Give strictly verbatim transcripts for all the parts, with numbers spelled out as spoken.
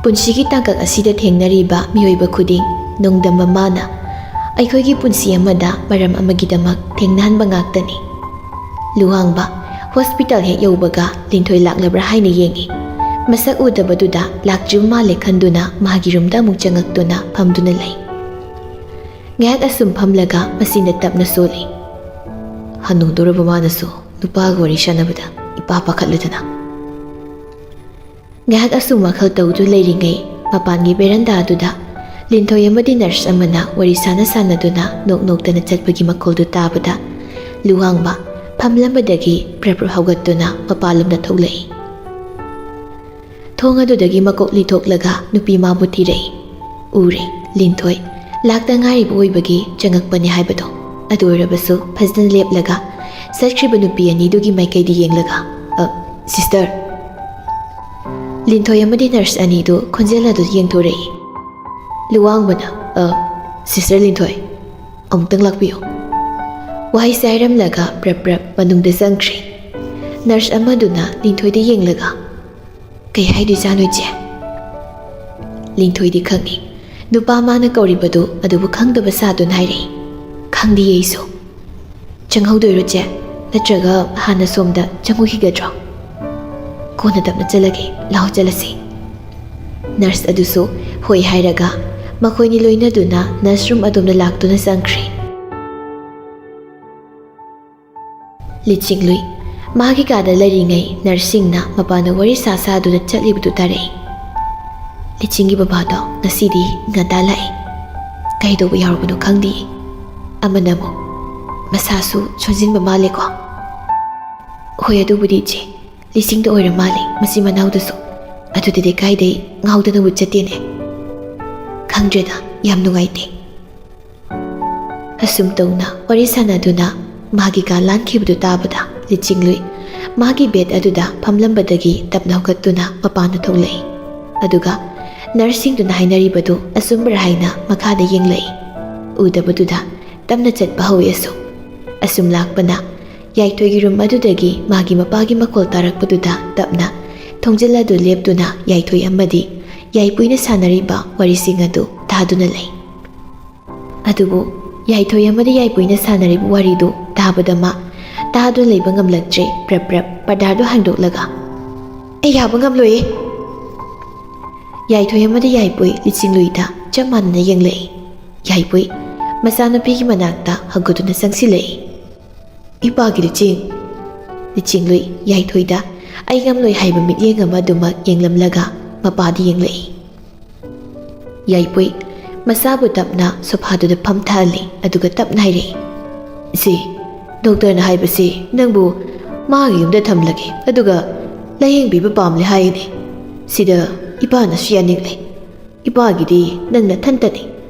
ꯄꯨꯟꯁꯤꯒꯤ ꯇꯥꯡꯀꯛ ꯑꯁꯤꯗ ꯊꯦꯡꯅꯔꯤꯕ ꯃꯤꯑꯣꯏꯕ ꯈꯨꯗꯤꯡ ꯅꯣꯡꯗꯝꯕ ꯃꯥꯅ ꯑꯩꯈꯣꯏꯒꯤ ꯄꯨꯟꯁꯤ ꯑꯃꯗ ꯃꯔꯝ ꯑꯃꯒꯤꯗꯃꯛ ꯊꯦꯡꯅꯍꯟꯕ ꯉꯥꯛꯇꯅꯤ꯫ ꯂꯨꯋꯥꯡꯕ ꯍꯣꯁꯄꯤꯇꯥꯜ ꯍꯦꯛ ꯌꯧꯕꯒ ꯂꯤꯟꯊꯣꯏ ꯂꯥꯛꯂꯕ꯭ꯔꯥ ꯍꯥꯏꯅ ꯌꯦꯡꯏ꯫ ꯃꯁꯛ ꯎꯗꯕꯗꯨꯗ ꯂꯥꯛꯇ꯭ꯔꯤꯕ ꯃꯥꯜꯂꯦ ꯈꯟꯗꯨꯅ ꯃꯥꯒꯤ ꯔꯨꯝꯗ ꯑꯃꯨꯛ ꯆꯪꯉꯛꯇꯨꯅ ꯐꯝꯗꯨꯅ ꯂꯩ꯫ ꯉꯥꯏꯍꯥꯛ ꯑꯁꯨꯝ ꯐꯝꯂꯒ ꯃꯆꯤꯟꯗ ꯇꯞꯅ ꯁꯣꯜꯂꯤ꯫ ꯍꯅꯨꯗꯧꯔꯕ ꯃꯥꯅꯁꯨ ꯅꯨꯄꯥꯒ ꯋꯥꯔꯤ ꯁꯥꯟꯅꯕꯗ ꯏꯄꯥ ꯄꯥꯈꯠꯂꯗꯅ꯫ ꯉꯥꯏꯍꯥꯛ ꯑꯁꯨꯝ ꯋꯥꯈꯜ ꯇꯧꯗꯨ ꯂꯩꯔꯤꯉꯩ ꯃꯄꯥꯟꯒꯤ ꯕꯦꯔꯟꯗꯥ ꯑꯗꯨꯗ ꯂꯤꯟꯊꯣꯏ ꯑꯃꯗꯤ ꯅꯔꯁ ꯑꯃꯅ ꯋꯥꯔꯤ ꯁꯥꯟꯅ ꯁꯥꯟꯅꯗꯨꯅ ꯅꯣꯛ ꯅꯣꯛꯇꯅ ꯆꯠꯄꯒꯤ ꯃꯈꯣꯜꯗꯨ ꯇꯥꯕꯗ ꯂꯨꯋꯥꯡꯕ ꯐꯝꯂꯝꯕꯗꯒꯤ ꯄ꯭ꯔꯞ ꯄ꯭ꯔꯞ ꯍꯧꯒꯠꯇꯨꯅ ꯃꯄꯥꯟꯂꯣꯝꯗ ꯊꯣꯛꯂꯛꯏ꯫ ꯊꯣꯡ ꯑꯗꯨꯗꯒꯤ ꯃꯀꯣꯛ ꯂꯤꯊꯣꯛꯂꯒ ꯅꯨꯄꯤ ꯃꯥꯕꯨ ꯊꯤꯔꯛꯏ꯫ ꯎꯔꯦ, ꯂꯤꯟꯊꯣꯏ ꯂꯥꯛꯇ ꯉꯥꯏꯔꯤꯕ ꯑꯣꯏꯕꯒꯤ ꯆꯪꯉꯛꯄꯅꯤ ꯍꯥꯏꯕꯗꯣ꯫ ꯑꯗꯨ ꯑꯣꯏꯔꯕꯁꯨ ꯐꯖꯅ ꯂꯦꯞꯂꯒ ꯆꯠꯈ꯭ꯔꯤꯕ ꯅꯨꯄꯤ ꯑꯅꯤꯗꯨꯒꯤ ꯃꯥꯏꯀꯩꯗ ꯌꯦꯡꯂꯒ, "ꯑ, ꯁꯤꯁꯇꯔ?" ꯂꯤꯟꯊꯣꯏ ꯑꯃꯗꯤ ꯅꯔꯁ ꯑꯅꯤꯗꯨ ꯈꯣꯟꯖꯦꯜ ꯑꯗꯨ ꯌꯦꯡꯊꯣꯔꯛꯏ꯫ ꯂꯨꯋꯥꯡꯕꯅ, "ꯑ, ꯁꯤꯁꯇꯔ ꯂꯤꯟꯊꯣꯏ, ꯑꯃꯨꯛꯇꯪ ꯂꯥꯛꯄꯤꯌꯨ꯫" ꯋꯥꯍꯩꯁꯦ ꯍꯥꯏꯔꯝꯂꯒ ꯄ꯭ꯔꯞ ꯄ꯭ꯔꯞ ꯃꯅꯨꯡꯗ ꯆꯪꯈ꯭ꯔꯦ꯫ ꯅꯔꯁ ꯑꯃꯗꯨꯅ ꯂꯤꯟꯊꯣꯏꯗ ꯌꯦꯡꯂꯒ, "ꯀꯩ ꯍꯥꯏꯗꯣꯏꯖꯥꯠꯅꯣ, ꯏꯆꯦ?" ꯂꯤꯟꯊꯣꯏꯗꯤ ꯈꯪꯏ꯫ ꯅꯨꯄꯥ ꯃꯥꯅ ꯀꯧꯔꯤꯕꯗꯨ ꯑꯗꯨꯕꯨ ꯈꯪꯗꯕ ꯁꯥꯗꯨꯅ ꯍꯥꯏꯔꯛꯏ, "ꯈꯪꯗꯤꯌꯦ ꯑꯩꯁꯨ꯫" "ꯆꯪꯍꯧꯗꯣꯏꯔꯣ, ꯆꯦ? ꯅꯠꯇ꯭ꯔꯒ ꯍꯥꯟꯅ ꯁꯣꯝꯗ ꯆꯪꯉꯨꯈꯤꯒꯗ꯭ꯔꯣ?" "ꯀꯣꯟꯅ ꯇꯞꯅ ꯆꯠꯂꯒꯦ꯫ ꯂꯥꯛꯑꯣ, ꯆꯠꯂꯁꯤ꯫" ꯅꯔꯁ ꯑꯗꯨꯁꯨ ꯍꯣꯏ ꯍꯥꯏꯔꯒ ꯃꯈꯣꯏꯅꯤ ꯂꯣꯏꯅꯗꯨꯅ ꯅꯔꯁ ꯔꯨꯝ ꯑꯗꯣꯝꯗ ꯂꯥꯛꯇꯨꯅ ꯆꯪꯈ꯭ꯔꯦ꯫ ꯂꯤꯆꯤꯡꯂꯨꯏ꯫ ꯃꯥꯒꯤ ꯀꯥꯗ ꯂꯩꯔꯤꯉꯩ ꯅꯔꯁꯁꯤꯡꯅ ꯃꯄꯥꯟꯗ ꯋꯥꯔꯤ ꯁꯥ ꯁꯥꯗꯨꯅ ꯆꯠꯂꯤꯕꯗꯨ ꯇꯥꯔꯛꯏ꯫ ꯂꯤꯆꯤꯡꯒꯤ ꯕꯕꯥꯗꯣ ꯉꯁꯤꯗꯤ ꯉꯟꯇꯥ ꯂꯥꯛꯑꯦ꯫ ꯀꯩꯗꯧꯕ ꯌꯥꯎꯔꯕꯅꯣ ꯈꯪꯗꯦ꯫ ꯑꯃꯅ ꯑꯃꯨꯛ, "ꯃꯁꯥꯁꯨ ꯁꯣꯟꯖꯤꯟꯕ ꯃꯥꯜꯂꯦꯀꯣ?" "ꯍꯣꯏ, ꯑꯗꯨꯕꯨꯗꯤ ꯏꯆꯦ, ꯂꯤꯆꯤꯡꯗ ꯑꯣꯏꯔ ꯃꯥꯜꯂꯦ, ꯃꯆꯤꯟ ꯃꯅꯥꯎꯗꯨꯁꯨ꯫ ꯑꯗꯨꯗꯤ ꯂꯩꯀꯥꯏꯗꯩ ꯉꯥꯎꯗꯅꯕꯨ ꯆꯠꯇꯦꯅꯦ꯫ ꯈꯪꯗ꯭ꯔꯦꯗ, ꯌꯥꯝ ꯅꯨꯡꯉꯥꯏꯇꯦ꯫" ꯑꯁꯨꯝ ꯇꯧꯅ ꯋꯥꯔꯤ ꯁꯥꯟꯅꯗꯨꯅ ꯃꯥꯒꯤ ꯀꯥ ꯂꯥꯟꯈꯤꯕꯗꯨ ꯇꯥꯕꯗ ꯂꯤꯆꯤꯡꯂꯨꯏ ꯃꯥꯒꯤ ꯕꯦꯗ ꯑꯗꯨꯗ ꯐꯝꯂꯝꯕꯗꯒꯤ ꯇꯞꯅ ꯍꯧꯒꯠꯇꯨꯅ ꯃꯄꯥꯟꯗ ꯊꯣꯛꯂꯛꯏ꯫ ꯑꯗꯨꯒ ꯅꯔꯁꯁꯤꯡꯗꯨꯅ ꯍꯥꯏꯅꯔꯤꯕꯗꯨ ꯑꯆꯨꯝꯕ꯭ꯔꯥ ꯍꯥꯏꯅ ꯃꯈꯥꯗ ꯌꯦꯡꯂꯛꯏ꯫ ꯎꯗꯕꯗꯨꯗ ꯇꯞꯅ ꯆꯠꯄ ꯍꯧꯏ꯫ ꯑꯁꯨꯝ ꯑꯁꯨꯝ ꯂꯥꯛꯄꯅ ꯌꯥꯏꯊꯣꯏꯒꯤ ꯔꯨꯝ ꯑꯗꯨꯗꯒꯤ ꯃꯥꯒꯤ ꯃꯄꯥꯒꯤ ꯃꯈꯣꯜ ꯇꯥꯔꯛꯄꯗꯨꯗ ꯇꯞꯅ ꯊꯣꯡꯖꯤꯜ ꯑꯗꯨ ꯂꯦꯞꯇꯨꯅ ꯌꯥꯏꯊꯣꯏ ꯑꯃꯗꯤ ꯌꯥꯏꯄꯨꯏꯅ ꯁꯥꯟꯅꯔꯤꯕ ꯋꯥꯔꯤꯁꯤꯡ ꯑꯗꯨ ꯇꯥꯗꯨꯅ ꯂꯩ꯫ ꯑꯗꯨꯕꯨ ꯌꯥꯏꯊꯣꯏ ꯑꯃꯗꯤ ꯌꯥꯏꯄꯨꯏꯅ ꯁꯥꯟꯅꯔꯤꯕ ꯋꯥꯔꯤꯗꯨ ꯇꯥꯕꯗ ꯃꯥ ꯇꯥꯗꯨꯅ ꯂꯩꯕ ꯉꯝꯂꯛꯇ꯭ꯔꯦ꯫ ꯄ꯭ꯔꯞ ꯄ꯭ꯔꯞ ꯄꯔꯗꯥꯗꯨ ꯍꯥꯡꯗꯣꯛꯂꯒ, "ꯑꯩ ꯌꯥꯕ ꯉꯝꯂꯣꯏꯌꯦ!" ꯌꯥꯏꯊꯣꯏ ꯑꯃꯗꯤ ꯌꯥꯏꯄꯨꯏ ꯂꯤꯆꯤꯡꯂꯨꯏꯗ ꯆꯞ ꯃꯥꯟꯅꯅ ꯌꯦꯡꯂꯛꯏ꯫ ꯌꯥꯏꯄꯨꯏ ꯃꯆꯥꯅꯨꯄꯤꯒꯤ ꯃꯅꯥꯛꯇ ꯍꯧꯒꯠꯇꯨꯅ ꯆꯪꯁꯤꯜꯂꯛꯏ꯫ "ꯏꯄꯥꯒꯤ ꯂꯤꯆꯤꯡ!" ꯂꯤꯆꯤꯡꯂꯨꯏ ꯌꯥꯏꯊꯣꯏꯗ ꯑꯩ ꯉꯝꯂꯣꯏ ꯍꯥꯏꯕ ꯃꯤꯠꯌꯦꯡ ꯑꯃ ꯑꯗꯨꯃꯛ ꯌꯦꯡꯂꯝꯂꯒ ꯃꯄꯥꯗ ꯌꯦꯡꯂꯛꯏ꯫ ꯌꯥꯏꯄꯨꯏ ꯃꯆꯥꯕꯨ ꯇꯞꯅ ꯁꯣꯐꯥꯗꯨꯗ ꯐꯝꯊꯍꯜꯂꯤ, ꯑꯗꯨꯒ ꯇꯞꯅ ꯍꯥꯏꯔꯛꯏ, "ꯏꯆꯦ, ꯗꯣꯛꯇꯔꯅ ꯍꯥꯏꯕꯁꯤ ꯅꯪꯕꯨ ꯃꯥꯒꯤ ꯌꯨꯝꯗ ꯊꯝꯂꯒꯦ, ꯑꯗꯨꯒ ꯂꯥꯌꯦꯡꯕꯤꯕ ꯄꯥꯝꯂꯦ ꯍꯥꯏꯅꯦ꯫ ꯁꯤꯗ ꯏꯄꯥꯅꯁꯨ ꯌꯥꯅꯤꯡꯂꯦ꯫ ꯏꯄꯥꯒꯤꯗꯤ ꯅꯪ ꯅꯊꯟꯇꯅꯤ,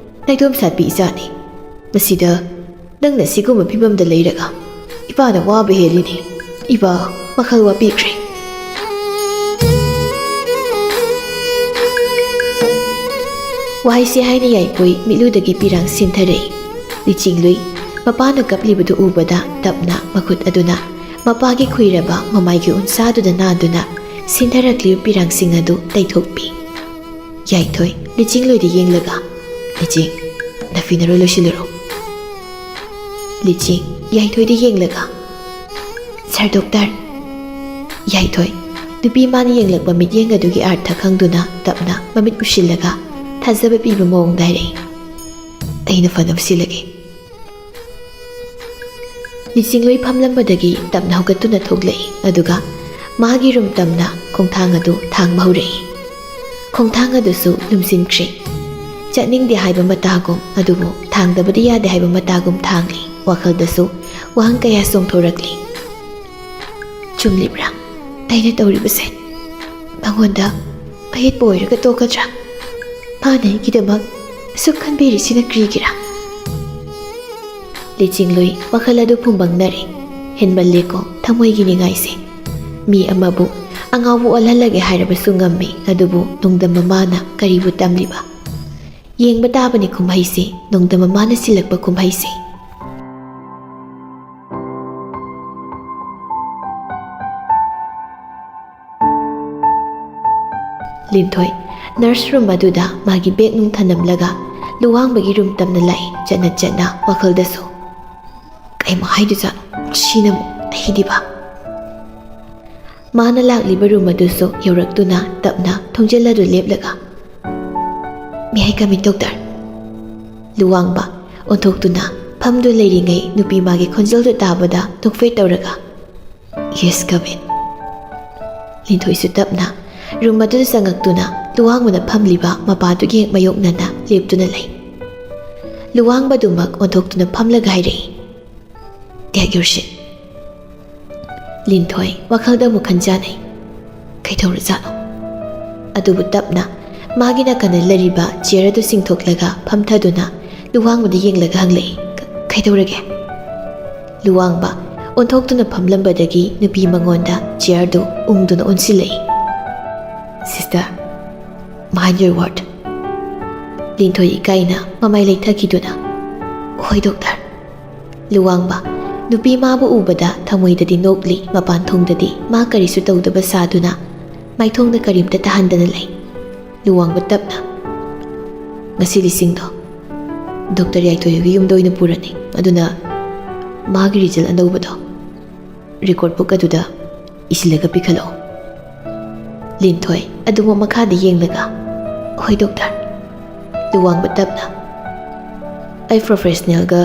ꯅꯥꯏꯇꯣꯝ ꯁꯥꯠꯄꯤ ꯏꯆꯥꯅꯤ꯫ ꯃꯁꯤꯗ ꯅꯪꯅ ꯁꯤꯒꯨꯝꯕ ꯐꯤꯕꯝꯗ ꯂꯩꯔꯒ ꯏꯄꯥꯅ ꯋꯥꯕ ꯍꯦꯜꯂꯤꯅꯦ꯫ ꯏꯄꯥ ꯋꯥꯈꯜ ꯋꯥꯕꯤꯈ꯭ꯔꯦ꯫" ꯋꯥꯍꯩꯁꯤ ꯍꯥꯏꯅ ꯌꯥꯏꯄꯨꯏ ꯃꯤꯠꯂꯨꯗꯒꯤ ꯄꯤꯔꯥꯡ ꯁꯤꯟꯊꯔꯛꯏ꯫ ꯂꯤꯆꯤꯡꯂꯨꯏ ꯃꯄꯥꯅ ꯀꯞꯂꯤꯕꯗꯨ ꯎꯕꯗ ꯇꯞꯅ ꯃꯈꯨꯠ ꯑꯗꯨꯅ ꯃꯄꯥꯒꯤ ꯈꯨꯏꯔꯕ ꯃꯃꯥꯏꯒꯤ ꯎꯟꯁꯥꯗꯨꯗ ꯅꯥꯟꯗꯨꯅ ꯁꯤꯟꯊꯔꯛꯂꯤꯕ ꯄꯤꯔꯥꯡꯁꯤꯡ ꯑꯗꯨ ꯇꯩꯊꯣꯛꯄꯤ꯫ ꯌꯥꯏꯊꯣꯏ ꯂꯤꯆꯤꯡꯂꯨꯏꯗ ꯌꯦꯡꯂꯒ, "ꯂꯤꯆꯤꯡ, ꯅꯐꯤ ꯅꯔꯣꯏ ꯂꯣꯏꯁꯤꯜꯂꯨꯔꯣ꯫" ꯂꯤꯆꯤꯡ ꯌꯥꯏꯊꯣꯏꯗ ꯌꯦꯡꯂꯒ, "ꯁꯥꯔ ꯗꯣꯛꯇꯔ꯫" ꯌꯥꯏꯊꯣꯏ ꯅꯨꯄꯤ ꯃꯥꯅ ꯌꯦꯡꯂꯛꯄ ꯃꯤꯠꯌꯦꯡ ꯑꯗꯨꯒꯤ ꯑꯥꯔꯊ ꯈꯪꯗꯨꯅ ꯇꯞꯅ ꯃꯃꯤꯠ ꯎꯏꯁꯤꯜꯂꯒ ꯊꯥꯖꯕ ꯄꯤꯕ ꯃꯑꯣꯡꯗ ꯍꯥꯏꯔꯛꯏ, "ꯑꯩꯅ ꯐꯅꯕ ꯁꯤꯜꯂꯒꯦ꯫" ꯂꯤꯆꯤꯡꯂꯨꯏ ꯐꯝꯂꯝꯕꯗꯒꯤ ꯇꯞꯅ ꯍꯧꯒꯠꯇꯨꯅ ꯊꯣꯛꯂꯛꯏ, ꯑꯗꯨꯒ ꯃꯥꯒꯤ ꯔꯨꯝ ꯇꯝꯅ ꯈꯣꯡꯊꯥꯡ ꯑꯗꯨ ꯊꯥꯡꯕ ꯍꯧꯔꯛꯏ꯫ ꯈꯣꯡꯊꯥꯡ ꯑꯗꯨꯁꯨ ꯂꯨꯝꯁꯤꯟꯈ꯭ꯔꯦ꯫ ꯆꯠꯅꯤꯡꯗꯦ ꯍꯥꯏꯕ ꯃꯇꯥꯒꯨꯝ, ꯑꯗꯨꯕꯨ ꯊꯥꯡꯗꯕꯗꯤ ꯌꯥꯗꯦ ꯍꯥꯏꯕ ꯃꯇꯥꯒꯨꯝ ꯊꯥꯡꯂꯤ꯫ ꯋꯥꯈꯜꯗꯁꯨ ꯋꯥꯍꯪ ꯀꯌꯥ ꯆꯣꯡꯊꯣꯔꯛꯂꯤ꯫ "ꯆꯨꯝꯂꯤꯕ꯭ꯔꯥ ꯑꯩꯅ ꯇꯧꯔꯤꯕꯁꯦ? ꯃꯉꯣꯟꯗ ꯑꯌꯦꯠꯄ ꯑꯣꯏꯔꯒ ꯇꯣꯛꯀꯗ꯭ꯔꯥ? ꯃꯥꯅ ꯑꯩꯒꯤꯗꯃꯛ ꯑꯁꯨꯛ ꯈꯟꯕꯤꯔꯤꯁꯤꯅ ꯀꯔꯤꯒꯤꯔꯥ?" ꯂꯤꯆꯤꯡꯂꯨꯏ ꯋꯥꯈꯜ ꯑꯗꯨ ꯐꯨꯝꯕꯪꯅꯔꯦ꯫ ꯍꯦꯟꯃꯜꯂꯦꯀꯣ ꯊꯃꯣꯏꯒꯤ ꯅꯤꯡꯉꯥꯏꯁꯦ꯫ ꯃꯤ ꯑꯃꯕꯨ ꯑꯉꯥꯎꯕ ꯑꯣꯜꯍꯜꯂꯒꯦ ꯍꯥꯏꯔꯕꯁꯨ ꯉꯝꯃꯤ, ꯑꯗꯨꯕꯨ ꯅꯣꯡꯗꯝ ꯃꯃꯥꯅ ꯀꯔꯤꯕꯨ ꯇꯝꯂꯤꯕ? ꯌꯦꯡꯕ ꯇꯥꯕꯅꯤ ꯀꯨꯝꯍꯩꯁꯦ, ꯅꯣꯡꯗꯝ ꯃꯃꯥꯅ ꯁꯤꯜꯂꯛꯄ ꯀꯨꯝꯍꯩꯁꯦ꯫ ꯂꯤꯟꯊꯣꯏ Nurse room ꯑꯗꯨꯗ ꯃꯥꯒꯤ bag ꯅꯨꯡ ꯊꯅꯝꯂꯒ ꯂꯨꯋꯥꯡꯕꯒꯤ room ꯇꯝꯅ ꯂꯥꯛꯏ꯫ ꯆꯠꯅ ꯆꯠꯅ ꯋꯥꯈꯜꯗꯁꯨ, "ꯀꯩꯃꯨꯛ ꯍꯥꯏꯗꯣꯏꯖꯥꯠꯅꯣ ꯁꯤꯅ ꯑꯃꯨꯛ ꯑꯩꯗꯤꯕ?" ꯃꯥꯅ ꯂꯥꯛꯂꯤꯕ room ꯑꯗꯨꯁꯨ ꯌꯧꯔꯛꯇꯨꯅ ꯇꯞꯅ ꯊꯣꯡꯖꯤꯜ ꯑꯗꯨ ꯂꯦꯞꯂꯒ, "May I come in, doctor?" ꯂꯨꯋꯥꯡꯕ ꯑꯣꯟꯊꯣꯛꯇꯨꯅ ꯐꯝꯗꯨ ꯂꯩꯔꯤꯉꯩ ꯅꯨꯄꯤ ꯃꯥꯒꯤ ꯈꯣꯟꯖꯦꯜꯗꯨ ꯇꯥꯕꯗ ꯅꯣꯛꯐꯦꯠ ꯇꯧꯔꯒ, "Yes, come in." ꯂꯤꯟꯊꯣꯏꯁꯨ ꯇꯞꯅ room ꯑꯗꯨꯗ ꯆꯪꯉꯛꯇꯨꯅ ꯂꯨꯋꯥꯡꯕꯅ ꯐꯝꯂꯤꯕ ꯃꯄꯥꯗꯨꯒꯤ ꯍꯦꯛ ꯃꯌꯣꯛꯅꯅ ꯂꯦꯞꯇꯨꯅ ꯂꯩ꯫ ꯂꯨꯋꯥꯡꯕꯗꯨꯃꯛ ꯑꯣꯟꯊꯣꯛꯇꯨꯅ ꯐꯝꯂꯒ ꯍꯥꯏꯔꯛꯏ, "Take your seat." ꯂꯤꯟꯊꯣꯏ ꯋꯥꯈꯜꯗ ꯑꯃꯨꯛ ꯈꯟꯖꯥꯅꯩ꯫ ꯀꯩꯗꯧꯔꯖꯥꯠꯅꯣ? ꯑꯗꯨꯕꯨ ꯇꯞꯅ ꯃꯥꯒꯤ ꯅꯥꯀꯟꯗ ꯂꯩꯔꯤꯕ chair ꯑꯗꯨ ꯆꯤꯡꯊꯣꯛꯂꯒ ꯐꯝꯊꯗꯨꯅ ꯂꯨꯋꯥꯡꯕꯗ ꯌꯦꯡꯂꯒ ꯍꯪꯂꯛꯏ, "ꯀ-, ꯀꯩꯗꯧꯔꯒꯦ?" ꯂꯨꯋꯥꯡꯕ ꯑꯣꯟꯊꯣꯛꯇꯨꯅ ꯐꯝꯂꯝꯕꯗꯒꯤ ꯅꯨꯄꯤ ꯃꯉꯣꯟꯗ chairꯗꯨ ꯎꯪꯗꯨꯅ ꯑꯣꯟꯁꯤꯜꯂꯛꯏ꯫ "Sister, mind your word." ꯂꯤꯟꯊꯣꯏ ꯏꯀꯥꯏꯅ ꯃꯃꯥꯏ ꯂꯩꯊꯈꯤꯗꯨꯅ, "ꯍꯣꯏ, doctor." ꯂꯨꯋꯥꯡꯕ ꯅꯨꯄꯤ ꯃꯥꯕꯨ ꯎꯕꯗ ꯊꯃꯣꯏꯗꯗꯤ ꯅꯣꯛꯂꯤ, ꯃꯄꯥꯟ ꯊꯣꯡꯗꯗꯤ ꯃꯥ ꯀꯔꯤꯁꯨ ꯇꯧꯗꯕ ꯁꯥꯗꯨꯅ ꯃꯥꯏꯊꯣꯡꯗ ꯀꯔꯤꯝꯇ ꯇꯥꯍꯟꯗꯅ ꯂꯩ꯫ ꯂꯨꯋꯥꯡꯕ ꯇꯞꯅ, "ꯉꯁꯤ ꯂꯤꯁꯤꯡꯗꯣ ꯗꯣꯛꯇꯔ ꯌꯥꯏꯇꯣꯏꯒꯤ ꯌꯨꯝꯗ ꯑꯣꯏꯅ ꯄꯨꯔꯅꯤ, ꯑꯗꯨꯅ ꯃꯥꯒꯤ result ꯑꯅꯧꯕꯗꯣ record book ꯑꯗꯨꯗ ꯏꯁꯤꯜꯂꯒ ꯄꯤꯈꯠꯂꯛꯑꯣ꯫" ꯂꯤꯟꯊꯣꯏ ꯑꯗꯨꯃꯛ ꯃꯈꯥꯗ ꯌꯦꯡꯂꯒ, "ꯍꯣꯏ, doctor꯫" ꯂꯨꯋꯥꯡꯕ ꯇꯞꯅ, "ꯑꯩ professionalꯒ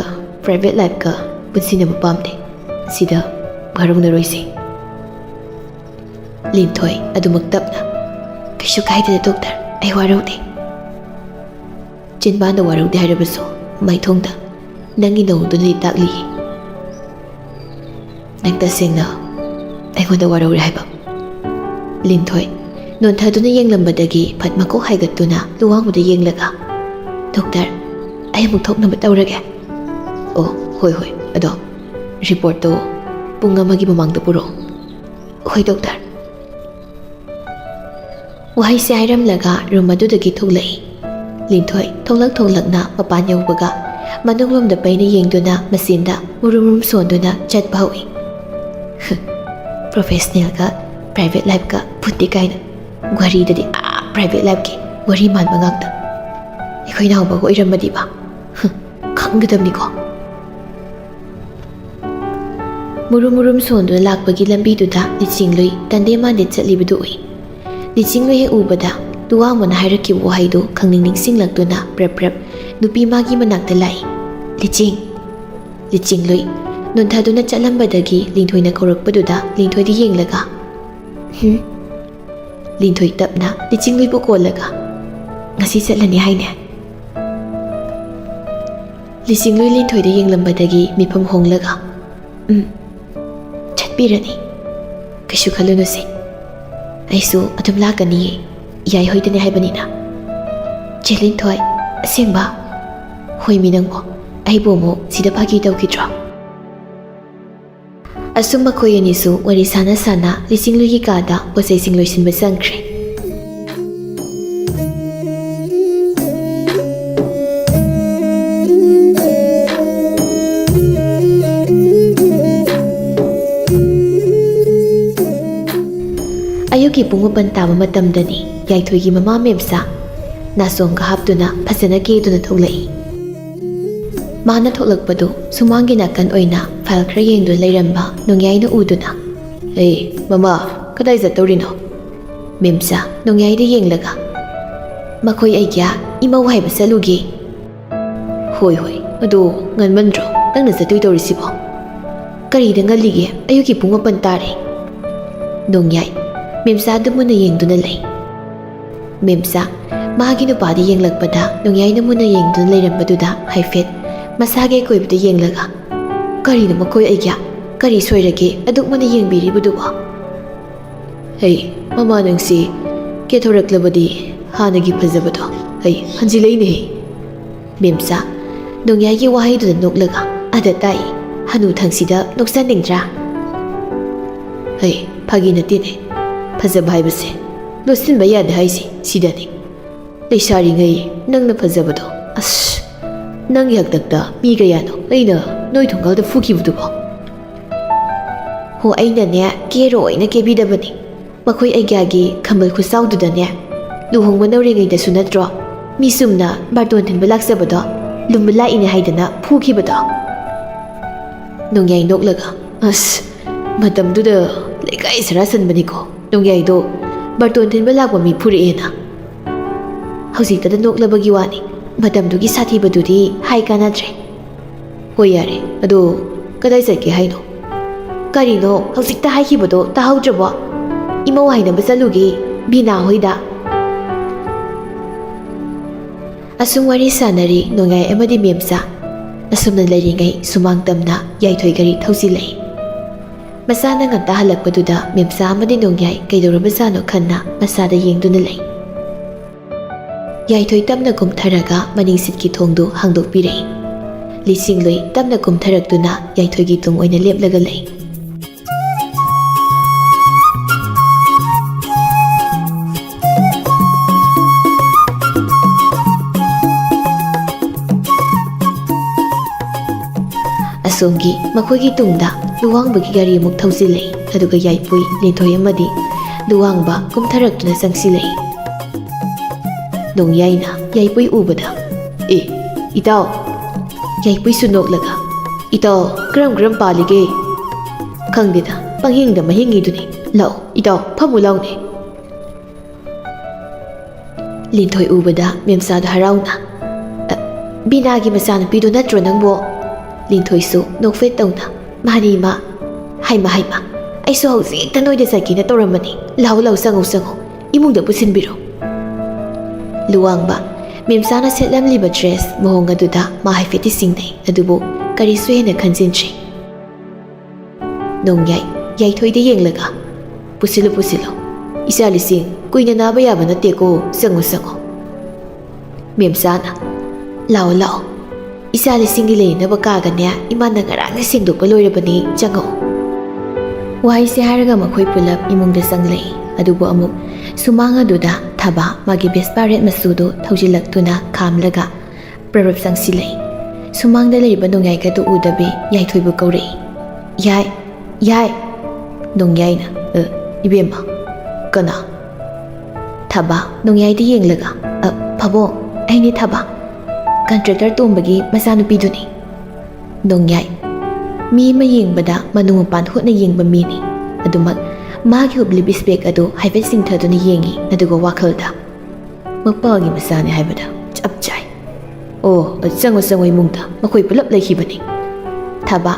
private lifeꯀ ꯄꯨꯟꯁꯤꯟꯅꯕ ꯄꯥꯝꯗꯦ꯫ ꯁꯤꯗ ꯋꯥꯔꯧꯅꯔꯣꯏꯁꯤ꯫" ꯂꯤꯟꯊꯣꯏ ꯑꯗꯨꯃꯛ ꯇꯞꯅ, "ꯀꯩꯁꯨ ꯀꯥꯏꯗꯦꯗ, doctor, ꯑꯩ ꯋꯥꯔꯧꯗꯦ꯫" ꯆꯤꯟꯕꯥꯟꯗ ꯋꯥꯔꯧꯗꯦ ꯍꯥꯏꯔꯕꯁꯨ ꯃꯥꯏꯊꯣꯡꯗ, "ꯅꯪꯒꯤ ꯅꯧꯗꯨꯅꯗꯤ ꯇꯥꯛꯂꯤꯌꯦ꯫ ꯅꯪ ꯇꯁꯦꯡꯅ ꯑꯩꯉꯣꯟꯗ ꯋꯥꯔꯧꯔꯦ ꯍꯥꯏꯕ?" ꯂꯤꯟꯊꯣꯏ ꯅꯣꯟꯊꯗꯨꯅ ꯌꯦꯡꯂꯝꯕꯗꯒꯤ ꯐꯠ ꯃꯀꯣꯛ ꯍꯥꯏꯒꯠꯇꯨꯅ ꯂꯨꯋꯥꯡꯕꯗ ꯌꯦꯡꯂꯒ, "Doctor, ꯑꯩ ꯑꯃꯨꯛ ꯊꯣꯛꯅꯕ ꯇꯧꯔꯒꯦ꯫" "ꯑꯣ, ꯍꯣꯏ, ꯍꯣꯏ, ꯑꯗꯣ reportꯇꯣ ꯄꯨꯡ ꯑꯃꯒꯤ ꯃꯃꯥꯡꯗ ꯄꯨꯔꯛꯑꯣ꯫" "ꯍꯣꯏ, doctor꯫" ꯋꯥꯍꯩꯁꯦ ꯍꯥꯏꯔꯝꯂꯒ room ꯑꯗꯨꯗꯒꯤ ꯊꯣꯛꯂꯛꯏ꯫ ꯂꯤꯟꯊꯣꯏ ꯊꯣꯛꯂꯛ ꯊꯣꯛꯂꯛꯅ ꯃꯄꯥꯟ ꯌꯧꯕꯒ ꯃꯅꯨꯡꯂꯣꯝꯗ ꯄꯩꯅ ꯌꯦꯡꯗꯨꯅ ꯃꯆꯤꯟꯗ ꯃꯨꯔꯨꯝ ꯃꯨꯔꯨꯝ ꯁꯣꯟꯗꯨꯅ ꯆꯠꯄ ꯍꯧꯏ꯫ "Professionalꯒ private lifeꯀ ꯄꯨꯟꯗꯦ ꯀꯥꯏꯅ ꯋꯥꯔꯤꯗꯗꯤ ꯑꯥ Private lifeꯀꯤ ꯋꯥꯔꯤ ꯃꯥꯟꯕ ꯉꯥꯛꯇ꯫ ꯑꯩꯈꯣꯏ ꯅꯥꯎꯕꯒ ꯑꯣꯏꯔꯝꯃꯗꯤꯕ꯫ ꯍꯨꯝ, ꯈꯪꯒꯗꯕꯅꯤꯀꯣ꯫ ꯃꯨꯔꯨꯝ ꯃꯨꯔꯨꯝ ꯁꯣꯟꯗꯨꯅ ꯂꯥꯛꯄꯒꯤ ꯂꯝꯕꯤꯗꯨꯗ ꯂꯤꯆꯤꯡꯂꯨꯏ ꯇꯟꯗꯦ ꯃꯥꯟꯗꯦ ꯆꯠꯂꯤꯕꯗꯨ ꯎꯏ꯫ ꯂꯤꯆꯤꯡꯂꯨꯏ ꯍꯦꯛ ꯎꯕꯗ ꯇꯨꯋꯥꯡꯕꯅ ꯍꯥꯏꯔꯛꯈꯤꯕ ꯋꯥꯍꯩꯗꯨ ꯈꯪꯅꯤꯡ ꯅꯤꯡꯁꯤꯡꯂꯛꯇꯨꯅ ꯄ꯭ꯔꯞ ꯄ꯭ꯔꯞ ꯅꯨꯄꯤ ꯃꯥꯒꯤ ꯃꯅꯥꯛꯇ ꯂꯥꯛꯏ꯫ "ꯂꯤꯆꯤꯡ!" ꯂꯤꯆꯤꯡꯂꯨꯏ ꯅꯣꯟꯊꯗꯨꯅ ꯆꯠꯂꯝꯕꯗꯒꯤ ꯂꯤꯟꯊꯣꯏꯅ ꯀꯧꯔꯛꯄꯗꯨꯗ ꯂꯤꯟꯊꯣꯏꯗ ꯌꯦꯡꯂꯒ, "ꯍꯨꯝ?" ꯂꯤꯟꯊꯣꯏ ꯇꯞꯅ ꯂꯤꯆꯤꯡꯂꯨꯏꯕꯨ ꯀꯣꯜꯂꯒ, "ꯉꯁꯤ ꯆꯠꯂꯅꯤ ꯍꯥꯏꯅꯦ?" ꯂꯤꯆꯤꯡꯂꯨꯏ ꯂꯤꯟꯊꯣꯏꯗ ꯌꯦꯡꯂꯝꯕꯗꯒꯤ ꯃꯤꯐꯝ ꯍꯣꯡꯂꯒ, "ꯎꯝ, ꯆꯠꯄꯤꯔꯅꯤ꯫ ꯀꯩꯁꯨ ꯈꯜꯂꯨꯅꯨꯁꯦ꯫ ꯑꯩꯁꯨ ꯑꯗꯨꯝ ꯂꯥꯛꯀꯅꯤꯌꯦ, ꯏꯌꯥꯏ ꯍꯣꯏꯗꯅꯦ ꯍꯥꯏꯕꯅꯤꯅ꯫" "ꯆꯦ ꯂꯤꯟꯊꯣꯏ, ꯑꯁꯦꯡꯕ?" "ꯍꯣꯏꯃꯤ, ꯅꯪꯕꯣ, ꯑꯩꯕꯨ ꯑꯃꯨꯛ ꯁꯤꯗ ꯐꯥꯒꯤ ꯇꯧꯈꯤꯗ꯭ꯔꯣ?" ꯑꯁꯨꯝ ꯃꯈꯣꯏ ꯑꯅꯤꯁꯨ ꯋꯥꯔꯤ ꯁꯥꯟꯅ ꯁꯥꯟꯅ ꯂꯤꯆꯤꯡꯂꯨꯏꯒꯤ ꯀꯥꯗ ꯄꯣꯠꯆꯩꯁꯤꯡ ꯂꯣꯏꯁꯤꯟꯕ ꯆꯪꯈ꯭ꯔꯦ꯫ ꯑꯌꯨꯛꯀꯤ ꯄꯨꯡ ꯃꯥꯄꯟ ꯇꯥꯕ ꯃꯇꯝꯗꯅꯤ ꯌꯥꯏꯊꯣꯏꯒꯤ ꯃꯃꯥ ꯃꯦꯝꯆꯥ ꯅꯥꯆꯣꯡꯒ ꯍꯥꯞꯇꯨꯅ ꯐꯖꯅ ꯀꯦꯗꯨꯅ ꯊꯣꯛꯂꯛꯏ꯫ ꯃꯥꯅ ꯊꯣꯛꯂꯛꯄꯗꯨ ꯁꯨꯃꯥꯡꯒꯤ ꯅꯥꯀꯟ ꯑꯣꯏꯅ ꯐꯥꯏꯜ ꯈꯔ ꯌꯦꯡꯗꯨꯅ ꯂꯩꯔꯝꯕ ꯅꯣꯡꯌꯥꯏꯅ ꯎꯗꯨꯅ, "ꯑꯦ, ꯃꯃꯥ, ꯀꯗꯥꯏ ꯆꯠꯇꯧꯔꯤꯅꯣ?" ꯃꯦꯝꯆꯥ ꯅꯣꯡꯌꯥꯏꯗ ꯌꯦꯡꯂꯒ, "ꯃꯈꯣꯏ ꯑꯩꯒꯤ ꯏꯃꯧ ꯍꯥꯏꯕ ꯆꯠꯂꯨꯒꯦ꯫" "ꯍꯣꯏ, ꯍꯣꯏ, ꯑꯗꯣ ꯉꯟꯃꯟꯗ꯭ꯔꯣ ꯅꯪꯅ ꯆꯠꯇꯣꯏ ꯇꯧꯔꯤꯁꯤꯕꯣ? ꯀꯔꯤꯗ ꯉꯜꯂꯤꯒꯦ? ꯑꯌꯨꯛꯀꯤ ꯄꯨꯡ ꯃꯥꯄꯟ ꯇꯥꯔꯦ꯫" ꯅꯣꯡꯌꯥꯏ ꯃꯦꯝꯆꯥꯗ ꯃꯨꯟꯅ ꯌꯦꯡꯗꯨꯅ ꯂꯩ꯫ ꯃꯦꯝꯆꯥ ꯃꯥꯒꯤ ꯅꯨꯄꯥꯗ ꯌꯦꯡꯂꯛꯄꯗ ꯅꯣꯡꯌꯥꯏꯅ ꯃꯨꯟꯅ ꯌꯦꯡꯗꯨꯅ ꯂꯩꯔꯝꯕꯗꯨꯗ ꯍꯥꯏꯐꯦꯠ ꯃꯁꯥꯒꯤ ꯑꯀꯣꯏꯕꯗ ꯌꯦꯡꯂꯒ, "ꯀꯔꯤꯅꯣ ꯃꯈꯣꯏ ꯑꯩꯒꯤ? ꯀꯔꯤ ꯁꯣꯏꯔꯒꯦ ꯑꯗꯨꯛ ꯃꯨꯟꯅ ꯌꯦꯡꯕꯤꯔꯤꯕꯗꯨꯕꯣ?" "ꯍꯩ, ꯃꯃꯥ ꯅꯪꯁꯤ ꯀꯦꯊꯣꯔꯛꯂꯕꯗꯤ ꯍꯥꯟꯅꯒꯤ ꯐꯖꯕꯗꯣ, ꯍꯩ, ꯍꯟꯖꯤꯜꯂꯛꯏꯅꯦꯍꯦ꯫" ꯃꯦꯝꯆꯥ ꯅꯣꯡꯌꯥꯏꯒꯤ ꯋꯥꯍꯩꯗꯨꯗ ꯅꯣꯛꯂꯒ, "ꯑꯗ ꯇꯥꯏ, ꯍꯅꯨ ꯊꯪꯁꯤꯗ ꯅꯣꯛꯆꯅꯤꯡꯗ꯭ꯔꯥ?" "ꯍꯩ, ꯐꯥꯒꯤ ꯅꯠꯇꯦꯅꯦ, ꯐꯖꯕ ꯍꯥꯏꯕꯁꯦ ꯂꯣꯠꯁꯤꯟꯕ ꯌꯥꯗꯦ ꯍꯥꯏꯁꯦ ꯁꯤꯗꯅꯤ꯫ ꯂꯩꯁꯥꯔꯤꯉꯩ ꯅꯪꯅ ꯐꯖꯕꯗꯣ, ꯑꯁ, ꯅꯪꯒꯤ ꯍꯥꯛꯇꯛꯇ ꯃꯤ ꯀꯌꯥꯅꯣ ꯑꯩꯅ ꯅꯣꯏ ꯊꯣꯡꯒꯥꯜꯗ ꯐꯨꯈꯤꯕꯗꯨꯕꯣ?" "ꯍꯣ, ꯑꯩꯅꯅꯦ ꯀꯦꯔꯣꯏꯅ ꯀꯦꯕꯤꯗꯕꯅꯤ꯫ ꯃꯈꯣꯏ ꯑꯩꯒ꯭ꯌꯥꯒꯤ ꯈꯝꯕꯜ ꯈꯨꯆꯥꯎꯗꯨꯗꯅꯦ ꯂꯨꯍꯣꯡꯕ ꯅꯧꯔꯤꯉꯩꯗꯁꯨ ꯅꯠꯇ꯭ꯔꯣ ꯃꯤ ꯁꯨꯝꯅ ꯕꯥꯔꯇꯣꯟ ꯊꯤꯟꯕ ꯂꯥꯛꯆꯕꯗꯣ, ꯂꯨꯝꯕ ꯂꯥꯛꯏꯅꯦ ꯍꯥꯏꯗꯅ ꯐꯨꯈꯤꯕꯗꯣ? ꯅꯣꯡꯌꯥꯏ ꯅꯣꯛꯂꯒ, ꯑꯁ, ꯃꯇꯝꯗꯨꯗ ꯂꯩꯀꯥꯏ ꯁꯔꯥ ꯁꯟꯕꯅꯤꯀꯣ ꯅꯣꯡꯌꯥꯏꯗꯣ ꯕꯥꯔꯇꯣꯟ ꯊꯤꯟꯕ ꯂꯥꯛꯄ ꯃꯤ ꯐꯨꯔꯛꯑꯦꯅ꯫ ꯍꯧꯖꯤꯛꯇꯗ ꯅꯣꯛꯂꯕꯒꯤ ꯋꯥꯅꯤ, ꯃꯇꯝꯗꯨꯒꯤ ꯁꯥꯊꯤꯕꯗꯨꯗꯤ ꯍꯥꯏ ꯀꯥꯟꯅꯗ꯭ꯔꯦ꯫ ꯍꯣꯏ, ꯌꯥꯔꯦ, ꯑꯗꯣ ꯀꯗꯥꯏ ꯆꯠꯀꯦ ꯍꯥꯏꯅꯣ? ꯀꯔꯤꯅꯣ ꯍꯧꯖꯤꯛꯇ ꯍꯥꯏꯈꯤꯕꯗꯣ ꯇꯥꯍꯧꯗ꯭ꯔꯕꯣ? ꯏꯃꯧ ꯍꯥꯏꯅꯕ ꯆꯠꯂꯨꯒꯦ ꯕꯤꯅꯥ ꯍꯣꯏꯗ꯫ ꯑꯁꯨꯝ ꯋꯥꯔꯤ ꯁꯥꯟꯅꯔꯤ ꯅꯣꯡꯌꯥꯏ ꯑꯃꯗꯤ ꯃꯦꯝꯆꯥ꯫ ꯑꯁꯨꯝꯅ ꯂꯩꯔꯤꯉꯩ ꯁꯨꯃꯥꯡ ꯇꯝꯅ ꯌꯥꯏꯊꯣꯏ ꯒꯥꯔꯤ ꯊꯧꯖꯤꯜꯂꯛꯏ꯫ ꯃꯆꯥꯅ ꯉꯟꯇꯥ ꯍꯜꯂꯛꯄꯗꯨꯗ ꯃꯦꯝꯆꯥ ꯑꯃꯗꯤ ꯅꯣꯡꯌꯥꯏ ꯀꯩꯗꯧꯔꯕꯖꯥꯠꯅꯣ ꯈꯟꯅ ꯃꯆꯥꯗ ꯌꯦꯡꯗꯨꯅ ꯂꯩ꯫ ꯌꯥꯏꯊꯣꯏ ꯇꯞꯅ ꯀꯨꯝꯊꯔꯒ ꯃꯅꯤꯡ ꯁꯤꯠꯀꯤ ꯊꯣꯡꯗꯨ ꯍꯥꯡꯗꯣꯛꯄꯤꯔꯛꯏ꯫ ꯂꯤꯁꯤꯡꯂꯨꯏ ꯇꯞꯅ ꯀꯨꯝꯊꯔꯛꯇꯨꯅ ꯌꯥꯏꯊꯣꯏꯒꯤ ꯇꯨꯡ ꯑꯣꯏꯅ ꯂꯦꯞꯂꯒ ꯂꯩ꯫ ꯑꯁꯣꯝꯒꯤ ꯃꯈꯣꯏꯒꯤ ꯇꯨꯡꯗ ꯂꯨꯋꯥꯡꯕꯒꯤ ꯒꯥꯔꯤ ꯑꯃꯨꯛ ꯊꯧꯖꯤꯜꯂꯛꯏ, ꯑꯗꯨꯒ ꯌꯥꯏꯄꯨꯏ, ꯂꯤꯟꯊꯣꯏ ꯑꯃꯗꯤ ꯂꯨꯋꯥꯡꯕ ꯀꯨꯝꯊꯔꯛꯇꯨꯅ ꯆꯪꯁꯤꯜꯂꯛꯏ꯫ ꯅꯣꯡꯌꯥꯏꯅ ꯌꯥꯏꯄꯨꯏ ꯎꯕꯗ, "ꯑꯦ, ꯏꯇꯥꯎ!" ꯌꯥꯏꯄꯨꯏꯁꯨ ꯅꯣꯛꯂꯒ, "ꯏꯇꯥꯎ, ꯀꯔꯝ ꯀꯔꯝ ꯄꯥꯜꯂꯤꯒꯦ?" "ꯈꯪꯗꯦꯗ, ꯄꯪꯍꯤꯡꯗ ꯃꯍꯤꯡꯉꯤꯗꯨꯅꯤ꯫ ꯂꯥꯛꯑꯣ, ꯏꯇꯥꯎ, ꯐꯝꯃꯨ ꯂꯥꯎꯅꯦ꯫" ꯂꯤꯟꯊꯣꯏ ꯎꯕꯗ ꯃꯦꯝꯆꯥꯗꯣ ꯍꯔꯥꯎꯅ, "ꯑ, ꯕꯤꯅꯥꯒꯤ ꯃꯆꯥꯅꯨꯄꯤꯗꯣ ꯅꯠꯇ꯭ꯔꯣ ꯅꯪꯕꯣ?" ꯂꯤꯟꯊꯣꯏꯁꯨ ꯅꯣꯛꯐꯦꯠ ꯇꯧꯅ, "ꯃꯥꯅꯤ, ꯏꯃꯥ꯫" "ꯍꯩꯃ, ꯍꯩꯃ, ꯑꯩꯁꯨ ꯍꯧꯖꯤꯛꯇ ꯅꯣꯏꯗ ꯆꯠꯀꯦꯅ ꯇꯧꯔꯝꯕꯅꯤ꯫ ꯂꯥꯎ, ꯂꯥꯎ, ꯆꯪꯉꯨ, ꯆꯪꯉꯨ, ꯏꯃꯨꯡꯗ ꯄꯨꯁꯤꯟꯕꯤꯔꯣ꯫" ꯂꯨꯋꯥꯡꯕ, ꯃꯦꯝꯆꯥꯅ ꯁꯦꯠꯂꯝꯂꯤꯕ ꯗ꯭ꯔꯦꯁ ꯃꯑꯣꯡ ꯑꯗꯨꯗ ꯃꯥ ꯍꯥꯏꯐꯦꯠꯇꯤ ꯆꯤꯡꯅꯩ, ꯑꯗꯨꯕꯨ ꯀꯔꯤꯁꯨ ꯍꯦꯟꯅ ꯈꯟꯖꯤꯟꯗ꯭ꯔꯦ꯫ ꯅꯣꯡꯌꯥꯏ, ꯌꯥꯏꯊꯣꯏꯗ ꯌꯦꯡꯂꯒ, "ꯄꯨꯁꯤꯜꯂꯨ, ꯄꯨꯁꯤꯜꯂꯨ꯫ ꯏꯆꯥ ꯂꯤꯁꯤꯡ, ꯀꯨꯏꯅ ꯅꯥꯕ ꯌꯥꯕ ꯅꯠꯇꯦꯀꯣ, ꯆꯪꯉꯨ, ꯆꯪꯉꯨ꯫" ꯃꯦꯝꯆꯥꯅ, "ꯂꯥꯛꯑꯣ, ꯂꯥꯛꯑꯣ꯫ ꯏꯆꯥ ꯂꯤꯁꯤꯡꯒꯤ ꯂꯩꯅꯕ ꯀꯥꯒꯅꯦ, ꯏꯃꯥꯅ ꯉꯔꯥꯡꯅ ꯁꯦꯡꯗꯣꯛꯄ ꯂꯣꯏꯔꯕꯅꯤ, ꯆꯪꯉꯛꯑꯣ꯫" ꯋꯥꯍꯩꯁꯦ ꯍꯥꯏꯔꯒ ꯃꯈꯣꯏ ꯄꯨꯂꯞ ꯏꯃꯨꯡꯗ ꯆꯪꯂꯛꯏ꯫ ꯑꯗꯨꯕꯨ ꯑꯃꯨꯛ ꯁꯨꯃꯥꯡ ꯑꯗꯨꯗ ꯊꯕꯥ ꯃꯥꯒꯤ ꯕꯦꯁꯄꯥ ꯔꯦꯠ ꯃꯆꯨꯗꯨ ꯊꯧꯖꯤꯜꯂꯛꯇꯨꯅ ꯈꯥꯝꯂꯒ ꯄ꯭ꯔꯞ ꯄ꯭ꯔꯞ ꯆꯪꯁꯤꯜꯂꯛꯏ꯫ ꯁꯨꯃꯥꯡꯗ ꯂꯩꯔꯤꯕ ꯅꯣꯡꯌꯥꯏꯒꯗꯨ ꯎꯗꯕꯤ ꯌꯥꯏꯊꯣꯏꯕꯨ ꯀꯧꯔꯛꯏ꯫ "ꯌꯥꯏ, ꯌꯥꯏ!" ꯅꯣꯡꯌꯥꯏꯅ, "ꯑ, ꯏꯕꯦꯝꯃ, ꯀꯅꯥ?" ꯊꯕꯥ, ꯅꯣꯡꯌꯥꯏꯗ ꯌꯦꯡꯂꯒ, "ꯑ, ꯐꯥꯕꯣꯡ, ꯑꯩꯅꯦ ꯊꯕꯥ, ꯀꯟꯇ꯭ꯔꯦꯛꯇꯔ ꯇꯣꯝꯕꯒꯤ ꯃꯆꯥꯅꯨꯄꯤꯗꯨꯅꯤ꯫" ꯅꯣꯡꯌꯥꯏ, ꯃꯤ ꯑꯃ ꯌꯦꯡꯕꯗ ꯃꯅꯨꯡ ꯃꯄꯥꯟ ꯍꯨꯠꯅ ꯌꯦꯡꯕ ꯃꯤꯅꯤ꯫ ꯑꯗꯨꯃꯛ ꯃꯥꯒꯤ ꯎꯞꯂꯤꯕ ꯏꯁꯄꯦꯛ ꯑꯗꯨ ꯍꯥꯏꯐꯦꯠ ꯆꯤꯡꯊꯗꯨꯅ ꯌꯦꯡꯏ, ꯑꯗꯨꯒ ꯋꯥꯈꯜꯗ, "ꯃꯄꯥꯒꯤ ꯃꯆꯥꯅꯤ ꯍꯥꯏꯕꯗ ꯆꯞ ꯆꯥꯏ꯫ ꯑꯣ, ꯆꯪꯉꯣ, ꯆꯪꯉꯣ, ꯏꯃꯨꯡꯗ ꯃꯈꯣꯏ ꯄꯨꯂꯞ ꯂꯩꯈꯤꯕꯅꯤ꯫" ꯊꯕꯥ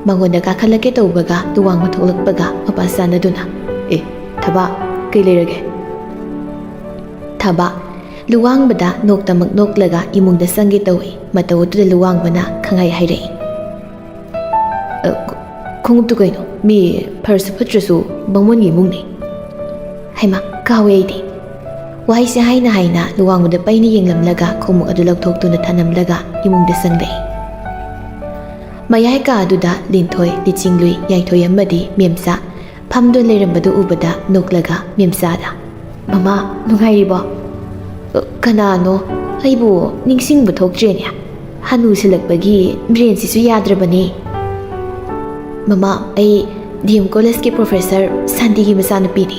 ꯃꯉꯣꯟꯗ ꯀꯥꯈꯠꯂꯛꯀꯦ ꯇꯧꯕꯒ ꯂꯨꯋꯥꯡꯕ ꯊꯣꯛꯂꯛꯄꯒ ꯃꯄꯥ ꯆꯥꯟꯅꯗꯨꯅ, "ꯑꯦ, ꯊꯕꯥ, ꯀꯩ ꯂꯩꯔꯒꯦ?" ꯊꯕꯥ ꯂꯨꯋꯥꯡꯕꯗ ꯅꯣꯛꯇꯃꯛ ꯅꯣꯛꯂꯒ ꯏꯃꯨꯡꯗ ꯆꯪꯒꯦ ꯇꯧꯏ꯫ ꯃꯇꯧ ꯑꯗꯨꯗ ꯂꯨꯋꯥꯡꯕꯅ ꯈꯪꯍꯥꯏ ꯍꯥꯏꯔꯛꯏ, "ꯑ, ꯈꯣ-, ꯈꯣꯡꯎꯞꯇꯨ ꯀꯩꯅꯣ? ꯃꯤ ꯐꯔꯁꯨ ꯐꯠꯇ꯭ꯔꯁꯨ ꯕꯥꯃꯣꯟꯒꯤ ꯏꯃꯨꯡꯅꯤ꯫" "ꯍꯩꯃꯥ, ꯀꯥꯎꯋꯦ ꯑꯩꯗꯤ꯫" ꯋꯥꯍꯩꯁꯦ ꯍꯥꯏꯅ ꯍꯥꯏꯅ ꯂꯨꯋꯥꯡꯕꯗ ꯄꯩꯅ ꯌꯦꯡꯂꯝꯂꯒ ꯈꯣꯡꯎꯞ ꯑꯗꯨ ꯂꯧꯊꯣꯛꯇꯨꯅ ꯊꯅꯝꯂꯒ ꯏꯃꯨꯡꯗ ꯆꯪꯂꯛꯏ꯫ ꯃꯌꯥꯏ ꯀꯥ ꯑꯗꯨꯗ ꯂꯤꯟꯊꯣꯏ, ꯂꯤꯆꯤꯡꯂꯨꯏ, ꯌꯥꯏꯊꯣꯏ ꯑꯃꯗꯤ ꯃꯦꯝꯆꯥ ꯐꯝꯗꯨꯅ ꯂꯩꯔꯝꯕꯗꯨ ꯎꯕꯗ ꯅꯣꯛꯂꯒ ꯃꯦꯝꯆꯥꯗ, "ꯃꯃꯥ, ꯅꯨꯡꯉꯥꯏꯔꯤꯕꯣ?" "ꯀꯅꯥꯅꯣ? ꯑꯩꯕꯨ ꯅꯤꯡꯁꯤꯡꯕ ꯊꯣꯛꯇ꯭ꯔꯦꯅꯦ꯫ ꯍꯅꯨꯁꯤꯜꯂꯛꯄꯒꯤ ꯕ꯭ꯔꯦꯟꯁꯤꯁꯨ ꯌꯥꯗ꯭ꯔꯕꯅꯤ꯫" "ꯃꯃꯥ, ꯑꯩ ꯗꯤ ꯑꯦꯝ ꯀꯣꯂꯦꯖꯀꯤ ꯄ꯭ꯔꯣꯐꯦꯁꯔ ꯁꯥꯟꯇꯤꯒꯤ ꯃꯆꯥꯅꯨꯄꯤꯅꯤ꯫"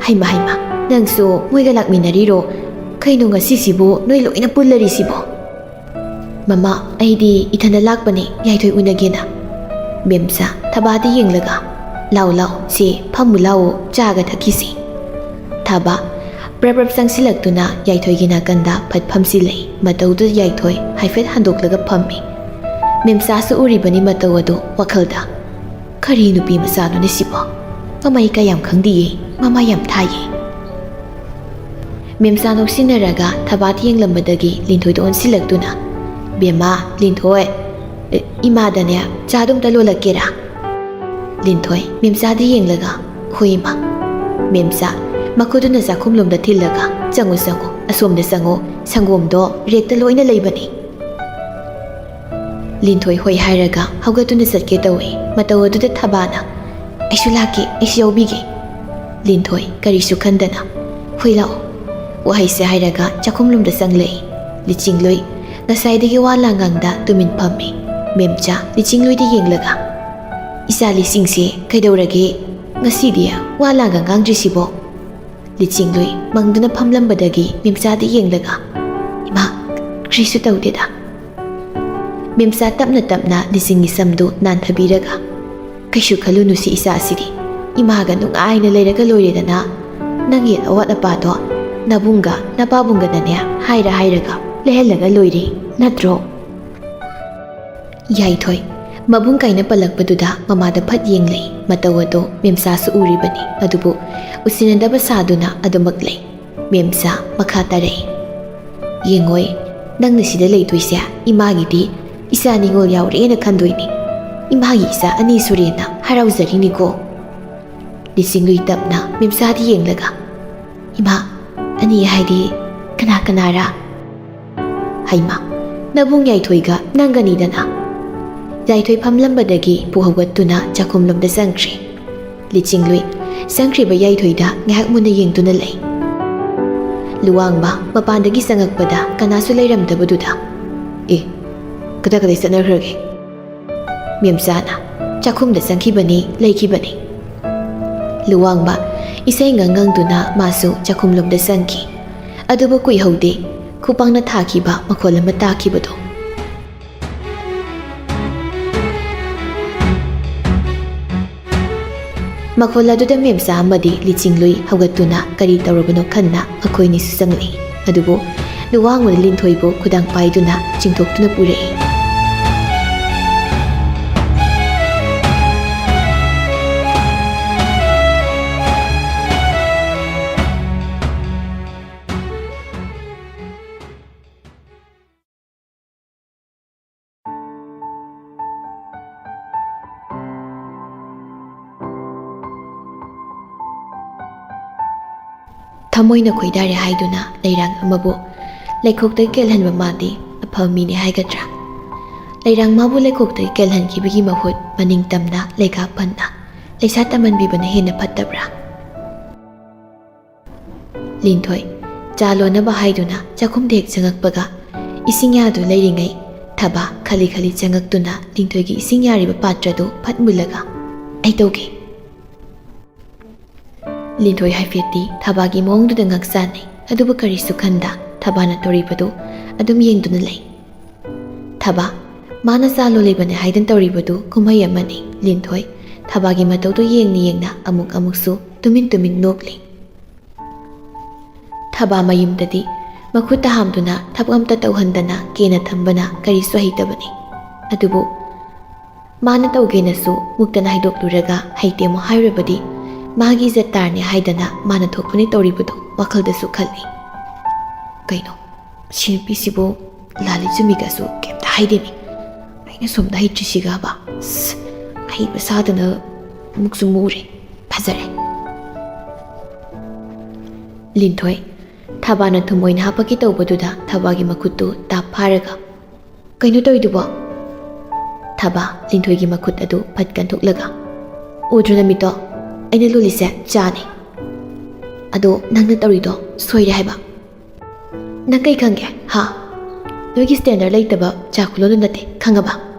"ꯍꯩꯃꯥ, ꯍꯩꯃꯥ, ꯅꯪꯁꯨ ꯃꯣꯏꯒ ꯂꯥꯛꯃꯤꯟꯅꯔꯤꯔꯣ? ꯀꯩꯅꯣ ꯉꯁꯤꯁꯤꯕꯨ ꯅꯣꯏ ꯂꯣꯏꯅ ꯄꯨꯜꯂꯔꯤꯁꯤꯕꯣ?" "ꯃꯃꯥ, ꯑꯩꯗꯤ ꯏꯊꯟꯗ ꯂꯥꯛꯄꯅꯦ, ꯌꯥꯏꯊꯣꯏ ꯎꯅꯒꯦꯅ꯫" ꯃꯦꯝꯆꯥ ꯊꯕꯥꯗ ꯌꯦꯡꯂꯒ, "ꯂꯥꯎ, ꯂꯥꯎ, ꯁꯦ, ꯐꯝꯃꯨ ꯂꯥꯎꯑꯣ, ꯆꯥꯒ ꯊꯛꯈꯤꯁꯤ꯫" ꯊꯕꯥ ꯄ꯭ꯔꯞ ꯄ꯭ꯔꯞ ꯆꯪꯁꯤꯜꯂꯛꯇꯨꯅ ꯌꯥꯏꯊꯣꯏꯒꯤ ꯅꯥꯀꯟꯗ ꯐꯠ ꯐꯝꯁꯤꯜꯂꯛꯏ꯫ ꯃꯇꯧꯗꯨꯗ ꯌꯥꯏꯊꯣꯏ ꯍꯥꯏꯐꯦꯠ ꯍꯟꯗꯣꯛꯂꯒ ꯐꯝꯃꯤ꯫ ꯃꯦꯝꯆꯥꯁꯨ ꯎꯔꯤꯕꯅꯤ ꯃꯇꯧ ꯑꯗꯨ ꯋꯥꯈꯜꯗ꯫ "ꯀꯔꯤ ꯅꯨꯄꯤ ꯃꯆꯥꯅꯣꯅꯦ ꯁꯤꯕꯣ? ꯃꯃꯥꯏ ꯀꯌꯥꯝ ꯈꯪꯗꯤꯌꯦ, ꯃꯃꯥ ꯌꯥꯝ ꯊꯥꯏꯌꯦ꯫" ꯃꯦꯝꯆꯥ ꯅꯣꯛꯁꯤꯟꯅꯔꯒ ꯊꯕꯥꯠ ꯌꯦꯡꯂꯝꯕꯗꯒꯤ ꯂꯤꯟꯊꯣꯏꯗ ꯑꯣꯟꯁꯤꯜꯂꯛꯇꯨꯅ, "ꯕꯦꯝꯃ, ꯂꯤꯟꯊꯣꯏ, ꯏꯃꯥꯗꯅꯦ ꯆꯥꯗꯨꯝꯇ ꯂꯣꯜꯂꯛꯀꯦꯔꯥ?" ꯂꯤꯟꯊꯣꯏ ꯃꯦꯝꯆꯥꯗ ꯌꯦꯡꯂꯒ, "ꯍꯣꯏ, ꯏꯃꯥ꯫" ꯃꯦꯝꯆꯥ ꯃꯈꯨꯠꯇꯨꯅ ꯆꯥꯛꯈꯨꯝꯂꯣꯝꯗ ꯊꯤꯜꯂꯒ, "ꯆꯪꯉꯨ, ꯆꯪꯉꯨ, ꯑꯁꯣꯝꯗ ꯆꯪꯉꯨ, ꯁꯪꯒꯣꯝꯗꯣ ꯔꯦꯛꯇ ꯂꯣꯏꯅ ꯂꯩꯕꯅꯤ꯫" ꯂꯤꯟꯊꯣꯏ ꯍꯣꯏ ꯍꯥꯏꯔꯒ ꯍꯧꯒꯠꯇꯨꯅ ꯆꯠꯀꯦ ꯇꯧꯏ꯫ ꯃꯇꯧ ꯑꯗꯨꯗ ꯊꯕꯥꯅ, "ꯑꯩꯁꯨ ꯂꯥꯛꯀꯦ, ꯑꯩꯁꯨ ꯌꯥꯎꯕꯤꯒꯦ꯫" ꯂꯤꯟꯊꯣꯏ ꯀꯔꯤꯁꯨ ꯈꯟꯗꯅ, "ꯍꯣꯏ, ꯂꯥꯛꯑꯣ꯫" ꯋꯥꯍꯩꯁꯦ ꯍꯥꯏꯔꯒ ꯆꯥꯛꯈꯨꯝꯂꯣꯝꯗ ꯆꯪꯂꯛꯏ꯫ ꯂꯤꯆꯤꯡꯂꯨꯏ ꯉꯁꯥꯏꯗꯒꯤ ꯋꯥ ꯂꯥꯡ ꯉꯥꯡꯗ ꯇꯨꯃꯤꯟ ꯐꯝꯃꯤ꯫ ꯃꯦꯝꯆꯥ ꯂꯤꯆꯤꯡꯂꯨꯏꯗ ꯌꯦꯡꯂꯒ, "ꯏꯆꯥ ꯂꯤꯆꯤꯡꯁꯦ ꯀꯩꯗꯧꯔꯒꯦ? ꯉꯁꯤꯗꯤ ꯋꯥ ꯂꯥꯡꯒ ꯉꯥꯡꯗ꯭ꯔꯤꯁꯤꯕꯣ?" ꯂꯤꯆꯤꯡꯂꯨꯏ ꯃꯪꯗꯨꯅ ꯐꯝꯂꯝꯕꯗꯒꯤ ꯃꯦꯝꯆꯥꯗ ꯌꯦꯡꯂꯒ, "ꯏꯃꯥ, ꯀꯔꯤꯁꯨ ꯇꯧꯗꯦꯗ꯫" ꯃꯦꯝꯆꯥ ꯇꯞꯅ ꯇꯞꯅ ꯂꯤꯆꯤꯡꯒꯤ ꯁꯝꯗꯨ ꯅꯥꯟꯊꯕꯤꯔꯒ, "ꯀꯩꯁꯨ ꯈꯜꯂꯨꯅꯨꯁꯤ ꯏꯆꯥꯁꯤꯗꯤ꯫ ꯏꯃꯥꯒ ꯅꯨꯡꯉꯥꯏꯅ ꯂꯩꯔꯒ ꯂꯣꯏꯔꯦꯗꯅ꯫ ꯅꯪꯒꯤ ꯑꯋꯥꯠ ꯑꯄꯥꯗꯣ ꯅꯕꯨꯡꯒ ꯅꯄꯥꯕꯨꯡꯒꯗꯅꯦ ꯍꯥꯏꯔ ꯍꯥꯏꯔꯒ ꯂꯩꯍꯜꯂꯒ ꯂꯣꯏꯔꯦ, ꯅꯠꯇ꯭ꯔꯣ?" ꯌꯥꯏꯊꯣꯏ ꯃꯕꯨꯡ ꯀꯥꯏꯅ ꯄꯜꯂꯛꯄꯗꯨꯗ ꯃꯃꯥꯗ ꯐꯠ ꯌꯦꯡꯂꯦ꯫ ꯃꯇꯧ ꯑꯗꯣ ꯃꯦꯝꯆꯥꯁꯨ ꯎꯔꯤꯕꯅꯤ, ꯑꯗꯨꯕꯨ ꯎꯁꯤꯟꯅꯗꯕ ꯁꯥꯗꯨꯅ ꯑꯗꯨꯃꯛ ꯂꯩ꯫ ꯃꯦꯝꯆꯥ ꯃꯈꯥ ꯇꯥꯔꯛꯏ, "ꯌꯦꯡꯉꯣꯏ, ꯅꯪꯅ ꯁꯤꯗ ꯂꯩꯗꯣꯏꯁꯦ ꯏꯃꯥꯒꯤꯗꯤ ꯏꯆꯥ ꯅꯤꯉꯣꯜ ꯌꯥꯎꯔꯦꯅ ꯈꯟꯗꯣꯏꯅꯤ꯫ ꯏꯃꯥꯒꯤ ꯏꯆꯥ ꯑꯅꯤ ꯁꯨꯔꯦꯅ ꯍꯔꯥꯎꯖꯔꯤꯅꯤꯀꯣ꯫" ꯂꯤꯆꯤꯡꯂꯨꯏ ꯇꯞꯅ ꯃꯦꯝꯆꯥꯗ ꯌꯦꯡꯂꯒ, "ꯏꯃꯥ, ꯑꯅꯤ ꯍꯥꯏꯗꯤ ꯀꯅꯥ ꯀꯅꯥꯔꯥ?" "ꯍꯩꯃꯥ, ꯅꯕꯨꯡ ꯌꯥꯏꯊꯣꯏꯒ ꯅꯪꯒꯅꯤꯗꯅ꯫" ꯌꯥꯏꯊꯣꯏ ꯐꯝꯂꯝꯕꯗꯒꯤ ꯄꯨ ꯍꯧꯒꯠꯇꯨꯅ ꯆꯥꯛꯈꯨꯝꯂꯣꯝꯗ ꯆꯪꯈ꯭ꯔꯦ꯫ ꯂꯤꯆꯤꯡꯂꯨꯏ ꯆꯪꯈ꯭ꯔꯤꯕ ꯌꯥꯏꯊꯣꯏꯗ ꯉꯥꯏꯍꯥꯛ ꯃꯨꯟꯅ ꯌꯦꯡꯗꯨꯅ ꯂꯩ꯫ ꯂꯨꯋꯥꯡꯕ ꯃꯄꯥꯟꯗꯒꯤ ꯆꯪꯉꯛꯄꯗ ꯀꯅꯥꯁꯨ ꯂꯩꯔꯝꯗꯕꯗꯨꯗ, "ꯑꯦ, ꯀꯗꯥꯏ ꯀꯗꯥꯏ ꯆꯠꯅꯈ꯭ꯔꯒꯦ?" ꯃꯦꯝꯆꯥꯅ, "ꯆꯥꯛꯈꯨꯝꯗ ꯆꯪꯈꯤꯕꯅꯤ, ꯂꯩꯈꯤꯕꯅꯤ꯫" ꯂꯨꯋꯥꯡꯕ ꯏꯁꯩ ꯉꯪ ꯉꯪꯗꯨꯅ ꯃꯥꯁꯨ ꯆꯥꯛꯈꯨꯝꯂꯣꯝꯗ ꯆꯪꯈꯤ꯫ ꯑꯗꯨꯕꯨ ꯀꯨꯏꯍꯧꯗꯦ, ꯈꯨꯄꯥꯛꯅ ꯊꯥꯈꯤꯕ ꯃꯈꯣꯜ ꯑꯃ ꯇꯥꯈꯤꯕꯗꯣ꯫ ꯃꯈꯣꯜ ꯑꯗꯨꯗ ꯃꯦꯝꯆꯥ ꯑꯃꯗꯤ ꯂꯤꯆꯤꯡꯂꯨꯏ ꯍꯧꯒꯠꯇꯨꯅ ꯀꯔꯤ ꯇꯧꯔꯕꯅꯣ ꯈꯟꯅ ꯃꯈꯣꯏꯅꯤꯁꯨ ꯆꯪꯂꯛꯏ꯫ ꯑꯗꯨꯕꯨ ꯂꯨꯋꯥꯡꯕꯅ ꯂꯤꯟꯊꯣꯏꯕꯨ ꯈꯨꯗꯥꯡ ꯄꯥꯏꯗꯨꯅ ꯆꯤꯡꯊꯣꯛꯇꯨꯅ ꯄꯨꯔꯛꯏ꯫ ꯊꯃꯣꯏꯅ ꯈꯣꯏꯗꯥꯔꯦ ꯍꯥꯏꯗꯨꯅ ꯂꯩꯔꯥꯡ ꯑꯃꯕꯨ ꯂꯩꯈꯣꯛꯇꯒꯤ ꯀꯦꯜꯍꯟꯕ ꯃꯥꯗꯤ ꯑꯐꯕ ꯃꯤꯅꯤ ꯍꯥꯏꯒꯗ꯭ꯔꯥ? ꯂꯩꯔꯥꯡ ꯃꯥꯕꯨ ꯂꯩꯈꯣꯛꯇꯒꯤ ꯀꯦꯜꯍꯟꯈꯤꯕꯒꯤ ꯃꯍꯨꯠ ꯃꯅꯤꯡ ꯇꯝꯅ ꯂꯩꯈꯥ ꯐꯟꯅ ꯂꯩꯁꯥ ꯇꯝꯍꯟꯕꯤꯕꯅ ꯍꯦꯟꯅ ꯐꯠꯇꯕ꯭ꯔꯥ? ꯂꯤꯟꯊꯣꯏ ꯆꯥ ꯂꯣꯟꯅꯕ ꯍꯥꯏꯗꯨꯅ ꯆꯥꯛꯈꯨꯝꯗ ꯍꯦꯛ ꯆꯪꯉꯛꯄꯒ, ꯏꯁꯤꯡ ꯌꯥꯗꯨ ꯂꯩꯔꯤꯉꯩ ꯊꯕꯥ ꯈꯂꯤ ꯈꯂꯤ ꯆꯪꯉꯛꯇꯨꯅ ꯂꯤꯟꯊꯣꯏꯒꯤ ꯏꯁꯤꯡ ꯌꯥꯔꯤꯕ ꯄꯥꯇ꯭ꯔꯗꯨ ꯐꯠ ꯃꯨꯜꯂꯒ, "ꯑꯩ ꯇꯧꯒꯦ꯫" ꯂꯤꯟꯊꯣꯏ ꯍꯥꯏꯐꯦꯠꯇꯤ ꯊꯕꯥꯒꯤ ꯃꯑꯣꯡꯗꯨꯗ ꯉꯛ ꯆꯥꯟꯅꯩ, ꯑꯗꯨꯕꯨ ꯀꯔꯤꯁꯨ ꯈꯟꯗ ꯊꯕꯥꯅ ꯇꯧꯔꯤꯕꯗꯨ ꯑꯗꯨꯝ ꯌꯦꯡꯗꯨꯅ ꯂꯩ꯫ ꯊꯕꯥ, ꯃꯥꯅ ꯆꯥ ꯂꯣꯜꯂꯤꯕꯅꯦ ꯍꯥꯏꯗꯅ ꯇꯧꯔꯤꯕꯗꯨ ꯀꯨꯝꯍꯩ ꯑꯃꯅꯤ꯫ ꯂꯤꯟꯊꯣꯏ ꯊꯕꯥꯒꯤ ꯃꯇꯧꯗꯨ ꯌꯦꯡꯅ ꯌꯦꯡꯅ ꯑꯃꯨꯛ ꯑꯃꯨꯛꯁꯨ ꯇꯨꯃꯤꯟ ꯇꯨꯃꯤꯟ ꯅꯣꯛꯂꯤ꯫ ꯊꯕꯥ ꯃꯌꯨꯝꯗꯗꯤ ꯃꯈꯨꯠꯇ ꯍꯥꯝꯗꯨꯅ ꯊꯕꯛ ꯑꯝꯇ ꯇꯧꯍꯟꯗꯅ ꯀꯦꯅ ꯊꯝꯕꯅ ꯀꯔꯤꯁꯨ ꯍꯩꯇꯕꯅꯤ꯫ ꯑꯗꯨꯕꯨ ꯃꯥꯅ ꯇꯧꯒꯦꯅꯁꯨ ꯃꯨꯛꯇꯅ ꯍꯥꯏꯗꯣꯛꯂꯨꯔꯒ ꯍꯩꯇꯦ ꯑꯃꯨꯛ ꯍꯥꯏꯔꯨꯔꯕꯗꯤ ꯃꯥꯒꯤ ꯏꯖꯠ ꯇꯥꯔꯅꯤ ꯍꯥꯏꯗꯅ ꯃꯥꯅ ꯊꯣꯛꯄꯅꯤ ꯇꯧꯔꯤꯕꯗꯨ ꯋꯥꯈꯜꯗꯁꯨ ꯈꯜꯂꯤ꯫ ꯀꯩꯅꯣ, ꯁꯤ ꯅꯨꯄꯤꯁꯤꯕꯨ ꯂꯥꯜꯂꯤ ꯆꯨꯝꯃꯤꯒꯁꯨ ꯀꯩꯝꯇ ꯍꯥꯏꯗꯦꯅꯦ꯫ ꯑꯩꯅ ꯁꯣꯝꯗ ꯍꯩꯇ꯭ꯔꯤꯁꯤꯒꯕ꯫ ꯑꯁ, ꯍꯩꯕ ꯁꯥꯗꯅ ꯑꯃꯨꯛꯁꯨ ꯃꯨꯔꯦ꯫ ꯐꯖꯔꯦ꯫ ꯂꯤꯟꯊꯣꯏ, ꯊꯕꯥꯅ ꯊꯨꯝ ꯑꯣꯏꯅ ꯍꯥꯞꯄꯒꯦ ꯇꯧꯕꯗꯨꯗ ꯊꯕꯥꯒꯤ ꯃꯈꯨꯠꯇꯨ ꯇꯥꯞ ꯐꯥꯔꯒ, "ꯀꯩꯅꯣ ꯇꯧꯔꯤꯗꯨꯕꯣ?" ꯊꯕꯥ ꯂꯤꯟꯊꯣꯏꯒꯤ ꯃꯈꯨꯠ ꯑꯗꯨ ꯐꯠ ꯀꯟꯊꯣꯛꯂꯒ, "ꯎꯗ꯭ꯔꯣ ꯅꯃꯤꯠꯇꯣ? ꯑꯩꯅ ꯂꯣꯜꯂꯤꯁꯦ ꯆꯥꯅꯤ꯫ ꯑꯗꯣ ꯅꯪꯅ ꯇꯧꯔꯤꯗꯣ ꯁꯣꯏꯔꯦ ꯍꯥꯏꯕ꯫ ꯅꯪ ꯀꯩ ꯈꯪꯒꯦ, ꯍꯥ? ꯅꯣꯏꯒꯤ ꯁ꯭ꯇꯦꯟꯗꯔ ꯂꯩꯇꯕ ꯆꯥ ꯈꯨꯂꯣꯟꯗꯨ ꯅꯠꯇꯦ, ꯈꯪꯉꯕ?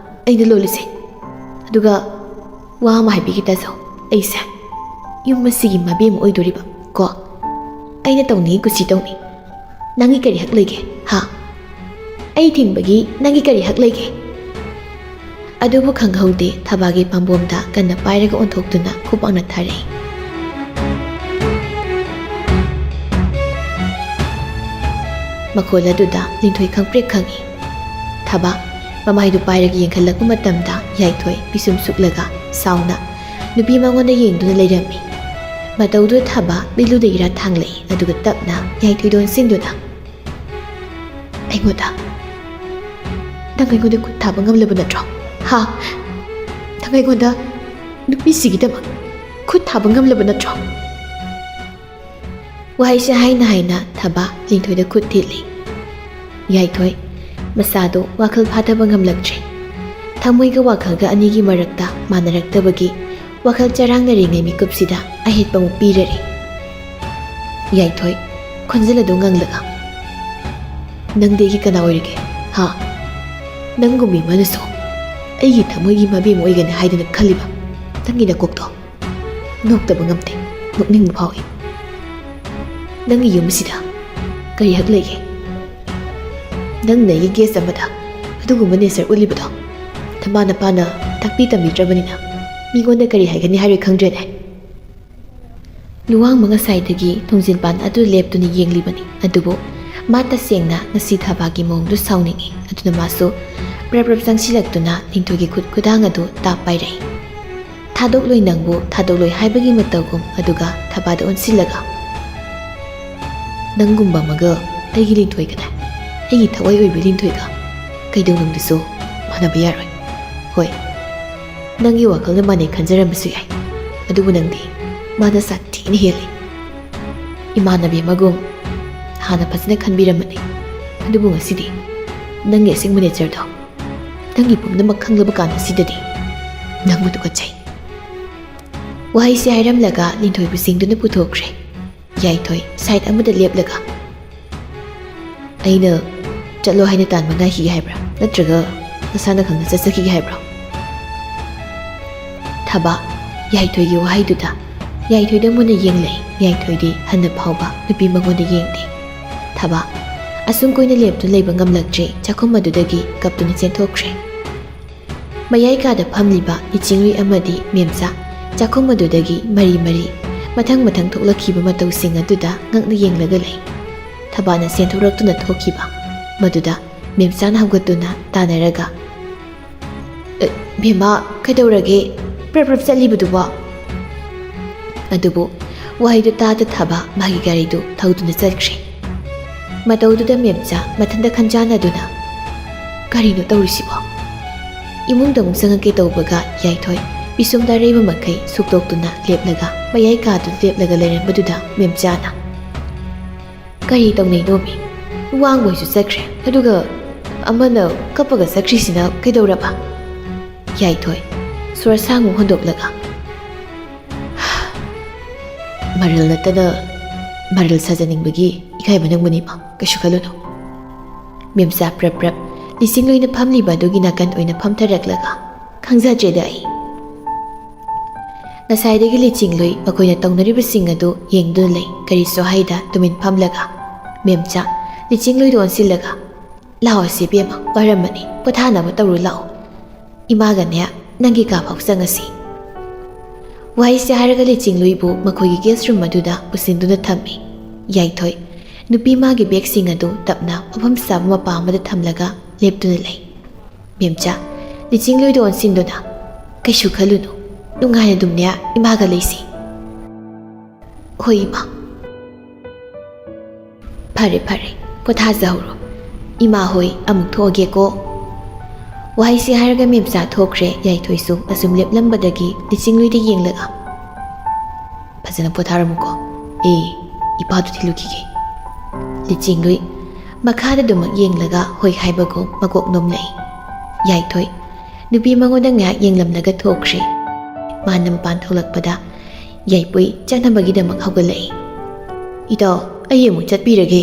ꯑꯩꯅ ꯂꯣꯜꯂꯤꯁꯦ꯫ ꯑꯗꯨꯒ ꯋꯥ ꯑꯃ ꯍꯥꯏꯕꯤꯒꯦ ꯇꯥꯖꯧ, ꯑꯩꯁꯦ ꯌꯨꯝ ꯑꯁꯤꯒꯤ ꯃꯕꯦꯝꯃ ꯑꯣꯏꯗꯣꯔꯤꯕ ꯀꯣ꯫ ꯑꯩꯅ ꯇꯧꯅꯤꯡꯉꯤ ꯀꯨꯁꯤ ꯇꯧꯅꯤ꯫ ꯅꯪꯒꯤ ꯀꯔꯤ ꯍꯛ ꯂꯩꯒꯦ, ꯍꯥ? ꯑꯩ ꯊꯤꯡꯕꯒꯤ ꯅꯪꯒꯤ ꯀꯔꯤ ꯍꯛ ꯂꯩꯒꯦ?" ꯑꯗꯨꯕꯨ ꯈꯪꯍꯧꯗꯦ, ꯊꯕꯥꯒꯤ ꯄꯥꯝꯕꯣꯝꯗ ꯀꯟꯅ ꯄꯥꯏꯔꯒ ꯑꯣꯟꯊꯣꯛꯇꯨꯅ ꯈꯨꯕꯥꯛꯅ ꯊꯥꯔꯛꯏ꯫ ꯃꯈꯣꯜ ꯑꯗꯨꯗ ꯂꯤꯟꯊꯣꯏ ꯈꯪꯄ꯭ꯔꯦꯛ ꯈꯪꯉꯤ꯫ ꯊꯕꯥ ꯃꯃꯥꯏꯗꯨ ꯄꯥꯏꯔꯒ ꯌꯦꯡꯈꯠꯂꯛꯄ ꯃꯇꯝꯗ ꯌꯥꯏꯊꯣꯏ ꯄꯤꯁꯨꯝ ꯁꯨꯛꯂꯒ ꯁꯥꯎꯅ ꯅꯨꯄꯤ ꯃꯉꯣꯟꯗ ꯌꯦꯡꯗꯨꯅ ꯂꯩꯔꯝꯃꯤ꯫ ꯃꯇꯧꯗꯨ ꯊꯕꯥ ꯃꯤꯠꯂꯨꯗꯒꯤꯔꯥ ꯊꯥꯡꯂꯛꯏ, ꯑꯗꯨꯒ ꯇꯞꯅ ꯌꯥꯏꯊꯣꯏꯗ ꯑꯣꯟꯁꯤꯟꯗꯨꯅ, "ꯑꯩꯉꯣꯟꯗ, ꯅꯪ ꯑꯩꯉꯣꯟꯗ ꯈꯨꯠ ꯊꯥꯕ ꯉꯝꯂꯕ ꯅꯠꯇ꯭ꯔꯣ? ꯍꯥ? ꯅꯪ ꯑꯩꯉꯣꯟꯗ ꯅꯨꯄꯤꯁꯤꯒꯤꯗꯃꯛ ꯈꯨꯠ ꯊꯥꯕ ꯉꯝꯂꯕ ꯅꯠꯇ꯭ꯔꯣ?" ꯋꯥꯍꯩꯁꯦ ꯍꯥꯏꯅ ꯍꯥꯏꯅ ꯊꯕꯥ ꯂꯤꯟꯊꯣꯏꯗ ꯈꯨꯠ ꯊꯤꯜꯂꯤ꯫ ꯌꯥꯏꯊꯣꯏ ꯃꯁꯥꯗꯣ ꯋꯥꯈꯜ ꯐꯥꯊꯕ ꯉꯝꯂꯛꯇ꯭ꯔꯦ꯫ ꯊꯃꯣꯏꯒ ꯋꯥꯈꯜꯒ ꯑꯅꯤꯒꯤ ꯃꯔꯛꯇ ꯃꯥꯟꯅꯔꯛꯇꯕꯒꯤ ꯋꯥꯈꯜ ꯆꯔꯥꯡꯅꯔꯤꯉꯩ ꯃꯤꯀꯨꯞꯁꯤꯗ ꯑꯍꯦꯠꯄ ꯑꯃꯨꯛ ꯄꯤꯔꯔꯦ꯫ ꯌꯥꯏꯊꯣꯏ ꯈꯣꯟꯖꯦꯜ ꯑꯗꯨ ꯉꯪꯂꯒ, "ꯅꯪꯗꯤ ꯑꯩꯒꯤ ꯀꯅꯥ ꯑꯣꯏꯔꯤꯒꯦ? ꯍꯥ? ꯅꯪꯒꯨꯝꯕꯤ ꯑꯃꯅꯁꯨ ꯑꯩꯒꯤ ꯊꯃꯣꯏꯒꯤ ꯃꯕꯦꯝ ꯑꯣꯏꯒꯅꯤ ꯍꯥꯏꯗꯅ ꯈꯜꯂꯤꯕ ꯅꯪꯒꯤ ꯅꯀꯣꯛꯇꯣ ꯅꯣꯛꯇꯕ ꯉꯝꯗꯦ꯫ ꯅꯣꯛꯅꯤꯡꯕ ꯐꯥꯎꯏ꯫ ꯅꯪꯒꯤ ꯌꯨꯝ ꯑꯁꯤꯗ ꯀꯔꯤ ꯍꯛ ꯂꯩꯒꯦ? ꯅꯪꯅ ꯑꯩꯒꯤ ꯒꯦꯁ ꯑꯃꯗ ꯑꯗꯨꯒꯨꯝꯕ ꯅꯦꯆꯔ ꯎꯠꯂꯤꯕꯗꯣ ꯊꯃꯥ ꯅꯄꯥꯅ ꯇꯥꯛꯄꯤ ꯇꯝꯕꯤꯗ꯭ꯔꯕꯅꯤꯅ ꯃꯤꯉꯣꯟꯗ ꯀꯔꯤ ꯍꯥꯏꯒꯅꯤ ꯍꯥꯏꯔꯣꯏ ꯈꯪꯗ꯭ꯔꯦꯅꯦ꯫ ꯂꯨꯋꯥꯡꯕ ꯉꯁꯥꯏꯗꯒꯤ ꯊꯣꯡꯖꯤꯟ ꯄꯥꯟ ꯑꯗꯨ ꯂꯦꯞꯇꯨꯅ ꯌꯦꯡꯂꯤꯕꯅꯤ, ꯑꯗꯨꯕꯨ ꯃꯥ ꯇꯁꯦꯡꯅ ꯉꯁꯤ ꯊꯕꯥꯒꯤ ꯃꯑꯣꯡꯗꯨ ꯁꯥꯎꯅꯤꯡꯏ꯫ ꯑꯗꯨꯅ ꯃꯥꯁꯨ ꯄ꯭ꯔꯞ ꯄ꯭ꯔꯞ ꯆꯪꯁꯤꯜꯂꯛꯇꯨꯅ ꯂꯤꯟꯊꯣꯏꯒꯤ ꯈꯨꯠ ꯈꯨꯗꯥꯡ ꯑꯗꯨ ꯇꯥꯞ ꯄꯥꯏꯔꯛꯏ꯫ "ꯊꯥꯗꯣꯛꯂꯣꯏ ꯅꯪꯕꯨ, ꯊꯥꯗꯣꯛꯂꯣꯏ" ꯍꯥꯏꯕꯒꯤ ꯃꯇꯧꯒꯨꯝ꯫ ꯑꯗꯨꯒ ꯊꯕꯥꯗ ꯑꯣꯟꯁꯤꯜꯂꯒ, "ꯅꯪꯒꯨꯝꯕ ꯑꯃꯒ ꯑꯩꯒꯤ ꯂꯤꯟꯊꯣꯏꯒꯅꯦ, ꯑꯩꯒꯤ ꯊꯋꯥꯏ ꯑꯣꯏꯕ ꯂꯤꯟꯊꯣꯏꯒ ꯀꯩꯗꯧꯅꯨꯡꯗꯁꯨ ꯃꯥꯟꯅꯕ ꯌꯥꯔꯣꯏ꯫ ꯍꯣꯏ, ꯅꯪꯒꯤ ꯋꯥꯈꯜꯅ ꯃꯥꯟꯅꯩ ꯈꯟꯖꯔꯝꯕꯁꯨ ꯌꯥꯏ, ꯑꯗꯨꯕꯨ ꯅꯪꯗꯤ ꯃꯥꯅ ꯁꯥꯊꯤꯅ ꯍꯦꯜꯂꯤ꯫ ꯏꯃꯥꯟꯅꯕꯤ ꯑꯃꯒꯨꯝ ꯍꯥꯟꯅ ꯐꯖꯅ ꯈꯟꯕꯤꯔꯝꯕꯅꯤ, ꯑꯗꯨꯕꯨ ꯉꯁꯤꯗꯤ ꯅꯪꯒꯤ ꯑꯁꯦꯡꯕ ꯅꯦꯆꯔꯗꯣ, ꯅꯪꯒꯤ ꯄꯨꯝꯅꯃꯛ ꯈꯪꯂꯕ ꯀꯥꯟꯗ ꯁꯤꯗꯗꯤ ꯅꯪꯕꯨ ꯇꯨꯀꯠꯆꯩ"꯫ ꯋꯥꯍꯩꯁꯦ ꯍꯥꯏꯔꯝꯂꯒ ꯂꯤꯟꯊꯣꯏꯕꯨ ꯆꯤꯡꯗꯨꯅ ꯄꯨꯊꯣꯛꯈ꯭ꯔꯦ꯫ ꯌꯥꯏꯊꯣꯏ ꯁꯥꯏꯠ ꯑꯃꯗ ꯂꯦꯞꯂꯒ, "ꯑꯩꯅ ꯆꯠꯂꯣ ꯍꯥꯏꯅ ꯇꯥꯟꯕ ꯉꯥꯏꯈꯤꯒꯦ ꯍꯥꯏꯕ꯭ꯔꯥ, ꯅꯠꯇ꯭ꯔꯒ ꯅꯁꯥꯅ ꯈꯪꯅ ꯆꯠꯆꯈꯤꯒꯦ ꯍꯥꯏꯕ꯭ꯔꯣ?" ꯊꯕꯥ ꯌꯥꯏꯊꯣꯏꯒꯤ ꯋꯥꯍꯩꯗꯨꯗ ꯌꯥꯏꯊꯣꯏꯗ ꯃꯨꯟꯅ ꯌꯦꯡꯂꯛꯏ꯫ ꯌꯥꯏꯊꯣꯏꯗꯤ ꯍꯟꯅ ꯐꯥꯎꯕ ꯅꯨꯄꯤ ꯃꯉꯣꯟꯗ ꯌꯦꯡꯗꯦ꯫ ꯊꯕꯥ ꯑꯁꯨꯝ ꯀꯨꯏꯅ ꯂꯦꯞꯇꯨꯅ ꯂꯩꯕ ꯉꯝꯂꯛꯇ꯭ꯔꯦ, ꯆꯥꯛꯈꯨꯝ ꯑꯗꯨꯗꯒꯤ ꯀꯞꯇꯨꯅ ꯆꯦꯟꯊꯣꯛꯈ꯭ꯔꯦ꯫ ꯃꯌꯥꯏ ꯀꯥꯗ ꯐꯝꯂꯤꯕ ꯏꯆꯤꯡꯔꯨꯏ ꯑꯃꯗꯤ ꯃꯦꯝꯆꯥ ꯆꯥꯛꯈꯨꯝ ꯑꯗꯨꯗꯒꯤ ꯃꯔꯤ ꯃꯔꯤ ꯃꯊꯪ ꯃꯊꯪ ꯊꯣꯛꯂꯛꯈꯤꯕ ꯃꯇꯧꯁꯤꯡ ꯑꯗꯨꯗ ꯉꯛꯅ ꯌꯦꯡꯂꯒ ꯂꯩ꯫ ꯊꯕꯥꯅ ꯆꯦꯟꯊꯣꯔꯛꯇꯨꯅ ꯊꯣꯛꯈꯤꯕ꯫ ꯃꯗꯨꯗ ꯃꯦꯝꯆꯥꯅ ꯍꯧꯒꯠꯇꯨꯅ ꯇꯥꯟꯅꯔꯒ, "ꯑꯦ, ꯕꯦꯝꯃ, ꯀꯩꯗꯧꯔꯒꯦ? ꯄ꯭ꯔꯞ ꯄ꯭ꯔꯞ ꯆꯠꯂꯤꯕꯗꯨꯕꯣ?" ꯑꯗꯨꯕꯨ ꯋꯥꯍꯩꯗꯨ ꯇꯥꯗ ꯊꯕ ꯃꯥꯒꯤ ꯒꯥꯔꯤꯗꯨ ꯊꯧꯗꯨꯅ ꯆꯠꯈ꯭ꯔꯦ꯫ ꯃꯇꯧꯗꯨꯗ ꯃꯦꯝꯆꯥ ꯃꯊꯟꯇ ꯈꯟꯖꯥꯟꯅꯗꯨꯅ, "ꯀꯔꯤꯅꯣ ꯇꯧꯔꯤꯁꯤꯕꯣ?" ꯏꯃꯨꯡꯗ ꯑꯃꯨꯛ ꯆꯪꯉꯛꯀꯦ ꯇꯧꯕꯒ ꯌꯥꯏꯊꯣꯏ ꯄꯤꯁꯨꯝꯗ ꯑꯔꯩꯕ ꯃꯈꯩ ꯁꯨꯛꯇꯣꯛꯇꯨꯅ ꯂꯦꯞꯂꯒ, ꯃꯌꯥꯏ ꯀꯥꯗꯨꯗ ꯂꯦꯞꯂꯒ ꯂꯩꯔꯝꯕꯗꯨꯗ ꯃꯦꯝꯆꯥꯅ, "ꯀꯔꯤ ꯇꯧꯅꯩꯅꯣꯃꯤ? ꯋꯥꯡꯕꯣꯏꯁꯨ ꯆꯠꯈ꯭ꯔꯦ, ꯑꯗꯨꯒ ꯑꯃꯅ ꯀꯞꯄꯒ ꯆꯠꯈ꯭ꯔꯤꯁꯤꯅ ꯀꯩꯗꯧꯔꯕ?" ꯌꯥꯏꯊꯣꯏ ꯁꯣꯔ ꯁꯥꯡꯅ ꯍꯣꯟꯗꯣꯛꯂꯒ, "ꯃꯔꯜ ꯅꯠꯇꯅ ꯃꯔꯜ ꯁꯥꯖꯅꯤꯡꯕꯒꯤ ꯏꯀꯥꯏꯕ ꯅꯪꯕꯅꯤꯃ, ꯀꯩꯁꯨ ꯈꯜꯂꯨꯅꯨ"꯫ ꯃꯦꯝꯆꯥ ꯄ꯭ꯔꯞ ꯄ꯭ꯔꯞ ꯂꯤꯁꯤꯡ ꯂꯣꯏꯅ ꯐꯝꯂꯤꯕ ꯑꯗꯨꯒꯤ ꯅꯥꯀꯟ ꯑꯣꯏꯅ ꯐꯝꯊꯔꯛꯂꯒ, "ꯈꯪꯖꯗ꯭ꯔꯦꯗ ꯑꯩ"꯫ ꯉꯁꯥꯏꯗꯒꯤ ꯂꯤꯆꯤꯡꯂꯨꯏ ꯃꯈꯣꯏꯅ ꯇꯧꯅꯔꯤꯕꯁꯤꯡ ꯑꯗꯨ ꯌꯦꯡꯗꯨꯅ ꯂꯩ꯫ ꯀꯔꯤꯁꯨ ꯍꯥꯏꯗ ꯇꯨꯃꯤꯟ ꯐꯝꯂꯒ ꯃꯦꯝꯆꯥ ꯂꯤꯆꯤꯡꯂꯨꯏꯗ ꯑꯣꯟꯁꯤꯜꯂꯒ, "ꯂꯥꯛꯑꯣꯁꯦ ꯏꯕꯦꯝꯃ, ꯋꯥꯔꯝꯃꯅꯤ, ꯄꯣꯊꯥꯅꯕ ꯇꯧꯔꯨ ꯂꯥꯛꯑꯣ꯫ ꯏꯃꯥꯒꯅꯦ ꯅꯪꯒꯤ ꯀꯥ ꯐꯥꯎ ꯆꯪꯉꯁꯤ꯫" ꯋꯥꯍꯩꯁꯦ ꯍꯥꯏꯔꯒ ꯂꯤꯆꯤꯡꯂꯨꯏꯕꯨ ꯃꯈꯣꯏꯒꯤ ꯒꯦꯁ ꯔꯨꯝ ꯑꯗꯨꯗ ꯄꯨꯁꯤꯟꯗꯨꯅ ꯊꯝꯃꯤ꯫ ꯌꯥꯏꯊꯣꯏ ꯅꯨꯄꯤ ꯃꯥꯒꯤ ꯕꯦꯒꯁꯤꯡ ꯑꯗꯨ ꯇꯞꯅ ꯃꯐꯝ ꯆꯥꯕ ꯃꯄꯥ ꯑꯃꯗ ꯊꯝꯂꯒ ꯂꯦꯞꯇꯨꯅ ꯂꯩ꯫ ꯃꯦꯝꯆꯥ ꯂꯤꯆꯤꯡꯂꯨꯏꯗ ꯑꯣꯟꯁꯤꯟꯗꯨꯅ, "ꯀꯩꯁꯨ ꯈꯜꯂꯨꯅꯨ, ꯅꯨꯡꯉꯥꯏꯅ ꯑꯗꯨꯝꯅꯦ ꯏꯃꯥꯒ ꯂꯩꯁꯤ꯫" "ꯍꯣꯏ ꯏꯃꯥ꯫" "ꯐꯔꯦ ꯐꯔꯦ, ꯄꯣꯊꯥꯖꯍꯧꯔꯣ꯫ ꯏꯃꯥ ꯍꯣꯏ ꯑꯃꯨꯛ ꯊꯣꯛꯑꯒꯦꯀꯣ꯫" ꯋꯥꯍꯩꯁꯤ ꯍꯥꯏꯔꯒ ꯃꯦꯝꯆꯥ ꯊꯣꯛꯈ꯭ꯔꯦ꯫ ꯌꯥꯏꯊꯣꯏꯁꯨ ꯑꯁꯨꯝ ꯂꯦꯞꯂꯝꯕꯗꯒꯤ ꯂꯤꯆꯤꯡꯂꯨꯏꯗ ꯌꯦꯡꯂꯒ, "ꯐꯖꯅ ꯄꯣꯊꯥꯔꯝꯃꯨꯀꯣ꯫ ꯑꯦ, ꯏꯄꯥꯗꯨ ꯊꯤꯜꯂꯨꯈꯤꯒꯦ꯫" ꯂꯤꯆꯤꯡꯂꯨꯏ ꯃꯈꯥꯗ ꯑꯗꯨꯃꯛ ꯌꯦꯡꯂꯒ ꯍꯣꯏ ꯍꯥꯏꯕꯒꯨꯝ ꯃꯀꯣꯛ ꯅꯣꯝꯂꯛꯏ꯫ ꯌꯥꯏꯊꯣꯏ ꯅꯨꯄꯤ ꯃꯉꯣꯟꯗ ꯉꯥꯏꯍꯥꯛ ꯌꯦꯡꯂꯝꯂꯒ ꯊꯣꯛꯈ꯭ꯔꯦ꯫ ꯃꯥꯅ ꯃꯄꯥꯟ ꯊꯣꯛꯂꯛꯄꯗ ꯌꯥꯏꯄꯨꯏ ꯆꯠꯅꯕꯒꯤꯗꯃꯛ ꯍꯧꯒꯠꯂꯛꯏ꯫ "ꯏꯇꯥꯎ, ꯑꯩ ꯑꯃꯨꯛ ꯆꯠꯄꯤꯔꯒꯦ꯫"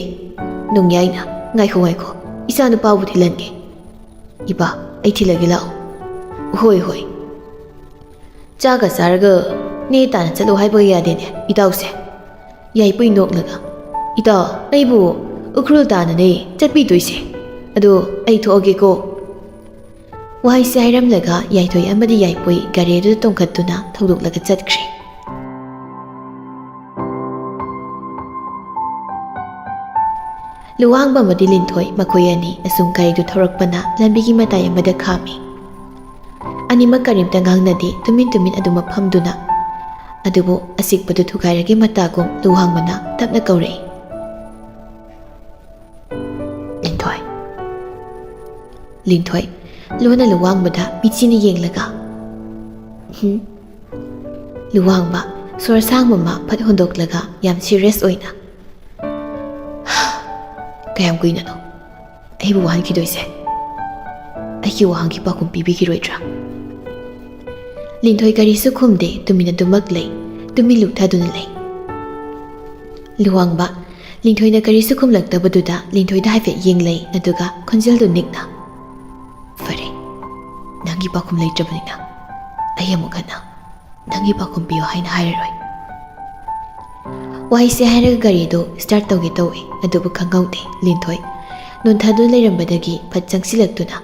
"ꯅꯣꯡꯌꯥꯏꯅ, ꯉꯥꯏꯈꯣ ꯉꯥꯏꯈꯣ, ꯏꯆꯥ ꯅꯨꯄꯥꯕꯨ ꯊꯤꯜꯍꯟꯒꯦ꯫" "ꯏꯄꯥ, ꯑꯩ ꯊꯤꯜꯂꯒꯦ ꯂꯥꯛꯑꯣ꯫" "ꯍꯣꯏ ꯍꯣꯏ꯫" "ꯆꯥꯒ ꯆꯥꯔꯒ ꯅꯦ ꯇꯥꯅ ꯆꯠꯂꯣ ꯍꯥꯏꯕꯒ ꯌꯥꯗꯦꯅꯦ ꯏꯇꯥꯎꯁꯦ꯫" ꯌꯥꯏꯄꯨꯏ ꯅꯣꯛꯂꯒ, "ꯏꯇꯥꯎ, ꯑꯩꯕꯨ ꯎꯈ꯭ꯔꯨꯜ ꯇꯥꯅꯅꯦ ꯆꯠꯄꯤꯗꯣꯏꯁꯦ꯫ ꯑꯗꯣ ꯑꯩ ꯊꯣꯛꯑꯒꯦꯀꯣ꯫" ꯋꯥꯍꯩꯁꯦ ꯍꯥꯏꯔꯝꯂꯒ ꯌꯥꯏꯊꯣꯏ ꯑꯃꯗꯤ ꯌꯥꯏꯄꯨꯏ ꯒꯥꯔꯤ ꯑꯗꯨꯗ ꯇꯣꯡꯈꯠꯇꯨꯅ ꯊꯧꯗꯣꯛꯂꯒ ꯆꯠꯈ꯭ꯔꯦ꯫ ꯂꯨꯋꯥꯡꯕ ꯑꯃꯗꯤ ꯂꯤꯟꯊꯣꯏ ꯃꯈꯣꯏ ꯑꯅꯤ ꯑꯁꯨꯝ ꯒꯥꯔꯤꯗꯨ ꯊꯧꯔꯛꯄꯅ ꯂꯝꯕꯤꯒꯤ ꯃꯇꯥꯏ ꯑꯃꯗ ꯈꯥꯝꯃꯤ꯫ ꯑꯅꯤꯃꯛ ꯀꯔꯤꯝꯇ ꯉꯥꯡꯅꯗꯦ, ꯇꯨꯃꯤꯟ ꯇꯨꯃꯤꯟ ꯑꯗꯨꯃꯛ ꯐꯝꯗꯨꯅ꯫ ꯑꯗꯨꯕꯨ ꯑꯆꯤꯛꯄꯗꯨ ꯊꯨꯒꯥꯏꯔꯒꯦ ꯃꯇꯥꯒꯨꯝ ꯂꯨꯋꯥꯡꯕꯅ ꯇꯞꯅ ꯀꯧꯔꯛꯏ, "ꯂꯤꯟꯊꯣꯏ꯫" ꯂꯤꯟꯊꯣꯏ ꯂꯣꯟꯅ ꯂꯨꯋꯥꯡꯕꯗ ꯃꯤꯆꯤꯅ ꯌꯦꯡꯂꯒ, "ꯍꯨꯝ?" ꯂꯨꯋꯥꯡꯕ ꯁꯣꯔ ꯁꯥꯡꯕ ꯑꯃ ꯐꯠ ꯍꯣꯟꯗꯣꯛꯂꯒ ꯌꯥꯝ ꯁꯤꯔꯤꯌꯁ ꯑꯣꯏꯅ, "ꯀꯌꯥꯝ ꯀꯨꯏꯅꯅꯣ ꯑꯩꯕꯨ ꯋꯥꯍꯟꯈꯤꯗꯣꯏꯁꯦ? ꯑꯩꯒꯤ ꯋꯥꯍꯪꯒꯤ ꯄꯥꯎꯈꯨꯝ ꯄꯤꯕꯤꯈꯤꯔꯣꯏꯗ꯭ꯔꯥ?" ꯂꯤꯟꯊꯣꯏ ꯀꯔꯤꯁꯨ ꯈꯨꯝꯗꯦ, ꯇꯨꯃꯤꯟ ꯑꯗꯨꯃꯛ ꯂꯩ, ꯇꯨꯃꯤꯟ ꯂꯨꯞꯊꯗꯨꯅ ꯂꯩ꯫ ꯂꯨꯋꯥꯡꯕ ꯂꯤꯟꯊꯣꯏꯅ ꯀꯔꯤꯁꯨ ꯈꯨꯝꯂꯛꯇꯕꯗꯨꯗ ꯂꯤꯟꯊꯣꯏꯗ ꯍꯥꯏꯐꯦꯠ ꯌꯦꯡꯂꯩ, ꯑꯗꯨꯒ ꯈꯣꯟꯖꯦꯜꯗꯨ ꯅꯤꯛꯅ, "ꯐꯔꯦ, ꯅꯪꯒꯤ ꯄꯥꯎꯈꯨꯝ ꯂꯩꯇ꯭ꯔꯕꯅꯤꯅ ꯑꯩ ꯑꯃꯨꯛ ꯍꯟꯅ ꯅꯪꯒꯤ ꯄꯥꯎꯈꯨꯝ ꯄꯤꯌꯣ ꯍꯥꯏꯅ ꯍꯥꯏꯔꯔꯣꯏ꯫ ꯋꯥꯍꯩꯁꯦ ꯍꯥꯏꯔꯒ ꯒꯥꯔꯤꯗꯨ start ꯇꯧꯒꯦ ꯇꯧꯏ, ꯑꯗꯨꯕꯨ ꯈꯪꯍꯧꯗꯦ꯫ ꯂꯤꯟꯊꯣꯏ ꯅꯣꯟꯊꯗꯨꯅ ꯂꯩꯔꯝꯕꯗꯒꯤ ꯐꯠ ꯆꯪꯁꯤꯜꯂꯛꯇꯨꯅ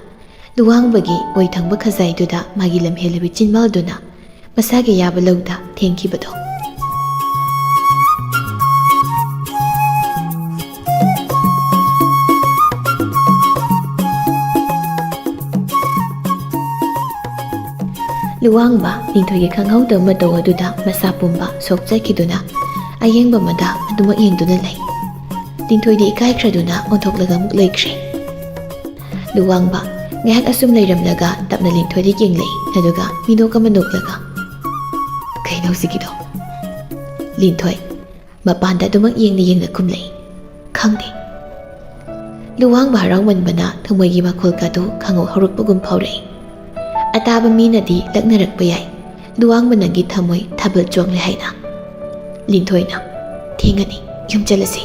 ꯂꯨꯋꯥꯡꯕꯒꯤ ꯑꯣꯏ ꯊꯪꯕ ꯈꯖꯥꯏꯗꯨꯗ ꯃꯥꯒꯤ ꯂꯝꯍꯦꯜꯂꯕꯤ ꯆꯤꯟꯕꯥꯜꯗꯨꯅ ꯃꯁꯥꯒꯤ ꯑꯌꯥꯕ ꯂꯧꯗ ꯊꯦꯡꯈꯤꯕꯗꯣ꯫ ꯂꯨꯋꯥꯡꯕ ꯂꯤꯟꯊꯣꯏꯒꯤ ꯈꯪꯍꯧꯗꯕ ꯃꯇꯧ ꯑꯗꯨꯗ ꯃꯁꯥ ꯄꯨꯝꯕ ꯁꯣꯛ ꯆꯠꯈꯤꯗꯨꯅ ꯑꯌꯦꯡꯕ ꯑꯃꯗ ꯑꯗꯨꯃꯛ ꯌꯦꯡꯗꯨꯅ ꯂꯩ꯫ ꯂꯤꯟꯊꯣꯏꯗꯤ ꯏꯀꯥꯏꯈ꯭ꯔꯗꯨꯅ ꯑꯣꯟꯊꯣꯛꯂꯒ ꯑꯃꯨꯛ ꯂꯩꯈ꯭ꯔꯦ꯫ ꯂꯨꯋꯥꯡꯕ ꯉꯥꯏꯍꯥꯛ ꯑꯁꯨꯝ ꯂꯩꯔꯝꯂꯒ ꯇꯞꯅ ꯂꯤꯟꯊꯣꯏꯗ ꯌꯦꯡꯂꯛꯏ, ꯑꯗꯨꯒ ꯃꯤꯅꯣꯛ ꯑꯃ ꯅꯣꯛꯂꯒ, "ꯀꯩꯅꯣ ꯍꯧꯖꯤꯛꯀꯤꯗꯣ?" ꯂꯤꯟꯊꯣꯏ ꯃꯄꯥꯟꯗ ꯑꯗꯨꯃꯛ ꯌꯦꯡꯅ ꯌꯦꯡꯅ ꯈꯨꯝꯂꯛꯏ, "ꯈꯪꯗꯦ꯫" ꯂꯨꯋꯥꯡꯕ ꯍꯔꯥꯎꯃꯟꯕꯅ ꯊꯃꯣꯏꯒꯤ ꯃꯈꯣꯜꯒꯗꯨ ꯈꯪꯍꯧ ꯍꯧꯔꯛꯄꯒꯨꯝ ꯐꯥꯎꯔꯛꯏ꯫ ꯑꯇꯥꯕ ꯃꯤꯅꯗꯤ ꯂꯛꯅꯔꯛꯄ ꯌꯥꯏ, "ꯂꯨꯋꯥꯡꯕ ꯅꯪꯒꯤ ꯊꯃꯣꯏ ꯊꯥꯕꯜ ꯆꯣꯡꯂꯦ" ꯍꯥꯏꯅ꯫ ꯂꯤꯟꯊꯣꯏꯅ, "ꯊꯦꯡꯉꯅꯤ, ꯌꯨꯝ ꯆꯠꯂꯁꯤ꯫"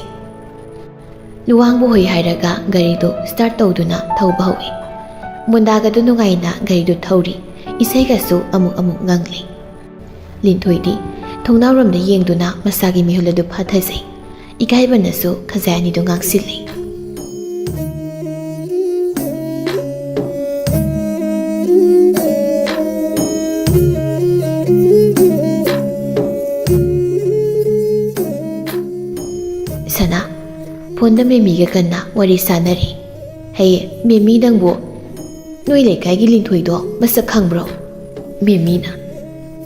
ꯂꯨꯋꯥꯡꯕ ꯍꯣꯏ ꯍꯥꯏꯔꯒ ꯒꯥꯔꯤꯗꯨ start ꯇꯧꯗꯨꯅ ꯊꯧꯕ ꯍꯧꯏ꯫ ꯃꯣꯟꯗꯥꯒꯗꯨ ꯅꯨꯡꯉꯥꯏꯅ ꯒꯥꯔꯤꯗꯨ ꯊꯧꯔꯤ, ꯏꯁꯩꯒꯁꯨ ꯑꯃꯨꯛ ꯑꯃꯨꯛ ꯉꯪꯂꯤ꯫ ꯂꯤꯟꯊꯣꯏꯗꯤ ꯊꯣꯡꯅꯥꯎꯔꯣꯝꯗ ꯌꯦꯡꯗꯨꯅ ꯃꯁꯥꯒꯤ ꯃꯤꯍꯨꯜ ꯑꯗꯨ ꯐꯥꯊꯖꯩ꯫ ꯏꯀꯥꯏꯕꯅꯁꯨ ꯈꯖꯥꯏ ꯑꯅꯤꯗꯨ ꯉꯥꯡꯁꯤꯜꯂꯤ꯫ ꯁꯅꯥ ꯐꯣꯟꯗ ꯃꯦꯃꯤꯒ ꯀꯟꯅ ꯋꯥꯔꯤ ꯁꯥꯟꯅꯔꯤ꯫ "ꯍꯦ ꯃꯦꯃꯤ, ꯅꯪꯕꯨ ꯅꯣꯏ ꯂꯩꯀꯥꯏꯒꯤ ꯂꯤꯟꯊꯣꯏꯗꯣ ꯃꯁꯛ ꯈꯪꯕ꯭ꯔꯣ?" ꯃꯦꯃꯤꯅ,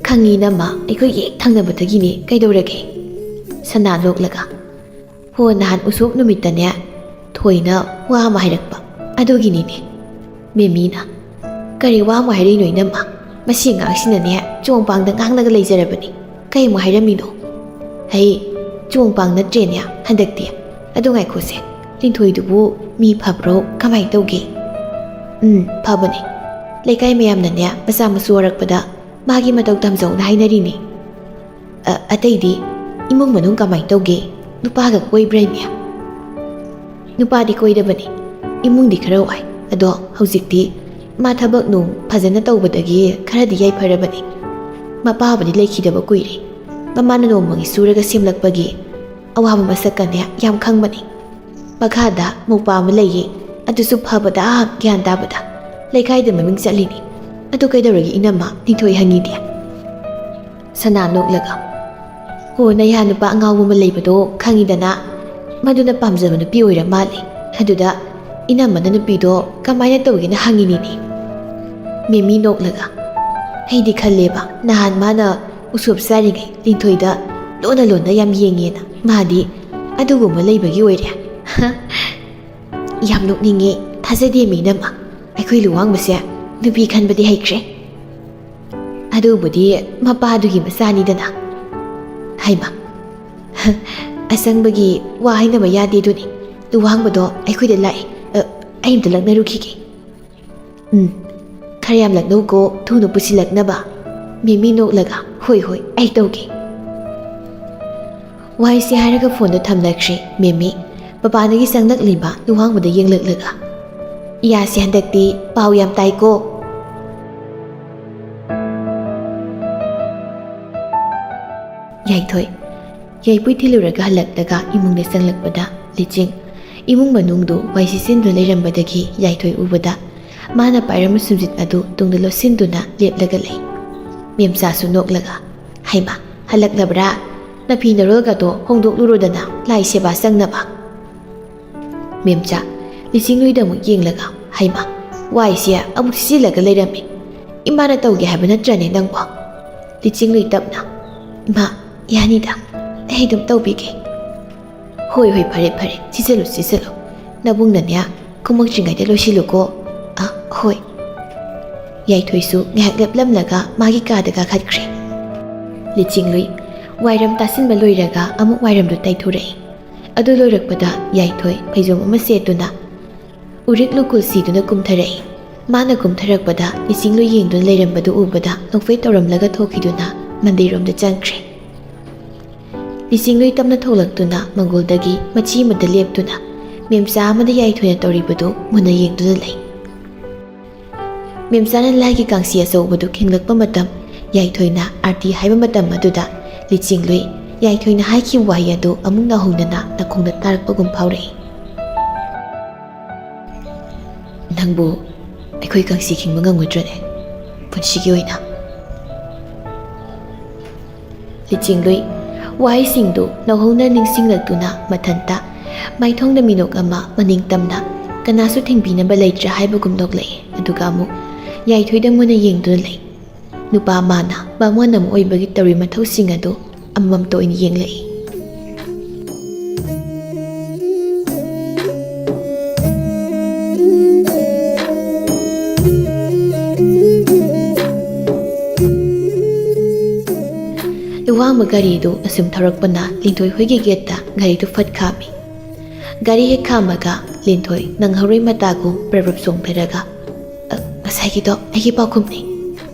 "ꯈꯪꯉꯤ ꯅꯝꯃ, ꯑꯩꯈꯣꯏꯒꯤ ꯍꯦꯛ ꯊꯪꯅꯕꯗꯒꯤꯅꯦ, ꯀꯩꯗꯧꯔꯒꯦ?" ꯁꯅꯥ ꯅꯣꯛꯂꯒ, "ꯍꯣ, ꯅꯍꯥꯟ ꯎꯁꯣꯞ ꯅꯨꯃꯤꯠꯇꯅꯦ, ꯊꯣꯏꯅ ꯋꯥ ꯑꯃ ꯍꯥꯏꯔꯛꯄ, ꯑꯗꯨꯒꯤꯅꯤꯅꯦ꯫" ꯃꯦꯃꯤꯅ, "ꯀꯔꯤ ꯋꯥ ꯑꯃ ꯍꯥꯏꯔꯛꯏꯅꯣ ꯏꯅꯝꯃ? ꯃꯁꯤ ꯑꯉꯥꯡꯁꯤꯅꯅꯦ ꯆꯣꯡꯄꯥꯡꯗ ꯉꯥꯡꯂꯒ ꯂꯩꯖꯔꯕꯅꯤ꯫ ꯀꯩ ꯑꯃꯨꯛ ꯍꯥꯏꯔꯝꯃꯤꯅꯣ?" "ꯍꯩ, ꯆꯣꯡꯄꯥꯡ ꯅꯠꯇ꯭ꯔꯦꯅꯦ ꯍꯟꯗꯛꯇꯤ꯫ ꯑꯗꯨ ꯉꯥꯏꯈꯣꯁꯦ, ꯂꯤꯟꯊꯣꯏꯗꯨꯕꯨ ꯃꯤ ꯐꯕ꯭ꯔꯣ, ꯀꯃꯥꯏꯅ ꯇꯧꯒꯦ?" "ꯎꯝ, ꯐꯕꯅꯦ꯫ ꯂꯩꯀꯥꯏ ꯃꯌꯥꯝꯅꯅꯦ ꯃꯆꯥ ꯃꯁꯨ ꯋꯥꯔꯛꯄꯗ ꯃꯥꯒꯤ ꯃꯇꯧ ꯇꯝꯖꯧꯅ ꯍꯥꯏꯅꯔꯤꯅꯦ꯫" "ꯑ-, ꯑꯇꯩꯗꯤ ꯏꯃꯨꯡ ꯃꯅꯨꯡ ꯀꯃꯥꯏꯅ ꯇꯧꯒꯦ? ꯅꯨꯄꯥꯒ ꯀꯣꯏꯕ꯭ꯔꯥꯅꯦ?" "ꯅꯨꯄꯥꯗꯤ ꯀꯣꯏꯗꯕꯅꯤ꯫ ꯏꯃꯨꯡꯗꯤ ꯈꯔ ꯋꯥꯏ꯫ ꯑꯗꯣ ꯍꯧꯖꯤꯛꯇꯤ ꯃꯥ ꯊꯕꯛ ꯅꯨꯡ ꯐꯖꯅ ꯇꯧꯕꯗꯒꯤ ꯈꯔꯗꯤ ꯌꯥꯏꯐꯔꯕꯅꯤ꯫" ꯃꯄꯥꯕꯨꯗꯤ ꯂꯩꯈꯤꯗꯕ ꯀꯨꯏꯔꯦ꯫ ꯃꯃꯥꯅ ꯅꯣꯡꯃꯒꯤ ꯁꯨꯔꯒ ꯁꯦꯝꯂꯛꯄꯒꯤ ꯑꯋꯥꯕ ꯃꯁꯛꯀꯅꯦ ꯌꯥꯝ ꯈꯪꯕꯅꯤ꯫ ꯃꯈꯥꯗ ꯃꯧꯄꯥ ꯑꯃ ꯂꯩꯌꯦ, ꯑꯗꯨꯁꯨ ꯐꯕꯗ ꯒ꯭ꯌꯥꯟ ꯇꯥꯕꯗ ꯂꯩꯀꯥꯏꯗ ꯃꯃꯤꯡ ꯆꯠꯂꯤꯅꯤ꯫ ꯑꯗꯨ ꯀꯩꯗꯧꯔꯒꯦ ꯏꯅꯝꯃ? ꯂꯤꯟꯊꯣꯏ ꯍꯪꯉꯤꯗꯤ꯫ ꯁꯅꯥ ꯅꯣꯛꯂꯒ, "ꯍꯣ, ꯅꯌꯥ ꯅꯨꯄꯥ ꯑꯉꯥꯎꯕ ꯑꯃ ꯂꯩꯕꯗꯣ ꯈꯪꯉꯤꯗꯅ, ꯃꯗꯨꯅ ꯄꯥꯝꯖꯕ ꯅꯨꯄꯤ ꯑꯣꯏꯔ ꯃꯥꯜꯂꯦ꯫ ꯑꯗꯨꯗ ꯏꯅꯝꯃꯅ ꯅꯨꯄꯤꯗꯣ ꯀꯃꯥꯏꯅ ꯇꯧꯒꯦꯅ ꯍꯪꯉꯤꯅꯤꯅꯦ꯫" ꯃꯦꯃꯤ ꯅꯣꯛꯂꯒ, "ꯑꯩꯗꯤ ꯈꯜꯂꯦꯕ, ꯅꯍꯥꯟ ꯃꯥꯅ ꯎꯁꯣꯞ ꯆꯥꯔꯤꯉꯩ ꯂꯤꯟꯊꯣꯏꯗ ꯂꯣꯟꯅ ꯂꯣꯟꯅ ꯌꯥꯝ ꯌꯦꯡꯉꯦꯅ꯫ ꯃꯥꯗꯤ ꯑꯗꯨꯒꯨꯝꯕ ꯂꯩꯕꯒꯤ ꯑꯣꯏꯔꯦ꯫" "ꯌꯥꯝ ꯅꯣꯛꯅꯤꯡꯉꯦ, ꯊꯥꯖꯗꯦ ꯃꯤ ꯏꯅꯝꯃ꯫ ꯑꯩꯈꯣꯏ ꯂꯨꯋꯥꯡꯕꯁꯦ ꯅꯨꯄꯤ ꯈꯟꯕꯗꯤ ꯍꯩꯈ꯭ꯔꯦ꯫ ꯑꯗꯨꯕꯨꯗꯤ ꯃꯄꯥꯗꯨꯒꯤ ꯃꯆꯥꯅꯤꯗꯅ꯫" ꯍꯩꯃ, ꯑꯁꯪꯕꯒꯤ ꯋꯥ ꯍꯥꯏꯅꯕ ꯌꯥꯗꯦꯗꯨꯅꯤ꯫ ꯂꯨꯋꯥꯡꯕꯗꯣ ꯑꯩꯈꯣꯏꯗ ꯂꯥꯛꯑꯦ꯫ ꯑ, ꯑꯩ ꯑꯝꯇ ꯂꯛꯅꯔꯨꯈꯤꯒꯦ꯫ "ꯎꯝ, ꯈꯔ ꯌꯥꯝ ꯂꯛꯅꯧꯀꯣ, ꯊꯨꯅ ꯄꯨꯁꯤꯜꯂꯛꯅꯕ꯫" ꯃꯦꯃꯤ ꯅꯣꯛꯂꯒ, "ꯍꯣꯏ, ꯍꯣꯏ, ꯑꯩ ꯇꯧꯒꯦ꯫" ꯋꯥꯏꯁꯦ ꯍꯥꯏꯔꯒ ꯐꯣꯟꯗꯣ ꯊꯝꯅꯈ꯭ꯔꯦ꯫ ꯃꯦꯃꯤ ꯃꯄꯥꯟꯗꯒꯤ ꯆꯪꯂꯛꯂꯤꯕ ꯂꯨꯋꯥꯡꯕꯗ ꯌꯦꯡꯂꯛꯂꯒ, "ꯏꯌꯥꯁꯦ ꯍꯟꯗꯛꯇꯤ ꯄꯥꯎ ꯌꯥꯝ ꯇꯥꯏꯀꯣ꯫" ꯌꯥꯏꯊꯣꯏ ꯌꯥꯏꯄꯨꯏ ꯊꯤꯜꯂꯨꯔꯒ ꯍꯜꯂꯛꯂꯒ ꯏꯃꯨꯡꯗ ꯆꯪꯂꯛꯄꯗ, ꯂꯤꯆꯤꯡ ꯏꯃꯨꯡ ꯃꯅꯨꯡꯗꯨ ꯋꯥꯏ ꯁꯤꯠꯆꯤꯟꯗꯨꯅ ꯂꯩꯔꯝꯕꯗꯒꯤ ꯌꯥꯏꯊꯣꯏ ꯎꯕꯗ ꯃꯥꯅ ꯄꯥꯏꯔꯝꯕ ꯁꯨꯝꯖꯤꯠ ꯑꯗꯨ ꯇꯨꯡꯗ ꯂꯣꯠꯁꯤꯟꯗꯨꯅ ꯂꯦꯞꯂꯒ ꯂꯩ꯫ ꯃꯦꯝꯆꯥꯁꯨ ꯅꯣꯛꯂꯒ, "ꯍꯩꯃꯥ, ꯍꯜꯂꯛꯂꯕ꯭ꯔꯥ? ꯅꯐꯤ ꯅꯔꯣꯜꯒꯗꯣ ꯍꯣꯡꯗꯣꯛꯂꯨꯔꯣꯗꯅ, ꯂꯥꯏ ꯁꯦꯕꯥ ꯆꯪꯅꯕ꯫" ꯃꯦꯝꯆꯥ ꯂꯤꯆꯤꯡꯂꯨꯏꯗ ꯑꯃꯨꯛ ꯌꯦꯡꯂꯒ, "ꯍꯩꯃꯥ, ꯋꯥꯏꯁꯦ ꯑꯃꯨꯛ ꯁꯤꯖꯤꯜꯂꯒ ꯂꯩꯔꯝꯃꯤ꯫ ꯏꯃꯥꯅ ꯇꯧꯒꯦ ꯍꯥꯏꯕ ꯅꯠꯇ꯭ꯔꯅꯦ ꯅꯪꯕꯣ?" ꯂꯤꯆꯤꯡꯂꯨꯏ ꯇꯞꯅ, "ꯏꯃꯥ, ꯌꯥꯅꯤꯗ, ꯑꯩ ꯑꯗꯨꯝ ꯇꯧꯕꯤꯒꯦ꯫" "ꯍꯣꯏ, ꯍꯣꯏ, ꯐꯔꯦ, ꯐꯔꯦ, ꯁꯤꯖꯤꯜꯂꯨ, ꯁꯤꯖꯤꯜꯂꯨ꯫ ꯅꯕꯨꯡꯅꯅꯦ ꯀꯨꯝꯃꯛꯇ꯭ꯔꯤꯉꯩꯗ ꯂꯣꯏꯁꯤꯜꯂꯨꯀꯣ꯫" "ꯑ, ꯍꯣꯏ꯫" ꯌꯥꯏꯊꯣꯏꯁꯨ ꯉꯥꯏꯍꯥꯛ ꯂꯦꯞꯂꯝꯂꯒ ꯃꯥꯒꯤ ꯀꯥꯗ ꯀꯥꯈꯠꯈ꯭ꯔꯦ꯫ ꯂꯤꯆꯤꯡꯂꯨꯏ ꯋꯥꯏꯔꯝ ꯇꯥꯁꯤꯟꯕ ꯂꯣꯏꯔꯒ ꯑꯃꯨꯛ ꯋꯥꯏꯔꯝꯗꯨ ꯇꯩꯊꯣꯔꯛꯏ꯫ ꯑꯗꯨ ꯂꯣꯏꯔꯛꯄꯗ ꯌꯥꯏꯊꯣꯏ ꯐꯩꯖꯣꯝ ꯑꯃ ꯁꯦꯠꯇꯨꯅ ꯎꯔꯤꯛ ꯂꯨꯀꯨꯜ ꯁꯤꯗꯨꯅ ꯀꯨꯝꯊꯔꯛꯏ꯫ ꯃꯥꯅ ꯀꯨꯝꯊꯔꯛꯄꯗ ꯂꯤꯆꯤꯡꯂꯨꯏ ꯌꯦꯡꯗꯨꯅ ꯂꯩꯔꯝꯕꯗꯨ ꯎꯕꯗ ꯅꯣꯛꯐꯦꯠ ꯇꯧꯔꯝꯂꯒ ꯊꯣꯛꯈꯤꯗꯨꯅ ꯃꯟꯗꯤꯔꯔꯣꯝꯗ ꯆꯪꯈ꯭ꯔꯦ꯫ ꯂꯤꯆꯤꯡꯂꯨꯏ ꯇꯞꯅ ꯊꯣꯛꯂꯛꯇꯨꯅ ꯃꯪꯒꯣꯜꯗꯒꯤ ꯃꯆꯤ ꯑꯃꯗ ꯂꯦꯞꯇꯨꯅ ꯃꯦꯝꯆꯥ ꯑꯃꯗꯤ ꯌꯥꯏꯊꯣꯏꯅ ꯇꯧꯔꯤꯕꯗꯨ ꯃꯨꯟꯅ ꯌꯦꯡꯗꯨꯅ ꯂꯩ꯫ ꯃꯦꯝꯆꯥꯅ ꯂꯥꯏꯒꯤ ꯀꯥꯡꯁꯤ ꯑꯆꯧꯕꯗꯨ ꯈꯤꯡꯂꯛꯄ ꯃꯇꯝ, ꯌꯥꯏꯊꯣꯏꯅ ꯑꯥꯔꯇꯤ ꯍꯥꯏꯕ ꯃꯇꯝ ꯑꯗꯨꯗ ꯂꯤꯆꯦꯡꯂꯨꯏ ꯌꯥꯏꯊꯣꯏꯅ ꯍꯥꯏꯈꯤꯕ ꯋꯥꯍꯩ ꯑꯗꯨ ꯑꯃꯨꯛ ꯅꯧꯍꯧꯅꯅ ꯅꯥꯀꯣꯡꯗ ꯇꯥꯔꯛꯄꯒꯨꯝ ꯐꯥꯎꯔꯛꯏ꯫ "ꯅꯪꯕꯨ ꯑꯩꯈꯣꯏ ꯀꯥꯡꯁꯤ ꯈꯤꯡꯕ ꯉꯝꯒꯗ꯭ꯔꯅꯦ, ꯄꯨꯟꯁꯤꯒꯤ ꯑꯣꯏꯅ?" ꯂꯤꯆꯦꯡꯂꯨꯏ ꯋꯥꯍꯩꯁꯤꯡꯗꯨ ꯅꯧꯍꯧꯅ ꯅꯤꯡꯁꯤꯡꯂꯛꯇꯨꯅ ꯃꯊꯟꯇ ꯃꯥꯏꯊꯣꯡꯗ ꯃꯤꯅꯣꯛ ꯑꯃ ꯃꯅꯤꯡ ꯇꯝꯅ ꯀꯅꯥꯁꯨ ꯊꯤꯡꯕꯤꯅꯕ ꯂꯩꯇ꯭ꯔꯦ ꯍꯥꯏꯕꯒꯨꯝ ꯅꯣꯛꯂꯛꯏ꯫ ꯑꯗꯨꯒ ꯑꯃꯨꯛ ꯌꯥꯏꯊꯣꯏꯗ ꯃꯨꯟꯅ ꯌꯦꯡꯗꯨꯅ ꯂꯩ꯫ ꯅꯨꯄꯥ ꯑꯃꯅ ꯕꯥꯃꯣꯟ ꯑꯃ ꯑꯣꯏꯕꯒꯤ ꯇꯧꯔꯤ ꯃꯊꯧꯁꯤꯡ ꯑꯗꯨ ꯑꯃꯃꯝꯇ ꯑꯣꯏꯅ ꯌꯦꯡꯂꯛꯏ꯫ ꯂꯨꯋꯥꯡꯕ ꯒꯥꯔꯤꯗꯨ ꯑꯁꯨꯝ ꯊꯧꯔꯛꯄꯅ ꯂꯤꯟꯊꯣꯏ ꯍꯣꯏꯒꯤ ꯒꯦꯠꯇ ꯒꯥꯔꯤꯗꯨ ꯐꯠ ꯈꯥꯝꯃꯤ꯫ ꯒꯥꯔꯤ ꯍꯦꯛ ꯈꯥꯝꯃꯒ ꯂꯤꯟꯊꯣꯏ ꯅꯪꯍꯧꯔꯣꯏ ꯃꯇꯥꯒꯨꯝ ꯄ꯭ꯔꯞ ꯄ꯭ꯔꯞ ꯆꯣꯡꯊꯔꯒ, "ꯑ, ꯉꯁꯥꯏꯒꯤꯗꯣ ꯑꯩꯒꯤ ꯄꯥꯎꯈꯨꯝꯅꯤ꯫"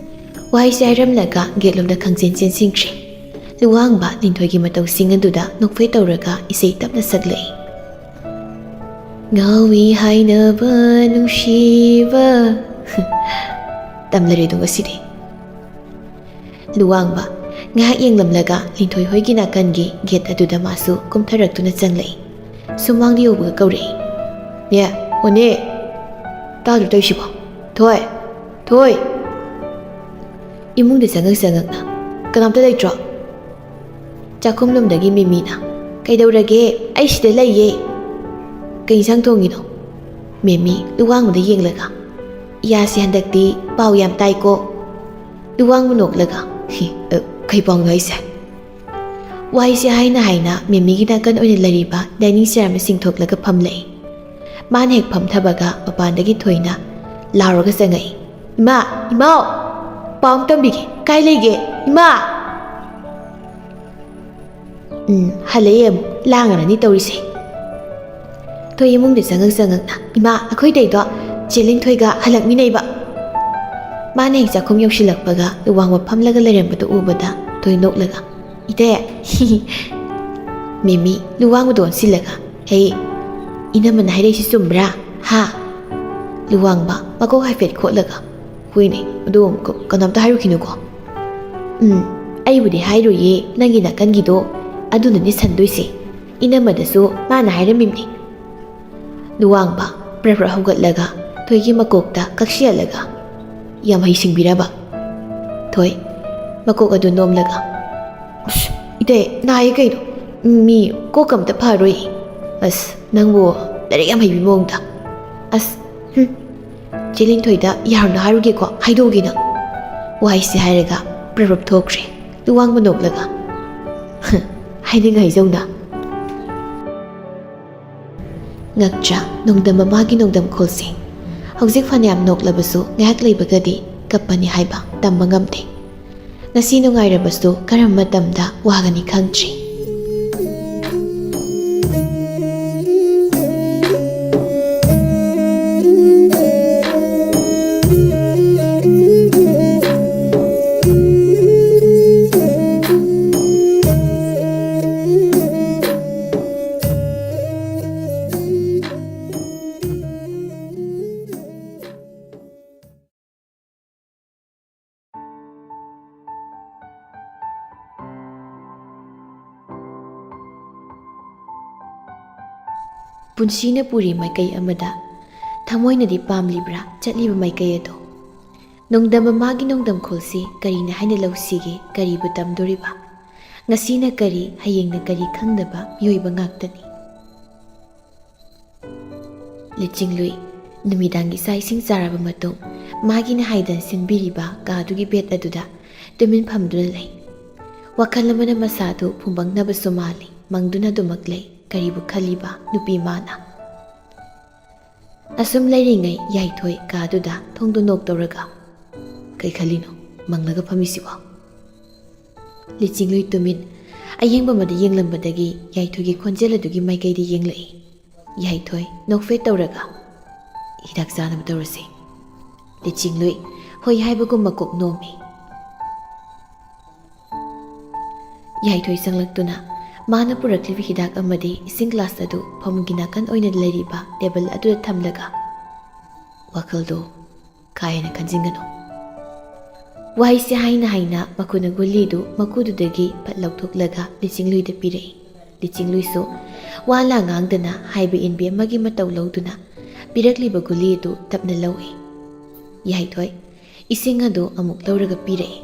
ꯋꯥꯍꯩꯁꯦ ꯍꯥꯏꯔꯝꯂꯒ ꯒꯦꯠꯂꯣꯝꯗ ꯈꯪꯆꯦꯟ ꯆꯦꯟꯁꯤꯟꯈ꯭ꯔꯦ꯫ ꯂꯨꯋꯥꯡꯕ ꯂꯤꯟꯊꯣꯏꯒꯤ ꯃꯇꯧꯁꯤꯡ ꯑꯗꯨꯗ ꯅꯣꯛꯐꯦ ꯇꯧꯔꯒ ꯏꯁꯩ ꯇꯞꯅ ꯁꯛꯂꯛꯏ꯫ "ꯉꯥꯎꯏ ꯍꯥꯏꯅꯕ ꯅꯨꯡꯁꯤꯕ꯫" ꯇꯝꯂꯔꯦꯗꯣ ꯉꯁꯤꯗꯤ꯫ ꯂꯨꯋꯥꯡꯕ ꯉꯥꯏꯍꯥꯛ ꯌꯦꯡꯂꯝꯂꯒ ꯂꯤꯟꯊꯣꯏ ꯍꯣꯏꯒꯤ ꯅꯥꯀꯟꯒꯤ ꯒꯦꯠ ꯑꯗꯨꯗ ꯃꯥꯁꯨ ꯀꯨꯝꯊꯔꯛꯇꯨꯅ ꯆꯪꯂꯛꯏ꯫ ꯁꯨꯃꯥꯡꯗ ꯌꯧꯕꯒ ꯀꯧꯔꯛꯏ꯫ "ꯅꯦ, ꯑꯣꯅꯦ, ꯇꯥꯗ꯭ꯔꯣ ꯇꯧꯔꯤꯁꯤꯕꯣ? ꯊꯣꯏ, ꯊꯣꯏ!" ꯏꯃꯨꯡꯗ ꯆꯪꯉꯛ ꯆꯪꯉꯛꯅ, "ꯀꯅꯥꯝꯇ ꯂꯩꯇ꯭ꯔꯣ?" ꯆꯥꯛꯈꯨꯝꯂꯣꯝꯗꯒꯤ ꯃꯦꯃꯤꯅ, "ꯀꯩꯗꯧꯔꯒꯦ? ꯑꯩ ꯁꯤꯗ ꯂꯩꯌꯦ꯫" "ꯀꯩ ꯏꯟꯁꯥꯡ ꯊꯣꯡꯉꯤꯅꯣ?" ꯃꯦꯃꯤ ꯂꯨꯋꯥꯡꯕꯗ ꯌꯦꯡꯂꯒ, "ꯏꯌꯥꯁꯦ ꯍꯟꯗꯛꯇꯤ ꯄꯥꯎ ꯌꯥꯝ ꯇꯥꯏꯀꯣ?" ꯂꯨꯋꯥꯡꯕ ꯅꯣꯛꯂꯒ, "ꯍꯤ, ꯑ, ꯀꯩ ꯄꯥꯎꯅꯣ ꯍꯥꯏꯁꯦ?" ꯋꯥꯍꯩꯁꯦ ꯍꯥꯏꯅ ꯍꯥꯏꯅ ꯃꯦꯃꯤꯒꯤ ꯅꯥꯀꯟ ꯑꯣꯏꯅ ꯂꯩꯔꯤꯕ ꯗꯥꯏꯅꯤꯡ ꯆꯤꯌꯔ ꯑꯃ ꯆꯤꯡꯊꯣꯛꯂꯒ ꯐꯝꯂꯛꯏ꯫ ꯃꯥꯅ ꯍꯦꯛ ꯐꯝꯊꯕꯒ ꯃꯄꯥꯟꯗꯒꯤ ꯊꯣꯏꯅ ꯂꯥꯎꯔꯒ ꯆꯪꯉꯛꯏ, "ꯏꯃꯥ, ꯏꯃꯥꯎ! ꯄꯥꯎ ꯑꯃ ꯇꯝꯕꯤꯒꯦ꯫ ꯀꯥꯏ ꯂꯩꯒꯦ? ꯏꯃꯥ!" ꯎꯝ, ꯍꯜꯂꯛꯑꯦ ꯑꯃꯨꯛ꯫ ꯂꯥꯡꯉꯔꯅꯤ ꯇꯧꯔꯤꯁꯦ꯫ ꯊꯣꯏ ꯏꯃꯨꯡꯗ ꯆꯪꯉꯛ ꯆꯪꯉꯛꯅ, "ꯏꯃꯥ, ꯑꯩꯈꯣꯏ ꯇꯩꯗꯣ ꯆꯦ ꯂꯤꯟꯊꯣꯏꯒ ꯍꯜꯂꯛꯃꯤꯟꯅꯩꯕ꯫" ꯃꯥꯅ ꯍꯦꯛ ꯆꯥꯛꯈꯨꯝ ꯌꯧꯁꯤꯜꯂꯛꯄꯒ ꯂꯨꯋꯥꯡꯕ ꯐꯝꯂꯒ ꯂꯩꯔꯝꯕꯗꯨ ꯎꯕꯗ ꯊꯣꯏ ꯅꯣꯛꯂꯒ, "ꯏꯇꯩ!" ꯃꯦꯃꯤ ꯂꯨꯋꯥꯡꯕꯗ ꯑꯣꯟꯁꯤꯜꯂꯒ, "ꯍꯦ, ꯏꯅꯝꯃꯅ ꯍꯥꯏꯔꯛꯏꯁꯤ ꯆꯨꯝꯕ꯭ꯔꯥ? ꯍꯥ?" ꯂꯨꯋꯥꯡꯕ ꯃꯀꯣꯛ ꯍꯥꯏꯐꯦꯠ ꯈꯣꯠꯂꯒ, "ꯍꯣꯏꯅꯦ, ꯑꯗꯣ ꯀ-, ꯀꯅꯥꯝꯇ ꯍꯥꯏꯔꯨꯈꯤꯅꯨꯀꯣ꯫" "ꯎꯝ, ꯑꯩꯕꯨꯗꯤ ꯍꯥꯏꯔꯣꯏꯌꯦ, ꯅꯪꯒꯤ ꯅꯥꯀꯟꯒꯤꯗꯣ ꯑꯗꯨꯅꯅꯦ ꯁꯟꯗꯣꯏꯁꯦ꯫ ꯏꯅꯝꯃꯗꯁꯨ ꯃꯥꯅ ꯍꯥꯏꯔꯝꯃꯤꯕꯅꯤ꯫" ꯂꯨꯋꯥꯡꯕ ꯄ꯭ꯔꯞ ꯄ꯭ꯔꯞ ꯍꯧꯒꯠꯂꯒ ꯊꯣꯏꯒꯤ ꯃꯀꯣꯛꯇ ꯀꯛꯁꯤꯜꯂꯒ, "ꯌꯥꯝ ꯍꯩꯁꯤꯡꯕꯤꯔꯕ?" ꯊꯣꯏ ꯃꯀꯣꯛ ꯑꯗꯨ ꯅꯣꯝꯂꯒ, "ꯑꯁ, ꯏꯇꯩ, ꯅꯥꯏꯌꯦ ꯀꯩꯅꯣ? ꯃꯤ ꯀꯣꯛꯀ ꯑꯝꯇ ꯐꯔꯣꯏ꯫ ꯑꯁ, ꯅꯪꯕꯨ ꯂꯥꯏꯔꯤꯛ ꯌꯥꯝ ꯍꯩꯕꯤ ꯃꯑꯣꯡꯗ꯫ ꯑꯁ, ꯍꯨꯝ꯫ ꯆꯦ ꯂꯤꯟꯊꯣꯏꯗ ꯌꯥꯔꯣꯏꯅ ꯍꯥꯏꯔꯨꯒꯦꯀꯣ, ꯍꯥꯏꯗꯣꯛꯎꯒꯦ ꯅꯪ꯫" ꯋꯥꯍꯩꯁꯦ ꯍꯥꯏꯔꯒ ꯄ꯭ꯔꯞ ꯄ꯭ꯔꯞ ꯊꯣꯛꯈ꯭ꯔꯦ꯫ ꯂꯨꯋꯥꯡꯕ ꯅꯣꯛꯂꯒ, "ꯍꯥꯏꯅꯤꯡ ꯍꯥꯏꯖꯧꯅ꯫" ꯉꯛꯇ꯭ꯔꯥ ꯅꯣꯡꯗꯝ ꯃꯃꯥꯒꯤ ꯅꯣꯡꯗꯝ ꯈꯣꯜꯁꯦ? ꯍꯧꯖꯤꯛ ꯐꯅꯌꯥꯝ ꯅꯣꯛꯂꯕꯁꯨ ꯉꯥꯏꯍꯥꯛ ꯂꯩꯕꯒꯗꯤ ꯀꯞꯄꯅꯤ ꯍꯥꯏꯕ ꯇꯝꯕ ꯉꯝꯗꯦ꯫ ꯉꯁꯤ ꯅꯨꯡꯉꯥꯏꯔꯕꯁꯨ ꯀꯔꯝꯕ ꯃꯇꯝꯗ ꯋꯥꯒꯅꯤ ꯈꯪꯗ꯭ꯔꯤ꯫ ꯄꯨꯟꯁꯤꯅ ꯄꯨꯔꯤ ꯃꯥꯏꯀꯩ ꯑꯃꯗ ꯊꯃꯣꯏꯅꯗꯤ ꯄꯥꯝꯂꯤꯕ꯭ꯔꯥ ꯆꯠꯂꯤꯕ ꯃꯥꯏꯀꯩ ꯑꯗꯣ? ꯅꯣꯡꯗꯝ ꯃꯃꯥꯒꯤ ꯅꯣꯡꯗꯝ ꯈꯣꯜꯁꯤ ꯀꯔꯤꯅ ꯍꯥꯏꯅ ꯂꯧꯁꯤꯒꯦ? ꯀꯔꯤꯕꯨ ꯇꯝꯗꯣꯔꯤꯕ? ꯉꯁꯤꯅ ꯀꯔꯤ, ꯍꯌꯦꯡꯅ ꯀꯔꯤ ꯈꯪꯗꯕ ꯃꯤꯑꯣꯏꯕ ꯉꯥꯛꯇꯅꯤ꯫ ꯂꯤꯆꯤꯡꯂꯨꯏ ꯅꯨꯃꯤꯗꯥꯡꯒꯤ ꯆꯥꯛ ꯏꯁꯤꯡ ꯆꯥꯔꯕ ꯃꯇꯨꯡ, ꯃꯥꯒꯤꯅ ꯍꯥꯏꯗꯅ ꯁꯤꯟꯕꯤꯔꯤꯕ ꯀꯥꯗꯨꯒꯤ ꯕꯦꯗ ꯑꯗꯨꯗ ꯇꯨꯃꯤꯟ ꯐꯝꯗꯨꯅ ꯂꯩ꯫ ꯋꯥꯈꯜ ꯑꯃꯅ ꯃꯁꯥꯗꯨ ꯐꯨꯝꯕꯪꯅꯕꯁꯨ ꯃꯥꯜꯂꯤ, ꯃꯪꯗꯨꯅ ꯑꯗꯨꯃꯛ ꯂꯩ꯫ ꯀꯔꯤꯕꯨ ꯈꯜꯂꯤꯕ ꯅꯨꯄꯤ ꯃꯥꯅ? ꯑꯁꯨꯝ ꯂꯩꯔꯤꯉꯩ ꯌꯥꯏꯊꯣꯏ ꯀꯥꯗꯨꯗ ꯊꯣꯡꯗꯨ ꯅꯣꯛ ꯇꯧꯔꯒ, "ꯀꯩ ꯈꯜꯂꯤꯅꯣ ꯃꯪꯂꯒ ꯐꯝꯃꯤꯁꯤꯕꯣ?" ꯂꯤꯆꯤꯡꯂꯨꯏ ꯇꯨꯃꯤꯟ ꯑꯌꯦꯡꯕ ꯑꯃꯗ ꯌꯦꯡꯂꯝꯕꯗꯒꯤ ꯌꯥꯏꯊꯣꯏꯒꯤ ꯈꯣꯟꯖꯦꯜ ꯑꯗꯨꯒꯤ ꯃꯥꯏꯀꯩꯗ ꯌꯦꯡꯂꯛꯏ꯫ ꯌꯥꯏꯊꯣꯏ ꯅꯣꯛꯐꯦꯠ ꯇꯧꯔꯒ, "ꯍꯤꯗꯥꯛ ꯆꯥꯅꯕ ꯇꯧꯔꯁꯤ꯫" ꯂꯤꯆꯤꯡꯂꯨꯏ ꯍꯣꯏ ꯍꯥꯏꯕꯒꯨꯝ ꯃꯀꯣꯛ ꯅꯣꯝꯃꯤ꯫ ꯌꯥꯏꯊꯣꯏ ꯆꯪꯂꯛꯇꯨꯅ ꯃꯥꯅ ꯄꯨꯔꯛꯂꯤꯕ ꯍꯤꯗꯥꯛ ꯑꯃꯗꯤ ꯏꯁꯤꯡ ꯒ꯭ꯂꯥꯁ ꯑꯗꯨ ꯐꯃꯨꯡꯒꯤ ꯅꯥꯀꯟ ꯑꯣꯏꯅ ꯂꯩꯔꯤꯕ ꯇꯦꯕꯜ ꯑꯗꯨꯗ ꯊꯝꯂꯒ, "ꯋꯥꯈꯜꯗꯨ ꯀꯥ ꯍꯦꯟꯅ ꯈꯟꯖꯤꯟꯒꯅꯨ꯫ ꯋꯥꯍꯩꯁꯦ ꯍꯥꯏꯅ ꯍꯥꯏꯅ ꯃꯈꯨꯅ ꯒꯨꯂꯤꯗꯨ ꯃꯀꯨꯗꯨꯗꯒꯤ ꯐꯠ ꯂꯧꯊꯣꯛꯂꯒ ꯂꯤꯆꯤꯡꯂꯨꯏꯗ ꯄꯤꯔꯛꯏ꯫ ꯂꯤꯆꯤꯡꯂꯨꯏꯁꯨ ꯋꯥ ꯂꯥ ꯉꯥꯡꯗꯅ ꯍꯥꯏꯕ ꯏꯟꯕꯤ ꯑꯃꯒꯤ ꯃꯇꯧ ꯂꯧꯗꯨꯅ ꯄꯤꯔꯛꯂꯤꯕ ꯒꯨꯂꯤ ꯑꯗꯨ ꯇꯞꯅ ꯂꯧꯏ꯫ ꯌꯥꯏꯊꯣꯏ ꯏꯁꯤꯡ ꯑꯗꯨ ꯑꯃꯨꯛ ꯂꯧꯔꯒ ꯄꯤꯔꯛꯏ꯫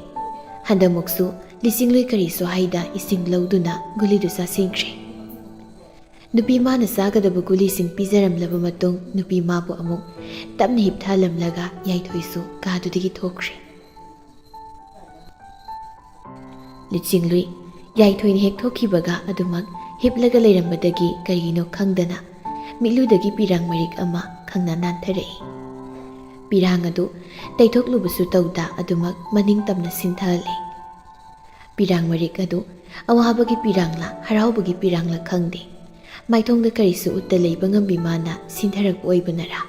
ꯍꯟꯗꯛꯃꯨꯛꯁꯨ ꯂꯤꯆꯤꯡꯂꯨꯏ ꯀꯔꯤꯁꯨ ꯍꯥꯏꯗ ꯏꯁꯤꯡ ꯂꯧꯗꯨꯅ ꯒꯨꯂꯤꯗꯨ ꯆꯥꯁꯤꯟꯈ꯭ꯔꯦ꯫ ꯅꯨꯄꯤ ꯃꯥꯅ ꯆꯥꯒꯗꯕ ꯒꯨꯂꯤꯁꯤꯡ ꯄꯤꯖꯔꯝꯂꯕ ꯃꯇꯨꯡ ꯅꯨꯄꯤ ꯃꯥꯕꯨ ꯑꯃꯨꯛ ꯇꯞꯅ ꯍꯤꯞꯊꯍꯜꯂꯝꯂꯒ ꯌꯥꯏꯊꯣꯏꯁꯨ ꯀꯥꯗꯨꯗꯒꯤ ꯊꯣꯛꯈ꯭ꯔꯦ꯫ ꯂꯤꯆꯤꯡꯂꯨꯏ ꯌꯥꯏꯊꯣꯏꯅ ꯍꯦꯛ ꯊꯣꯛꯈꯤꯕꯒ ꯑꯗꯨꯃꯛ ꯍꯤꯞꯂꯒ ꯂꯩꯔꯝꯕꯗꯒꯤ ꯀꯔꯤꯒꯤꯅꯣ ꯈꯪꯗꯅ ꯃꯤꯠꯂꯨꯗꯒꯤ ꯄꯤꯔꯥꯡ ꯃꯔꯤꯛ ꯑꯃ ꯈꯪꯅ ꯅꯥꯟꯊꯔꯛꯏ꯫ ꯄꯤꯔꯥꯡ ꯑꯗꯨ ꯇꯩꯊꯣꯛꯂꯨꯕꯁꯨ ꯇꯧꯗ ꯑꯗꯨꯃꯛ ꯃꯅꯤꯡ ꯇꯝꯅ ꯁꯤꯟꯊꯍꯜꯂꯤ꯫ ꯄꯤꯔꯥꯡ ꯃꯔꯤꯛ ꯑꯗꯨ ꯑꯋꯥꯕꯒꯤ ꯄꯤꯔꯥꯡꯂ ꯍꯔꯥꯎꯕꯒꯤ ꯄꯤꯔꯥꯡꯂ ꯈꯪꯗꯦ, ꯃꯥꯏꯊꯣꯡꯗ ꯀꯔꯤꯁꯨ ꯎꯠꯇ ꯂꯩꯕ ꯉꯝꯕꯤ ꯃꯥꯅ ꯁꯤꯟꯊꯔꯛꯄ ꯑꯣꯏꯕꯅꯔꯥ?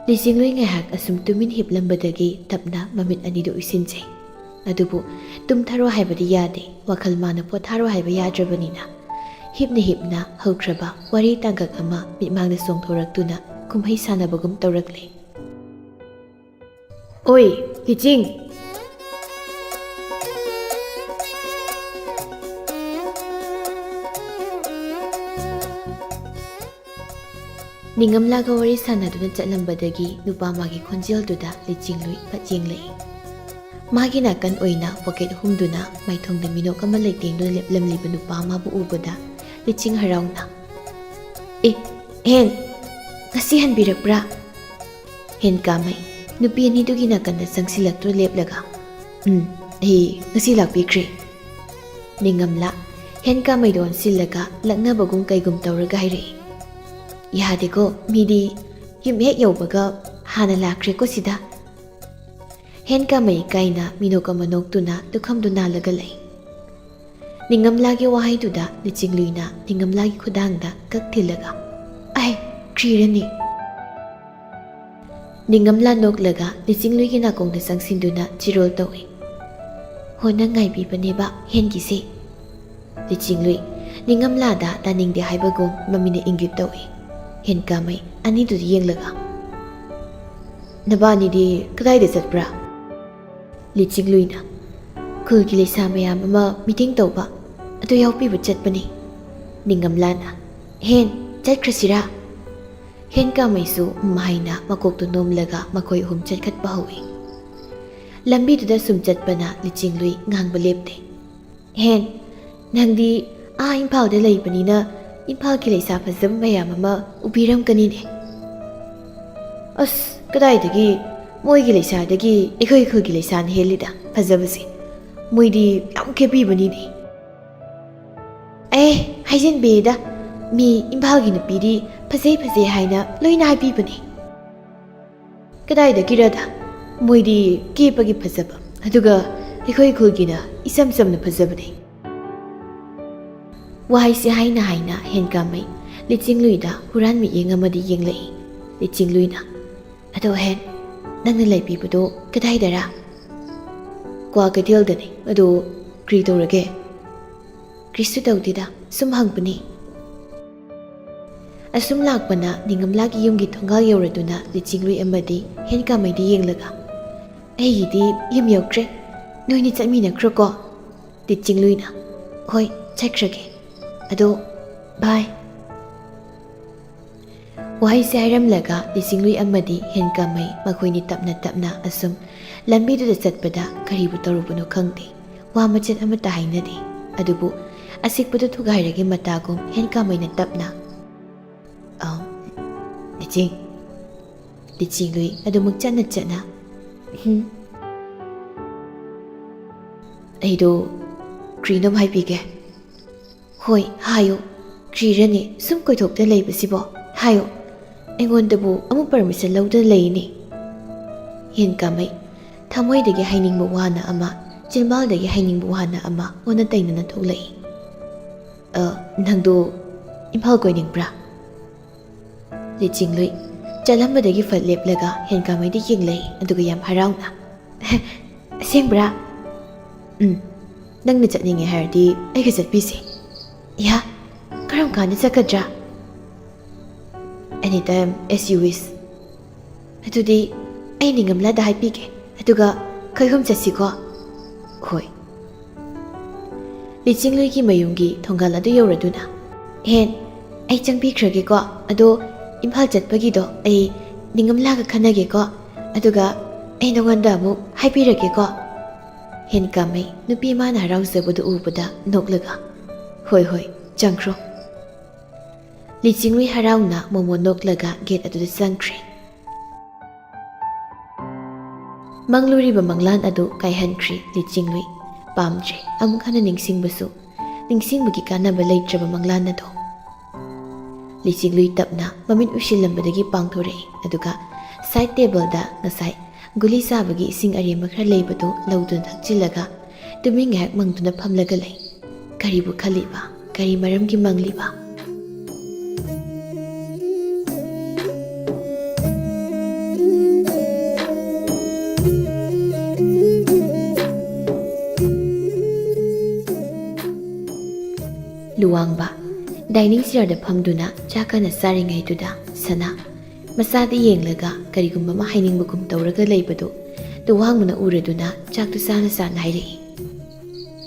ꯂꯤꯆꯤꯡꯂꯨꯏ ꯉꯥꯏꯍꯥꯛ ꯑꯁꯨꯝ ꯇꯨꯃꯤꯟ ꯍꯤꯞꯂꯝꯕꯗꯒꯤ ꯇꯞꯅ ꯃꯃꯤꯠ ꯑꯅꯤꯗꯨ ꯎꯏꯁꯤꯟꯖꯩ꯫ ꯑꯗꯨꯕꯨ ꯇꯨꯝꯊꯔꯣ ꯍꯥꯏꯕꯗꯤ ꯌꯥꯗꯦ, ꯋꯥꯈꯜ ꯃꯥꯅ ꯄꯣꯊꯥꯔꯣ ꯍꯥꯏꯕ ꯌꯥꯗ꯭ꯔꯕꯅꯤꯅ ꯍꯤꯞꯅ ꯍꯤꯞꯅ ꯍꯧꯈ꯭ꯔꯕ ꯋꯥꯔꯤ ꯇꯥꯡꯀꯛ ꯑꯃ ꯃꯤꯠꯃꯥꯡꯗ ꯆꯣꯡꯊꯣꯔꯛꯇꯨꯅ ꯀꯨꯝꯍꯩ ꯁꯥꯟꯅꯕꯒꯨꯝ ꯇꯧꯔꯛꯂꯦ꯫ ꯑꯣꯏ, ꯂꯤꯆꯤꯡ! ꯅꯤꯡꯉꯝꯂꯥꯒ ꯋꯥꯔꯤ ꯁꯥꯟꯅꯗꯨꯅ ꯆꯠꯂꯝꯕꯗꯒꯤ ꯅꯨꯄꯥ ꯃꯥꯒꯤ ꯈꯣꯟꯖꯦꯜꯗꯨꯗ ꯂꯤꯆꯤꯡꯂꯨꯏ ꯐꯠ ꯌꯦꯡꯂꯛꯏ꯫ ꯃꯥꯒꯤ ꯅꯥꯀꯟ ꯑꯣꯏꯅ ꯄꯣꯀꯦꯠ ꯍꯨꯝꯗꯨꯅ ꯃꯥꯏꯊꯣꯡꯗ ꯃꯤꯅꯣꯛ ꯑꯃ ꯂꯩꯇꯦꯡꯗꯨꯅ ꯂꯦꯞꯂꯝꯂꯤꯕ ꯅꯨꯄꯥ ꯑꯃꯕꯨ ꯎꯕꯗ ꯂꯤꯆꯤꯡ ꯍꯔꯥꯎꯅ, "ꯑꯦ, ꯍꯦꯟ, ꯉꯁꯤ ꯍꯟꯕꯤꯔꯛꯄ꯭ꯔꯥ?" ꯍꯦꯟ ꯀꯥꯃꯩ ꯅꯨꯄꯤ ꯑꯅꯤꯗꯨꯒꯤ ꯅꯥꯀꯟꯗ ꯆꯪꯁꯤꯜꯂꯛꯇꯨꯅ ꯂꯦꯞꯂꯒ, "ꯎꯝ, ꯑꯩ ꯉꯁꯤ ꯂꯥꯛꯄꯤꯈ꯭ꯔꯦ꯫" ꯅꯤꯡꯉꯝꯂꯥ ꯍꯦꯟ ꯀꯥꯃꯩꯗ ꯑꯣꯟꯁꯤꯜꯂꯒ ꯂꯛꯅꯕꯒꯨꯝ ꯀꯩꯒꯨꯝ ꯇꯧꯔꯒ ꯍꯥꯏꯔꯛꯏ꯫ "ꯌꯥꯗꯦꯀꯣ, ꯃꯤꯗꯤ ꯌꯨꯝ ꯍꯦꯛ ꯌꯧꯕꯒ ꯍꯥꯟꯅ ꯂꯥꯛꯈ꯭ꯔꯦꯀꯣ ꯁꯤꯗ꯫" ꯍꯦꯟ ꯀꯥꯃꯩ ꯏꯀꯥꯏꯅ ꯃꯤꯅꯣꯛ ꯑꯃ ꯅꯣꯛꯇꯨꯅ ꯂꯨꯈꯝꯗꯨ ꯅꯥꯜꯂꯒ ꯂꯩ꯫ ꯅꯤꯡꯉꯝꯂꯥꯒꯤ ꯋꯥꯍꯩꯗꯨꯗ ꯂꯤꯆꯤꯡꯂꯨꯏꯅ ꯅꯤꯡꯉꯝꯂꯥꯒꯤ ꯈꯨꯗꯥꯡꯗ ꯀꯛ ꯊꯤꯜꯂꯒ, "ꯑꯩ ꯈ꯭ꯔꯤꯔꯅꯤ!" ꯅꯤꯡꯉꯝꯂꯥ ꯅꯣꯛꯂꯒ ꯂꯤꯆꯤꯡꯂꯨꯏꯒꯤ ꯅꯥꯀꯣꯡꯗ ꯆꯪꯁꯤꯟꯗꯨꯅ ꯆꯤꯔꯣꯜ ꯇꯧꯏ꯫ "ꯍꯣ, ꯅꯪ ꯉꯥꯏꯕꯤꯕꯅꯦꯕ ꯍꯦꯟꯒꯤꯁꯦ꯫" ꯂꯤꯆꯤꯡꯂꯨꯏ ꯅꯤꯡꯉꯝꯂꯥꯗ ꯇꯥꯅꯤꯡꯗꯦ ꯍꯥꯏꯕꯒꯨꯝ ꯃꯃꯤꯠꯅ ꯏꯪꯒꯤꯠ ꯇꯧꯏ꯫ ꯍꯦꯟ ꯀꯥꯃꯩ ꯑꯅꯤꯗꯨꯗ ꯌꯦꯡꯂꯒ, "ꯅꯕꯥꯅꯤꯗꯤ ꯀꯗꯥꯏꯗ ꯆꯠꯄ꯭ꯔꯥ?" ꯂꯤꯆꯤꯡꯂꯨꯏꯅ, "ꯈꯨꯜꯒꯤ ꯂꯩꯁꯥ ꯃꯌꯥꯝ ꯑꯃ ꯃꯤꯇꯤꯡ ꯇꯧꯕ, ꯑꯗꯨ ꯌꯥꯎꯕꯤꯕ ꯆꯠꯄꯅꯤ꯫" ꯅꯤꯡꯉꯝꯂꯥꯅ, "ꯍꯦꯟ, ꯆꯠꯈ꯭ꯔꯁꯤꯔꯥ?" ꯍꯦꯟꯀꯥꯃꯩꯁꯨ ꯎꯝ ꯍꯥꯏꯅ ꯃꯀꯣꯛꯇꯨ ꯅꯣꯝꯂꯒ ꯃꯈꯣꯏ ꯑꯍꯨꯝ ꯆꯠꯈꯠꯄ ꯍꯧꯏ꯫ ꯂꯝꯕꯤꯗꯨꯗ ꯁꯨꯝ ꯆꯠꯄꯅ ꯂꯤꯆꯤꯡꯂꯨꯏ ꯉꯥꯡꯕ ꯂꯦꯞꯇꯦ꯫ "ꯍꯦꯟ, ꯅꯪꯗꯤ ꯑꯥ ꯏꯝꯐꯥꯜꯗ ꯂꯩꯕꯅꯤꯅ ꯏꯝꯐꯥꯜꯒꯤ ꯂꯩꯁꯥ ꯐꯖꯕ ꯃꯌꯥꯝ ꯑꯃ ꯎꯕꯤꯔꯝꯒꯅꯤꯅꯦ꯫" "ꯑꯁ, ꯀꯗꯥꯏꯗꯒꯤ, ꯃꯣꯏꯒꯤ ꯂꯩꯁꯥꯗꯒꯤ ꯑꯩꯈꯣꯏ ꯈꯨꯜꯒꯤ ꯂꯩꯁꯥꯅ ꯍꯦꯜꯂꯤꯗ ꯐꯖꯕꯁꯦ꯫ ꯃꯣꯏꯗꯤ ꯌꯥꯝ ꯈꯦꯄꯤꯕꯅꯤꯅꯦ꯫" "ꯑꯦ, ꯍꯥꯏꯖꯤꯟꯕꯤꯗ, ꯃꯤ ꯏꯝꯐꯥꯜꯒꯤ ꯅꯨꯄꯤꯗꯤ ꯐꯖꯩ ꯐꯖꯩ ꯍꯥꯏꯅ ꯂꯣꯏꯅ ꯍꯥꯏꯕꯤꯕꯅꯦ꯫" "ꯀꯗꯥꯏꯗꯒꯤꯔꯗ, ꯃꯣꯏꯗꯤ ꯀꯦꯕꯒꯤ ꯐꯖꯕ, ꯑꯗꯨꯒ ꯑꯩꯈꯣꯏ ꯈꯨꯜꯒꯤꯅ ꯏꯆꯝ ꯆꯝꯅ ꯐꯖꯕꯅꯦ꯫" ꯋꯥꯍꯩꯁꯤ ꯍꯥꯏꯅ ꯍꯥꯏꯅ ꯍꯦꯟꯀꯥꯃꯩ ꯂꯤꯆꯤꯡꯂꯨꯏꯗ ꯍꯨꯔꯥꯟ ꯃꯤꯠꯌꯦꯡ ꯑꯃꯗꯤ ꯌꯦꯡꯂꯛꯏ꯫ ꯂꯤꯆꯤꯡꯂꯨꯏꯅ, "ꯑꯗꯣ ꯍꯦꯟ, ꯅꯪꯅ ꯂꯩꯕꯤꯕꯗꯣ ꯀꯗꯥꯏꯗꯔꯥ?" "ꯀ꯭ꯋꯥ ꯀꯩꯊꯦꯜꯗꯅꯦ꯫ ꯑꯗꯣ ꯀ꯭ꯔꯤ ꯇꯧꯔꯒꯦ?" "ꯀ꯭ꯔꯤꯁꯨ ꯇꯧꯗꯦꯗ, ꯁꯨꯝ ꯍꯪꯕꯅꯤ꯫" ꯑꯁꯨꯝ ꯂꯥꯛꯄꯅ ꯅꯤꯡꯉꯝꯂꯥꯒꯤ ꯌꯨꯝꯒꯤ ꯊꯣꯡꯒꯥꯜ ꯌꯧꯔꯗꯨꯅ ꯂꯤꯆꯤꯡꯂꯨꯏ ꯑꯃꯗꯤ ꯍꯦꯟꯀꯥꯃꯩꯗ ꯌꯦꯡꯂꯒ, "ꯑꯩꯒꯤꯗꯤ ꯌꯨꯝ ꯌꯧꯈ꯭ꯔꯦ, ꯅꯣꯏꯅꯤ ꯆꯠꯃꯤꯟꯅꯈ꯭ꯔꯣꯀꯣ꯫" ꯂꯤꯆꯤꯡꯂꯨꯏꯅ, "ꯍꯣꯏ, ꯆꯠꯈ꯭ꯔꯒꯦ꯫ ꯑꯗꯣ, ꯕꯥꯏ꯫" ꯋꯥꯍꯩꯁꯦ ꯍꯥꯏꯔꯝꯂꯒ ꯂꯤꯆꯤꯡꯂꯨꯏ ꯑꯃꯗꯤ ꯍꯦꯟꯀꯥꯃꯩ ꯃꯈꯣꯏꯅꯤ ꯇꯞꯅ ꯇꯞꯅ ꯑꯁꯨꯝ ꯂꯝꯕꯤꯗꯨꯗ ꯆꯠꯄꯗ ꯀꯔꯤꯕꯨ ꯇꯧꯔꯨꯕꯅꯣ ꯈꯪꯗꯦ꯫ ꯋꯥ ꯃꯆꯦꯠ ꯑꯃꯠꯇ ꯍꯥꯏꯅꯗꯦ꯫ ꯑꯗꯨꯕꯨ ꯑꯁꯤꯛꯄꯗꯨ ꯊꯨꯒꯥꯏꯔꯒꯦ ꯃꯇꯥꯒꯨꯝ ꯍꯦꯟꯀꯥꯃꯩꯅ ꯇꯞꯅ, "ꯑ, ꯂꯤꯆꯤꯡ꯫" ꯂꯤꯆꯤꯡꯂꯨꯏ ꯑꯗꯨꯃꯛ ꯆꯠꯅ ꯆꯠꯅ, "ꯍꯨꯝ꯫ ꯑꯩꯗꯣ ꯀ꯭ꯔꯤꯅꯣꯝ ꯍꯥꯏꯕꯤꯒꯦ꯫" "ꯍꯣꯏ, ꯍꯥꯏꯌꯨ꯫ ꯀ꯭ꯔꯤꯔꯅꯦ ꯁꯨꯝ ꯀꯣꯏꯊꯣꯛꯇ ꯂꯩꯕꯁꯤꯕꯣ? ꯍꯥꯏꯌꯨ꯫ ꯑꯩꯉꯣꯟꯗꯕꯨ ꯑꯃꯨꯛ ꯄꯔꯃꯤꯁꯟ ꯂꯧꯗꯅ ꯂꯩꯅꯦ꯫" ꯍꯦꯟꯀꯥꯃꯩ, ꯊꯃꯣꯏꯗꯒꯤ ꯍꯥꯏꯅꯤꯡꯕ ꯋꯥꯅ ꯑꯃ, ꯆꯤꯟꯕꯥꯜꯗꯒꯤ ꯍꯥꯏꯅꯤꯡꯕ ꯋꯥꯅ ꯑꯃ ꯑꯣꯟꯅ ꯇꯩꯅꯅ ꯊꯣꯛꯂꯛꯏ꯫ "ꯑ, ꯅꯪꯗꯣ ꯏꯝꯐꯥꯜ ꯀꯣꯏꯅꯤꯡꯕ꯭ꯔꯥ?" ꯂꯤꯆꯤꯡꯂꯨꯏ ꯆꯠꯂꯝꯕꯗꯒꯤ ꯐꯠ ꯂꯦꯞꯂꯒ ꯍꯦꯟꯀꯥꯃꯩꯗ ꯌꯦꯡꯂꯛꯏ, ꯑꯗꯨꯒ ꯌꯥꯝ ꯍꯔꯥꯎꯅ, "ꯑꯁꯦꯡꯕ꯭ꯔꯥ?" "ꯎꯝ, ꯅꯪꯅ ꯆꯠꯅꯤꯡꯉꯦ ꯍꯥꯏꯔꯗꯤ ꯑꯩꯒ ꯆꯠꯄꯤꯁꯦ꯫" "ꯏꯍꯥ, ꯀꯔꯝ ꯀꯥꯟꯗ ꯆꯠꯀꯗ꯭ꯔꯥ?" "Anytime as you wish꯫" "ꯑꯗꯨꯗꯤ ꯑꯩ ꯅꯤꯡꯉꯝꯂꯥꯗ ꯍꯥꯏꯕꯤꯒꯦ, ꯑꯗꯨꯒ ꯑꯩꯈꯣꯏ ꯑꯍꯨꯝ ꯆꯠꯁꯤꯀꯣ꯫ ꯍꯣꯏ꯫ ꯂꯤꯆꯤꯡꯂꯨꯏꯒꯤ ꯃꯌꯨꯝꯒꯤ ꯊꯣꯡꯒꯥꯜ ꯑꯗꯨ ꯌꯧꯔꯗꯨꯅ, "ꯍꯦꯟ, ꯑꯩ ꯆꯪꯕꯤꯈ꯭ꯔꯒꯦꯀꯣ꯫ ꯑꯗꯣ ꯏꯝꯐꯥꯜ ꯆꯠꯄꯒꯤꯗꯣ ꯑꯩ ꯅꯤꯡꯉꯝꯂꯥꯒ ꯈꯟꯅꯒꯦꯀꯣ, ꯑꯗꯨꯒ ꯑꯩ ꯅꯉꯣꯟꯗ ꯑꯃꯨꯛ ꯍꯥꯏꯕꯤꯔꯒꯦꯀꯣ"꯫ ꯍꯦꯟ ꯀꯥꯝꯃꯩ ꯅꯨꯄꯤ ꯑꯃꯅ ꯍꯔꯥꯎꯖꯕꯗꯨ ꯎꯕꯗ ꯅꯣꯛꯂꯒ, "ꯍꯣꯏ ꯍꯣꯏ, ꯆꯪꯈ꯭ꯔꯣ"꯫ ꯂꯤꯆꯤꯡꯂꯨꯏ ꯍꯔꯥꯎꯅ ꯃꯣꯃꯣꯟ ꯅꯣꯛꯂꯒ ꯒꯦꯠ ꯑꯗꯨꯗ ꯆꯪꯈ꯭ꯔꯦ꯫ ꯃꯪꯂꯨꯔꯤꯕ ꯃꯪꯂꯥꯟ ꯑꯗꯨ ꯀꯥꯏꯍꯟꯈ꯭ꯔꯦ ꯂꯤꯆꯤꯡꯂꯨꯏ꯫ ꯄꯥꯝꯗ꯭ꯔꯦ ꯑꯃꯨꯛ ꯍꯟꯅ ꯅꯤꯡꯁꯤꯡꯕꯁꯨ꯫ ꯅꯤꯡꯁꯤꯡꯕꯒꯤ ꯀꯥꯟꯅꯕ ꯂꯩꯇ꯭ꯔꯕ ꯃꯪꯂꯥꯟ ꯑꯗꯨ꯫ ꯂꯤꯆꯤꯡꯂꯨꯏ ꯇꯞꯅ ꯃꯃꯤꯠ ꯎꯏꯁꯤꯜꯂꯝꯕꯗꯒꯤ ꯄꯥꯡꯊꯣꯔꯛꯏ, ꯑꯗꯨꯒ ꯁꯥꯏꯠ ꯇꯦꯕꯜꯗ ꯉꯁꯥꯏ ꯒꯨꯂꯤ ꯆꯥꯕꯒꯤ ꯏꯁꯤꯡ ꯑꯔꯦꯝꯕ ꯈꯔ ꯂꯩꯕꯗꯨ ꯂꯧꯗꯨꯅ ꯊꯛꯆꯤꯜꯂꯒ ꯇꯨꯃꯤꯟ ꯉꯥꯏꯍꯥꯛ ꯃꯪꯗꯨꯅ ꯐꯝꯂꯒ ꯂꯩ꯫ ꯀꯔꯤꯕꯨ ꯈꯜꯂꯤꯕ? ꯀꯔꯤ ꯃꯔꯝꯒꯤ ꯃꯪꯂꯤꯕ? ꯂꯨꯋꯥꯡꯕ ꯗꯥꯏꯅꯤꯡ ꯆꯤꯌꯔꯗ ꯐꯝꯗꯨꯅ ꯆꯥꯛ ꯀꯟꯅ ꯆꯥꯔꯤꯉꯩꯗꯨꯗ ꯁꯅꯥ ꯃꯆꯥꯗ ꯌꯦꯡꯂꯒ ꯀꯔꯤꯒꯨꯝꯕ ꯑꯃ ꯍꯥꯏꯅꯤꯡꯕꯒꯨꯝ ꯇꯧꯔꯒ ꯂꯩꯕꯗꯨ ꯂꯨꯋꯥꯡꯕꯅ ꯎꯔꯗꯨꯅ ꯆꯥꯛꯇꯨ ꯆꯥꯅ ꯆꯥꯅ ꯍꯥꯏꯔꯛꯏ,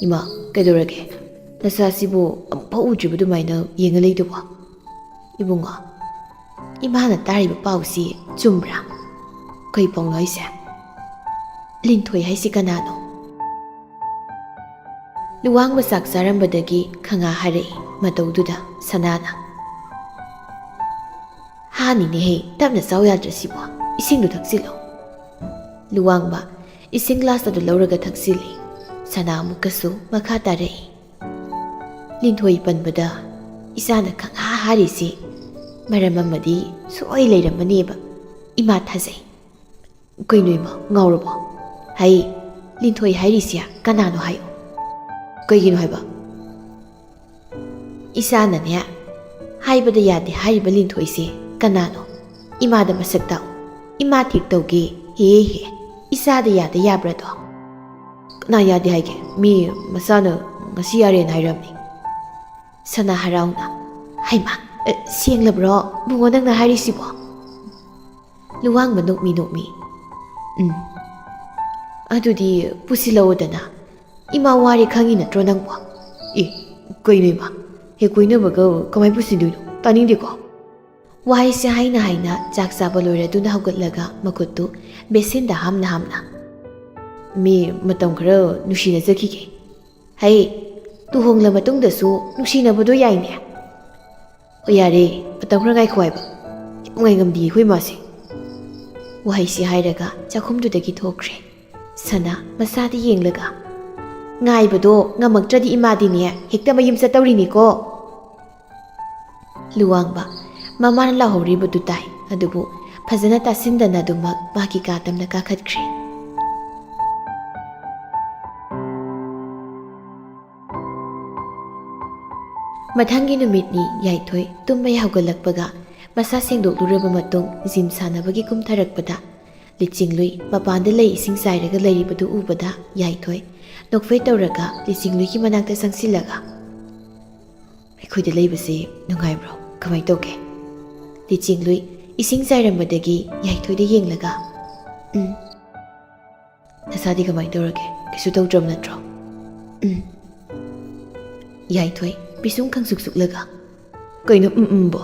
"ꯏꯃꯥ, ꯀꯩꯗꯧꯔꯒꯦ? ꯅꯆꯥꯁꯤꯕꯨ ꯑꯃꯨꯛꯐꯥꯎ ꯎꯗ꯭ꯔꯤꯕ ꯑꯗꯨꯃꯥꯏꯅ ꯌꯦꯡꯉ ꯂꯩꯗꯨꯕꯣ?" "ꯏꯕꯨꯡꯉꯣ, ꯏꯃꯥꯅ ꯇꯥꯔꯤꯕ ꯄꯥꯎꯁꯤ ꯆꯨꯝꯕ꯭ꯔꯥ? ꯀꯩ ꯄꯥꯎꯅꯣ ꯍꯥꯏꯁꯦ? ꯂꯤꯟꯊꯣꯏ ꯍꯥꯏꯁꯤ ꯀꯅꯥꯅꯣ?" ꯂꯨꯋꯥꯡꯕ ꯆꯥꯛ ꯆꯥꯔꯝꯕꯗꯒꯤ ꯈꯪꯉꯥ ꯍꯥꯏꯔꯛꯏ ꯃꯇꯧꯗꯨꯗ ꯁꯅꯥꯅ꯫ "ꯍꯥꯅꯤꯅꯦꯍꯦ, ꯇꯞꯅ ꯆꯥꯎ ꯌꯥꯗ꯭ꯔꯁꯤꯕꯣ? ꯏꯁꯤꯡꯗꯨ ꯊꯛꯆꯤꯜꯂꯣ"꯫ ꯂꯨꯋꯥꯡꯕ ꯏꯁꯤꯡ ꯒ꯭ꯂꯥꯁ ꯑꯗꯨ ꯂꯧꯔꯒ ꯊꯛꯆꯤꯜꯂꯤ꯫ ꯁꯅꯥ ꯑꯃꯨꯛꯀꯁꯨ ꯃꯈꯥ ꯇꯥꯔꯛꯏ, "ꯂꯤꯟꯊꯣꯏ ꯄꯟꯕꯗ ꯏꯆꯥꯅ ꯈꯪꯍꯥ ꯍꯥꯔꯤꯁꯤ ꯃꯔꯝ ꯑꯃꯗꯤ ꯁꯣꯏ ꯂꯩꯔꯝꯃꯅꯦꯕ꯫ ꯏꯃꯥ ꯊꯥꯖꯩ"꯫ "ꯀꯩꯅꯣ ꯏꯃꯥ, ꯉꯥꯎꯔꯕꯣ? ꯍꯩ, ꯂꯤꯟꯊꯣꯏ ꯍꯥꯏꯔꯤꯁꯦ ꯀꯅꯥꯅꯣ ꯍꯥꯏꯌꯣ꯫ ꯀꯩꯒꯤꯅꯣ ꯍꯥꯏꯕ?" "ꯏꯆꯥꯅꯅꯦ ꯍꯥꯏꯕꯗ ꯌꯥꯗꯦ ꯍꯥꯏꯔꯤꯕ ꯂꯤꯟꯊꯣꯏꯁꯦ ꯀꯅꯥꯅꯣ? ꯏꯃꯥꯗ ꯃꯁꯛ ꯇꯥꯛꯎ꯫ ꯏꯃꯥ ꯊꯤꯛ ꯇꯧꯒꯦ꯫ ꯍꯦ ꯍꯦ, ꯏꯆꯥꯗ ꯌꯥꯗ ꯌꯥꯕ꯭ꯔꯗꯣ? ꯀꯅꯥ ꯌꯥꯗꯦ ꯍꯥꯏꯒꯦ? ꯃꯤ ꯃꯆꯥꯅ ꯉꯁꯤ ꯌꯥꯔꯦꯅ ꯍꯥꯏꯔꯝꯃꯤ"꯫ ꯁꯅꯥ ꯍꯔꯥꯎꯅ, "ꯍꯩꯃꯥ, ꯑꯦ, ꯁꯦꯡꯂꯕ꯭ꯔꯣ ꯏꯕꯨꯡꯉꯣ ꯅꯪꯅ ꯍꯥꯏꯔꯤꯁꯤꯕꯣ?" ꯂꯨꯋꯥꯡꯕ ꯅꯣꯛꯃꯤ ꯅꯣꯛꯃꯤ, "ꯎꯝ, ꯑꯗꯨꯗꯤ ꯄꯨꯁꯤꯜꯂꯛꯑꯣꯗꯅ꯫ ꯏꯃꯥ ꯋꯥꯔꯦ ꯈꯪꯉꯤ ꯅꯠꯇ꯭ꯔꯣ ꯅꯪꯕꯣ?" "ꯑꯦ, ꯀꯩꯅꯣ ꯏꯃꯥ? ꯍꯦꯛ ꯀꯣꯏꯅꯕꯒ ꯀꯃꯥꯏ ꯄꯨꯁꯤꯟꯗꯣꯏꯅꯣ? ꯇꯥꯅꯤꯡꯗꯦꯀꯣ꯫" ꯋꯥꯍꯩꯁꯦ ꯍꯥꯏꯅ ꯍꯥꯏꯅ ꯆꯥꯛ ꯆꯥꯕ ꯂꯣꯏꯔꯗꯨꯅ ꯍꯧꯒꯠꯂꯒ ꯃꯈꯨꯠꯇꯨ ꯕꯦꯁꯤꯟꯗ ꯍꯥꯝꯅ ꯍꯥꯝꯅ, "ꯃꯤ ꯃꯇꯝ ꯈꯔ ꯅꯨꯡꯁꯤꯅꯖꯈꯤꯒꯦ꯫ ꯍꯩ, ꯂꯨꯍꯣꯡꯂ ꯃꯇꯨꯡꯗꯁꯨ ꯅꯨꯡꯁꯤꯅꯕꯗꯣ ꯌꯥꯏꯅꯦ꯫" "ꯍꯣꯏ, ꯌꯥꯔꯦ, ꯃꯇꯝ ꯈꯔ ꯉꯥꯏꯈꯣ ꯍꯥꯏꯕ꯫ ꯌꯥꯝ ꯉꯥꯏꯉꯝꯗꯦ ꯑꯩꯈꯣꯏ ꯏꯃꯥꯁꯦ꯫" ꯋꯥꯍꯩꯁꯤ ꯍꯥꯏꯔꯒ ꯆꯥꯛꯈꯨꯝꯗꯨꯗꯒꯤ ꯊꯣꯛꯈ꯭ꯔꯦ꯫ ꯁꯅꯥ ꯃꯁꯥꯗ ꯌꯦꯡꯂꯒ, "ꯉꯥꯏꯕꯗꯣ ꯉꯝꯃꯛꯇ꯭ꯔꯗꯤ ꯏꯃꯥꯗꯤꯅꯦ ꯍꯦꯛꯇ ꯃꯌꯨꯝ ꯆꯠꯇꯧꯔꯤꯅꯤꯀꯣ꯫" ꯂꯨꯋꯥꯡꯕ ꯃꯃꯥꯅ ꯂꯥꯎꯍꯧꯔꯤꯕꯗꯨ ꯇꯥꯏ, ꯑꯗꯨꯕꯨ ꯐꯖꯅ ꯇꯥꯁꯤꯟꯗꯅ ꯑꯗꯨꯃꯛ ꯃꯥꯒꯤ ꯀꯥ ꯇꯝꯅ ꯀꯥꯈꯠꯈ꯭ꯔꯦ꯫ ꯃꯊꯪꯒꯤ ꯅꯨꯃꯤꯠꯅꯤ ꯌꯥꯏꯊꯣꯏ ꯇꯨꯝꯕ ꯍꯧꯒꯠꯂꯛꯄꯒ ꯃꯁꯥ ꯁꯦꯡꯗꯣꯛꯂꯨꯔꯕ ꯃꯇꯨꯡ ꯖꯤꯝ ꯁꯥꯟꯅꯕꯒꯤ ꯀꯨꯝꯊꯔꯛꯄꯗ ꯂꯤꯆꯤꯡꯂꯨꯏ ꯃꯄꯥꯟꯗ ꯂꯩ ꯏꯁꯤꯡ ꯆꯥꯏꯔꯒ ꯂꯩꯔꯤꯕꯗꯨ ꯎꯕꯗ ꯌꯥꯏꯊꯣꯏ ꯅꯣꯛꯐꯦꯠ ꯇꯧꯔꯒ ꯂꯤꯆꯤꯡꯂꯨꯏꯒꯤ ꯃꯅꯥꯛꯇ ꯆꯪꯁꯤꯜꯂꯒ, "ꯑꯩꯈꯣꯏꯗ ꯂꯩꯕꯁꯤ ꯅꯨꯡꯉꯥꯏꯕ꯭ꯔꯣ? ꯀꯃꯥꯏꯅ ꯇꯧꯒꯦ?" ꯂꯤꯆꯤꯡꯂꯨꯏ ꯏꯁꯤꯡ ꯆꯥꯏꯔꯝꯕꯗꯒꯤ ꯌꯥꯏꯊꯣꯏꯗ ꯌꯦꯡꯂꯒ, "ꯎꯝ꯫ ꯅꯁꯥꯗꯤ ꯀꯃꯥꯏꯅ ꯇꯧꯔꯒꯦ? ꯀꯩꯁꯨ ꯇꯧꯗ꯭ꯔꯕ ꯅꯠꯇ꯭ꯔꯣ?" "ꯎꯝ꯫" ꯌꯥꯏꯊꯣꯏ ꯄꯤꯁꯨꯝ ꯈꯪꯁꯨꯛ ꯁꯨꯛꯂꯒ, "ꯀꯩꯅꯣ ꯎꯝ ꯎꯝꯕꯣ?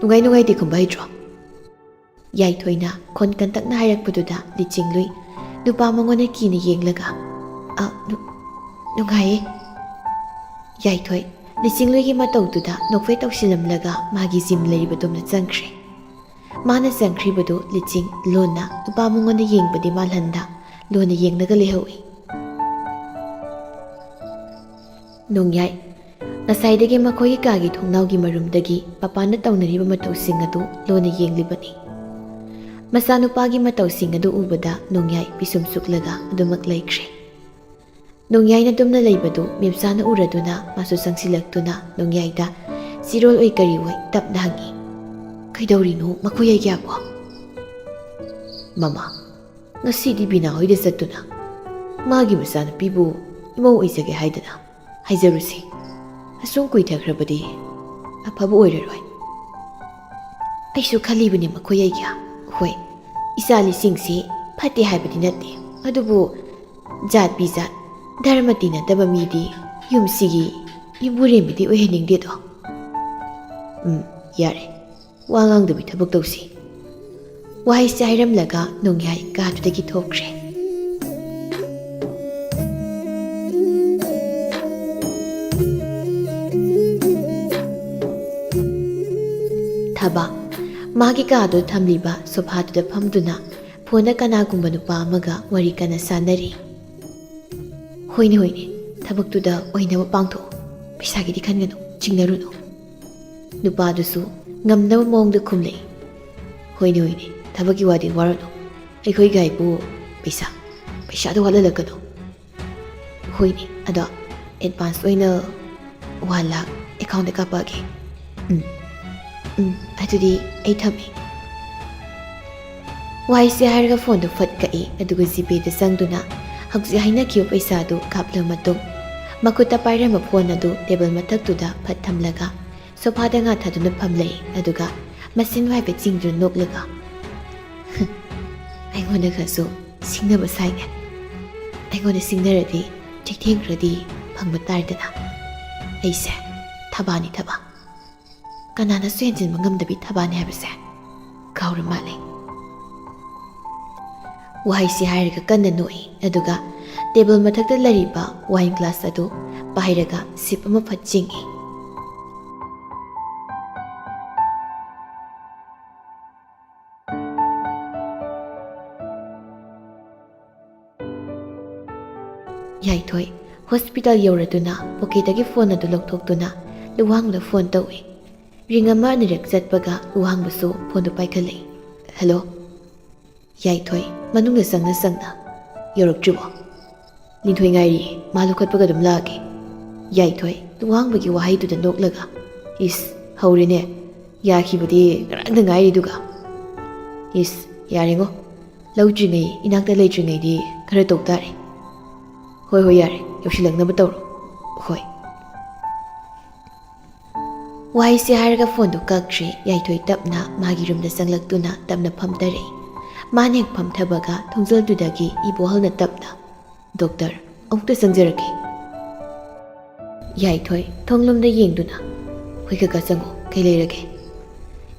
ꯅꯨꯡꯉꯥꯏ ꯅꯨꯡꯉꯥꯏꯇꯦ ꯈꯨꯝꯕ ꯍꯩꯇ꯭ꯔꯣ?" ꯌꯥꯏꯊꯣꯏꯅ ꯈꯣꯟ ꯀꯟꯇꯛꯅ ꯍꯥꯏꯔꯛꯄꯗꯨꯗ ꯂꯤꯆꯤꯡꯂꯨꯏ ꯅꯨꯄꯥ ꯃꯉꯣꯟꯗ ꯀꯤꯅ ꯌꯦꯡꯂꯒ, "ꯑ, ꯅꯨ-, ꯅꯨꯡꯉꯥꯏꯌꯦ꯫" ꯌꯥꯏꯊꯣꯏ ꯂꯤꯆꯤꯡꯂꯨꯏꯒꯤ ꯃꯇꯧꯗꯨꯗ ꯅꯣꯛꯐꯦꯠ ꯇꯧꯁꯤꯜꯂꯝꯂꯒ ꯃꯥꯒꯤ ꯖꯤꯝ ꯂꯩꯔꯤꯕꯗꯣꯝꯗ ꯆꯪꯈ꯭ꯔꯦ꯫ ꯃꯥꯅ ꯆꯪꯈ꯭ꯔꯤꯕꯗꯨ ꯂꯤꯆꯤꯡ ꯂꯣꯟꯅ ꯅꯨꯄꯥ ꯃꯉꯣꯟꯗ ꯌꯦꯡꯕꯗꯤ ꯃꯥꯜꯍꯟꯗ ꯂꯣꯟꯅ ꯌꯦꯡꯂꯒ ꯂꯩꯍꯧꯏ꯫ ꯅꯣꯡꯌꯥꯏ ꯉꯁꯥꯏꯗꯒꯤ ꯃꯈꯣꯏꯒꯤ ꯀꯥꯒꯤ ꯊꯣꯡꯅꯥꯎꯒꯤ ꯃꯔꯨꯝꯗꯒꯤ ꯃꯄꯥꯟꯗ ꯇꯧꯅꯔꯤꯕ ꯃꯇꯧꯁꯤꯡ ꯑꯗꯨ ꯂꯣꯟꯅ ꯌꯦꯡꯂꯤꯕꯅꯤ꯫ ꯃꯆꯥꯅꯨꯄꯥꯒꯤ ꯃꯇꯧꯁꯤꯡ ꯑꯗꯨ ꯎꯕꯗ ꯅꯣꯡꯌꯥꯏ ꯄꯤꯁꯨꯝ ꯁꯨꯛꯂꯒ ꯑꯗꯨꯃꯛ ꯂꯩꯈ꯭ꯔꯦ꯫ ꯅꯣꯡꯌꯥꯏꯅ ꯇꯨꯝꯅ ꯂꯩꯕꯗꯨ ꯃꯦꯝꯆꯥꯅ ꯎꯔꯗꯨꯅ ꯃꯥꯁꯨ ꯆꯪꯁꯤꯜꯂꯛꯇꯨꯅ ꯅꯣꯡꯌꯥꯏꯗ ꯆꯤꯔꯣꯜ ꯑꯣꯏ ꯀꯔꯤ ꯑꯣꯏ ꯇꯞꯅ ꯍꯪꯉꯤ, "ꯀꯩꯗꯧꯔꯤꯅꯣ ꯃꯈꯣꯏ ꯑꯩꯒꯤꯌꯥꯕꯣ?" "ꯃꯃꯥ, ꯉꯁꯤꯗꯤ ꯕꯤꯅꯥ ꯍꯣꯏꯗ ꯆꯠꯇꯨꯅ ꯃꯥꯒꯤ ꯃꯆꯥꯅꯨꯄꯤꯕꯨ ꯏꯃꯧ ꯑꯣꯏꯖꯒꯦ ꯍꯥꯏꯗꯅ ꯍꯥꯏꯖꯔꯨꯁꯤ꯫ ꯑꯁꯨꯝ ꯀꯨꯏꯊꯈ꯭ꯔꯕꯗꯤ ꯑꯐꯕ ꯑꯣꯏꯔꯔꯣꯏ꯫" "ꯑꯩꯁꯨ ꯈꯜꯂꯤꯕꯅꯤ ꯃꯈꯣꯏ ꯑꯩꯒꯤ꯫ ꯍꯣꯏ, ꯏꯆꯥ ꯂꯤꯁꯤꯡꯁꯤ ꯐꯠꯇꯦ ꯍꯥꯏꯕꯗꯤ ꯅꯠꯇꯦ, ꯑꯗꯨꯕꯨ ꯖꯥꯠ ꯕꯤꯖꯥꯠ, ꯙꯔꯃ ꯇꯤꯟꯅꯗꯕ ꯃꯤꯗꯤ ꯌꯨꯝꯁꯤꯒꯤ ꯌꯨꯝꯕꯨꯔꯦꯝꯕꯤꯗꯤ ꯑꯣꯏꯍꯟꯅꯤꯡꯗꯦꯗꯣ꯫ ꯎꯝ, ꯌꯥꯔꯦ, ꯋꯥ ꯉꯥꯡꯗꯕꯤ ꯊꯕꯛ ꯇꯧꯁꯤ꯫ ꯋꯥꯍꯩꯁꯦ ꯍꯥꯏꯔꯝꯂꯒ ꯅꯣꯡꯌꯥꯏ ꯀꯥꯗꯨꯗꯒꯤ ꯊꯣꯛꯈ꯭ꯔꯦ꯫ ꯊꯕꯥ ꯃꯥꯒꯤ ꯀꯥꯗꯨ ꯊꯝꯂꯤꯕ ꯁꯣꯐꯥꯗꯨꯗ ꯐꯝꯗꯨꯅ ꯐꯣꯟꯗ ꯀꯅꯥꯒꯨꯝꯕ ꯅꯨꯄꯥ ꯑꯃꯒ ꯋꯥꯔꯤ ꯀꯟꯅ ꯁꯥꯟꯅꯔꯤ꯫ "ꯍꯣꯏꯅꯦ, ꯍꯣꯏꯅꯦ, ꯊꯕꯛꯇꯨꯗ ꯑꯣꯏꯅꯕ ꯄꯥꯡꯊꯣꯛꯑꯣ꯫ ꯄꯩꯁꯥꯒꯤꯗꯤ ꯈꯟꯒꯅꯨ, ꯆꯤꯡꯅꯔꯨꯅꯨ꯫" ꯅꯨꯄꯥꯗꯨꯁꯨ ꯉꯝꯅꯕ ꯃꯑꯣꯡꯗ ꯈꯨꯝꯂꯛꯏ꯫ "ꯍꯣꯏꯅꯦ, ꯍꯣꯏꯅꯦ, ꯊꯕꯛꯀꯤ ꯋꯥꯗꯤ ꯋꯥꯔꯨꯅꯨ꯫ ꯑꯩꯈꯣꯏꯒꯤ ꯍꯥꯏꯕꯨ ꯄꯩꯁꯥ, ꯄꯩꯁꯥꯗꯣ ꯋꯥꯠꯍꯜꯂꯛꯀꯅꯨ꯫" "ꯍꯣꯏꯅꯦ, ꯑꯗꯣ ꯑꯦꯗꯚꯥꯟꯁ ꯑꯣꯏꯅ ꯋꯥꯟ ꯂꯥꯈ ꯑꯦꯀꯥꯎꯟꯗ ꯀꯥꯞꯄꯛꯑꯒꯦ꯫" "ꯎꯝ, ꯎꯝ, ꯑꯗꯨꯗꯤ ꯑꯩ ꯊꯝꯃꯦ꯫" ꯋꯥꯍꯩꯁꯦ ꯍꯥꯏꯔꯒ ꯐꯣꯟꯗꯨ ꯐꯠ ꯀꯛꯏ, ꯑꯗꯨꯒ ꯖꯤꯄꯦꯗ ꯆꯪꯗꯨꯅ ꯍꯧꯖꯤꯛ ꯍꯥꯏꯅꯈꯤꯕ ꯄꯩꯁꯥꯗꯨ ꯀꯥꯞꯂꯕ ꯃꯇꯨꯡ, ꯃꯈꯨꯠꯇ ꯄꯥꯏꯔꯝꯕ ꯐꯣꯟ ꯑꯗꯨ ꯇꯦꯕꯜ ꯃꯊꯛꯇꯨꯗ ꯐꯠ ꯊꯝꯂꯒ ꯁꯣꯐꯥꯗ ꯉꯥ ꯊꯥꯗꯨꯅ ꯐꯝꯂꯛꯏ꯫ ꯑꯗꯨꯒ ꯃꯁꯤꯟ ꯍꯥꯏꯐꯦꯠ ꯆꯤꯡꯗꯨꯅ ꯅꯣꯛꯂꯒ, "ꯑꯩꯉꯣꯟꯗꯒꯁꯨ ꯁꯤꯡꯅꯕ ꯁꯥꯏꯅꯦ꯫ ꯑꯩꯉꯣꯟꯗ ꯁꯤꯡꯅꯔꯗꯤ ꯆꯩꯊꯦꯡ ꯈꯔꯗꯤ ꯐꯪꯕ ꯇꯥꯔꯦꯗꯅ꯫ ꯑꯩꯁꯦ ꯊꯕꯥꯅꯤ, ꯊꯕꯥ꯫ ꯀꯅꯥꯅꯁꯨ ꯍꯦꯟꯖꯤꯟꯕ ꯉꯝꯗꯕꯤ ꯊꯕꯥꯅꯤ ꯍꯥꯏꯕꯁꯦ ꯀꯥꯎꯔ ꯃꯥꯜꯂꯦ꯫" ꯋꯥꯍꯩꯁꯤ ꯍꯥꯏꯔꯒ ꯀꯟꯅ ꯅꯣꯛꯏ, ꯑꯗꯨꯒ ꯇꯦꯕꯜ ꯃꯊꯛꯇ ꯂꯩꯔꯤꯕ ꯋꯥꯏꯟ ꯒ꯭ꯂꯥꯁ ꯑꯗꯨ ꯄꯥꯏꯔꯒ ꯁꯤꯞ ꯑꯃ ꯐꯠ ꯆꯤꯡꯏ꯫ ꯌꯥꯏꯊꯣꯏ ꯍꯣꯁꯄꯤꯇꯥꯜ ꯌꯧꯔꯗꯨꯅ ꯄꯣꯀꯦꯠꯇꯒꯤ ꯐꯣꯟ ꯑꯗꯨ ꯂꯧꯊꯣꯛꯇꯨꯅ ꯂꯨꯋꯥꯡꯕꯗ ꯐꯣꯟ ꯇꯧꯏ꯫ ꯔꯤꯡ ꯑꯃ ꯑꯅꯤꯔꯛ ꯆꯠꯄꯒ ꯂꯨꯋꯥꯡꯕꯁꯨ ꯐꯣꯟꯗꯨ ꯄꯥꯏꯈꯠꯂꯛꯏ꯫ "ꯍꯜꯂꯣ꯫" ꯌꯥꯏꯊꯣꯏ ꯃꯅꯨꯡꯗ ꯆꯪꯅ ꯆꯪꯅ, "ꯌꯧꯔꯛꯇ꯭ꯔꯤꯕꯣ?" "ꯂꯤꯟꯊꯣꯏ ꯉꯥꯏꯔꯤꯌꯦ, ꯃꯥ ꯂꯧꯈꯠꯄꯒ ꯑꯗꯨꯝ ꯂꯥꯛꯑꯒꯦ꯫" ꯌꯥꯏꯊꯣꯏ ꯂꯨꯋꯥꯡꯕꯒꯤ ꯋꯥꯍꯩꯗꯨꯗ ꯅꯣꯛꯂꯒ, "ꯏꯁ, ꯍꯧꯔꯦꯅꯦ, ꯌꯥꯈꯤꯕꯗꯤ ꯉꯔꯥꯡꯗ ꯉꯥꯏꯔꯤꯗꯨꯒ꯫" "ꯏꯁ, ꯌꯥꯔꯦꯉꯣ, ꯂꯧꯗ꯭ꯔꯤꯉꯩ ꯏꯅꯥꯛꯇ ꯂꯩꯇ꯭ꯔꯤꯉꯩꯗꯤ ꯈꯔ ꯇꯧ ꯇꯥꯔꯦ꯫" "ꯍꯣꯏ, ꯍꯣꯏ, ꯌꯥꯔꯦ, ꯌꯧꯁꯤꯜꯂꯛꯅꯕ ꯇꯧꯔꯣ꯫" "ꯍꯣꯏ꯫" ꯋꯥꯍꯩꯁꯦ ꯍꯥꯏꯔꯒ ꯐꯣꯟꯗꯨ ꯀꯛꯈ꯭ꯔꯦ꯫ ꯌꯥꯏꯊꯣꯏ ꯇꯞꯅ ꯃꯥꯒꯤ ꯔꯨꯝꯗ ꯆꯪꯂꯛꯇꯨꯅ ꯇꯞꯅ ꯐꯝꯊꯔꯛꯏ꯫ ꯃꯥꯅ ꯍꯦꯛ ꯐꯝꯊꯕꯒ ꯊꯣꯡꯖꯜꯗꯨꯗꯒꯤ ꯏꯕꯣꯍꯜꯅ ꯇꯞꯅ, "ꯗꯣꯛꯇꯔ, ꯑꯃꯨꯛꯇ ꯆꯪꯖꯔꯛꯀꯦ꯫" ꯌꯥꯏꯊꯣꯏ ꯊꯣꯡꯂꯣꯝꯗ ꯌꯦꯡꯗꯨꯅ, "ꯍꯣꯏ ꯀꯀꯥ, ꯆꯪꯉꯣ, ꯀꯩ ꯂꯩꯔꯒꯦ?"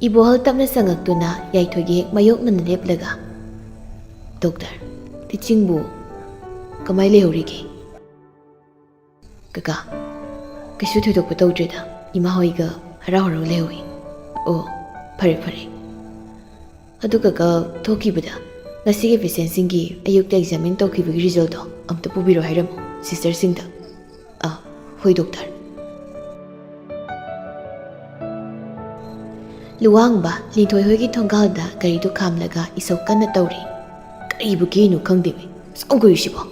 ꯏꯕꯣꯍꯜ ꯇꯞꯅ ꯆꯪꯉꯛꯇꯨꯅ ꯌꯥꯏꯊꯣꯏꯒꯤ ꯍꯦꯛ ꯃꯥꯌꯣꯛꯅꯅ ꯂꯦꯞꯂꯒ, "ꯗꯣꯛꯇꯔ, ꯇꯤꯆꯤꯡꯕꯨ ꯀꯃꯥꯏ ꯂꯩꯍꯧꯔꯤꯒꯦ?" "ꯀꯀꯥ, ꯀꯩꯁꯨ ꯊꯣꯏꯗꯣꯛꯄ ꯇꯧꯗ꯭ꯔꯦꯗ, ꯏꯃꯥ ꯍꯣꯏꯒ ꯍꯔꯥꯎ ꯍꯔꯥꯎ ꯂꯩꯍꯧꯏ꯫" "ꯑꯣ, ꯐꯔꯦ ꯐꯔꯦ꯫ ꯑꯗꯨ ꯀꯀꯥ, ꯊꯣꯛꯈꯤꯕꯗ ꯉꯁꯤꯒꯤ ꯄꯦꯁꯦꯟꯁꯤꯡꯒꯤ ꯑꯌꯨꯛꯇ ꯑꯦꯛꯖꯥꯃꯤꯟ ꯇꯧꯈꯤꯕꯒꯤ ꯔꯤꯖꯜꯗꯣ ꯑꯝꯇ ꯄꯨꯕꯤꯔꯣ ꯍꯥꯏꯔꯝꯃꯣ ꯁꯤꯁꯇꯔꯁꯤꯡꯗ꯫" "ꯑꯥ, ꯍꯣꯏ ꯗꯣꯛꯇꯔ꯫" ꯂꯨꯋꯥꯡꯕ ꯂꯤꯟꯊꯣꯏ ꯍꯣꯏꯒꯤ ꯊꯣꯡꯒꯥꯜꯗ ꯒꯥꯔꯤꯗꯨ ꯈꯥꯝꯂꯒ ꯏꯁꯧ ꯀꯟꯅ ꯇꯧꯔꯤ꯫ ꯀꯔꯤꯕꯨ ꯀꯤꯅꯣ ꯈꯪꯗꯦꯃꯤ, ꯑꯁꯨꯛ ꯀꯨꯏꯔꯤꯁꯤꯕꯣ?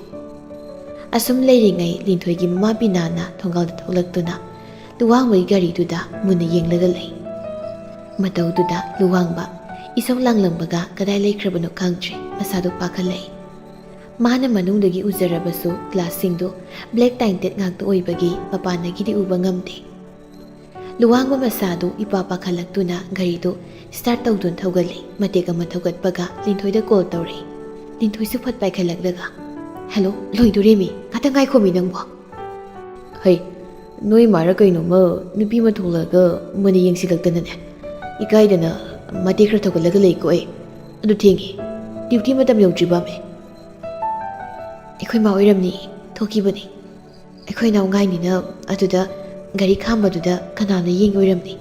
ꯑꯁꯨꯝ ꯂꯩꯔꯤꯉꯩ ꯂꯤꯟꯊꯣꯏꯒꯤ ꯃꯃꯥ ꯕꯤꯅꯥꯅ ꯊꯣꯡꯒꯥꯜꯗ ꯊꯣꯛꯂꯛꯇꯨꯅ ꯂꯨꯋꯥꯡꯕꯒꯤ ꯒꯥꯔꯤꯗꯨꯗ ꯃꯨꯟꯅ ꯌꯦꯡꯂꯒ ꯂꯩ꯫ ꯃꯇꯧꯗꯨꯗ ꯂꯨꯋꯥꯡꯕ ꯏꯁꯧ ꯂꯥꯡꯂꯝꯕꯒ ꯀꯗꯥꯏ ꯂꯩꯈ꯭ꯔꯕꯅꯣ ꯈꯪꯗ꯭ꯔꯦ, ꯃꯁꯥꯗꯨ ꯄꯥꯈꯠꯂꯛꯏ꯫ ꯃꯥꯅ ꯃꯅꯨꯡꯗꯒꯤ ꯎꯖꯔꯕꯁꯨ ꯒ꯭ꯂꯥꯁꯁꯤꯡꯗꯨ ꯕ꯭ꯂꯦꯛ ꯇꯥꯏꯟꯇꯦꯠ ꯉꯥꯛꯇ ꯑꯣꯏꯕꯒꯤ ꯃꯄꯥꯟꯗꯒꯤꯗꯤ ꯎꯕ ꯉꯝꯗꯦ꯫ ꯂꯨꯋꯥꯡꯕ ꯃꯁꯥꯗꯨ ꯏꯄꯥ ꯄꯥꯈꯠꯂꯛꯇꯨꯅ ꯒꯥꯔꯤꯗꯨ ꯁ꯭ꯇꯥꯔꯠ ꯇꯧꯗꯨꯅ ꯊꯧꯒꯠꯂꯤ꯫ ꯃꯇꯦꯛ ꯑꯃ ꯊꯧꯒꯠꯄꯒ ꯂꯤꯟꯊꯣꯏꯗ ꯀꯣꯜ ꯇꯧꯔꯛꯏ꯫ ꯂꯤꯟꯊꯣꯏꯁꯨ ꯐꯠ ꯄꯥꯏꯈꯠꯂꯛꯂꯒ, "ꯍꯦꯜꯂꯣ, ꯂꯣꯏꯗꯣꯔꯦꯃꯤ, ꯉꯥꯛꯇ ꯉꯥꯏꯈꯣꯃꯤ ꯅꯪꯕꯣ꯫" "ꯍꯩ, ꯅꯣꯏ ꯃꯥꯔ ꯀꯩꯅꯣꯝꯃ ꯅꯨꯄꯤ ꯑꯃ ꯊꯣꯛꯂꯛꯑꯒ ꯃꯨꯟꯅ ꯌꯦꯡꯁꯤꯜꯂꯛꯇꯅꯅꯦ꯫ ꯏꯀꯥꯏꯗꯅ ꯃꯇꯦꯛ ꯈꯔ ꯊꯧꯒꯠꯂꯒ ꯂꯩꯀꯣ ꯑꯩ꯫ ꯑꯗꯨ ꯊꯦꯡꯉꯦ, ꯗ꯭ꯌꯨꯇꯤ ꯃꯇꯝ ꯌꯧꯗ꯭ꯔꯤꯕꯃꯦ꯫" "ꯑꯩꯈꯣꯏ ꯃꯥ ꯑꯣꯏꯔꯝꯅꯤ, ꯊꯣꯛꯈꯤꯕꯅꯤ꯫ ꯑꯩꯈꯣꯏ ꯏꯅꯥꯎ ꯉꯥꯏꯅꯤꯅ ꯑꯗꯨꯗ ꯒꯥꯔꯤ ꯈꯥꯝꯕꯗꯨꯗ ꯀꯅꯥꯅꯣ ꯌꯦꯡꯉꯤ ꯑꯣꯏꯔꯝꯅꯤ꯫"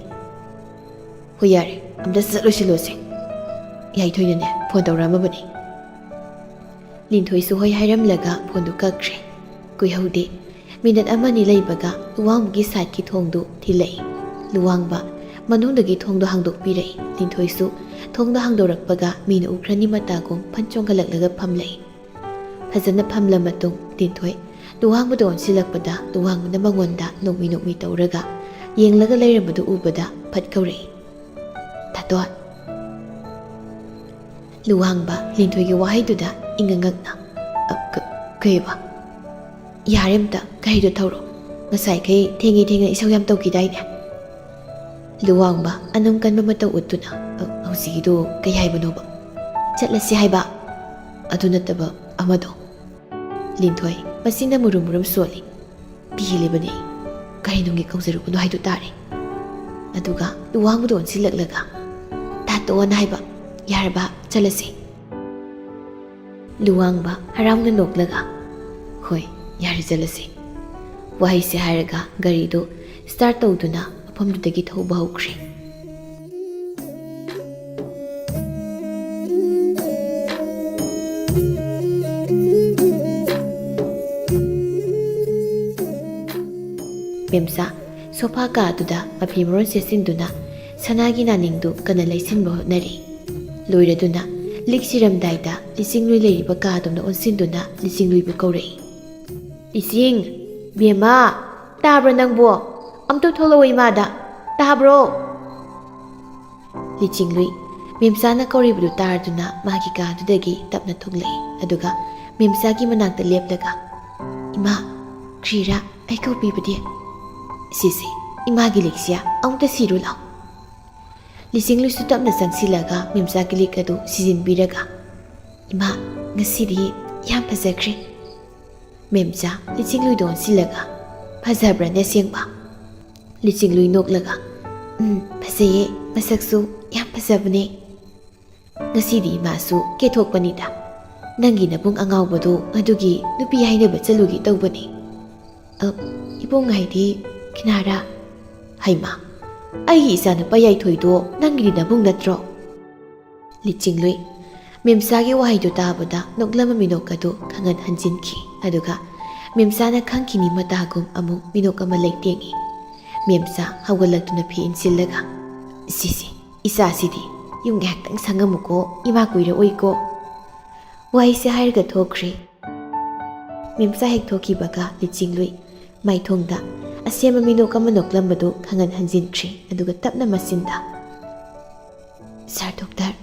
"ꯍꯣꯏ ꯌꯥꯔꯦ, ꯑꯝꯇ ꯆꯠꯂꯨꯁꯤꯜꯂꯣꯁꯦ꯫ ꯌꯥꯏꯊꯣꯏꯅꯅꯦ ꯐꯣꯟ ꯇꯧꯔꯛꯑꯝꯃꯕꯅꯤ꯫" ꯂꯤꯟꯊꯣꯏꯁꯨ ꯍꯣꯏ ꯍꯥꯏꯔꯝꯂꯒ ꯐꯣꯟꯗꯨ ꯀꯛꯈ꯭ꯔꯦ꯫ ꯀꯨꯏꯍꯧꯗꯦ, ꯃꯤꯅꯠ ꯑꯃꯅꯤ ꯂꯩꯕꯒ ꯂꯨꯋꯥꯡꯕꯒꯤ ꯁꯥꯏꯠꯀꯤ ꯊꯣꯡꯗꯨ ꯊꯤꯜꯂꯛꯏ꯫ ꯂꯨꯋꯥꯡꯕ ꯃꯅꯨꯡꯗꯒꯤ ꯊꯣꯡꯗꯣ ꯍꯥꯡꯗꯣꯛꯄꯤꯔꯛꯏ꯫ ꯂꯤꯟꯊꯣꯏꯁꯨ ꯊꯣꯡꯗꯣ ꯍꯥꯡꯗꯣꯔꯛꯄꯒ ꯃꯤꯅ ꯎꯈ꯭ꯔꯅꯤ ꯃꯇꯥꯒꯨꯝ ꯐꯟ ꯆꯣꯡꯈꯠꯂꯛꯂꯒ ꯐꯝꯂꯛꯏ꯫ ꯐꯖꯅ ꯐꯝꯂ ꯃꯇꯨꯡ ꯂꯤꯟꯊꯣꯏ ꯂꯨꯋꯥꯡꯕꯗ ꯑꯣꯟꯁꯤꯜꯂꯛꯄꯗ ꯂꯨꯋꯥꯡꯕꯅ ꯃꯉꯣꯟꯗ ꯅꯣꯛꯃꯤ ꯅꯣꯛꯃꯤ ꯇꯧꯔꯒ ꯌꯦꯡꯂꯒ ꯂꯩꯔꯝꯕꯗꯨ ꯎꯕꯗ ꯐꯠ ꯀꯧꯔꯛꯏ, "ꯊꯥꯇꯣꯟ!" ꯂꯨꯋꯥꯡꯕ ꯂꯤꯟꯊꯣꯏꯒꯤ ꯋꯥꯍꯩꯗꯨꯗ ꯏꯉꯛ ꯉꯛꯅ, "ꯑ, ꯀ-, ꯀꯩꯕ? ꯌꯥꯔꯦ ꯑꯝꯇ, ꯒꯥꯔꯤꯗꯣ ꯊꯧꯔꯣ꯫ ꯉꯁꯥꯏꯈꯩ ꯊꯦꯡꯉꯦ ꯊꯦꯡꯉꯦ ꯏꯁꯧ ꯌꯥꯝ ꯇꯧꯈꯤꯗꯥꯏꯅꯦ?" ꯂꯨꯋꯥꯡꯕ ꯑꯅꯝ ꯀꯟꯕ ꯃꯇꯧ ꯎꯠꯇꯨꯅ, "ꯑ, ꯍꯧꯖꯤꯛꯀꯤꯗꯣ ꯀꯩ ꯍꯥꯏꯕꯅꯣꯕ?" ꯆꯠꯂꯁꯤ ꯍꯥꯏꯕ, ꯑꯗꯨ ꯅꯠꯇꯕ ꯑꯃꯗꯣ꯫ ꯂꯤꯟꯊꯣꯏ, ꯃꯁꯤꯅ ꯃꯨꯔꯨꯝ ꯃꯨꯔꯨꯝ ꯁꯣꯜꯂꯤ꯫ ꯄꯤꯍꯦꯜꯂꯤꯕꯅꯤ꯫ ꯀꯔꯤ ꯅꯨꯡꯒꯤ ꯀꯧꯖꯔꯨꯕꯅꯣ ꯍꯥꯏꯗꯨ ꯇꯥꯔꯦ꯫ ꯑꯗꯨꯒ ꯂꯨꯋꯥꯡꯕꯗ ꯑꯣꯟꯁꯤꯜꯂꯛꯂꯒ, "ꯇꯥꯇꯣꯟ ꯍꯥꯏꯕ, ꯌꯥꯔꯕ, ꯆꯠꯂꯁꯤ?" ꯂꯨꯋꯥꯡꯕ ꯍꯔꯥꯎꯅ ꯅꯣꯛꯂꯒ, "ꯍꯣꯏ, ꯌꯥꯔꯦ, ꯆꯠꯂꯁꯤ"꯫ ꯋꯥꯍꯩꯁꯦ ꯍꯥꯏꯔꯒ ꯒꯥꯔꯤꯗꯨ start ꯇꯧꯗꯨꯅ ꯃꯐꯝꯗꯨꯗꯒꯤ ꯊꯧꯕ ꯍꯧꯈ꯭ꯔꯦ꯫ ꯃꯦꯝꯆꯥ ꯁꯣꯐꯥ ꯀꯥꯗꯨꯗ ꯃꯐꯤ ꯃꯔꯣꯟ ꯁꯦꯠꯆꯤꯟꯗꯨꯅ ꯁꯅꯥꯒꯤ ꯅꯥꯅꯤꯡꯗꯨ ꯀꯟꯅ ꯂꯩꯁꯤꯟꯕ ꯍꯣꯠꯅꯔꯤ꯫ ꯂꯣꯏꯔꯗꯨꯅ ꯂꯤꯛ ꯁꯤꯔꯝꯗꯥꯏꯗ ꯂꯤꯆꯤꯡꯂꯨꯏ ꯂꯩꯔꯤꯕ ꯀꯥꯗꯣꯝꯗ ꯑꯣꯟꯁꯤꯟꯗꯨꯅ ꯂꯤꯆꯤꯡꯂꯨꯏꯕꯨ ꯀꯧꯔꯛꯏ꯫ "ꯂꯤꯆꯤꯡ, ꯕꯦꯝꯃ, ꯇꯥꯕ꯭ꯔꯥ ꯅꯪꯕꯣ? ꯑꯝꯇ ꯊꯣꯛꯂꯛꯑꯣ ꯏꯃꯥꯗ, ꯇꯥꯕ꯭ꯔꯣ?" ꯂꯤꯆꯤꯡꯂꯨꯏ ꯃꯦꯝꯆꯥꯅ ꯀꯧꯔꯤꯕꯗꯨ ꯇꯥꯔꯗꯨꯅ ꯃꯥꯒꯤ ꯀꯥꯗꯨꯗꯒꯤ ꯇꯞꯅ ꯊꯣꯛꯂꯛꯏ꯫ ꯑꯗꯨꯒ ꯃꯦꯝꯆꯥꯒꯤ ꯃꯅꯥꯛꯇ ꯂꯦꯞꯂꯒ, "ꯏꯃꯥ, ꯀ꯭ꯔꯤꯔꯥ ꯑꯩ ꯀꯧꯕꯤꯕꯗꯤ?" "ꯁꯤꯁꯦ, ꯏꯃꯥꯒꯤ ꯂꯤꯛꯁꯦ ꯑꯃꯨꯛꯇ ꯁꯤꯔꯨ ꯂꯥꯎ"꯫ ꯂꯤꯆꯤꯡꯂꯨꯏꯁꯨ ꯇꯞꯅ ꯆꯪꯁꯤꯜꯂꯒ ꯃꯦꯝꯆꯥꯒꯤ ꯂꯤꯛ ꯑꯗꯨ ꯁꯤꯖꯤꯟꯕꯤꯔꯒ, "ꯏꯃꯥ, ꯉꯁꯤꯗꯤ ꯌꯥꯝ ꯐꯖꯈ꯭ꯔꯦ"꯫ ꯃꯦꯝꯆꯥ ꯂꯤꯆꯤꯡꯂꯨꯏꯗ ꯑꯣꯟꯁꯤꯜꯂꯒ, "ꯐꯖꯕ꯭ꯔꯅꯦ ꯑꯁꯦꯡꯕ?" ꯂꯤꯆꯤꯡꯂꯨꯏ ꯅꯣꯛꯂꯒ, "ꯎꯝ, ꯐꯖꯩꯌꯦ, ꯃꯁꯛꯁꯨ ꯌꯥꯝ ꯐꯖꯕꯅꯦ꯫ ꯉꯁꯤꯗꯤ ꯏꯃꯥꯁꯨ ꯀꯦꯊꯣꯛꯄꯅꯤꯗ꯫ ꯅꯪꯒꯤ ꯅꯕꯨꯡ ꯑꯉꯥꯎꯕꯗꯣ ꯑꯗꯨꯒꯤ ꯅꯨꯄꯤ ꯍꯥꯏꯅꯕ ꯆꯠꯂꯨꯒꯦ ꯇꯧꯕꯅꯦ"꯫ "ꯑ, ꯏꯕꯨꯡ ꯍꯥꯏꯗꯤ ꯀꯅꯥꯔꯥ?" "ꯍꯩꯃꯥ, ꯑꯩꯒꯤ ꯏꯆꯥꯅꯨꯄꯥ ꯌꯥꯏꯊꯣꯏꯗꯣ ꯅꯪꯒꯤꯗꯤ ꯅꯕꯨꯡ ꯅꯠꯇ꯭ꯔꯣ?" ꯂꯤꯆꯤꯡꯂꯨꯏ ꯃꯦꯝꯆꯥꯒꯤ ꯋꯥꯍꯩꯗꯨ ꯇꯥꯕꯗ ꯅꯣꯛꯂꯝꯕ ꯃꯤꯅꯣꯛ ꯑꯗꯨ ꯈꯪꯍꯟ ꯍꯟꯖꯤꯟꯈꯤ꯫ ꯑꯗꯨꯒ ꯃꯦꯝꯆꯥꯅ ꯈꯪꯈꯤꯅꯤ ꯃꯇꯥꯒꯨꯝ ꯑꯃꯨꯛ ꯃꯤꯅꯣꯛ ꯑꯃ ꯂꯩꯇꯦꯡꯉꯤ꯫ ꯃꯦꯝꯆꯥ ꯍꯧꯒꯠꯂꯛꯇꯨꯅ ꯐꯤ ꯏꯟꯁꯤꯜꯂꯒ, "ꯁꯤꯁꯤ, ꯏꯆꯥꯁꯤꯗꯤ ꯌꯨꯝ ꯉꯥꯏꯍꯥꯛꯇꯪ ꯁꯪꯉꯝꯃꯨꯀꯣ, ꯏꯃꯥ ꯀꯨꯏꯔꯛꯑꯣꯏꯀꯣ"꯫ ꯋꯥꯍꯩꯁꯦ ꯍꯥꯏꯔꯒ ꯊꯣꯛꯈ꯭ꯔꯦ꯫ ꯃꯦꯝꯆꯥ ꯍꯦꯛ ꯊꯣꯛꯈꯤꯕꯒ ꯂꯤꯆꯤꯡꯂꯨꯏ ꯃꯥꯏꯊꯣꯡꯗ ꯑꯁꯦꯝꯕ ꯃꯤꯅꯣꯛ ꯑꯃ ꯅꯣꯛꯂꯝꯕꯗꯨ ꯈꯪꯍꯟ ꯍꯟꯖꯤꯟꯈ꯭ꯔꯦ꯫ ꯑꯗꯨꯒ ꯇꯞꯅ ꯃꯆꯤꯟꯗ, "ꯁꯥꯔ ꯗꯣꯛꯇꯔ,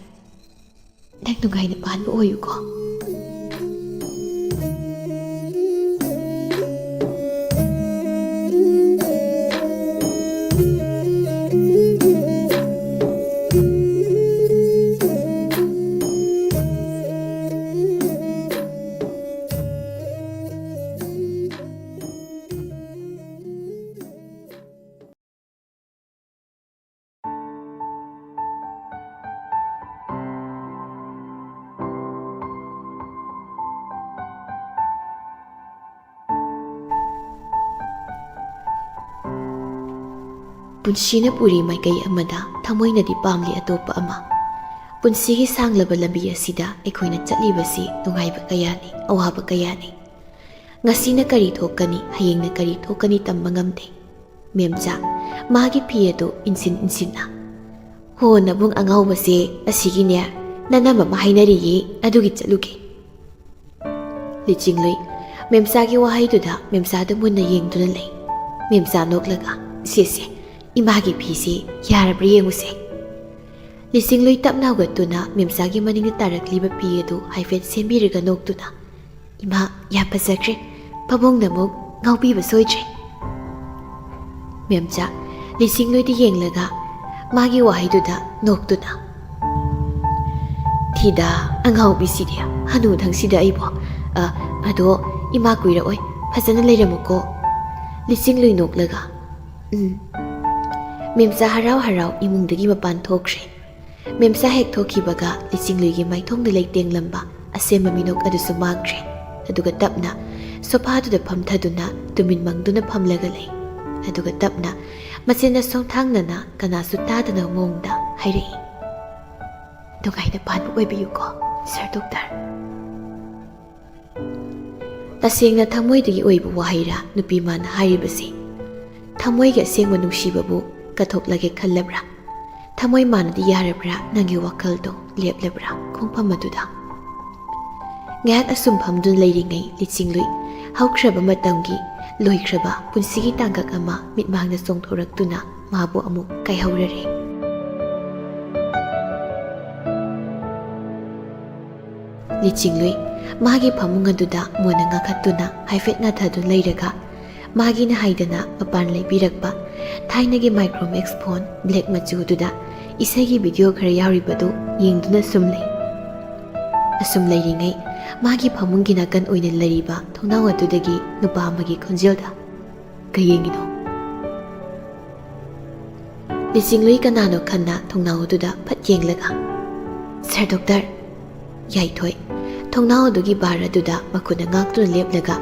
ꯅꯪ ꯅꯨꯡꯉꯥꯏꯅ ꯄꯥꯟꯕ ꯑꯣꯏꯌꯨꯀꯣ"꯫ ꯄꯨꯟꯁꯤꯅ ꯄꯨꯔꯤ ꯃꯥꯏꯀꯩ ꯑꯃꯗ, ꯊꯃꯣꯏꯅꯗꯤ ꯄꯥꯝꯂꯤ ꯑꯇꯣꯞꯄ ꯑꯃ꯫ ꯄꯨꯟꯁꯤꯒꯤ ꯁꯥꯡꯂꯕ ꯂꯝꯕꯤ ꯑꯁꯤꯗ ꯑꯩꯈꯣꯏꯅ ꯆꯠꯂꯤꯕꯁꯤ ꯅꯨꯡꯉꯥꯏꯕ ꯀꯌꯥꯅꯤ, ꯑꯋꯥꯕ ꯀꯌꯥꯅꯤ꯫ ꯉꯁꯤꯅ ꯀꯔꯤ ꯊꯣꯛꯀꯅꯤ, ꯍꯌꯦꯡꯅ ꯀꯔꯤ ꯊꯣꯛꯀꯅꯤ ꯇꯝꯕ ꯉꯝꯗꯦ꯫ ꯃꯦꯝꯆꯥ, ꯃꯥꯒꯤ ꯐꯤ ꯑꯗꯨ ꯏꯟꯁꯤꯟ ꯏꯟꯁꯤꯟꯅ, "ꯍꯣ, ꯅꯕꯨꯡ ꯑꯉꯥꯎꯕꯁꯦ, ꯑꯁꯤꯒꯤꯅꯦ, ꯅꯅꯝ ꯑꯃ ꯍꯥꯏꯅꯔꯤꯌꯦ, ꯑꯗꯨꯒꯤ ꯆꯠꯂꯨꯒꯦ"꯫ ꯂꯤꯆꯤꯡꯂꯨꯏ ꯃꯦꯝꯆꯥꯒꯤ ꯋꯥꯍꯩꯗꯨꯗ ꯃꯦꯝꯆꯥꯗ ꯃꯨꯟꯅ ꯌꯦꯡꯗꯨꯅ ꯂꯩ꯫ ꯃꯦꯝꯆꯥ ꯅꯣꯛꯂꯒ, "ꯁꯦ, ꯁꯦ, ꯏꯃꯥꯒꯤ ꯐꯤꯁꯦ ꯌꯥꯔꯕ꯭ꯔꯥ ꯌꯦꯡꯉꯨꯁꯦ"꯫ ꯂꯤꯆꯤꯡꯂꯨꯏ ꯇꯞꯅ ꯍꯧꯒꯠꯇꯨꯅ ꯃꯦꯝꯆꯥꯒꯤ ꯃꯅꯤꯡꯗ ꯇꯥꯔꯛꯂꯤꯕ ꯐꯤ ꯑꯗꯨ ꯍꯥꯏꯐꯦꯠ ꯁꯦꯝꯕꯤꯔꯒ ꯅꯣꯛꯇꯨꯅ, "ꯏꯃꯥ, ꯌꯥꯝ ꯐꯖꯈ꯭ꯔꯦ꯫ ꯄꯥꯕꯨꯡꯅ ꯑꯃꯨꯛ ꯉꯥꯎꯕꯤꯕ ꯁꯣꯏꯗ꯭ꯔꯦ"꯫ ꯃꯦꯝꯆꯥ ꯂꯤꯆꯤꯡꯂꯨꯏꯗ ꯌꯦꯡꯂꯒ ꯃꯥꯒꯤ ꯋꯥꯍꯩꯗꯨꯗ ꯅꯣꯛꯇꯨꯅ, "ꯊꯤꯗ, ꯑꯉꯥꯎꯕꯤꯁꯤꯗꯤ, ꯍꯅꯨꯊꯪꯁꯤꯗ ꯑꯩꯕꯨ꯫ ꯑ, ꯑꯗꯣ ꯏꯃꯥ ꯀꯨꯏꯔꯛꯑꯣꯏ, ꯐꯖꯅ ꯂꯩꯔꯝꯃꯨꯀꯣ"꯫ ꯂꯤꯆꯤꯡꯂꯨꯏ ꯅꯣꯛꯂꯒ, "ꯎꯝ"꯫ ꯃꯦꯝꯆꯥ ꯍꯔꯥꯎ ꯍꯔꯥꯎ ꯏꯃꯨꯡꯗꯒꯤ ꯃꯄꯥꯟ ꯊꯣꯛꯈ꯭ꯔꯦ꯫ ꯃꯦꯝꯆꯥ ꯍꯦꯛ ꯊꯣꯛꯈꯤꯕꯒ ꯂꯤꯆꯤꯡꯂꯨꯏꯒꯤ ꯃꯥꯏꯊꯣꯡꯗ ꯂꯩꯇꯦꯡꯂꯝꯕ ꯑꯁꯦꯝꯕ ꯃꯤꯅꯣꯛ ꯑꯗꯨꯁꯨ ꯃꯥꯡꯈ꯭ꯔꯦ꯫ ꯑꯗꯨꯒ ꯇꯞꯅ ꯁꯣꯐꯥꯗꯨꯗ ꯐꯝꯊꯗꯨꯅ ꯇꯨꯃꯤꯟ ꯃꯪꯗꯨꯅ ꯐꯝꯂꯒ ꯂꯩ꯫ ꯑꯗꯨꯒ ꯇꯞꯅ ꯃꯆꯤꯟ ꯑꯁꯣꯡ ꯊꯥꯡꯅꯅ ꯀꯅꯥꯁꯨ ꯇꯥꯗꯅꯕ ꯃꯑꯣꯡꯗ ꯍꯥꯏꯔꯛꯏ, "ꯅꯨꯡꯉꯥꯏꯅ ꯄꯥꯟꯕ ꯑꯣꯏꯕꯤꯌꯨꯀꯣ, ꯁꯥꯔ ꯗꯣꯛꯇꯔ"꯫ ꯇꯁꯦꯡꯅ ꯊꯃꯣꯏꯗꯒꯤ ꯑꯣꯏꯕ ꯋꯥꯍꯩꯔꯥ ꯅꯨꯄꯤ ꯃꯥꯅ ꯍꯥꯏꯔꯤꯕꯁꯤ? ꯊꯃꯣꯏꯒꯤ ꯑꯁꯦꯡꯕ ꯅꯨꯡꯁꯤꯕꯕꯨ ꯀꯠꯊꯣꯛꯂꯒꯦ ꯈꯜꯂꯕ꯭ꯔꯥ? ꯊꯃꯣꯏ ꯃꯥꯅꯗꯤ ꯌꯥꯔꯕ꯭ꯔꯥ? ꯅꯪꯒꯤ ꯋꯥꯈꯜꯗꯣ ꯂꯦꯞꯂꯕ꯭ꯔꯥ ꯈꯣꯡꯐꯝ ꯑꯗꯨꯗ? ꯉꯥꯏꯍꯥꯛ ꯑꯁꯨꯝ ꯐꯝꯗꯨꯅ ꯂꯩꯔꯤꯉꯩ ꯂꯤꯆꯤꯡꯂꯨꯏ ꯍꯧꯈ꯭ꯔꯕ ꯃꯇꯝꯒꯤ, ꯂꯣꯏꯈ꯭ꯔꯕ ꯄꯨꯟꯁꯤꯒꯤ ꯇꯥꯡꯀꯛ ꯑꯃ ꯃꯤꯠꯃꯥꯡꯗ ꯆꯣꯡꯊꯣꯔꯛꯇꯨꯅ ꯃꯥꯕꯨ ꯑꯃꯨꯛ ꯀꯥꯏꯍꯧꯔꯔꯦ꯫ ꯂꯤꯆꯤꯡꯂꯨꯏ ꯃꯥꯒꯤ ꯐꯃꯨꯡ ꯑꯗꯨꯗ ꯃꯣꯟꯅ ꯉꯥꯈꯠꯇꯨꯅ ꯍꯥꯏꯐꯦꯠ ꯉꯥꯊꯗꯨꯅ ꯂꯩꯔꯒ, ꯃꯥꯒꯤꯅ ꯍꯥꯏꯗꯅ ꯃꯄꯥꯟ ꯂꯩꯕꯤꯔꯛꯄ ꯊꯥꯏꯅꯒꯤ Micromax phone black ꯃꯆꯨꯗꯨꯗ ꯏꯁꯩꯒꯤ video ꯈꯔ ꯌꯥꯎꯔꯤꯕꯗꯨ ꯌꯦꯡꯗꯨꯅ ꯁꯨꯝ ꯂꯩ꯫ ꯑꯁꯨꯝ ꯂꯩꯔꯤꯉꯩ ꯃꯥꯒꯤ ꯐꯃꯨꯡꯒꯤ ꯅꯥꯀꯟ ꯑꯣꯏꯅ ꯂꯩꯔꯤꯕ ꯊꯣꯡꯅꯥꯎ ꯑꯗꯨꯗꯒꯤ ꯅꯨꯄꯥ ꯑꯃꯒꯤ ꯈꯣꯟꯖꯦꯜꯗ, "ꯀꯩ ꯌꯦꯡꯉꯤꯅꯣ?" ꯂꯤꯆꯤꯡꯂꯨꯏ ꯀꯅꯥꯅꯣ ꯈꯟꯅ ꯊꯣꯡꯅꯥꯎ ꯑꯗꯨꯗ ꯐꯠ ꯌꯦꯡꯂꯒ, "ꯁꯥꯔ ꯗꯣꯛꯇꯔ!" ꯌꯥꯏꯊꯣꯏ ꯊꯣꯡꯅꯥꯎ ꯑꯗꯨꯒꯤ ꯕꯥꯔ ꯑꯗꯨꯗ ꯃꯈꯨꯠꯅ ꯉꯥꯛꯇꯨꯅ ꯂꯦꯞꯂꯒ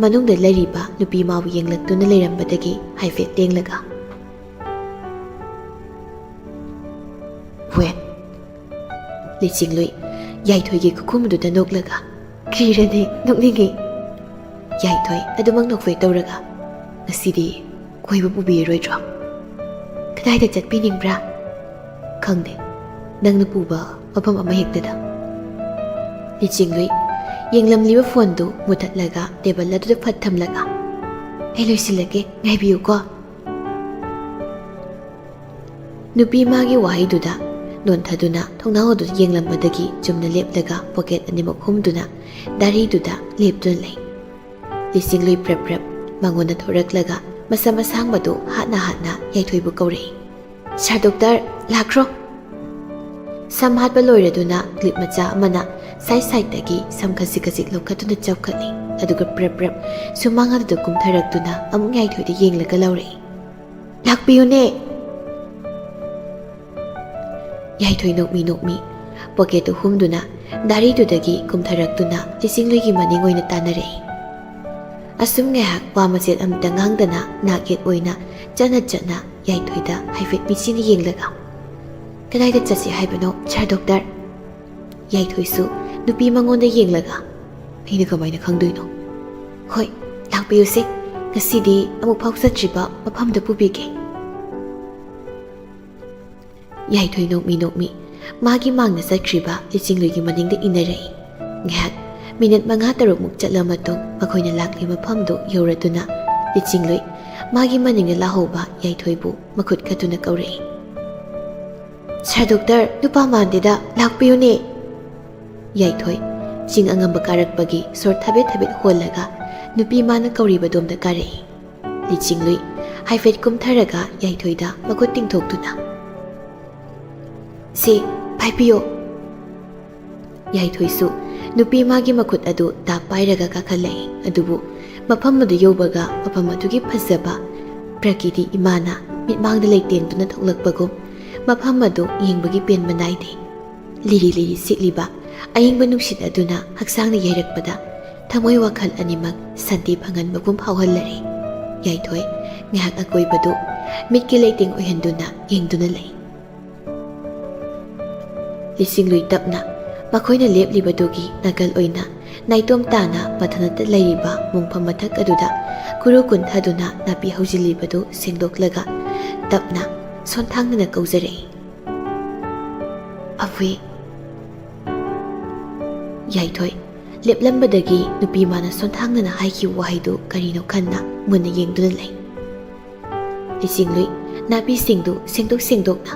ꯃꯅꯨꯡꯗ ꯂꯩꯔꯤꯕ ꯅꯨꯄꯤ ꯃꯥꯕꯨ ꯌꯦꯡꯂꯛꯇꯨꯅ ꯂꯩꯔꯝꯕꯗꯒꯤ ꯍꯥꯏꯐꯦꯠ ꯂꯦꯡꯂꯒ, ꯂꯤꯆꯤꯡꯂꯨꯏ ꯌꯥꯏꯊꯣꯏꯒꯤ ꯈꯨꯈꯨꯝꯗꯨꯗ ꯅꯣꯛꯂꯒ, "ꯀꯤꯔꯅꯦ, ꯅꯣꯛꯅꯤꯡꯉꯤ꯫" ꯌꯥꯏꯊꯣꯏ ꯑꯗꯨꯃꯛ ꯅꯣꯛꯐꯦ ꯇꯧꯔꯒ, "ꯉꯁꯤꯗꯤ ꯀꯣꯏꯕ ꯄꯨꯕꯤꯔꯣꯏꯗ꯭ꯔꯣ?" "ꯀꯗꯥꯏꯗ ꯆꯠꯄꯤꯅꯤꯡꯕ꯭ꯔꯥ?" "ꯈꯪꯗꯦ, ꯅꯪꯅ ꯄꯨꯕ ꯃꯐꯝ ꯑꯃ ꯍꯦꯛꯇꯗ꯫" ꯂꯤꯆꯤꯡꯂꯨꯏ ꯌꯦꯡꯂꯝꯂꯤꯕ ꯐꯣꯟꯗꯨ ꯃꯨꯊꯠꯂꯒ ꯇꯦꯕꯜ ꯑꯗꯨꯗ ꯐꯠ ꯊꯝꯂꯒ, "ꯑꯩ ꯂꯣꯏꯁꯤꯜꯂꯒꯦ, ꯉꯥꯏꯕꯤꯌꯨꯀꯣ꯫" ꯅꯨꯄꯤ ꯃꯥꯒꯤ ꯋꯥꯍꯩꯗꯨꯗ ꯅꯣꯟꯊꯗꯨꯅ ꯊꯣꯡꯅꯥꯎ ꯑꯗꯨ ꯌꯦꯡꯂꯝꯕꯗꯒꯤ ꯆꯨꯝꯅ ꯂꯦꯞꯂꯒ ꯄꯣꯀꯦꯠ ꯑꯅꯤꯃꯛ ꯍꯨꯝꯗꯨꯅ ꯗꯥꯔꯤꯗꯨꯗ ꯂꯦꯞꯇꯨꯅ ꯂꯩ꯫ ꯂꯤꯆꯤꯡꯂꯨꯏ ꯄ꯭ꯔꯞ ꯄ꯭ꯔꯞ ꯃꯉꯣꯟꯗ ꯊꯣꯔꯛꯂꯒ ꯃꯁꯝ ꯑꯁꯥꯡꯕꯗꯨ ꯍꯥꯠꯅ ꯍꯥꯠꯅ ꯌꯥꯏꯊꯣꯏꯕꯨ ꯀꯧꯔꯛꯏ, "ꯁꯥꯔ ꯗꯣꯛꯇꯔ, ꯂꯥꯛꯈ꯭ꯔꯣ!" ꯁꯝ ꯍꯥꯠꯄ ꯂꯣꯏꯔꯗꯨꯅ ꯀ꯭ꯂꯤꯞ ꯃꯆꯥ ꯑꯃꯅ ꯁꯥꯏꯠ ꯁꯥꯏꯠꯇꯒꯤ ꯁꯝ ꯈꯖꯤꯛ ꯈꯖꯤꯛ ꯂꯧꯈꯠꯇꯨꯅ ꯆꯞꯈꯠꯂꯤ꯫ ꯑꯗꯨꯒ ꯄ꯭ꯔꯞ ꯄ꯭ꯔꯞ ꯁꯨꯃꯥꯡ ꯑꯗꯨꯗ ꯀꯨꯝꯊꯔꯛꯇꯨꯅ ꯑꯃꯨꯛ ꯌꯥꯏꯊꯣꯏꯗ ꯌꯦꯡꯂꯒ ꯂꯥꯎꯔꯛꯏ, "ꯂꯥꯛꯄꯤꯌꯨꯅꯦ!" ꯌꯥꯏꯊꯣꯏ ꯅꯣꯛꯃꯤ ꯅꯣꯛꯃꯤ ꯄꯣꯀꯦꯠꯇꯨ ꯍꯨꯝꯗꯨꯅ ꯗꯥꯔꯤꯗꯨꯗꯒꯤ ꯀꯨꯝꯊꯔꯛꯇꯨꯅ ꯂꯤꯆꯤꯡꯂꯨꯏꯒꯤ ꯃꯅꯤꯡ ꯑꯣꯏꯅ ꯇꯥꯟꯅꯔꯛꯏ꯫ ꯑꯁꯨꯝ ꯉꯥꯏꯍꯥꯛ ꯋꯥ ꯃꯆꯦꯠ ꯑꯃꯇ ꯉꯥꯡꯗꯅ ꯅꯥꯛ ꯌꯦꯠ ꯑꯣꯏꯅ ꯆꯠꯅ ꯆꯠꯅ ꯌꯥꯏꯊꯣꯏꯗ ꯍꯥꯏꯐꯦꯠ ꯃꯤꯠꯁꯤꯅ ꯌꯦꯡꯂꯒ, "ꯀꯗꯥꯏꯗ ꯆꯠꯁꯤ ꯍꯥꯏꯕꯅꯣ, ꯁꯥꯔ ꯗꯣꯛꯇꯔ?" ꯌꯥꯏꯊꯣꯏꯁꯨ ꯅꯨꯄꯤ ꯃꯉꯣꯟꯗ ꯌꯦꯡꯂꯒ, "ꯑꯩꯅ ꯀꯃꯥꯏꯅ ꯈꯪꯗꯣꯏꯅꯣ? ꯍꯣꯏ, ꯂꯥꯛꯄꯤꯌꯨꯁꯦ, ꯉꯁꯤꯗꯤ ꯑꯃꯨꯛ ꯐꯥꯎ ꯆꯠꯇ꯭ꯔꯤꯕ ꯃꯐꯝꯗ ꯄꯨꯕꯤꯒꯦ꯫" ꯌꯥꯏꯊꯣꯏ ꯅꯣꯛꯃꯤ ꯅꯣꯛꯃꯤ ꯃꯥꯒꯤ ꯃꯥꯡꯗ ꯆꯠꯈ꯭ꯔꯤꯕ ꯂꯤꯆꯤꯡꯂꯨꯏꯒꯤ ꯃꯅꯤꯡꯗ ꯏꯟꯅꯔꯛꯏ꯫ ꯉꯥꯏꯍꯥꯛ, ꯃꯤꯅꯤꯠ ꯃꯉꯥ ꯇꯔꯨꯛꯃꯨꯛ ꯆꯠꯂ ꯃꯇꯨꯡ ꯃꯈꯣꯏꯅ ꯂꯥꯛꯂꯤ ꯃꯐꯝꯗꯨ ꯌꯧꯔꯗꯨꯅ ꯂꯤꯆꯤꯡꯂꯨꯏ ꯃꯥꯒꯤ ꯃꯅꯤꯡꯗ ꯂꯥꯛꯍꯧꯕ ꯌꯥꯏꯊꯣꯏꯕꯨ ꯃꯈꯨꯠ ꯀꯠꯇꯨꯅ ꯀꯧꯔꯛꯏ, "ꯁꯥꯔ ꯗꯣꯛꯇꯔ, ꯅꯨꯄꯥ ꯃꯥꯟꯗꯦꯗ, ꯂꯥꯛꯄꯤꯌꯨꯅꯦ!" ꯌꯥꯏꯊꯣꯏ ꯆꯤꯡ ꯑꯉꯝꯕ ꯀꯥꯔꯛꯄꯒꯤ ꯁꯣꯔ ꯊꯥꯕꯦꯠ ꯊꯥꯕꯦꯠ ꯍꯣꯜꯂꯒ ꯅꯨꯄꯤ ꯃꯥꯅ ꯀꯧꯔꯤꯕꯗꯣꯝꯗ ꯀꯥꯔꯛꯏ꯫ ꯂꯤꯆꯤꯡꯂꯨꯏ ꯍꯥꯏꯐꯦꯠ ꯀꯨꯝꯊꯔꯒ ꯌꯥꯏꯊꯣꯏꯗ ꯃꯈꯨꯠ ꯇꯤꯡꯊꯣꯛꯇꯨꯅ, "ꯁꯦ, ꯄꯥꯏꯕꯤꯌꯣ꯫" ꯌꯥꯏꯊꯣꯏꯁꯨ ꯅꯨꯄꯤ ꯃꯥꯒꯤ ꯃꯈꯨꯠ ꯑꯗꯨ ꯇꯥꯞ ꯄꯥꯏꯔꯒ ꯀꯥꯈꯠꯂꯛꯏ꯫ ꯑꯗꯨꯕꯨ ꯃꯐꯝ ꯑꯗꯨ ꯌꯧꯕꯒ ꯃꯐꯝ ꯑꯗꯨꯒꯤ ꯐꯖꯕ ꯄ꯭ꯔꯀꯤꯇꯤ ꯏꯃꯥꯅ ꯃꯤꯠꯃꯥꯡꯗ ꯂꯩꯇꯦꯡꯗꯨꯅ ꯊꯣꯛꯂꯛꯄꯒꯨꯝ ꯃꯐꯝ ꯑꯗꯨ ꯌꯦꯡꯕꯒꯤ ꯄꯦꯟꯕ ꯅꯥꯏꯗꯦ꯫ ꯂꯤꯔꯤ ꯂꯤꯔꯤ ꯁꯤꯠꯂꯤꯕ ꯑꯏꯪꯕ ꯅꯨꯡꯁꯤꯠ ꯑꯗꯨꯅ ꯍꯛꯆꯥꯡꯗ ꯌꯩꯔꯛꯄꯗ ꯊꯃꯣꯏ ꯋꯥꯈꯜ ꯑꯅꯤꯃꯛ ꯁꯥꯟꯇꯤ ꯐꯪꯍꯟꯕꯒꯨꯝ ꯐꯥꯎꯍꯜꯂꯔꯦ꯫ ꯌꯥꯏꯊꯣꯏ ꯉꯥꯏꯍꯥꯛ ꯑꯀꯣꯏꯕꯗꯨ ꯃꯤꯠꯀꯤ ꯂꯩꯇꯦꯡ ꯑꯣꯏꯍꯟꯗꯨꯅ ꯌꯦꯡꯗꯨꯅ ꯂꯩ꯫ ꯂꯤꯁꯤꯡꯂꯨꯏ ꯇꯞꯅ ꯃꯈꯣꯏꯅ ꯂꯦꯞꯂꯤꯕꯗꯨꯒꯤ ꯅꯥꯀꯜ ꯑꯣꯏꯅ ꯅꯥꯏꯇꯣꯝ ꯇꯥꯅ ꯃꯊꯟꯇ ꯂꯩꯔꯤꯕ ꯃꯣꯡꯐꯝ ꯃꯊꯛ ꯑꯗꯨꯗ ꯈꯨꯔꯨ ꯀꯨꯟꯊꯗꯨꯅ ꯅꯥꯄꯤ ꯍꯧꯖꯤꯜꯂꯤꯕꯗꯨ ꯁꯦꯡꯗꯣꯛꯂꯒ ꯇꯞꯅ ꯁꯣꯟꯊꯥꯡꯅꯅ ꯀꯧꯖꯔꯛꯏ꯫ "ꯑꯕꯨꯏ!" ꯌꯥꯏꯊꯣꯏ ꯂꯦꯞꯂꯝꯕꯗꯒꯤ ꯅꯨꯄꯤ ꯃꯥꯅ ꯁꯣꯟꯊꯥꯡꯅꯅ ꯍꯥꯏꯈꯤꯕ ꯋꯥꯍꯩꯗꯨ ꯀꯔꯤꯅꯣ ꯈꯟꯅ ꯃꯨꯟꯅ ꯌꯦꯡꯗꯨꯅ ꯂꯩ꯫ ꯂꯤꯁꯤꯡꯂꯨꯏ ꯅꯥꯄꯤꯁꯤꯡꯗꯨ ꯁꯦꯡꯗꯣꯛ ꯁꯦꯡꯗꯣꯛꯅ,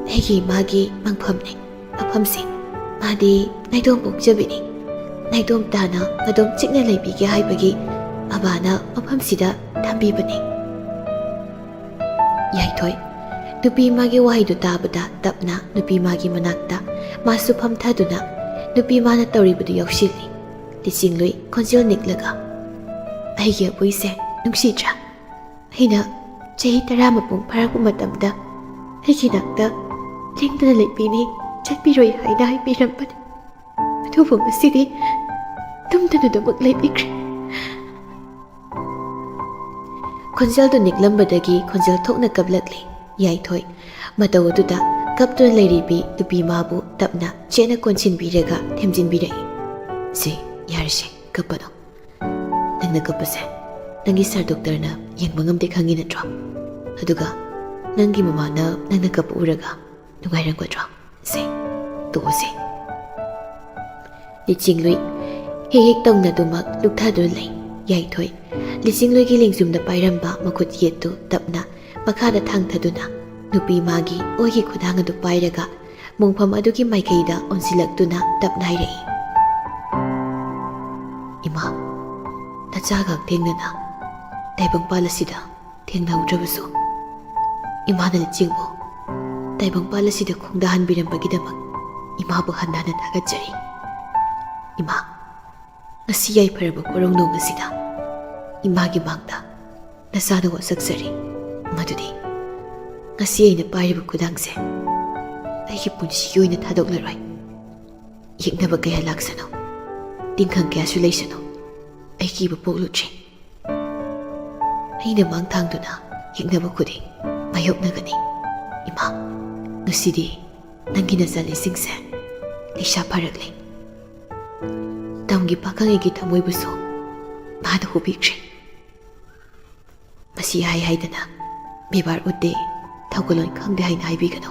"ꯑꯩꯒꯤ ꯏꯃꯥꯒꯤ ꯃꯪꯐꯝꯅꯤ ꯃꯐꯝꯁꯦ꯫ ꯃꯥꯗꯤ ꯅꯥꯏꯇꯣꯝ ꯄꯣꯛꯆꯕꯤꯅꯤ꯫ ꯅꯥꯏꯇꯣꯝ ꯇꯥꯅ ꯃꯗꯣꯝ ꯆꯤꯛꯅ ꯂꯩꯕꯤꯒꯦ ꯍꯥꯏꯕꯒꯤ ꯕꯕꯥꯅ ꯃꯐꯝꯁꯤꯗ ꯊꯝꯕꯤꯕꯅꯤ꯫" ꯌꯥꯏꯊꯣꯏ ꯅꯨꯄꯤ ꯃꯥꯒꯤ ꯋꯥꯍꯩꯗꯨ ꯇꯥꯕꯗ ꯇꯞꯅ ꯅꯨꯄꯤ ꯃꯥꯒꯤ ꯃꯅꯥꯛꯇ ꯃꯥꯁꯨ ꯐꯝꯊꯗꯨꯅ ꯅꯨꯄꯤ ꯃꯥꯅ ꯇꯧꯔꯤꯕꯗꯨ ꯌꯥꯎꯁꯤꯜꯂꯤ꯫ ꯂꯤꯁꯤꯡꯂꯨꯏ ꯈꯣꯟꯖꯦꯜ ꯅꯤꯛꯂꯒ, "ꯑꯩꯒꯤ ꯑꯕꯨꯏꯁꯦ ꯅꯨꯡꯁꯤꯗ꯭ꯔꯥ? ꯑꯩꯅ ꯆꯍꯤ ꯇꯔꯥ ꯃꯄꯨꯡ ꯐꯥꯔꯛꯄ ꯃꯇꯝꯗ ꯑꯩꯒꯤ ꯅꯥꯛꯇ ꯂꯦꯡꯗꯅ ꯂꯩꯕꯤꯅꯤ, ꯆꯠꯄꯤꯔꯣꯏ ꯍꯥꯏꯅ ꯍꯥꯏꯕꯤꯔꯝꯕꯅꯤ꯫ ꯑꯗꯨꯕꯨ ꯉꯁꯤꯗꯤ ꯇꯨꯝꯗꯅꯗꯃꯛ ꯂꯩꯕꯤꯈ꯭ꯔꯦ꯫" ꯈꯣꯟꯖꯦꯜꯗꯨ ꯅꯤꯛꯂꯝꯕꯗꯒꯤ ꯈꯣꯟꯖꯦꯜ ꯊꯣꯛꯅ ꯀꯞꯂꯛꯂꯤ꯫ ꯌꯥꯏꯊꯣꯏ ꯃꯇꯧ ꯑꯗꯨꯗ ꯀꯞꯇꯨꯅ ꯂꯩꯔꯤꯕꯤ ꯅꯨꯄꯤ ꯃꯥꯕꯨ ꯇꯞꯅ ꯆꯦꯠꯅ ꯀꯣꯟꯁꯤꯟꯕꯤꯔꯒ ꯊꯦꯝꯖꯤꯟꯕꯤꯔꯛꯏ꯫ "ꯁꯦ, ꯌꯥꯔꯦꯁꯦ, ꯀꯞꯄꯅꯨ꯫ ꯅꯪꯅ ꯀꯞꯄꯁꯦ ꯅꯪꯒꯤ ꯁꯥꯔ ꯗꯣꯛꯇꯔꯅ ꯌꯦꯡꯕ ꯉꯝꯗꯦ ꯈꯪꯉꯤ ꯅꯠꯇ꯭ꯔꯣ? ꯑꯗꯨꯒ ꯅꯪꯒꯤ ꯃꯃꯥꯅ ꯅꯪꯅ ꯀꯞꯄ ꯎꯔꯒ ꯅꯨꯡꯉꯥꯏꯔꯝꯒꯗ꯭ꯔꯣ? ꯁꯦ, ꯇꯣꯛꯑꯁꯦ꯫" ꯂꯤꯆꯤꯡꯂꯨꯏ ꯍꯦꯛ ꯍꯦꯛ ꯇꯧꯅꯗꯨꯃꯛ ꯂꯨꯞꯊꯗꯨꯅ ꯂꯩ꯫ ꯌꯥꯏꯊꯣꯏ ꯂꯤꯆꯤꯡꯂꯨꯏꯒꯤ ꯂꯦꯡꯖꯨꯝꯗ ꯄꯥꯏꯔꯝꯕ ꯃꯈꯨꯠ ꯌꯦꯠꯇꯨ ꯇꯞꯅ ꯃꯈꯥꯗ ꯊꯥꯡꯊꯗꯨꯅ ꯅꯨꯄꯤ ꯃꯥꯒꯤ ꯑꯣꯏꯒꯤ ꯈꯨꯗꯥꯡ ꯑꯗꯨ ꯄꯥꯏꯔꯒ ꯃꯣꯡꯐꯝ ꯑꯗꯨꯒꯤ ꯃꯥꯏꯀꯩꯗ ꯑꯣꯟꯁꯤꯜꯂꯛꯇꯨꯅ ꯇꯞꯅ ꯍꯥꯏꯔꯛꯏ, "ꯏꯃꯥ, ꯅꯆꯥꯒ ꯊꯦꯡꯅꯅ ꯇꯥꯏꯕꯪꯄꯥꯜ ꯑꯁꯤꯗ ꯊꯦꯡꯅꯍꯧꯗ꯭ꯔꯕꯁꯨ, ꯏꯃꯥꯅ ꯂꯤꯆꯤꯡꯕꯨ ꯇꯥꯏꯕꯪꯄꯥꯜ ꯑꯁꯤꯗ ꯈꯣꯡꯗꯥꯍꯟꯕꯤꯔꯝꯕꯒꯤꯗꯃꯛ ꯏꯃꯥꯕꯨ ꯍꯟꯅ ꯍꯟꯅ ꯊꯥꯒꯠꯆꯔꯤ꯫ ꯏꯃꯥ, ꯉꯁꯤ ꯌꯥꯏꯐꯔꯕ ꯄꯣꯔꯣꯡ ꯅꯣꯡ ꯑꯁꯤꯗ ꯏꯃꯥꯒꯤ ꯃꯥꯡꯗ ꯅꯆꯥꯅ ꯋꯥꯁꯛꯆꯔꯤ꯫ ꯃꯗꯨꯗꯤ ꯉꯁꯤ ꯑꯩꯅ ꯄꯥꯏꯔꯤꯕ ꯈꯨꯗꯥꯡꯁꯦ ꯑꯩꯒꯤ ꯄꯨꯟꯁꯤꯒꯤ ꯑꯣꯏꯅ ꯊꯥꯗꯣꯛꯂꯔꯣꯏ꯫ ꯌꯦꯛꯅꯕ ꯀꯌꯥ ꯂꯥꯛꯁꯅꯨ, ꯇꯤꯟꯈꯪ ꯀꯌꯥꯁꯨ ꯂꯩꯁꯅꯨ, ꯑꯩ ꯀꯤꯕ ꯄꯣꯛꯂꯨꯗ꯭ꯔꯤ꯫ ꯑꯩꯅ ꯃꯥꯡ ꯊꯥꯡꯗꯨꯅ ꯌꯦꯛꯅꯕ ꯈꯨꯗꯤꯡ ꯃꯥꯌꯣꯛꯅꯒꯅꯤ꯫ ꯏꯃꯥ, ꯉꯁꯤꯗꯤ ꯅꯪꯒꯤ ꯅꯆꯥꯅꯤꯁꯤꯡꯁꯦ ꯂꯩꯁꯥ ꯐꯔꯛꯂꯦ꯫ ꯇꯝꯒꯤ ꯄꯥꯈꯪ ꯑꯩꯒꯤ ꯊꯃꯣꯏꯕꯨꯁꯨ ꯃꯥꯅ ꯍꯨꯕꯤꯈ꯭ꯔꯦ꯫ ꯃꯁꯤ ꯍꯥꯏ ꯍꯥꯏꯗꯅ ꯕꯦꯕꯥꯔ ꯎꯠꯇꯦ, ꯊꯧꯒꯜꯂꯣꯟ ꯈꯪꯗꯦ ꯍꯥꯏꯅ ꯍꯥꯏꯕꯤꯒꯅꯨ꯫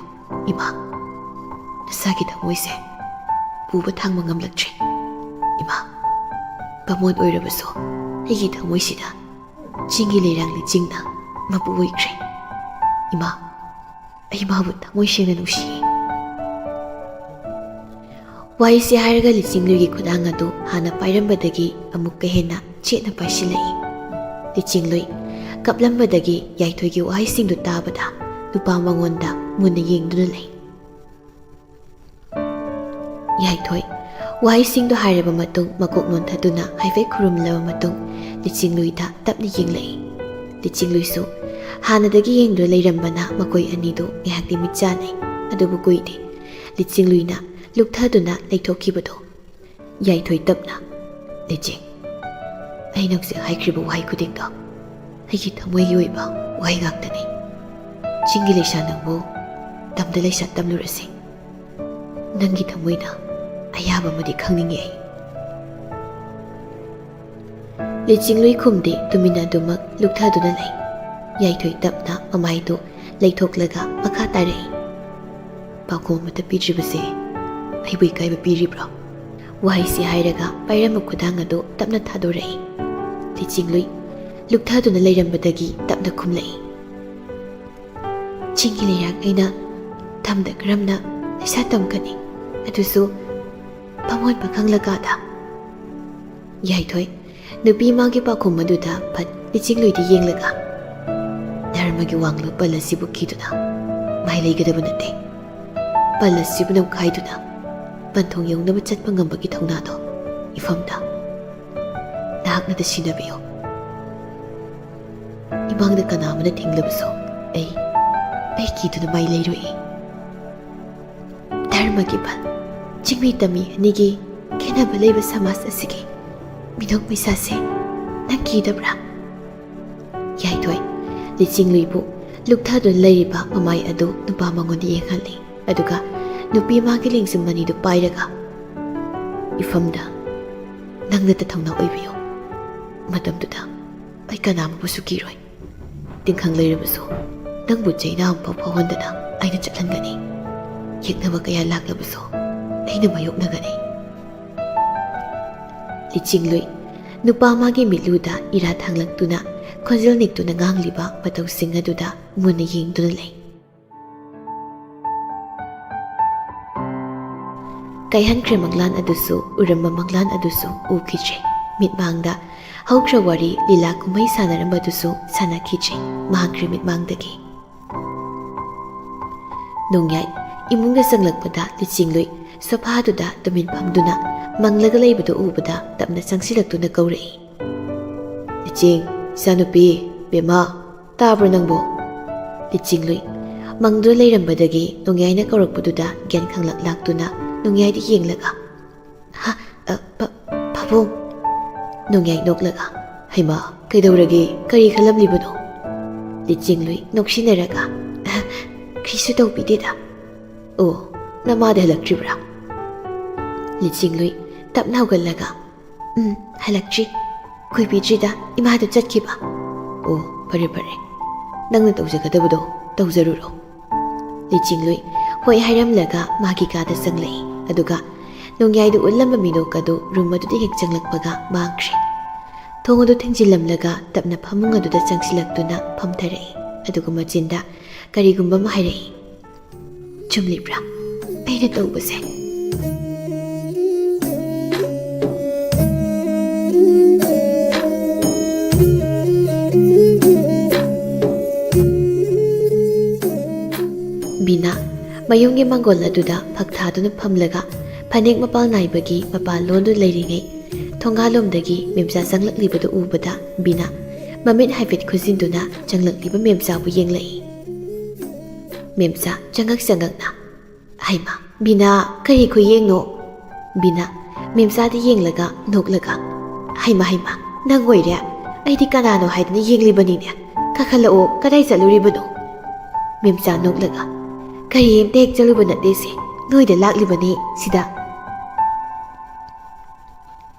ꯏꯃꯥ, ꯅꯁꯥꯒꯤ ꯊꯃꯣꯏꯁꯦ ꯄꯨꯕ ꯊꯥꯡꯕ ꯉꯝꯂꯛꯇ꯭ꯔꯦ꯫ ꯏꯃꯥ, ꯕꯥꯃꯣꯟ ꯑꯣꯏꯔꯕꯁꯨ ꯑꯩꯒꯤ ꯊꯃꯣꯏꯁꯤꯗ ꯆꯤꯡꯒꯤ ꯂꯩꯔꯥꯡ ꯂꯤꯆꯤꯡꯅ ꯃꯄꯨ ꯑꯣꯏꯈ꯭ꯔꯦ꯫ ꯏꯃꯥ, ꯑꯩ ꯃꯥꯕꯨ ꯊꯃꯣꯏ ꯁꯦꯡꯅ ꯅꯨꯡꯁꯤꯌꯦ꯫ ꯋꯥꯍꯩꯁꯤ ꯍꯥꯏꯔꯒ ꯂꯤꯆꯤꯡꯂꯨꯏꯒꯤ ꯈꯨꯗꯥꯡ ꯑꯗꯨ ꯍꯥꯟꯅ ꯄꯥꯏꯔꯝꯕꯗꯒꯤ ꯑꯃꯨꯛꯀ ꯍꯦꯟꯅ ꯆꯦꯠꯅ ꯄꯥꯏꯁꯤꯜꯂꯛꯏ꯫ ꯂꯤꯆꯤꯡꯂꯨꯏ ꯀꯞꯂꯝꯕꯗꯒꯤ ꯌꯥꯏꯊꯣꯏꯒꯤ ꯋꯥꯍꯩꯁꯤꯡꯗꯨ ꯇꯥꯕꯗ ꯅꯨꯄꯥ ꯃꯉꯣꯟꯗ ꯃꯨꯟꯅ ꯌꯦꯡꯗꯨꯅ ꯂꯩ꯫ ꯌꯥꯏꯊꯣꯏ ꯋꯥꯍꯩꯁꯤꯡꯗꯨ ꯍꯥꯏꯔꯕ ꯃꯇꯨꯡ ꯃꯀꯣꯛ ꯅꯣꯟꯊꯗꯨꯅ ꯍꯥꯏꯐꯦꯠ ꯈꯨꯔꯨꯝꯂꯕ ꯃꯇꯨꯡ ꯂꯤꯆꯤꯡꯂꯨꯏꯗ ꯇꯞꯅ ꯌꯦꯡꯂꯛꯏ꯫ ꯂꯤꯆꯤꯡꯂꯨꯏꯁꯨ ꯍꯥꯟꯅꯗꯒꯤ ꯌꯦꯡꯗꯨꯅ ꯂꯩꯔꯝꯕꯅ ꯃꯈꯣꯏ ꯑꯅꯤꯗꯨ ꯉꯥꯏꯍꯥꯛꯇꯤ ꯃꯤꯠ ꯆꯥꯟꯅꯩ꯫ ꯑꯗꯨꯕꯨ ꯀꯨꯏꯗꯦ꯫ ꯂꯤꯆꯤꯡꯂꯨꯏꯅ ꯂꯨꯞꯊꯗꯨꯅ ꯂꯩꯊꯣꯛꯈꯤꯕꯗꯣ꯫ ꯌꯥꯏꯊꯣꯏ ꯇꯞꯅ, "ꯂꯤꯆꯤꯡ, ꯑꯩꯅ ꯍꯧꯖꯤꯛ ꯍꯥꯏꯈ꯭ꯔꯤꯕ ꯋꯥꯍꯩ ꯈꯨꯗꯤꯡꯗꯣ ꯑꯩꯒꯤ ꯊꯃꯣꯏꯒꯤ ꯑꯣꯏꯕ ꯋꯥꯍꯩ ꯉꯥꯛꯇꯅꯤ꯫ ꯆꯤꯡꯒꯤ ꯂꯩꯁꯥ ꯅꯪꯕꯨ ꯇꯝꯗ ꯂꯩꯁꯥ ꯇꯝꯂꯨꯔꯁꯤ꯫ ꯅꯪꯒꯤ ꯊꯃꯣꯏꯅ ꯑꯌꯥꯕ ꯑꯃꯗꯤ ꯈꯪꯅꯤꯡꯉꯤ ꯑꯩ꯫" ꯂꯤꯆꯤꯡꯂꯨꯏ ꯈꯨꯝꯗꯦ, ꯇꯨꯃꯤꯟꯅ ꯑꯗꯨꯃꯛ ꯂꯨꯞꯊꯗꯨꯅ ꯂꯩ꯫ ꯌꯥꯏꯊꯣꯏ ꯇꯞꯅ ꯃꯃꯥꯏꯗꯨ ꯂꯩꯊꯣꯛꯂꯒ ꯃꯈꯥ ꯇꯥꯔꯛꯏ꯫ "ꯄꯥꯎꯈꯨꯝ ꯑꯃꯠꯇ ꯄꯤꯗ꯭ꯔꯤꯕꯁꯦ ꯑꯩꯕꯨ ꯏꯀꯥꯏꯕ ꯄꯤꯔꯤꯕ꯭ꯔꯣ?" ꯋꯥꯍꯩꯁꯤ ꯍꯥꯏꯔꯒ ꯄꯥꯏꯔꯝꯕ ꯈꯨꯗꯥꯡ ꯑꯗꯨ ꯇꯞꯅ ꯊꯥꯗꯣꯔꯛꯏ꯫ ꯂꯤꯆꯤꯡꯂꯨꯏ ꯂꯨꯞꯊꯗꯨꯅ ꯂꯩꯔꯝꯕꯗꯒꯤ ꯇꯞꯅ ꯈꯨꯝꯂꯛꯏ꯫ "ꯆꯤꯡꯒꯤ ꯂꯩꯔꯥꯡ ꯑꯩꯅ ꯇꯝꯗ ꯀꯔꯝꯅ ꯂꯩꯁꯥ ꯇꯝꯒꯅꯤ? ꯑꯗꯨꯁꯨ ꯕꯥꯃꯣꯟ ꯄꯥꯈꯪ ꯂꯒꯥꯗ?" ꯌꯥꯏꯊꯣꯏ ꯅꯨꯄꯤ ꯑꯃꯒꯤ ꯄꯥꯎꯈꯨꯝ ꯑꯗꯨꯗ ꯐꯠ ꯂꯤꯆꯤꯡꯂꯨꯏꯗ ꯌꯦꯡꯂꯒ, "ꯙꯔꯃꯒꯤ ꯋꯥꯡꯂꯨ ꯄꯜ ꯑꯁꯤꯕꯨ ꯀꯤꯗꯨꯅ ꯃꯥꯏ ꯂꯩꯒꯗꯕ ꯅꯠꯇꯦ꯫ ꯄꯜ ꯑꯁꯤꯕꯨ ꯅꯝꯈꯥꯏꯗꯨꯅ ꯄꯟꯊꯨꯡ ꯌꯧꯅꯕ ꯆꯠꯄ ꯉꯝꯕꯒꯤ ꯊꯧꯅꯥꯗꯣ ꯏꯐꯝꯗ ꯅꯍꯥꯛꯅꯗ ꯁꯤꯟꯅꯕꯤꯌꯨ꯫ ꯏꯃꯥꯡꯗ ꯀꯅꯥ ꯑꯃꯅ ꯊꯤꯡꯂꯕꯁꯨ ꯑꯩ, ꯑꯩ ꯀꯤꯗꯨꯅ ꯃꯥꯏ ꯂꯩꯔꯣꯏ꯫" ꯙꯔꯃꯒꯤ ꯕꯜ, ꯆꯤꯡꯃꯤ ꯇꯝꯃꯤ ꯑꯅꯤꯒꯤ ꯈꯦꯠꯅꯕ ꯂꯩꯕ ꯁꯃꯥꯖ ꯑꯁꯤꯒꯤ ꯃꯤꯅꯣꯛ ꯃꯩꯁꯥꯁꯦ ꯅꯪ ꯀꯤꯗꯕ꯭ꯔꯥ? ꯌꯥꯏꯊꯣꯏ ꯂꯤꯆꯤꯡꯂꯨꯏꯕꯨ ꯂꯨꯞꯊꯗꯨꯅ ꯂꯩꯔꯤꯕ ꯃꯃꯥꯏ ꯑꯗꯨ ꯅꯨꯄꯥ ꯃꯉꯣꯟꯗ ꯌꯦꯡꯍꯜꯂꯤ꯫ ꯑꯗꯨꯒ ꯅꯨꯄꯤ ꯃꯥꯒꯤ ꯂꯦꯡꯖꯨꯝ ꯑꯅꯤꯗꯨ ꯄꯥꯏꯔꯒ, "ꯏꯐꯝꯗ, ꯅꯪꯅ ꯊꯧꯅꯥ ꯑꯣꯏꯕꯤꯌꯨ꯫ ꯃꯇꯝꯗꯨꯗ ꯑꯩ ꯀꯅꯥꯃꯕꯨꯁꯨ ꯀꯤꯔꯣꯏ꯫ ꯇꯤꯡꯈꯪ ꯂꯩꯔꯕꯁꯨ ꯅꯪꯕꯨ ꯆꯩꯅꯥ ꯑꯃꯐꯥꯎ ꯐꯥꯎꯍꯟꯗꯅ ꯑꯩꯅ ꯆꯠꯍꯟꯒꯅꯤ꯫ ꯌꯦꯛꯅꯕ ꯀꯌꯥ ꯂꯥꯛꯂꯕꯁꯨ ꯑꯩꯅ ꯃꯥꯌꯣꯛꯅꯒꯅꯤ꯫" ꯂꯤꯆꯤꯡꯂꯨꯏ ꯅꯨꯄꯥ ꯃꯥꯒꯤ ꯃꯤꯠꯂꯨꯗ ꯏꯔꯥ ꯊꯥꯡꯂꯛꯇꯨꯅ ꯈꯣꯟꯖꯦꯜ ꯅꯤꯛꯇꯨꯅ ꯉꯥꯡꯂꯤꯕ ꯃꯇꯧꯁꯤꯡ ꯑꯗꯨꯗ ꯃꯨꯟꯅ ꯌꯦꯡꯗꯨꯅ ꯂꯩ꯫ ꯀꯥꯏꯍꯟꯈ꯭ꯔꯦ ꯃꯪꯂꯥꯟ ꯑꯗꯨꯁꯨ, ꯎꯔꯝꯕ ꯃꯪꯂꯥꯟ ꯑꯗꯨꯁꯨ ꯎꯈꯤꯗ꯭ꯔꯦ꯫ ꯃꯤꯠꯃꯥꯡꯗ ꯍꯧꯈ꯭ꯔ ꯋꯥꯔꯤ ꯂꯤꯂꯥ ꯀꯨꯝꯍꯩ ꯁꯥꯟꯅꯔꯝꯕꯗꯨꯁꯨ ꯁꯥꯟꯅꯈꯤꯗ꯭ꯔꯦ꯫ ꯃꯥꯡꯈ꯭ꯔꯦ ꯃꯤꯠꯃꯥꯡꯗꯒꯤ꯫ ꯅꯣꯡꯌꯥꯏ ꯏꯃꯨꯡꯗ ꯆꯪꯂꯛꯄꯗ ꯂꯤꯆꯤꯡꯂꯨꯏ ꯁꯣꯐꯥꯗꯨꯗ ꯇꯨꯃꯤꯟ ꯐꯝꯗꯨꯅ ꯃꯪꯂꯒ ꯂꯩꯕꯗꯨ ꯎꯕꯗ ꯇꯞꯅ ꯆꯪꯁꯤꯜꯂꯛꯇꯨꯅ ꯀꯧꯔꯛꯏ꯫ "ꯂꯤꯆꯤꯡ, ꯏꯆꯥꯅꯨꯄꯤ, ꯕꯦꯝꯃ, ꯇꯥꯕ꯭ꯔꯣ ꯅꯪꯕꯣ?" ꯂꯤꯆꯤꯡꯂꯨꯏ ꯃꯪꯗꯨꯅ ꯂꯩꯔꯝꯕꯗꯒꯤ ꯅꯣꯡꯌꯥꯏꯅ ꯀꯧꯔꯛꯄꯗꯨꯗ ꯒ꯭ꯌꯥꯟ ꯈꯪꯂꯛ ꯂꯥꯛꯇꯨꯅ ꯅꯣꯡꯌꯥꯏꯗ ꯌꯦꯡꯂꯒ, "ꯍꯥ, ꯑ, ꯄ-, ꯄꯥꯕꯨꯡ?" ꯅꯣꯡꯌꯥꯏ ꯅꯣꯛꯂꯒ, "ꯍꯩꯃꯥ, ꯀꯩꯗꯧꯔꯒꯦ? ꯀꯔꯤ ꯈꯜꯂꯝꯂꯤꯕꯅꯣ?" ꯂꯤꯆꯤꯡꯂꯨꯏ ꯅꯣꯛꯁꯤꯟꯅꯔꯒ, "ꯑ, ꯀꯔꯤꯁꯨ ꯇꯧꯕꯤꯗꯦꯗ꯫" "ꯑꯣ, ꯅꯃꯥꯗꯤ ꯍꯜꯂꯛꯇ꯭ꯔꯤꯕ꯭ꯔꯥ?" ꯂꯤꯆꯤꯡꯂꯨꯏ ꯇꯞꯅ ꯍꯧꯒꯠꯂꯒ, "ꯎꯝ, ꯍꯜꯂꯛꯇ꯭ꯔꯤ꯫ ꯀꯨꯏꯕꯤꯗ꯭ꯔꯤꯗ ꯏꯃꯥꯗꯨ ꯆꯠꯈꯤꯕ꯫" "ꯑꯣ, ꯐꯔꯦ ꯐꯔꯦ, ꯅꯪꯅ ꯇꯧꯖꯒꯗꯕꯗꯣ ꯇꯧꯖꯔꯨꯔꯣ꯫" ꯂꯤꯆꯤꯡꯂꯨꯏ ꯍꯣꯏ ꯍꯥꯏꯔꯝꯂꯒ ꯃꯥꯒꯤ ꯀꯥꯗ ꯆꯪꯂꯛꯏ꯫ ꯑꯗꯨꯒ ꯅꯣꯡꯌꯥꯏꯗꯨ ꯎꯠꯂꯝꯕ ꯃꯤꯅꯣꯛ ꯑꯗꯨ ꯔꯨꯝ ꯑꯗꯨꯗ ꯍꯦꯛ ꯆꯪꯂꯛꯄꯒ ꯃꯥꯡꯈ꯭ꯔꯦ꯫ ꯊꯣꯡ ꯑꯗꯨ ꯊꯤꯡꯖꯤꯜꯂꯝꯂꯒ ꯇꯞꯅ ꯐꯃꯨꯡ ꯑꯗꯨꯗ ꯆꯪꯁꯤꯜꯂꯛꯇꯨꯅ ꯐꯝꯊꯔꯛꯏ꯫ ꯑꯗꯨꯒ ꯃꯆꯤꯟꯗ ꯀꯔꯤꯒꯨꯝꯕ ꯑꯃ ꯍꯥꯏꯔꯛꯏ꯫ "ꯆꯨꯝꯂꯤꯕ꯭ꯔꯥ ꯑꯩꯅ ꯇꯧꯕꯁꯦ?" ꯕꯤꯅꯥ ꯃꯌꯨꯝꯒꯤ ꯃꯥꯡꯒꯣꯜ ꯑꯗꯨꯗ ꯐꯛ ꯊꯥꯗꯨꯅ ꯐꯝꯂꯒ ꯐꯅꯦꯛ ꯃꯄꯥꯜ ꯅꯥꯏꯕꯒꯤ ꯃꯄꯥꯜ ꯂꯣꯟꯗꯨꯅ ꯂꯩꯔꯤꯉꯩ, ꯊꯣꯡꯒꯥꯜꯂꯣꯝꯗꯒꯤ ꯃꯦꯝꯆꯥ ꯆꯪꯂꯛꯂꯤꯕꯗꯨ ꯎꯕꯗ ꯕꯤꯅꯥ ꯃꯃꯤꯠ ꯍꯥꯏꯐꯦꯠ ꯈꯨꯖꯤꯟꯗꯨꯅ ꯆꯪꯂꯛꯂꯤꯕ ꯃꯦꯝꯆꯥꯕꯨ ꯌꯦꯡꯂꯛꯏ꯫ ꯃꯦꯝꯆꯥ ꯆꯉꯛ ꯆꯉꯛꯅ, "ꯍꯩꯃꯥ, ꯕꯤꯅꯥ, ꯀꯔꯤ ꯈꯨꯌꯦꯡꯅꯣ?" ꯕꯤꯅꯥ ꯃꯦꯝꯆꯥꯗ ꯌꯦꯡꯂꯒ ꯅꯣꯛꯂꯒ, "ꯍꯩꯃꯥ, ꯍꯩꯃꯥ, ꯅꯪ ꯑꯣꯏꯔꯦ? ꯑꯩꯗꯤ ꯀꯅꯥꯅꯣ ꯍꯥꯏꯗꯅ ꯌꯦꯡꯂꯤꯕꯅꯤꯅꯦ꯫ ꯀꯥꯈꯠꯂꯛꯑꯣ, ꯀꯗꯥꯏ ꯆꯠꯂꯨꯔꯤꯕꯅꯣ?" ꯃꯦꯝꯆꯥ ꯅꯣꯛꯂꯒ, "ꯀꯔꯤꯝꯇ ꯍꯦꯛ ꯆꯠꯂꯨꯕ ꯅꯠꯇꯦꯁꯦ, ꯅꯣꯏꯗ ꯂꯥꯛꯂꯤꯕꯅꯤ ꯁꯤꯗ꯫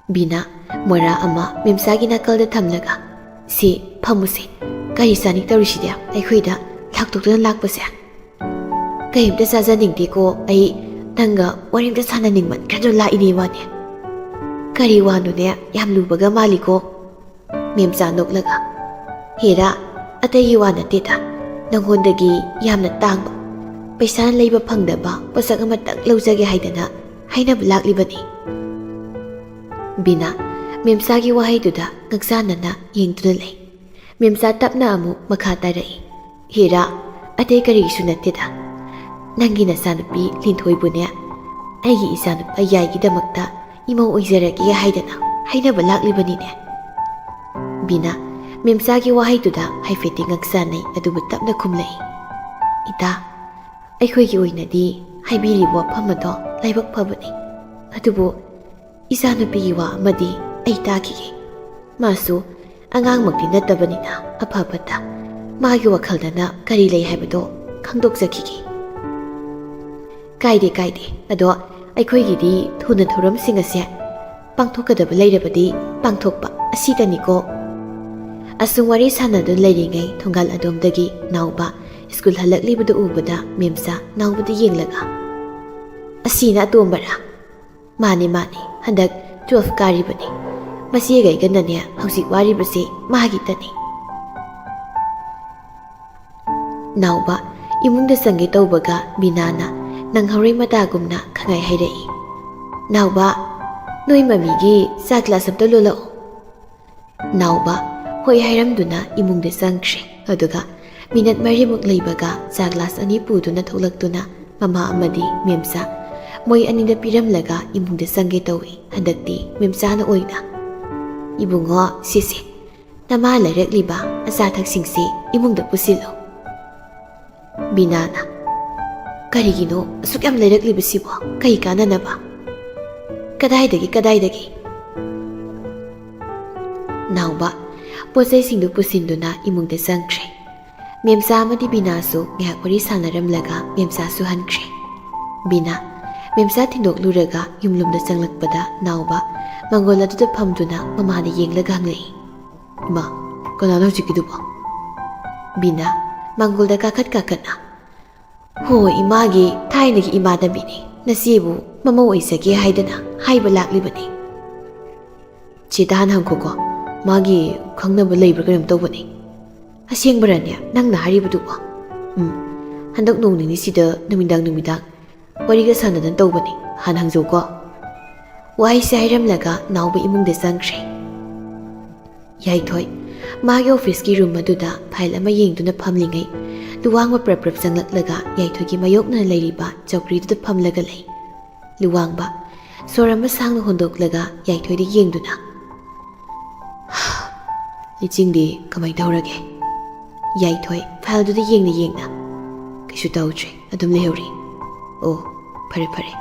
ꯕꯤꯅꯥ ꯃꯣꯔꯥ ꯑꯃ ꯃꯦꯝꯆꯥꯒꯤ ꯅꯥꯀꯜꯗ ꯊꯝꯂꯒ, "ꯁꯤ ꯐꯝꯃꯨꯁꯦ, ꯀꯔꯤ ꯆꯥꯅꯤꯡ ꯇꯧꯔꯤꯁꯤꯗꯤ ꯑꯩꯈꯣꯏꯗ ꯂꯥꯛꯇꯣꯛꯇꯨꯅ ꯂꯥꯛꯄꯁꯦ?" "ꯀꯩꯝꯇ ꯆꯥꯖꯅꯤꯡꯗꯦꯀꯣ, ꯑꯩ ꯅꯪꯒ ꯋꯥꯔꯤ ꯑꯝꯇ ꯁꯥꯟꯅꯅꯤꯡꯃꯟꯈ꯭ꯔꯗꯨꯅ ꯂꯥꯛꯏꯅꯦ ꯋꯥꯅꯦ꯫ ꯀꯔꯤ ꯋꯥꯅꯣꯅꯦ, ꯌꯥꯝ ꯂꯨꯕꯒ ꯃꯥꯜꯂꯤꯀꯣ?" ꯃꯦꯝꯆꯥ ꯅꯣꯛꯂꯒ, "ꯍꯦꯔꯥ, ꯑꯇꯩꯒꯤ ꯋꯥ ꯅꯠꯇꯦꯗ, ꯅꯪꯉꯣꯟꯗꯒꯤ ꯌꯥꯝꯅ ꯇꯥꯡꯕ, ꯄꯩꯁꯥꯅ ꯂꯩꯕ ꯐꯪꯗꯕ ꯄꯣꯠꯁꯛ ꯑꯃꯇꯪ ꯂꯧꯖꯒꯦ ꯍꯥꯏꯗꯅ ꯍꯥꯏꯅꯕ ꯂꯥꯛꯂꯤꯕꯅꯤ꯫" ꯕꯤꯅꯥ ꯃꯦꯝꯆꯥꯒꯤ ꯋꯥꯍꯩꯗꯨꯗ ꯉꯛꯆꯥꯟꯅꯅ ꯌꯦꯡꯗꯨꯅ ꯂꯩ꯫ ꯃꯦꯝꯆꯥ ꯇꯞꯅ ꯑꯃꯨꯛ ꯃꯈꯥ ꯇꯥꯔꯛꯏ, "ꯍꯦꯔꯥ, ꯑꯇꯩ ꯀꯔꯤꯒꯤꯁꯨ ꯅꯠꯇꯦꯗ, ꯅꯪꯒꯤ ꯅꯆꯥꯅꯨꯄꯤ ꯂꯤꯟꯊꯣꯏꯕꯨꯅꯦ ꯑꯩꯒꯤ ꯏꯆꯥꯅꯨꯄꯥ ꯌꯥꯏꯒꯤꯗꯃꯛꯇ ꯏꯃꯧ ꯑꯣꯏꯖꯔꯒꯦ ꯍꯥꯏꯗꯅ ꯍꯥꯏꯅꯕ ꯂꯥꯛꯂꯤꯕꯅꯤꯅꯦ꯫" ꯕꯤꯅꯥ ꯃꯦꯝꯆꯥꯒꯤ ꯋꯥꯍꯩꯗꯨꯗ ꯍꯥꯏꯐꯦꯠꯇꯤ ꯉꯛꯆꯥꯟꯅꯩ, ꯑꯗꯨꯕꯨ ꯇꯞꯅ ꯈꯨꯝꯂꯛꯏ, "ꯏꯇꯥ, ꯑꯩꯈꯣꯏꯒꯤ ꯑꯣꯏꯅꯗꯤ ꯍꯥꯏꯕꯤꯔꯤꯕ ꯋꯥꯐꯝ ꯑꯗꯣ ꯂꯥꯏꯕꯛ ꯐꯕꯅꯤ, ꯑꯗꯨꯕꯨ ꯏꯆꯥꯅꯨꯄꯤꯒꯤ ꯋꯥ ꯑꯃꯗꯤ ꯑꯩ ꯇꯥꯈꯤꯒꯦ꯫ ꯃꯥꯁꯨ ꯑꯉꯥꯡꯃꯛꯇꯤ ꯅꯠꯇꯕꯅꯤꯅ ꯑꯐ ꯐꯠꯇ ꯃꯥꯒꯤ ꯋꯥꯈꯜꯗꯅ ꯀꯔꯤ ꯂꯩ ꯍꯥꯏꯕꯗꯣ ꯈꯪꯗꯣꯛꯆꯈꯤꯒꯦ꯫" "ꯀꯥꯏꯗꯦ, ꯀꯥꯏꯗꯦ꯫ ꯑꯗꯣ ꯑꯩꯈꯣꯏꯒꯤꯗꯤ ꯊꯨꯅ ꯊꯧꯔꯝꯁꯤꯡ ꯑꯁꯦ ꯄꯥꯡꯊꯣꯛꯀꯗꯕ ꯂꯩꯔꯕꯗꯤ ꯄꯥꯡꯊꯣꯛꯄ ꯑꯁꯤꯗꯅꯤꯀꯣ꯫" ꯑꯁꯨꯝ ꯋꯥꯔꯤ ꯁꯥꯟꯅꯗꯨꯅ ꯂꯩꯔꯤꯉꯩ ꯊꯣꯡꯒꯥꯜ ꯑꯗꯣꯝꯗꯒꯤ ꯅꯥꯎꯕ ꯁ꯭ꯀꯨꯜ ꯍꯜꯂꯛꯂꯤꯕꯗꯨ ꯎꯕꯗ ꯃꯦꯝꯆꯥ ꯅꯥꯎꯕꯗ ꯌꯦꯡꯂꯒ, "ꯑꯁꯤꯅ ꯑꯇꯣꯝꯕꯔꯥ?" "ꯃꯥꯅꯤ, ꯃꯥꯅꯤ, ꯍꯟꯗꯛ ꯇꯨꯋꯦꯜꯐ ꯀꯥꯔꯤꯕꯅꯤ꯫ ꯃꯆꯦꯒ ꯑꯩꯒꯅꯅꯦ ꯍꯧꯖꯤꯛ ꯋꯥꯔꯤꯕꯁꯤ ꯃꯥꯒꯤꯇꯅꯤ꯫" ꯅꯥꯎꯕ ꯏꯃꯨꯡꯗ ꯆꯪꯒꯦ ꯇꯧꯕꯒ ꯕꯤꯅꯥꯅ ꯅꯪꯍꯧꯔꯣꯏ ꯃꯇꯥꯒꯨꯝꯅ ꯈꯪꯍꯥꯏ ꯍꯥꯏꯔꯛꯏ, "ꯅꯥꯎꯕ, ꯅꯣꯏ ꯃꯃꯤꯒꯤ ꯆꯥ ꯒ꯭ꯂꯥꯁ ꯑꯝꯇ ꯂꯣꯜꯂꯛꯑꯣ꯫" ꯅꯥꯎꯕ ꯍꯣꯏ ꯍꯥꯏꯔꯝꯗꯨꯅ ꯏꯃꯨꯡꯗ ꯆꯪꯈ꯭ꯔꯦ꯫ ꯑꯗꯨꯒ ꯃꯤꯅꯠ ꯃꯔꯤꯃꯨꯛ ꯂꯩꯕꯒ ꯆꯥ ꯒ꯭ꯂꯥꯁ ꯑꯅꯤ ꯄꯨꯗꯨꯅ ꯊꯣꯛꯂꯛꯇꯨꯅ ꯃꯃꯥ ꯑꯃꯗꯤ ꯃꯦꯝꯆꯥ ꯃꯣꯏ ꯑꯅꯤꯗ ꯄꯤꯔꯝꯂꯒ ꯏꯃꯨꯡꯗ ꯆꯪꯒꯦ ꯇꯧꯏ꯫ ꯍꯟꯗꯛꯇꯤ ꯃꯦꯝꯆꯥꯅ ꯑꯣꯏꯅ, "ꯏꯕꯨꯡꯉꯣ, ꯁꯤꯁꯦ ꯅꯃꯥ ꯂꯩꯔꯛꯂꯤꯕ ꯑꯆꯥ ꯑꯊꯛꯁꯤꯡꯁꯤ ꯏꯃꯨꯡꯗ ꯄꯨꯁꯤꯜꯂꯨ꯫" ꯕꯤꯅꯥꯅ, "ꯀꯔꯤꯒꯤꯅꯣ ꯑꯁꯨꯛ ꯌꯥꯝ ꯂꯩꯔꯛꯂꯤꯕꯁꯤꯕꯣ? ꯀꯩ ꯀꯥꯟꯅꯅꯕ? ꯀꯗꯥꯏꯗꯒꯤ, ꯀꯗꯥꯏꯗꯒꯤ?" ꯅꯥꯎꯕ ꯄꯣꯠ ꯆꯩꯁꯤꯡꯗꯨ ꯄꯨꯁꯤꯟꯗꯨꯅ ꯏꯃꯨꯡꯗ ꯆꯪꯈ꯭ꯔꯦ꯫ ꯃꯦꯝꯆꯥ ꯑꯃꯗꯤ ꯕꯤꯅꯥꯁꯨ ꯉꯥꯏꯍꯥꯛ ꯋꯥꯔꯤ ꯁꯥꯟꯅꯔꯝꯂꯒ ꯃꯦꯝꯆꯥꯁꯨ ꯍꯟꯈ꯭ꯔꯦ꯫ ꯕꯤꯅꯥ ꯃꯦꯝꯆꯥ ꯊꯤꯟꯗꯣꯛꯂꯨꯔꯒ ꯌꯨꯝꯂꯣꯝꯗ ꯆꯪꯂꯛꯄꯗ ꯅꯥꯎꯕ ꯃꯪꯒꯣꯜ ꯑꯗꯨꯗ ꯐꯝꯗꯨꯅ ꯃꯃꯥꯗ ꯌꯦꯡꯂꯒ ꯍꯪꯂꯛꯏ꯫ "ꯏꯃꯥ, ꯀꯅꯥꯅꯣ ꯍꯧꯖꯤꯛꯀꯤꯗꯨꯕꯣ?" ꯕꯤꯅꯥ ꯃꯪꯒꯣꯜꯗ ꯀꯥꯈꯠ ꯀꯥꯈꯠꯅ, "ꯍꯣ, ꯏꯃꯥꯒꯤ ꯊꯥꯏꯅꯒꯤ ꯏꯃꯥꯟꯅꯕꯤꯅꯤ, ꯅꯆꯦꯕꯨ ꯃꯃꯧ ꯑꯣꯏꯖꯒꯦ ꯍꯥꯏꯗꯅ ꯍꯥꯏꯕ ꯂꯥꯛꯂꯤꯕꯅꯤ꯫ ꯆꯦꯗ ꯍꯥꯟꯅ ꯍꯪꯈꯣꯀꯣ, ꯃꯥꯒꯤ ꯈꯪꯅꯕ ꯂꯩꯕ꯭ꯔꯥ ꯀꯩꯅꯣꯝ ꯇꯧꯕꯅꯤ꯫ ꯑꯁꯦꯡꯕꯔꯅꯦ ꯅꯪꯅ ꯍꯥꯏꯔꯤꯕꯗꯨꯕꯣ? ꯎꯝ, ꯍꯟꯗꯛ ꯅꯣꯡ ꯅꯤꯅꯤꯁꯤꯗ ꯅꯨꯃꯤꯗꯥꯡ ꯅꯨꯃꯤꯗꯥꯡ ꯋꯥꯔꯤꯒ ꯁꯥꯟꯅꯗꯅ ꯇꯧꯕꯅꯤ, ꯍꯥꯟꯅ ꯍꯪꯖꯧꯀꯣ꯫" ꯋꯥꯍꯩꯁꯦ ꯍꯥꯏꯔꯝꯂꯒ ꯅꯥꯎꯕ ꯏꯃꯨꯡꯗ ꯆꯪꯈ꯭ꯔꯦ꯫ ꯌꯥꯏꯊꯣꯏ ꯃꯥꯒꯤ ꯑꯣꯐꯤꯁꯀꯤ ꯔꯨꯝ ꯑꯗꯨꯗ ꯐꯥꯏꯜ ꯑꯃ ꯌꯦꯡꯗꯨꯅ ꯐꯝꯂꯤꯉꯩ, ꯂꯨꯋꯥꯡꯕ ꯄ꯭ꯔꯞ ꯄ꯭ꯔꯞ ꯆꯪꯂꯛꯂꯒ ꯌꯥꯏꯊꯣꯏꯒꯤ ꯃꯥꯌꯣꯛꯅꯅ ꯂꯩꯔꯤꯕ ꯆꯧꯀ꯭ꯔꯤꯗꯨꯗ ꯐꯝꯂꯒ ꯂꯩ꯫ ꯂꯨꯋꯥꯡꯕ ꯁꯣꯔ ꯑꯃ ꯁꯥꯡꯅ ꯍꯣꯟꯗꯣꯛꯂꯒ ꯌꯥꯏꯊꯣꯏꯗ ꯌꯦꯡꯗꯨꯅ, "ꯂꯤꯆꯤꯡꯗꯤ ꯀꯃꯥꯏ ꯇꯧꯔꯒꯦ?" ꯌꯥꯏꯊꯣꯏ ꯐꯥꯏꯜꯗꯨꯗ ꯌꯦꯡꯅ ꯌꯦꯡꯅ, "ꯀꯩꯁꯨ ꯇꯧꯗ꯭ꯔꯦ, ꯑꯗꯨꯝ ꯂꯩꯍꯧꯔꯤ꯫" "ꯑꯣ, ꯐꯔꯦ ꯐꯔꯦ꯫"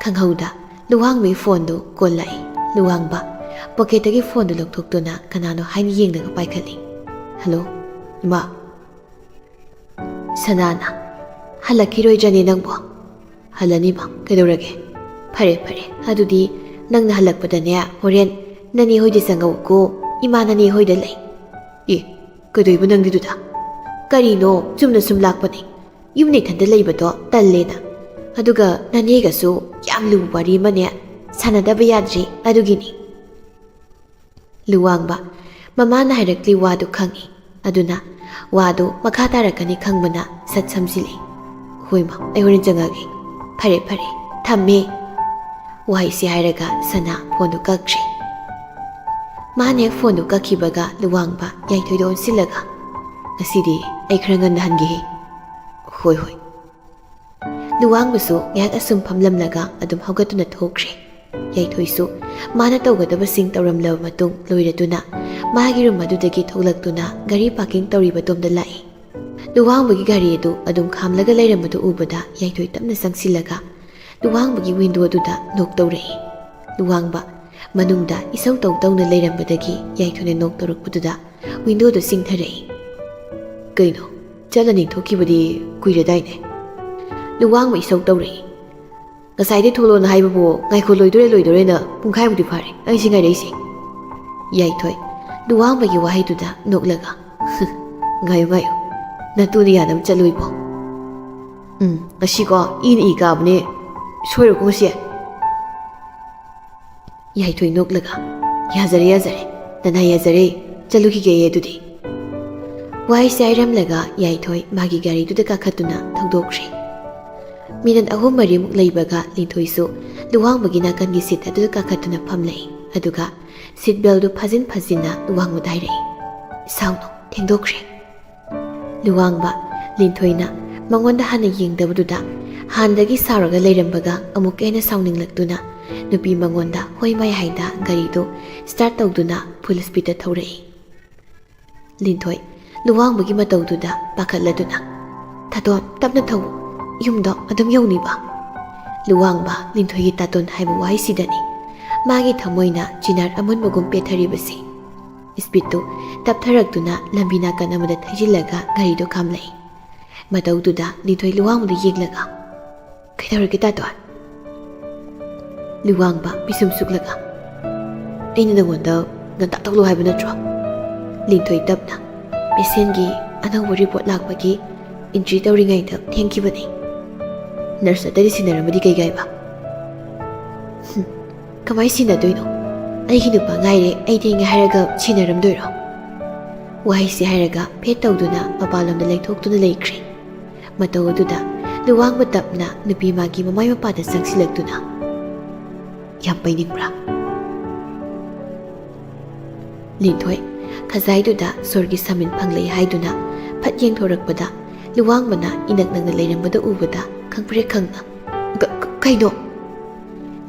ꯈꯪꯍꯧꯗ ꯂꯨꯋꯥꯡꯕꯒꯤ ꯐꯣꯟꯗꯨ ꯀꯣꯜ ꯂꯥꯛꯏ꯫ ꯂꯨꯋꯥꯡꯕ ꯄꯣꯀꯦꯠꯇꯒꯤ ꯐꯣꯟꯗꯨ ꯂꯧꯊꯣꯛꯇꯨꯅ ꯀꯅꯥꯅꯣ ꯍꯥꯏꯅ ꯌꯦꯡꯂꯒ ꯄꯥꯏꯈꯠꯂꯤ꯫ "ꯍꯜꯂꯣ, ꯏꯃꯥ꯫" ꯁꯅꯥꯅ, "ꯍꯜꯂꯛꯈꯤꯔꯣꯏꯗ꯭ꯔꯅꯦ ꯅꯪꯕꯣ?" "ꯍꯜꯂꯅꯤꯕ, ꯀꯩꯗꯧꯔꯒꯦ?" "ꯐꯔꯦ ꯐꯔꯦ, ꯑꯗꯨꯗꯤ ꯅꯪꯅ ꯍꯜꯂꯛꯄꯗꯅꯦ ꯍꯣꯔꯦꯟ ꯅꯅꯦ ꯍꯣꯏꯗ ꯆꯪꯉꯛꯎꯀꯣ, ꯏꯃꯥ ꯅꯅꯦ ꯍꯣꯏꯗ ꯂꯩ꯫" "ꯑꯦ, ꯀꯩꯗꯧꯏꯕ ꯅꯪꯗꯤ ꯑꯗꯨꯗ?" "ꯀꯔꯤꯅꯣ, ꯆꯨꯝꯅ ꯁꯨꯝ ꯂꯥꯛꯄꯅꯦ, ꯌꯨꯝꯗ ꯏꯊꯟꯇ ꯂꯩꯕꯗꯣ ꯇꯜꯂꯦꯅ꯫ ꯑꯗꯨꯒ ꯅꯅꯦꯒꯁꯨ ꯌꯥꯝ ꯂꯨꯕ ꯋꯥꯔꯤ ꯑꯃꯅꯦ ꯁꯥꯟꯅꯗꯕ ꯌꯥꯗ꯭ꯔꯤ, ꯑꯗꯨꯒꯤꯅꯤ꯫" ꯂꯨꯋꯥꯡꯕ ꯃꯃꯥꯅ ꯍꯥꯏꯔꯛꯂꯤ ꯋꯥꯗꯨ ꯈꯪꯏ꯫ ꯑꯗꯨꯅ ꯋꯥꯗꯨ ꯃꯈꯥ ꯇꯥꯔꯛꯀꯅꯤ ꯈꯪꯕꯅ ꯁꯠ ꯁꯝꯖꯤꯜꯂꯤ꯫ "ꯍꯣꯏ ꯃꯥ, ꯑꯩ ꯍꯣꯔꯦꯟ ꯆꯪꯉꯛꯑꯒꯦ꯫" "ꯐꯔꯦ ꯐꯔꯦ, ꯊꯝꯃꯦ꯫" ꯋꯥꯍꯩꯁꯤ ꯍꯥꯏꯔꯒ ꯁꯅꯥ ꯐꯣꯟꯗꯨ ꯀꯛꯈ꯭ꯔꯦ꯫ ꯃꯥꯅ ꯍꯦꯛ ꯐꯣꯟꯗꯨ ꯀꯛꯈꯤꯕꯒ ꯂꯨꯋꯥꯡꯕ ꯌꯥꯏꯊꯣꯏꯗ ꯑꯣꯟꯁꯤꯜꯂꯒ, "ꯉꯁꯤꯗꯤ ꯑꯩ ꯈꯔ ꯉꯟꯅ ꯍꯟꯒꯦꯍꯦ꯫" "ꯍꯣꯏ ꯍꯣꯏ꯫" ꯂꯨꯋꯥꯡꯕꯁꯨ ꯉꯥꯏꯍꯥꯛ ꯑꯁꯨꯝ ꯐꯝꯂꯝꯂꯒ ꯑꯗꯨꯝ ꯍꯧꯒꯠꯇꯨꯅ ꯊꯣꯛꯈ꯭ꯔꯦ꯫ ꯌꯥꯏꯊꯣꯏꯁꯨ ꯃꯥꯅ ꯇꯧꯒꯗꯕꯁꯤꯡ ꯇꯧꯔꯝꯂꯕ ꯃꯇꯨꯡ ꯂꯣꯏꯔꯗꯨꯅ ꯃꯥꯒꯤ ꯔꯨꯝ ꯑꯗꯨꯗꯒꯤ ꯊꯣꯛꯂꯛꯇꯨꯅ ꯒꯥꯔꯤ ꯄꯥꯔꯀꯤꯡ ꯇꯧꯔꯤꯕ ꯑꯗꯣꯝꯗ ꯂꯥꯛꯏ꯫ ꯂꯨꯋꯥꯡꯕꯒꯤ ꯒꯥꯔꯤ ꯑꯗꯨ ꯑꯗꯨꯝ ꯈꯥꯝꯂꯒ ꯂꯩꯔꯝꯕꯗꯨ ꯎꯕꯗ ꯌꯥꯏꯊꯣꯏ ꯇꯞꯅ ꯆꯪꯁꯤꯜꯂꯒ ꯂꯨꯋꯥꯡꯕꯒꯤ ꯋꯤꯟꯗꯣ ꯑꯗꯨꯗ ꯅꯣꯛ ꯇꯧꯔꯛꯏ꯫ ꯂꯨꯋꯥꯡꯕ ꯃꯅꯨꯡꯗ ꯏꯁꯧ ꯇꯧ ꯇꯧꯅ ꯂꯩꯔꯝꯕꯗꯒꯤ ꯌꯥꯏꯊꯣꯏꯅ ꯅꯣꯛ ꯇꯧꯔꯛꯄꯗꯨꯗ ꯋꯤꯟꯗꯣꯗꯨ ꯆꯤꯡꯊꯔꯛꯏ꯫ "ꯀꯩꯅꯣ, ꯆꯠꯂꯅꯤ ꯊꯣꯛꯈꯤꯕꯗꯤ ꯀꯨꯏꯔꯗꯥꯏꯅꯦ?" ꯂꯨꯋꯥꯡꯕ ꯏꯁꯧ ꯇꯧꯔꯛꯏ꯫ "ꯉꯁꯥꯏꯗꯩ ꯊꯣꯛꯂꯛꯑꯣꯅ ꯍꯥꯏꯕꯕꯨ ꯉꯥꯏꯈꯣ, ꯂꯣꯏꯗꯣꯔꯦ ꯂꯣꯏꯗꯣꯔꯦꯅ ꯄꯨꯡꯈꯥꯏꯃꯨꯛꯇꯤ ꯐꯥꯔꯦ ꯑꯩꯁꯦ ꯉꯥꯏꯔꯛꯏꯁꯦ꯫" ꯌꯥꯏꯊꯣꯏ ꯂꯨꯋꯥꯡꯕꯒꯤ ꯋꯥꯍꯩꯗꯨꯗ ꯅꯣꯛꯂꯒ, "ꯉꯥꯏꯌꯨ ꯉꯥꯏꯌꯨ, ꯅꯇꯨꯅ ꯌꯥꯅꯕ ꯆꯠꯂꯨ ꯏꯕꯣ꯫ ꯎꯝ, ꯉꯁꯤꯀꯣ ꯏꯅ ꯏ ꯀꯥꯕꯅꯦ, ꯁꯣꯏꯔꯣꯀꯣ ꯉꯁꯤ꯫" ꯌꯥꯏꯊꯣꯏ ꯅꯣꯛꯂꯒ, "ꯌꯥꯖꯔꯦ ꯌꯥꯖꯔꯦ, ꯅꯅꯥ ꯌꯥꯖꯔꯦ, ꯆꯠꯂꯨꯈꯤꯒꯦ ꯑꯗꯨꯗꯤ꯫" ꯋꯥꯍꯩꯁꯦ ꯍꯥꯏꯔꯝꯂꯒ ꯌꯥꯏꯊꯣꯏ ꯃꯥꯒꯤ ꯒꯥꯔꯤꯗꯨꯗ ꯀꯥꯈꯠꯇꯨꯅ ꯊꯧꯗꯣꯛꯈ꯭ꯔꯦ꯫ ꯃꯤꯅꯠ ꯑꯍꯨꯝ ꯃꯔꯤꯃꯨꯛ ꯂꯩꯕꯒ ꯂꯤꯟꯊꯣꯏꯁꯨ ꯂꯨꯋꯥꯡꯕꯒꯤ ꯅꯥꯀꯟꯒꯤ ꯁꯤꯠ ꯑꯗꯨꯗ ꯀꯥꯈꯠꯇꯨꯅ ꯐꯝꯂꯛꯏ꯫ ꯑꯗꯨꯒ ꯁꯤꯠ ꯕꯦꯜꯗꯨ ꯐꯥꯖꯤꯟ ꯐꯥꯖꯤꯟꯅ ꯂꯨꯋꯥꯡꯕꯗ ꯍꯥꯏꯔꯛꯏ, "ꯁꯥꯎꯅꯨ, ꯊꯦꯡꯗꯣꯛꯈ꯭ꯔꯦ꯫" ꯂꯨꯋꯥꯡꯕ ꯂꯤꯟꯊꯣꯏꯅ ꯃꯉꯣꯟꯗ ꯍꯥꯟꯅ ꯌꯦꯡꯗꯕꯗꯨꯗ ꯍꯥꯟꯅꯗꯒꯤ ꯁꯥꯎꯔꯒ ꯂꯩꯔꯝꯕꯒ ꯑꯃꯨꯛꯀ ꯍꯦꯟꯅ ꯁꯥꯎꯅꯤꯡꯂꯛꯇꯨꯅ ꯅꯨꯄꯤ ꯃꯉꯣꯟꯗ ꯍꯣꯏ ꯃꯥꯏ ꯍꯥꯏꯗ ꯒꯥꯔꯤꯗꯨ ꯁ꯭ꯇꯥꯔꯠ ꯇꯧꯗꯨꯅ ꯐꯨꯜ ꯁ꯭ꯄꯤꯗꯇ ꯊꯧꯔꯛꯏ꯫ ꯂꯤꯟꯊꯣꯏ ꯂꯨꯋꯥꯡꯕꯒꯤ ꯃꯇꯧꯗꯨꯗ ꯄꯥꯈꯠꯂꯗꯨꯅ, "ꯇꯥꯇꯣꯟ, ꯇꯞꯅ ꯊꯧ, ꯌꯨꯝꯗꯣ ꯑꯗꯨꯝ ꯌꯧꯅꯤꯕ꯫" ꯂꯨꯋꯥꯡꯕ ꯂꯤꯟꯊꯣꯏꯒꯤ ꯇꯥꯇꯣꯟ ꯍꯥꯏꯕ ꯋꯥꯍꯩꯁꯤꯗꯅꯤ ꯃꯥꯒꯤ ꯊꯃꯣꯏꯅ ꯆꯤꯅꯥꯔ ꯑꯃꯨꯟꯕꯒꯨꯝ ꯄꯦꯠꯊꯔꯤꯕꯁꯤ꯫ ꯁ꯭ꯄꯤꯗꯇꯨ ꯇꯞꯊꯔꯛꯇꯨꯅ ꯂꯝꯕꯤ ꯅꯥꯀꯟ ꯑꯃꯗ ꯊꯩꯖꯤꯜꯂꯒ ꯒꯥꯔꯤꯗꯨ ꯈꯥꯝꯂꯛꯏ꯫ ꯃꯇꯧꯗꯨꯗ ꯂꯤꯟꯊꯣꯏ ꯂꯨꯋꯥꯡꯕꯗ ꯌꯦꯡꯂꯒ, "ꯀꯩꯗꯧꯔꯒꯦ ꯇꯥꯇꯣꯟ?" ꯂꯨꯋꯥꯡꯕ ꯄꯤꯁꯨꯝ ꯁꯨꯛꯂꯒ, "ꯑꯩꯅ ꯅꯉꯣꯟꯗ ꯉꯟꯇꯥ ꯊꯣꯛꯂꯛꯑꯣ ꯍꯥꯏꯕ ꯅꯠꯇ꯭ꯔꯣ?" ꯂꯤꯟꯊꯣꯏ ꯇꯞꯅ, "ꯄꯦꯁꯦꯟꯒꯤ ꯑꯅꯧꯕ ꯔꯤꯄꯣꯔꯠ ꯂꯥꯛꯄꯒꯤ ꯑꯦꯟꯇ꯭ꯔꯤ ꯇꯧꯔꯤꯉꯩꯗ ꯊꯦꯡꯈꯤꯕꯅꯤ꯫ ꯅꯔꯁ ꯑꯇꯩꯗ ꯁꯤꯟꯅꯔꯝꯃꯗꯤ ꯀꯩ ꯀꯥꯏꯕ?" "ꯍꯨꯝ, ꯀꯃꯥꯏ ꯁꯤꯟꯅꯗꯣꯏꯅꯣ? ꯑꯩꯒꯤ ꯅꯨꯄꯥ ꯉꯥꯏꯔꯦ, ꯑꯩ ꯊꯦꯡꯉꯦ ꯍꯥꯏꯔꯒ ꯁꯤꯟꯅꯔꯝꯗꯣꯏꯔꯣ?" ꯋꯥꯍꯩꯁꯤ ꯍꯥꯏꯔꯒ ꯐꯦꯠ ꯇꯧꯗꯨꯅ ꯃꯄꯥꯟꯂꯣꯝꯗ ꯂꯩꯊꯣꯛꯇꯨꯅ ꯂꯩꯈ꯭ꯔꯦ꯫ ꯃꯇꯧ ꯑꯗꯨꯗ ꯂꯨꯋꯥꯡꯕ ꯇꯞꯅ ꯅꯨꯄꯤ ꯃꯥꯒꯤ ꯃꯃꯥꯏ ꯃꯄꯥꯗ ꯆꯪꯁꯤꯜꯂꯛꯇꯨꯅ, "ꯌꯥꯝ ꯄꯩꯅꯤꯡꯕ꯭ꯔꯥ?" ꯂꯤꯟꯊꯣꯏ ꯈꯖꯥꯏꯗꯨꯗ ꯁꯣꯔꯒꯤ ꯁꯥꯃꯤꯟ ꯐꯪꯂꯛꯏ ꯍꯥꯏꯗꯨꯅ ꯐꯠ ꯌꯦꯡꯊꯣꯔꯛꯄꯗ ꯂꯨꯋꯥꯡꯕꯅ ꯏꯅꯛ ꯅꯛꯅ ꯂꯩꯔꯝꯕꯗ ꯎꯕꯗ ꯈꯪꯄ꯭ꯔꯦꯛ ꯈꯪꯅ, "ꯀ-, ꯀ-, ꯀꯩꯅꯣ?"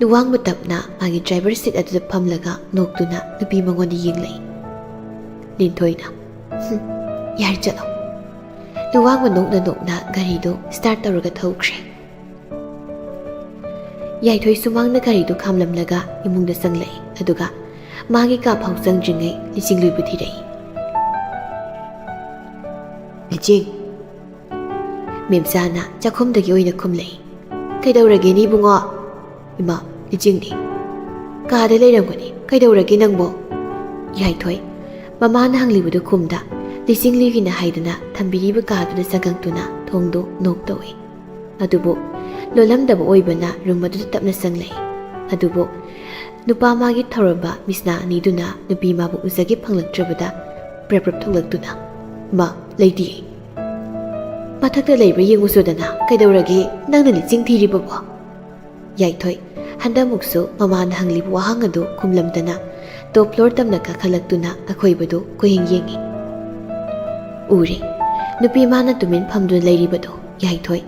ꯂꯨꯋꯥꯡꯕ ꯇꯞꯅ ꯃꯥꯒꯤ ꯗ꯭ꯔꯥꯏꯚꯔ ꯁꯤꯠ ꯑꯗꯨꯗ ꯐꯝꯂꯒ ꯅꯣꯛꯇꯨꯅ ꯅꯨꯄꯤ ꯃꯉꯣꯟꯗ ꯌꯦꯡꯂꯛꯏ꯫ ꯂꯤꯟꯊꯣꯏꯅ, "ꯍꯨꯝ, ꯌꯥꯔꯦ, ꯆꯠꯂꯣ꯫" ꯂꯨꯋꯥꯡꯕ ꯅꯣꯛꯅ ꯅꯣꯛꯅ ꯒꯥꯔꯤꯗꯨ ꯁ꯭ꯇꯥꯔꯠ ꯇꯧꯔꯒ ꯊꯧꯈ꯭ꯔꯦ꯫ ꯌꯥꯏꯊꯣꯏ ꯁꯨꯃꯥꯡꯗ ꯒꯥꯔꯤꯗꯨ ꯈꯥꯝꯂꯝꯂꯒ ꯏꯃꯨꯡꯗ ꯆꯪꯂꯛꯏ, ꯑꯗꯨꯒ ꯃꯥꯒꯤ ꯀꯥ ꯐꯥꯎ ꯆꯪꯗ꯭ꯔꯤꯉꯩ ꯂꯤꯆꯤꯡꯂꯨꯏꯕꯨ ꯊꯤꯔꯛꯏ꯫ "ꯂꯤꯆꯤꯡ!" ꯃꯦꯝꯆꯥꯅ ꯆꯥꯛꯈꯨꯝꯗꯒꯤ ꯑꯣꯏꯅ ꯈꯨꯝꯂꯛꯏ꯫ "ꯀꯩꯗꯧꯔꯒꯦꯅꯦ ꯏꯕꯨꯡꯉꯣ?" "ꯏꯃꯥ, ꯂꯤꯆꯤꯡꯗꯤ ꯀꯥꯗ ꯂꯩꯔꯝꯒꯅꯤ꯫ ꯀꯩꯗꯧꯔꯒꯦ ꯅꯪꯕꯣ?" ꯌꯥꯏꯊꯣꯏ, ꯃꯃꯥꯅ ꯍꯪꯂꯤꯕꯗꯨ ꯈꯨꯝꯗ, ꯂꯤꯆꯤꯡ ꯂꯤꯒꯤꯅ ꯍꯥꯏꯗꯨꯅ ꯊꯝꯕꯤꯔꯤꯕ ꯀꯥꯗꯨꯗ ꯆꯪꯉꯛꯇꯨꯅ ꯊꯣꯡꯗꯨ ꯅꯣꯛ ꯇꯧꯏ꯫ ꯑꯗꯨꯕꯨ ꯂꯣꯜꯂꯝꯗꯕ ꯑꯣꯏꯕꯅ ꯔꯨꯝ ꯑꯗꯨꯗ ꯇꯞꯅ ꯆꯪꯂꯛꯏ꯫ ꯑꯗꯨꯕꯨ ꯅꯨꯄꯥ ꯃꯥꯒꯤ ꯊꯧꯔꯝꯕ ꯃꯤꯁꯅꯥ ꯑꯅꯤꯗꯨꯅ ꯅꯨꯄꯤ ꯃꯥꯕꯨ ꯎꯖꯒꯦ ꯐꯪꯂꯛꯇ꯭ꯔꯕꯗ ꯄ꯭ꯔꯞ ꯄ꯭ꯔꯞ ꯊꯣꯛꯂꯛꯇꯨꯅ, "ꯃꯥ, ꯂꯩꯇꯤꯌꯦ꯫ ꯃꯊꯛꯇ ꯂꯩꯕ꯭ꯔꯥ ꯌꯦꯡꯉꯨꯆꯣꯗꯅ, ꯀꯩꯗꯧꯔꯒꯦ ꯅꯪꯅ ꯂꯤꯆꯤꯡ ꯊꯤꯔꯤꯕꯕꯣ?" ꯌꯥꯏꯊꯣꯏ, ꯍꯟꯗꯛꯃꯨꯛꯁꯨ ꯃꯃꯥꯅ ꯍꯪꯂꯤꯕ ꯋꯥꯍꯪ ꯑꯗꯨ ꯈꯨꯝꯂꯝꯗꯅ ꯇꯣꯞ ꯐ꯭ꯂꯣꯔ ꯇꯝꯅ ꯀꯥꯈꯠꯂꯛꯇꯨꯅ ꯑꯀꯣꯏꯕꯗꯨ ꯀꯣꯏꯌꯦꯡ ꯌꯦꯡꯉꯤ꯫ ꯎꯔꯦ, ꯅꯨꯄꯤ ꯃꯥꯅ ꯇꯨꯃꯤꯟ ꯐꯝꯗꯨꯅ ꯂꯩꯔꯤꯕꯗꯨ꯫ ꯌꯥꯏꯊꯣꯏ,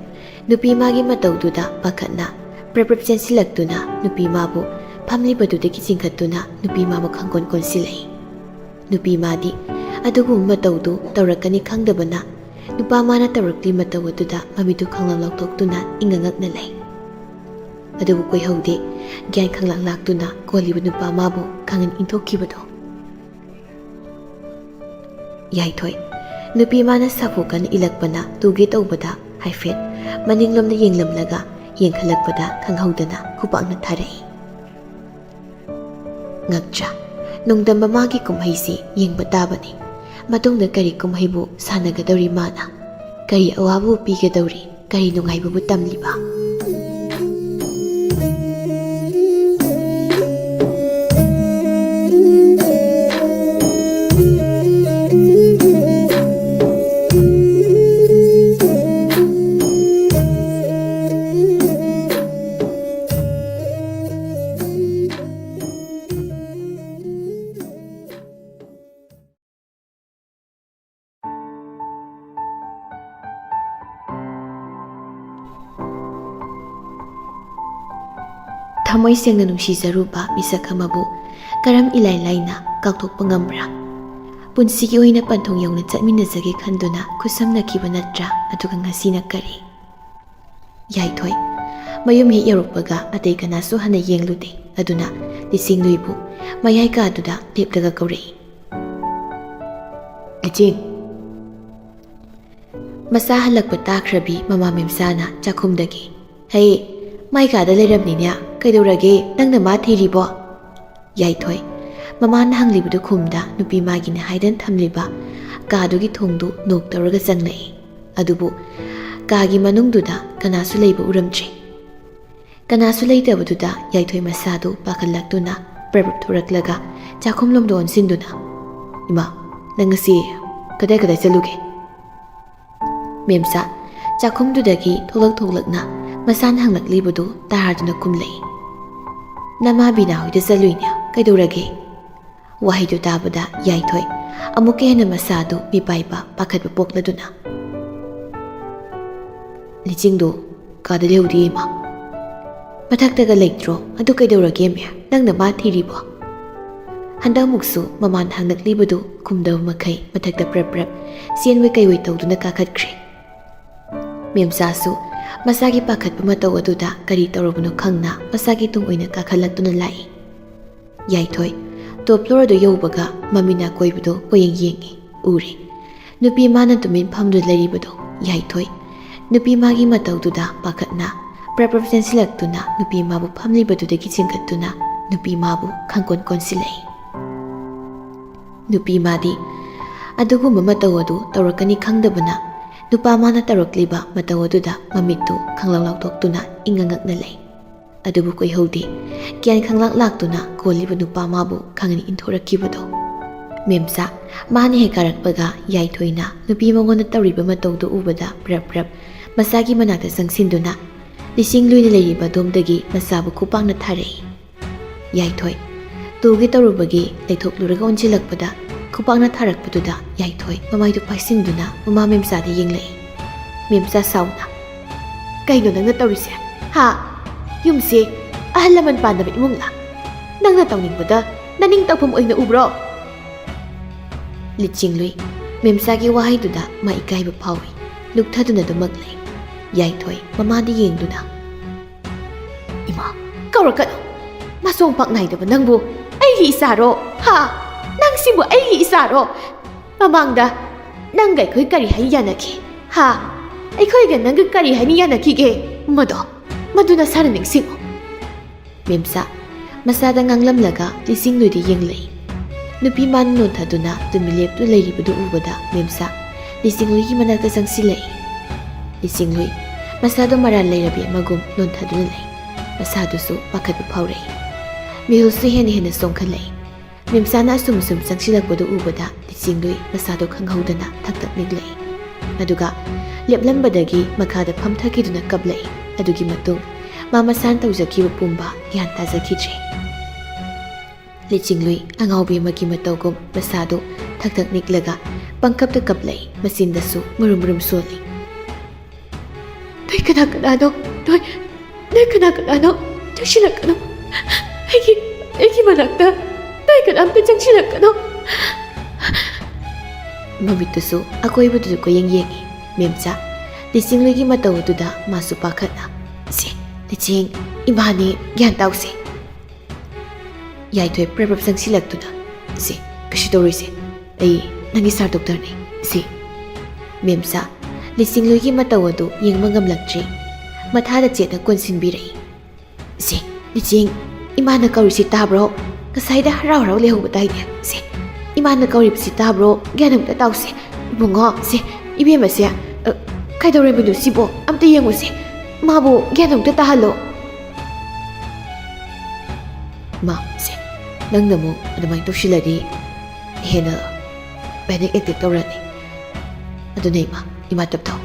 ꯅꯨꯄꯤ ꯃꯥꯒꯤ ꯃꯇꯧꯗꯨꯗ ꯄꯥꯈꯠꯅ ꯄ꯭ꯔꯞ ꯄ꯭ꯔꯞ ꯆꯦꯟꯁꯤꯜꯂꯛꯇꯨꯅ ꯅꯨꯄꯤ ꯃꯥꯕꯨ ꯐꯝꯂꯤꯕꯗꯨꯗꯒꯤ ꯆꯤꯡꯈꯠꯇꯨꯅ ꯅꯨꯄꯤ ꯃꯥꯕꯨ ꯈꯪꯀꯣꯟ ꯀꯣꯟꯁꯤꯜꯂꯛꯏ꯫ ꯅꯨꯄꯤ ꯃꯥꯗꯤ ꯑꯗꯨꯒꯨꯝꯕ ꯃꯇꯧꯗꯨ ꯇꯧꯔꯛꯀꯅꯤ ꯈꯪꯗꯕꯅ ꯅꯨꯄꯥ ꯃꯥꯅ ꯇꯧꯔꯛꯂꯤ ꯃꯇꯧ ꯑꯗꯨꯗ ꯃꯃꯤꯠꯇꯨ ꯈꯪꯂꯥꯎ ꯂꯥꯎꯊꯣꯛꯇꯨꯅ ꯏꯪꯉ ꯉꯛꯅ ꯂꯩ꯫ ꯑꯗꯨꯕꯨ ꯀꯨꯏꯍꯧꯗꯦ, ꯒ꯭ꯌꯥꯟ ꯈꯪꯂꯥꯛ ꯂꯥꯛꯇꯨꯅ ꯀꯣꯜꯂꯤꯕ ꯅꯨꯄꯥ ꯃꯥꯕꯨ ꯈꯪꯍꯟ ꯏꯟꯊꯣꯛꯈꯤꯕꯗꯣ꯫ ꯌꯥꯏꯊꯣꯏ, ꯅꯨꯄꯤ ꯃꯥꯅ ꯁꯥꯐꯨ ꯀꯟꯅ ꯏꯜꯂꯛꯄꯅ ꯇꯨꯒꯦ ꯇꯧꯕꯗ ꯍꯥꯏꯐꯦꯠ ꯃꯅꯤꯡꯂꯣꯝꯗ ꯌꯦꯡꯂꯝꯂꯒ ꯌꯦꯡꯈꯠꯂꯛꯄꯗ ꯈꯪꯍꯧꯗꯅ ꯈꯨꯄꯥꯛꯅ ꯊꯥꯔꯛꯏ꯫ ꯉꯛꯇ꯭ꯔꯥ? ꯅꯣꯡꯗꯝꯕ ꯃꯥꯒꯤ ꯀꯨꯝꯍꯩꯁꯤ ꯌꯦꯡꯕ ꯇꯥꯕꯅꯤ꯫ ꯃꯇꯨꯡꯗ ꯀꯔꯤ ꯀꯨꯝꯍꯩꯕꯨ ꯁꯥꯟꯅꯒꯗꯧꯔꯤ ꯃꯥꯅ? ꯀꯔꯤ ꯑꯋꯥꯕꯕꯨ ꯄꯤꯒꯗꯧꯔꯤ? ꯀꯔꯤ ꯅꯨꯡꯉꯥꯏꯕꯕꯨ ꯇꯝꯂꯤꯕ? ꯊꯃꯣꯏ ꯁꯦꯡꯅ ꯅꯨꯡꯁꯤꯖꯔꯨꯕ ꯃꯤꯁꯛ ꯑꯃꯕꯨ ꯀꯔꯝ ꯏꯂꯥꯏ ꯂꯥꯏꯅ ꯀꯥꯎꯊꯣꯛꯄ ꯉꯝꯕ꯭ꯔꯥ? ꯄꯨꯟꯁꯤꯒꯤ ꯑꯣꯏꯅ ꯄꯟꯊꯨꯡ ꯌꯧꯅ ꯆꯠꯃꯤꯟꯅꯖꯒꯦ ꯈꯟꯗꯨꯅ ꯈꯨꯠꯁꯝꯅꯈꯤꯕ ꯅꯠꯇ꯭ꯔꯥ? ꯑꯗꯨꯒ ꯉꯁꯤꯅ ꯀꯔꯤ? ꯌꯥꯏꯊꯣꯏ, ꯃꯌꯨꯝ ꯍꯦꯛ ꯌꯧꯔꯛꯄꯒ ꯑꯇꯩ ꯀꯅꯥꯁꯨ ꯍꯟꯅ ꯌꯦꯡꯂꯨꯗꯦ꯫ ꯑꯗꯨꯅ ꯂꯤꯆꯤꯡꯂꯨꯏꯕꯨ ꯃꯌꯥꯏ ꯀꯥꯗꯨꯗ ꯂꯦꯞꯂꯒ ꯀꯧꯔꯛꯏ꯫ "ꯂꯤꯆꯤꯡ!" ꯃꯆꯥ ꯍꯜꯂꯛꯄ ꯇꯥꯈ꯭ꯔꯕꯤ ꯃꯃꯥ ꯃꯦꯝꯆꯥꯅ ꯆꯥꯛꯈꯨꯝꯗꯒꯤ, "ꯍꯩ, ꯃꯥꯏ ꯀꯥꯗ ꯂꯩꯔꯝꯅꯤꯅꯦ, ꯀꯩꯗꯧꯔꯒꯦ, ꯅꯪꯅ ꯃꯥ ꯊꯤꯔꯤꯕꯣ?" ꯌꯥꯏꯊꯣꯏ, ꯃꯃꯥꯅ ꯍꯪꯂꯤꯕꯗꯨ ꯈꯨꯝꯗ ꯅꯨꯄꯤ ꯃꯥꯒꯤꯅ ꯍꯥꯏꯗꯅ ꯊꯝꯂꯤꯕ ꯀꯥꯗꯨꯒꯤ ꯊꯣꯡꯗꯨ ꯅꯣꯛ ꯇꯧꯔꯒ ꯆꯪꯂꯛꯏ꯫ ꯑꯗꯨꯕꯨ ꯀꯥꯒꯤ ꯃꯅꯨꯡꯗꯨꯗ ꯀꯅꯥꯁꯨ ꯂꯩꯕ ꯎꯔꯝꯗ꯭ꯔꯦ꯫ ꯀꯅꯥꯁꯨ ꯂꯩꯇꯕꯗꯨꯗ ꯌꯥꯏꯊꯣꯏ ꯃꯁꯥꯗꯨ ꯄꯥꯈꯠꯂꯛꯇꯨꯅ ꯄ꯭ꯔꯞ ꯄ꯭ꯔꯞ ꯊꯣꯔꯛꯂꯒ ꯆꯥꯛꯈꯨꯝꯂꯣꯝꯗ ꯑꯣꯟꯁꯤꯟꯗꯨꯅ, "ꯏꯃꯥ, ꯅꯪ ꯉꯁꯤ ꯀꯗꯥꯏ ꯀꯗꯥꯏ ꯆꯠꯂꯨꯒꯦ?" ꯃꯦꯝꯆꯥ ꯆꯥꯛꯈꯨꯝꯗꯨꯗꯒꯤ ꯊꯣꯛꯂꯛ ꯊꯣꯛꯂꯛꯅ ꯃꯁꯥꯅ ꯍꯪꯂꯛꯂꯤꯕꯗꯨ ꯇꯥꯔꯗꯨꯅ ꯈꯨꯝꯂꯛꯏ꯫ "ꯅꯃꯥ ꯕꯤꯅꯥ ꯍꯣꯏꯗ ꯆꯠꯂꯨꯏꯅꯦ, ꯀꯩꯗꯧꯔꯒꯦ?" ꯋꯥꯍꯩꯗꯨ ꯇꯥꯕꯗ ꯌꯥꯏꯊꯣꯏ ꯑꯃꯨꯛꯀ ꯍꯦꯟꯅ ꯃꯁꯥꯗꯨ ꯃꯤꯄꯥꯏꯕ ꯄꯥꯈꯠꯄ ꯄꯣꯛꯂꯗꯨꯅ, "ꯂꯤꯆꯤꯡꯗꯨ ꯀꯥꯗ ꯂꯩꯍꯧꯗꯦ, ꯏꯃꯥ꯫ ꯃꯊꯛꯇꯒ ꯂꯩꯇ꯭ꯔꯣ? ꯑꯗꯨ ꯀꯩꯗꯧꯔꯒꯦꯃꯦ? ꯅꯪꯅ ꯃꯥ ꯊꯤꯔꯤꯕꯣ?" ꯍꯟꯗꯛꯃꯨꯛꯁꯨ ꯃꯃꯥꯅ ꯍꯪꯂꯛꯂꯤꯕꯗꯨ ꯈꯨꯝꯗꯕ ꯃꯈꯩ ꯃꯊꯛꯇ ꯄ꯭ꯔꯞ ꯄ꯭ꯔꯞ ꯆꯦꯟꯕꯣꯏ ꯀꯩꯕꯣꯏ ꯇꯧꯗꯨꯅ ꯀꯥꯈꯠꯈ꯭ꯔꯦ꯫ ꯃꯦꯝꯆꯥꯁꯨ ꯃꯁꯥꯒꯤ ꯄꯥꯈꯠꯄ ꯃꯇꯧ ꯑꯗꯨꯗ ꯀꯔꯤ ꯇꯧꯔꯕꯅꯣ ꯈꯪꯅ ꯃꯁꯥꯒꯤ ꯇꯨꯡ ꯑꯣꯏꯅ ꯀꯥꯈꯠꯂꯛꯇꯨꯅ ꯂꯥꯛꯏ꯫ ꯌꯥꯏꯊꯣꯏ ꯇꯣꯞ ꯐ꯭ꯂꯣꯔꯗꯨ ꯌꯧꯕꯒ ꯃꯃꯤꯠ ꯅꯥꯀꯣꯏꯕꯗꯨ ꯀꯣꯏꯌꯦꯡ ꯌꯦꯡꯉꯤ꯫ ꯎꯔꯦ꯫ ꯅꯨꯄꯤ ꯃꯥꯅ ꯇꯨꯃꯤꯟ ꯐꯝꯗꯨꯅ ꯂꯩꯔꯤꯕꯗꯨ ꯌꯥꯏꯊꯣꯏ꯫ ꯅꯨꯄꯤ ꯃꯥꯒꯤ ꯃꯇꯧꯗꯨꯗ ꯄꯥꯈꯠꯅ ꯄ꯭ꯔꯞ ꯄ꯭ꯔꯞ ꯆꯦꯟꯁꯤꯜꯂꯛꯇꯨꯅ ꯅꯨꯄꯤ ꯃꯥꯕꯨ ꯐꯝꯂꯤꯕꯗꯨꯗꯒꯤ ꯆꯤꯡꯈꯠꯇꯨꯅ ꯅꯨꯄꯤ ꯃꯥꯕꯨ ꯈꯪꯀꯣꯟ ꯀꯣꯟꯁꯤꯜꯂꯛꯏ꯫ ꯅꯨꯄꯤ ꯃꯥꯗꯤ ꯑꯗꯨꯒꯨꯝꯕ ꯃꯇꯧ ꯑꯗꯨ ꯇꯧꯔꯛꯀꯅꯤ ꯈꯪꯗꯕꯅ ꯅꯨꯄꯥ ꯃꯥꯅ ꯇꯧꯔꯛꯂꯤꯕ ꯃꯇꯧ ꯑꯗꯨꯗ ꯃꯃꯤꯠꯇꯨ ꯈꯪꯂꯥꯎ ꯂꯥꯎꯊꯣꯛꯇꯨꯅ ꯏꯪꯉ ꯉꯛꯅ ꯂꯩ꯫ ꯑꯗꯨꯕꯨ ꯀꯨꯏꯍꯧꯗꯦ꯫ ꯒ꯭ꯌꯥꯟ ꯈꯪꯂꯥꯛ ꯂꯥꯛꯇꯨꯅ ꯀꯣꯜꯂꯤꯕ ꯅꯨꯄꯥ ꯃꯥꯕꯨ ꯈꯪꯍꯟ ꯏꯟꯊꯣꯔꯛꯈꯤꯕꯗꯣ꯫ ꯃꯦꯝꯆꯥ ꯃꯥꯅ ꯍꯦꯛ ꯀꯥꯔꯛꯄꯒ ꯌꯥꯏꯊꯣꯏꯅ ꯅꯨꯄꯤ ꯃꯉꯣꯟꯗ ꯇꯧꯔꯤꯕ ꯃꯇꯧꯗꯨ ꯎꯕꯗ ꯄ꯭ꯔꯞ ꯄ꯭ꯔꯞ ꯃꯁꯥꯒꯤ ꯃꯅꯥꯛꯇ ꯆꯪꯁꯤꯟꯗꯨꯅ ꯂꯤꯁꯤꯡ ꯂꯨꯏꯅ ꯂꯩꯔꯤꯕ ꯑꯗꯣꯝꯗꯒꯤ ꯃꯆꯥꯕꯨ ꯈꯨꯄꯥꯛꯅ ꯊꯥꯔꯛꯏ꯫ ꯌꯥꯏꯊꯣꯏ ꯇꯨꯒꯦ ꯇꯧꯔꯨꯕꯒꯤ ꯂꯩꯊꯣꯛꯂꯨꯔꯒ ꯑꯣꯟꯁꯤꯜꯂꯛꯄꯗ ꯈꯨꯄꯥꯛꯅ ꯊꯥꯔꯛꯄꯗꯨꯗ ꯌꯥꯏꯊꯣꯏ ꯃꯃꯥꯏꯗꯨ ꯄꯥꯏꯁꯤꯟꯗꯨꯅ ꯃꯃꯥ ꯃꯦꯝꯆꯥꯗ ꯌꯦꯡꯂꯛꯏ꯫ ꯃꯦꯝꯆꯥ ꯁꯥꯎꯅ, "ꯀꯩꯅꯣ ꯅꯪꯅ ꯇꯧꯔꯤꯁꯦ? ꯍꯥ? ꯌꯨꯝꯁꯦ ꯑꯍꯜ ꯂꯃꯟ ꯄꯥꯟꯗꯕ ꯏꯃꯨꯡꯂ? ꯅꯪꯅ ꯇꯧꯅꯤꯡꯕꯗ ꯅꯅꯤꯡ ꯇꯧꯐꯝ ꯑꯣꯏꯅ ꯎꯕ꯭ꯔꯣ?" ꯂꯤꯆꯤꯡꯂꯨꯏ꯫ ꯃꯦꯝꯆꯥꯒꯤ ꯋꯥꯍꯩꯗꯨꯗ ꯃꯥ ꯏꯀꯥꯏꯕ ꯐꯥꯎꯏ꯫ ꯂꯨꯛꯊꯗꯨꯅ ꯑꯗꯨꯃꯛ ꯂꯩ꯫ ꯌꯥꯏꯊꯣꯏ ꯃꯃꯥꯗ ꯌꯦꯡꯗꯨꯅ, "ꯏꯃꯥ, ꯀꯧꯔꯛꯀꯅꯨ꯫ ꯃꯁꯣꯡ ꯄꯥꯛ ꯅꯥꯏꯗꯕ ꯅꯪꯕꯨ ꯑꯩꯒꯤ ꯏꯆꯥꯔꯣ? ꯍꯥ? ꯅꯪ ꯁꯤꯕꯨ ꯑꯩꯒꯤ ꯏꯆꯥꯔꯣ? ꯃꯃꯥꯡꯗ ꯅꯪꯒ ꯑꯩꯈꯣꯏ ꯀꯔꯤ ꯍꯥꯏ ꯌꯥꯅꯈꯤ? ꯍꯥ? ꯑꯩꯈꯣꯏꯒ ꯅꯪꯒ ꯀꯔꯤ ꯍꯥꯏꯅ ꯌꯥꯅꯈꯤꯒꯦ? ꯃꯗꯣ, ꯃꯗꯨ ꯅꯁꯥꯅ ꯅꯤꯡꯁꯤꯡꯉꯨ꯫ ꯃꯦꯝꯆꯥ ꯃꯁꯥꯗ ꯉꯥꯡꯂꯝꯂꯒ ꯂꯤꯆꯤꯡꯂꯨꯏꯗ ꯌꯦꯡꯂꯛꯏ꯫ ꯅꯨꯄꯤ ꯃꯥꯅ ꯅꯣꯟꯊꯗꯨꯅ ꯇꯨꯃꯤꯟ ꯂꯦꯞꯇꯨꯅ ꯂꯩꯔꯤꯕꯗꯨ ꯎꯕꯗ ꯃꯦꯝꯆꯥ ꯂꯤꯆꯤꯡꯂꯨꯏꯒꯤ ꯃꯅꯥꯛꯇ ꯆꯪꯁꯤꯜꯂꯛꯏ꯫ ꯂꯤꯆꯤꯡꯂꯨꯏ ꯃꯁꯥꯗꯣ ꯃꯔꯥꯜ ꯂꯩꯔꯕꯤ ꯑꯃꯒꯨꯝ ꯅꯣꯟꯊꯗꯨꯅ ꯂꯩ꯫ ꯃꯁꯥꯗꯨꯁꯨ ꯄꯥꯈꯠꯄ ꯐꯥꯎꯔꯛꯏ꯫ ꯃꯤꯍꯨꯜꯁꯨ ꯍꯦꯟꯅ ꯍꯦꯟꯅ ꯆꯣꯡꯈꯠꯂꯛꯏ꯫ ꯃꯦꯝꯆꯥꯅ ꯑꯁꯨꯝ ꯑꯁꯨꯝ ꯆꯪꯁꯤꯜꯂꯛꯄꯗꯨ ꯎꯕꯗ ꯂꯤꯆꯤꯡꯂꯨꯏ ꯃꯁꯥꯗꯣ ꯈꯪꯍꯧꯗꯅ ꯊꯛ ꯊꯛ ꯅꯤꯛꯂꯛꯏ꯫ ꯑꯗꯨꯒ ꯂꯦꯞꯂꯝꯕꯗꯒꯤ ꯃꯈꯥꯗ ꯐꯝꯊꯈꯤꯗꯨꯅ ꯀꯞꯂꯛꯏ꯫ ꯑꯗꯨꯒꯤ ꯃꯇꯨꯡ ꯃꯥ ꯃꯁꯥꯅ ꯇꯧꯖꯈꯤꯕ ꯄꯨꯝꯕ ꯒ꯭ꯌꯥꯟ ꯇꯥꯖꯈꯤꯗ꯭ꯔꯦ꯫ ꯂꯤꯆꯤꯡꯂꯨꯏ ꯑꯉꯥꯎꯕꯤ ꯑꯃꯒꯤ ꯃꯇꯧꯒꯨꯝ ꯃꯁꯥꯗꯨ ꯊꯛ ꯊꯛ ꯅꯤꯛꯂꯒ ꯄꯪꯀꯞꯇ ꯀꯞꯂꯛꯏ, ꯃꯆꯤꯟꯗꯁꯨ ꯃꯔꯨꯝ ꯃꯔꯨꯝ ꯁꯣꯜꯂꯤ꯫ "ꯅꯣꯏ ꯀꯅꯥ ꯀꯅꯥꯅꯣ? ꯅꯣꯏ, ꯅꯣꯏ ꯀꯅꯥ ꯀꯅꯥꯅꯣ? ꯆꯪꯁꯤꯜꯂꯛꯀꯅꯨ꯫ ꯑꯩꯒꯤ, ꯑꯩꯒꯤ ꯃꯅꯥꯛꯇ ꯅꯣꯏ ꯀꯅꯥꯝꯇ ꯆꯪꯁꯤꯜꯂꯛꯀꯅꯨ!" ꯃꯃꯤꯠꯇꯨꯁꯨ ꯑꯀꯣꯏꯕꯗꯨꯗ ꯀꯣꯏꯌꯦꯡ ꯌꯦꯡꯉꯤ꯫ ꯃꯦꯝꯆꯥ ꯂꯤꯆꯤꯡꯂꯨꯏꯒꯤ ꯃꯇꯧ ꯑꯗꯨꯗ ꯃꯥꯁꯨ ꯄꯥꯈꯠꯅ, "ꯁꯦ, ꯂꯤꯆꯤꯡ, ꯏꯃꯥꯅꯤ, ꯒ꯭ꯌꯥꯟ ꯇꯥꯎꯁꯦ!" ꯌꯥꯏꯊꯣꯏ ꯄ꯭ꯔꯞ ꯄ꯭ꯔꯞ ꯆꯪꯁꯤꯜꯂꯛꯇꯨꯅ, "ꯁꯦ, ꯀꯩꯁꯨ ꯇꯧꯔꯣꯏꯁꯦ, ꯑꯩ ꯅꯪꯒꯤ ꯁꯥꯔ ꯗꯣꯛꯇꯔꯅꯤ, ꯁꯦ!" ꯃꯦꯝꯆꯥ ꯂꯤꯆꯤꯡꯂꯨꯏꯒꯤ ꯃꯇꯧ ꯑꯗꯨ ꯌꯦꯡꯕ ꯉꯝꯂꯛꯇ꯭ꯔꯦ꯫ ꯃꯊꯥꯗ ꯆꯦꯠꯅ ꯀꯣꯟꯁꯤꯟꯕꯤꯔꯛꯏ꯫ "ꯁꯦ, ꯂꯤꯆꯤꯡ, ꯏꯃꯥꯅ ꯀꯧꯔꯤꯁꯤ ꯇꯥꯕ꯭ꯔꯣ? ꯉꯁꯥꯏꯗ ꯍꯔꯥꯎ ꯍꯔꯥꯎ ꯂꯩꯍꯧꯕꯗꯥꯏꯅꯦ? ꯁꯦ, ꯏꯃꯥꯅ ꯀꯧꯔꯤꯕꯁꯤ ꯇꯥꯕ꯭ꯔꯣ? ꯒ꯭ꯌꯥꯟ ꯑꯝꯇ ꯇꯥꯎꯁꯦ꯫ ꯏꯕꯨꯡꯉꯣ, ꯁꯦ, ꯏꯕꯦꯝꯃꯁꯦ, ꯑ, ꯀꯩꯗꯧꯔꯝꯃꯤꯅꯣ ꯁꯤꯕꯣ? ꯑꯝꯇ ꯌꯦꯡꯉꯨꯁꯦ꯫ ꯃꯥꯕꯨ ꯒ꯭ꯌꯥꯟ ꯑꯝꯇ ꯇꯥꯍꯜꯂꯣ꯫" "ꯃꯥ, ꯁꯦ, ꯅꯪꯅ ꯑꯃꯨꯛ ꯑꯗꯨꯃꯥꯏꯅ ꯇꯧꯁꯤꯜꯂꯗꯤ ꯍꯦꯟꯅ ꯄꯦꯅꯤꯛ ꯑꯦꯇꯦꯛ ꯇꯧꯔꯅꯤ꯫ ꯑꯗꯨꯅ ꯏꯃꯥ, ꯏꯃꯥ ꯇꯞ ꯇꯧ꯫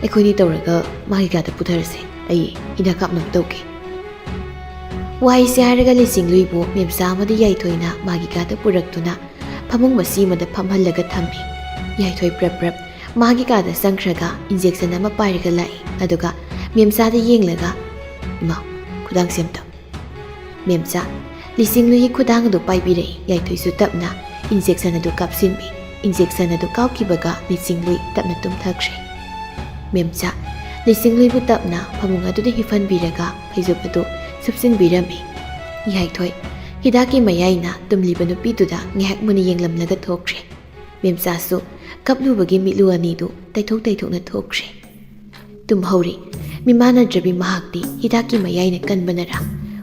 ꯑꯩꯈꯣꯏꯅꯤ ꯇꯧꯔꯒ ꯃꯥꯒꯤ ꯀꯥꯗ ꯄꯨꯊꯔꯁꯦ꯫ ꯑꯩ ꯍꯤꯗꯥꯛ ꯀꯥꯞꯅꯕ ꯇꯧꯒꯦ꯫" ꯋꯥꯍꯩꯁꯦ ꯍꯥꯏꯔꯒ ꯂꯤꯆꯤꯡꯂꯨꯏꯕꯨ ꯃꯦꯝꯆꯥ ꯑꯃꯗꯤ ꯌꯥꯏꯊꯣꯏꯅ ꯃꯥꯒꯤ ꯀꯥꯗ ꯄꯨꯔꯛꯇꯨꯅ ꯐꯃꯨꯡ ꯃꯆꯤ ꯑꯃꯗ ꯐꯝꯍꯜꯂꯒ ꯊꯝꯃꯤ꯫ ꯌꯥꯏꯊꯣꯏ ꯄ꯭ꯔꯞ ꯄ꯭ꯔꯞ ꯃꯥꯒꯤ ꯀꯥꯗ ꯆꯪꯈ꯭ꯔꯒ ꯏꯟꯖꯦꯛꯁꯟ ꯑꯃ ꯄꯥꯏꯔꯒ ꯂꯥꯛꯏ꯫ ꯑꯗꯨꯒ ꯃꯦꯝꯆꯥꯗ ꯌꯦꯡꯂꯒ, "ꯏꯃꯥ, ꯈꯨꯗꯥꯡꯁꯦ ꯑꯝꯇ꯫" ꯃꯦꯝꯆꯥ ꯂꯤꯆꯤꯡꯂꯨꯏꯒꯤ ꯈꯨꯗꯥꯡ ꯑꯗꯨ ꯄꯥꯏꯕꯤꯔꯛꯏ꯫ ꯌꯥꯏꯊꯣꯏꯁꯨ ꯇꯞꯅ ꯏꯟꯖꯦꯛꯁꯟ ꯑꯗꯨ ꯀꯥꯞꯁꯤꯟꯕꯤ꯫ ꯏꯟꯖꯦꯛꯁꯟ ꯑꯗꯨ ꯀꯥꯞꯈꯤꯕꯒ ꯂꯤꯆꯤꯡꯂꯨꯏ ꯇꯞꯅ ꯇꯨꯝꯊꯈ꯭ꯔꯦ꯫ ꯃꯦꯝꯆꯥ ꯂꯤꯆꯤꯡꯂꯨꯏꯕꯨ ꯇꯞꯅ ꯐꯃꯨꯡ ꯑꯗꯨꯗ ꯍꯤꯞꯍꯟꯕꯤꯔꯒ ꯐꯩꯖꯨꯞ ꯑꯗꯨ ꯁꯨꯞꯆꯤꯟꯕꯤꯔꯝꯃꯤ꯫ ꯌꯥꯏꯊꯣꯏ ꯍꯤꯗꯥꯛꯀꯤ ꯃꯌꯥꯏꯅ ꯇꯨꯝꯂꯤꯕ ꯅꯨꯄꯤꯗꯨꯗ ꯉꯥꯏꯍꯥꯛ ꯃꯨꯟꯅ ꯌꯦꯡꯂꯝꯂꯒ ꯊꯣꯛꯈ꯭ꯔꯦ꯫ ꯃꯦꯝꯆꯥꯁꯨ ꯀꯞꯂꯨꯕꯒꯤ ꯃꯤꯠꯂꯨ ꯑꯅꯤꯗꯨ ꯇꯩꯊꯣꯛ ꯇꯩꯊꯣꯛꯅ ꯊꯣꯛꯈ꯭ꯔꯦ꯫ ꯇꯨꯝꯍꯧꯔꯤ꯫ ꯃꯤꯃꯥꯟꯅꯗ꯭ꯔꯕꯤ ꯃꯍꯥꯛꯇꯤ ꯍꯤꯗꯥꯛꯀꯤ ꯃꯌꯥꯏꯅ ꯀꯟꯕꯅꯔꯥ,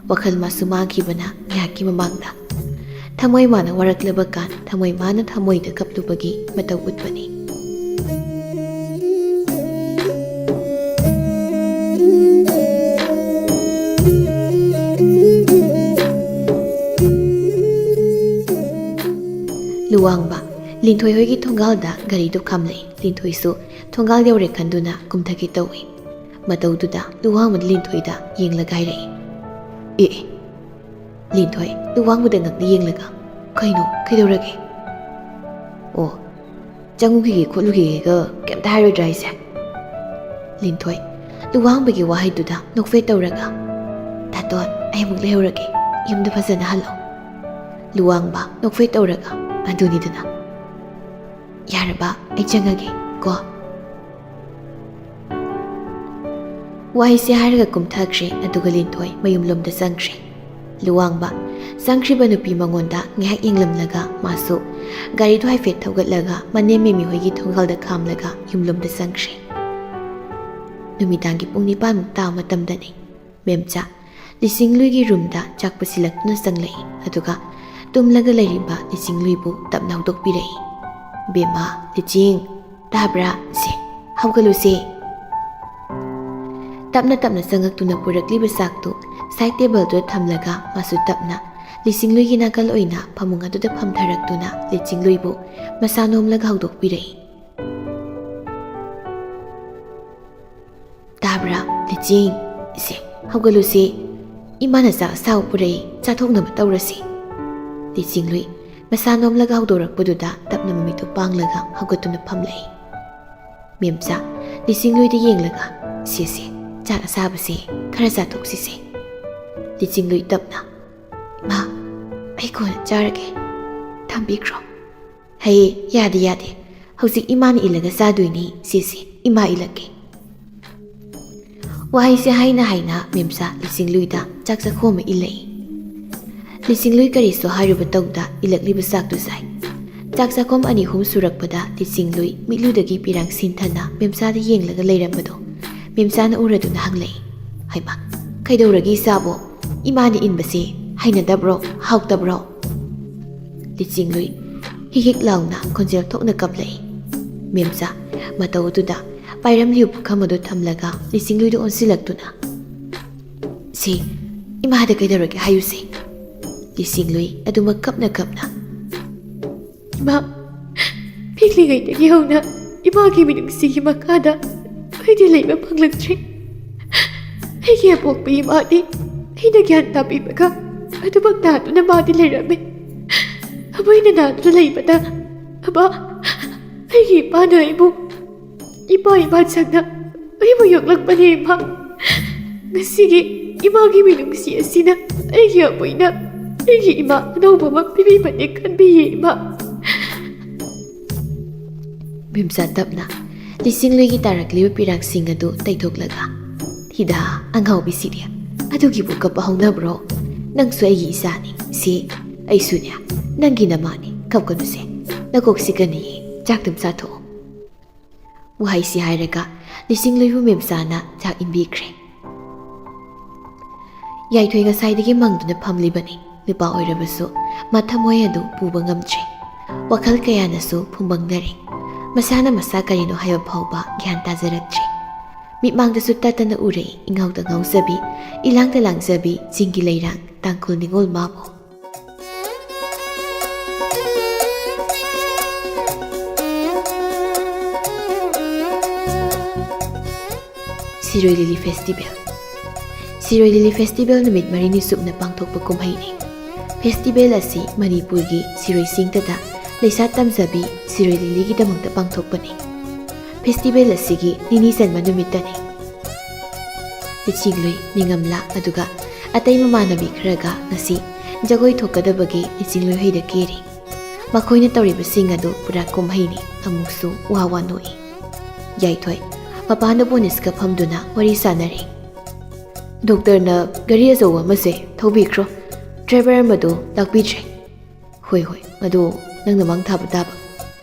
ꯋꯥꯈꯜ ꯃꯥꯁꯨ ꯃꯥꯡꯈꯤꯕꯅ ꯉꯥꯏꯍꯥꯛꯀꯤ ꯃꯃꯥꯡꯗ꯫ ꯊꯃꯣꯏ ꯃꯥꯅ ꯋꯥꯔꯛꯂꯕ ꯀꯥꯟ ꯊꯃꯣꯏ ꯃꯥꯅ ꯊꯃꯣꯏꯗ ꯀꯞꯂꯨꯕꯒꯤ ꯃꯇꯧ ꯎꯠꯄꯅꯤ꯫ ꯂꯨꯋꯥꯡꯕ, ꯂꯤꯟꯊꯣꯏ ꯍꯣꯏꯒꯤ ꯊꯣꯡꯒꯥꯜꯗ ꯒꯥꯔꯤꯗꯨ ꯈꯥꯝꯂꯛꯏ꯫ ꯂꯤꯟꯊꯣꯏꯁꯨ ꯊꯣꯡꯒꯥꯜ ꯌꯧꯔꯦ ꯈꯟꯗꯨꯅ ꯀꯨꯝꯊꯒꯦ ꯇꯧꯏ꯫ ꯃꯇꯧꯗꯨꯗ ꯂꯨꯋꯥꯡꯕꯅ ꯂꯤꯟꯊꯣꯏꯗ ꯌꯦꯡꯂꯒ ꯍꯥꯏꯔꯛꯏ, "ꯑꯦ, ꯑꯦ, ꯂꯤꯟꯊꯣꯏ, ꯂꯨꯋꯥꯡꯕꯗ ꯉꯛꯅ ꯌꯦꯡꯂꯒ, ꯀꯩꯅꯣ, ꯀꯩꯗꯧꯔꯒꯦ?" "ꯑꯣ, ꯆꯪꯉꯨꯈꯤꯒꯦ ꯈꯣꯠꯂꯨꯈꯤꯒꯦꯒ ꯀꯩꯝꯇ ꯍꯥꯏꯔꯣꯏꯗ꯭ꯔꯥ ꯍꯥꯏꯁꯦ?" ꯂꯤꯟꯊꯣꯏ, ꯂꯨꯋꯥꯡꯕꯒꯤ ꯋꯥꯍꯩꯗꯨꯗ ꯅꯣꯛꯐꯦꯠ ꯇꯧꯔꯒ, "ꯇꯥꯇꯣꯟ, ꯑꯩ ꯑꯃꯨꯛ ꯂꯩꯍꯧꯔꯒꯦ, ꯌꯨꯝꯗ ꯐꯖꯅ ꯍꯜꯂꯣ꯫" ꯂꯨꯋꯥꯡꯕ ꯅꯣꯛꯐꯦꯠ ꯇꯧꯔꯒ, "ꯑꯗꯨꯅꯤꯗꯅ꯫ ꯌꯥꯔꯕ, ꯑꯩ ꯆꯪꯉꯒꯦ ꯀꯣ꯫" ꯋꯥꯍꯩꯁꯦ ꯍꯥꯏꯔꯒ ꯀꯨꯝꯊꯈ꯭ꯔꯦ, ꯑꯗꯨꯒ ꯂꯤꯟꯊꯣꯏ ꯃꯌꯨꯝꯂꯣꯝꯗ ꯆꯪꯈ꯭ꯔꯦ꯫ ꯂꯨꯋꯥꯡꯕ ꯆꯪꯈ꯭ꯔꯤꯕ ꯅꯨꯄꯤ ꯃꯉꯣꯟꯗ ꯉꯥꯏꯍꯥꯛ ꯌꯦꯡꯂꯝꯂꯒ ꯃꯥꯁꯨ ꯒꯥꯔꯤꯗꯨ ꯍꯥꯏꯐꯦꯠ ꯊꯧꯒꯠꯂꯒ ꯃꯅꯦꯝ ꯃꯦꯝꯃꯤ ꯍꯣꯏꯒꯤ ꯊꯣꯡꯒꯥꯜꯗ ꯈꯥꯝꯂꯒ ꯌꯨꯝꯂꯣꯝꯗ ꯆꯪꯈ꯭ꯔꯦ꯫ ꯅꯨꯃꯤꯗꯥꯡꯒꯤ ꯄꯨꯡ ꯅꯤꯄꯥꯟꯃꯨꯛ ꯇꯥꯕ ꯃꯇꯝꯗꯅꯤ꯫ ꯃꯦꯝꯆꯥ ꯂꯤꯆꯤꯡꯂꯨꯏꯒꯤ ꯔꯨꯝꯗ ꯆꯥꯛ ꯄꯨꯁꯤꯜꯂꯛꯇꯨꯅ ꯆꯪꯂꯛꯏ, ꯑꯗꯨꯒ ꯇꯨꯝꯂꯒ ꯂꯩꯔꯤꯕ ꯂꯤꯆꯤꯡꯂꯨꯏꯕꯨ ꯇꯞꯅ ꯍꯧꯗꯣꯛꯄꯤꯔꯛꯏ꯫ "ꯕꯦꯝꯃ, ꯂꯤꯆꯤꯡ, ꯇꯥꯕ꯭ꯔꯥ? ꯁꯦ, ꯍꯧꯒꯠꯂꯨꯁꯦ꯫" ꯇꯞꯅ ꯇꯞꯅ ꯆꯪꯉꯛꯇꯨꯅ ꯄꯨꯔꯛꯂꯤꯕ ꯆꯥꯛꯇꯨ ꯁꯥꯏꯠ ꯇꯦꯕꯜꯗꯨꯗ ꯊꯝꯂꯒ ꯃꯥꯁꯨ ꯇꯞꯅ ꯂꯤꯆꯤꯡꯂꯨꯏꯒꯤ ꯅꯥꯀꯜ ꯑꯣꯏꯅ ꯐꯃꯨꯡ ꯑꯗꯨꯗ ꯐꯝꯊꯔꯛꯇꯨꯅ ꯂꯤꯆꯤꯡꯂꯨꯏꯕꯨ ꯃꯁꯥ ꯅꯣꯝꯂꯒ ꯍꯧꯗꯣꯛꯄꯤꯔꯛꯏ꯫ "ꯇꯥꯕ꯭ꯔꯥ, ꯂꯤꯆꯤꯡ? ꯏꯁꯦ, ꯍꯧꯒꯠꯂꯨꯁꯤ꯫ ꯏꯃꯥꯅ ꯆꯥꯛ ꯑꯁꯥꯕ ꯄꯨꯔꯛꯏ, ꯆꯥꯊꯣꯛꯅꯕ ꯇꯧꯔꯁꯤ꯫" ꯂꯤꯆꯤꯡꯂꯨꯏ ꯃꯁꯥ ꯅꯣꯝꯂꯒ ꯍꯧꯗꯣꯔꯛꯄꯗꯨꯗ ꯇꯞꯅ ꯃꯃꯤꯠꯇꯨ ꯄꯥꯡꯂꯒ ꯍꯧꯒꯠꯇꯨꯅ ꯐꯝꯂꯛꯏ꯫ ꯃꯦꯝꯆꯥ ꯂꯤꯆꯤꯡꯂꯨꯏꯗ ꯌꯦꯡꯂꯒ, "ꯁꯦ, ꯁꯦ, ꯆꯥꯛ ꯑꯁꯥꯕꯁꯦ ꯈꯔ ꯆꯥꯊꯣꯛꯁꯤꯁꯦ꯫" ꯂꯤꯆꯤꯡꯂꯨꯏ ꯇꯞꯅ, "ꯏꯃꯥ, ꯑꯩ ꯀꯣꯟꯅ ꯆꯥꯔꯒꯦ, ꯊꯝꯕꯤꯈ꯭ꯔꯣ꯫" "ꯍꯩ, ꯌꯥꯗꯦ, ꯌꯥꯗꯦ, ꯍꯧꯖꯤꯛ ꯏꯃꯥꯅ ꯏꯜꯂꯒ ꯆꯥꯗꯣꯏꯅꯤ꯫ ꯁꯦ, ꯁꯦ, ꯏꯃꯥ ꯏꯜꯂꯛꯀꯦ꯫" ꯋꯥꯍꯩꯁꯦ ꯍꯥꯏꯅ ꯍꯥꯏꯅ ꯃꯦꯝꯆꯥ ꯂꯤꯆꯤꯡꯂꯨꯏꯗ ꯆꯥꯛ ꯆꯥꯛꯈꯣꯝ ꯑꯃ ꯏꯜꯂꯛꯏ꯫ ꯂꯤꯆꯤꯡꯂꯨꯏ ꯀꯔꯤꯁꯨ ꯍꯥꯏꯔꯨꯕ ꯇꯧꯗ ꯏꯜꯂꯛꯂꯤꯕ ꯆꯥꯛꯇꯨ ꯆꯥꯏ꯫ ꯆꯥꯛ ꯆꯥꯛꯈꯣꯝ ꯑꯅꯤ ꯑꯍꯨꯝ ꯁꯨꯔꯛꯄꯗ ꯂꯤꯆꯤꯡꯂꯨꯏ ꯃꯤꯠꯂꯨꯗꯒꯤ ꯄꯤꯔꯥꯡ ꯁꯤꯟꯊꯅ ꯃꯦꯝꯆꯥꯗ ꯌꯦꯡꯂꯒ ꯂꯩꯔꯝꯕꯗꯣ ꯃꯦꯝꯆꯥꯅ ꯎꯔꯗꯨꯅ ꯍꯪꯂꯛꯏ, "ꯍꯩꯃꯥ, ꯀꯩꯗꯧꯔꯒꯦ ꯏꯆꯥꯕꯣ? ꯏꯃꯥꯅ ꯏꯟꯕꯁꯦ ꯍꯩꯅꯗꯕ꯭ꯔꯣ? ꯍꯥꯎꯇꯕ꯭ꯔꯣ?" ꯂꯤꯆꯤꯡꯂꯨꯏ ꯍꯤꯛ ꯍꯤꯛ ꯂꯥꯎꯅ ꯈꯣꯟꯖꯦꯜ ꯊꯣꯛꯅ ꯀꯞꯂꯛꯏ꯫ ꯃꯦꯝꯆꯥ ꯃꯇꯧꯗꯨꯗ ꯄꯥꯏꯔꯝꯂꯤꯕ ꯄꯨꯈꯝ ꯑꯗꯨ ꯊꯝꯂꯒ ꯂꯤꯆꯤꯡꯂꯨꯏꯗ ꯑꯣꯟꯁꯤꯜꯂꯛꯇꯨꯅ, "ꯁꯤ, ꯏꯃꯥꯗ ꯀꯩꯗꯧꯔꯒꯦ ꯍꯥꯏꯌꯨꯁꯦ?" ꯂꯤꯆꯤꯡꯂꯨꯏ ꯑꯗꯨꯃꯛ ꯀꯞꯅ ꯀꯞꯅ, "ꯏꯃꯥ, ꯄꯤꯛꯂꯤꯉꯩꯗꯒꯤ ꯍꯧꯅ ꯏꯃꯥꯒꯤ ꯃꯤꯅꯨꯡꯁꯤꯒꯤ ꯃꯈꯥꯗ ꯑꯩꯗꯤ ꯂꯩꯕ ꯐꯪꯂꯛꯇ꯭ꯔꯤ꯫ ꯑꯩꯒꯤ ꯑꯄꯣꯛꯄ ꯏꯃꯥꯗꯤ ꯑꯩꯅ ꯒ꯭ꯌꯥꯟ ꯇꯥꯕꯤꯕꯒ ꯑꯗꯨꯃꯛ ꯅꯥꯗꯨꯅ ꯃꯥꯗꯤ ꯂꯩꯔꯝꯃꯤ꯫ ꯑꯃ ꯑꯩꯅ ꯅꯥꯗꯨꯅ ꯂꯩꯕꯗ, ꯑꯃ ꯑꯩꯒꯤ ꯏꯄꯥꯅ ꯑꯩꯕꯨ ꯏꯄꯥ ꯏꯃꯥꯆꯪꯅ ꯑꯩꯕꯨ ꯌꯣꯛꯂꯛꯄꯅꯦ ꯏꯃꯥ꯫ ꯉꯁꯤꯒꯤ ꯏꯃꯥꯒꯤ ꯃꯤꯅꯨꯡꯁꯤ ꯑꯁꯤꯅ ꯑꯩꯒꯤ ꯑꯃꯨꯏꯅ ꯑꯩꯒꯤ ꯏꯃꯥ ꯑꯅꯧꯕ ꯑꯃ ꯄꯤꯕꯤꯕꯅꯦ ꯈꯟꯕꯤꯌꯦ ꯏꯃꯥ꯫" ꯃꯦꯝꯆꯥ ꯇꯞꯅ ꯂꯤꯆꯤꯡꯂꯨꯏꯒꯤ ꯇꯥꯔꯛꯂꯤꯕ ꯄꯤꯔꯥꯡꯁꯤꯡ ꯑꯗꯨ ꯇꯩꯊꯣꯛꯂꯒ, "ꯍꯤꯗꯥ, ꯑꯉꯥꯎꯕꯤꯁꯤꯗꯤ, ꯑꯗꯨꯒꯤꯕꯨ ꯀꯞꯄ ꯍꯧꯅꯕ꯭ꯔꯣ? ꯅꯪꯁꯨ ꯑꯩꯒꯤ ꯏꯆꯥꯅꯤ꯫ ꯁꯤ, ꯑꯩꯁꯨꯅꯦ, ꯅꯪꯒꯤ ꯅꯃꯥꯅꯤ꯫ ꯀꯞꯀꯅꯨꯁꯦ꯫ ꯅꯀꯣꯛꯁꯤ ꯀꯟꯅꯤꯌꯦ꯫ ꯆꯥꯛꯇꯨꯝ ꯆꯥꯊꯣꯛꯑꯣ꯫" ꯋꯥꯍꯩꯁꯤ ꯍꯥꯏꯔꯒ ꯂꯤꯆꯤꯡꯂꯨꯏꯕꯨ ꯃꯦꯝꯆꯥꯅ ꯆꯥꯛ ꯏꯟꯕꯤꯈ꯭ꯔꯦ꯫ ꯌꯥꯏꯊꯣꯏ ꯉꯁꯥꯏꯗꯒꯤ ꯃꯪꯗꯨꯅ ꯐꯝꯂꯤꯕꯅꯤ꯫ ꯅꯨꯄꯥ ꯑꯣꯏꯔꯕꯁꯨ ꯃꯥ ꯊꯃꯣꯏ ꯑꯗꯨ ꯄꯨꯕ ꯉꯝꯗ꯭ꯔꯦ꯫ ꯋꯥꯈꯜ ꯀꯌꯥꯅꯁꯨ ꯐꯨꯝꯕꯪꯅꯔꯦ꯫ ꯃꯁꯥꯅ ꯃꯁꯥ ꯀꯔꯤꯅꯣ ꯍꯥꯏꯕ ꯐꯥꯎꯕ ꯒ꯭ꯌꯥꯟ ꯇꯥꯖꯔꯛꯇ꯭ꯔꯦ꯫ ꯃꯤꯠꯃꯥꯡꯗꯁꯨ ꯇꯠꯇꯅ ꯎꯔꯛꯏ ꯏꯉꯥꯎꯗ ꯉꯥꯎꯖꯕꯤ, ꯏꯂꯥꯡꯗ ꯂꯥꯡꯖꯕꯤ ꯆꯤꯡꯒꯤ ꯂꯩꯔꯥꯡ ꯇꯥꯡꯈꯨꯜ ꯅꯤꯉꯣꯜ ꯃꯥꯕꯨ꯫ ꯁꯤꯔꯣꯏ ꯂꯤꯂꯤ ꯐꯦꯁꯇꯤꯚꯦꯜ꯫ ꯁꯤꯔꯣꯏ ꯂꯤꯂꯤ ꯐꯦꯁꯇꯤꯚꯦꯜ ꯅꯨꯃꯤꯠ ꯃꯔꯤꯅꯤ ꯆꯨꯞꯅ ꯄꯥꯡꯊꯣꯛꯄ ꯀꯨꯝꯍꯩꯅꯤ꯫ ꯐꯦꯁꯇꯤꯚꯦꯜ ꯑꯁꯤ ꯃꯅꯤꯄꯨꯔꯒꯤ ꯁꯤꯔꯣꯏ ꯆꯤꯡꯗꯗ ꯂꯩꯁꯥ ꯇꯝꯖꯕꯤ ꯁꯤꯔꯣꯏ ꯂꯤꯂꯤꯒꯤꯗꯃꯛꯇ ꯄꯥꯡꯊꯣꯛꯄꯅꯤ꯫ ꯐꯦꯁꯇꯤꯚꯦꯜ ꯑꯁꯤꯒꯤ ꯅꯤꯅꯤ ꯆꯟꯕ ꯅꯨꯃꯤꯠꯇꯅꯤ꯫ ꯂꯤꯆꯤꯡꯂꯨꯏ, ꯅꯤꯡꯉꯝꯂꯥ, ꯑꯗꯨꯒ ꯑꯇꯩ ꯃꯃꯥꯟꯅꯕꯤ ꯈꯔꯒ ꯉꯁꯤ ꯖꯒꯣꯏ ꯊꯣꯛꯀꯗꯕꯒꯤ ꯂꯤꯆꯤꯡꯂꯨꯏ ꯍꯣꯏꯗ ꯀꯦꯔꯤ꯫ ꯃꯈꯣꯏꯅ ꯇꯧꯔꯤꯕꯁꯤꯡ ꯑꯗꯨ ꯄꯨꯔꯥ ꯀꯨꯝꯍꯩꯅꯤ꯫ ꯑꯃꯨꯛꯁꯨ ꯋꯥ ꯋꯥ ꯅꯣꯛꯏ꯫ ꯌꯥꯏꯊꯣꯏ, ꯃꯄꯥꯟꯗ ꯕꯣꯅꯤꯁꯀ ꯐꯝꯗꯨꯅ ꯋꯥꯔꯤ ꯁꯥꯟꯅꯔꯤ꯫ "ꯗꯣꯛꯇꯔꯅ ꯒꯥꯔꯤ ꯑꯆꯧꯕ ꯑꯃꯁꯦ ꯊꯧꯕꯤꯈ꯭ꯔꯣ, ꯗ꯭ꯔꯥꯏꯚꯔ ꯑꯃꯗꯨ ꯂꯥꯛꯄꯤꯗ꯭ꯔꯦ꯫" "ꯍꯣꯏ, ꯍꯣꯏ, ꯑꯗꯣ ꯅꯪꯅ ꯃꯥꯡ ꯊꯥꯕ ꯇꯥꯕ꯫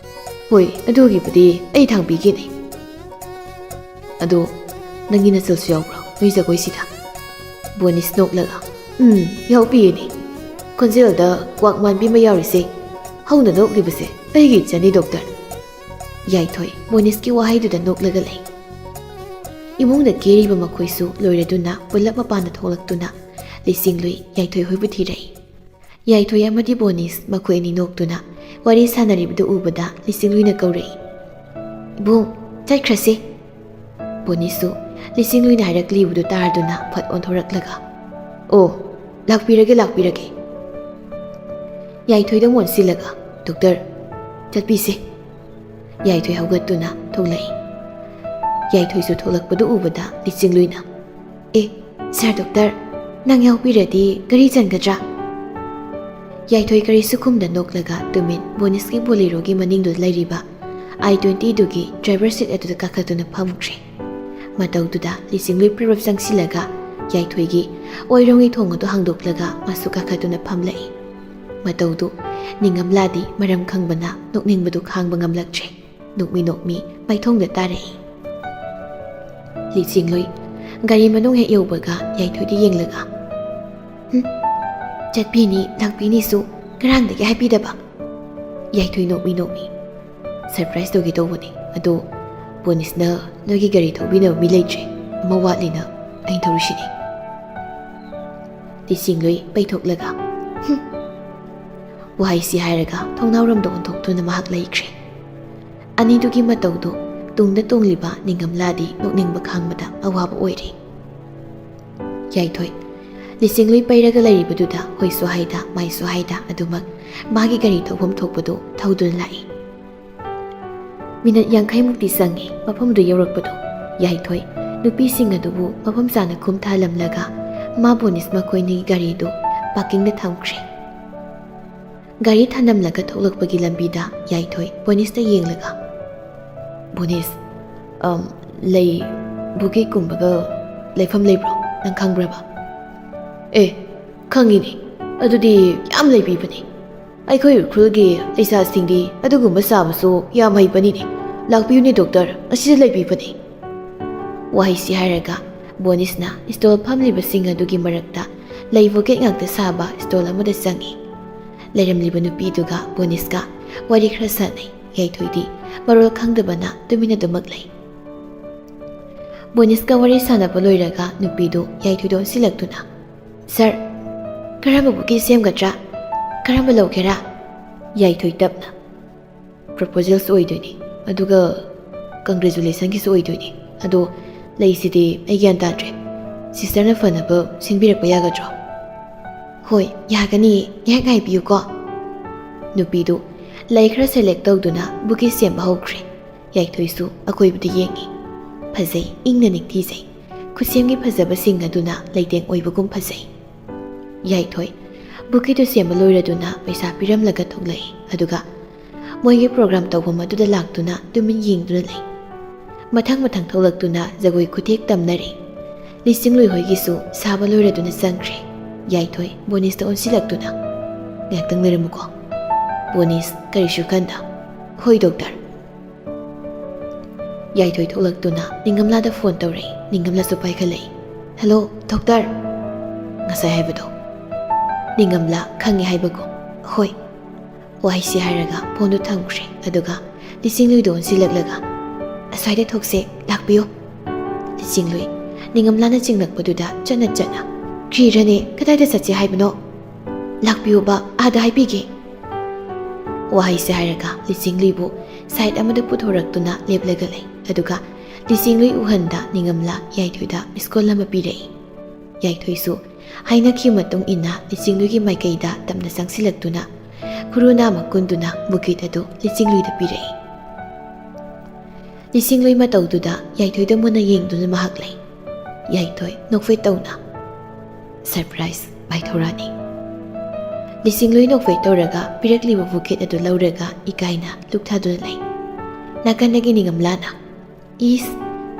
ꯍꯣꯏ, ꯑꯗꯨꯒꯤꯕꯨꯗꯤ ꯑꯩ ꯊꯥꯡꯕꯤꯒꯦꯅꯦ꯫ ꯑꯗꯣ ꯅꯪꯒꯤ ꯅꯆꯜꯁꯨ ꯌꯥꯎꯕ꯭ꯔꯣ ꯅꯣꯏ ꯖꯒꯣꯏꯁꯤꯗ? ꯕꯣꯅꯤꯁ ꯅꯣꯛꯂꯒ, "ꯎꯝ, ꯌꯥꯎꯕꯤꯌꯦꯅꯦ꯫ ꯈꯣꯟꯖꯦꯜꯗ ꯀ꯭ꯋꯥꯛ ꯃꯥꯟꯕꯤ ꯑꯃ ꯌꯥꯎꯔꯤꯁꯦ, ꯍꯧꯅ ꯅꯣꯛꯂꯤꯕꯁꯦ ꯑꯩꯒꯤ ꯏꯆꯟꯅꯤ, ꯗꯣꯛꯇꯔ"꯫ ꯌꯥꯏꯊꯣꯏ ꯕꯣꯅꯤꯁꯀꯤ ꯋꯥꯍꯩꯗꯨꯗ ꯅꯣꯛꯂꯒ ꯂꯩ꯫ ꯏꯃꯨꯡꯗ ꯀꯦꯔꯤꯕ ꯃꯈꯣꯏꯁꯨ ꯂꯣꯏꯔꯗꯨꯅ ꯄꯨꯂꯞ ꯃꯄꯥꯟꯗ ꯊꯣꯛꯂꯛꯇꯨꯅ ꯂꯤꯆꯤꯡꯂꯨꯏ ꯌꯥꯏꯊꯣꯏ ꯍꯣꯏꯕꯨ ꯊꯤꯔꯛꯏ꯫ ꯌꯥꯏꯊꯣꯏ ꯑꯃꯗꯤ ꯕꯣꯅꯤꯁ ꯃꯈꯣꯏ ꯑꯅꯤ ꯅꯣꯛꯇꯨꯅ ꯋꯥꯔꯤ ꯁꯥꯟꯅꯔꯤꯕꯗꯨ ꯎꯕꯗ ꯂꯤꯆꯤꯡꯂꯨꯏꯅ ꯀꯧꯔꯛꯏ, "ꯏꯕꯨꯡ, ꯆꯠꯈ꯭ꯔꯁꯤ"꯫ ꯕꯣꯅꯤꯁꯁꯨ ꯂꯤꯆꯤꯡꯂꯨꯏꯅ ꯍꯥꯏꯔꯛꯂꯤꯕꯗꯨ ꯇꯥꯔꯗꯨꯅ ꯐꯠ ꯑꯣꯟꯊꯣꯔꯛꯂꯒ, "ꯑꯣ, ꯂꯥꯛꯄꯤꯔꯒꯦ, ꯂꯥꯛꯄꯤꯔꯒꯦ"꯫ ꯌꯥꯏꯊꯣꯏꯗ ꯑꯣꯟꯁꯤꯜꯂꯒ, "ꯗꯣꯛꯇꯔ, ꯆꯠꯄꯤꯁꯦ"꯫ ꯌꯥꯏꯊꯣꯏ ꯍꯧꯒꯠꯇꯨꯅ ꯊꯣꯛꯂꯛꯏ꯫ ꯌꯥꯏꯊꯣꯏꯁꯨ ꯊꯣꯛꯂꯛꯄꯗꯨ ꯎꯕꯗ ꯂꯤꯆꯤꯡꯂꯨꯏꯅ, "ꯑꯦ, ꯁꯥꯔ ꯗꯣꯛꯇꯔ, ꯅꯪ ꯌꯥꯎꯕꯤꯔꯗꯤ ꯒꯥꯔꯤ ꯆꯟꯒꯗ꯭ꯔꯥ?" ꯌꯥꯏꯊꯣꯏ ꯀꯔꯤꯁꯨ ꯈꯨꯝꯗ ꯅꯣꯛꯂꯒ ꯇꯨꯃꯤꯟ ꯕꯣꯅꯤꯁꯀꯤ ꯕꯣꯂꯦꯔꯣꯒꯤ ꯃꯅꯤꯡꯗꯨꯗ ꯂꯩꯔꯤꯕ ꯑꯥꯏ ꯇ꯭ꯋꯦꯟꯇꯤꯗꯨꯒꯤ ꯗ꯭ꯔꯥꯏꯚꯔ ꯁꯤꯠ ꯑꯗꯨꯗ ꯀꯥꯈꯠꯇꯨꯅ ꯐꯝꯈ꯭ꯔꯦ꯫ ꯃꯇꯧꯗꯨꯗ ꯂꯤꯆꯤꯡꯂꯨꯏ ꯄ꯭ꯔꯞ ꯄ꯭ꯔꯞ ꯆꯪꯁꯤꯜꯂꯒ ꯌꯥꯏꯊꯣꯏꯒꯤ ꯑꯣꯏꯔꯣꯝꯒꯤ ꯊꯣꯡ ꯑꯗꯨ ꯍꯥꯡꯗꯣꯛꯂꯒ ꯃꯥꯁꯨ ꯀꯥꯈꯠꯇꯨꯅ ꯐꯝꯂꯛꯏ꯫ ꯃꯇꯧꯗꯨ ꯅꯤꯡꯉꯝꯂꯥꯗꯤ ꯃꯔꯝ ꯈꯪꯕꯅ ꯅꯣꯛꯅꯤꯡꯕꯗꯨ ꯈꯥꯡꯕ ꯉꯝꯂꯛꯇ꯭ꯔꯦ꯫ ꯅꯣꯛꯃꯤ ꯅꯣꯛꯃꯤ ꯃꯥꯏꯊꯣꯡꯗ ꯇꯥꯔꯛꯏ꯫ ꯂꯤꯆꯤꯡꯂꯨꯏ ꯒꯥꯔꯤ ꯃꯅꯨꯡ ꯍꯦꯛ ꯌꯧꯕꯒ ꯌꯥꯏꯊꯣꯏꯗ ꯌꯦꯡꯂꯒ, "ꯍꯨꯝ, ꯆꯠꯄꯤꯅꯤ ꯂꯥꯛꯄꯤꯅꯤꯁꯨ ꯉꯔꯥꯡꯗꯒꯤ ꯍꯥꯏꯕꯤꯗꯕ?" ꯌꯥꯏꯊꯣꯏ ꯅꯣꯛꯃꯤ ꯅꯣꯛꯃꯤ, "ꯁꯔꯄ꯭ꯔꯥꯏꯖ ꯇꯧꯒꯦ ꯇꯧꯕꯅꯤ, ꯑꯗꯣ ꯕꯣꯅꯤꯁꯅ ꯅꯣꯏꯒꯤ ꯒꯥꯔꯤ ꯊꯧꯕꯤꯅꯕ ꯃꯤ ꯂꯩꯇ꯭ꯔꯦ, ꯑꯃ ꯋꯥꯠꯂꯦꯅ ꯑꯩꯅ ꯊꯧꯔꯤꯁꯤꯅꯤ"꯫ ꯂꯤꯆꯤꯡꯂꯨꯏ ꯄꯩꯊꯣꯛꯂꯒ, "ꯍꯨꯝ"꯫ ꯋꯥꯍꯩꯁꯤ ꯍꯥꯏꯔꯒ ꯊꯣꯡꯅꯥꯎꯔꯣꯝꯗ ꯑꯣꯟꯊꯣꯛꯇꯨꯅ ꯃꯍꯥꯛ ꯂꯩꯈ꯭ꯔꯦ꯫ ꯑꯅꯤꯗꯨꯒꯤ ꯃꯇꯧꯗꯨ ꯇꯨꯡꯗ ꯇꯣꯡꯂꯤꯕ ꯅꯤꯡꯉꯝꯂꯥꯗꯤ ꯅꯣꯛꯅꯤꯡꯕ ꯈꯥꯡꯕꯗ ꯑꯋꯥꯕ ꯑꯣꯏꯔꯦ꯫ ꯌꯥꯏꯊꯣꯏ ꯂꯤꯆꯤꯡꯂꯨꯏ ꯄꯩꯔꯒ ꯂꯩꯔꯤꯕꯗꯨꯗ ꯍꯣꯏꯁꯨ ꯍꯥꯏꯗ ꯃꯥꯏꯁꯨ ꯍꯥꯏꯗ ꯑꯗꯨꯃꯛ ꯃꯥꯒꯤ ꯒꯥꯔꯤ ꯊꯧꯐꯝ ꯊꯣꯛꯄꯗꯨ ꯊꯧꯗꯨꯅ ꯂꯥꯛꯏ꯫ ꯃꯤꯅꯠ ꯌꯥꯡꯈꯩꯃꯨꯛꯇꯤ ꯆꯪꯉꯤ ꯃꯐꯝꯗꯨ ꯌꯧꯔꯛꯄꯗꯨ꯫ ꯌꯥꯏꯊꯣꯏ ꯅꯨꯄꯤꯁꯤꯡ ꯑꯗꯨꯕꯨ ꯃꯐꯝ ꯆꯥꯅ ꯈꯨꯝꯊꯍꯜꯂꯝꯂꯒ ꯃꯥ ꯕꯣꯅꯤꯁ ꯃꯈꯣꯏꯅꯤꯒꯤ ꯒꯥꯔꯤꯗꯨ ꯄꯥꯔꯀꯤꯡꯗ ꯊꯝꯈ꯭ꯔꯦ꯫ ꯒꯥꯔꯤ ꯊꯅꯝꯂꯒ ꯊꯣꯛꯂꯛꯄꯒꯤ ꯂꯝꯕꯤꯗ ꯌꯥꯏꯊꯣꯏ ꯕꯣꯅꯤꯁꯇ ꯌꯦꯡꯂꯒ, "ꯕꯣꯅꯤꯁ, ꯑꯝ, ꯂꯩ, ꯕꯨꯀꯦꯒꯨꯝꯕꯒ ꯂꯩꯐꯝ ꯂꯩꯕ꯭ꯔꯣ? ꯅꯪ ꯈꯪꯕ꯭ꯔꯕ?" "ꯑꯦ, ꯈꯪꯉꯤꯅꯦ, ꯑꯗꯨꯗꯤ ꯌꯥꯝ ꯂꯩꯕꯤꯕꯅꯦ꯫ ꯑꯩꯈꯣꯏ ꯎꯈ꯭ꯔꯨꯜꯒꯤ ꯂꯩꯁꯥꯁꯤꯡꯗꯤ ꯑꯗꯨꯒꯨꯝꯕ ꯁꯥꯕꯁꯨ ꯌꯥꯝ ꯍꯩꯕꯅꯤꯅꯦ꯫ ꯂꯥꯛꯄꯤꯌꯨꯅꯦ ꯗꯣꯛꯇꯔ, ꯑꯁꯤꯗ ꯂꯩꯕꯤꯕꯅꯦ꯫ ꯋꯥꯍꯩꯁꯤ ꯍꯥꯏꯔꯒ ꯕꯣꯅꯤꯁꯅ ꯁ꯭ꯇꯣꯜ ꯐꯝꯂꯤꯕꯁꯤꯡ ꯑꯗꯨꯒꯤ ꯃꯔꯛꯇ ꯂꯩ ꯕꯣꯀꯦꯠ ꯉꯥꯛꯇ ꯁꯥꯕ ꯁ꯭ꯇꯣꯜ ꯑꯃꯗ ꯆꯪꯉꯤ꯫ ꯂꯩꯔꯝꯂꯤꯕ ꯅꯨꯄꯤꯗꯨꯒ ꯕꯣꯅꯤꯁꯀ ꯋꯥꯔꯤ ꯈꯔ ꯁꯥꯟꯅꯩ꯫ ꯌꯥꯏꯊꯣꯏꯗꯤ ꯃꯔꯣꯜ ꯈꯪꯗꯕꯅ ꯇꯨꯃꯤꯟꯅꯗꯨꯃꯛ ꯂꯩ꯫ ꯕꯣꯅꯤꯁꯀ ꯋꯥꯔꯤ ꯁꯥꯟꯅꯕ ꯂꯣꯏꯔꯒ ꯅꯨꯄꯤꯗꯨ ꯌꯥꯏꯊꯣꯏꯗ ꯑꯣꯟꯁꯤꯜꯂꯛꯇꯨꯅ, "ꯁꯥꯔ, ꯀꯔꯝꯕ ꯕꯨꯀꯦ ꯁꯦꯝꯒꯗ꯭ꯔꯥ? ꯀꯔꯝꯕ ꯂꯧꯒꯦꯔꯥ?" ꯌꯥꯏꯊꯣꯏ ꯇꯞꯅ, "ꯄ꯭ꯔꯄꯣꯖꯦꯜꯁꯨ ꯑꯣꯏꯗꯣꯏꯅꯤ, ꯑꯗꯨꯒ ꯀꯪꯒ꯭ꯔꯦꯆꯨꯂꯦꯁꯟꯒꯤꯁꯨ ꯑꯣꯏꯗꯣꯏꯅꯤ꯫ ꯑꯗꯣ ꯂꯩꯁꯤꯗꯤ ꯑꯩ ꯒ꯭ꯌꯥꯟ ꯇꯥꯗ꯭ꯔꯦ꯫ ꯁꯤꯁꯇꯔꯅ ꯐꯅꯕ ꯁꯤꯟꯕꯤꯔꯛꯄ ꯌꯥꯒꯗ꯭ꯔꯣ?" "ꯍꯣꯏ, ꯌꯥꯒꯅꯤ꯫ ꯉꯥꯏꯍꯥꯛ ꯉꯥꯏꯕꯤꯌꯨꯀꯣ꯫" ꯅꯨꯄꯤꯗꯨ ꯂꯩ ꯈꯔ ꯁꯦꯂꯦꯛ ꯇꯧꯗꯨꯅ ꯕꯨꯀꯦ ꯁꯦꯝꯕ ꯍꯧꯈ꯭ꯔꯦ꯫ ꯌꯥꯏꯊꯣꯏꯁꯨ ꯑꯀꯣꯏꯕꯗ ꯌꯦꯡꯉꯤ꯫ ꯐꯖꯩ, ꯏꯪꯅ ꯅꯤꯡꯊꯤꯖꯩ꯫ ꯈꯨꯠꯁꯦꯝꯒꯤ ꯐꯖꯕꯁꯤꯡ ꯑꯗꯨꯅ ꯂꯩꯇꯦꯡ ꯑꯣꯏꯕꯒꯨꯝ ꯐꯖꯩ꯫ ꯌꯥꯏꯊꯣꯏ ꯕꯨꯀꯦꯗꯨ ꯁꯦꯝꯕ ꯂꯣꯏꯔꯗꯨꯅ ꯄꯩꯁꯥ ꯄꯤꯔꯝꯂꯒ ꯊꯣꯛꯂꯛꯏ꯫ ꯑꯗꯨꯒ ꯃꯣꯏꯒꯤ ꯄ꯭ꯔꯣꯒ꯭ꯔꯥꯝ ꯇꯧꯐꯝ ꯑꯗꯨꯗ ꯂꯥꯛꯇꯨꯅ ꯇꯨꯃꯤꯟ ꯌꯦꯡꯗꯨꯅ ꯂꯩ꯫ ꯃꯊꯪ ꯃꯊꯪ ꯊꯣꯛꯂꯛꯇꯨꯅ ꯖꯒꯣꯏ ꯈꯨꯊꯦꯛ ꯇꯝꯅꯔꯤ꯫ ꯂꯤꯁꯤꯡꯂꯨꯏ ꯍꯣꯏꯒꯤꯁꯨ ꯁꯥꯕ ꯂꯣꯏꯔꯗꯨꯅ ꯆꯪꯈ꯭ꯔꯦ꯫ ꯌꯥꯏꯊꯣꯏ ꯕꯣꯅꯤꯁꯇ ꯑꯣꯟꯁꯤꯜꯂꯛꯇꯨꯅ, "ꯉꯥꯏꯍꯥꯛꯇꯪ ꯂꯩꯔꯝꯃꯨꯀꯣ꯫" ꯕꯣꯅꯤꯁ ꯀꯔꯤꯁꯨ ꯈꯟꯗ, "ꯍꯣꯏ ꯗꯣꯛꯇꯔ꯫" ꯌꯥꯏꯊꯣꯏ ꯊꯣꯛꯂꯛꯇꯨꯅ ꯅꯤꯡꯉꯝꯂꯥꯗ ꯐꯣꯟ ꯇꯧꯔꯛꯏ꯫ ꯅꯤꯡꯉꯝꯂꯥꯁꯨ ꯄꯥꯏꯈꯠꯂꯛꯏ꯫ "Hello doctor." "ꯉꯁꯥꯏ ꯍꯥꯏꯕꯗꯣ?" ꯅꯤꯡꯉꯝꯂꯥ ꯈꯪꯉꯦ ꯍꯥꯏꯕꯒꯨꯝ, "ꯍꯣꯏ꯫" ꯋꯥꯍꯩꯁꯤ ꯍꯥꯏꯔꯒ ꯐꯣꯟꯗꯨ ꯊꯝꯈ꯭ꯔꯦ꯫ ꯑꯗꯨꯒ ꯂꯤꯁꯤꯡꯂꯨꯏꯗꯨ ꯑꯣꯟꯁꯤꯜꯂꯛꯂꯒ, "ꯑꯁ꯭ꯋꯥꯏꯗ ꯊꯣꯛꯁꯦ, ꯂꯥꯛꯄꯤꯌꯨ꯫" ꯂꯤꯁꯤꯡꯂꯨꯏ ꯅꯤꯡꯉꯝꯂꯥꯅ ꯆꯤꯡꯂꯛꯄꯗꯨꯗ ꯆꯠꯅ ꯆꯠꯅ, "ꯀ꯭ꯔꯤꯔꯅꯦ, ꯀꯗꯥꯏꯗ ꯆꯠꯁꯦ ꯍꯥꯏꯕꯅꯣ? ꯂꯥꯛꯄꯤꯌꯨꯕ, ꯑꯥꯗ ꯍꯥꯏꯕꯤꯒꯦ꯫" ꯋꯥꯍꯩꯁꯦ ꯍꯥꯏꯔꯒ ꯂꯤꯁꯤꯡꯂꯨꯏꯕꯨ ꯁꯥꯏꯠ ꯑꯃꯗ ꯄꯨꯊꯣꯔꯛꯇꯨꯅ ꯂꯦꯞꯂꯒ ꯂꯩ꯫ ꯑꯗꯨꯒ ꯂꯤꯁꯤꯡꯂꯨꯏ ꯎꯍꯟꯗ ꯅꯤꯡꯉꯝꯂꯥ ꯌꯥꯏꯊꯣꯏꯗ ꯃꯤꯁ ꯀꯣꯜ ꯑꯃ ꯄꯤꯔꯛꯏ꯫ ꯌꯥꯏꯊꯣꯏꯁꯨ ꯍꯥꯏꯅꯈꯤꯕ ꯃꯇꯨꯡ ꯏꯟꯅ ꯂꯤꯁꯤꯡꯂꯨꯏꯒꯤ ꯃꯥꯏꯀꯩꯗ ꯇꯞꯅ ꯆꯪꯁꯤꯜꯂꯛꯇꯨꯅ ꯈꯨꯔꯨ ꯅꯥꯃ ꯀꯨꯟꯗꯨꯅ ꯕꯨꯀꯦꯠ ꯑꯗꯨ ꯂꯤꯁꯤꯡꯂꯨꯏꯗ ꯄꯤꯔꯛꯏ꯫ ꯂꯤꯁꯤꯡꯂꯨꯏ ꯃꯇꯧꯗꯨꯗ ꯌꯥꯏꯊꯣꯏꯗ ꯃꯨꯟꯅ ꯌꯦꯡꯗꯨꯅ ꯃꯍꯥꯛ ꯂꯩ꯫ ꯌꯥꯏꯊꯣꯏ ꯅꯣꯛꯐꯦꯠ ꯇꯧꯅ, "ꯁꯔꯄ꯭ꯔꯥꯏꯖ ꯃꯥꯏꯊꯧꯔꯥꯅꯤ꯫" ꯂꯤꯁꯤꯡꯂꯨꯏ ꯅꯣꯛꯐꯦꯠ ꯇꯧꯔꯒ ꯄꯤꯔꯛꯂꯤꯕ ꯕꯨꯀꯦꯠ ꯑꯗꯨ ꯂꯧꯔꯒ ꯏꯀꯥꯏꯅ ꯂꯨꯛꯊꯗꯨꯅ ꯂꯩ꯫ ꯅꯥꯀꯟꯗꯒꯤ ꯅꯤꯡꯉꯝꯂꯥꯅ, "ꯏꯁ,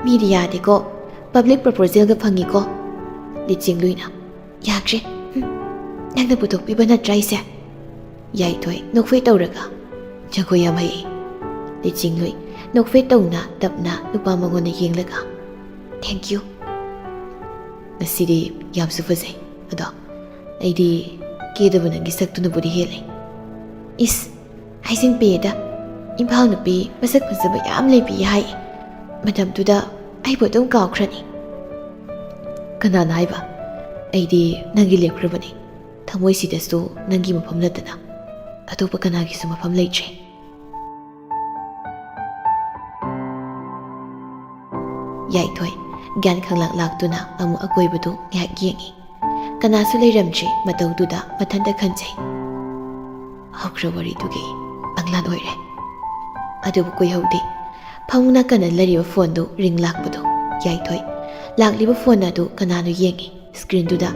ꯃꯤꯗꯤ ꯌꯥꯗꯦꯀꯣ, ꯄꯕ꯭ꯂꯤꯛ ꯄ꯭ꯔꯄꯣꯖꯦꯜꯒ ꯐꯪꯉꯤꯀꯣ꯫" ꯂꯤꯁꯤꯡꯂꯨꯏꯅ, "ꯌꯥꯈ꯭ꯔꯦ, ꯍꯨꯝ, ꯅꯪꯅ ꯄꯨꯊꯣꯛꯄꯤꯕ ꯅꯠꯇ꯭ꯔꯥ ꯑꯩꯁꯦ?" ꯌꯥꯏꯊꯣꯏ ꯅꯣꯛꯐꯦꯠ ꯇꯧꯔꯒ, "ꯖꯒꯣꯏ ꯌꯥꯝ ꯍꯩꯌꯦ꯫" ꯂꯤꯆꯤꯡꯂꯨꯏ ꯅꯣꯛꯐꯦꯠ ꯇꯧꯅ ꯇꯞꯅ ꯅꯨꯄꯥ ꯃꯉꯣꯟꯗ ꯌꯦꯡꯂꯒ, "Thank you꯫ ꯉꯁꯤꯗꯤ ꯌꯥꯝꯁꯨ ꯐꯖꯩ꯫ ꯑꯗꯣ ꯑꯩꯗꯤ ꯀꯦꯗꯕ ꯅꯪꯒꯤ ꯁꯛꯇꯨꯅꯕꯨꯗꯤ ꯍꯦꯜꯂꯦ꯫" "ꯏꯁ, ꯍꯥꯏꯖꯤꯟꯕꯤꯌꯦꯗ꯫ ꯏꯝꯐꯥꯜ ꯅꯨꯄꯤ ꯃꯁꯛ ꯐꯖꯕ ꯌꯥꯝ ꯂꯩꯕꯤ ꯍꯥꯏ꯫ ꯃꯇꯝꯗꯨꯗ ꯑꯩꯕꯨ ꯑꯗꯨꯝ ꯀꯥꯎꯈ꯭ꯔꯅꯤ꯫" "ꯀꯅꯥꯅ ꯍꯥꯏꯕ? ꯑꯩꯗꯤ ꯅꯪꯒꯤ ꯂꯦꯞꯈ꯭ꯔꯕꯅꯤ꯫ ꯊꯃꯣꯏꯁꯤꯗꯁꯨ ꯅꯪꯒꯤ ꯃꯐꯝ ꯅꯠꯇꯅ ꯑꯇꯣꯞꯄ ꯀꯅꯥꯒꯤꯁꯨ ꯃꯐꯝ ꯂꯩꯇ꯭ꯔꯦ꯫" ꯌꯥꯏꯊꯣꯏ ꯒ꯭ꯌꯥꯟ ꯈꯪꯂꯥꯛ ꯂꯥꯛꯇꯨꯅ ꯑꯃꯨꯛ ꯑꯀꯣꯏꯕꯗꯨ ꯉꯥꯏꯍꯥꯛ ꯌꯦꯡꯏ꯫ ꯀꯅꯥꯁꯨ ꯂꯩꯔꯝꯗ꯭ꯔꯤ꯫ ꯃꯇꯧꯗꯨꯗ ꯃꯊꯟꯇ ꯈꯟꯖꯩ꯫ ꯍꯧꯈ꯭ꯔ ꯋꯥꯔꯤꯗꯨꯒꯤ ꯃꯪꯂꯥꯟ ꯑꯣꯏꯔꯦ꯫ ꯑꯗꯨꯕꯨ ꯀꯨꯏꯍꯧꯗꯦ꯫ ꯐꯃꯨꯡ ꯅꯥꯀꯟꯗ ꯂꯩꯔꯤꯕ ꯐꯣꯟꯗꯨ ꯔꯤꯡ ꯂꯥꯛꯄꯗꯨ ꯌꯥꯏꯊꯣꯏ꯫ ꯂꯥꯛꯂꯤꯕ ꯐꯣꯟ ꯑꯗꯨ ꯀꯅꯥꯅꯣ ꯌꯦꯡꯏ꯫ ꯁ꯭ꯀ꯭ꯔꯤꯟꯗꯨꯗ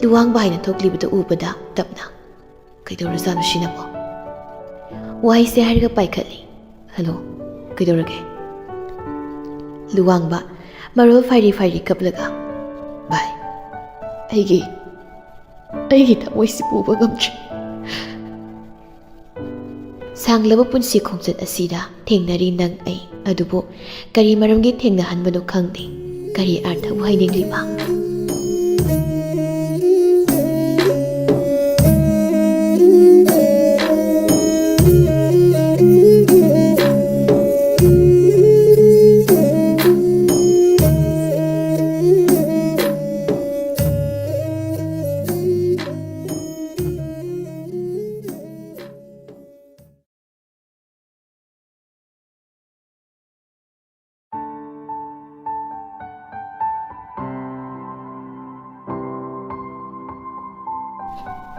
ꯂꯨꯋꯥꯡꯕ ꯍꯥꯏꯅ ꯊꯣꯛꯂꯤꯕꯗꯨ ꯎꯕꯗ ꯇꯞꯅ, "ꯀꯩꯗꯧꯔꯖꯥꯠꯅꯣ ꯁꯤꯅꯕꯣ?" ꯋꯥꯍꯩꯁꯦ ꯍꯥꯏꯔꯒ ꯄꯥꯏꯈꯠꯂꯤ꯫ "ꯍꯜꯂꯣ, ꯀꯩꯗꯧꯔꯒꯦ?" ꯂꯨꯋꯥꯡꯕ ꯃꯔꯣꯜ ꯐꯥꯏꯔꯤ ꯐꯥꯏꯔꯤ ꯀꯞꯂꯒ, "ꯚꯥꯏ, ꯑꯩꯒꯤ, ꯑꯩꯒꯤ ꯊꯃꯣꯏꯁꯤ ꯄꯨꯕ ꯉꯝꯗ꯭ꯔꯦ꯫" ꯁꯥꯡꯂꯕ ꯄꯨꯟꯁꯤ ꯈꯣꯡꯆꯠ ꯑꯁꯤꯗ ꯊꯦꯡꯅꯔꯤ ꯅꯪ ꯑꯩ, ꯑꯗꯨꯕꯨ ꯀꯔꯤ ꯃꯔꯝꯒꯤ ꯊꯦꯡꯅꯍꯟꯕꯅꯣ ꯈꯪꯗꯦ꯫ ꯀꯔꯤ ꯑꯥꯔꯊꯕꯨ ꯍꯥꯏꯅꯤꯡꯂꯤꯕ?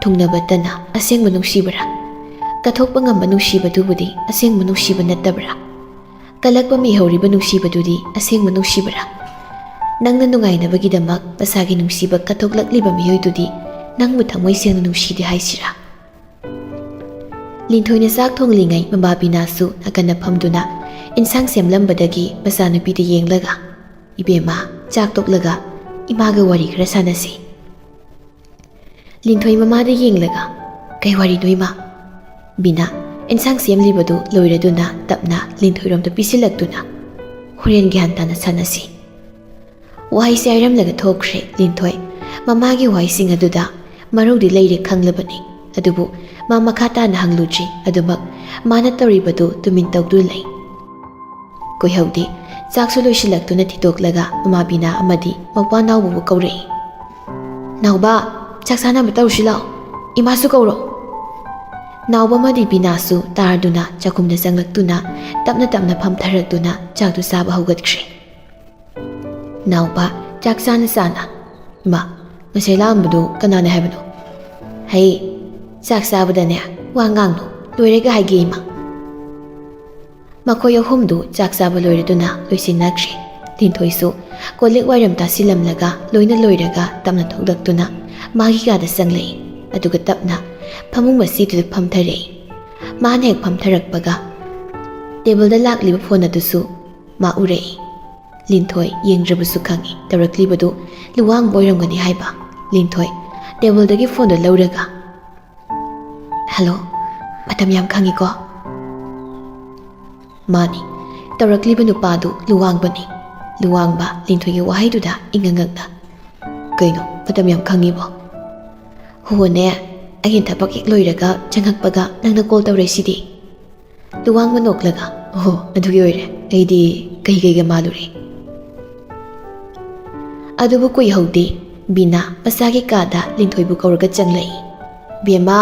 ꯊꯨꯡꯅꯕꯇꯅ ꯑꯁꯦꯡꯕ ꯅꯨꯡꯁꯤꯕꯔꯥ? ꯀꯠꯊꯣꯛꯄ ꯉꯝꯕ ꯅꯨꯡꯁꯤꯕꯗꯨꯕꯨꯗꯤ ꯑꯁꯦꯡꯕ ꯅꯨꯡꯁꯤꯕ ꯅꯠꯇꯕ꯭ꯔꯥ? ꯀꯜꯂꯛꯄ ꯃꯤꯍꯧꯔꯤꯕ ꯅꯨꯡꯁꯤꯕꯗꯨꯗꯤ ꯑꯁꯦꯡꯕ ꯅꯨꯡꯁꯤꯕꯔꯥ? ꯅꯪꯅ ꯅꯨꯡꯉꯥꯏꯅꯕꯒꯤꯗꯃꯛ ꯃꯁꯥꯒꯤ ꯅꯨꯡꯁꯤꯕ ꯀꯠꯊꯣꯛꯂꯛꯂꯤꯕ ꯃꯤꯑꯣꯏꯗꯨꯗꯤ ꯅꯪꯕꯨ ꯊꯃꯣꯏ ꯁꯦꯡꯅ ꯅꯨꯡꯁꯤꯗꯦ ꯍꯥꯏꯁꯤꯔꯥ? ꯂꯤꯟꯊꯣꯏꯅ ꯆꯥꯛ ꯊꯣꯡꯂꯤꯉꯩ ꯃꯃꯥ ꯕꯤꯅꯥꯁꯨ ꯅꯥꯀꯟꯗ ꯐꯝꯗꯨꯅ ꯏꯟꯁꯥꯡ ꯁꯦꯝꯂꯝꯕꯗꯒꯤ ꯃꯆꯥꯅꯨꯄꯤꯗ ꯌꯦꯡꯂꯒ, "ꯏꯕꯦꯝꯃ, ꯆꯥꯛ ꯇꯣꯛꯂꯒ ꯏꯃꯥꯒ ꯋꯥꯔꯤ ꯈꯔ ꯁꯥꯟꯅꯁꯤ꯫" ꯂꯤꯟꯊꯣꯏ ꯃꯃꯥꯗ ꯌꯦꯡꯂꯒ, "ꯀꯩ ꯋꯥꯔꯤꯅꯣ ꯏꯃꯥ?" ꯕꯤꯅꯥ ꯏꯟꯁꯥꯡ ꯁꯦꯝꯂꯤꯕꯗꯨ ꯂꯣꯏꯔꯗꯨꯅ ꯇꯞꯅ ꯂꯤꯟꯊꯣꯏꯔꯣꯝꯗ ꯄꯤꯁꯤꯜꯂꯛꯇꯨꯅ, "ꯍꯣꯔꯦꯟ ꯒ꯭ꯌꯥꯟ ꯇꯥꯅ ꯁꯥꯟꯅꯁꯤ"꯫ ꯋꯥꯍꯩꯁꯦ ꯍꯥꯏꯔꯝꯂꯒ ꯊꯣꯛꯈ꯭ꯔꯦ ꯂꯤꯟꯊꯣꯏ꯫ ꯃꯃꯥꯒꯤ ꯋꯥꯍꯩꯁꯤꯡ ꯑꯗꯨꯗ ꯃꯔꯧꯗꯤ ꯂꯩꯔꯦ ꯈꯪꯂꯕꯅꯤ, ꯑꯗꯨꯕꯨ ꯃꯥ ꯃꯈꯥ ꯇꯥꯅ ꯍꯪꯂꯨꯗ꯭ꯔꯤ꯫ ꯑꯗꯨꯃꯛ ꯃꯥꯅ ꯇꯧꯔꯤꯕꯗꯨ ꯇꯨꯃꯤꯟ ꯇꯧꯗꯨꯅ ꯂꯩ꯫ ꯀꯣꯏꯍꯧꯗꯤ ꯆꯥꯛꯁꯨ ꯂꯣꯏꯁꯤꯜꯂꯛꯇꯨꯅ ꯊꯤꯗꯣꯛꯂꯒ ꯃꯃꯥ ꯕꯤꯅꯥ ꯑꯃꯗꯤ ꯃꯧꯄ꯭ꯋꯥ ꯅꯥꯎꯕꯕꯨ ꯀꯧꯔꯛꯏ꯫ "ꯅꯥꯎꯕ, ꯆꯥꯛ ꯆꯥꯅꯕ ꯇꯧꯔꯨꯁꯤ ꯂꯥꯛꯑꯣ, ꯏꯃꯥꯁꯨ ꯀꯧꯔꯣ"꯫ ꯅꯥꯎꯕ ꯑꯃꯗꯤ ꯕꯤꯅꯥꯁꯨ ꯇꯥꯔꯗꯨꯅ ꯆꯥꯛꯈꯨꯝꯗ ꯆꯪꯂꯛꯇꯨꯅ ꯇꯞꯅ ꯇꯞꯅ ꯐꯝꯊꯔꯛꯇꯨꯅ ꯆꯥꯛꯇꯨ ꯆꯥꯕ ꯍꯧꯒꯠꯈ꯭ꯔꯦ꯫ ꯅꯥꯎꯕ ꯆꯥꯛ ꯆꯥꯅ ꯆꯥꯅ, "ꯏꯃꯥ, ꯉꯁꯥꯏ ꯂꯥꯛꯑꯝꯕꯗꯨ ꯀꯅꯥꯅꯦ ꯍꯥꯏꯕꯅꯣ?" "ꯍꯩ, ꯆꯥꯛ ꯆꯥꯕꯗꯅꯦ ꯋꯥ ꯉꯥꯡꯅꯨ, ꯂꯣꯏꯔꯒ ꯍꯥꯏꯒꯦ ꯏꯃꯥ"꯫ ꯃꯈꯣꯏ ꯑꯍꯨꯝꯗꯨ ꯆꯥꯛ ꯆꯥꯕ ꯂꯣꯏꯔꯗꯨꯅ ꯂꯣꯏꯁꯤꯟꯅꯈ꯭ꯔꯦ꯫ ꯂꯤꯟꯊꯣꯏꯁꯨ ꯀꯣꯜ ꯂꯤꯛ ꯋꯥꯏꯔꯝ ꯇꯥꯁꯤꯜꯂꯝꯂꯒ ꯂꯣꯏꯅ ꯂꯣꯏꯔꯒ ꯇꯞꯅ ꯊꯣꯛꯂꯛꯇꯨꯅ ꯃꯥꯒꯤ ꯀꯥꯗ ꯆꯪꯂꯛꯏ꯫ ꯑꯗꯨꯒ ꯇꯞꯅ ꯐꯃꯨꯡ ꯃꯁꯤꯗꯨꯗ ꯐꯝꯊꯔꯛꯏ꯫ ꯃꯥꯅ ꯍꯦꯛ ꯐꯝꯊꯔꯛꯄꯒ ꯇꯦꯕꯜꯗ ꯂꯥꯛꯂꯤꯕ ꯐꯣꯟ ꯑꯗꯨꯁꯨ ꯃꯥ ꯎꯔꯛꯏ꯫ ꯂꯤꯟꯊꯣꯏ ꯌꯦꯡꯗ꯭ꯔꯕꯁꯨ ꯈꯪꯏ ꯇꯧꯔꯛꯂꯤꯕꯗꯨ ꯂꯨꯋꯥꯡꯕ ꯑꯣꯏꯔꯝꯒꯅꯤ ꯍꯥꯏꯕ꯫ ꯂꯤꯟꯊꯣꯏ ꯇꯦꯕꯜꯗꯒꯤ ꯐꯣꯟꯗꯨ ꯂꯧꯔꯒ, "ꯍꯜꯂꯣ, ꯃꯇꯝ ꯌꯥꯝ ꯈꯪꯉꯤꯀꯣ?" ꯃꯥꯅꯤ, ꯇꯧꯔꯛꯂꯤꯕ ꯅꯨꯄꯥꯗꯨ ꯂꯨꯋꯥꯡꯕꯅꯤ꯫ ꯂꯨꯋꯥꯡꯕ ꯂꯤꯟꯊꯣꯏꯒꯤ ꯋꯥꯍꯩꯗꯨꯗ ꯏꯉꯛ ꯉꯛꯅ, "ꯀꯩꯅꯣ, ꯃꯇꯝ ꯌꯥꯝ ꯈꯪꯉꯤꯕꯣ?" "ꯍꯣꯅꯦ, ꯑꯩꯅ ꯊꯕꯛ ꯍꯦꯛ ꯂꯣꯏꯔꯒ ꯆꯪꯉꯛꯄꯒ ꯅꯪꯅ ꯀꯣꯜ ꯇꯧꯔꯛꯏꯁꯤꯗꯤ?" ꯂꯨꯋꯥꯡꯕ ꯅꯣꯛꯂꯒ, "ꯑꯣꯍꯣ, ꯑꯗꯨꯒꯤ ꯑꯣꯏꯔꯦ, ꯑꯩꯗꯤ ꯀꯩ ꯀꯩꯒ ꯃꯥꯜꯂꯨꯔꯦ"꯫ ꯑꯗꯨꯕꯨ ꯀꯨꯏꯍꯧꯗꯦ, ꯕꯤꯅꯥ ꯃꯁꯥꯒꯤ ꯀꯥꯗ ꯂꯤꯟꯊꯣꯏꯕꯨ ꯀꯧꯔꯒ ꯆꯪꯂꯛꯏ꯫ "ꯕꯦꯝꯃ!"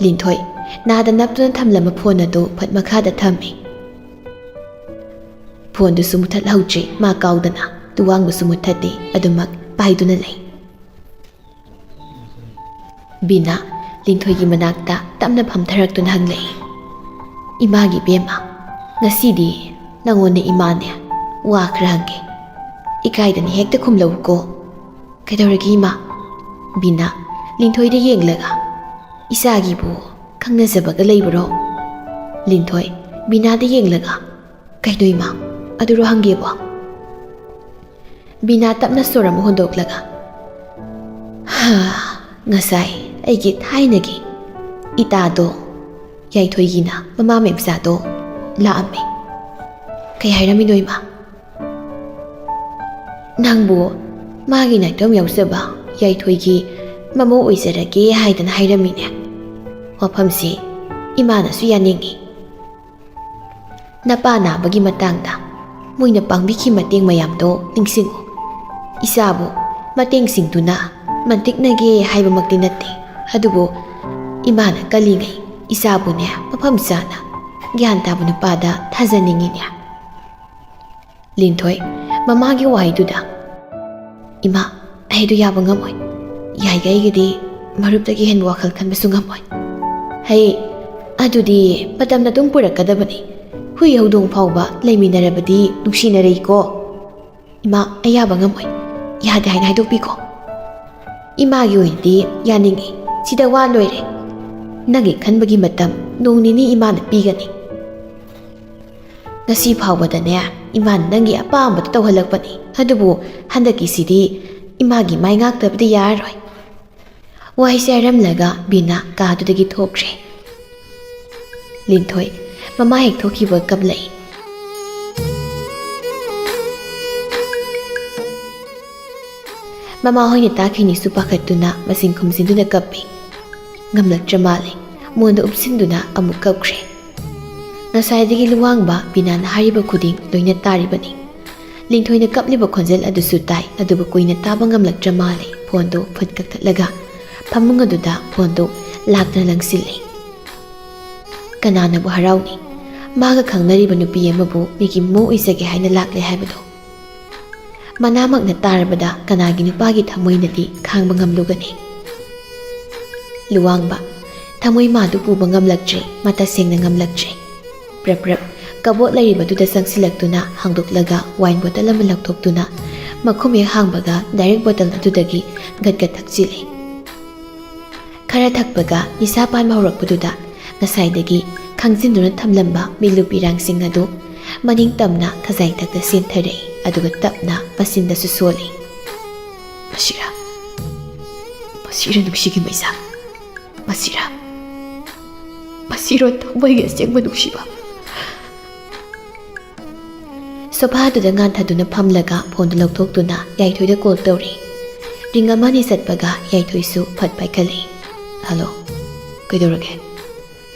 ꯂꯤꯟꯊꯣꯏ ꯅꯥꯗ ꯅꯞꯇꯨꯅ ꯊꯝꯂꯝꯕ ꯐꯣꯟ ꯑꯗꯨ ꯐꯠ ꯃꯈꯥꯗ ꯊꯝꯃꯤ꯫ ꯐꯣꯟꯗꯨꯁꯨ ꯃꯨꯊꯠꯍꯧꯗ꯭ꯔꯤ ꯃꯥ ꯀꯥꯎꯗꯅ꯫ ꯂꯨꯋꯥꯡꯕꯁꯨ ꯃꯨꯊꯠꯇꯦ, ꯑꯗꯨꯃꯛ ꯄꯥꯏꯗꯨꯅ ꯂꯩ꯫ ꯕꯤꯅꯥ ꯂꯤꯟꯊꯣꯏꯒꯤ ꯃꯅꯥꯛꯇ ꯇꯞꯅ ꯐꯝꯊꯔꯛꯇꯨꯅ ꯍꯪꯂꯛꯏ, "ꯏꯃꯥꯒꯤ ꯕꯦꯝꯃ, ꯉꯁꯤꯗꯤ ꯅꯪꯉꯣꯟꯗ ꯏꯃꯥꯅꯦ ꯋꯥ ꯈꯔ ꯍꯪꯒꯦ꯫ ꯏꯀꯥꯏꯗꯅ ꯍꯦꯛꯇ ꯈꯨꯝꯂꯛꯎꯀꯣ"꯫ "ꯀꯩꯗꯧꯔꯒꯦ ꯏꯃꯥ?" ꯕꯤꯅꯥ ꯂꯤꯟꯊꯣꯏꯗ ꯌꯦꯡꯂꯒ, "ꯏꯆꯥꯒꯤꯕꯨ ꯈꯪꯅꯖꯕꯒ ꯂꯩꯕ꯭ꯔꯣ?" ꯂꯤꯟꯊꯣꯏ ꯕꯤꯅꯥꯗ ꯌꯦꯡꯂꯒ, "ꯀꯩꯅꯣ ꯏꯃꯥ, ꯑꯗꯨꯔꯣ ꯍꯪꯒꯦꯕꯣ?" ꯕꯤꯅꯥ ꯇꯞꯅ ꯁꯣꯔ ꯑꯃ ꯍꯣꯟꯗꯣꯛꯂꯒ, "ꯍꯥ, ꯉꯁꯥꯏ ꯑꯩꯒꯤ ꯊꯥꯏꯅꯒꯤ ꯏꯇꯥꯗꯣ, ꯌꯥꯏꯊꯣꯏꯒꯤꯅ ꯃꯃꯥ ꯃꯦꯝꯆꯥꯗꯣ ꯂꯥꯛꯑꯝꯃꯦ꯫ "ꯀꯩ ꯍꯥꯏꯔꯝꯃꯤꯅꯣ, ꯏꯃꯥ?" "ꯅꯪꯕꯨ ꯃꯥꯒꯤ ꯅꯥꯏꯇꯣꯝ ꯌꯥꯎꯖꯕ ꯌꯥꯏꯊꯣꯏꯒꯤ ꯃꯃꯧ ꯑꯣꯏꯖꯔꯒꯦ ꯍꯥꯏꯗꯅ ꯍꯥꯏꯔꯝꯃꯤꯅꯦ꯫ ꯋꯥꯐꯝꯁꯤ ꯏꯃꯥꯅꯁꯨ ꯌꯥꯅꯤꯡꯉꯤ꯫ ꯅꯄꯥ ꯅꯥꯕꯒꯤ ꯃꯇꯥꯡꯗ ꯃꯣꯏꯅ ꯄꯥꯡꯕꯤꯈꯤ ꯃꯇꯦꯡ ꯃꯌꯥꯝꯗꯣ ꯅꯤꯡꯁꯤꯡꯉꯨ꯫ ꯏꯆꯥꯕꯨ ꯃꯇꯦꯡꯁꯤꯡꯗꯨꯅ ꯃꯟꯇꯤꯛꯅꯒꯦ ꯍꯥꯏꯕꯃꯛꯇꯤ ꯅꯠꯇꯦ, ꯑꯗꯨꯕꯨ ꯏꯃꯥꯅ ꯀꯜꯂꯤꯉꯩ ꯏꯆꯥꯕꯨꯅꯦ ꯃꯐꯝ ꯆꯥꯅ ꯒ꯭ꯌꯥꯟ ꯇꯥꯕ ꯅꯨꯄꯥꯗ ꯊꯥꯖꯅꯤꯡꯉꯤꯅꯦ꯫" ꯂꯤꯟꯊꯣꯏ ꯃꯃꯥꯒꯤ ꯋꯥꯍꯩꯗꯨꯗ, "ꯏꯃꯥ, ꯑꯩꯗꯨ ꯌꯥꯕ ꯉꯝꯃꯣꯏ꯫ ꯌꯥꯏꯒ ꯑꯩꯒꯗꯤ ꯃꯔꯨꯞꯇꯒꯤ ꯍꯦꯟꯕ ꯋꯥꯈꯜ ꯈꯟꯕꯁꯨ ꯉꯝꯃꯣꯏ꯫ ꯍꯩ, ꯑꯗꯨꯗꯤ ꯃꯇꯝꯅ ꯑꯗꯨꯝ ꯄꯨꯔꯛꯀꯗꯕꯅꯤ꯫ ꯍꯨꯏ ꯍꯧꯗꯣꯡ ꯐꯥꯎꯕ ꯂꯩꯃꯤꯟꯅꯔꯕꯗꯤ ꯅꯨꯡꯁꯤꯅꯔꯛꯏꯀꯣ꯫ ꯏꯃꯥ, ꯑꯩ ꯌꯥꯕ ꯉꯝꯃꯣꯏ꯫ ꯌꯥꯗꯦ ꯍꯥꯏꯅ ꯍꯥꯏꯗꯣꯛꯄꯤꯈꯣ꯫" "ꯏꯃꯥꯒꯤ ꯑꯣꯏꯅꯗꯤ ꯌꯥꯅꯤꯡꯉꯤ꯫ ꯁꯤꯗ ꯋꯥ ꯂꯣꯏꯔꯦ꯫ ꯅꯪꯒꯤ ꯈꯟꯕꯒꯤ ꯃꯇꯝ ꯅꯣꯡ ꯅꯤꯅꯤ ꯏꯃꯥꯅ ꯄꯤꯒꯅꯤ꯫ ꯉꯁꯤ ꯐꯥꯎꯕꯗꯅꯦ, ꯏꯃꯥꯅ ꯅꯪꯒꯤ ꯑꯄꯥꯝꯕꯗꯨ ꯇꯧꯍꯜꯂꯛꯄꯅꯤ, ꯑꯗꯨꯕꯨ ꯍꯟꯗꯛꯀꯤꯁꯤꯗꯤ ꯏꯃꯥꯒꯤ ꯃꯥꯏ ꯉꯥꯛꯇꯕꯗꯤ ꯌꯥꯔꯔꯣꯏ꯫" ꯋꯥꯍꯩꯁꯦ ꯍꯥꯏꯔꯝꯂꯒ ꯕꯤꯅꯥ ꯀꯥꯗꯨꯗꯒꯤ ꯊꯣꯛꯈ꯭ꯔꯦ꯫ ꯂꯤꯟꯊꯣꯏ ꯃꯃꯥ ꯍꯦꯛ ꯊꯣꯛꯈꯤꯕ ꯀꯞꯂꯛꯏ꯫ ꯃꯃꯥ ꯍꯣꯏꯅ ꯇꯥꯈꯤꯅꯤꯁꯨ ꯄꯥꯈꯠꯇꯨꯅ ꯃꯁꯤꯡ ꯈꯨꯝꯖꯤꯟꯗꯨꯅ ꯀꯞꯄꯤ꯫ ꯉꯝꯂꯛꯇ꯭ꯔ ꯃꯥꯜꯂꯦ꯫ ꯃꯣꯟꯗ ꯎꯞꯁꯤꯟꯗꯨꯅ ꯑꯃꯨꯛ ꯀꯞꯈ꯭ꯔꯦ꯫ ꯉꯁꯥꯏꯗꯒꯤ ꯂꯨꯋꯥꯡꯕ ꯕꯤꯅꯥꯅ ꯍꯥꯏꯔꯤꯕ ꯈꯨꯗꯤꯡ ꯂꯣꯏꯅ ꯇꯥꯔꯤꯕꯅꯤ꯫ ꯂꯤꯟꯊꯣꯏꯅ ꯀꯞꯂꯤꯕ ꯈꯣꯟꯖꯦꯜ ꯑꯗꯨꯁꯨ ꯇꯥꯏ, ꯑꯗꯨꯕꯨ ꯀꯨꯏꯅ ꯇꯥꯕ ꯉꯝꯂꯛꯇ꯭ꯔ ꯃꯥꯜꯂꯦ꯫ ꯐꯣꯟꯗꯨ ꯐꯨꯠ ꯀꯛꯊꯠꯂꯒ ꯐꯃꯨꯡ ꯑꯗꯨꯗ ꯐꯣꯟꯗꯨ ꯂꯥꯛꯇꯅ ꯂꯪꯁꯤꯜꯂꯦ꯫ ꯀꯅꯥꯅꯕꯨ ꯍꯔꯥꯎꯅꯤ? ꯃꯥꯒ ꯈꯪꯅꯔꯤꯕ ꯅꯨꯄꯤ ꯑꯃꯕꯨ ꯃꯤꯒꯤ ꯃꯣ ꯑꯣꯏꯖꯒꯦ ꯍꯥꯏꯅ ꯂꯥꯛꯂꯦ ꯍꯥꯏꯕꯗꯣ꯫ ꯃꯅꯥꯃꯛꯅ ꯇꯥꯔꯕꯗ ꯀꯅꯥꯒꯤ ꯅꯨꯄꯥꯒꯤ ꯊꯃꯣꯏꯅꯗꯤ ꯈꯥꯡꯕ ꯉꯝꯂꯨꯒꯅꯤ? ꯂꯨꯋꯥꯡꯕ, ꯊꯃꯣꯏ ꯃꯥꯗꯨ ꯄꯨꯕ ꯉꯝꯂꯛꯇ꯭ꯔꯦ, ꯃꯥ ꯇꯁꯦꯡꯅ ꯉꯝꯂꯛꯇ꯭ꯔꯦ꯫ ꯄ꯭ꯔꯞ ꯄ꯭ꯔꯞ ꯀꯕꯣꯠ ꯂꯩꯔꯤꯕꯗꯨꯗ ꯆꯪꯁꯤꯜꯂꯛꯇꯨꯅ ꯍꯥꯡꯗꯣꯛꯂꯒ ꯋꯥꯏꯟ ꯕꯣꯇꯜ ꯑꯃ ꯂꯧꯊꯣꯛꯇꯨꯅ ꯃꯈꯨꯝ ꯍꯦꯛ ꯍꯥꯡꯕꯒ ꯗꯥꯏꯔꯦꯛ ꯕꯣꯇꯜ ꯑꯗꯨꯗꯒꯤ ꯒꯠ ꯒꯠ ꯊꯛꯆꯤꯜꯂꯤ꯫ ꯈꯔ ꯊꯛꯄꯒ ꯅꯤꯁꯥ ꯄꯥꯟꯕ ꯍꯧꯔꯛꯄꯗꯨꯗ ꯉꯁꯥꯏꯗꯒꯤ ꯈꯪꯖꯤꯟꯗꯨꯅ ꯊꯝꯂꯝꯕ ꯃꯤꯠꯂꯨ ꯄꯤꯔꯥꯡꯁꯤꯡ ꯑꯗꯨ ꯃꯅꯤꯡ ꯇꯝꯅ ꯈꯖꯥꯏꯊꯛꯇ ꯁꯦꯟꯊꯔꯛꯏ, ꯑꯗꯨꯒ ꯇꯞꯅ ꯃꯆꯤꯟꯗꯁꯨ ꯁꯣꯜꯂꯤ꯫ "ꯃꯁꯤꯔꯥ, ꯃꯁꯤꯔꯥ ꯅꯨꯡꯁꯤꯒꯤ ꯃꯩꯁꯥ, ꯃꯁꯤꯔꯥ?" ꯃꯁꯤꯔꯣ ꯊꯃꯣꯏꯒꯤ ꯑꯁꯦꯡꯕ ꯅꯨꯡꯁꯤꯕ? ꯁꯣꯐꯥꯗꯨꯗ ꯉꯥꯟꯊꯗꯨꯅ ꯐꯝꯂꯒ ꯐꯣꯟꯗꯨ ꯂꯧꯊꯣꯛꯇꯨꯅ ꯌꯥꯏꯊꯣꯏꯗ ꯀꯣꯜ ꯇꯧꯔꯤ꯫ ꯔꯤꯡ ꯑꯃ ꯑꯅꯤ ꯆꯠꯄꯒ ꯌꯥꯏꯊꯣꯏꯁꯨ ꯐꯠ ꯄꯥꯏꯈꯠꯂꯤ꯫ "ꯍꯜꯂꯣ, ꯀꯩꯗꯧꯔꯒꯦ?"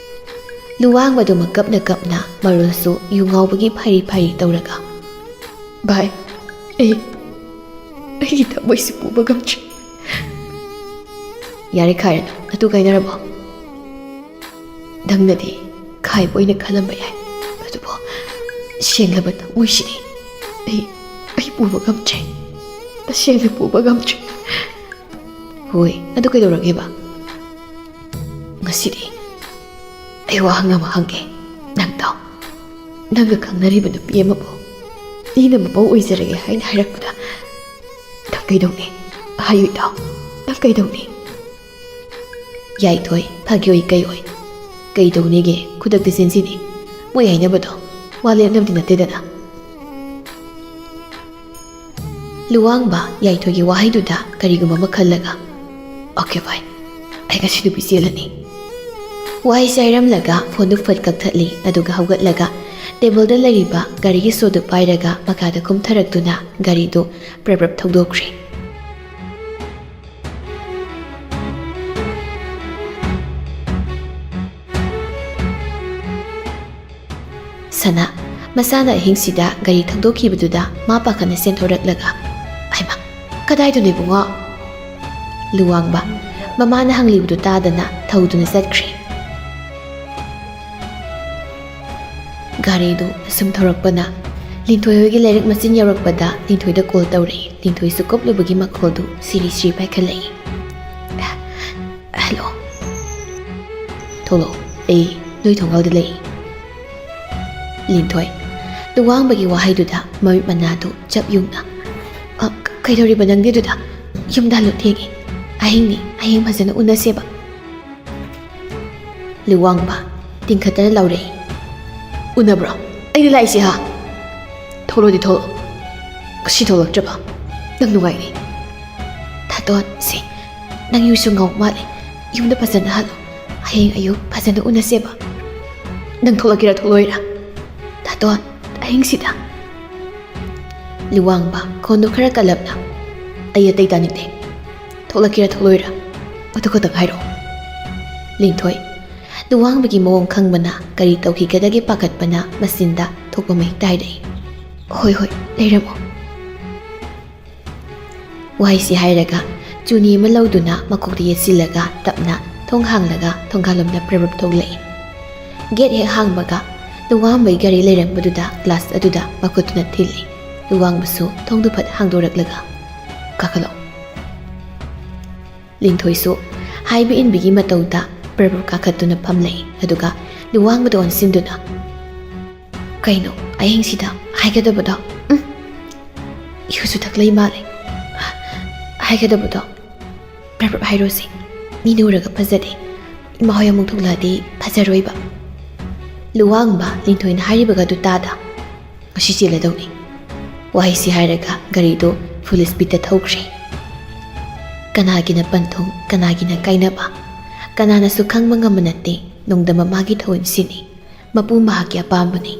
ꯂꯨꯋꯥꯡꯕꯗꯨ ꯃꯀꯞꯅ ꯀꯞꯅ, ꯃꯔꯣꯜꯁꯨ ꯌꯨ ꯉꯥꯎꯕꯒꯤ ꯐꯩꯔꯤ ꯐꯩꯔꯤ ꯇꯧꯔꯒ, "ꯚꯥꯏ, ꯑꯩ, ꯑꯩꯒꯤ ꯊꯃꯣꯏꯁꯤ ꯄꯨꯕ ꯉꯝꯗ꯭ꯔꯦ꯫" "ꯌꯥꯔꯦ ꯈꯥꯏꯔꯅꯨ, ꯅꯇꯨ ꯀꯥꯏꯅꯔꯕꯣ?" "ꯅꯪꯅꯗꯤ ꯈꯥꯏꯕ ꯑꯣꯏꯅ ꯈꯜꯂꯝꯕ ꯌꯥꯏ, ꯑꯗꯨꯕꯨ ꯁꯦꯡꯂꯕ ꯊꯃꯣꯏꯁꯤꯗꯤ ꯑꯩ, ꯑꯩ ꯄꯨꯕ ꯉꯝꯗ꯭ꯔꯦ, ꯇꯁꯦꯡꯅ ꯄꯨꯕ ꯉꯝꯗ꯭ꯔꯦ꯫" "ꯍꯣꯏ, ꯑꯗꯨ ꯀꯩꯗꯧꯔꯒꯦꯕ?" "ꯉꯁꯤꯗꯤ ꯑꯩ ꯋꯥꯍꯪ ꯑꯃ ꯍꯪꯒꯦ꯫ ꯅꯪꯗꯣ, ꯅꯪꯒ ꯈꯪꯅꯔꯤꯕ ꯅꯨꯄꯤ ꯑꯃꯕꯨ ꯃꯤꯅ ꯃꯃꯧ ꯑꯣꯏꯖꯔꯒꯦ ꯍꯥꯏꯅ ꯍꯥꯏꯔꯛꯄꯗ ꯅꯪ ꯀꯩꯗꯧꯅꯤ? ꯍꯥꯏꯌꯨ ꯏꯇꯥꯎ, ꯅꯪ ꯀꯩꯗꯧꯅꯤ?" ꯌꯥꯏꯊꯣꯏ, ꯐꯥꯒꯤ ꯑꯣꯏ ꯀꯩ ꯑꯣꯏ, ꯀꯩꯗꯧꯅꯤꯒꯦ? ꯈꯨꯗꯛꯇ ꯆꯦꯟꯁꯤꯅꯤ꯫ ꯃꯣꯏ ꯍꯥꯏꯅꯕꯗꯣ ꯋꯥ ꯂꯦꯞꯅꯕꯗꯤ ꯅꯠꯇꯦꯗꯅ꯫ ꯂꯨꯋꯥꯡꯕ ꯌꯥꯏꯊꯣꯏꯒꯤ ꯋꯥꯍꯩꯗꯨꯗ ꯀꯔꯤꯒꯨꯝꯕ ꯑꯃ ꯈꯜꯂꯒ, "ꯑꯣꯀꯦ ꯚꯥꯏ, ꯑꯩ ꯉꯁꯤ ꯅꯨꯄꯤ ꯆꯦꯜꯂꯅꯤ꯫" ꯋꯥꯍꯩꯁꯦ ꯍꯥꯏꯔꯝꯂꯒ ꯐꯣꯟꯗꯨ ꯐꯠ ꯀꯛꯊꯠꯂꯤ, ꯑꯗꯨꯒ ꯍꯧꯒꯠꯂꯒ ꯇꯦꯕꯜꯗ ꯂꯩꯔꯤꯕ ꯒꯥꯔꯤꯒꯤ ꯁꯣꯗꯨ ꯄꯥꯏꯔꯒ ꯃꯈꯥꯗ ꯀꯨꯝꯊꯔꯛꯇꯨꯅ ꯒꯥꯔꯤꯗꯨ ꯄ꯭ꯔꯞ ꯄ꯭ꯔꯞ ꯊꯧꯗꯣꯛꯈ꯭ꯔꯦ꯫ ꯁꯅꯥ, ꯃꯁꯥꯅ ꯑꯍꯤꯡꯁꯤꯗ ꯒꯥꯔꯤ ꯊꯧꯗꯣꯛꯈꯤꯕꯗꯨꯗ ꯃꯥ ꯄꯥꯈꯠꯅ ꯆꯦꯟꯊꯣꯔꯛꯂꯒ, "ꯍꯩꯃꯥ, ꯀꯗꯥꯏꯗꯅꯣ ꯏꯕꯨꯡꯉꯣ?" ꯂꯨꯋꯥꯡꯕ, ꯃꯃꯥꯅ ꯍꯪꯂꯤꯕꯗꯨ ꯇꯥꯗꯅ ꯊꯧꯗꯨꯅ ꯆꯠꯈ꯭ꯔꯦ꯫ ꯒꯥꯔꯤꯗꯨ ꯑꯁꯨꯝ ꯊꯧꯔꯛꯄꯅ ꯂꯤꯟꯊꯣꯏ ꯍꯣꯏꯒꯤ ꯂꯩꯔꯛ ꯃꯆꯤꯟ ꯌꯧꯔꯛꯄꯗ ꯂꯤꯟꯊꯣꯏꯗ ꯀꯣꯜ ꯇꯧꯔꯛꯏ꯫ ꯂꯤꯟꯊꯣꯏꯁꯨ ꯀꯨꯞꯂꯨꯕꯒꯤ ꯃꯈꯣꯜꯗꯨ ꯁꯤꯔꯤ ꯁꯤꯔꯤ ꯄꯥꯏꯈꯠꯂꯛꯏ꯫ "ꯍꯜꯂꯣ, ꯊꯣꯛꯂꯛꯑꯣ, ꯑꯩ ꯅꯣꯏ ꯊꯣꯡꯒꯥꯜꯗ ꯂꯩ꯫" ꯂꯤꯟꯊꯣꯏ, ꯂꯨꯋꯥꯡꯕꯒꯤ ꯋꯥꯍꯩꯗꯨꯗ ꯃꯃꯤꯠ ꯃꯅꯥꯗꯨ ꯆꯞ ꯌꯨꯡꯅ, "ꯑ, ꯀ-, ꯀꯩꯗꯧꯔꯤꯕ ꯅꯪꯗꯤ ꯑꯗꯨꯗ? ꯌꯨꯝꯗ ꯍꯜꯂꯣ, ꯊꯦꯡꯉꯦ꯫ ꯑꯍꯤꯡꯅꯤ, ꯍꯌꯦꯡ ꯐꯖꯅ ꯎꯅꯁꯦꯕ꯫" ꯂꯨꯋꯥꯡꯕ, ꯇꯤꯡꯈꯠꯇꯅ ꯂꯥꯎꯔꯛꯏ꯫ "ꯎꯅꯕ꯭ꯔꯣ ꯑꯩꯅ ꯂꯥꯛꯏꯁꯦ, ꯍꯥ? ꯊꯣꯛꯂꯛꯑꯣꯗꯤ ꯊꯣꯛꯂꯛꯑꯣ꯫ ꯉꯁꯤ ꯊꯣꯛꯂꯛꯇ꯭ꯔꯕ ꯅꯪ ꯅꯨꯡꯉꯥꯏꯅꯤ꯫" "ꯊꯥꯗꯣꯟ, ꯁꯦ, ꯅꯪ ꯌꯨꯁꯨ ꯉꯥꯎ ꯃꯥꯜꯂꯦ꯫ ꯌꯨꯝꯗ ꯐꯖꯅ ꯍꯜꯂꯣ꯫ "ꯍꯌꯦꯡ ꯑꯌꯨꯛ ꯐꯖꯅ ꯎꯅꯁꯦꯕ꯫ ꯅꯪ ꯊꯣꯛꯂꯛꯀꯦꯔꯥ ꯊꯣꯛꯂꯣꯏꯔꯥ?" "ꯅꯥꯇꯣꯟ, ꯑꯍꯤꯡꯁꯤꯗ?" ꯂꯨꯋꯥꯡꯕ, ꯈꯣꯟꯗꯣ ꯈꯔ ꯀꯜꯂꯞꯅ, "ꯑꯩ ꯑꯇꯩ ꯇꯥꯅꯤꯡꯗꯦ꯫ ꯊꯣꯛꯂꯛꯀꯦꯔꯥ ꯊꯣꯛꯂꯣꯏꯔꯥ? ꯑꯗꯨ ꯈꯛꯇꯪ ꯍꯥꯏꯔꯛꯑꯣ꯫" ꯂꯤꯟꯊꯣꯏ, ꯂꯨꯋꯥꯡꯕꯒꯤ ꯃꯑꯣꯡ ꯈꯪꯕꯅ, ꯀꯔꯤ ꯇꯧꯈꯤꯒꯗꯒꯦ ꯄꯥꯈꯠꯄꯅ ꯃꯆꯤꯟꯗ ꯊꯣꯛꯄ ꯃꯍꯤꯛ ꯇꯥꯏꯔꯛꯏ꯫ "ꯍꯣꯏ ꯍꯣꯏ, ꯂꯩꯔꯝꯃꯣ꯫" ꯋꯥꯍꯩꯁꯤ ꯍꯥꯏꯔꯒ ꯆꯨꯅꯤ ꯑꯃ ꯂꯧꯗꯨꯅ ꯃꯀꯣꯛꯇ ꯌꯦꯠꯁꯤꯜꯂꯒ ꯇꯞꯅ ꯊꯣꯡ ꯍꯥꯡꯂꯒ ꯊꯣꯡꯒꯥꯜꯂꯣꯝꯗ ꯄ꯭ꯔꯞ ꯄ꯭ꯔꯞ ꯊꯣꯛꯂꯛꯏ꯫ ꯒꯦꯠ ꯍꯦꯛ ꯍꯥꯡꯕꯒ ꯂꯨꯋꯥꯡꯕꯒꯤ ꯒꯥꯔꯤ ꯂꯩꯔꯝꯕꯗꯨꯗ ꯒ꯭ꯂꯥꯁ ꯑꯗꯨꯗ ꯃꯈꯨꯠꯇꯨꯅ ꯊꯤꯜꯂꯤ꯫ ꯂꯨꯋꯥꯡꯕꯁꯨ ꯊꯣꯡꯗꯨ ꯐꯠ ꯍꯥꯡꯗꯣꯔꯛꯂꯒ, "ꯀꯥꯈꯠꯂꯣ꯫" ꯂꯤꯟꯊꯣꯏꯁꯨ ꯍꯥꯏꯕ ꯏꯟꯕꯒꯤ ꯃꯇꯧꯗ ꯄ꯭ꯔꯞ ꯄ꯭ꯔꯞ ꯀꯥꯈꯠꯇꯨꯅ ꯐꯝꯂꯛꯏ꯫ ꯑꯗꯨꯒ ꯂꯨꯋꯥꯡꯕꯗ ꯑꯣꯟꯁꯤꯟꯗꯨꯅ, "ꯀꯩꯅꯣ ꯑꯍꯤꯡꯁꯤꯗ ꯍꯥꯏꯒꯗꯕꯗꯣ? ꯎꯝ? ꯏꯍꯨꯁꯨ ꯊꯛꯂꯩ ꯃꯥꯜꯂꯦ꯫ ꯍꯥꯏꯒꯗꯕꯗꯣ ꯄ꯭ꯔꯞ ꯄ꯭ꯔꯞ ꯍꯥꯏꯔꯣꯁꯦ꯫ ꯃꯤꯅ ꯎꯔꯒ ꯐꯖꯗꯦ꯫ ꯏꯃꯥ ꯍꯣꯏ ꯑꯃꯨꯛ ꯊꯣꯛꯂꯛꯑꯗꯤ ꯐꯖꯔꯣꯏꯕ꯫" ꯂꯨꯋꯥꯡꯕ ꯂꯤꯟꯊꯣꯏꯅ ꯍꯥꯏꯔꯤꯕꯒꯗꯨ ꯇꯥꯗ, "ꯉꯁꯤ ꯆꯦꯜꯂꯗꯧꯅꯤ꯫" ꯋꯥꯍꯩꯁꯤ ꯍꯥꯏꯔꯒ ꯒꯥꯔꯤꯗꯨ ꯐꯨꯜ ꯁ꯭ꯄꯤꯗꯇ ꯊꯧꯈ꯭ꯔꯦ꯫ ꯀꯅꯥꯒꯤꯅ ꯄꯟꯊꯨꯡ, ꯀꯅꯥꯒꯤꯅ ꯀꯥꯏꯅꯕ, ꯀꯅꯥꯅꯁꯨ ꯈꯪꯕ ꯉꯝꯕ ꯅꯠꯇꯦ꯫ ꯅꯣꯡꯗꯝꯕ ꯃꯥꯒꯤ ꯊꯧꯑꯣꯏꯟꯁꯤꯅꯤ꯫ ꯃꯄꯨ ꯃꯍꯥꯛꯀꯤ ꯑꯄꯥꯝꯕꯅꯤ꯫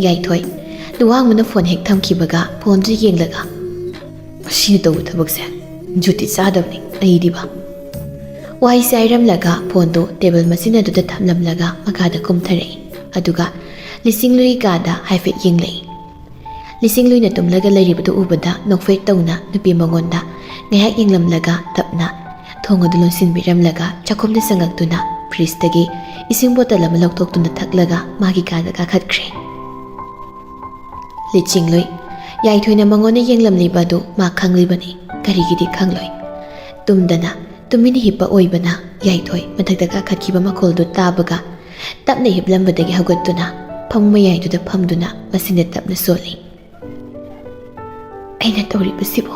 ꯌꯥꯏꯊꯣꯏ, ꯂꯨꯋꯥꯡꯕꯅ ꯐꯣꯟ ꯍꯦꯛ ꯊꯝꯈꯤꯕꯒ ꯐꯣꯟꯗꯨ ꯌꯦꯡꯂꯒ, "ꯃꯁꯤꯅ ꯇꯧꯕ ꯊꯕꯛꯁꯦ ꯖꯨꯇꯤ ꯆꯥꯗꯕꯅꯤ ꯑꯩꯗꯤꯕ꯫" ꯋꯥꯍꯩꯁꯦ ꯍꯥꯏꯔꯝꯂꯒ ꯐꯣꯟꯗꯨ ꯇꯦꯕꯜ ꯃꯆꯤꯟ ꯑꯗꯨꯗ ꯊꯝꯂꯝꯂꯒ ꯃꯈꯥꯗ ꯀꯨꯝꯊꯔꯛꯏ꯫ ꯑꯗꯨꯒ ꯂꯤꯁꯤꯡꯂꯨꯏ ꯀꯥꯗ ꯍꯥꯏꯐꯦꯠ ꯌꯦꯡꯂꯛꯏ꯫ ꯂꯤꯁꯤꯡꯂꯨꯏꯅ ꯇꯨꯝꯂꯒ ꯂꯩꯔꯤꯕꯗꯨ ꯎꯕꯗ ꯅꯣꯛꯐꯦꯠ ꯇꯧꯅ ꯅꯨꯄꯤ ꯃꯉꯣꯟꯗ ꯉꯥꯏꯍꯥꯛ ꯌꯦꯡꯂꯝꯂꯒ ꯇꯞꯅ ꯊꯣꯡ ꯑꯗꯨ ꯂꯣꯟꯁꯤꯟꯕꯤꯔꯝꯂꯒ ꯆꯥꯛꯈꯨꯝꯗ ꯆꯪꯉꯛꯇꯨꯅ ꯐ꯭ꯔꯤꯖꯇꯒꯤ ꯏꯁꯤꯡ ꯕꯣꯇꯜ ꯑꯃ ꯂꯧꯊꯣꯛꯇꯨꯅ ꯊꯛꯂꯒ ꯃꯥꯒꯤ ꯀꯥꯗ ꯀꯥꯈꯠꯈ꯭ꯔꯦ꯫ ꯂꯤꯁꯤꯡꯂꯨꯏ, ꯌꯥꯏꯊꯣꯏꯅ ꯃꯉꯣꯟꯗ ꯌꯦꯡꯂꯝꯂꯤꯕ ꯑꯗꯨ ꯃꯥ ꯈꯪꯂꯤꯕꯅꯤ꯫ ꯀꯔꯤꯒꯤꯗꯤ ꯈꯪꯂꯣꯏ? ꯇꯨꯝꯗꯅ ꯇꯨꯃꯤꯟꯅ ꯍꯤꯞꯄ ꯑꯣꯏꯕꯅ ꯌꯥꯏꯊꯣꯏ ꯃꯊꯛꯇ ꯀꯥꯈꯠꯈꯤꯕ ꯃꯈꯣꯜꯗꯨ ꯇꯥꯕꯒ ꯇꯞꯅ ꯍꯤꯞꯂꯝꯕꯗꯒꯤ ꯍꯧꯒꯠꯇꯨꯅ ꯐꯃꯨꯡ ꯃꯌꯥꯏꯗꯨꯗ ꯐꯝꯗꯨꯅ ꯃꯆꯤꯟꯗ ꯇꯞꯅ ꯁꯣꯜꯂꯤ꯫ "ꯑꯩꯅ ꯇꯧꯔꯤꯕꯁꯤꯕꯨ,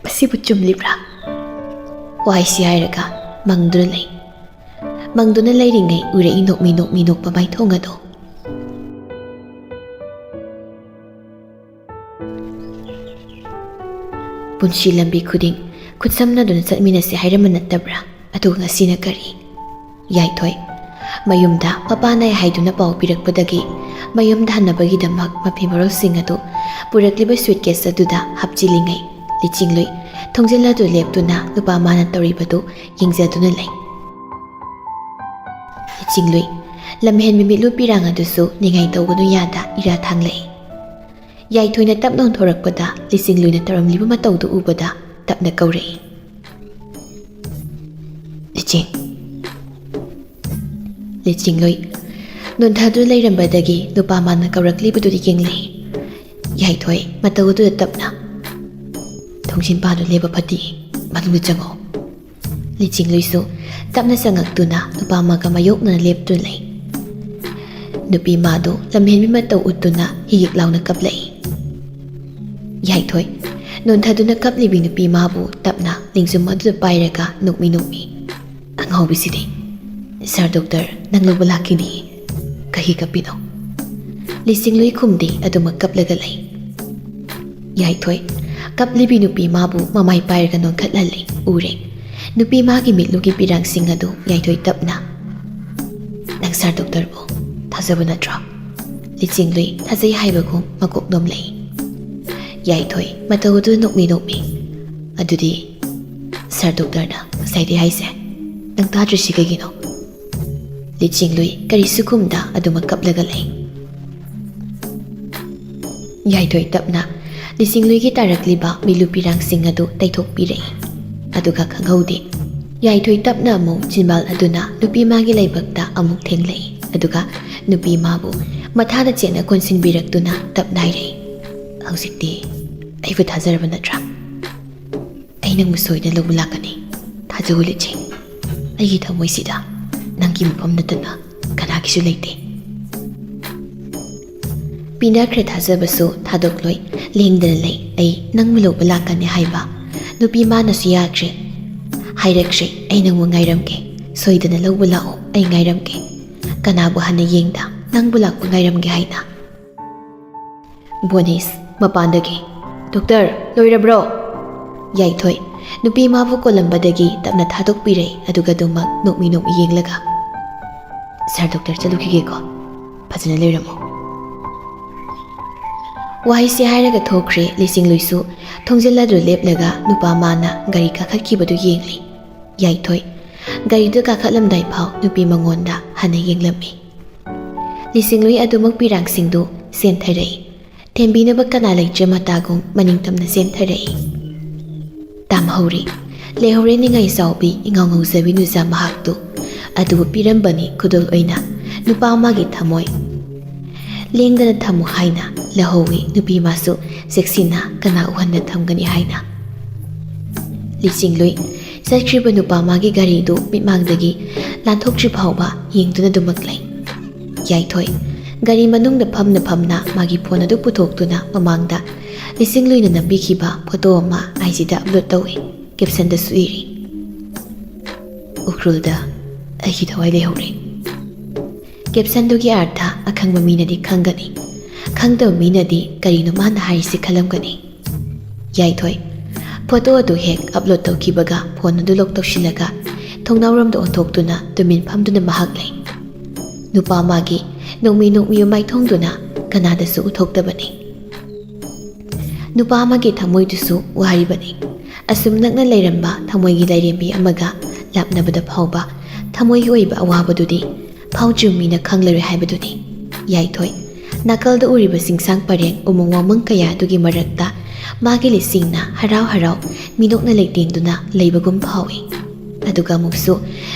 ꯃꯁꯤꯕꯨ ꯆꯨꯝꯂꯤꯕ꯭ꯔꯥ?" ꯋꯥꯍꯩꯁꯤ ꯍꯥꯏꯔꯒ ꯃꯪꯗꯨꯅ ꯂꯩ꯫ ꯃꯪꯗꯨꯅ ꯂꯩꯔꯤꯉꯩ ꯎꯔꯛꯏ ꯅꯣꯛꯃꯤ ꯅꯣꯛꯃꯤ ꯅꯣꯛꯄ ꯃꯥꯏꯊꯣꯡ ꯑꯗꯣ꯫ ꯄꯨꯟꯁꯤ ꯂꯝꯕꯤ ꯈꯨꯗꯤꯡ ꯈꯨꯠꯁꯝꯅꯗꯨꯅ ꯆꯠꯃꯤꯟꯅꯁꯤ ꯍꯥꯏꯔꯝꯕ ꯅꯠꯇꯕ꯭ꯔꯥ? ꯑꯗꯨꯒ ꯉꯁꯤꯅ ꯀꯔꯤ? ꯌꯥꯏꯊꯣꯏ꯫ ꯃꯌꯨꯝꯗ ꯃꯄꯥ ꯅꯥꯏ ꯍꯥꯏꯗꯨꯅ ꯄꯥꯎ ꯄꯤꯔꯛꯄꯗꯒꯤ ꯃꯌꯨꯝꯗ ꯍꯟꯅꯕꯒꯤꯗꯃꯛ ꯃꯐꯤ ꯃꯔꯣꯜꯁꯤꯡ ꯑꯗꯨ ꯄꯨꯔꯛꯂꯤꯕ ꯁꯨꯏꯠꯀꯦꯁ ꯑꯗꯨꯗ ꯍꯥꯞꯆꯤꯜꯂꯤꯉꯩ, ꯂꯤꯆꯤꯡꯂꯨꯏ ꯊꯣꯡꯖꯤꯜ ꯑꯗꯨ ꯂꯦꯞꯇꯨꯅ ꯅꯨꯄꯥ ꯃꯥꯅ ꯇꯧꯔꯤꯕꯗꯨ ꯌꯦꯡꯖꯗꯨꯅ ꯂꯩ꯫ ꯂꯤꯆꯤꯡꯂꯨꯏ ꯂꯝꯍꯦꯟꯕ ꯃꯤꯠꯂꯨ ꯄꯤꯔꯥꯡ ꯑꯗꯨꯁꯨ ꯅꯤꯡꯉꯥꯏ ꯇꯧꯒꯅꯨ ꯌꯥꯗ ꯏꯔꯥ ꯊꯥꯡꯂꯛꯏ꯫ ꯌꯥꯏꯊꯣꯏꯅ ꯇꯞꯅ ꯑꯣꯟꯊꯣꯔꯛꯄꯗ ꯂꯤꯆꯤꯡꯂꯨꯏꯅ ꯇꯧꯔꯝꯂꯤꯕ ꯃꯇꯧꯗꯨ ꯎꯕꯗ ꯇꯞꯅ ꯀꯧꯔꯛꯏ, "ꯂꯤꯆꯤꯡ!" ꯂꯤꯆꯤꯡꯂꯨꯏ ꯅꯣꯟꯊꯗꯨꯅ ꯂꯩꯔꯝꯕꯗꯒꯤ ꯅꯨꯄꯥ ꯃꯥꯅ ꯀꯧꯔꯛꯂꯤꯕꯗꯨꯗ ꯌꯦꯡꯂꯛꯏ꯫ ꯌꯥꯏꯊꯣꯏ ꯃꯇꯧ ꯑꯗꯨꯗ ꯇꯞꯅ, "ꯊꯣꯡꯖꯤꯟ ꯄꯥꯟꯗꯨ ꯂꯦꯞꯄ ꯐꯠꯇꯦ, ꯃꯅꯨꯡꯗ ꯆꯪꯉꯣ꯫" ꯂꯤꯆꯤꯡꯂꯨꯏꯁꯨ ꯇꯞꯅ ꯆꯪꯉꯛꯇꯨꯅ ꯅꯨꯄꯥ ꯑꯃꯒ ꯃꯥꯌꯣꯛꯅꯅ ꯂꯦꯞꯇꯨꯅ ꯂꯩ꯫ ꯅꯨꯄꯤ ꯃꯥꯗꯨ ꯂꯝꯍꯦꯟꯕꯤ ꯃꯇꯧ ꯎꯠꯇꯨꯅ ꯍꯤꯒꯤꯛ ꯂꯥꯎꯅ ꯀꯞꯂꯛꯏ꯫ ꯌꯥꯏꯊꯣꯏ ꯅꯣꯟꯊꯗꯨꯅ ꯀꯞꯂꯤꯕꯤ ꯅꯨꯄꯤ ꯃꯥꯕꯨ ꯇꯞꯅ ꯂꯦꯡꯖꯨꯝ ꯑꯗꯨꯗ ꯄꯥꯏꯔꯒ ꯅꯣꯛꯃꯤ ꯅꯣꯛꯃꯤ, "ꯑꯉꯥꯎꯕꯤꯁꯤꯗꯤ, ꯁꯥꯔ ꯗꯣꯛꯇꯔ ꯅꯪ ꯂꯧꯕ ꯂꯥꯛꯈꯤꯅꯤ, ꯀꯔꯤ ꯀꯞꯄꯤꯅꯣ?" ꯂꯤꯆꯤꯡꯂꯨꯏ ꯈꯨꯝꯗꯦ, ꯑꯗꯨꯃꯛ ꯀꯞꯂꯒ ꯂꯩ꯫ ꯌꯥꯏꯊꯣꯏ ꯀꯞꯂꯤꯕꯤ ꯅꯨꯄꯤ ꯃꯥꯕꯨ ꯃꯃꯥꯏ ꯄꯥꯏꯔꯒ ꯅꯣꯟꯈꯠꯍꯜꯂꯤ꯫ ꯎꯔꯦ ꯅꯨꯄꯤ ꯃꯥꯒꯤ ꯃꯤꯠꯂꯨꯒꯤ ꯄꯤꯔꯥꯡꯁꯤꯡ ꯑꯗꯨ ꯌꯥꯏꯊꯣꯏ ꯇꯞꯅ, "ꯅꯪ ꯁꯥꯔ ꯗꯣꯛꯇꯔꯕꯨ ꯊꯥꯖꯕ ꯅꯠꯇ꯭ꯔꯣ?" ꯂꯤꯆꯤꯡꯂꯨꯏ ꯊꯥꯖꯩ ꯍꯥꯏꯕꯒꯨꯝ ꯃꯀꯣꯛ ꯅꯣꯝꯂꯛꯏ꯫ ꯌꯥꯏꯊꯣꯏ ꯃꯇꯧ ꯑꯗꯨ ꯅꯣꯛꯃꯤ ꯅꯣꯛꯃꯤ, "ꯑꯗꯨꯗꯤ ꯁꯥꯔ ꯗꯣꯛꯇꯔꯅ ꯉꯁꯥꯏꯗꯩ ꯍꯥꯏꯁꯦ ꯅꯪ ꯇꯥꯗ꯭ꯔꯤꯁꯤ ꯀꯩꯒꯤꯅꯣ?" ꯂꯤꯆꯤꯡꯂꯨꯏ ꯀꯔꯤꯁꯨ ꯈꯨꯝꯗ ꯑꯗꯨꯃꯛ ꯀꯞꯂꯒ ꯂꯩ꯫ ꯌꯥꯏꯊꯣꯏ ꯇꯞꯅ ꯂꯤꯆꯤꯡꯂꯨꯏꯒꯤ ꯇꯥꯔꯛꯂꯤꯕ ꯃꯤꯠꯂꯨ ꯄꯤꯔꯥꯡꯁꯤꯡ ꯑꯗꯨ ꯇꯩꯊꯣꯛꯄꯤꯔꯛꯏ꯫ ꯑꯗꯨꯒ ꯈꯪꯍꯧꯗꯦ, ꯌꯥꯏꯊꯣꯏ ꯇꯞꯅ ꯑꯃꯨꯛ ꯆꯤꯟꯕꯥꯜ ꯑꯗꯨꯅ ꯅꯨꯄꯤ ꯃꯥꯒꯤ ꯂꯩꯕꯛꯇ ꯑꯃꯨꯛ ꯊꯦꯡꯂꯛꯏ꯫ ꯑꯗꯨꯒ ꯅꯨꯄꯤ ꯃꯥꯕꯨ ꯃꯊꯥꯗ ꯆꯦꯠꯅ ꯀꯣꯟꯁꯤꯟꯕꯤꯔꯛꯇꯨꯅ ꯇꯞꯅ ꯍꯥꯏꯔꯛꯏ, "ꯍꯧꯖꯤꯛꯇꯤ ꯑꯩꯕꯨ ꯊꯥꯖꯔꯕ ꯅꯠꯇ꯭ꯔꯥ? ꯑꯩ ꯅꯪꯕꯨ ꯁꯣꯏꯗꯅ ꯂꯧꯕ ꯂꯥꯛꯀꯅꯤ꯫ ꯊꯥꯖꯧ ꯂꯤꯆꯤꯡ, ꯑꯩꯒꯤ ꯊꯃꯣꯏꯁꯤꯗ ꯅꯪꯒꯤ ꯃꯐꯝ ꯅꯠꯇꯅ ꯀꯅꯥꯒꯤꯁꯨ ꯂꯩꯇꯦ꯫" ꯄꯤꯅꯈ꯭ꯔꯦ ꯊꯥꯖꯕꯁꯨ ꯊꯥꯗꯣꯛꯂꯣꯏ, ꯂꯦꯡꯗꯅ ꯂꯩ꯫ "ꯑꯩ ꯅꯪꯕꯨ ꯂꯧꯕ ꯂꯥꯛꯀꯅꯤ" ꯍꯥꯏꯕ ꯅꯨꯄꯤ ꯃꯥꯅꯁꯨ ꯌꯥꯈ꯭ꯔꯦ꯫ ꯍꯥꯏꯔꯛꯈ꯭ꯔꯦ, "ꯑꯩ ꯅꯪꯕꯨ ꯉꯥꯏꯔꯝꯒꯦ, "ꯁꯣꯏꯗꯅ ꯂꯧꯕ ꯂꯥꯛꯑꯣ, ꯑꯩ ꯉꯥꯏꯔꯝꯒꯦ꯫ ꯀꯅꯥꯕꯨ ꯍꯥꯟꯅ ꯌꯦꯡꯗ, ꯅꯪꯕꯨ ꯂꯥꯛꯄ ꯉꯥꯏꯔꯝꯒꯦ ꯍꯥꯏꯅ?" ꯕꯣꯅꯤꯁ, ꯃꯄꯥꯟꯗꯒꯤ, "ꯗꯣꯛꯇꯔ, ꯂꯣꯏꯔꯕ꯭ꯔꯣ?" ꯌꯥꯏꯊꯣꯏ, ꯅꯨꯄꯤ ꯃꯥꯕꯨ ꯀꯣꯜꯂꯝꯕꯗꯒꯤ ꯇꯞꯅ ꯊꯥꯗꯣꯛꯄꯤꯔꯦ, ꯑꯗꯨꯒ ꯑꯗꯨꯃꯛ ꯅꯣꯛꯃꯤ ꯅꯣꯛꯃꯤ ꯌꯦꯡꯂꯒ, "ꯁꯥꯔ, ꯗꯣꯛꯇꯔ, ꯆꯠꯂꯨꯈꯤꯒꯦꯀꯣ꯫ ꯐꯖꯅ ꯂꯩꯔꯝꯃꯣ꯫" ꯋꯥꯍꯩꯁꯦ ꯍꯥꯏꯔꯒ ꯊꯣꯛꯈ꯭ꯔꯦ꯫ ꯂꯤꯁꯤꯡꯂꯨꯏꯁꯨ ꯊꯣꯡꯖꯤꯜ ꯑꯗꯨ ꯂꯦꯞꯂꯒ ꯅꯨꯄꯥ ꯃꯥꯅ ꯒꯥꯔꯤ ꯀꯥꯈꯠꯈꯤꯕꯗꯨ ꯌꯦꯡꯂꯤ꯫ ꯌꯥꯏꯊꯣꯏ, ꯒꯥꯔꯤꯗꯨ ꯀꯥꯈꯠꯂꯝꯗꯥꯏ ꯐꯥꯎ ꯅꯨꯄꯤ ꯃꯉꯣꯟꯗ ꯍꯟꯅ ꯌꯦꯡꯂꯝꯃꯤ꯫ ꯂꯤꯁꯤꯡꯂꯨꯏ ꯑꯗꯨꯃꯛ ꯄꯤꯔꯥꯡꯁꯤꯡꯗꯨ ꯆꯦꯟꯊꯔꯛꯏ꯫ ꯊꯦꯝꯕꯤꯅꯕ ꯀꯅꯥ ꯂꯩꯇ꯭ꯔꯦ ꯃꯇꯥꯒꯨꯝ ꯃꯅꯤꯡ ꯇꯝꯅ ꯆꯦꯟꯊꯔꯛꯏ꯫ ꯇꯥꯝꯍꯧꯔꯤ꯫ ꯂꯩꯍꯧꯔꯦ ꯅꯤꯡꯉꯥꯏ ꯆꯥꯎꯕꯤ, ꯏꯉꯥꯎ ꯉꯥꯎꯖꯕꯤ ꯅꯨꯖꯥ ꯃꯍꯥꯛꯇꯨ꯫ ꯑꯗꯨꯕꯨ ꯄꯤꯔꯝꯕꯅꯤ ꯈꯨꯗꯣꯜ ꯑꯣꯏꯅ ꯅꯨꯄꯥ ꯑꯃꯒꯤ ꯊꯃꯣꯏ꯫ "ꯂꯦꯡꯗꯅ ꯊꯝꯃꯨ" ꯍꯥꯏꯅ ꯂꯧꯍꯧꯋꯤ ꯅꯨꯄꯤ ꯃꯥꯁꯨ, ꯆꯦꯛꯁꯤꯟꯅ ꯀꯅꯥ ꯎꯍꯟꯗ ꯊꯝꯒꯅꯤ ꯍꯥꯏꯅ꯫ ꯂꯤꯁꯤꯡꯂꯨꯏ ꯆꯠꯈ꯭ꯔꯤꯕ ꯅꯨꯄꯥ ꯃꯥꯒꯤ ꯒꯥꯔꯤꯗꯨ ꯃꯤꯠꯃꯥꯡꯗꯒꯤ ꯂꯥꯟꯊꯣꯛꯇ꯭ꯔꯤ ꯐꯥꯎꯕ ꯌꯦꯡꯗꯨꯅ ꯑꯗꯨꯃꯛ ꯂꯩ꯫ ꯌꯥꯏꯊꯣꯏ ꯒꯥꯔꯤ ꯃꯅꯨꯡꯗ ꯐꯝꯅ ꯐꯝꯅ ꯃꯥꯒꯤ ꯐꯣꯟ ꯑꯗꯨ ꯄꯨꯊꯣꯛꯇꯨꯅ ꯃꯃꯥꯡꯗ ꯂꯤꯁꯤꯡꯂꯨꯏꯅ ꯅꯝꯕꯤꯈꯤꯕ ꯐꯣꯇꯣ ꯑꯃ ꯑꯥꯏ ꯖꯤꯗ ꯑꯞꯂꯣꯗ ꯇꯧꯏ꯫ ꯀꯦꯞꯁꯟꯗꯁꯨ ꯏꯔꯤ, "ꯎꯈ꯭ꯔꯨꯜꯗ ꯑꯩꯒꯤ ꯊꯋꯥꯏ ꯂꯩꯍꯧꯔꯦ꯫" ꯀꯦꯞꯁꯟꯗꯨꯒꯤ ꯑꯥꯔꯊ ꯑꯈꯪꯕ ꯃꯤꯅꯗꯤ ꯈꯪꯒꯅꯤ, ꯈꯪꯗꯕ ꯃꯤꯅꯗꯤ ꯀꯔꯤꯅꯣ ꯃꯥꯅ ꯍꯥꯏꯔꯤꯁꯤ ꯈꯜꯂꯝꯒꯅꯤ꯫ ꯌꯥꯏꯊꯣꯏ ꯐꯣꯇꯣ ꯑꯗꯨ ꯍꯦꯛ ꯑꯞꯂꯣꯗ ꯇꯧꯈꯤꯕꯒ ꯐꯣꯟ ꯑꯗꯨ ꯂꯣꯛ ꯇꯧꯁꯤꯜꯂꯒ ꯊꯣꯡꯅꯥꯎꯔꯣꯝꯗ ꯑꯣꯟꯊꯣꯛꯇꯨꯅ ꯇꯨꯃꯤꯟ ꯐꯝꯗꯨꯅ ꯃꯍꯥꯛ ꯂꯩ꯫ ꯅꯨꯄꯥ ꯑꯃꯒꯤ ꯅꯣꯡꯃꯤ ꯅꯣꯡꯃꯤ ꯃꯥꯏꯊꯣꯡꯗꯨꯅ ꯀꯅꯥꯗꯁꯨ ꯎꯠꯊꯣꯛꯇꯕꯅꯤ꯫ ꯅꯨꯄꯥ ꯑꯃꯒꯤ ꯊꯃꯣꯏꯗꯨꯁꯨ ꯋꯥꯔꯤꯕꯅꯤ꯫ ꯑꯁꯨꯝ ꯅꯛꯅ ꯂꯩꯔꯝꯕ ꯊꯃꯣꯏꯒꯤ ꯂꯥꯏꯔꯦꯝꯕꯤ ꯑꯃꯒ ꯂꯥꯞꯅꯕꯗ ꯐꯥꯎꯕ ꯊꯃꯣꯏꯒꯤ ꯑꯣꯏꯕ ꯑꯋꯥꯕꯗꯨꯗꯤ ꯐꯥꯎꯗ꯭ꯔꯤꯕ ꯃꯤꯅ ꯈꯪꯂꯔꯣꯏ ꯍꯥꯏꯕꯗꯨꯅꯤ꯫ ꯌꯥꯏꯊꯣꯏ ꯅꯥꯀꯜꯗ ꯎꯔꯤꯕ ꯆꯤꯡꯁꯥꯡ ꯄꯔꯦꯡ ꯎꯃꯪ ꯋꯥꯃꯪ ꯀꯌꯥ ꯑꯗꯨꯒꯤ ꯃꯔꯛꯇ ꯃꯥꯒꯤ ꯂꯤꯁꯤꯡꯅ ꯍꯔꯥꯎ ꯍꯔꯥꯎ ꯃꯤꯅꯣꯛꯅ ꯂꯩꯇꯦꯡꯗꯨꯅ ꯂꯩꯕꯒꯨꯝ ꯐꯥꯎꯏ꯫ ꯑꯗꯨꯒ ꯑꯃꯨꯛꯁꯨ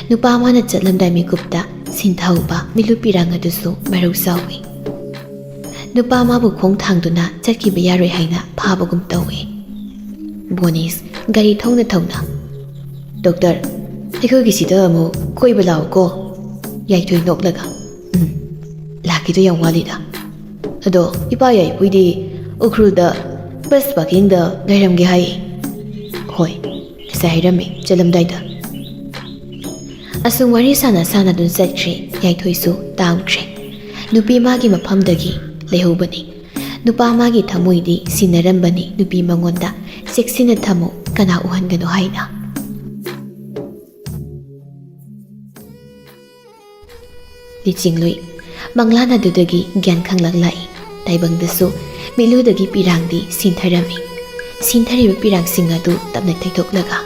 ꯅꯨꯄꯥ ꯑꯃꯅ ꯆꯠꯂꯝꯗꯥꯏ ꯃꯤꯀꯨꯞꯇ ꯁꯤꯟꯊꯍꯧꯕ ꯃꯤꯠꯂꯨ ꯄꯤꯔꯥꯡ ꯑꯗꯨꯁꯨ ꯃꯔꯧ ꯆꯥꯎꯏ꯫ ꯅꯨꯄꯥ ꯑꯃꯕꯨ ꯈꯣꯡ ꯊꯥꯡꯗꯨꯅ ꯆꯠꯈꯤꯕ ꯌꯥꯔꯣꯏ ꯍꯥꯏꯅ ꯐꯥꯕꯒꯨꯝ ꯇꯧꯏ꯫ ꯕꯣꯅꯤꯁ ꯒꯥꯔꯤ ꯊꯧꯅ ꯊꯧꯅ, "ꯗꯣꯛꯇꯔ, ꯑꯩꯈꯣꯏꯒꯤꯁꯤꯗ ꯑꯃꯨꯛ ꯀꯣꯏꯕ ꯂꯥꯛꯎꯀꯣ꯫" ꯌꯥꯏꯊꯣꯏ ꯅꯣꯛꯂꯒ, "ꯎꯝ, ꯂꯥꯛꯈꯤꯗꯣ ꯌꯥꯝ ꯋꯥꯠꯂꯤꯗ꯫ ꯑꯗꯣ ꯏꯄꯥ ꯌꯥꯏꯄꯨꯏꯗꯤ ꯎꯈ꯭ꯔꯨꯜꯗ ꯕꯁ ꯄꯥꯔꯀꯤꯡꯗ ꯉꯥꯏꯔꯝꯒꯦ ꯍꯥꯏ꯫" "ꯍꯣꯏ, ꯉꯁꯥꯏ ꯍꯥꯏꯔꯝꯃꯦ ꯆꯠꯂꯝꯗꯥꯏꯗ꯫" ꯑꯁꯨꯝ ꯋꯥꯔꯤ ꯁꯥꯟꯅ ꯁꯥꯟꯅꯗꯨꯅ ꯆꯠꯈ꯭ꯔꯦ꯫ ꯌꯥꯏꯊꯣꯏꯁꯨ ꯇꯥꯝꯈ꯭ꯔꯦ꯫ ꯅꯨꯄꯤ ꯃꯥꯒꯤ ꯃꯐꯝꯗꯒꯤ ꯂꯩꯍꯧꯕꯅꯤ꯫ ꯅꯨꯄꯥ ꯃꯥꯒꯤ ꯊꯃꯣꯏꯗꯤ ꯁꯤꯟꯅꯔꯝꯕꯅꯤ ꯅꯨꯄꯤ ꯃꯉꯣꯟꯗ꯫ "ꯆꯦꯛꯁꯤꯟꯅ ꯊꯝꯃꯨ, ꯀꯅꯥ ꯎꯍꯟꯒꯅꯨ" ꯍꯥꯏꯅ꯫ ꯂꯤꯆꯤꯡꯂꯨꯏ꯫ ꯃꯪꯂꯥꯟ ꯑꯗꯨꯗꯒꯤ ꯒ꯭ꯌꯥꯟ ꯈꯪꯂꯛ ꯂꯥꯛꯏ꯫ ꯇꯥꯏꯕꯪꯗꯁꯨ ꯃꯤꯠꯂꯨꯗꯒꯤ ꯄꯤꯔꯥꯡꯗꯤ ꯁꯤꯟꯊꯔꯝꯃꯤ꯫ ꯁꯤꯟꯊꯔꯤꯕ ꯄꯤꯔꯥꯡꯁꯤꯡ ꯑꯗꯨ ꯇꯞꯅ ꯊꯩꯗꯣꯛꯂꯒ,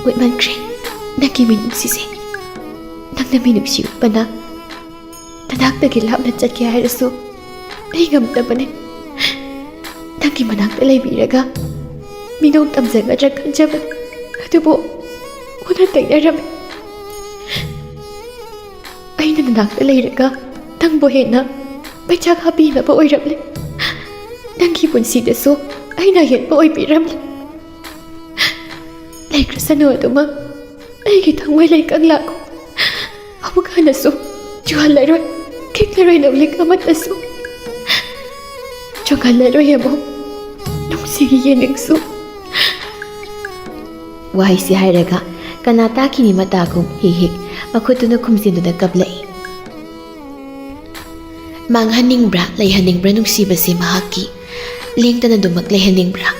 "ꯀꯨꯏꯃꯟꯈ꯭ꯔꯦ ꯅꯪꯒꯤ ꯃꯤꯅꯨꯡꯁꯤꯁꯦ꯫ ꯅꯪꯅ ꯃꯤꯅꯨꯡꯁꯤ ꯎꯠꯄꯅ ꯅꯅꯥꯛꯇꯒꯤ ꯂꯥꯞꯅ ꯆꯠꯀꯦ ꯍꯥꯏꯔꯁꯨ ꯑꯩ ꯉꯝꯗꯕꯅꯤ꯫ ꯅꯪꯒꯤ ꯃꯅꯥꯛꯇ ꯂꯩꯕꯤꯔꯒ ꯃꯤꯅꯣꯡ ꯇꯝꯖꯒꯗ꯭ꯔꯥ ꯈꯟꯖꯕꯅꯤ, ꯑꯗꯨꯕꯨ ꯑꯣꯟꯅ ꯇꯩꯅꯔꯝꯃꯤ꯫ ꯑꯩꯅ ꯅꯅꯥꯛꯇ ꯂꯩꯔꯒ ꯅꯪꯕꯨ ꯍꯦꯟꯅ ꯃꯩꯆꯥꯛ ꯍꯥꯞꯄꯤꯅꯕ ꯑꯣꯏꯔꯝꯂꯦ꯫ ꯅꯪꯒꯤ ꯄꯨꯟꯁꯤꯗꯁꯨ ꯑꯩꯅ ꯑꯍꯦꯟꯕ ꯑꯣꯏꯕꯤꯔꯝꯂꯦ꯫ ꯂꯩꯈ꯭ꯔꯁꯅꯨ ꯑꯗꯨꯃꯛ꯫ ꯑꯩꯒꯤ ꯊꯃꯣꯏ ꯂꯩꯀꯪ ꯂꯥꯛꯈꯣ꯫ ꯑꯃꯨꯛ ꯍꯟꯅꯁꯨ ꯆꯨꯍꯜꯂꯔꯣꯏ, ꯈꯤꯛꯂꯔꯣꯏ ꯅꯧꯂꯤꯛ ꯑꯃꯠꯇꯁꯨ꯫ ꯆꯨꯍꯜꯂꯔꯣꯏ ꯑꯃꯨꯛ ꯅꯨꯡꯁꯤꯒꯤ ꯌꯦꯅꯤꯡꯁꯨ꯫ ꯋꯥꯍꯩꯁꯤ ꯍꯥꯏꯔꯒ ꯀꯅꯥ ꯇꯥꯈꯤꯅꯤ ꯃꯇꯥꯒꯨꯝ ꯍꯤꯛ ꯍꯤꯛ ꯃꯈꯨꯠꯇꯨꯅ ꯈꯨꯝꯖꯤꯟꯗꯨꯅ ꯀꯞꯂꯛꯏ꯫ ꯃꯥꯡꯍꯟꯅꯤꯡꯕ꯭ꯔꯥ, ꯂꯩꯍꯟꯅꯤꯡꯕ꯭ꯔꯥ ꯅꯨꯡꯁꯤꯕꯁꯦ ꯃꯍꯥꯛꯀꯤ? ꯂꯦꯡꯗꯅ ꯑꯗꯨꯃꯛ ꯂꯩꯍꯟꯅꯤꯡꯕ꯭ꯔꯥ?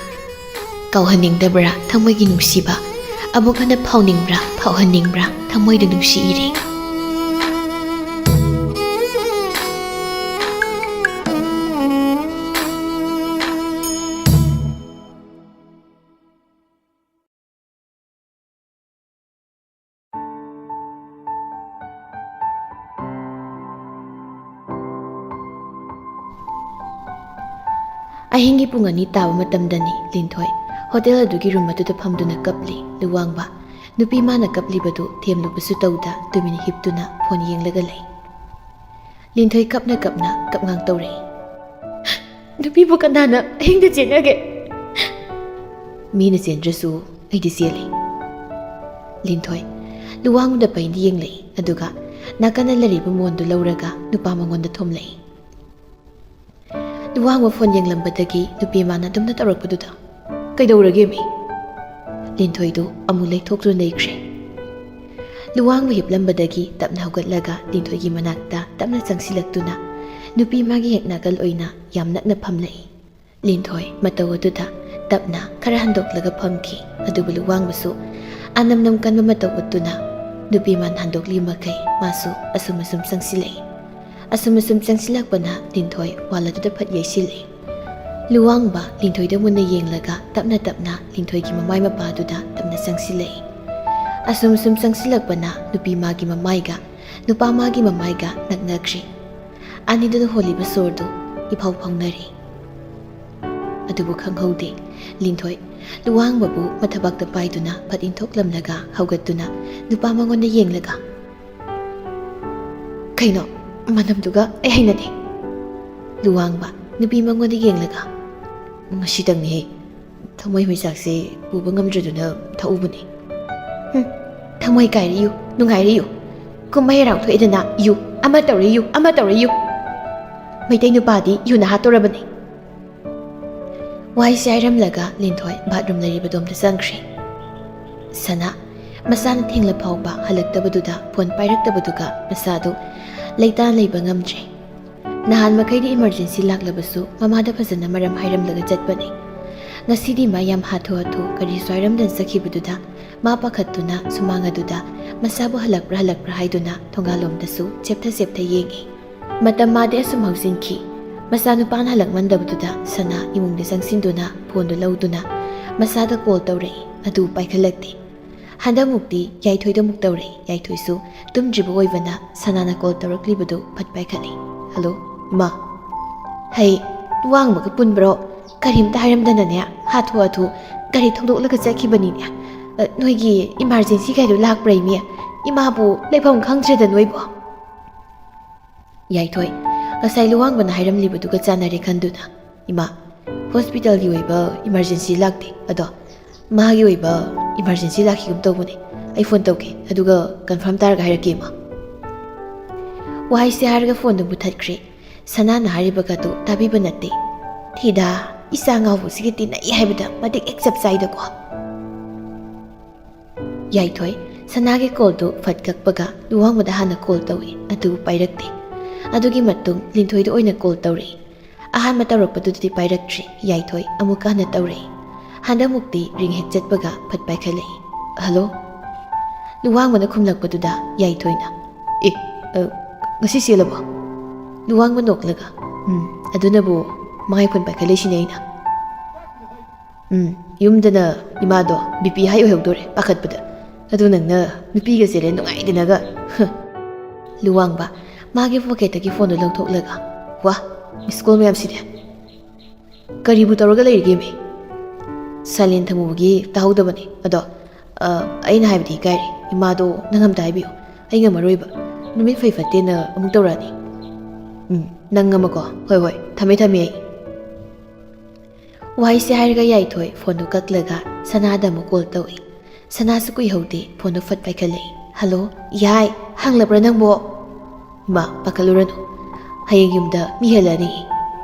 ꯀꯥꯎꯍꯟꯅꯤꯡꯗꯕ꯭ꯔꯥ ꯊꯃꯣꯏꯒꯤ ꯅꯨꯡꯁꯤꯕ? ꯑꯃꯨꯛ ꯍꯟꯅ ꯐꯥꯎꯅꯤꯡꯕ꯭ꯔꯥ, ꯐꯥꯎꯍꯟꯅꯤꯡꯕ꯭ꯔꯥ ꯊꯃꯣꯏꯗ ꯅꯨꯡꯁꯤ ꯏꯔꯦ? ꯑꯍꯤꯡꯒꯤ ꯄꯨꯡ ꯑꯅꯤ ꯇꯥꯕ ꯃꯇꯝꯗꯅꯤ ꯂꯤꯟꯊꯣꯏ ꯍꯣꯇꯦꯜ ꯑꯗꯨꯒꯤ ꯔꯨꯝ ꯑꯗꯨꯗ ꯐꯝꯗꯨꯅ ꯀꯞꯂꯤ꯫ ꯂꯨꯋꯥꯡꯕ ꯅꯨꯄꯤ ꯃꯥꯅ ꯀꯞꯂꯤꯕꯗꯨ ꯊꯦꯝꯂꯨꯕꯁꯨ ꯇꯧꯗ ꯇꯨꯃꯤꯟ ꯍꯤꯞꯇꯨꯅ ꯐꯣꯟ ꯌꯦꯡꯂꯒ ꯂꯩ꯫ ꯂꯤꯟꯊꯣꯏ ꯀꯞꯅ ꯀꯞꯅ ꯀꯞꯉꯥꯡ ꯇꯧꯔꯛꯏ꯫ "ꯅꯨꯄꯤꯕꯨ ꯀꯅꯥꯅ ꯑꯍꯤꯡꯗ ꯆꯦꯟꯅꯒꯦ?" "ꯃꯤꯅ ꯆꯦꯟꯗ꯭ꯔꯁꯨ ꯑꯩꯗꯤ ꯆꯦꯜꯂꯤ꯫" ꯂꯤꯟꯊꯣꯏ ꯂꯨꯋꯥꯡꯗ ꯄꯩꯅ ꯌꯦꯡꯂꯛꯏ, ꯑꯗꯨꯒ ꯅꯥꯀꯟꯗ ꯂꯩꯔꯤꯕ ꯃꯣꯟꯗꯨ ꯂꯧꯔꯒ ꯅꯨꯄꯥ ꯃꯉꯣꯟꯗ ꯊꯣꯝꯂꯛꯏ꯫ ꯂꯨꯋꯥꯡꯕ ꯐꯣꯟ ꯌꯦꯡꯂꯝꯕꯗꯒꯤ ꯅꯨꯄꯤ ꯃꯥꯅ ꯑꯗꯨꯝꯅ ꯇꯧꯔꯛꯄꯗꯨꯗ, "ꯀꯩꯗꯧꯔꯒꯦ ꯃꯤ?" ꯂꯤꯟꯊꯣꯏꯗꯨ ꯑꯃꯨꯛ ꯂꯩꯊꯣꯛꯇꯨꯅ ꯂꯩꯈ꯭ꯔꯦ꯫ ꯂꯨꯋꯥꯡꯕ ꯍꯤꯞꯂꯝꯕꯗꯒꯤ ꯇꯞꯅ ꯍꯧꯒꯠꯂꯒ ꯂꯤꯟꯊꯣꯏꯒꯤ ꯃꯅꯥꯛꯇ ꯇꯞꯅ ꯆꯪꯁꯤꯜꯂꯛꯇꯨꯅ ꯅꯨꯄꯤ ꯃꯥꯒꯤ ꯍꯦꯛ ꯅꯥꯀꯜ ꯑꯣꯏꯅ ꯌꯥꯝ ꯅꯛꯅ ꯐꯝꯂꯛꯏ꯫ ꯂꯤꯟꯊꯣꯏ ꯃꯇꯧ ꯑꯗꯨꯗ ꯇꯞꯅ ꯈꯔ ꯍꯟꯗꯣꯛꯂꯒ ꯐꯝꯈꯤ꯫ ꯑꯗꯨꯕꯨ ꯂꯨꯋꯥꯡꯕꯁꯨ ꯑꯅꯝꯅꯝ ꯀꯟꯕ ꯃꯇꯧ ꯎꯠꯇꯨꯅ ꯅꯨꯄꯤ ꯃꯥꯅ ꯍꯟꯗꯣꯛꯂꯤ ꯃꯈꯩ ꯃꯥꯁꯨ ꯑꯁꯨꯝ ꯑꯁꯨꯝ ꯆꯪꯁꯤꯜꯂꯛꯏ꯫ ꯑꯁꯨꯝ ꯑꯁꯨꯝ ꯆꯪꯁꯤꯜꯂꯛꯄꯅ ꯂꯤꯟꯊꯣꯏ ꯋꯥꯜ ꯑꯗꯨꯗ ꯐꯠ ꯌꯩꯁꯤꯜꯂꯛꯏ꯫ ꯂꯨꯋꯥꯡꯕ ꯂꯤꯟꯊꯣꯏꯗ ꯃꯨꯟꯅ ꯌꯦꯡꯂꯒ ꯇꯞꯅ ꯇꯞꯅ ꯂꯤꯟꯊꯣꯏꯒꯤ ꯃꯃꯥꯏ ꯃꯄꯥꯗꯨꯗ ꯇꯞꯅ ꯆꯪꯁꯤꯜꯂꯛꯏ꯫ ꯑꯁꯨꯝ ꯑꯁꯨꯝ ꯆꯪꯁꯤꯜꯂꯛꯄꯅ ꯅꯨꯄꯤ ꯃꯥꯒꯤ ꯃꯃꯥꯏꯒ ꯅꯨꯄꯥ ꯃꯥꯒꯤ ꯃꯃꯥꯏꯒ ꯅꯛꯅꯈ꯭ꯔꯤ꯫ ꯑꯅꯤꯗꯨꯅ ꯍꯣꯜꯂꯤꯕ ꯁꯣꯔꯗꯨ ꯏꯐꯥꯎ ꯐꯥꯎꯅꯔꯤ꯫ ꯑꯗꯨꯕꯨ ꯈꯪꯍꯧꯗꯦ꯫ ꯂꯤꯟꯊꯣꯏ ꯂꯨꯋꯥꯡꯕꯕꯨ ꯃꯊꯕꯥꯛꯇ ꯄꯥꯏꯗꯨꯅ ꯐꯠ ꯏꯟꯊꯣꯛꯂꯝꯂꯒ ꯍꯧꯒꯠꯇꯨꯅ ꯅꯨꯄꯥ ꯃꯉꯣꯟꯗ ꯌꯦꯡꯂꯒ, "ꯀꯩꯅꯣ? ꯃꯅꯝꯗꯨꯒ ꯑꯩ ꯍꯩꯅꯗꯦ꯫" ꯂꯨꯋꯥꯡꯕ ꯅꯨꯄꯤ ꯃꯉꯣꯟꯗ ꯌꯦꯡꯂꯒ, "ꯉꯁꯤꯇꯪꯅꯤꯍꯦ꯫ ꯊꯃꯣꯏ ꯃꯩꯆꯥꯛꯁꯦ ꯄꯨꯕ ꯉꯝꯗ꯭ꯔꯗꯨꯅ ꯊꯛꯎꯕꯅꯤ꯫" "ꯍꯨꯝ, ꯊꯃꯣꯏ ꯀꯥꯏꯔꯦ ꯌꯨ, ꯅꯨꯡꯉꯥꯏꯔꯦ ꯌꯨ꯫ ꯀꯨꯝꯍꯩ ꯍꯔꯥꯎ ꯊꯣꯛꯑꯦꯗꯅ ꯌꯨ, ꯑꯃ ꯇꯧꯔꯦ ꯌꯨ, ꯑꯃ ꯇꯧꯔꯦ ꯌꯨ꯫ ꯃꯩꯇꯩ ꯅꯨꯄꯥꯗꯤ ꯌꯨꯅ ꯍꯥꯠꯇꯣꯔꯕꯅꯤ꯫" ꯋꯥꯍꯩꯁꯦ ꯍꯥꯏꯔꯝꯂꯒ ꯂꯤꯟꯊꯣꯏ ꯕꯥꯠꯔꯨꯝ ꯂꯩꯔꯤꯕꯗꯣꯝꯗ ꯆꯪꯈ꯭ꯔꯦ꯫ ꯁꯅꯥ ꯃꯁꯥꯅ ꯊꯦꯡꯂ ꯐꯥꯎꯕ ꯍꯜꯂꯛꯇꯕꯗꯨꯗ ꯐꯣꯟ ꯄꯥꯏꯔꯛꯇꯕꯗꯨꯒ ꯃꯁꯥꯗꯨ ꯂꯩꯇꯥ ꯂꯩꯕ ꯉꯝꯗ꯭ꯔꯦ꯫ ꯅꯍꯥꯟ ꯃꯈꯩꯗꯤ ꯏꯃꯔꯖꯦꯟꯁꯤ ꯂꯥꯛꯂꯕꯁꯨ ꯃꯃꯥꯗ ꯐꯖꯅ ꯃꯔꯝ ꯍꯥꯏꯔꯝꯂꯒ ꯆꯠꯄꯅꯤ꯫ ꯉꯁꯤꯗꯤ ꯃꯥ ꯌꯥꯝ ꯍꯥꯊꯨ ꯍꯥꯊꯨ ꯀꯔꯤꯁꯨ ꯍꯥꯏꯔꯝꯗꯅ ꯆꯠꯈꯤꯕꯗꯨꯗ ꯃꯥ ꯄꯥꯈꯠꯇꯨꯅ ꯁꯨꯃꯥꯡ ꯑꯗꯨꯗ ꯃꯁꯥꯕꯨ ꯍꯜꯂꯛꯄ꯭ꯔꯥ ꯍꯜꯂꯛꯄ꯭ꯔꯥ ꯍꯥꯏꯗꯨꯅ ꯊꯣꯡꯒꯥꯜꯂꯣꯝꯗꯁꯨ ꯆꯦꯞꯊ ꯆꯦꯞꯊ ꯌꯦꯡꯉꯤ꯫ ꯃꯇꯝ ꯃꯥꯗꯤ ꯑꯁꯨꯝ ꯍꯧꯖꯤꯟꯈꯤ꯫ ꯃꯆꯥꯅꯨꯄꯥꯅ ꯍꯜꯂꯛꯃꯟꯗꯕꯗꯨꯗ ꯁꯅꯥ ꯏꯃꯨꯡꯗ ꯆꯪꯁꯤꯟꯗꯨꯅ ꯐꯣꯟꯗꯨ ꯂꯧꯗꯨꯅ ꯃꯆꯥꯗ ꯀꯣꯜ ꯇꯧꯔꯛꯏ꯫ ꯑꯗꯨ ꯄꯥꯏꯈꯠꯂꯛꯇꯦ꯫ ꯍꯟꯗꯛꯃꯨꯛꯇꯤ ꯌꯥꯏꯊꯣꯏꯗ ꯑꯃꯨꯛ ꯇꯧꯔꯛꯏ꯫ ꯌꯥꯏꯊꯣꯏꯁꯨ ꯇꯨꯝꯗ꯭ꯔꯤꯕ ꯑꯣꯏꯕꯅ ꯁꯅꯥꯅ ꯀꯣꯜ ꯇꯧꯔꯛꯂꯤꯕꯗꯨ ꯐꯠ ꯄꯥꯏꯈꯠꯂꯤ꯫ "ꯍꯜꯂꯣ, ꯏꯃꯥ꯫" "ꯍꯩ, ꯋꯥꯡꯕꯒ ꯄꯨꯟꯕ꯭ꯔꯣ? ꯀꯔꯤꯝꯇ ꯍꯥꯏꯔꯝꯗꯅꯅꯦ ꯍꯥꯊꯨ ꯍꯥꯊꯨ ꯒꯥꯔꯤ ꯊꯧꯗꯣꯛꯂꯒ ꯆꯠꯈꯤꯕꯅꯤꯅꯦ꯫ ꯑ, ꯅꯣꯏꯒꯤ ꯏꯃꯥꯔꯖꯦꯟꯁꯤ ꯒꯥꯔꯤꯗꯨ ꯂꯥꯛꯄ꯭ꯔꯥ ꯏꯃꯤ? ꯏꯃꯥꯕꯨ ꯂꯩꯐꯝ ꯈꯪꯗ꯭ꯔꯦꯗ ꯅꯣꯏꯕꯨ꯫" ꯌꯥꯏꯊꯣꯏ ꯉꯁꯥꯏ ꯂꯨꯋꯥꯡꯕꯅ ꯍꯥꯏꯔꯝꯂꯤꯕꯗꯨꯒ ꯆꯥꯟꯅꯔꯦ ꯈꯟꯗꯨꯅ, "ꯏꯃꯥ, ꯍꯣꯁꯄꯤꯇꯥꯜꯒꯤ ꯑꯣꯏꯕ ꯏꯃꯥꯔꯖꯦꯟꯁꯤ ꯂꯥꯛꯇꯦ꯫ ꯑꯗꯣ ꯃꯥꯒꯤ ꯑꯣꯏꯕ ꯏꯃꯥꯔꯖꯦꯟꯁꯤ ꯂꯥꯛꯈꯤꯒꯨꯝ ꯇꯧꯕꯅꯦ꯫ ꯑꯩ ꯐꯣꯟ ꯇꯧꯒꯦ, ꯑꯗꯨꯒ ꯀꯟꯐꯥꯔꯝ ꯇꯥꯔꯒ ꯍꯥꯏꯔꯛꯀꯦ, ꯏꯃꯥ꯫" ꯋꯥꯍꯩꯁꯦ ꯍꯥꯏꯔꯒ ꯐꯣꯟꯗꯨ ꯃꯨꯊꯠꯈ꯭ꯔꯦ꯫ ꯁꯅꯥꯅ ꯍꯥꯏꯔꯤꯕꯒꯗꯨ ꯇꯥꯕꯤꯕ ꯅꯠꯇꯦ꯫ "ꯊꯤꯗꯥ, ꯏꯆꯥ ꯉꯥꯎꯕꯁꯤꯒ ꯇꯤꯟꯅꯩ ꯍꯥꯏꯕꯗ ꯃꯇꯤꯛ ꯍꯦꯛ ꯆꯞ ꯆꯥꯏꯗꯀꯣ꯫" ꯌꯥꯏꯊꯣꯏ ꯁꯅꯥꯒꯤ ꯀꯣꯜꯗꯨ ꯐꯠ ꯀꯛꯄꯒ ꯂꯨꯋꯥꯡꯕꯗ ꯍꯥꯟꯅ ꯀꯣꯜ ꯇꯧꯏ, ꯑꯗꯨꯕꯨ ꯄꯥꯏꯔꯛꯇꯦ꯫ ꯑꯗꯨꯒꯤ ꯃꯇꯨꯡ ꯂꯤꯟꯊꯣꯏꯗ ꯑꯣꯏꯅ ꯀꯣꯜ ꯇꯧꯔꯛꯏ꯫ ꯑꯍꯥꯟꯕ ꯇꯧꯔꯛꯄꯗꯨꯗꯗꯤ ꯄꯥꯏꯔꯛꯇ꯭ꯔꯤ꯫ ꯌꯥꯏꯊꯣꯏ ꯑꯃꯨꯛꯀ ꯍꯟꯅ ꯇꯧꯔꯛꯏ꯫ ꯍꯟꯗꯛꯃꯨꯛꯇꯤ ꯔꯤꯡ ꯍꯦꯛ ꯆꯠꯄꯒ ꯐꯠ ꯄꯥꯏꯈꯠꯂꯛꯏ꯫ "ꯍꯜꯂꯣ?" ꯂꯨꯋꯥꯡꯕꯅ ꯈꯨꯝꯂꯛꯄꯗꯨꯗ ꯌꯥꯏꯊꯣꯏꯅ, "ꯑꯦ, ꯑ, ꯉꯁꯤ ꯆꯦꯜꯂꯕꯣ?" ꯂꯨꯋꯥꯡꯕ ꯅꯣꯛꯂꯒ, "ꯎꯝ, ꯑꯗꯨꯅꯕꯨ ꯃꯥꯏ ꯐꯣꯟ ꯄꯥꯏꯈꯠꯂꯛꯏꯁꯤꯅꯦ ꯑꯩꯅ꯫ ꯎꯝ, ꯌꯨꯝꯗꯅ ꯏꯃꯥꯗꯣ ꯕꯤ ꯄꯤ ꯍꯥꯏ ꯑꯣꯏꯍꯧꯗꯣꯔꯦ ꯄꯥꯈꯠꯄꯗ꯫ ꯑꯗꯨ ꯅꯪꯅ ꯅꯨꯄꯤꯒ ꯆꯦꯜꯂꯦ ꯅꯨꯡꯉꯥꯏꯗꯅꯒ꯫" ꯍ꯫ ꯂꯨꯋꯥꯡꯕ ꯃꯥꯒꯤ ꯄꯣꯀꯦꯠꯇꯒꯤ ꯐꯣꯟꯗꯨ ꯂꯧꯊꯣꯛꯂꯒ, "ꯋꯥ, ꯃꯤꯁ ꯀꯣꯜ ꯃꯌꯥꯝꯁꯤꯗꯤ꯫ ꯀꯔꯤꯕꯨ ꯇꯧꯔꯒ ꯂꯩꯔꯤꯒꯦ ꯃꯤ? ꯁꯥꯏꯂꯦꯟ ꯊꯝꯃꯨꯕꯒꯤ ꯇꯥꯍꯧꯗꯕꯅꯤ꯫ ꯑꯗꯣ, ꯑ, ꯑꯩꯅ ꯍꯥꯏꯕꯗꯤ ꯏꯀꯥꯏꯔꯦ꯫ ꯏꯃꯥꯗꯣ ꯅꯪ ꯑꯝꯇ ꯍꯥꯏꯕꯤꯌꯨ꯫ ꯑꯩ ꯉꯝꯃꯔꯣꯏꯕ꯫ ꯅꯨꯃꯤꯠ ꯐꯩ ꯐꯠꯇꯦꯅ ꯑꯃꯨꯛ ꯇꯧꯔꯛꯑꯅꯤ꯫ ꯎꯝ, ꯅꯪ ꯑꯃꯀꯣ꯫ ꯍꯣꯏ, ꯍꯣꯏ, ꯊꯝꯃꯦ, ꯊꯝꯃꯦ ꯑꯩ꯫" ꯋꯥꯍꯩꯁꯦ ꯍꯥꯏꯔꯒ ꯌꯥꯏꯊꯣꯏ ꯐꯣꯟꯗꯨ ꯀꯛꯂꯒ ꯁꯅꯥꯗ ꯑꯃꯨꯛ ꯀꯣꯜ ꯇꯧꯏ꯫ ꯁꯅꯥꯁꯨ ꯀꯨꯏꯍꯧꯗꯦ ꯐꯣꯟꯗꯨ ꯐꯠ ꯄꯥꯏꯈꯠꯂꯛꯏ꯫ "ꯍꯜꯂꯣ, ꯌꯥꯏ, ꯍꯪꯂꯕ꯭ꯔꯥ ꯅꯪꯕꯣ?" "ꯏꯃꯥ, ꯄꯥꯈꯠꯂꯨꯔꯅꯨ꯫ ꯍꯌꯦꯡ ꯌꯨꯝꯗ ꯃꯤ ꯍꯦꯜꯂꯛꯑꯅꯤ꯫"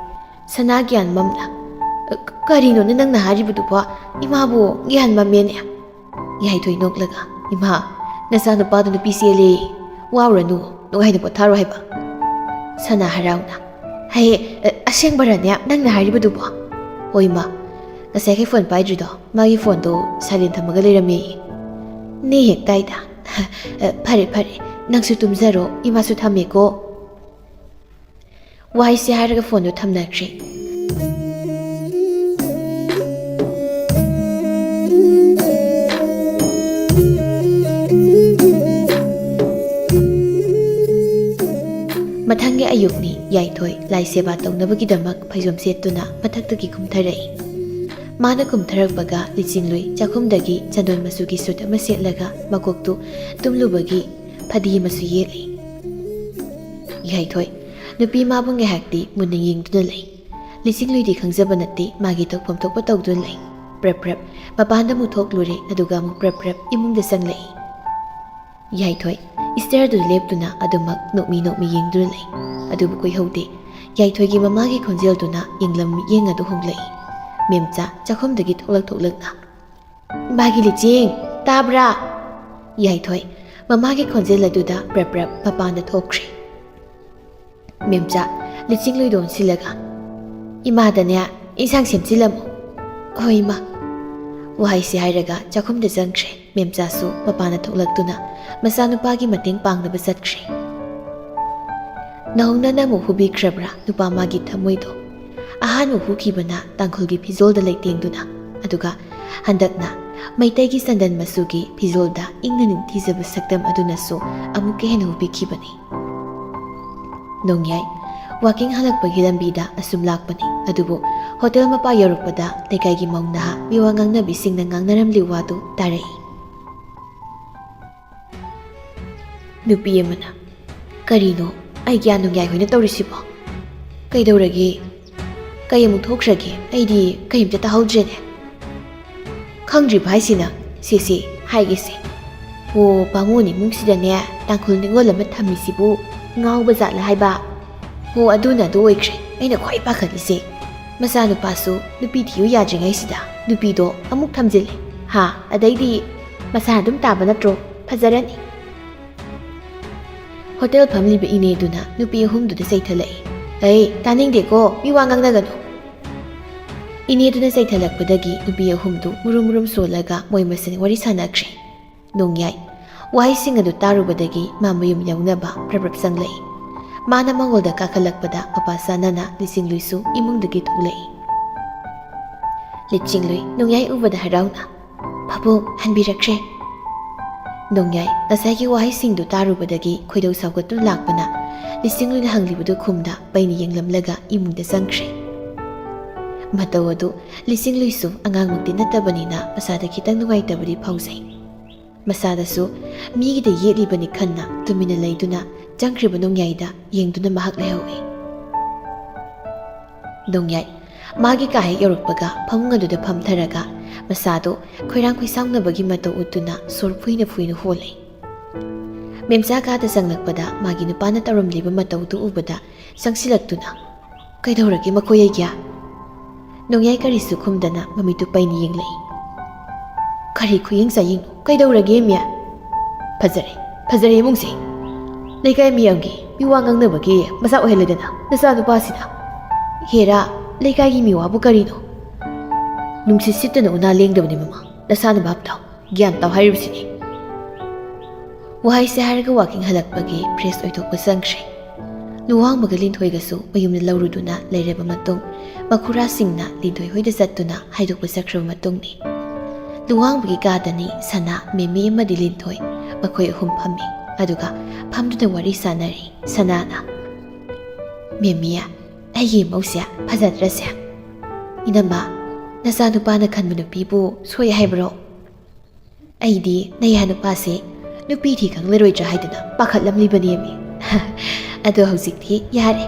ꯁꯅꯥ ꯒ꯭ꯌꯥꯟ ꯃꯝꯅ, "ꯑ, ꯀ-, ꯀꯔꯤꯅꯣꯅꯦ ꯅꯪꯅ ꯍꯥꯏꯔꯤꯕꯗꯨꯕꯣ? ꯏꯃꯥꯕꯨ ꯒ꯭ꯌꯥꯟ ꯃꯝꯃꯦꯅꯦ?" ꯌꯥꯏꯊꯣꯏ ꯅꯣꯛꯂꯒ, "ꯏꯃꯥ, ꯅꯆꯥꯅꯨꯄꯥꯗꯨ ꯅꯨꯄꯤ ꯆꯦꯜꯂꯦ꯫ ꯋꯥꯎꯔꯅꯨ, ꯅꯨꯡꯉꯥꯏꯅ ꯄꯣꯊꯥꯔꯣ ꯍꯥꯏꯕ꯫" ꯁꯅꯥ ꯍꯔꯥꯎꯅ, "ꯍꯦ, ꯑ, ꯑꯁꯦꯡꯕꯔꯅꯦ ꯅꯪꯅ ꯍꯥꯏꯔꯤꯕꯗꯨꯕꯣ?" "ꯍꯣꯏ ꯏꯃꯥ, ꯉꯁꯥꯏꯒꯤ ꯐꯣꯟ ꯄꯥꯏꯗ꯭ꯔꯤꯗꯣ ꯃꯥꯒꯤ ꯐꯣꯟꯗꯣ ꯁꯥꯏꯂꯦꯟ ꯊꯝꯃꯒ ꯂꯩꯔꯝꯃꯦ꯫" "ꯅꯦ ꯍꯦꯛ ꯇꯥꯏꯗ꯫ ꯑ, ꯐꯔꯦ, ꯐꯔꯦ, ꯅꯪꯁꯨ ꯇꯨꯝꯖꯔꯣ, ꯏꯃꯥꯁꯨ ꯊꯝꯃꯦꯀꯣ꯫" ꯋꯥꯍꯩꯁꯦ ꯍꯥꯏꯔꯒ ꯐꯣꯟꯗꯨ ꯊꯝꯅꯈ꯭ꯔꯦ꯫ ꯃꯊꯪꯒꯤ ꯑꯌꯨꯛꯅꯤ꯫ ꯌꯥꯏꯊꯣꯏ ꯂꯥꯏ ꯁꯦꯕꯥ ꯇꯧꯅꯕꯒꯤꯗꯃꯛ ꯐꯩꯖꯣꯝ ꯁꯦꯠꯇꯨꯅ ꯃꯊꯛꯇꯒꯤ ꯀꯨꯝꯊꯔꯛꯏ꯫ ꯃꯥꯅ ꯀꯨꯝꯊꯔꯛꯄꯒ ꯂꯤꯆꯤꯡꯂꯨꯏ ꯆꯥꯛꯈꯨꯝꯗꯒꯤ ꯆꯟꯗꯣꯟ ꯃꯆꯨꯒꯤ ꯁꯨꯠ ꯑꯃ ꯁꯦꯠꯂꯒ ꯃꯀꯣꯛꯇꯨ ꯇꯨꯝꯂꯨꯕꯒꯤ ꯐꯗꯤ ꯑꯃꯁꯨ ꯌꯦꯠꯂꯤ꯫ ꯌꯥꯏꯊꯣꯏ, ꯅꯨꯄꯤ ꯃꯥꯕꯨ ꯉꯥꯏꯍꯥꯛꯇꯤ ꯃꯨꯟꯅ ꯌꯦꯡꯗꯨꯅ ꯂꯩ꯫ ꯂꯤꯆꯤꯡꯂꯨꯏꯗꯤ ꯈꯪꯖꯕ ꯅꯠꯇꯦ, ꯃꯥꯒꯤ ꯇꯧꯐꯝ ꯊꯣꯛꯄ ꯇꯧꯗꯨꯅ ꯂꯩ꯫ ꯄ꯭ꯔꯞ ꯄ꯭ꯔꯞ ꯃꯄꯥꯟꯗ ꯑꯃꯨꯛ ꯊꯣꯛꯂꯨꯔꯦ, ꯑꯗꯨꯒ ꯑꯃꯨꯛ ꯄ꯭ꯔꯞ ꯄ꯭ꯔꯞ ꯏꯃꯨꯡꯗ ꯆꯪꯂꯛꯏ꯫ ꯌꯥꯏꯊꯣꯏ ꯏꯁꯇ꯭ꯌꯔꯗꯨꯗ ꯂꯦꯞꯇꯨꯅ ꯑꯗꯨꯃꯛ ꯅꯣꯛꯃꯤ ꯅꯣꯛꯃꯤ ꯌꯦꯡꯗꯨꯅ ꯂꯩ꯫ ꯑꯗꯨꯕꯨ ꯀꯨꯏꯍꯧꯗꯦ, ꯌꯥꯏꯊꯣꯏꯒꯤ ꯃꯃꯥꯒꯤ ꯈꯣꯟꯖꯦꯜꯗꯨꯅ ꯌꯦꯡꯂꯝ ꯃꯤꯠꯌꯦꯡ ꯑꯗꯨ ꯍꯣꯡꯂꯛꯏ꯫ ꯃꯦꯝꯆꯥ ꯆꯥꯛꯈꯨꯝꯗꯒꯤ ꯊꯣꯛꯂꯛ ꯊꯣꯛꯂꯛꯅ, "ꯏꯃꯥꯒꯤ ꯂꯤꯆꯤꯡ, ꯇꯥꯕ꯭ꯔꯥ?" ꯌꯥꯏꯊꯣꯏ ꯃꯃꯥꯒꯤ ꯈꯣꯟꯖꯦꯜ ꯑꯗꯨꯗ ꯄ꯭ꯔꯞ ꯄ꯭ꯔꯞ ꯃꯄꯥꯟꯗ ꯊꯣꯛꯈ꯭ꯔꯦ꯫ ꯃꯦꯝꯆꯥ ꯂꯤꯆꯤꯡꯂꯨꯏꯗꯣ ꯑꯣꯟꯁꯤꯜꯂꯒ, "ꯏꯃꯥꯗꯅꯦ ꯏꯟꯁꯥꯡ ꯁꯦꯝꯖꯤꯜꯂꯝꯃꯨ꯫" "ꯍꯣꯏ ꯏꯃꯥ꯫" ꯋꯥꯍꯩꯁꯤ ꯍꯥꯏꯔꯒ ꯆꯥꯛꯈꯨꯝꯗ ꯆꯪꯈ꯭ꯔꯦ꯫ ꯃꯦꯝꯆꯥꯁꯨ ꯃꯄꯥꯟꯗ ꯊꯣꯛꯂꯛꯇꯨꯅ ꯃꯆꯥꯅꯨꯄꯥꯒꯤ ꯃꯇꯦꯡ ꯄꯥꯡꯅꯕ ꯆꯠꯈ꯭ꯔꯦ꯫ ꯅꯧꯍꯧꯅꯅ ꯑꯃꯨꯛ ꯍꯨꯕꯤꯈ꯭ꯔꯕ꯭ꯔꯥ ꯅꯨꯄꯥ ꯃꯥꯒꯤ ꯊꯃꯣꯏꯗꯣ? ꯑꯍꯥꯟꯕ ꯍꯨꯈꯤꯕꯅ ꯇꯥꯡꯈꯨꯜꯒꯤ ꯐꯤꯖꯣꯜꯗ ꯂꯩꯇꯦꯡꯗꯨꯅ, ꯑꯗꯨꯒ ꯍꯟꯗꯛꯅ ꯃꯩꯇꯩꯒꯤ ꯆꯟꯗꯟ ꯃꯆꯨꯒꯤ ꯐꯤꯖꯣꯜꯗ ꯏꯪꯅ ꯅꯤꯡꯊꯤꯖꯕ ꯁꯛꯇꯝ ꯑꯗꯨꯅꯁꯨ ꯑꯃꯨꯛꯀ ꯍꯦꯟꯅ ꯍꯨꯕꯤꯈꯤꯕꯅꯤ꯫ ꯅꯣꯡꯌꯥꯏ ꯋꯥꯀꯤꯡ ꯍꯜꯂꯛꯄꯒꯤ ꯂꯝꯕꯤꯗ ꯑꯁꯨꯝ ꯂꯥꯛꯄꯅꯤ, ꯑꯗꯨꯕꯨ ꯍꯣꯇꯦꯜ ꯃꯄꯥ ꯌꯧꯔꯛꯄꯗ ꯂꯩꯀꯥꯏꯒꯤ ꯃꯧ ꯅꯍꯥ ꯃꯤꯋꯥ ꯉꯥꯡꯅꯕꯤꯁꯤꯡꯅ ꯉꯥꯡꯅꯔꯝꯂꯤ ꯋꯥꯗꯨ ꯇꯥꯔꯛꯏ꯫ ꯅꯨꯄꯤ ꯑꯃꯅ, "ꯀꯔꯤꯅꯣ, ꯑꯩ ꯒ꯭ꯌꯥꯟ ꯅꯨꯡꯌꯥꯏ ꯍꯣꯏꯅ ꯇꯧꯔꯤꯁꯤꯕꯣ? ꯀꯩꯗꯧꯔꯒꯦ? ꯀꯩ ꯑꯃꯨꯛ ꯊꯣꯛꯈ꯭ꯔꯒꯦ? ꯑꯩꯗꯤ ꯀꯩꯝꯇ ꯇꯥꯍꯧꯗ꯭ꯔꯦꯅꯦ꯫" "ꯈꯪꯗ꯭ꯔꯤꯕ ꯍꯥꯏꯁꯤꯅ? ꯁꯦ ꯁꯦ, ꯍꯥꯏꯒꯦꯁꯦ꯫ ꯍꯣ, ꯕꯥꯃꯣꯟ ꯏꯃꯨꯡꯁꯤꯗꯅꯦ ꯇꯥꯡꯈꯨꯜ ꯅꯤꯉꯣꯜ ꯑꯃ ꯊꯝꯃꯤꯁꯤꯕꯨ ꯉꯥꯎꯕ ꯖꯥꯠꯂ ꯍꯥꯏꯕ? ꯍꯣ, ꯑꯗꯨꯅ ꯑꯗꯨ ꯑꯣꯏꯈ꯭ꯔꯦ ꯑꯩꯅ ꯈ꯭ꯋꯥꯏ ꯄꯥꯈꯠꯂꯤꯁꯦ꯫ ꯃꯆꯥꯅꯨꯄꯥꯁꯨ ꯅꯨꯄꯤ ꯊꯤꯌꯨ ꯌꯥꯗ꯭ꯔꯤꯉꯩꯁꯤꯗ ꯅꯨꯄꯤꯗꯣ ꯑꯃꯨꯛ ꯊꯝꯖꯤꯜꯂꯦ꯫ ꯍꯥ, ꯑꯗꯩꯗꯤ ꯃꯁꯥ ꯑꯗꯨꯝ ꯇꯥꯕ ꯅꯠꯇ꯭ꯔꯣ? ꯐꯖꯔꯅꯤ꯫" ꯍꯣꯇꯦꯜ ꯐꯝꯂꯤꯕ ꯏꯅꯦꯗꯨꯅ ꯅꯨꯄꯤ ꯑꯍꯨꯝꯗꯨꯗ ꯆꯩꯊꯠꯂꯛꯏ꯫ "ꯑꯩ ꯇꯥꯅꯤꯡꯗꯦꯀꯣ, ꯃꯤ ꯋꯥ ꯉꯥꯡꯅꯒꯅꯨ꯫" ꯏꯅꯦꯗꯨꯅ ꯆꯩꯊꯠꯂꯛꯄꯗꯒꯤ ꯅꯨꯄꯤ ꯑꯍꯨꯝꯗꯨ ꯃꯨꯔꯨꯝ ꯃꯨꯔꯨꯝ ꯁꯣꯜꯂꯒ ꯃꯣꯏ ꯃꯁꯦꯟ ꯋꯥꯔꯤ ꯁꯥꯟꯅꯈ꯭ꯔꯦ꯫ ꯅꯣꯡꯌꯥꯏ ꯋꯥꯍꯩꯁꯤꯡ ꯑꯗꯨ ꯇꯥꯔꯨꯕꯗꯒꯤ ꯃꯥ ꯃꯌꯨꯝ ꯌꯧꯅꯕ ꯄ꯭ꯔꯞ ꯄ꯭ꯔꯞ ꯆꯪꯂꯛꯏ꯫ ꯃꯥꯅ ꯃꯉꯣꯟꯗ ꯀꯥꯈꯠꯂꯛꯄꯗ ꯃꯄꯥ ꯆꯥꯅꯅ ꯂꯤꯆꯤꯡꯂꯨꯏꯁꯨ ꯏꯃꯨꯡꯗꯒꯤ ꯊꯣꯛꯂꯛꯏ꯫ ꯂꯤꯆꯤꯡꯂꯨꯏ ꯅꯣꯡꯌꯥꯏ ꯎꯕꯗ ꯍꯔꯥꯎꯅ, "ꯄꯥꯕꯨꯡ ꯍꯟꯕꯤꯔꯛꯈ꯭ꯔꯦ꯫" ꯅꯣꯡꯌꯥꯏ ꯉꯁꯥꯏꯒꯤ ꯋꯥꯍꯩꯁꯤꯡꯗꯨ ꯇꯥꯔꯨꯕꯗꯒꯤ ꯈꯣꯏꯗꯧ ꯁꯥꯎꯒꯠꯇꯨꯅ ꯂꯥꯛꯄꯅ ꯂꯤꯆꯤꯡꯂꯨꯏꯅ ꯍꯪꯂꯤꯕꯗꯨ ꯈꯨꯝꯗ ꯄꯩꯅ ꯌꯦꯡꯂꯝꯂꯒ ꯏꯃꯨꯡꯗ ꯆꯪꯈ꯭ꯔꯦ꯫ ꯃꯇꯧ ꯑꯗꯨ ꯂꯤꯆꯤꯡꯂꯨꯏꯁꯨ ꯑꯉꯥꯡꯃꯛꯇꯤ ꯅꯠꯇꯕꯅꯤꯅ ꯃꯁꯥꯗ ꯈꯤꯇꯪ ꯅꯨꯡꯉꯥꯏꯇꯕꯗꯤ ꯐꯥꯎꯖꯩ꯫ ꯃꯁꯥꯗꯁꯨ ꯃꯤꯒꯤꯗ ꯌꯦꯠꯂꯤꯕꯅꯤ ꯈꯟꯅ ꯇꯨꯃꯤꯟꯅ ꯂꯩꯗꯨꯅ ꯆꯪꯈ꯭ꯔꯤꯕ ꯅꯣꯡꯌꯥꯏꯗ ꯌꯦꯡꯗꯨꯅ ꯃꯍꯥꯛ ꯂꯩꯍꯧꯏ꯫ ꯅꯣꯡꯌꯥꯏ ꯃꯥꯒꯤ ꯀꯥ ꯍꯦꯛ ꯌꯧꯔꯛꯄꯒ ꯐꯃꯨꯡ ꯑꯗꯨꯗ ꯐꯝꯊꯔꯒ ꯃꯁꯥꯗꯣ ꯈꯣꯏꯔꯥꯡ ꯈꯣꯏꯁꯥꯎꯅꯕꯒꯤ ꯃꯇꯧ ꯎꯠꯇꯨꯅ ꯁꯣꯔ ꯐꯨꯏꯅ ꯐꯨꯏꯅ ꯍꯣꯜꯂꯤ꯫ ꯃꯦꯝꯆꯥ ꯀꯥꯗ ꯆꯪꯂꯛꯄꯗ ꯃꯥꯒꯤ ꯅꯨꯄꯥꯅ ꯇꯧꯔꯝꯂꯤꯕ ꯃꯇꯧꯗꯨ ꯎꯕꯗ ꯆꯪꯁꯤꯜꯂꯛꯇꯨꯅ, "ꯀꯩꯗꯧꯔꯒꯦ ꯃꯈꯣꯏ ꯑꯩꯒꯤ?" ꯅꯣꯡꯌꯥꯏ ꯀꯔꯤꯁꯨ ꯈꯨꯝꯗꯅ ꯃꯃꯤꯠꯇꯨ ꯄꯩꯅ ꯌꯦꯡꯂꯛꯏ꯫ "ꯀꯔꯤ ꯈꯨꯌꯦꯡ ꯆꯥꯌꯦꯡꯅꯣ? ꯀꯩꯗꯧꯔꯒꯦ ꯃꯤ?" ꯐꯖꯔꯦ, ꯐꯖꯔꯦ ꯏꯃꯨꯡꯁꯦ꯫ ꯂꯩꯀꯥꯏ ꯃꯤꯌꯥꯝꯒꯤ ꯃꯤꯋꯥ ꯉꯥꯡꯅꯕꯒꯤ ꯃꯆꯥꯛ ꯑꯣꯏꯍꯜꯂꯦꯗꯅ ꯅꯆꯥꯅꯨꯄꯥꯁꯤꯅ꯫ ꯍꯦꯔꯥ, ꯂꯩꯀꯥꯏꯒꯤ ꯃꯤꯋꯥꯕꯨ ꯀꯔꯤꯅꯣ? ꯅꯨꯡꯁꯤꯠ ꯁꯤꯠꯇꯅ ꯎꯅꯥ ꯂꯦꯡꯗꯕꯅꯤ ꯃꯃꯥ꯫ ꯅꯁꯥꯅ ꯚꯥꯞ ꯇꯥꯎ, ꯒ꯭ꯌꯥꯟ ꯇꯥꯎ ꯍꯥꯏꯔꯤꯕꯁꯤꯅꯤ꯫ ꯋꯥꯍꯩꯁꯦ ꯍꯥꯏꯔꯒ ꯋꯥꯀꯤꯡ ꯍꯜꯂꯛꯄꯒꯤ ꯐ꯭ꯔꯦꯁ ꯑꯣꯏꯊꯣꯛꯄ ꯆꯪꯈ꯭ꯔꯦ꯫ ꯂꯨꯋꯥꯡꯕꯒ ꯂꯤꯟꯊꯣꯏꯒꯁꯨ ꯃꯌꯨꯝꯗ ꯂꯧꯔꯨꯗꯨꯅ ꯂꯩꯔꯕ ꯃꯇꯨꯡ, ꯃꯈꯨꯔꯥꯁꯤꯡꯅ ꯂꯤꯟꯊꯣꯏ ꯍꯣꯏꯗ ꯆꯠꯇꯨꯅ ꯍꯥꯏꯗꯣꯛꯄ ꯆꯠꯈ꯭ꯔꯕ ꯃꯇꯨꯡꯅꯤ꯫ ꯂꯨꯋꯥꯡꯕꯒꯤ ꯀꯥꯗꯅꯤ ꯁꯅꯥ, ꯃꯦꯃꯤ ꯑꯃꯗꯤ ꯂꯤꯟꯊꯣꯏ, ꯃꯈꯣꯏ ꯑꯍꯨꯝ ꯐꯝꯃꯤ꯫ ꯑꯗꯨꯒ ꯐꯝꯗꯨꯅ ꯋꯥꯔꯤ ꯁꯥꯟꯅꯔꯤ꯫ ꯁꯅꯥꯅ, "ꯃꯦꯃꯤ, ꯑꯩꯒꯤ ꯏꯃꯧꯁꯦ ꯐꯖꯗ꯭ꯔꯁꯦ? ꯏꯅꯝꯃ, ꯅꯆꯥꯅꯨꯄꯥꯅ ꯈꯟꯕ ꯅꯨꯄꯤꯕꯨ ꯁꯣꯏ ꯍꯥꯏꯕ꯭ꯔꯣ? ꯑꯩꯗꯤ ꯅꯌꯥ ꯅꯨꯄꯥꯁꯦ ꯅꯨꯄꯤ ꯊꯤ ꯈꯪꯂꯔꯣꯏꯗ꯭ꯔꯥ ꯍꯥꯏꯗꯅ ꯄꯥꯈꯠꯂꯝꯂꯤꯕꯅꯦꯃꯤ꯫ ꯑꯗꯣ ꯍꯧꯖꯤꯛꯇꯤ ꯌꯥꯔꯦ꯫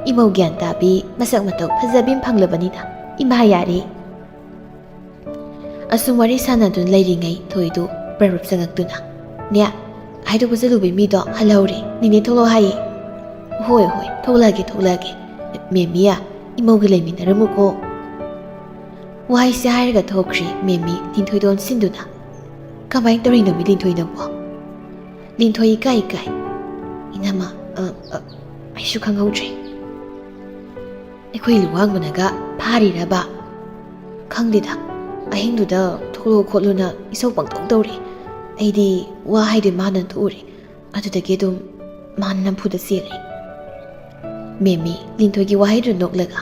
ꯏꯃꯧ ꯒ꯭ꯌꯥꯟ ꯇꯥꯕꯤ, ꯃꯁꯛ ꯃꯇꯧ ꯐꯖꯕꯤ ꯑꯃ ꯐꯪꯂꯕꯅꯤꯅ ꯏꯃꯥ ꯌꯥꯔꯦ꯫" ꯑꯁꯨꯝ ꯋꯥꯔꯤ ꯁꯥꯟꯅꯗꯨꯅ ꯂꯩꯔꯤꯉꯩ ꯊꯣꯏꯗꯨ ꯄ꯭ꯔꯞ ꯄ꯭ꯔꯞ ꯆꯪꯉꯛꯇꯨꯅ, "ꯅꯦ, ꯍꯥꯏꯗꯣꯛꯄ ꯆꯠꯂꯨꯕꯩ ꯃꯤꯗꯣ ꯍꯜꯍꯧꯔꯦ, ꯅꯦꯅꯦ ꯊꯣꯛꯂꯛꯑꯣ ꯍꯥꯏꯌꯦ꯫" "ꯍꯣꯏ, ꯍꯣꯏ, ꯊꯣꯛꯂꯛꯑꯒꯦ, ꯊꯣꯛꯂꯛꯑꯒꯦ꯫ ꯃꯦꯃꯤꯌꯥ, ꯏꯃꯧꯒ ꯂꯩꯃꯤꯟꯅꯔꯝꯃꯨꯀꯣ꯫" ꯋꯥꯍꯩꯁꯦ ꯍꯥꯏꯔꯒ ꯊꯣꯛꯈ꯭ꯔꯦ ꯃꯦꯃꯤ, ꯂꯤꯟꯊꯣꯏꯗ ꯑꯣꯟꯁꯤꯟꯗꯨꯅ꯫ "ꯀꯃꯥꯏꯅ ꯇꯧꯔꯤꯅꯣ ꯃꯤ ꯂꯤꯟꯊꯣꯏꯅꯕꯣ?" ꯂꯤꯟꯊꯣꯏ ꯏꯀꯥꯏ ꯏꯀꯥꯏ, "ꯏꯅꯝꯃ, ꯑ, ꯑ, ꯑꯩꯁꯨ ꯈꯪꯍꯧꯗ꯭ꯔꯦ꯫" "ꯑꯩꯈꯣꯏ ꯂꯨꯋꯥꯡꯕꯅꯒ ꯐꯥꯔꯤꯔꯕ?" "ꯈꯪꯗꯦꯗ, ꯑꯍꯤꯡꯗꯨꯗ ꯊꯣꯛꯂꯛꯑꯣ ꯈꯣꯠꯂꯣꯅ ꯏꯁꯧ ꯄꯪꯇꯧ ꯇꯧꯔꯛꯑꯦ꯫ ꯑꯩꯗꯤ ꯋꯥ ꯍꯥꯏꯗꯣꯏ ꯃꯥꯟꯗꯅ ꯊꯣꯛꯎꯔꯦ꯫ ꯑꯗꯨꯗꯒꯤ ꯑꯗꯨꯝ ꯃꯥꯅ ꯅꯝꯐꯨꯗ ꯆꯦꯜꯂꯦ꯫" ꯃꯦꯃꯤ, ꯂꯤꯟꯊꯣꯏꯒꯤ ꯋꯥꯍꯩꯗꯨ ꯅꯣꯛꯂꯒ,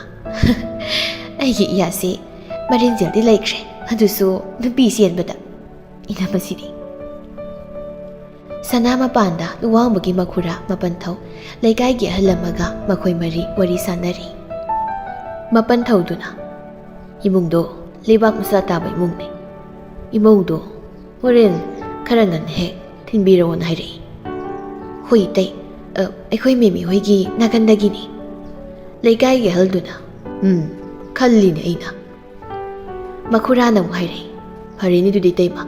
"ꯑꯩꯒꯤ ꯏꯌꯥꯁꯤ ꯃꯔꯤꯟ ꯖꯦꯜꯗꯤ ꯂꯩꯈ꯭ꯔꯦ, ꯑꯗꯨꯁꯨ ꯅꯨꯄꯤ ꯆꯦꯟꯕꯗ꯫ ꯏꯅꯝꯃꯁꯤꯗꯤ꯫" ꯁꯅꯥ ꯃꯄꯥꯟꯗ ꯂꯨꯋꯥꯡꯕꯒꯤ ꯃꯈꯨꯔꯥ ꯃꯄꯟꯊꯧ, ꯂꯩꯀꯥꯏꯒꯤ ꯑꯍꯜ ꯑꯃꯒ ꯃꯈꯣꯏ ꯃꯔꯤ ꯋꯥꯔꯤ ꯁꯥꯟꯅꯔꯤ꯫ ꯃꯄꯟꯊꯧꯗꯨꯅ, "ꯏꯃꯨꯡꯗꯣ ꯂꯩꯕꯥꯛ ꯃꯆꯥ ꯇꯥꯕ ꯏꯃꯨꯡꯅꯤ꯫ ꯏꯃꯧꯗꯣ ꯍꯣꯔꯦꯟ ꯈꯔ ꯉꯟꯅ ꯍꯦꯛ ꯊꯤꯟꯕꯤꯔꯛꯑꯣꯅ ꯍꯥꯏꯔꯛꯏ꯫" "ꯍꯣꯏ ꯏꯇꯩ, ꯑ, ꯑꯩꯈꯣꯏ ꯃꯦꯃꯤ ꯍꯣꯏꯒꯤ ꯅꯥꯀꯟꯗꯒꯤꯅꯤ꯫" ꯂꯩꯀꯥꯏꯒꯤ ꯑꯍꯜꯗꯨꯅ, "ꯎꯝ, ꯈꯜꯂꯤꯅꯦ ꯑꯩꯅ꯫" ꯃꯈꯨꯔꯥꯅ ꯑꯃꯨꯛ ꯍꯥꯏꯔꯛꯏ, "ꯐꯔꯦꯅꯦ ꯑꯗꯨꯗꯤ ꯏꯇꯩꯃ,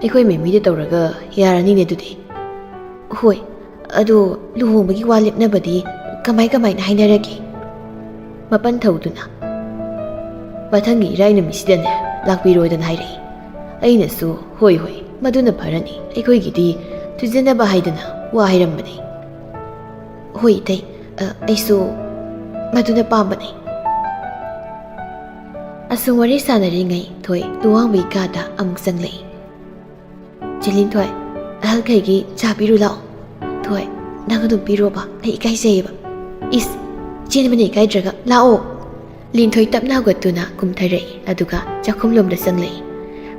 ꯑꯩꯈꯣꯏ ꯃꯦꯃꯤꯗ ꯇꯧꯔꯒ ꯌꯥꯔꯅꯤꯅꯦ ꯑꯗꯨꯗꯤ꯫" "ꯍꯣꯏ, ꯑꯗꯣ ꯂꯨꯍꯣꯡꯕꯒꯤ ꯋꯥ ꯂꯦꯞꯅꯕꯗꯤ ꯀꯃꯥꯏ ꯀꯃꯥꯏꯅ ꯍꯥꯏꯅꯔꯒꯦ?" ꯃꯄꯟꯊꯧꯗꯨꯅ, "ꯃꯊꯪꯒꯤ ꯏꯔꯥꯏ ꯅꯨꯃꯤꯠꯁꯤꯗꯅꯦ ꯂꯥꯛꯄꯤꯔꯣꯗꯅ ꯍꯥꯏꯔꯛꯏ꯫ ꯑꯩꯅꯁꯨ, 'ꯍꯣꯏ, ꯍꯣꯏ, ꯃꯗꯨꯅ ꯐꯔꯅꯤ, ꯑꯩꯈꯣꯏꯒꯤꯗꯤ ꯁꯨꯖꯟꯅꯕ ꯍꯥꯏꯗꯨꯅ ꯋꯥ ꯍꯥꯏꯔꯝꯕꯅꯤ꯫ "ꯍꯣꯏ ꯏꯇꯩ, ꯑ, ꯑꯩꯁꯨ ꯃꯗꯨꯅ ꯄꯥꯝꯕꯅꯤ"꯫ ꯑꯁꯨꯝ ꯋꯥꯔꯤ ꯁꯥꯟꯅꯔꯤꯉꯩ ꯊꯣꯏ ꯂꯨꯋꯥꯡꯕꯒꯤ ꯀꯥꯗ ꯑꯃꯨꯛ ꯆꯪꯂꯛꯏ꯫ "ꯆꯦ ꯂꯤꯟꯊꯣꯏ, ꯑꯍꯜꯈꯩꯒꯤ ꯆꯥ ꯄꯤꯔꯨ ꯂꯥꯛꯑꯣ"꯫ "ꯊꯣꯏ, ꯅꯪ ꯑꯗꯨꯝ ꯄꯤꯔꯣꯕ, ꯑꯩ ꯏꯀꯥꯏꯖꯩꯌꯦꯕ"꯫ "ꯏꯁ, ꯆꯦꯟꯕꯅ ꯏꯀꯥꯏꯗ꯭ꯔꯒ, ꯂꯥꯛꯑꯣ"꯫ ꯂꯤꯟꯊꯣꯏ ꯇꯞꯅ ꯍꯧꯒꯠꯇꯨꯅ ꯀꯨꯝꯊꯔꯛꯏ, ꯑꯗꯨꯒ ꯆꯥꯛꯈꯨꯝꯂꯣꯝꯗ ꯆꯪꯂꯛꯏ꯫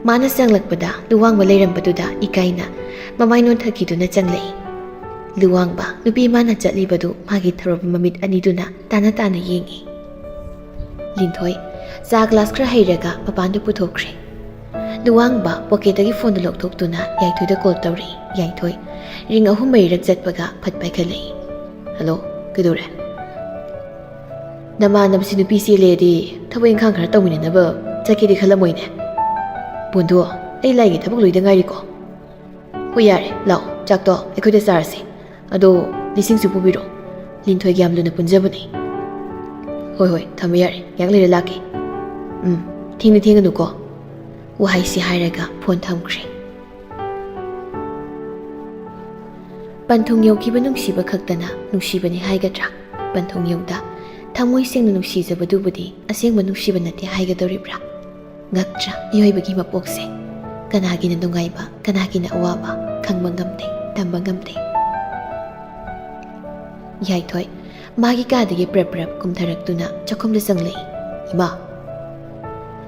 ꯃꯥꯅ ꯆꯪꯂꯛꯄꯗ ꯂꯨꯋꯥꯡꯕ ꯂꯩꯔꯝꯕꯗꯨꯗ ꯏꯀꯥꯏꯅ ꯃꯃꯥꯏ ꯅꯣꯟꯊꯈꯤꯗꯨꯅ ꯆꯪꯂꯛꯏ꯫ ꯂꯨꯋꯥꯡꯕ ꯅꯨꯄꯤ ꯃꯥꯅ ꯆꯠꯂꯤꯕꯗꯨ ꯃꯥꯒꯤ ꯊꯧꯔꯝ ꯃꯃꯤꯠ ꯑꯅꯤꯗꯨꯅ ꯇꯥꯅ ꯇꯥꯅ ꯌꯦꯡꯉꯤ꯫ ꯂꯤꯟꯊꯣꯏ ꯆꯥ ꯒ꯭ꯂꯥꯁ ꯈꯔ ꯍꯩꯔꯒ ꯃꯄꯥꯟꯗ ꯄꯨꯊꯣꯛꯈ꯭ꯔꯦ꯫ ꯂꯨꯋꯥꯡꯕ ꯄꯣꯀꯦꯠꯇꯒꯤ ꯐꯣꯟꯗꯨ ꯂꯧꯊꯣꯛꯇꯨꯅ ꯌꯥꯏꯊꯣꯏꯗ ꯀꯣꯜ ꯇꯧꯔꯛꯏ꯫ ꯌꯥꯏꯊꯣꯏ ꯔꯤꯡ ꯑꯍꯨꯝ ꯃꯔꯤꯔꯛ ꯆꯠꯄꯒ ꯐꯠ ꯄꯥꯏꯈꯠꯂꯛꯏ꯫ "ꯍꯜꯂꯣ, ꯀꯩꯗꯧꯔꯦ?" "ꯅꯃꯥꯟꯅꯕꯁꯤ ꯅꯨꯄꯤ ꯆꯦꯜꯂꯦꯗꯤ ꯊꯕꯛ ꯏꯪꯈꯥꯡ ꯈꯔ ꯇꯧꯃꯤꯟꯅꯅꯕ ꯆꯠꯀꯦꯗꯤ ꯈꯜꯂꯝꯃꯣꯏꯅꯦ?" "ꯕꯣꯟꯗꯣ, ꯑꯩ ꯂꯥꯏꯒꯤ ꯊꯕꯛ ꯂꯣꯏꯗ ꯉꯥꯏꯔꯤꯀꯣ"꯫ "ꯍꯣꯏ, ꯌꯥꯔꯦ, ꯂꯥꯛꯑꯣ, ꯆꯥꯛꯇꯣ ꯑꯩꯈꯣꯏꯗ ꯆꯥꯔꯁꯦ꯫ ꯑꯗꯣ ꯂꯤꯁꯤꯡꯁꯨ ꯄꯨꯕꯤꯔꯣ, ꯂꯤꯟꯊꯣꯏꯒ ꯌꯥꯝ ꯂꯨꯅ ꯄꯨꯟꯖꯕꯅꯦ"꯫ "ꯍꯣꯏ, ꯍꯣꯏ, ꯊꯝꯃꯦ, ꯌꯥꯔꯦ, ꯉꯥꯏꯍꯥꯛ ꯂꯩꯔ ꯂꯥꯛꯀꯦ"꯫ "ꯎꯝ, ꯊꯦꯡꯗꯤ ꯊꯦꯡꯒꯅꯨꯀꯣ"꯫ ꯋꯥꯍꯩꯁꯤ ꯍꯥꯏꯔꯒ ꯐꯣꯟ ꯊꯝꯈ꯭ꯔꯦ꯫ ꯄꯟꯊꯨꯡ ꯌꯧꯈꯤꯕ ꯅꯨꯡꯁꯤꯕ ꯈꯛꯇꯅ ꯅꯨꯡꯁꯤꯕꯅꯤ ꯍꯥꯏꯒꯗ꯭ꯔꯥ? ꯄꯟꯊꯨꯡ ꯌꯧꯗ ꯊꯃꯣꯏ ꯁꯦꯡꯅ ꯅꯨꯡꯁꯤꯖꯕꯗꯨꯕꯨꯗꯤ ꯑꯁꯦꯡꯕ ꯅꯨꯡꯁꯤꯕ ꯅꯠꯇꯦ ꯍꯥꯏꯒꯗꯧꯔꯤꯕ꯭ꯔꯥ? ꯉꯛꯇ꯭ꯔꯥ ꯃꯤꯑꯣꯏꯕꯒꯤ ꯃꯄꯣꯛꯁꯦ? ꯀꯅꯥꯒꯤꯅ ꯅꯨꯡꯉꯥꯏꯕ, ꯀꯅꯥꯒꯤꯅ ꯑꯋꯥꯕ ꯈꯪꯕ ꯉꯝꯗꯦ, ꯇꯝꯕ ꯉꯝꯗꯦ꯫ ꯌꯥꯏꯊꯣꯏ ꯃꯥꯒꯤ ꯀꯥꯗꯒꯤ ꯄ꯭ꯔꯞ ꯄ꯭ꯔꯞ ꯀꯨꯝꯊꯔꯛꯇꯨꯅ ꯆꯥꯛꯈꯨꯝꯗ ꯆꯪꯂꯛꯏ꯫ "ꯏꯃꯥ!"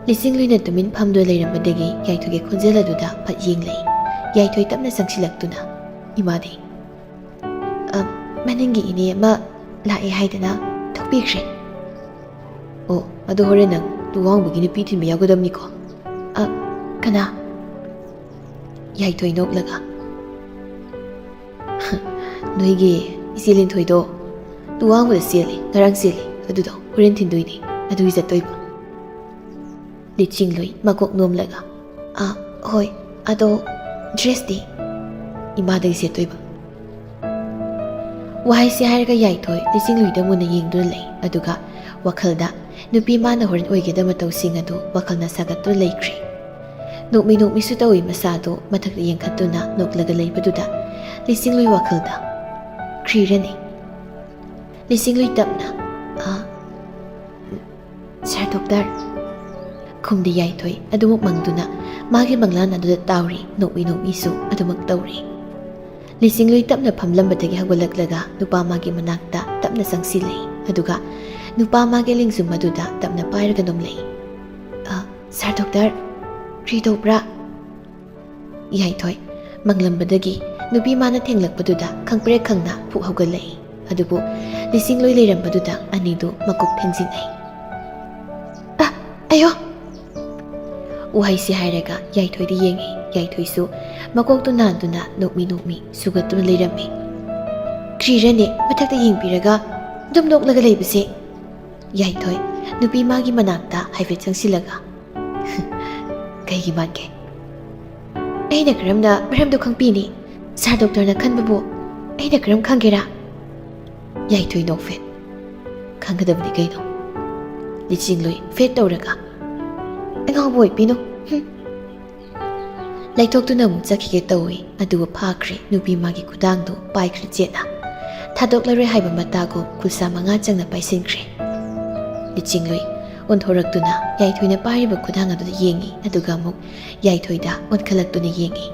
ꯂꯤꯁꯤꯡꯂꯨꯏꯅ ꯇꯨꯃꯤꯟ ꯐꯝꯗꯨꯅ ꯂꯩꯔꯝꯕꯗꯒꯤ ꯌꯥꯏꯊꯣꯏꯒꯤ ꯈꯣꯟꯖꯦꯜ ꯑꯗꯨꯗ ꯐꯠ ꯌꯦꯡꯂꯛꯏ꯫ ꯌꯥꯏꯊꯣꯏ ꯇꯞꯅ ꯆꯪꯁꯤꯜꯂꯛꯇꯨꯅ, "ꯏꯃꯥꯗꯤ?" "ꯑ, ꯃꯅꯤꯡꯒꯤ ꯏꯅꯦ ꯑꯃ ꯂꯥꯛꯑꯦ ꯍꯥꯏꯗꯅ ꯊꯣꯛꯄꯤꯈ꯭ꯔꯦ"꯫ "ꯑꯣ, ꯑꯗꯣ ꯍꯣꯔꯦꯟ ꯅꯪ ꯂꯨꯋꯥꯡꯕꯒꯤ ꯅꯨꯄꯤ ꯊꯤꯟꯕ ꯌꯥꯎꯒꯗꯕꯅꯤꯀꯣ"꯫ "ꯑ, ꯀꯅꯥ?" ꯌꯥꯏꯊꯣꯏ ꯅꯣꯛꯂꯒ, "ꯅꯣꯏꯒꯤ ꯏꯆꯦ ꯂꯤꯟꯊꯣꯏꯗꯣ ꯂꯨꯋꯥꯡꯕꯗ ꯆꯦꯜꯂꯤ, ꯉꯔꯥꯡ ꯆꯦꯜꯂꯤ, ꯑꯗꯨꯗꯣ ꯍꯣꯔꯦꯟ ꯊꯤꯟꯗꯣꯏꯅꯤ, ꯑꯗꯨꯒꯤ ꯆꯠꯇꯣꯏꯕ"꯫ ꯂꯤꯆꯤꯡꯂꯨꯏ ꯃꯀꯣꯛ ꯅꯣꯝꯂꯒ, "ꯑ, ꯍꯣꯏ, ꯑꯗꯣ ꯗ꯭ꯔꯦꯁꯇꯤ?" "ꯏꯃꯥꯗꯒꯤ ꯁꯦꯠꯇꯣꯏꯕ"꯫ ꯋꯥꯍꯩꯁꯤ ꯍꯥꯏꯔꯒ ꯌꯥꯏꯊꯣꯏ ꯂꯤꯆꯤꯡꯂꯨꯏꯗ ꯃꯨꯟꯅ ꯌꯦꯡꯗꯨꯅ ꯂꯩ, ꯑꯗꯨꯒ ꯋꯥꯈꯜꯗ ꯅꯨꯄꯤ ꯃꯥꯅ ꯍꯣꯔꯦꯟ ꯑꯣꯏꯒꯗꯕ ꯃꯇꯧꯁꯤꯡ ꯑꯗꯨ ꯋꯥꯈꯜꯅ ꯁꯥꯒꯠꯇꯨꯅ ꯂꯩꯈ꯭ꯔꯦ꯫ ꯅꯣꯛꯃꯤ ꯅꯣꯛꯃꯤꯁꯨ ꯇꯧꯏ ꯃꯁꯥꯗꯨ ꯃꯊꯛꯇ ꯌꯦꯡꯈꯠꯇꯨꯅ ꯅꯣꯛꯂꯒ ꯂꯩꯕꯗꯨꯗ ꯂꯤꯁꯤꯡꯂꯨꯏ ꯋꯥꯈꯜꯗ, "ꯈ꯭ꯔꯤꯔꯅꯤ?" ꯂꯤꯁꯤꯡꯂꯨꯏ ꯇꯞꯅ, "ꯑ, ꯁꯥꯔ ꯗꯣꯛꯇꯔ" ꯈꯨꯝꯗꯤ ꯌꯥꯏꯊꯣꯏ ꯑꯗꯨꯃꯛ ꯃꯪꯗꯨꯅ ꯃꯥꯒꯤ ꯃꯪꯂꯥꯟ ꯑꯗꯨꯗ ꯇꯥꯎꯔꯤ꯫ ꯅꯣꯛꯃꯤ ꯅꯣꯛꯃꯤꯁꯨ ꯑꯗꯨꯃꯛ ꯇꯧꯔꯤ꯫ ꯂꯤꯁꯤꯡꯂꯨꯏ ꯇꯞꯅ ꯐꯝꯂꯝꯕꯗꯒꯤ ꯍꯧꯒꯠꯂꯛꯂꯒ ꯅꯨꯄꯥ ꯃꯥꯒꯤ ꯃꯅꯥꯛꯇ ꯇꯞꯅ ꯆꯪꯁꯤꯜꯂꯛꯏ, ꯑꯗꯨꯒ ꯅꯨꯄꯥ ꯃꯥꯒꯤ ꯂꯦꯡꯖꯨꯝ ꯑꯗꯨꯗ ꯇꯞꯅ ꯄꯥꯏꯔꯒ ꯅꯣꯝꯂꯛꯏ꯫ "ꯑ, ꯁꯥꯔ ꯗꯣꯛꯇꯔ, ꯀꯔꯤ ꯇꯧꯕ꯭ꯔꯥ?" ꯌꯥꯏꯊꯣꯏ ꯃꯪꯂꯝꯕꯗꯒꯤ ꯅꯨꯄꯤ ꯃꯥꯅ ꯊꯦꯡꯂꯛꯄꯗꯨꯗ ꯈꯪꯄ꯭ꯔꯦꯛ ꯈꯪꯅ ꯐꯨꯛ ꯍꯧꯒꯠꯂꯛꯏ꯫ ꯑꯗꯨꯕꯨ ꯂꯤꯁꯤꯡꯂꯣꯏ ꯂꯩꯔꯝꯕꯗꯨꯗ ꯑꯅꯤꯗꯨ ꯃꯀꯣꯛ ꯊꯦꯟꯖꯤꯟꯅꯩ꯫ "ꯑ, ꯑꯌꯣ!" ꯋꯥꯍꯩꯁꯤ ꯍꯥꯏꯔꯒ ꯌꯥꯏꯊꯣꯏꯗ ꯌꯦꯡꯉꯤ꯫ ꯌꯥꯏꯊꯣꯏꯁꯨ ꯃꯀꯣꯛꯇꯨ ꯅꯥꯟꯗꯨꯅ ꯅꯣꯛꯃꯤ ꯅꯣꯛꯃꯤ ꯁꯨꯒꯠꯇꯨꯅ ꯂꯩꯔꯝꯃꯤ꯫ "ꯀ꯭ꯔꯤꯔꯅꯦ ꯃꯊꯛꯇ ꯌꯦꯡꯕꯤꯔꯒ ꯑꯗꯨꯝ ꯅꯣꯛꯂꯒ ꯂꯩꯕꯁꯦ?" ꯌꯥꯏꯊꯣꯏ ꯅꯨꯄꯤ ꯃꯥꯒꯤ ꯃꯅꯥꯛꯇ ꯍꯥꯏꯐꯦꯠ ꯆꯪꯁꯤꯜꯂꯒ, "ꯀꯩꯒꯤ ꯃꯥꯟꯒꯦ? ꯑꯩꯅ ꯀꯔꯝꯅ ꯃꯔꯝꯗꯣ ꯈꯪꯕꯤꯅꯤ? ꯁꯥꯔ ꯗꯣꯛꯇꯔꯅ ꯈꯟꯕꯕꯨ ꯑꯩꯅ ꯀꯔꯝ ꯈꯪꯒꯦꯔꯥ?" ꯌꯥꯏꯊꯣꯏ ꯅꯣꯛꯐꯦꯠ꯫ "ꯈꯪꯒꯗꯕꯅꯤ ꯀꯩꯅꯣ?" ꯂꯤꯆꯤꯡꯂꯨꯏ ꯐꯦꯠ ꯇꯧꯔꯒ, "ꯑꯉꯥꯎꯕ ꯑꯣꯏꯕꯤꯅꯨ꯫ ꯍꯨꯝ꯫" ꯂꯩꯊꯣꯛꯇꯨꯅ ꯑꯃꯨꯛ ꯆꯠꯈꯤꯒꯦ ꯇꯧꯏ, ꯑꯗꯨꯕꯨ ꯐꯥꯈ꯭ꯔꯦ꯫ ꯅꯨꯄꯤ ꯃꯥꯒꯤ ꯈꯨꯗꯥꯡꯗꯨ ꯄꯥꯏꯈ꯭ꯔꯦ ꯆꯦꯠꯅ꯫ ꯊꯥꯗꯣꯛꯂꯔꯣꯏ ꯍꯥꯏꯕ ꯃꯇꯥꯒꯨꯝ ꯈꯨꯜꯁꯥ ꯃꯉꯥ ꯆꯪꯅ ꯄꯥꯏꯁꯤꯟꯈ꯭ꯔꯦ꯫ ꯂꯤꯆꯤꯡꯂꯨꯏ ꯑꯣꯟꯊꯣꯔꯛꯇꯨꯅ ꯌꯥꯏꯊꯣꯏꯅ ꯄꯥꯏꯔꯤꯕ ꯈꯨꯗꯥꯡ ꯑꯗꯨꯗ ꯌꯦꯡꯉꯤ, ꯑꯗꯨꯒ ꯑꯃꯨꯛ ꯌꯥꯏꯊꯣꯏꯗ ꯑꯣꯟꯈꯠꯂꯛꯇꯨꯅ ꯌꯦꯡꯉꯤ꯫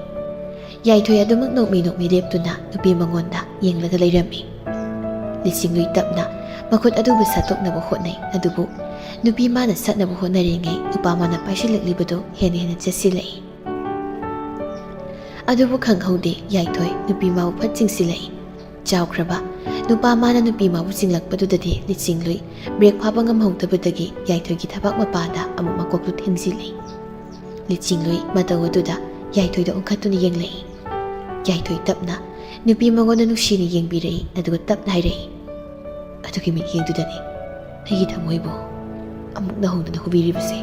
ꯌꯥꯏꯊꯣꯏ ꯑꯗꯨꯃꯛ ꯅꯣꯛꯃꯤ ꯅꯣꯛꯃꯤ ꯂꯦꯞꯇꯨꯅ ꯅꯨꯄꯤ ꯃꯉꯣꯟꯗ ꯌꯦꯡꯂꯒ ꯂꯩꯔꯝꯃꯤ꯫ ꯂꯤꯆꯤꯡꯂꯨꯏ ꯇꯞꯅ ꯃꯈꯨꯠ ꯑꯗꯨꯕꯨ ꯁꯠꯇꯣꯛꯅꯕ ꯍꯣꯠꯅꯩ, ꯑꯗꯨꯕꯨ ꯅꯨꯄꯤ ꯃꯥꯅ ꯁꯠꯅꯕ ꯍꯣꯠꯅꯔꯤꯉꯩ ꯅꯨꯄꯥ ꯃꯥꯅ ꯄꯥꯏꯁꯤꯜꯂꯛꯂꯤꯕꯗꯨ ꯍꯦꯟꯅ ꯍꯦꯟꯅ ꯆꯦꯠꯁꯤꯜꯂꯛꯏ꯫ ꯑꯗꯨꯕꯨ ꯈꯪꯍꯧꯗꯦ, ꯌꯥꯏꯊꯣꯏ ꯅꯨꯄꯤ ꯃꯥꯕꯨ ꯐꯠ ꯆꯤꯡꯁꯤꯜꯂꯛꯏ꯫ ꯆꯥꯎꯈ꯭ꯔꯕ ꯅꯨꯄꯥ ꯃꯥꯅ ꯅꯨꯄꯤ ꯃꯥꯕꯨ ꯆꯤꯡꯂꯛꯄꯗꯨꯗꯗꯤ ꯂꯤꯆꯤꯡꯂꯨꯏ ꯕ꯭ꯔꯦꯛ ꯐꯥꯕ ꯉꯝꯍꯧꯗꯕꯗꯒꯤ ꯌꯥꯏꯊꯣꯏꯒꯤ ꯊꯕꯥꯛ ꯃꯄꯥꯗ ꯑꯃꯨꯛ ꯃꯀꯣꯛꯇꯨ ꯊꯦꯟꯖꯤꯜꯂꯤ꯫ ꯂꯤꯆꯤꯡꯂꯨꯏ ꯃꯇꯧ ꯑꯗꯨꯗ ꯌꯥꯏꯊꯣꯏꯗ ꯑꯣꯟꯈꯠꯇꯨꯅ ꯌꯦꯡꯂꯛꯏ꯫ ꯌꯥꯏꯊꯣꯏ ꯇꯞꯅ ꯅꯨꯄꯤ ꯃꯉꯣꯟꯗ ꯅꯨꯡꯁꯤꯅ ꯌꯦꯡꯕꯤꯔꯛꯏ, ꯑꯗꯨꯒ ꯇꯞꯅ ꯍꯥꯏꯔꯛꯏ, "ꯑꯗꯨꯒꯤ ꯃꯤꯠꯌꯦꯡꯗꯨꯗꯅꯤ ꯑꯩꯒꯤ ꯊꯃꯣꯏꯕꯨ ꯑꯃꯨꯛ ꯅꯧꯍꯧꯗꯅ ꯍꯨꯕꯤꯔꯤꯕꯁꯦ꯫"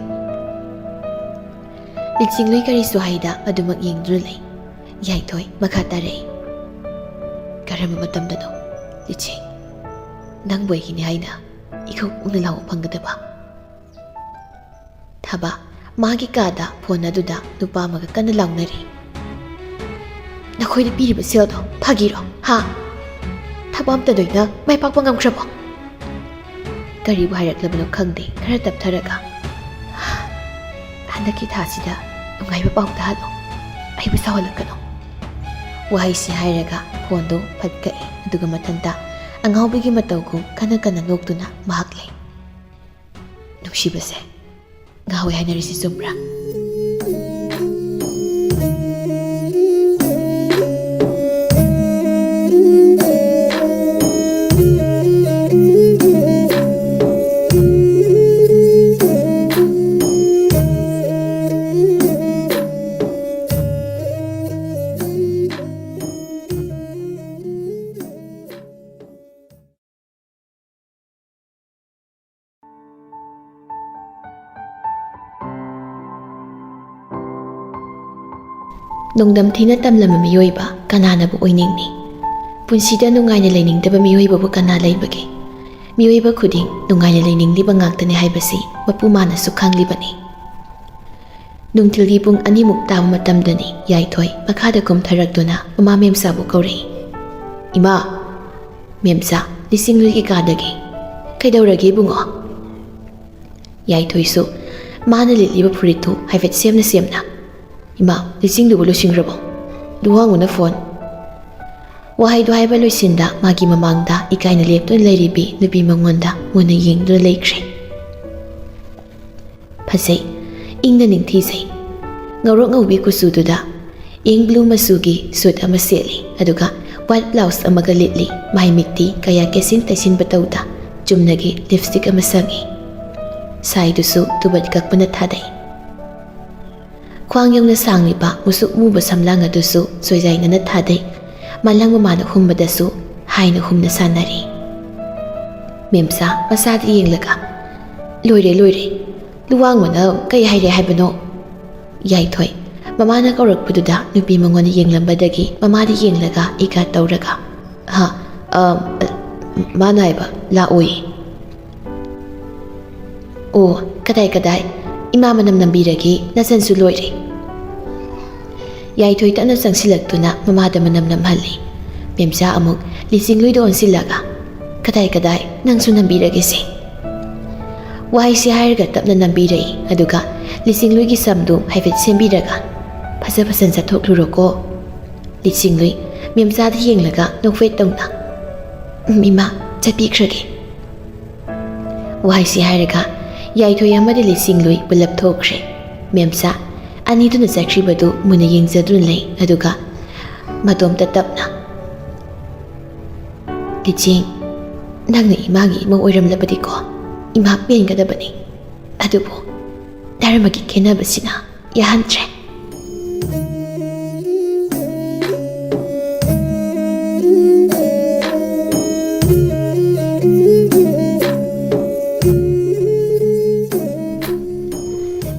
ꯂꯤꯆꯤꯡꯂꯨꯏ ꯀꯔꯤꯁꯨ ꯍꯥꯏꯗ ꯑꯗꯨꯃꯛ ꯌꯦꯡꯗꯨꯅ ꯂꯩ꯫ ꯌꯥꯏꯊꯣꯏ ꯃꯈꯥ ꯇꯥꯔꯛꯏ, "ꯀꯔꯝꯕ ꯃꯇꯝꯗꯅꯣ, ꯂꯤꯆꯤꯡ, ꯅꯪꯕꯨ ꯑꯩꯒꯤꯅꯤ ꯍꯥꯏꯅ ꯏꯀꯨꯞ ꯀꯨꯞꯅ ꯂꯥꯎꯕ ꯐꯪꯒꯗꯕ?" ꯊꯕꯥ ꯃꯥꯒꯤ ꯀꯥꯗ ꯐꯣꯟ ꯑꯗꯨꯗ ꯅꯨꯄꯥ ꯑꯃꯒ ꯀꯟꯅ ꯂꯥꯎꯅꯔꯤ꯫ "ꯅꯈꯣꯏꯗ ꯄꯤꯔꯤꯕ ꯁꯦꯜꯗꯣ ꯐꯥꯒꯤꯔꯣ? ꯍꯥ? ꯊꯕꯛ ꯑꯝꯇ ꯅꯣꯏꯅ ꯃꯥꯏ ꯄꯥꯛꯄ ꯉꯝꯈ꯭ꯔꯕꯣ?" ꯀꯔꯤꯕꯨ ꯍꯥꯏꯔꯛꯂꯕꯅꯣ ꯈꯪꯗꯦ, ꯈꯔ ꯇꯞꯊꯔꯒ, "ꯍꯟꯗꯛꯀꯤ ꯊꯥꯁꯤꯗ ꯅꯨꯡꯉꯥꯏꯕ ꯄꯥꯎ ꯇꯥꯍꯜꯂꯣ, ꯑꯩꯕꯨ ꯁꯥꯎꯍꯜꯂꯛꯀꯅꯨ"꯫ ꯋꯥꯍꯩꯁꯤ ꯍꯥꯏꯔꯒ ꯐꯣꯟꯗꯨ ꯐꯠ ꯀꯛꯏ, ꯑꯗꯨꯒ ꯃꯊꯟꯇ ꯑꯉꯥꯎꯕꯤꯒꯤ ꯃꯇꯧꯒꯨꯝ ꯀꯟꯅ ꯀꯟꯅ ꯅꯣꯛꯇꯨꯅ ꯃꯍꯥꯛ ꯂꯩ꯫ ꯅꯨꯡꯁꯤꯕꯁꯦ ꯉꯥꯎꯋꯦ ꯍꯥꯏꯅꯔꯤꯁꯤ ꯆꯨꯝꯕ꯭ꯔꯥ? ꯅꯣꯡꯗꯝ ꯊꯤꯅ ꯇꯝꯂꯝꯕ ꯃꯤꯑꯣꯏꯕ ꯀꯅꯥꯅꯕꯨ ꯑꯣꯏꯅꯤꯡꯅꯤ? ꯄꯨꯟꯁꯤꯗ ꯅꯨꯡꯉꯥꯏꯅ ꯂꯩꯅꯤꯡꯗꯕ ꯃꯤꯑꯣꯏꯕꯕꯨ ꯀꯅꯥ ꯂꯩꯕꯒꯦ? ꯃꯤꯑꯣꯏꯕ ꯈꯨꯗꯤꯡ ꯅꯨꯡꯉꯥꯏꯅ ꯂꯩꯅꯤꯡꯂꯤꯕ ꯉꯥꯛꯇꯅꯤ ꯍꯥꯏꯕꯁꯤ ꯃꯄꯨ ꯃꯥꯅꯁꯨ ꯈꯪꯂꯤꯕꯅꯤ꯫ ꯅꯨꯡꯊꯤꯜꯒꯤ ꯄꯨꯡ ꯑꯅꯤꯃꯨꯛ ꯇꯥꯕ ꯃꯇꯝꯗꯅꯤ ꯌꯥꯏꯊꯣꯏ ꯃꯈꯥꯗ ꯀꯨꯝꯊꯔꯛꯇꯨꯅ ꯃꯃꯥ ꯃꯦꯝꯆꯥꯕꯨ ꯀꯧꯔꯛꯏ꯫ "ꯏꯃꯥ!" ꯃꯦꯝꯆꯥ ꯂꯤꯁꯤꯡꯂꯨꯏꯒꯤ ꯀꯥꯗꯒꯤ꯫ "ꯀꯩꯗꯧꯔꯒꯦ ꯏꯕꯨꯡꯉꯣ?" ꯌꯥꯏꯊꯣꯏꯁꯨ ꯃꯥꯅ ꯂꯤꯠꯂꯤꯕ ꯐꯨꯔꯤꯠꯇꯨ ꯍꯥꯏꯐꯦꯠ ꯁꯦꯝꯅ ꯁꯦꯝꯅ꯫ "ꯏꯃꯥ, ꯂꯤꯁꯤꯡꯗꯨꯕꯨ ꯂꯣꯏꯁꯤꯟꯈ꯭ꯔꯕꯣ? ꯂꯨꯍꯣꯡꯉꯨꯅ ꯐꯣꯟ"꯫ ꯋꯥꯍꯩꯗꯨ ꯍꯥꯏꯕ ꯂꯣꯏꯁꯤꯟꯗ ꯃꯥꯒꯤ ꯃꯃꯥꯡꯗ ꯏꯀꯥꯏꯅ ꯂꯦꯞꯇꯨꯅ ꯂꯩꯔꯤꯕꯤ ꯅꯨꯄꯤ ꯃꯉꯣꯟꯗ ꯃꯨꯟꯅ ꯌꯦꯡꯗꯨꯅ ꯂꯩꯈ꯭ꯔꯦ꯫ ꯐꯖꯩ, ꯏꯪꯅ ꯅꯤꯡꯊꯤꯖꯩ꯫ ꯉꯧꯔꯣꯛ ꯉꯧꯕꯤ ꯀꯨꯆꯨꯗꯨꯗ ꯏꯪ ꯕ꯭ꯂꯨ ꯃꯆꯨꯒꯤ ꯁꯨꯠ ꯑꯃ ꯁꯦꯠꯂꯤ, ꯑꯗꯨꯒ ꯋꯥꯏꯠ ꯕ꯭ꯂꯥꯎꯁ ꯑꯃꯒ ꯂꯤꯠꯂꯤ꯫ ꯃꯥꯏ ꯃꯤꯠꯇꯤ ꯀꯌꯥ ꯀꯦꯁꯤꯟ ꯇꯩꯁꯤꯟꯕ ꯇꯧꯗ ꯆꯨꯝꯅꯒꯤ ꯂꯤꯞꯁꯇꯤꯛ ꯑꯃ ꯁꯪꯉꯤ꯫ ꯁꯥꯏꯗꯨꯁꯨ ꯇꯨꯕꯠ ꯀꯛꯄꯅ ꯊꯥꯗꯩ꯫ ꯈ꯭ꯋꯥꯡ ꯌꯧꯅ ꯁꯥꯡꯂꯤꯕ ꯃꯨꯁꯨꯛ ꯃꯨꯕ ꯁꯝꯂꯥꯡ ꯑꯗꯨꯁꯨ ꯆꯣꯏꯖꯥꯏꯅꯅ ꯊꯥꯗꯩ꯫ ꯃꯥꯂꯪ ꯃꯃꯥꯅ ꯍꯨꯝꯕꯗꯁꯨ ꯍꯥꯏꯅ ꯍꯨꯝꯅ ꯁꯥꯟꯅꯔꯤ꯫ ꯃꯦꯝꯆꯥ ꯃꯆꯥꯗ ꯌꯦꯡꯂꯒ, "ꯂꯣꯏꯔꯦ, ꯂꯣꯏꯔꯦ꯫ ꯂꯨꯋꯥꯡꯃꯅ ꯀꯩ ꯍꯥꯏꯔꯦ ꯍꯥꯏꯕꯅꯣ?" ꯌꯥꯏꯊꯣꯏ ꯃꯃꯥꯅ ꯀꯧꯔꯛꯄꯗꯨꯗ ꯅꯨꯄꯤ ꯃꯉꯣꯟꯗ ꯌꯦꯡꯂꯝꯕꯗꯒꯤ ꯃꯃꯥꯗ ꯌꯦꯡꯂꯒ ꯏꯀꯥ ꯇꯧꯔꯒ, "ꯍꯥ? ꯑ, ꯃꯥꯅ ꯍꯥꯏꯕ ꯂꯥꯛꯑꯣꯏ"꯫ "ꯑꯣ, ꯀꯗꯥꯏ ꯀꯗꯥꯏ? ꯏꯃꯥ ꯃꯅꯝ ꯅꯝꯕꯤꯔꯒꯦ, ꯅꯆꯟꯁꯨ ꯂꯣꯏꯔꯦ꯫ ꯌꯥꯏꯊꯣꯏ ꯇꯞꯅ ꯆꯪꯁꯤꯜꯂꯛꯇꯨꯅ ꯃꯃꯥꯗ ꯃꯅꯝ ꯅꯝꯍꯜꯂꯤ꯫ ꯃꯦꯝꯆꯥ ꯑꯃꯨꯛ ꯂꯤꯆꯤꯡꯂꯨꯏꯗ ꯑꯣꯟꯁꯤꯜꯂꯒ, "ꯀꯗꯥꯏ ꯀꯗꯥꯏ, ꯅꯪꯁꯨ ꯅꯝꯕꯤꯔꯒꯦꯁꯦ꯫" ꯋꯥꯍꯩꯁꯤ ꯍꯥꯏꯔꯒ ꯇꯞꯅ ꯅꯝꯕꯤꯔꯛꯏ, ꯑꯗꯨꯒ ꯂꯤꯆꯤꯡꯂꯨꯏꯒꯤ ꯁꯝꯗꯨ ꯍꯥꯏꯐꯦꯠ ꯁꯦꯝꯕꯤꯔꯒ, "ꯐꯖ ꯐꯖꯅ ꯆꯠꯊꯣꯛꯂꯨꯔꯣꯀꯣ꯫" ꯂꯤꯆꯤꯡꯂꯨꯏ ꯃꯦꯝꯆꯥꯗ ꯌꯦꯡꯂꯒ ꯅꯣꯛꯐꯦꯠ ꯇꯧꯅ, "ꯎꯝ, ꯏꯃꯥ, ꯆꯠꯄꯤꯈ꯭ꯔꯒꯦ꯫" ꯋꯥꯍꯩꯁꯤ ꯍꯥꯏꯔꯒ ꯌꯥꯏꯊꯣꯏ ꯑꯃꯗꯤ ꯂꯤꯆꯤꯡꯂꯨꯏ ꯄꯨꯂꯞ ꯊꯣꯛꯈ꯭ꯔꯦ꯫ ꯃꯦꯝꯆꯥ ꯑꯅꯤꯗꯨꯅ ꯆꯠꯈ꯭ꯔꯤꯕꯗꯨ ꯃꯨꯟꯅ ꯌꯦꯡꯖꯗꯨꯅ ꯂꯩ, ꯑꯗꯨꯒ ꯃꯇꯣꯝꯇ ꯇꯞꯅ, "ꯂꯤꯆꯤꯡ, ꯅꯪꯅ ꯏꯃꯥꯒꯤ ꯏꯃꯧ ꯑꯣꯏꯔꯝꯂꯕꯗꯤꯀꯣ, ꯏꯃꯥ ꯄꯦꯟꯒꯗꯕꯅꯤ꯫ ꯑꯗꯨꯕꯨ ꯙꯔꯃꯒꯤ ꯈꯦꯠꯅꯕꯁꯤꯅ ꯌꯥꯍꯟꯗ꯭ꯔꯦ꯫"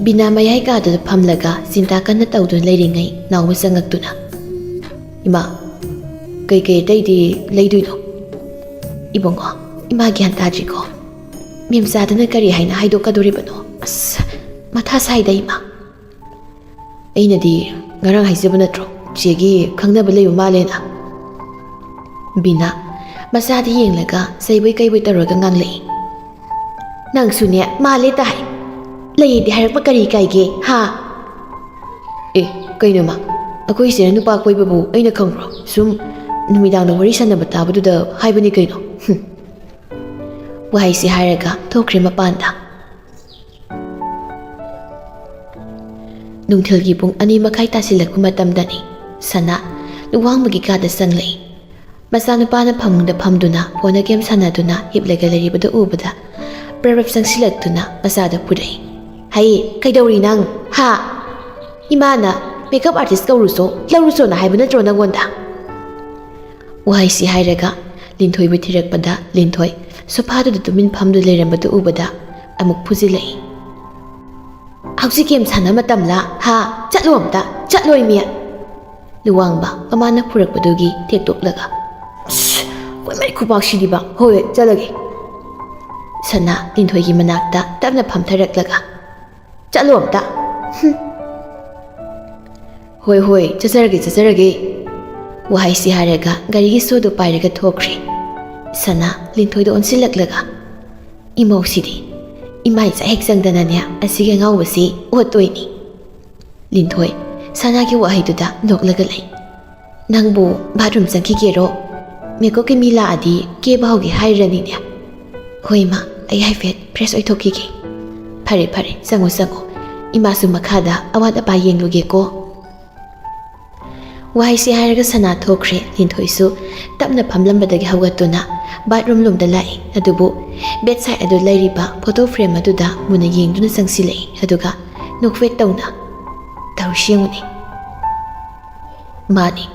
ꯕꯤꯅꯥ ꯃꯌꯥꯏ ꯀꯥꯗꯨꯗ ꯐꯝꯂꯒ ꯆꯤꯟꯇꯥ ꯀꯟꯅ ꯇꯧꯗꯨꯅ ꯂꯩꯔꯤꯉꯩ ꯅꯥꯎꯕ ꯆꯪꯉꯛꯇꯨꯅ, "ꯏꯃꯥ, ꯀꯩꯀꯩ ꯑꯇꯩꯗꯤ ꯂꯩꯗꯣꯏꯅꯣ?" "ꯏꯕꯨꯡꯉꯣ, ꯏꯃꯥ ꯒ꯭ꯌꯥꯟ ꯇꯥꯗ꯭ꯔꯤꯀꯣ꯫ ꯃꯦꯝꯆꯥꯗꯅ ꯀꯔꯤ ꯍꯥꯏꯅ ꯍꯥꯏꯗꯣꯛꯀꯗꯣꯔꯤꯕꯅꯣ? ꯑꯁ, ꯃꯊꯥ ꯁꯥꯏꯗ, ꯏꯃꯥ꯫" "ꯑꯩꯅꯗꯤ ꯉꯔꯥꯡ ꯍꯥꯏꯖꯕ ꯅꯠꯇ꯭ꯔꯣ, ꯆꯦꯒꯤ ꯈꯪꯅꯕ ꯂꯩꯕ ꯃꯥꯜꯂꯦꯅ?" ꯕꯤꯅꯥ ꯃꯆꯥꯗ ꯌꯦꯡꯂꯒ ꯆꯩꯕꯣꯏ ꯀꯩꯕꯣꯏ ꯇꯧꯔꯒ ꯉꯥꯡꯂꯛꯏ꯫ "ꯅꯪꯁꯨꯅꯦ, ꯃꯥꯜꯂꯦ ꯇꯥꯏ꯫ ꯂꯩꯌꯦꯗꯤ ꯍꯥꯏꯔꯛꯄ ꯀꯔꯤ ꯀꯥꯏꯒꯦ, ꯍꯥ?" "ꯑꯦ, ꯀꯩꯅꯣ ꯃꯥ, ꯑꯩꯈꯣꯏ ꯆꯦꯅ ꯅꯨꯄꯥ ꯀꯣꯏꯕꯕꯨ ꯑꯩꯅ ꯈꯪꯕ꯭ꯔꯣ? ꯁꯨꯝ ꯅꯨꯃꯤꯗꯥꯡꯗ ꯋꯥꯔꯤ ꯁꯥꯟꯅꯕ ꯇꯥꯕꯗꯨꯗ ꯍꯥꯏꯕꯅꯤ ꯀꯩꯅꯣ꯫" ꯍꯨꯝ꯫ ꯋꯥꯍꯩꯁꯤ ꯍꯥꯏꯔꯒ ꯊꯣꯛꯈ꯭ꯔꯦ ꯃꯄꯥꯟꯗ꯫ ꯅꯨꯡꯊꯤꯜꯒꯤ ꯄꯨꯡ ꯑꯅꯤ ꯃꯈꯥꯏ ꯇꯥꯁꯤꯜꯂꯛꯄ ꯃꯇꯝꯗꯅꯤ ꯁꯅꯥ ꯂꯨꯋꯥꯡꯕꯒꯤ ꯀꯥꯗ ꯆꯪꯂꯛꯏ꯫ ꯃꯆꯥꯅꯨꯄꯥꯅ ꯐꯃꯨꯡꯗ ꯐꯝꯗꯨꯅ ꯐꯣꯟꯗ ꯒꯦꯝ ꯁꯥꯟꯅꯗꯨꯅ ꯍꯤꯞꯂꯒ ꯂꯩꯔꯤꯕꯗꯨ ꯎꯕꯗ ꯄ꯭ꯔꯞ ꯄ꯭ꯔꯞ ꯆꯪꯁꯤꯜꯂꯛꯇꯨꯅ ꯃꯆꯥꯗ ꯐꯨꯔꯛꯏ꯫ "ꯍꯩ, ꯀꯩꯗꯧꯔꯤ ꯅꯪ? ꯍꯥ? ꯏꯃꯥꯅ ꯃꯦꯀꯞ ꯑꯥꯔꯇꯤꯁ ꯀꯧꯔꯨꯆꯣ, ꯂꯧꯔꯨꯆꯣꯅ ꯍꯥꯏꯕ ꯅꯠꯇ꯭ꯔꯣ ꯅꯪꯉꯣꯟꯗ?" ꯋꯥꯍꯩꯁꯤ ꯍꯥꯏꯔꯒ ꯂꯤꯟꯊꯣꯏꯕꯨ ꯊꯤꯔꯛꯄꯗ ꯂꯤꯟꯊꯣꯏ ꯁꯣꯐꯥꯗꯨꯗ ꯇꯨꯃꯤꯟ ꯐꯝꯗꯨ ꯂꯩꯔꯝꯕꯗꯨ ꯎꯕꯗ ꯑꯃꯨꯛ ꯐꯨꯖꯤꯜꯂꯛꯏ꯫ "ꯍꯧꯖꯤꯛ ꯒꯦꯝ ꯁꯥꯟꯅ ꯃꯇꯝꯂ? ꯍꯥ? ꯆꯠꯂꯣ ꯑꯝꯇ, ꯆꯠꯂꯣ ꯏꯃꯤ!" ꯂꯨꯋꯥꯡꯕ ꯃꯃꯥꯅ ꯐꯨꯔꯛꯄꯗꯨꯒꯤ ꯊꯦꯛꯇꯣꯛꯂꯒ, "ꯑꯁ, ꯑꯩꯈꯣꯏ ꯃꯩ ꯈꯨꯕꯥꯛꯁꯤꯗꯤꯕ! ꯍꯣꯏ, ꯍꯣꯏ, ꯆꯠꯂꯒꯦ꯫" ꯁꯅꯥ ꯂꯤꯟꯊꯣꯏꯒꯤ ꯃꯅꯥꯛꯇ ꯇꯞꯅ ꯐꯝꯊꯔꯛꯂꯒ, ꯆꯠꯂꯣ ꯑꯝꯇ꯫ ꯍꯨꯝ꯫ "ꯍꯣꯏ, ꯍꯣꯏ, ꯆꯠꯆꯔꯒꯦ, ꯆꯠꯆꯔꯒꯦ"꯫ ꯋꯥꯍꯩꯁꯤ ꯍꯥꯏꯔꯒ ꯒꯥꯔꯤꯒꯤ ꯁꯣꯗꯨ ꯄꯥꯏꯔꯒ ꯊꯣꯛꯈ꯭ꯔꯦ꯫ ꯁꯅꯥ ꯂꯤꯟꯊꯣꯏꯗ ꯑꯣꯟꯁꯤꯜꯂꯛꯂꯒ, "ꯏꯃꯧꯁꯤꯗꯤ ꯏꯃꯥꯏ ꯆꯥꯛ ꯍꯦꯛ ꯆꯪꯗꯅꯅꯦ, ꯑꯁꯤꯒꯤ ꯑꯉꯥꯎꯕꯁꯤ ꯑꯣꯠꯇꯣꯏꯅꯤ"꯫ ꯂꯤꯟꯊꯣꯏ ꯁꯅꯥꯒꯤ ꯋꯥꯍꯩꯗꯨꯗ ꯅꯣꯛꯂꯒ ꯂꯩ꯫ "ꯅꯪꯕꯨ ꯕꯥꯠꯔꯨꯝ ꯆꯪꯈꯤꯒꯦꯔꯣ? ꯃꯦꯀꯞꯀꯤ ꯃꯤ ꯂꯥꯛꯑꯗꯤ ꯀꯦꯕ ꯍꯧꯒꯦ ꯍꯥꯏꯔꯅꯤꯅꯦ"꯫ "ꯍꯣꯏ ꯏꯃꯥ, ꯑꯩ ꯍꯥꯏꯐꯦꯠ ꯐ꯭ꯔꯦꯁ ꯑꯣꯏꯊꯣꯛꯈꯤꯒꯦ"꯫ "ꯐꯔꯦ, ꯐꯔꯦ, ꯆꯪꯉꯣ, ꯆꯪꯉꯣ꯫ ꯏꯃꯥꯁꯨ ꯃꯈꯥꯗ ꯑꯋꯥꯠ ꯑꯄꯥ ꯌꯦꯡꯂꯨꯒꯦꯀꯣ"꯫ ꯋꯥꯍꯩꯁꯤ ꯍꯥꯏꯔꯒ ꯁꯅꯥ ꯊꯣꯛꯈ꯭ꯔꯦ꯫ ꯂꯤꯟꯊꯣꯏꯁꯨ ꯇꯞꯅ ꯐꯝꯂꯝꯕꯗꯒꯤ ꯍꯧꯒꯠꯇꯨꯅ ꯕꯥꯠꯔꯨꯝ ꯂꯣꯝꯗ ꯂꯥꯛꯏ꯫ ꯑꯗꯨꯕꯨ ꯕꯦꯗ ꯁꯥꯏꯠ ꯑꯗꯨ ꯂꯩꯔꯤꯕ ꯐꯣꯇꯣ ꯐ꯭ꯔꯦꯝ ꯑꯗꯨꯗ ꯃꯨꯟꯅ ꯌꯦꯡꯗꯨꯅ ꯆꯪꯁꯤꯜꯂꯛꯏ꯫ ꯑꯗꯨꯒ ꯅꯣꯛꯐꯦꯠ ꯇꯧꯅ, "ꯇꯧꯔꯤꯁꯤ ꯌꯦꯡꯉꯨꯅꯦ"꯫ ꯃꯥꯅꯤ,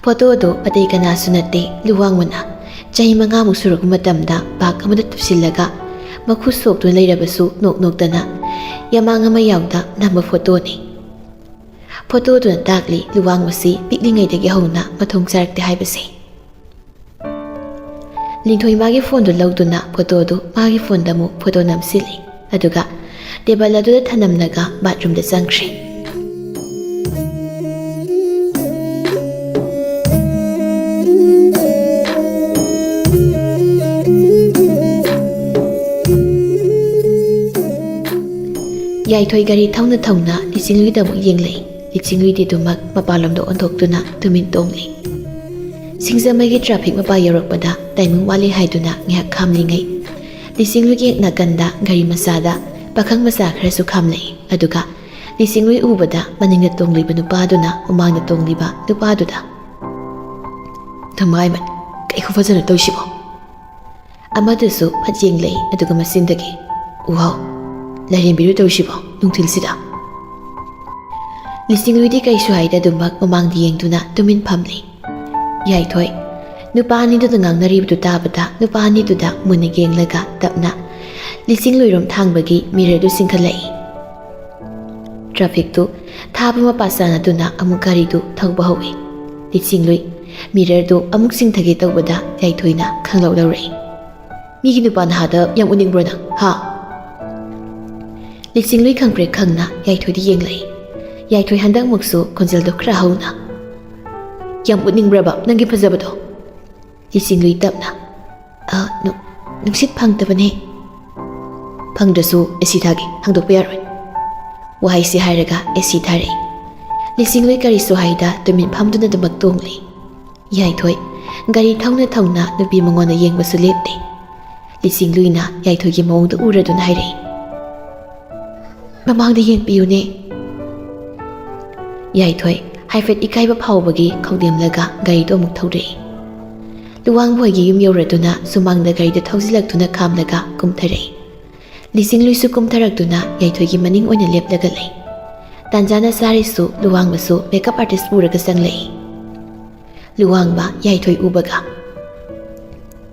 ꯐꯣꯇꯣ ꯑꯗꯨ ꯑꯇꯩ ꯀꯅꯥꯁꯨ ꯅꯠꯇꯦ, ꯂꯨꯋꯥꯡꯃꯅ ꯆꯍꯤ ꯃꯉꯥꯃꯨꯛ ꯁꯨꯔꯛꯄ ꯃꯇꯝꯗ ꯕꯥꯒ ꯑꯃꯗ ꯇꯨꯞꯁꯤꯜꯂꯒ ꯃꯈꯨꯠ ꯁꯣꯛꯇꯨꯅ ꯂꯩꯔꯕꯁꯨ ꯅꯣꯛ ꯅꯣꯛꯇꯅ ꯌꯥꯃꯥꯡ ꯑꯃ ꯌꯥꯎꯗ ꯅꯝꯕ ꯐꯣꯇꯣꯅꯤ꯫ ꯐꯣꯇꯣꯗꯨꯅ ꯇꯥꯛꯂꯤ ꯂꯨꯋꯥꯡꯃꯁꯤ ꯄꯤꯛꯂꯤꯉꯩꯗꯒꯤ ꯍꯧꯅ ꯃꯊꯣꯡ ꯆꯥꯔꯛꯇꯦ ꯍꯥꯏꯕꯁꯤ꯫ ꯂꯤꯟꯊꯣꯏ ꯃꯥꯒꯤ ꯐꯣꯟꯗꯨ ꯂꯧꯗꯨꯅ ꯐꯣꯇꯣꯗꯨ ꯃꯥꯒꯤ ꯐꯣꯟꯗ ꯑꯃꯨꯛ ꯐꯣꯇꯣ ꯅꯝꯁꯤꯜꯂꯤ꯫ ꯑꯗꯨꯒ ꯇꯦꯕꯜ ꯑꯗꯨꯗ ꯊꯅꯝꯂꯒ ꯕꯥꯠꯔꯨꯝꯗ ꯆꯪꯈ꯭ꯔꯦ꯫ ꯌꯥꯏꯊꯣꯏ ꯒꯥꯔꯤ ꯊꯧꯅ ꯊꯧꯅ ꯂꯤꯆꯤꯡꯂꯨꯏꯗ ꯑꯃꯨꯛ ꯌꯦꯡꯂꯛꯏ꯫ ꯂꯤꯆꯤꯡꯂꯨꯏꯗꯤ ꯑꯗꯨꯃꯛ ꯃꯄꯥꯟꯂꯣꯝꯗ ꯑꯣꯟꯊꯣꯛꯇꯨꯅ ꯇꯨꯃꯤꯟ ꯇꯣꯡꯂꯤ꯫ ꯁꯤꯡꯖꯃꯩꯒꯤ ꯇ꯭ꯔꯥꯐꯤꯛ ꯃꯄꯥ ꯌꯧꯔꯛꯄꯗ ꯇꯥꯏꯃꯤꯡ ꯋꯥꯠꯂꯤ ꯍꯥꯏꯗꯨꯅ ꯉꯥꯏꯍꯥꯛ ꯈꯥꯝꯂꯤꯉꯩ, ꯂꯤꯆꯤꯡꯂꯨꯏꯒꯤ ꯍꯦꯛ ꯅꯥꯀꯟꯗ ꯒꯥꯔꯤ ꯃꯆꯥꯗ ꯄꯥꯈꯪ ꯃꯆꯥ ꯈꯔꯁꯨ ꯈꯥꯝꯂꯛꯏ꯫ ꯑꯗꯨꯒ ꯂꯤꯆꯤꯡꯂꯨꯏ ꯎꯕꯗ ꯃꯅꯤꯡꯗ ꯇꯣꯡꯂꯤꯕ ꯅꯨꯄꯥꯗꯨꯅ ꯃꯃꯥꯡꯗ ꯇꯣꯡꯂꯤꯕ ꯅꯨꯄꯥꯗꯨꯗ, "ꯊꯃꯥꯏꯃꯠ, ꯀꯩ ꯈꯨꯐꯖꯅꯣ ꯇꯧꯁꯤꯕꯣ?" ꯑꯃꯗꯨꯁꯨ ꯐꯠ ꯌꯦꯡꯂꯛꯏ, ꯑꯗꯨꯒ ꯃꯆꯤꯟꯗꯒꯤ, "ꯎꯍꯥꯎ, ꯂꯥꯏꯔꯦꯝꯕꯤꯔꯣ ꯇꯧꯔꯤꯁꯤꯕꯣ ꯅꯨꯡꯊꯤꯜꯁꯤꯗ?" ꯂꯤꯆꯤꯡꯂꯨꯏꯗꯤ ꯀꯩꯁꯨ ꯍꯥꯏꯗ ꯑꯗꯨꯃꯛ ꯃꯃꯥꯡꯗ ꯌꯦꯡꯗꯨꯅ ꯇꯨꯃꯤꯟ ꯐꯝꯂꯤ꯫ ꯌꯥꯏꯊꯣꯏ ꯅꯨꯄꯥ ꯑꯅꯤꯗꯨꯅ ꯉꯥꯡꯅꯔꯤꯕꯗꯨ ꯇꯥꯕꯗ ꯅꯨꯄꯥ ꯑꯅꯤꯗꯨꯗ ꯃꯨꯟꯅ ꯌꯦꯡꯂꯒ ꯇꯞꯅ ꯂꯤꯆꯤꯡꯂꯨꯏꯔꯣꯝ ꯊꯥꯡꯕꯒꯤ ꯃꯤꯔꯔꯗꯨ ꯆꯤꯡꯈꯠꯂꯛꯏ꯫ ꯇ꯭ꯔꯥꯐꯤꯛꯇꯨ ꯊꯥꯕ ꯃꯄꯥ ꯆꯥꯟꯅꯗꯨꯅ ꯑꯃꯨꯛ ꯒꯥꯔꯤꯗꯨ ꯊꯧꯕ ꯍꯧꯏ꯫ ꯂꯤꯆꯤꯡꯂꯨꯏ ꯃꯤꯔꯔꯗꯨ ꯑꯃꯨꯛ ꯆꯤꯡꯊꯒꯦ ꯇꯧꯕꯗ ꯌꯥꯏꯊꯣꯏꯅ ꯈꯪꯂꯧ ꯂꯧꯔꯛꯏ꯫ "ꯃꯤꯒꯤ ꯅꯨꯄꯥ ꯅꯍꯥꯗ ꯌꯥꯝ ꯎꯅꯤꯡꯕ꯭ꯔꯣ ꯅꯪ, ꯍꯥ?" ꯂꯤꯆꯤꯡꯂꯨꯏ ꯈꯪꯄ꯭ꯔꯦꯛ ꯈꯪꯅ ꯌꯥꯏꯊꯣꯏꯗ ꯌꯦꯡꯂꯛꯏ꯫ ꯌꯥꯏꯊꯣꯏ ꯍꯟꯗꯛꯃꯨꯛꯁꯨ ꯈꯣꯟꯖꯦꯜꯗꯣ ꯈꯔ ꯍꯧꯅ, "ꯌꯥꯝ ꯎꯠꯅꯤꯡꯕ꯭ꯔꯕ ꯅꯪꯒꯤ ꯐꯖꯕꯗꯣ?" ꯂꯤꯆꯤꯡꯂꯨꯏ ꯇꯞꯅ, "ꯑ, ꯅꯨ-, ꯅꯨꯡꯁꯤꯠ ꯐꯪꯗꯕꯅꯦ꯫" "ꯐꯪꯗ꯭ꯔꯁꯨ ꯑꯦ ꯁꯤ ꯊꯥꯒꯦ, ꯍꯥꯡꯗꯣꯛꯄ ꯌꯥꯔꯣꯏ꯫" ꯋꯥꯍꯩꯁꯤ ꯍꯥꯏꯔꯒ ꯑꯦ ꯁꯤ ꯊꯥꯔꯛꯏ꯫ ꯂꯤꯆꯤꯡꯂꯨꯏ ꯀꯔꯤꯁꯨ ꯍꯥꯏꯗ ꯇꯨꯃꯤꯟ ꯐꯝꯗꯨꯅ ꯑꯗꯨꯃꯛ ꯇꯣꯡꯂꯤ꯫ ꯌꯥꯏꯊꯣꯏ ꯒꯥꯔꯤ ꯊꯧꯅ ꯊꯧꯅ ꯅꯨꯄꯤ ꯃꯉꯣꯟꯗ ꯌꯦꯡꯕꯁꯨ ꯂꯦꯞꯇꯦ꯫ ꯂꯤꯆꯤꯡꯂꯨꯏꯅ ꯌꯥꯏꯊꯣꯏꯒꯤ ꯃꯑꯣꯡꯗꯨ ꯎꯔꯗꯨꯅ ꯍꯥꯏꯔꯛꯏ, "ꯃꯃꯥꯡꯗ ꯌꯦꯡꯕꯤꯌꯨꯅꯦ꯫" ꯌꯥꯏꯊꯣꯏ ꯍꯥꯏꯐꯦꯠ ꯏꯀꯥꯏꯕ ꯐꯥꯎꯕꯒꯤ ꯈꯧꯗꯦꯝꯂꯒ ꯒꯥꯔꯤꯗꯨ ꯑꯃꯨꯛ ꯊꯧꯔꯛꯏ꯫ ꯂꯨꯋꯥꯡꯕꯣꯏꯒꯤ ꯌꯨꯝ ꯌꯧꯔꯗꯨꯅ ꯁꯨꯃꯥꯡꯗ ꯒꯥꯔꯤꯗꯨ ꯊꯧꯖꯤꯜꯂꯛꯇꯨꯅ ꯈꯥꯝꯂꯒ ꯀꯨꯝꯊꯔꯛꯏ꯫ ꯂꯤꯆꯤꯡꯂꯨꯏꯁꯨ ꯀꯨꯝꯊꯔꯛꯇꯨꯅ ꯌꯥꯏꯊꯣꯏꯒꯤ ꯃꯅꯤꯡ ꯑꯣꯏꯅ ꯂꯦꯞꯂꯒ ꯂꯩ꯫ ꯇꯥꯟꯖꯥꯅ ꯆꯥꯔꯤꯁꯨ ꯂꯨꯋꯥꯡꯕꯁꯨ ꯃꯦꯀꯞ ꯑꯥꯔꯇꯤꯁ ꯄꯨꯔꯒ ꯆꯪꯂꯛꯏ꯫ ꯂꯨꯋꯥꯡꯕ ꯌꯥꯏꯊꯣꯏ ꯎꯕꯒ,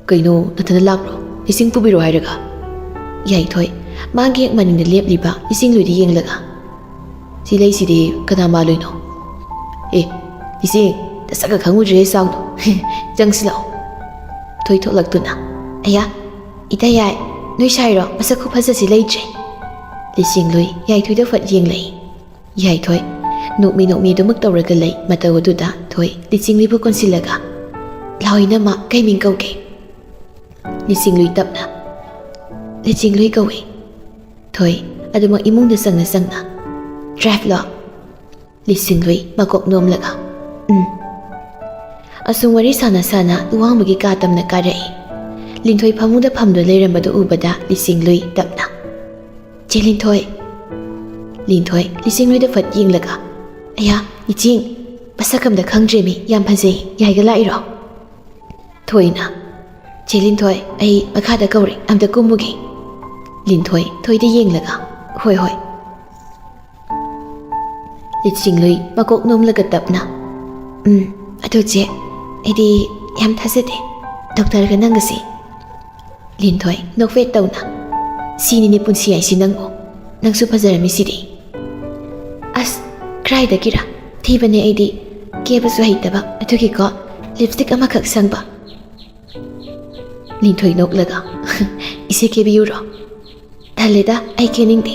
"ꯀꯩꯅꯣ, ꯅꯊꯟꯗ ꯂꯥꯛꯄ꯭ꯔꯣ? ꯏꯁꯤꯡ ꯄꯨꯕꯤꯔꯣ ꯍꯥꯏꯔꯒ?" ꯌꯥꯏꯊꯣꯏ ꯃꯥꯒꯤ ꯍꯦꯛ ꯃꯅꯤꯡꯗ ꯂꯦꯞꯂꯤꯕ ꯂꯤꯆꯤꯡꯂꯨꯏꯗ ꯌꯦꯡꯂꯒ, "ꯁꯤ ꯂꯩꯁꯤꯗꯤ ꯀꯅꯥ ꯃꯥꯜꯂꯨꯏꯅꯣ? ꯑꯦ, ꯏꯆꯦ, ꯅꯁꯛꯀ ꯈꯪꯉꯨꯗ꯭ꯔꯦ, ꯆꯥꯎꯗꯣ꯫ ꯆꯪꯁꯤꯜꯂꯛꯑꯣ꯫" ꯊꯣꯏ ꯊꯣꯛꯂꯛꯇꯨꯅ, "ꯑꯌꯥ, ꯏꯇꯩ ꯌꯥꯏ, ꯅꯣꯏ ꯁꯥꯏꯔꯣ? ꯃꯁꯛ ꯈꯨꯐꯖꯁꯤ ꯂꯩꯇ꯭ꯔꯦ꯫" ꯂꯤꯆꯤꯡꯂꯨꯏ ꯌꯥꯏꯊꯣꯏꯗ ꯐꯠ ꯌꯦꯡꯂꯛꯏ꯫ ꯌꯥꯏꯊꯣꯏ ꯅꯣꯛꯃꯤ ꯅꯣꯛꯃꯤ ꯑꯗꯨꯃꯛ ꯇꯧꯔꯒ ꯂꯩ꯫ ꯃꯇꯧ ꯑꯗꯨꯗ ꯊꯣꯏ ꯂꯤꯆꯤꯡꯂꯨꯏꯕꯨ ꯀꯣꯟꯁꯤꯜꯂꯒ, "ꯂꯥꯎ ꯏꯅꯝꯃ, ꯀꯩ ꯃꯤꯡ ꯀꯧꯒꯦ?" ꯂꯤꯆꯤꯡꯂꯨꯏ ꯇꯞꯅ, "ꯂꯤꯆꯤꯡꯂꯨꯏ ꯀꯧꯏ꯫" ꯊꯣꯏ ꯑꯗꯨꯃꯛ ꯏꯃꯨꯡꯗ ꯆꯪꯅ ꯆꯪꯅ, "ꯗ꯭ꯔꯥꯏꯚꯂꯣ?" ꯂꯤꯆꯤꯡꯂꯨꯏ ꯃꯀꯣꯛ ꯅꯣꯝꯂꯒ, "ꯎꯝ꯫" ꯑꯁꯨꯝ ꯋꯥꯔꯤ ꯁꯥꯟꯅ ꯁꯥꯟꯅ ꯂꯨꯋꯥꯡꯕꯒꯤ ꯀꯥ ꯇꯝꯅ ꯀꯥꯔꯛꯏ꯫ ꯂꯤꯟꯊꯣꯏ ꯐꯃꯨꯡꯗ ꯐꯝꯗꯨꯅ ꯂꯩꯔꯝꯕꯗꯨ ꯎꯕꯗ ꯂꯤꯆꯤꯡꯂꯨꯏ ꯇꯞꯅ, "ꯆꯦ ꯂꯤꯟꯊꯣꯏ꯫" ꯂꯤꯟꯊꯣꯏ ꯂꯤꯆꯤꯡꯂꯨꯏꯗ ꯐꯠ ꯌꯦꯡꯂꯒ, "ꯑꯌꯥ, ꯏꯆꯤꯡ, ꯃꯁꯛ ꯑꯝꯗ ꯈꯪꯗ꯭ꯔꯦꯃꯤ, ꯌꯥꯝ ꯐꯖꯩ, ꯌꯥꯏꯒ ꯂꯥꯛꯏꯔꯣ?" ꯊꯣꯏꯅ, "ꯆꯦ ꯂꯤꯟꯊꯣꯏ, ꯑꯩ ꯃꯈꯥꯗ ꯀꯧꯔꯦ, ꯑꯝꯇ ꯀꯨꯝꯃꯨꯒꯦ꯫" ꯂꯤꯟꯊꯣꯏ ꯊꯣꯏꯗ ꯌꯦꯡꯂꯒ, "ꯍꯣꯏ, ꯍꯣꯏ꯫" ꯂꯤꯆꯤꯡꯂꯨꯏ ꯃꯀꯣꯛ ꯅꯣꯝꯂꯒ ꯇꯞꯅ, "ꯎꯝ, ꯑꯗꯨ ꯆꯦ, ꯑꯩꯗꯤ ꯌꯥꯝ ꯊꯥꯖꯗꯦ ꯗꯣꯛꯇꯔꯒ ꯅꯪꯒꯁꯤ꯫" ꯂꯤꯟꯊꯣꯏ ꯅꯣꯛꯐꯦꯠ ꯇꯧꯅ, "ꯁꯤꯅꯤꯅꯦ ꯄꯨꯟꯁꯤ ꯍꯥꯏꯁꯤ ꯅꯪꯕꯨ꯫ ꯅꯪꯁꯨ ꯐꯖꯔꯝꯃꯤꯁꯤꯗꯤ꯫" "ꯑꯁ, ꯀꯔꯥꯏꯗꯒꯤꯔ? ꯊꯤꯕꯅꯦ ꯑꯩꯗꯤ, ꯀꯦꯕꯁꯨ ꯍꯩꯇꯕ, ꯑꯗꯨꯒꯤꯀꯣ ꯂꯤꯞꯁꯇꯤꯛ ꯑꯃꯈꯛ ꯁꯪꯕ꯫" ꯂꯤꯟꯊꯣꯏ ꯅꯣꯛꯂꯒ, "ꯏꯆꯦ ꯀꯦꯕꯤꯌꯨꯔꯣ?" "ꯇꯜꯂꯦꯗ, ꯑꯩ ꯀꯦꯅꯤꯡꯗꯦ꯫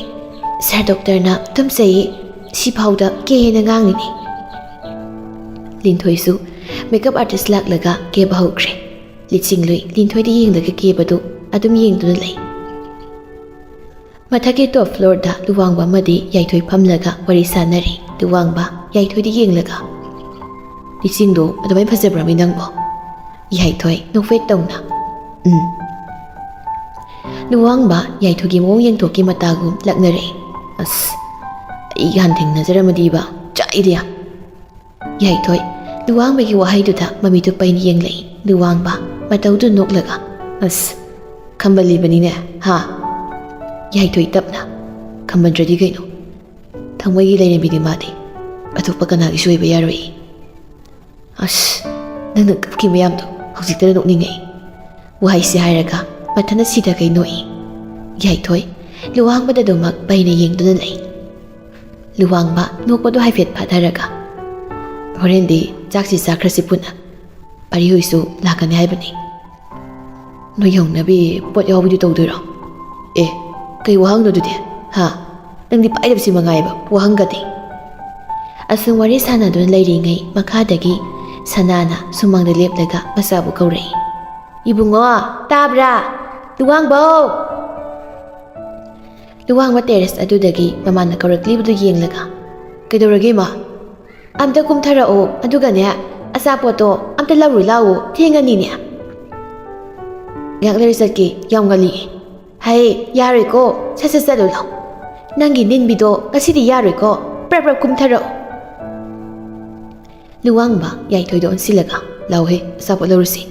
"ꯁꯥꯔ ꯗꯣꯛꯇꯔꯅ ꯇꯨꯝꯖꯩꯌꯦ, ꯁꯤꯐꯥꯎꯗ ꯀꯦꯅ ꯉꯥꯡꯂꯤꯅꯦ꯫" ꯂꯤꯟꯊꯣꯏꯁꯨ ꯃꯦꯀꯞ ꯑꯥꯔꯇꯤꯁ ꯂꯥꯛꯂꯒ ꯀꯦꯕ ꯍꯧꯈ꯭ꯔꯦ꯫ ꯂꯤꯆꯤꯡꯂꯨꯏ ꯂꯤꯟꯊꯣꯏꯗ ꯌꯦꯡꯂꯒ ꯀꯦꯕꯗꯨ ꯑꯗꯨꯝ ꯌꯦꯡꯗꯨꯅ ꯂꯩ꯫ ꯃꯊꯛꯀꯤ ꯇꯣꯞ ꯐ꯭ꯂꯣꯔꯗ ꯂꯨꯋꯥꯡꯕ ꯑꯃꯗꯤ ꯌꯥꯏꯊꯣꯏ ꯐꯝꯂꯒ ꯋꯥꯔꯤ ꯁꯥꯟꯅꯔꯤ꯫ ꯂꯨꯋꯥꯡꯕ ꯌꯥꯏꯊꯣꯏꯗ ꯌꯦꯡꯂꯒ, "ꯂꯤꯆꯤꯡꯗꯣ ꯑꯗꯨꯃꯥꯏꯅ ꯐꯖꯕ꯭ꯔꯃꯤ ꯅꯪꯕꯣ?" ꯌꯥꯏꯊꯣꯏ ꯅꯣꯛꯐꯦꯠ ꯇꯧꯅ, "ꯎꯝ꯫" ꯂꯨꯋꯥꯡꯕ ꯌꯥꯏꯊꯣꯏꯒꯤ ꯃꯑꯣꯡ ꯌꯦꯡꯊꯣꯛꯀꯤ ꯃꯇꯥꯒꯨꯝ ꯂꯛꯅꯔꯛꯏ꯫ "ꯑꯁ, ꯑꯩꯒ ꯍꯥꯟꯅ ꯊꯦꯡꯅꯖꯔꯝꯃꯗꯤꯕ, ꯆꯥꯛꯏꯗ ꯌꯥꯝ꯫" ꯌꯥꯏꯊꯣꯏ ꯂꯨꯋꯥꯡꯕꯒꯤ ꯋꯥꯍꯩꯗꯨꯗ ꯃꯃꯤꯠꯇꯨ ꯄꯩꯅ ꯌꯦꯡꯂꯛꯏ꯫ ꯂꯨꯋꯥꯡꯕ ꯃꯇꯧꯗꯨ ꯅꯣꯛꯂꯒ, "ꯑꯁ, ꯈꯝꯕꯜꯂꯤꯕꯅꯤꯅꯦ, ꯍꯥ?" ꯌꯥꯏꯊꯣꯏ ꯇꯞꯅ, "ꯈꯝꯕꯟꯗ꯭ꯔꯗꯤ ꯀꯩꯅꯣ? ꯊꯃꯣꯏꯒꯤ ꯂꯩꯔꯦꯝꯕꯤꯗꯤ ꯃꯥꯗꯤ꯫ ꯑꯇꯣꯞꯄ ꯀꯅꯥꯒꯤꯁꯨ ꯑꯣꯏꯕ ꯌꯥꯔꯣꯏ꯫" "ꯑꯁ, ꯅꯪꯅ ꯀꯞꯈꯤ ꯃꯌꯥꯝꯗꯣ ꯍꯧꯖꯤꯛꯇꯗ ꯅꯣꯛꯅꯤꯡꯉꯛꯏ꯫" ꯋꯥꯍꯩꯁꯤ ꯍꯥꯏꯔꯒ ꯃꯊꯟꯇ ꯁꯤꯗꯈꯩ ꯅꯣꯛꯏ꯫ ꯌꯥꯏꯊꯣꯏ ꯂꯨꯋꯥꯡꯕꯗ ꯑꯗꯨꯃꯛ ꯄꯩꯅ ꯌꯦꯡꯗꯨꯅ ꯂꯩ꯫ ꯂꯨꯋꯥꯡꯕ ꯅꯣꯛꯄꯗꯨ ꯍꯥꯏꯐꯦꯠ ꯐꯥꯊꯔꯒ, "ꯍꯣꯔꯦꯟꯗꯤ ꯆꯥꯛꯁꯤ ꯆꯥꯈ꯭ꯔꯁꯤ ꯄꯨꯟꯅ꯫ ꯄꯥꯔꯤꯍꯣꯏꯁꯨ ꯂꯥꯛꯀꯅꯤ ꯍꯥꯏꯕꯅꯤ꯫" "ꯅꯣꯏ ꯌꯧꯅꯕꯤ ꯄꯣꯠ ꯌꯥꯎꯕꯤꯗꯨ ꯇꯧꯗꯣꯏꯔꯣ? ꯑꯦ, ꯀꯩ ꯋꯥꯍꯪꯅꯣ ꯑꯗꯨꯗꯤ? ꯍꯥ? ꯅꯪꯗꯤ ꯄꯥꯏꯗꯕꯁꯤ ꯃꯉꯥꯏꯕ ꯋꯥꯍꯪꯒꯗꯤ꯫" ꯑꯁꯨꯝ ꯋꯥꯔꯤ ꯁꯥꯟꯅꯗꯨꯅ ꯂꯩꯔꯤꯉꯩ ꯃꯈꯥꯗꯒꯤ ꯁꯅꯥꯅ ꯁꯨꯃꯥꯡꯗ ꯂꯦꯞꯂꯒ ꯃꯆꯥꯕꯨ ꯀꯧꯔꯛꯏ꯫ "ꯏꯕꯨꯡꯉꯣ, ꯇꯥꯕ꯭ꯔꯥ? ꯂꯨꯋꯥꯡꯕꯧ!" ꯂꯨꯋꯥꯡꯕ ꯇꯦꯔꯦꯁ ꯑꯗꯨꯗꯒꯤ ꯃꯃꯥꯅ ꯀꯧꯔꯛꯂꯤꯕꯗꯨ ꯌꯦꯡꯂꯒ, "ꯀꯩꯗꯧꯔꯒꯦ, ꯏꯃꯥ?" "ꯑꯝꯇ ꯀꯨꯝꯊꯔꯛꯑꯣ, ꯑꯗꯨꯒꯅꯦ, ꯑꯆꯥꯄꯣꯠꯇꯣ ꯑꯝꯇ ꯂꯧꯔꯨ ꯂꯥꯛꯑꯣ, ꯊꯦꯡꯉꯅꯤꯅꯦ꯫" "ꯉꯥꯏꯍꯥꯛ ꯂꯩꯔ ꯆꯠꯀꯦ, ꯌꯥꯝ ꯉꯜꯂꯤ꯫" "ꯍꯩ, ꯌꯥꯔꯣꯏꯀꯣ, ꯁꯠ ꯁꯠ ꯆꯠꯂꯨ ꯂꯥꯎ꯫ ꯅꯪꯒꯤ ꯅꯤꯟꯕꯤꯗꯣ ꯉꯁꯤꯗꯤ ꯌꯥꯔꯣꯏꯀꯣ, ꯄ꯭ꯔꯞ ꯄ꯭ꯔꯞ ꯀꯨꯝꯊꯔꯛꯑꯣ꯫" ꯂꯨꯋꯥꯡꯕ ꯌꯥꯏꯊꯣꯏꯗ ꯑꯣꯟꯁꯤꯜꯂꯒ, "ꯂꯥꯎꯍꯦ, ꯑꯆꯥꯄꯣꯠ ꯂꯧꯔꯨꯁꯤ꯫"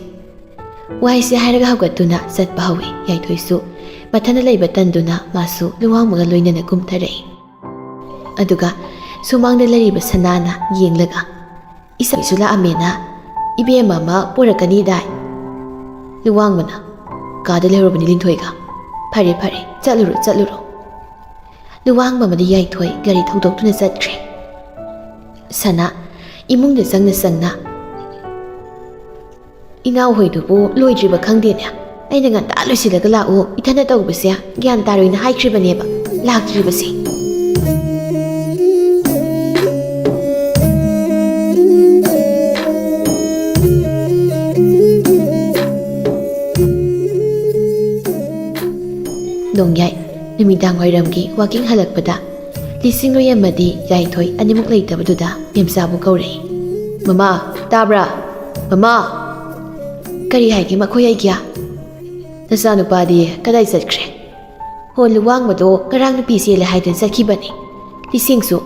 ꯋꯥꯍꯩꯁꯦ ꯍꯥꯏꯔꯒ ꯍꯧꯒꯠꯇꯨꯅ ꯆꯠꯄ ꯍꯧꯏ꯫ ꯌꯥꯏꯊꯣꯏꯁꯨ ꯃꯊꯟꯇ ꯂꯩꯕ ꯇꯟꯗꯨꯅ ꯃꯥꯁꯨ ꯂꯨꯋꯥꯡꯕꯒ ꯂꯣꯏꯅꯅ ꯀꯨꯝꯊꯔꯛꯏ꯫ ꯑꯗꯨꯒ ꯁꯨꯃꯥꯡꯗ ꯂꯩꯔꯤꯕ ꯁꯅꯥꯅ ꯌꯦꯡꯂꯒ, "ꯏꯆꯥꯁꯨ ꯂꯥꯛꯑꯝꯃꯦꯅ, ꯏꯕꯦꯝꯃ ꯑꯃ ꯄꯨꯔꯛꯀꯅꯤꯗꯥꯏ?" ꯂꯨꯋꯥꯡꯕꯅ, "ꯀꯥꯗ ꯂꯩꯍꯧꯔꯕꯅꯤ ꯂꯤꯟꯊꯣꯏꯒ꯫ ꯐꯔꯦ, ꯐꯔꯦ, ꯆꯠꯂꯨꯔꯣ, ꯆꯠꯂꯨꯔꯣ꯫" ꯂꯨꯋꯥꯡꯕ ꯑꯃꯗꯤ ꯌꯥꯏꯊꯣꯏ ꯒꯥꯔꯤ ꯊꯧꯗꯣꯛꯇꯨꯅ ꯆꯠꯈ꯭ꯔꯦ꯫ ꯁꯅꯥ ꯏꯃꯨꯡꯗ ꯆꯪꯅ ꯆꯪꯅ, "ꯏꯅꯥꯎ ꯍꯣꯏꯗꯨꯕꯨ ꯂꯣꯏꯗ꯭ꯔꯤꯕ ꯈꯪꯗꯦꯅꯦ꯫ ꯑꯩꯅ ꯉꯟꯇꯥ ꯂꯣꯏꯁꯤꯜꯂꯒ ꯂꯥꯛꯎ, ꯏꯊꯟꯗ ꯇꯧꯕꯁꯦ ꯒ꯭ꯌꯥꯟ ꯇꯥꯔꯣꯏꯅ ꯍꯥꯏꯈ꯭ꯔꯤꯕꯅꯦꯕ, ꯂꯥꯛꯇ꯭ꯔꯤꯕꯁꯦ꯫ ꯅꯣꯡꯌꯥꯏ ꯅꯨꯃꯤꯗꯥꯡ ꯋꯥꯏꯔꯝꯒꯤ ꯋꯥꯀꯤꯡ ꯍꯜꯂꯛꯄꯗ ꯂꯤꯁꯤꯡꯂꯣꯏ ꯑꯃꯗꯤ ꯌꯥꯏꯊꯣꯏ ꯑꯅꯤꯃꯛ ꯂꯩꯇꯕꯗꯨꯗ ꯃꯦꯝꯆꯥꯕꯨ ꯀꯧꯔꯛꯏ꯫ "ꯃꯃꯥ, ꯇꯥꯕ꯭ꯔꯥ? ꯃꯃꯥ!" "ꯀꯔꯤ ꯍꯥꯏꯒꯦ ꯃꯈꯣꯏ ꯑꯩꯒꯤ?" "ꯅꯆꯥꯅꯨꯄꯥꯗꯤ ꯀꯗꯥꯏ ꯆꯠꯈ꯭ꯔꯦ?" "ꯍꯣ, ꯂꯨꯋꯥꯡꯕꯗꯣ ꯉꯔꯥꯡ ꯅꯨꯄꯤ ꯆꯦꯜꯂꯦ ꯍꯥꯏꯗꯨꯅ ꯆꯠꯈꯤꯕꯅꯤ꯫ ꯂꯤꯁꯤꯡꯁꯨ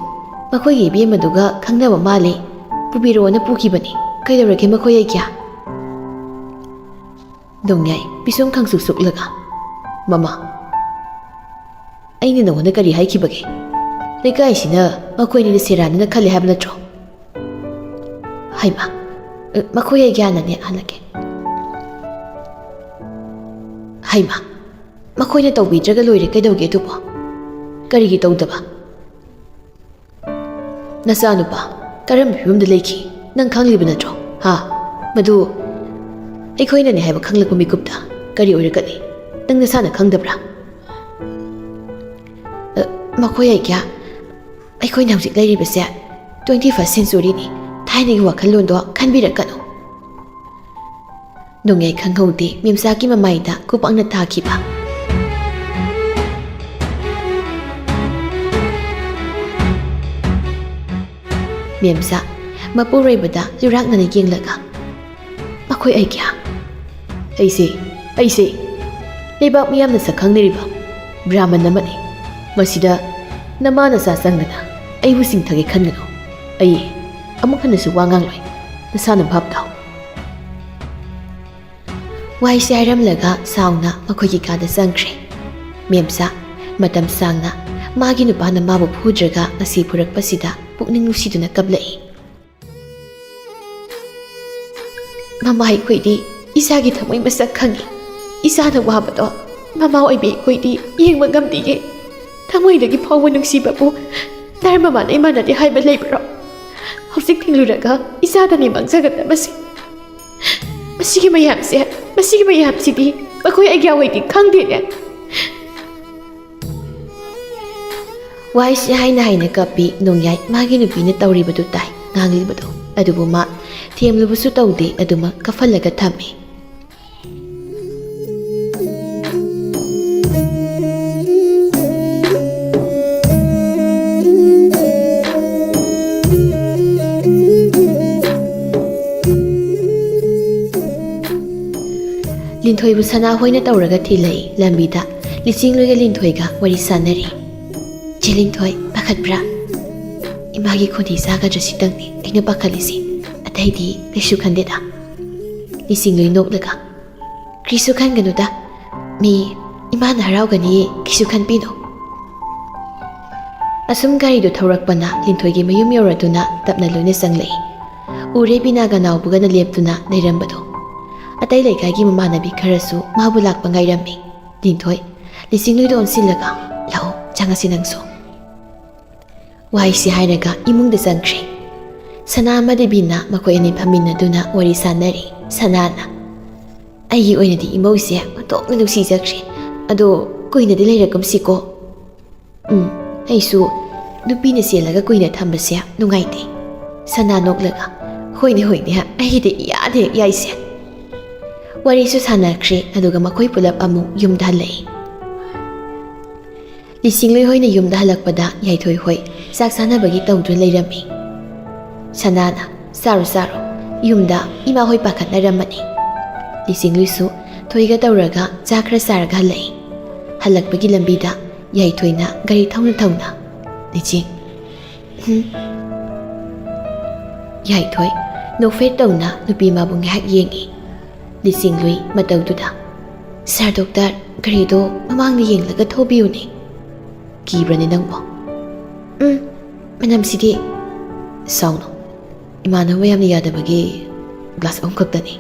ꯃꯈꯣꯏꯒꯤ ꯏꯕꯦꯝꯃꯗꯨꯒ ꯈꯪꯅꯕ ꯃꯥꯜꯂꯤ, ꯄꯨꯕꯤꯔꯛꯑꯣꯅ ꯄꯨꯈꯤꯕꯅꯤ꯫ ꯀꯩꯗꯧꯔꯒꯦ ꯃꯈꯣꯏ ꯑꯩꯒꯤ?" ꯅꯣꯡꯌꯥꯏ ꯄꯤꯁꯨꯝ ꯈꯪꯁꯨꯛ ꯁꯨꯛꯂꯒ, "ꯃꯃꯥ, ꯑꯩꯅ ꯅꯉꯣꯟꯗ ꯀꯔꯤ ꯍꯥꯏꯈꯤꯕꯒꯦ? ꯂꯩꯀꯥꯏꯁꯤꯅ ꯃꯈꯣꯏꯅꯤꯗ ꯁꯦꯔꯥꯟꯅꯅ ꯈꯜꯂꯦ ꯍꯥꯏꯕ ꯅꯠꯇ꯭ꯔꯣ?" "ꯍꯩꯃꯥ, ꯑ, ꯃꯈꯣꯏ ꯑꯩꯒꯤ ꯍꯥꯟꯅꯅꯦ ꯍꯜꯂꯛꯀꯦ꯫" "ꯍꯩꯃꯥ, ꯃꯈꯣꯏꯅ ꯇꯧꯕꯤꯗ꯭ꯔꯒ ꯂꯣꯏꯔꯦ ꯀꯩꯗꯧꯒꯦ ꯑꯗꯨꯕꯣ? ꯀꯔꯤꯒꯤ ꯇꯧꯗꯕ?" "ꯅꯆꯥꯅꯨꯄꯥ ꯀꯔꯝꯕ ꯐꯤꯕꯝꯗ ꯂꯩꯈꯤ ꯅꯪ ꯈꯪꯂꯤꯕ ꯅꯠꯇ꯭ꯔꯣ? ꯍꯥ? ꯃꯗꯨ ꯑꯩꯈꯣꯏꯅꯅꯦ ꯍꯥꯏꯕ ꯈꯪꯂꯛꯄ ꯃꯤꯀꯨꯞꯇ ꯀꯔꯤ ꯑꯣꯏꯔꯛꯀꯅꯤ? ꯅꯪ ꯅꯁꯥꯅ ꯈꯪꯗꯕ꯭ꯔꯥ?" "ꯑ, ꯃꯈꯣꯏ ꯑꯩꯒꯤ, ꯑꯩꯈꯣꯏꯅ ꯍꯧꯖꯤꯛ ꯂꯩꯔꯤꯕꯁꯦ twenty first centuryꯅꯤ꯫ ꯊꯥꯏꯅꯒꯤ ꯋꯥꯈꯜꯂꯣꯟꯗꯣ ꯈꯟꯕꯤꯔꯛꯀꯅꯨ꯫" ꯅꯣꯡꯌꯥꯏ ꯈꯪꯍꯧꯗꯦ ꯃꯦꯝꯆꯥꯒꯤ ꯃꯃꯥꯏꯗ ꯈꯨꯄꯥꯛꯅ ꯊꯥꯈꯤꯕ꯫ ꯃꯦꯝꯆꯥ ꯃꯄꯨꯔꯣꯏꯕꯗ ꯂꯨꯔꯥꯛꯅꯅ ꯌꯦꯡꯂꯒ, "ꯃꯈꯣꯏ ꯑꯩꯒꯤ?" "ꯑꯩꯁꯦ, ꯑꯩꯁꯦ ꯂꯩꯕꯥꯛ ꯃꯤꯌꯥꯝꯅ ꯁꯛ ꯈꯪꯅꯔꯤꯕ ꯕ꯭ꯔꯥꯍꯃꯟ ꯑꯃꯅꯤ꯫ ꯃꯁꯤꯗ ꯅꯃꯥ ꯅꯆꯥ ꯆꯪꯗꯅ ꯑꯩꯕꯨ ꯆꯤꯡꯊꯒꯦ ꯈꯟꯒꯅꯨ꯫ ꯑꯩ ꯑꯃꯨꯛ ꯍꯟꯅꯁꯨ ꯋꯥ ꯉꯥꯡꯂꯣꯏ꯫ ꯅꯁꯥꯅ ꯚꯥꯞ ꯇꯥꯎ꯫" ꯋꯥꯍꯩꯁꯦ ꯍꯥꯏꯔꯝꯂꯒ ꯁꯥꯎꯅ ꯃꯈꯣꯏꯒꯤ ꯀꯥꯗ ꯆꯪꯈ꯭ꯔꯦ꯫ ꯃꯦꯝꯆꯥ ꯃꯇꯝ ꯁꯥꯡꯅ ꯃꯥꯒꯤ ꯅꯨꯄꯥꯅ ꯃꯥꯕꯨ ꯐꯨꯗ꯭ꯔꯒ ꯉꯁꯤ ꯐꯨꯔꯛꯄꯁꯤꯗ ꯄꯨꯛꯅꯤꯡ ꯅꯨꯡꯁꯤꯗꯨꯅ ꯀꯞꯂꯛꯏ꯫ "ꯃꯃꯥ, ꯑꯩꯈꯣꯏꯗꯤ ꯏꯆꯥꯒꯤ ꯊꯃꯣꯏ ꯃꯁꯛ ꯈꯪꯉꯤ꯫ ꯏꯆꯥꯅ ꯋꯥꯕꯗꯣ ꯃꯃꯥ ꯑꯣꯏꯕꯤ ꯑꯩꯈꯣꯏꯗꯤ ꯌꯦꯡꯕ ꯉꯝꯗꯤꯌꯦ꯫ ꯊꯃꯣꯏꯗꯒꯤ ꯐꯥꯎꯕ ꯅꯨꯡꯁꯤꯕꯕꯨ ꯙꯔꯃ ꯃꯥꯟꯅꯩ ꯃꯥꯟꯅꯗꯦ ꯍꯥꯏꯕ ꯂꯩꯕ꯭ꯔꯣ? ꯍꯧꯖꯤꯛ ꯊꯤꯡꯂꯨꯔꯒ ꯏꯆꯥꯗꯅꯤ ꯃꯥꯡꯖꯒꯗꯕꯁꯦ꯫ ꯃꯁꯤꯒꯤ ꯃꯌꯥꯝꯁꯦ, ꯃꯁꯤꯒꯤ ꯃꯌꯥꯝꯁꯤꯗꯤ ꯃꯈꯣꯏ ꯑꯩꯒꯤ ꯑꯣꯏꯗꯤ ꯈꯪꯗꯦꯅꯦ꯫" ꯋꯥꯍꯩꯁꯤ ꯍꯥꯏꯅ ꯍꯥꯏꯅ ꯀꯞꯄꯤ ꯅꯣꯡꯌꯥꯏ ꯃꯥꯒꯤ ꯅꯨꯄꯤꯅ ꯇꯧꯔꯤꯕꯗꯨ ꯇꯥꯏ, ꯉꯥꯡꯂꯤꯕꯗꯨ꯫ ꯑꯗꯨꯕꯨ ꯃꯥ ꯊꯦꯝꯂꯨꯕꯁꯨ ꯇꯧꯗꯦ, ꯑꯗꯨꯃꯛ ꯀꯞꯍꯜꯂꯒ ꯊꯝꯃꯤ꯫ ꯂꯤꯟꯊꯣꯏꯕꯨ ꯁꯅꯥ ꯍꯣꯏꯅ ꯇꯧꯔꯒ ꯊꯤꯜꯂꯛꯏ꯫ ꯂꯝꯕꯤꯗ ꯂꯤꯆꯤꯡꯂꯨꯏꯒ ꯂꯤꯟꯊꯣꯏꯒ ꯋꯥꯔꯤ ꯁꯥꯟꯅꯔꯤ꯫ "ꯆꯦ ꯂꯤꯟꯊꯣꯏ, ꯄꯥꯈꯠꯄ꯭ꯔꯥ?" "ꯏꯃꯥꯒꯤ ꯈꯣꯟꯊꯤ ꯆꯥꯒꯗ꯭ꯔꯥ ꯁꯤꯇꯪꯅꯤ ꯑꯩꯅ ꯄꯥꯈꯠꯂꯤꯁꯤ, ꯑꯇꯩꯗꯤ ꯀꯩꯁꯨ ꯈꯟꯗꯦꯗ꯫" ꯂꯤꯆꯤꯡꯂꯨꯏ ꯅꯣꯛꯂꯒ, "ꯀꯔꯤꯁꯨ ꯈꯟꯒꯅꯨꯗ, ꯃꯤ ꯏꯃꯥꯅ ꯍꯔꯥꯎꯒꯅꯤꯌꯦ, ꯀꯩꯁꯨ ꯈꯟꯕꯤꯅꯨ꯫" ꯑꯁꯨꯝ ꯒꯥꯔꯤꯗꯨ ꯊꯧꯔꯛꯄꯅ ꯂꯤꯟꯊꯣꯏꯒꯤ ꯃꯌꯨꯝ ꯌꯧꯔꯗꯨꯅ ꯇꯞꯅ ꯂꯣꯏꯅ ꯆꯪꯂꯛꯏ꯫ ꯎꯔꯦ ꯕꯤꯅꯥꯒ ꯅꯥꯎꯕꯒꯅ ꯂꯦꯞꯇꯨꯅ ꯂꯩꯔꯝꯕꯗꯣ꯫ ꯑꯇꯩ ꯂꯩꯀꯥꯏꯒꯤ ꯃꯃꯥꯟꯅꯕꯤ ꯈꯔꯁꯨ ꯃꯥꯕꯨ ꯂꯥꯛꯄ ꯉꯥꯏꯔꯝꯃꯤ꯫ ꯂꯤꯟꯊꯣꯏ ꯂꯤꯆꯤꯡꯂꯨꯏꯗ ꯑꯣꯟꯁꯤꯜꯂꯒ, "ꯂꯥꯛꯑꯣ, ꯆꯪꯉꯁꯤ ꯅꯪꯁꯨ꯫" ꯋꯥꯍꯩꯁꯤ ꯍꯥꯏꯔꯒ ꯏꯃꯨꯡꯗ ꯆꯪꯈ꯭ꯔꯦ꯫ ꯁꯅꯥ ꯑꯃꯗꯤ ꯕꯤꯅꯥ ꯃꯈꯣꯏ ꯑꯅꯤ ꯐꯝꯃꯤꯟꯅꯗꯨꯅ ꯋꯥꯔꯤ ꯁꯥꯟꯅꯔꯤ꯫ ꯁꯅꯥꯅ, "ꯑꯩꯒꯤ ꯑꯣꯏꯅꯗꯤ ꯏꯃꯧꯁꯦ ꯑꯣꯟꯊꯣꯛꯅ ꯅꯨꯡꯁꯤꯖꯈ꯭ꯔꯦ꯫ ꯑꯗꯣ ꯀꯨꯏꯅꯗꯤ ꯂꯩꯔꯛꯀꯨꯝꯁꯤꯀꯣ꯫" "ꯎꯝ, ꯑꯩꯁꯨ ꯅꯨꯄꯤꯅ ꯆꯦꯜꯂꯒ ꯀꯨꯏꯅ ꯊꯝꯕꯁꯦ ꯅꯨꯡꯉꯥꯏꯇꯦ꯫" ꯁꯅꯥ ꯅꯣꯛꯂꯒ, "ꯍꯣꯏꯅꯦ, ꯍꯣꯏꯅꯦ, ꯑꯩꯒꯤꯗꯤ ꯏꯌꯥꯗ ꯍꯦꯛ ꯌꯥꯏꯁꯦ꯫" ꯋꯥꯔꯤꯁꯨ ꯁꯥꯟꯅꯈ꯭ꯔꯦ, ꯑꯗꯨꯒ ꯃꯈꯣꯏ ꯄꯨꯂꯞ ꯑꯃꯨꯛ ꯌꯨꯝꯗ ꯍꯜꯂꯛꯏ꯫ ꯂꯤꯁꯤꯡꯂꯣꯏ ꯍꯣꯏꯅ ꯌꯨꯝꯗ ꯍꯜꯂꯛꯄꯗ ꯌꯥꯏꯊꯣꯏ ꯍꯣꯏ ꯆꯥꯛ ꯆꯥꯅꯕꯒꯤ ꯇꯧꯗꯨꯅ ꯂꯩꯔꯝꯃꯤ꯫ ꯁꯅꯥꯅ, "ꯆꯥꯔꯣ, ꯆꯥꯔꯣ, ꯌꯨꯝꯗ ꯏꯃꯥ ꯍꯣꯏ ꯄꯥꯈꯠꯅꯔꯝꯃꯅꯤ꯫" ꯂꯤꯁꯤꯡꯂꯣꯏꯁꯨ ꯊꯣꯏꯒ ꯇꯧꯔꯒ ꯆꯥ ꯈꯔ ꯆꯥꯔꯒ ꯍꯜꯂꯛꯏ꯫ ꯍꯜꯂꯛꯄꯒꯤ ꯂꯝꯕꯤꯗ ꯌꯥꯏꯊꯣꯏꯅ ꯒꯥꯔꯤ ꯊꯧꯅ ꯊꯧꯅ, "ꯂꯤꯆꯤꯡ꯫" "ꯍꯨꯝ?" ꯌꯥꯏꯊꯣꯏ ꯅꯣꯛꯐꯦꯠ ꯇꯧꯅ ꯅꯨꯄꯤ ꯃꯥꯕꯨ ꯉꯥꯏꯍꯥꯛ ꯌꯦꯡꯏ꯫ ꯂꯤꯁꯤꯡꯂꯨꯏ ꯃꯇꯧꯗꯨꯗ, "ꯁꯥꯔ ꯗꯣꯛꯇꯔ, ꯒꯥꯔꯤꯗꯣ ꯃꯃꯥꯡꯗ ꯌꯦꯡꯂꯒ ꯊꯧꯕꯤꯌꯨꯅꯦ꯫" "ꯀꯤꯕ꯭ꯔꯅꯦ ꯅꯪꯕꯣ?" "ꯎꯝ, ꯃꯅꯝꯁꯤꯗꯤ꯫" "ꯁꯥꯎꯅꯨ, ꯏꯃꯥꯟꯅꯕ ꯌꯥꯝꯅ ꯌꯥꯗꯕꯒꯤ ꯒ꯭ꯂꯥꯁ ꯑꯍꯨꯝ ꯈꯛꯇꯅꯤ꯫"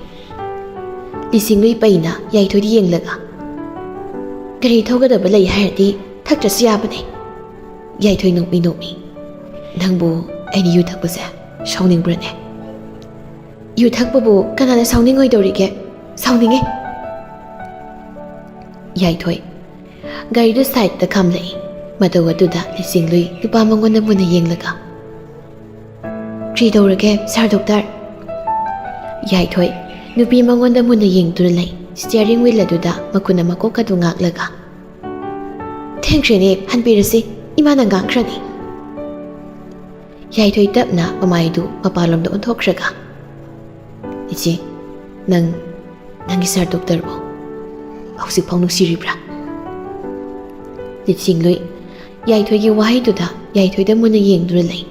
ꯂꯤꯁꯤꯡꯂꯨꯏ ꯄꯩꯅ ꯌꯥꯏꯊꯣꯏꯗ ꯌꯦꯡꯂꯒ, "ꯒꯥꯔꯤ ꯊꯧꯒꯗꯕ ꯂꯩ ꯍꯥꯏꯔꯗꯤ ꯊꯛꯇ꯭ꯔꯁꯨ ꯌꯥꯕꯅꯦ꯫" ꯌꯥꯏꯊꯣꯏ ꯅꯣꯛꯃꯤ ꯅꯣꯛꯃꯤ, "ꯅꯪꯕꯨ ꯑꯩꯅ ꯌꯨ ꯊꯛꯄꯁꯦ ꯁꯥꯎꯅꯤꯡꯕ꯭ꯔꯅꯦ?" "ꯌꯨ ꯊꯛꯄꯕꯨ ꯀꯅꯥꯅ ꯁꯥꯎꯅꯤꯡꯉꯣꯏꯗꯧꯔꯤꯒꯦ? ꯁꯥꯎꯅꯤꯡꯉꯤ꯫" ꯌꯥꯏꯊꯣꯏ ꯒꯥꯔꯤꯗꯨ ꯁꯥꯏꯠꯇ ꯈꯥꯝꯂꯛꯏ꯫ ꯃꯇꯧ ꯑꯗꯨꯗ ꯂꯤꯁꯤꯡꯂꯨꯏ ꯅꯨꯄꯥ ꯃꯉꯣꯟꯗ ꯃꯨꯟꯅ ꯌꯦꯡꯂꯒ, "ꯀ꯭ꯔꯤ ꯇꯧꯔꯒꯦ, ꯁꯥꯔ ꯗꯣꯛꯇꯔ?" ꯌꯥꯏꯊꯣꯏ ꯅꯨꯄꯤ ꯃꯉꯣꯟꯗ ꯃꯨꯟꯅ ꯌꯦꯡꯗꯨꯅ ꯂꯩ꯫ ꯁ꯭ꯇꯤꯌꯥꯔꯤꯡ ꯋꯤꯜ ꯑꯗꯨꯗ ꯃꯈꯨꯠꯅ ꯃꯀꯣꯛ ꯑꯗꯨ ꯉꯥꯛꯂꯒ, "ꯊꯦꯡꯈ꯭ꯔꯦꯅꯦ, ꯍꯟꯕꯤꯔꯁꯤ, ꯏꯃꯥꯅ ꯉꯥꯡꯈ꯭ꯔꯅꯤ꯫" ꯌꯥꯏꯊꯣꯏ ꯇꯞꯅ ꯃꯃꯥꯏꯗꯨ ꯃꯄꯥꯟꯂꯣꯝꯗ ꯑꯣꯟꯊꯣꯛꯈ꯭ꯔꯒ, "ꯏꯆꯦ, ꯅꯪ "ꯅꯪꯒꯤ ꯁꯥꯔ ꯗꯣꯛꯇꯔꯕꯨ ꯍꯧꯖꯤꯛꯐꯥꯎ ꯅꯨꯡꯁꯤꯔꯤꯕ꯭ꯔꯥ?" ꯂꯤꯆꯤꯡꯂꯨꯏ ꯌꯥꯏꯊꯣꯏꯒꯤ ꯋꯥꯍꯩꯗꯨꯗ ꯌꯥꯏꯊꯣꯏꯗ ꯃꯨꯟꯅ ꯌꯦꯡꯗꯨꯅ ꯂꯩ꯫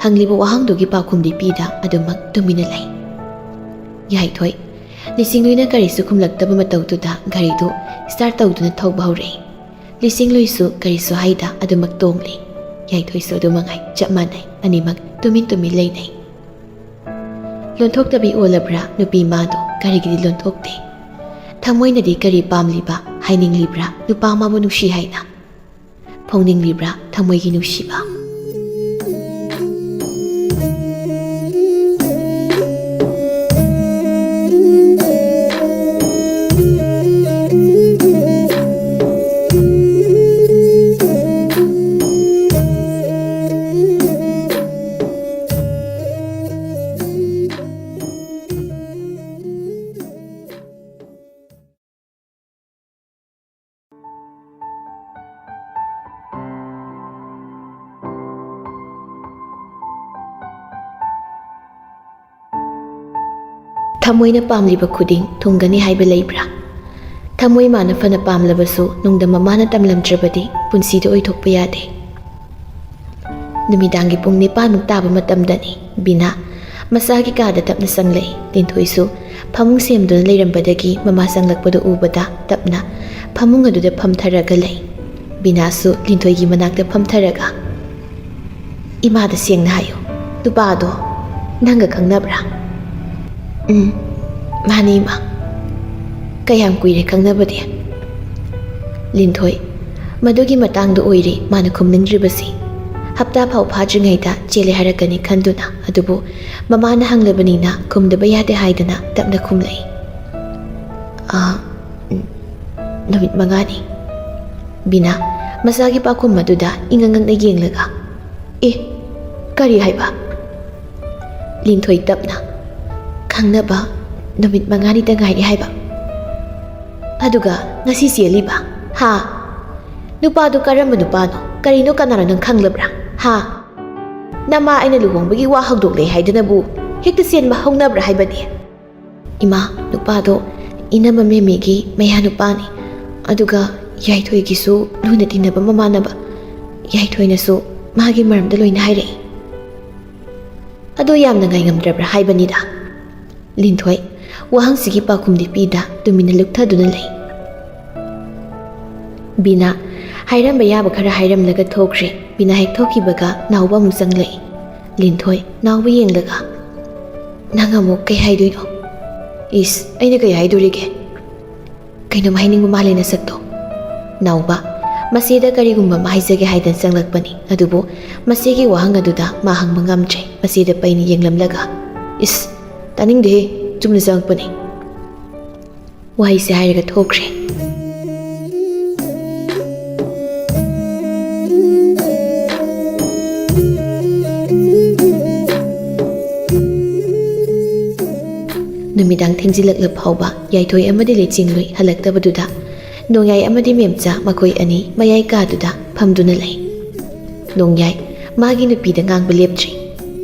ꯍꯪꯂꯤꯕ ꯋꯥꯍꯪꯗꯨꯒꯤ ꯄꯥꯎꯈꯨꯝꯗꯤ ꯄꯤꯗ ꯑꯗꯨꯃꯛ ꯇꯨꯃꯤꯟꯅ ꯂꯩ꯫ ꯌꯥꯏꯊꯣꯏ, ꯂꯤꯆꯤꯡꯂꯨꯏꯅ ꯀꯔꯤꯁꯨ ꯈꯨꯝꯂꯛꯇꯕ ꯃꯇꯧꯗꯨꯗ ꯒꯥꯔꯤꯗꯨ ꯁ꯭ꯇꯥꯔꯠ ꯇꯧꯗꯨꯅ ꯊꯧꯕ ꯍꯧꯔꯛꯏ꯫ ꯂꯤꯆꯤꯡꯂꯨꯏꯁꯨ ꯀꯔꯤꯁꯨ ꯍꯥꯏꯗ ꯑꯗꯨꯃꯛ ꯇꯣꯡꯂꯤ꯫ ꯌꯥꯏꯊꯣꯏꯁꯨ ꯑꯗꯨ ꯃꯉꯥꯏ, ꯆꯞ ꯃꯥꯟꯅꯩ, ꯑꯅꯤꯃꯛ ꯇꯨꯃꯤꯟ ꯇꯨꯃꯤꯟ ꯂꯩꯅꯩ꯫ ꯂꯣꯟꯊꯣꯛꯇꯕꯤ ꯑꯣꯜꯂꯕ꯭ꯔꯥ ꯅꯨꯄꯤ ꯃꯥꯗꯣ? ꯀꯔꯤꯒꯤꯗꯤ ꯂꯣꯟꯊꯣꯛꯇꯦ? ꯊꯃꯣꯏꯅꯗꯤ ꯀꯔꯤ ꯄꯥꯝꯂꯤꯕ? ꯍꯥꯏꯅꯤꯡꯂꯤꯕ꯭ꯔꯥ ꯅꯨꯄꯥ ꯃꯥꯕꯨ ꯅꯨꯡꯁꯤ ꯍꯥꯏꯅ? ꯐꯣꯡꯅꯤꯡꯂꯤꯕ꯭ꯔꯥ ꯊꯃꯣꯏꯒꯤ ꯅꯨꯡꯁꯤꯕ? ꯊꯃꯣꯏꯅ ꯄꯥꯝꯂꯤꯕ ꯈꯨꯗꯤꯡ ꯊꯨꯡꯒꯅꯤ ꯍꯥꯏꯕ ꯂꯩꯕ꯭ꯔꯥ? ꯊꯃꯣꯏ ꯃꯥꯅ ꯐꯅ ꯄꯥꯝꯂꯕꯁꯨ ꯅꯨꯡꯗꯝ ꯃꯃꯥꯅ ꯇꯝꯂꯝꯗ꯭ꯔꯕꯗꯤ ꯄꯨꯟꯁꯤꯗ ꯑꯣꯏꯊꯣꯛꯄ ꯌꯥꯗꯦ꯫ ꯅꯨꯃꯤꯗꯥꯡꯒꯤ ꯄꯨꯡ ꯅꯤꯄꯥꯟꯃꯨꯛ ꯇꯥꯕ ꯃꯇꯝꯗꯅꯤ ꯕꯤꯅꯥ ꯃꯁꯥꯒꯤ ꯀꯥꯗ ꯇꯞꯅ ꯆꯪꯂꯛꯏ꯫ ꯂꯤꯟꯊꯣꯏꯁꯨ ꯐꯃꯨꯡ ꯁꯦꯝꯗꯨꯅ ꯂꯩꯔꯝꯕꯗꯒꯤ ꯃꯃꯥ ꯆꯪꯂꯛꯄꯗꯨ ꯎꯕꯗ ꯇꯞꯅ ꯐꯃꯨꯡ ꯑꯗꯨꯗ ꯐꯝꯊꯔꯒ ꯂꯩ꯫ ꯕꯤꯅꯥꯁꯨ ꯂꯤꯟꯊꯣꯏꯒꯤ ꯃꯅꯥꯛꯇ ꯐꯝꯊꯔꯒ, "ꯏꯃꯥꯗ ꯁꯦꯡꯅ ꯍꯥꯏꯌꯨ, ꯅꯨꯄꯥꯗꯣ ꯅꯪꯒ ꯈꯪꯅꯕ꯭ꯔꯥ?" "ꯎꯝ, ꯃꯥꯅꯤ ꯏꯃꯥ꯫ ꯀꯌꯥꯝ ꯀꯨꯏꯔꯦ ꯈꯪꯅꯕꯗꯤ?" ꯂꯤꯟꯊꯣꯏ, ꯃꯗꯨꯒꯤ ꯃꯇꯥꯡꯗ ꯑꯣꯏꯔꯦ ꯃꯥꯅ ꯈꯨꯝꯅꯤꯡꯗ꯭ꯔꯤꯕꯁꯤ꯫ ꯍꯞꯇꯥ ꯐꯥꯎ ꯐꯥꯗ꯭ꯔꯤꯉꯩꯗ ꯆꯦꯜꯂꯦ ꯍꯥꯏꯔꯛꯀꯅꯤ ꯈꯟꯗꯨꯅ, ꯑꯗꯨꯕꯨ ꯃꯃꯥꯅ ꯍꯪꯂꯕꯅꯤꯅ ꯈꯨꯝꯗꯕ ꯌꯥꯗꯦ ꯍꯥꯏꯗꯅ ꯇꯞꯅ ꯈꯨꯝꯂꯛꯏ꯫ "ꯑꯥ, ꯎꯝ, ꯅꯨꯃꯤꯠ ꯃꯉꯥꯅꯤ꯫" ꯕꯤꯅꯥ ꯃꯁꯥꯒꯤ ꯄꯥꯎꯈꯨꯝ ꯑꯗꯨꯗ ꯏꯉꯛ ꯉꯛꯅ ꯌꯦꯡꯂꯒ, "ꯑꯦ, ꯀꯔꯤ ꯍꯥꯏꯕ?" ꯂꯤꯟꯊꯣꯏ ꯇꯞꯅ, "ꯈꯪꯅꯕ ꯅꯨꯃꯤꯠ ꯃꯉꯥꯅꯤꯇ ꯉꯥꯏꯔꯦ ꯍꯥꯏꯕ꯫ ꯑꯗꯨꯒ ꯉꯁꯤ ꯆꯦꯜꯂꯤꯕ? ꯍꯥ? ꯅꯨꯄꯥꯗꯣ ꯀꯔꯝꯕ ꯅꯨꯄꯥꯅꯣ? ꯀꯔꯤꯅꯣ, ꯀꯅꯥꯅꯣ, ꯅꯪ ꯈꯪꯂꯕ꯭ꯔꯥ? ꯍꯥ? ꯅꯃꯥ ꯑꯩꯅ ꯂꯨꯍꯣꯡꯕꯒꯤ ꯋꯥ ꯍꯧꯗꯣꯛꯂꯦ ꯍꯥꯏꯗꯅꯕꯨ ꯍꯦꯛꯇ ꯆꯦꯟꯕ ꯍꯧꯅꯕ꯭ꯔꯥ ꯍꯥꯏꯕꯅꯤ?" "ꯏꯃꯥ, ꯅꯨꯄꯥꯗꯣ ꯏꯅꯝꯃ ꯃꯦꯝꯃꯤꯒꯤ ꯃꯌꯥꯅꯨꯄꯥꯅꯤ꯫ ꯑꯗꯨꯒ ꯌꯥꯏꯊꯣꯏꯒꯤꯁꯨ ꯂꯨꯅ ꯇꯤꯟꯅꯕ ꯃꯃꯥꯟꯅꯕ꯫ ꯌꯥꯏꯊꯣꯏꯅꯁꯨ ꯃꯥꯒꯤ ꯃꯔꯝꯗ ꯂꯣꯏꯅ ꯍꯥꯏꯔꯛꯏ꯫ ꯑꯗꯣ ꯌꯥꯝꯅ ꯉꯥꯏꯉꯝꯗ꯭ꯔꯕ꯭ꯔꯥ ꯍꯥꯏꯕꯅꯤꯗ꯫ ꯂꯤꯟꯊꯣꯏ ꯋꯥꯍꯪꯁꯤꯒꯤ ꯄꯥꯎꯈꯨꯝꯗꯤ ꯄꯤꯗ ꯇꯨꯃꯤꯟꯅ ꯂꯨꯞꯊꯗꯨꯅ ꯂꯩ꯫ ꯕꯤꯅꯥ ꯍꯥꯏꯔꯝꯕ ꯌꯥꯕ ꯈꯔ ꯍꯥꯏꯔꯝꯂꯒ ꯊꯣꯛꯈ꯭ꯔꯦ꯫ ꯕꯤꯅꯥ ꯍꯦꯛ ꯊꯣꯛꯈꯤꯕꯒ ꯅꯥꯎꯕ ꯑꯃꯨꯛ ꯆꯪꯂꯛꯏ꯫ ꯂꯤꯟꯊꯣꯏ ꯅꯥꯎꯕ ꯌꯦꯡꯂꯒ, "ꯅꯪ ꯑꯃꯨꯛ ꯀꯩ ꯍꯥꯏꯗꯣꯏꯅꯣ?" "ꯏꯁ, ꯑꯩꯅ ꯀꯩ ꯍꯥꯏꯗꯣꯔꯤꯒꯦ? ꯀꯩꯅꯣꯝ ꯍꯥꯏꯅꯤꯡꯕ ꯃꯥꯜꯂꯦ ꯅꯁꯛꯇꯣ꯫" ꯅꯥꯎꯕ ꯃꯆꯦꯗ ꯀꯔꯤꯒꯨꯝꯕ ꯑꯃ ꯍꯥꯏꯖꯒꯦ ꯍꯥꯏꯗꯅ ꯆꯪꯂꯛꯄꯅꯤ꯫ ꯑꯗꯨꯕꯨ ꯃꯆꯦꯒꯤ ꯋꯥꯍꯪ ꯑꯗꯨꯗ ꯃꯥ ꯍꯪꯕ ꯉꯝꯗ꯭ꯔꯦ꯫ ꯃꯆꯦꯗ ꯄꯩꯅ ꯌꯦꯡꯂꯝꯂꯒ, "ꯏꯁ, ꯇꯥꯅꯤꯡꯗꯦꯍꯦ, ꯆꯨꯝꯅ ꯆꯪꯉꯛꯄꯅꯦ꯫" ꯋꯥꯍꯩꯁꯦ ꯍꯥꯏꯔꯒ ꯊꯣꯛꯈ꯭ꯔꯦ꯫ ꯅꯨꯃꯤꯗꯥꯡ ꯊꯦꯡꯖꯤꯜꯂꯛꯂ ꯐꯥꯎꯕ ꯌꯥꯏꯊꯣꯏ ꯑꯃꯗꯤ ꯂꯩꯆꯤꯡꯂꯣꯏ ꯍꯜꯂꯛꯇꯕꯗꯨꯗ ꯅꯣꯡꯌꯥꯏ ꯑꯃꯗꯤ ꯃꯦꯝꯆꯥ ꯃꯈꯣꯏ ꯑꯅꯤ ꯃꯌꯥꯏ ꯀꯥꯗꯨꯗ ꯐꯝꯗꯨꯅ ꯂꯩ꯫ ꯅꯣꯡꯌꯥꯏ ꯃꯥꯒꯤ ꯅꯨꯄꯤꯗ ꯉꯥꯡꯕ ꯂꯦꯞꯇ꯭ꯔꯤ꯫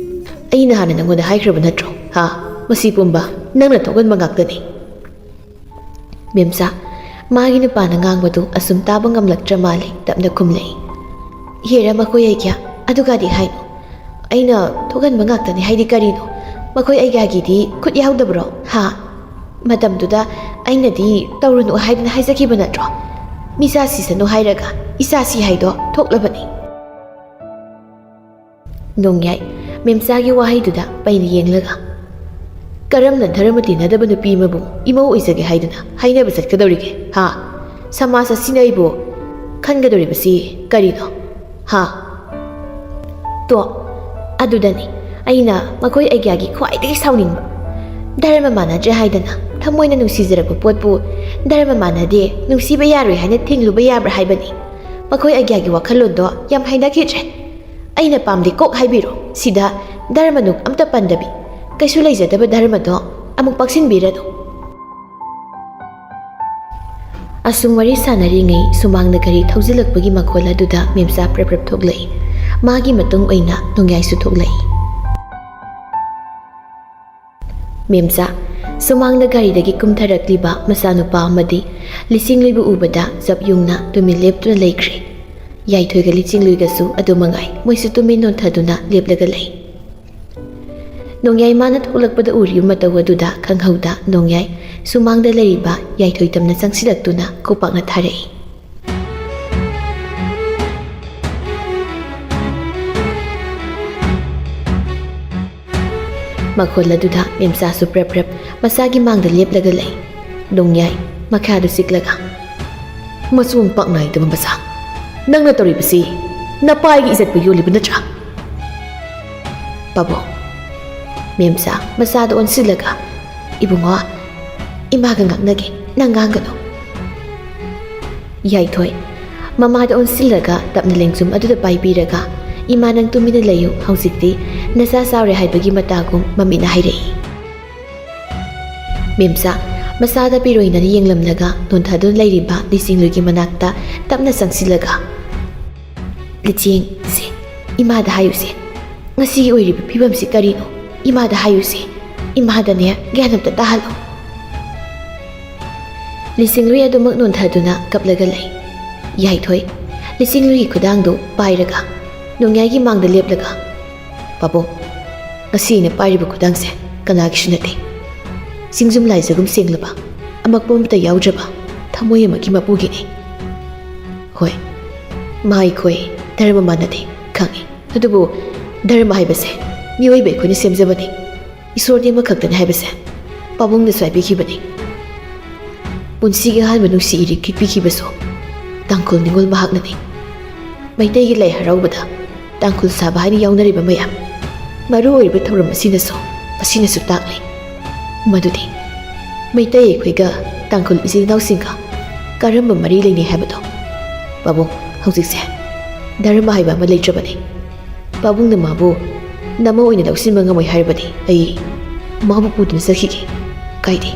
"ꯑꯩꯅ ꯍꯥꯟꯅ ꯅꯪꯉꯣꯟꯗ ꯍꯥꯏꯈ꯭ꯔꯕ ꯅꯠꯇ꯭ꯔꯣ? ꯍꯥ? ꯃꯁꯤ ꯄꯨꯝꯕ ꯅꯪꯅ ꯊꯣꯛꯍꯟꯕ ꯉꯥꯛꯇꯅꯤ꯫" ꯃꯦꯝꯆꯥ ꯃꯥꯒꯤ ꯅꯨꯄꯥꯅ ꯉꯥꯡꯕꯗꯨ ꯑꯁꯨꯝ ꯇꯥꯕ ꯉꯝꯂꯛꯇ꯭ꯔ ꯃꯥꯜꯂꯦ꯫ ꯇꯞꯅ ꯈꯨꯝꯂꯛꯏ꯫ "ꯍꯦꯔꯥ, ꯃꯈꯣꯏ ꯑꯩꯒ꯭ꯌꯥ ꯑꯗꯨꯒꯗꯤ ꯍꯥꯏꯅꯨ꯫ ꯑꯩꯅ ꯊꯣꯛꯍꯟꯕ ꯉꯥꯛꯇꯅꯤ ꯍꯥꯏꯗꯤ ꯀꯔꯤꯅꯣ? ꯃꯈꯣꯏ ꯑꯩꯒ꯭ꯌꯥꯒꯤꯗꯤ ꯈꯨꯠ ꯌꯥꯎꯗꯕ꯭ꯔꯣ? ꯍꯥ? ꯃꯇꯝꯗꯨꯗ ꯑꯩꯅꯗꯤ ꯇꯧꯔꯨꯅꯨ ꯍꯥꯏꯗꯅ ꯍꯥꯏꯖꯈꯤꯕ ꯅꯠꯇ꯭ꯔꯣ? ꯃꯤꯆꯥ ꯁꯤꯁꯅꯨ ꯍꯥꯏꯔꯒ ꯏꯆꯥ ꯁꯤ ꯍꯥꯏꯗꯣ ꯊꯣꯛꯂꯕꯅꯤ꯫" ꯅꯣꯡꯌꯥꯏ ꯃꯦꯝꯆꯥꯒꯤ ꯋꯥꯍꯩꯗꯨꯗ ꯄꯩꯅ ꯌꯦꯡꯂꯒ, "ꯀꯔꯝꯅ ꯙꯔꯃ ꯇꯤꯟꯅꯗꯕ ꯅꯨꯄꯤ ꯑꯃꯕꯨ ꯏꯃꯧ ꯑꯣꯏꯖꯒꯦ ꯍꯥꯏꯗꯨꯅ ꯍꯥꯏꯅꯕ ꯆꯠꯀꯗꯧꯔꯤꯒꯦ? ꯍꯥ? ꯁꯃꯥꯖ ꯑꯁꯤꯅ ꯑꯩꯕꯨ ꯈꯟꯒꯗꯧꯔꯤꯕꯁꯤ ꯀꯔꯤꯅꯣ? ꯍꯥ?" ꯇꯣ, ꯑꯗꯨꯗꯅꯤ ꯑꯩꯅ ꯃꯈꯣꯏ ꯑꯩꯒ꯭ꯌꯥꯒꯤ ꯈ꯭ꯋꯥꯏꯗꯒꯤ ꯁꯥꯎꯅꯤꯡꯕ꯫ ꯙꯔꯃ ꯃꯥꯟꯅꯗ꯭ꯔꯦ ꯍꯥꯏꯗꯅ ꯊꯃꯣꯏꯅ ꯅꯨꯡꯁꯤꯖꯔꯛꯄ ꯄꯣꯠꯄꯨ ꯙꯔꯃ ꯃꯥꯟꯅꯗꯦ, ꯅꯨꯡꯁꯤꯕ ꯌꯥꯔꯣꯏ ꯍꯥꯏꯅ ꯊꯤꯡꯂꯨꯕ ꯌꯥꯕ꯭ꯔꯥ ꯍꯥꯏꯕꯅꯤ꯫ ꯃꯈꯣꯏ ꯑꯩꯒ꯭ꯌꯥꯒꯤ ꯋꯥꯈꯜꯂꯣꯟꯗꯣ ꯌꯥꯝ ꯍꯩꯅꯈꯤꯗ꯭ꯔꯦ꯫ ꯑꯩꯅ ꯄꯥꯝꯗꯦ ꯀꯣꯛ ꯍꯥꯏꯕꯤꯔꯣ꯫ ꯁꯤꯗ ꯙꯔꯃ ꯅꯨꯡ ꯑꯝꯇ ꯄꯟꯗꯕꯤ, ꯀꯩꯁꯨ ꯂꯩꯖꯗꯕ ꯙꯔꯃꯗꯣ ꯑꯃꯨꯛ ꯄꯥꯛꯁꯤꯟꯕꯤꯔꯅꯨ꯫ ꯑꯁꯨꯝ ꯋꯥꯔꯤ ꯁꯥꯟꯅꯔꯤꯉꯩ ꯁꯨꯃꯥꯡꯗ ꯒꯥꯔꯤ ꯊꯧꯖꯤꯜꯂꯛꯄꯒꯤ ꯃꯈꯣꯜ ꯑꯗꯨꯗ ꯃꯦꯝꯆꯥ ꯄ꯭ꯔꯞ ꯄ꯭ꯔꯞ ꯊꯣꯛꯂꯛꯏ꯫ ꯃꯥꯒꯤ ꯃꯇꯨꯡ ꯑꯣꯏꯅ ꯅꯣꯡꯌꯥꯏꯁꯨ ꯊꯣꯛꯂꯛꯏ꯫ ꯃꯦꯝꯆꯥ, ꯁꯨꯃꯥꯡꯗ ꯒꯥꯔꯤꯗꯒꯤ ꯀꯨꯝꯊꯔꯛꯂꯤꯕ ꯃꯆꯥꯅꯨꯄꯥ ꯑꯃꯗꯤ ꯂꯤꯆꯤꯡꯂꯨꯏꯕꯨ ꯎꯕꯗ ꯆꯞ ꯌꯨꯡꯅ ꯇꯨꯃꯤꯟ ꯂꯦꯞꯇꯨꯅ ꯂꯩꯈ꯭ꯔꯦ꯫ ꯌꯥꯏꯊꯣꯏꯒ ꯂꯤꯆꯤꯡꯂꯨꯏꯒꯁꯨ ꯑꯗꯨ ꯃꯉꯥꯏ, ꯃꯣꯏꯁꯨ ꯇꯨꯃꯤꯟ ꯅꯣꯟꯊꯗꯨꯅ ꯂꯦꯞꯂꯒ ꯂꯩ꯫ ꯅꯣꯡꯌꯥꯏ ꯃꯥꯅ ꯊꯣꯛꯂꯛꯄꯗ ꯎꯔꯤꯕ ꯃꯇꯧ ꯑꯗꯨꯗ ꯈꯪꯍꯧꯗ ꯅꯣꯡꯌꯥꯏ ꯁꯨꯃꯥꯡꯗ ꯂꯩꯔꯤꯕ ꯌꯥꯏꯊꯣꯏ ꯇꯝꯅ ꯆꯪꯁꯤꯜꯂꯛꯇꯨꯅ ꯈꯨꯄꯥꯛꯅ ꯊꯥꯔꯛꯏ꯫ ꯃꯈꯣꯜ ꯑꯗꯨꯗ ꯃꯦꯝꯆꯥꯁꯨ ꯄ꯭ꯔꯞ ꯄ꯭ꯔꯞ ꯃꯆꯥꯒꯤ ꯃꯥꯡꯗ ꯂꯦꯞꯂꯒ ꯂꯩ꯫ ꯅꯣꯡꯌꯥꯏ ꯃꯈꯥꯗ ꯆꯤꯛꯂꯒ, "ꯃꯆꯣꯡ ꯄꯥꯛ ꯅꯥꯏꯗꯕ ꯃꯆꯥ, ꯅꯪꯅ ꯇꯧꯔꯤꯕꯁꯤ ꯅꯄꯥꯒꯤ ꯏꯖꯠꯄꯨ ꯌꯣꯜꯂꯤꯕ ꯅꯠꯇ꯭ꯔꯥ?" "ꯄꯥꯕꯨꯡ꯫" ꯃꯦꯝꯆꯥ ꯃꯆꯥꯗ ꯑꯣꯟꯁꯤꯜꯂꯒ, "ꯏꯕꯨꯡꯉꯣ, ꯏꯃꯥꯒ ꯉꯥꯡꯅꯒꯦ, ꯅꯪ ꯉꯥꯡꯒꯅꯨ꯫" ꯌꯥꯏꯊꯣꯏ ꯃꯃꯥꯗ ꯑꯣꯟꯁꯤꯜꯂꯒ ꯇꯞꯅ ꯂꯦꯡꯖꯨꯝ ꯑꯗꯨꯗ ꯄꯥꯏꯕꯤꯔꯒ, "ꯏꯃꯥ, ꯅꯪ ꯇꯨꯃꯤꯟꯅ ꯂꯩꯌꯨ, ꯍꯧꯖꯤꯛꯇꯤ ꯅꯆꯥ ꯆꯥꯎꯔꯦ ꯍꯥꯏꯕꯒꯤ ꯃꯇꯥꯒꯨꯝ ꯃꯃꯤꯅ ꯍꯥꯏꯔꯛꯏ꯫" ꯃꯦꯝꯆꯥ ꯃꯆꯥꯗ ꯄꯤꯔꯣꯏꯅꯅ ꯌꯦꯡꯂꯝꯂꯒ ꯅꯣꯟꯊꯗꯨꯅ ꯂꯩꯔꯤꯕ ꯂꯤꯆꯤꯡꯂꯨꯏꯒꯤ ꯃꯅꯥꯛꯇ ꯇꯞꯅ ꯆꯪꯁꯤꯜꯂꯒ, "ꯂꯤꯆꯤꯡ, ꯁꯦ, ꯏꯃꯥꯗ ꯍꯥꯏꯌꯨꯁꯦ꯫ ꯉꯁꯤꯒꯤ ꯑꯣꯏꯔꯤꯕ ꯐꯤꯕꯝꯁꯤ ꯀꯔꯤꯅꯣ? ꯏꯃꯥꯗ ꯍꯥꯏꯌꯨꯁꯦ꯫ ꯏꯃꯥꯗꯅꯦ ꯒ꯭ꯌꯥꯟ ꯑꯝꯇ ꯇꯥꯍꯜꯂꯣ꯫" ꯂꯤꯆꯤꯡꯂꯨꯏ ꯑꯗꯨꯃꯛ ꯅꯣꯟꯊꯗꯨꯅ ꯀꯞꯂꯒ ꯂꯩ꯫ ꯌꯥꯏꯊꯣꯏ ꯂꯤꯆꯤꯡꯂꯨꯏꯒꯤ ꯈꯨꯗꯥꯡꯗꯨ ꯄꯥꯏꯔꯒ ꯅꯣꯡꯌꯥꯏꯒꯤ ꯃꯥꯡꯗ ꯂꯦꯞꯂꯒ, "ꯄꯥꯕꯨꯡ, ꯉꯁꯤ ꯑꯩꯅ ꯄꯥꯏꯔꯤꯕ ꯈꯨꯗꯥꯡꯁꯦ ꯀꯅꯥꯒꯤꯁꯨ ꯅꯠꯇꯦ꯫ ꯆꯤꯡꯖꯨꯝ ꯂꯥꯏꯖꯒꯨꯝ ꯁꯦꯡꯂꯕ, ꯑꯃꯛꯄ ꯑꯃꯠꯇ ꯌꯥꯎꯗ꯭ꯔꯕ ꯊꯃꯣꯏ ꯑꯃꯒꯤ ꯃꯄꯨꯒꯤꯅꯤ꯫ ꯍꯣꯏ, ꯃꯥ ꯑꯩꯈꯣꯏ ꯙꯔꯃ ꯃꯥꯟꯅꯗꯦ, ꯈꯪꯏ꯫ ꯑꯗꯨꯕꯨ ꯙꯔꯃ ꯍꯥꯏꯕꯁꯦ ꯃꯤꯑꯣꯏꯕ ꯑꯩꯈꯣꯏꯅ ꯁꯦꯝꯖꯕꯅꯤ꯫ ꯏꯁꯣꯔꯗꯤ ꯑꯃꯈꯛꯇꯅꯤ ꯍꯥꯏꯕꯁꯦ ꯄꯥꯕꯨꯡꯅꯁꯨ ꯍꯥꯏꯕꯤꯈꯤꯕꯅꯤ꯫ ꯄꯨꯟꯁꯤꯒꯤ ꯑꯍꯥꯟꯕ ꯅꯨꯡꯁꯤ ꯏꯔꯤꯛ ꯈꯤꯛꯄꯤꯈꯤꯕꯁꯨ ꯇꯥꯡꯈꯨꯜ ꯅꯤꯉꯣꯜ ꯃꯍꯥꯛꯅꯅꯤ꯫ ꯃꯩꯇꯩꯒꯤ ꯂꯥꯏ ꯍꯔꯥꯎꯕꯗ ꯇꯥꯡꯈꯨꯜ ꯁꯥꯕ ꯍꯥꯏꯅ ꯌꯥꯎꯅꯔꯤꯕ ꯃꯌꯥꯝ, ꯃꯔꯨ ꯑꯣꯏꯔꯤꯕ ꯊꯧꯔꯝ ꯑꯁꯤꯅꯁꯨ, ꯑꯁꯤꯅꯁꯨ ꯇꯥꯛꯂꯤ ꯃꯗꯨꯗꯤ ꯃꯩꯇꯩ ꯑꯩꯈꯣꯏꯒ ꯇꯥꯡꯈꯨꯜ ꯏꯆꯤꯜ ꯏꯅꯥꯎꯁꯤꯡꯒ ꯀꯔꯝꯕ ꯃꯔꯤ ꯂꯩꯅꯩ ꯍꯥꯏꯕꯗꯣ꯫ ꯄꯥꯕꯨꯡ, ꯍꯧꯖꯤꯛꯁꯦ ꯙꯔꯃ ꯍꯥꯏꯕ ꯑꯃ ꯂꯩꯇ꯭ꯔꯕꯅꯤ꯫ ꯄꯥꯕꯨꯡꯅ ꯃꯥꯕꯨ ꯅꯃ ꯑꯣꯏꯅ ꯂꯧꯁꯤꯟꯕ ꯉꯝꯃꯣꯏ ꯍꯥꯏꯔꯕꯗꯤ ꯑꯩ ꯃꯥꯕꯨ ꯄꯨꯗꯨꯅ ꯆꯠꯈꯤꯒꯦ, ꯀꯥꯏꯗꯦ꯫"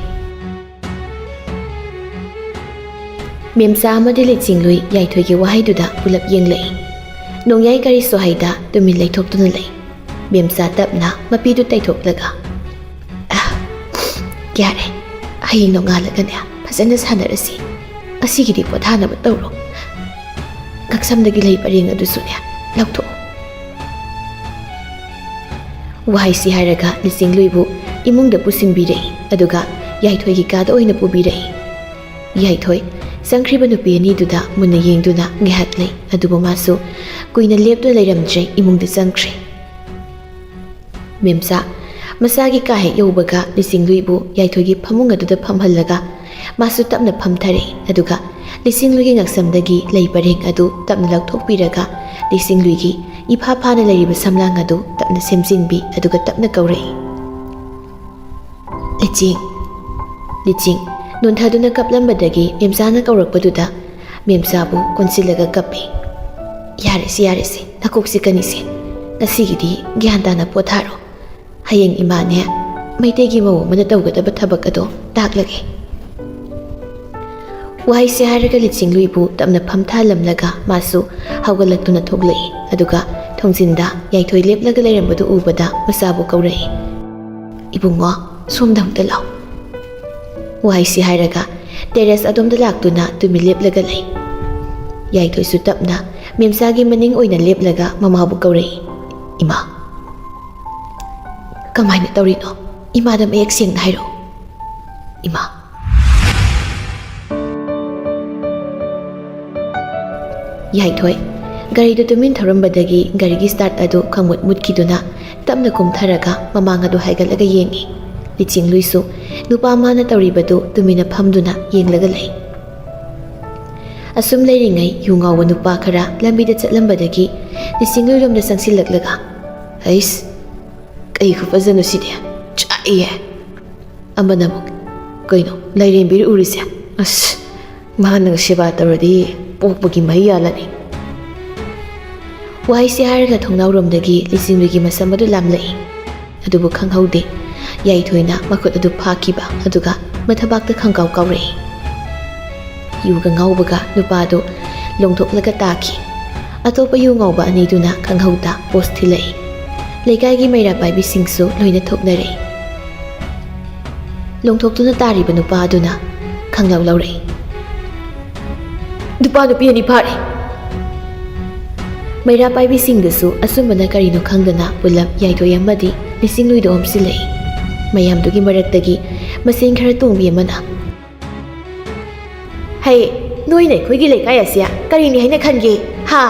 ꯃꯦꯝꯆꯥ ꯑꯃꯗꯤ ꯂꯤꯆꯤꯡꯂꯨꯏ ꯌꯥꯏꯊꯣꯏꯒꯤ ꯋꯥꯍꯩꯗꯨꯗ ꯄꯨꯂꯞ ꯌꯦꯡꯂꯛꯏ꯫ ꯅꯣꯡꯌꯥꯏ ꯀꯔꯤꯁꯨ ꯍꯥꯏꯗ ꯇꯨꯃꯤꯟ ꯂꯩꯊꯣꯛꯇꯨꯅ ꯂꯩ꯫ ꯃꯦꯝꯆꯥ ꯇꯞꯅ ꯃꯄꯤꯗꯨ ꯇꯩꯊꯣꯛꯂꯒ, "ꯑꯥ, "ꯌꯥꯔꯦ, ꯍꯌꯦꯡ ꯅꯣꯡꯉꯥꯜꯂꯒꯅꯦ ꯐꯖꯅ ꯁꯥꯟꯅꯔꯁꯤ꯫ ꯉꯁꯤꯒꯤꯗꯤ ꯄꯣꯊꯥꯅꯕ ꯇꯧꯔꯣ꯫ ꯉꯛꯁꯝꯗꯒꯤ ꯂꯩ ꯄꯔꯦꯡ ꯑꯗꯨꯁꯨꯅꯦ ꯂꯧꯊꯣꯛꯑꯣ꯫" ꯋꯥꯍꯩꯁꯤ ꯍꯥꯏꯔꯒ ꯂꯤꯆꯤꯡꯂꯨꯏꯕꯨ ꯏꯃꯨꯡꯗ ꯄꯨꯁꯤꯟꯕꯤꯔꯛꯏ, ꯑꯗꯨꯒ ꯌꯥꯏꯊꯣꯏꯒꯤ ꯀꯥꯗ ꯑꯣꯏꯅ ꯄꯨꯕꯤꯔꯛꯏ꯫ ꯌꯥꯏꯊꯣꯏ ꯆꯪꯈ꯭ꯔꯤꯕ ꯅꯨꯄꯤ ꯑꯅꯤꯗꯨꯗ ꯃꯨꯟꯅ ꯌꯦꯡꯗꯨꯅ ꯉꯥꯏꯍꯥꯛ ꯂꯩ, ꯑꯗꯨꯕꯨ ꯃꯥꯁꯨ ꯀꯨꯏꯅ ꯂꯦꯞꯇꯨꯅ ꯂꯩꯔꯝꯗ꯭ꯔꯦ, ꯏꯃꯨꯡꯗ ꯆꯪꯈ꯭ꯔꯦ꯫ ꯃꯦꯝꯆꯥ ꯃꯁꯥꯒꯤ ꯀꯥ ꯍꯦꯛ ꯌꯧꯕꯒ ꯂꯤꯆꯤꯡꯂꯨꯏꯕꯨ ꯌꯥꯏꯊꯣꯏꯒꯤ ꯐꯃꯨꯡ ꯑꯗꯨꯗ ꯐꯝꯍꯜꯂꯒ ꯃꯥꯁꯨ ꯇꯞꯅ ꯐꯝꯊꯔꯛꯏ, ꯑꯗꯨꯒ ꯂꯤꯆꯤꯡꯂꯨꯏꯒꯤ ꯉꯛꯁꯝꯗꯒꯤ ꯂꯩ ꯄꯔꯦꯡ ꯑꯗꯨ ꯇꯞꯅ ꯂꯧꯊꯣꯛꯄꯤꯔꯒ ꯂꯤꯆꯤꯡꯂꯨꯏꯒꯤ ꯏꯐꯥ ꯐꯥꯅ ꯂꯩꯔꯤꯕ ꯁꯝꯂꯥꯡ ꯑꯗꯨ ꯇꯞꯅ ꯁꯦꯝꯖꯤꯟꯕꯤ, ꯑꯗꯨꯒ ꯇꯞꯅ ꯀꯧꯔꯛꯏ, "ꯂꯤꯆꯤꯡ, ꯂꯤꯆꯤꯡ꯫" ꯅꯣꯟꯊꯗꯨꯅ ꯀꯞꯂꯝꯕꯗꯒꯤ ꯃꯦꯝꯆꯥꯅ ꯀꯧꯔꯛꯄꯗꯨꯗ ꯃꯦꯝꯆꯥꯕꯨ ꯀꯣꯟꯁꯤꯜꯂꯒ ꯀꯞꯄꯤ꯫ "ꯌꯥꯔꯦꯁꯦ, ꯌꯥꯔꯦꯁꯦ, ꯅꯀꯣꯛꯁꯤ ꯀꯅꯤꯁꯦ꯫ ꯉꯁꯤꯒꯤꯗꯤ ꯒ꯭ꯌꯥꯟ ꯇꯥꯅ ꯄꯣꯊꯥꯔꯣ꯫ ꯍꯌꯦꯡ ꯏꯃꯥꯅꯦ ꯃꯩꯇꯩꯒꯤ ꯃꯧ ꯑꯃꯅ ꯇꯧꯒꯗꯕ ꯊꯕꯛ ꯑꯗꯣ ꯇꯥꯛꯂꯒꯦ꯫" ꯋꯥꯍꯩꯁꯦ ꯍꯥꯏꯔꯒ ꯂꯤꯆꯤꯡꯂꯨꯏꯕꯨ ꯇꯞꯅ ꯐꯝꯊꯍꯜꯂꯝꯂꯒ ꯃꯥꯁꯨ ꯍꯧꯒꯠꯂꯛꯇꯨꯅ ꯊꯣꯛꯂꯛꯏ꯫ ꯑꯗꯨꯒ ꯊꯣꯡꯖꯤꯟꯗ ꯌꯥꯏꯊꯣꯏ ꯂꯦꯞꯂꯒ ꯂꯩꯔꯝꯕꯗꯨ ꯎꯕꯗ ꯃꯆꯥꯕꯨ ꯀꯧꯔꯛꯏ, "ꯏꯕꯨꯡꯉꯣ, ꯁꯣꯝꯗ ꯑꯃꯨꯛꯇ ꯂꯥꯛꯑꯣ꯫" ꯋꯥꯍꯩꯁꯤ ꯍꯥꯏꯔꯒ ꯇꯦꯔꯦꯁ ꯑꯗꯣꯝꯗ ꯂꯥꯛꯇꯨꯅ ꯇꯨꯃꯤ ꯂꯦꯞꯂꯒ ꯂꯩ꯫ ꯌꯥꯏꯊꯣꯏꯁꯨ ꯇꯞꯅ ꯃꯦꯝꯆꯥꯒꯤ ꯃꯅꯤꯡ ꯑꯣꯏꯅ ꯂꯦꯞꯂꯒ ꯃꯃꯥꯕꯨ ꯀꯧꯔꯛꯏ, "ꯏꯃꯥ꯫" "ꯀꯃꯥꯏꯅ ꯇꯧꯔꯤꯅꯣ? ꯏꯃꯥꯗ ꯃꯌꯦꯛ ꯁꯦꯡꯅ ꯍꯥꯏꯔꯛꯑꯣ, ꯏꯃꯥ꯫" ꯌꯥꯏꯊꯣꯏ ꯒꯥꯔꯤꯗꯨ ꯇꯨꯃꯤꯟ ꯊꯧꯔꯝꯕꯗꯒꯤ ꯒꯥꯔꯤꯒꯤ ꯁ꯭ꯇꯥꯔꯠ ꯑꯗꯨ ꯈꯪꯃꯨꯠ ꯃꯨꯠꯈꯤꯗꯨꯅ ꯇꯞꯅ ꯀꯨꯝꯊꯔꯒ ꯃꯃꯥꯡ ꯑꯗꯨ ꯍꯥꯏꯒꯠꯂꯒ ꯌꯦꯡꯏ꯫ ꯂꯤꯆꯤꯡꯂꯨꯏꯁꯨ ꯅꯨꯄꯥ ꯃꯥꯅ ꯇꯧꯔꯤꯕꯗꯨ ꯇꯨꯃꯤꯟꯅ ꯐꯝꯗꯨꯅ ꯌꯦꯡꯂꯒ ꯂꯩ꯫ ꯑꯁꯨꯝ ꯂꯩꯔꯤꯉꯩ ꯌꯨ ꯉꯥꯎꯕ ꯅꯨꯄꯥ ꯈꯔ ꯂꯝꯕꯤꯗ ꯆꯠꯂꯝꯕꯗꯒꯤ ꯂꯤꯆꯤꯡꯂꯨꯏꯔꯣꯝꯗ ꯆꯪꯁꯤꯜꯂꯛꯂꯒ, "ꯑꯩꯁ, ꯀꯩ ꯈꯨꯐꯖꯅꯣ ꯁꯤꯗꯤ? ꯆꯥꯛꯏꯍꯦ!" ꯑꯃꯅ ꯑꯃꯨꯛ, "ꯀꯩꯅꯣ, ꯂꯥꯏꯔꯦꯝꯕꯤꯔ ꯎꯔꯤꯁꯦ? ꯑꯁ, ꯃꯥꯅꯒ ꯁꯦꯕꯥ ꯇꯧꯔꯗꯤ ꯄꯣꯛꯄꯒꯤ ꯃꯍꯩ ꯌꯥꯜꯂꯅꯤ꯫" ꯋꯥꯍꯩꯁꯦ ꯍꯥꯏꯔꯒ ꯊꯣꯡꯅꯥꯎꯔꯣꯝꯗꯒꯤ ꯂꯤꯆꯤꯡꯂꯨꯏꯒꯤ ꯃꯁꯝ ꯑꯗꯨ ꯂꯥꯝꯂꯛꯏ꯫ ꯑꯗꯨꯕꯨ ꯈꯪꯍꯧꯗꯦ, ꯌꯥꯏꯊꯣꯏꯅ ꯃꯈꯨꯠ ꯑꯗꯨ ꯐꯥꯈꯤꯕ, ꯑꯗꯨꯒ ꯃꯊꯕꯥꯛꯇ ꯈꯪꯀꯥꯎ ꯀꯥꯎꯔꯛꯏ꯫ ꯌꯨꯒ ꯉꯥꯎꯕꯒ ꯅꯨꯄꯥꯗꯨ ꯂꯣꯡꯊꯣꯛꯂꯒ ꯇꯥꯈꯤ꯫ ꯑꯇꯣꯞꯄ ꯌꯨ ꯉꯥꯎꯕ ꯑꯅꯤꯗꯨꯅ ꯈꯪꯍꯧꯗ ꯄꯣꯁ ꯊꯤꯜꯂꯛꯏ꯫ ꯂꯩꯀꯥꯏꯒꯤ ꯃꯩꯔꯥ ꯄꯥꯏꯕꯤꯁꯤꯡꯁꯨ ꯂꯣꯏꯅ ꯊꯣꯛꯅꯔꯛꯏ꯫ ꯂꯣꯡꯊꯣꯛꯇꯨꯅ ꯇꯥꯔꯤꯕ ꯅꯨꯄꯥ ꯑꯗꯨꯅ ꯈꯪꯂꯧ ꯂꯧꯔꯛꯏ꯫ "ꯅꯨꯄꯥ ꯅꯨꯄꯤ ꯑꯅꯤ ꯐꯥꯔꯦ!" ꯃꯩꯔꯥ ꯄꯥꯏꯕꯤꯁꯤꯡꯗꯨꯁꯨ ꯑꯆꯨꯝꯕꯅ ꯀꯔꯤꯅꯣ ꯈꯪꯗꯅ ꯄꯨꯂꯞ ꯌꯥꯏꯊꯣꯏ ꯑꯃꯗꯤ ꯂꯤꯆꯤꯡꯂꯨꯏꯗ ꯑꯣꯝꯁꯤꯜꯂꯛꯏ꯫ ꯃꯌꯥꯝꯗꯨꯒꯤ ꯃꯔꯛꯇꯒꯤ ꯃꯆꯤꯟ ꯈꯔ ꯇꯣꯡꯕꯤ ꯑꯃꯅ, "ꯍꯩ, ꯅꯣꯏꯅ ꯑꯩꯈꯣꯏꯒꯤ ꯂꯩꯀꯥꯏ ꯑꯁꯦ ꯀꯔꯤꯅꯤ ꯍꯥꯏꯅ ꯈꯟꯒꯦ, ꯍꯥ?"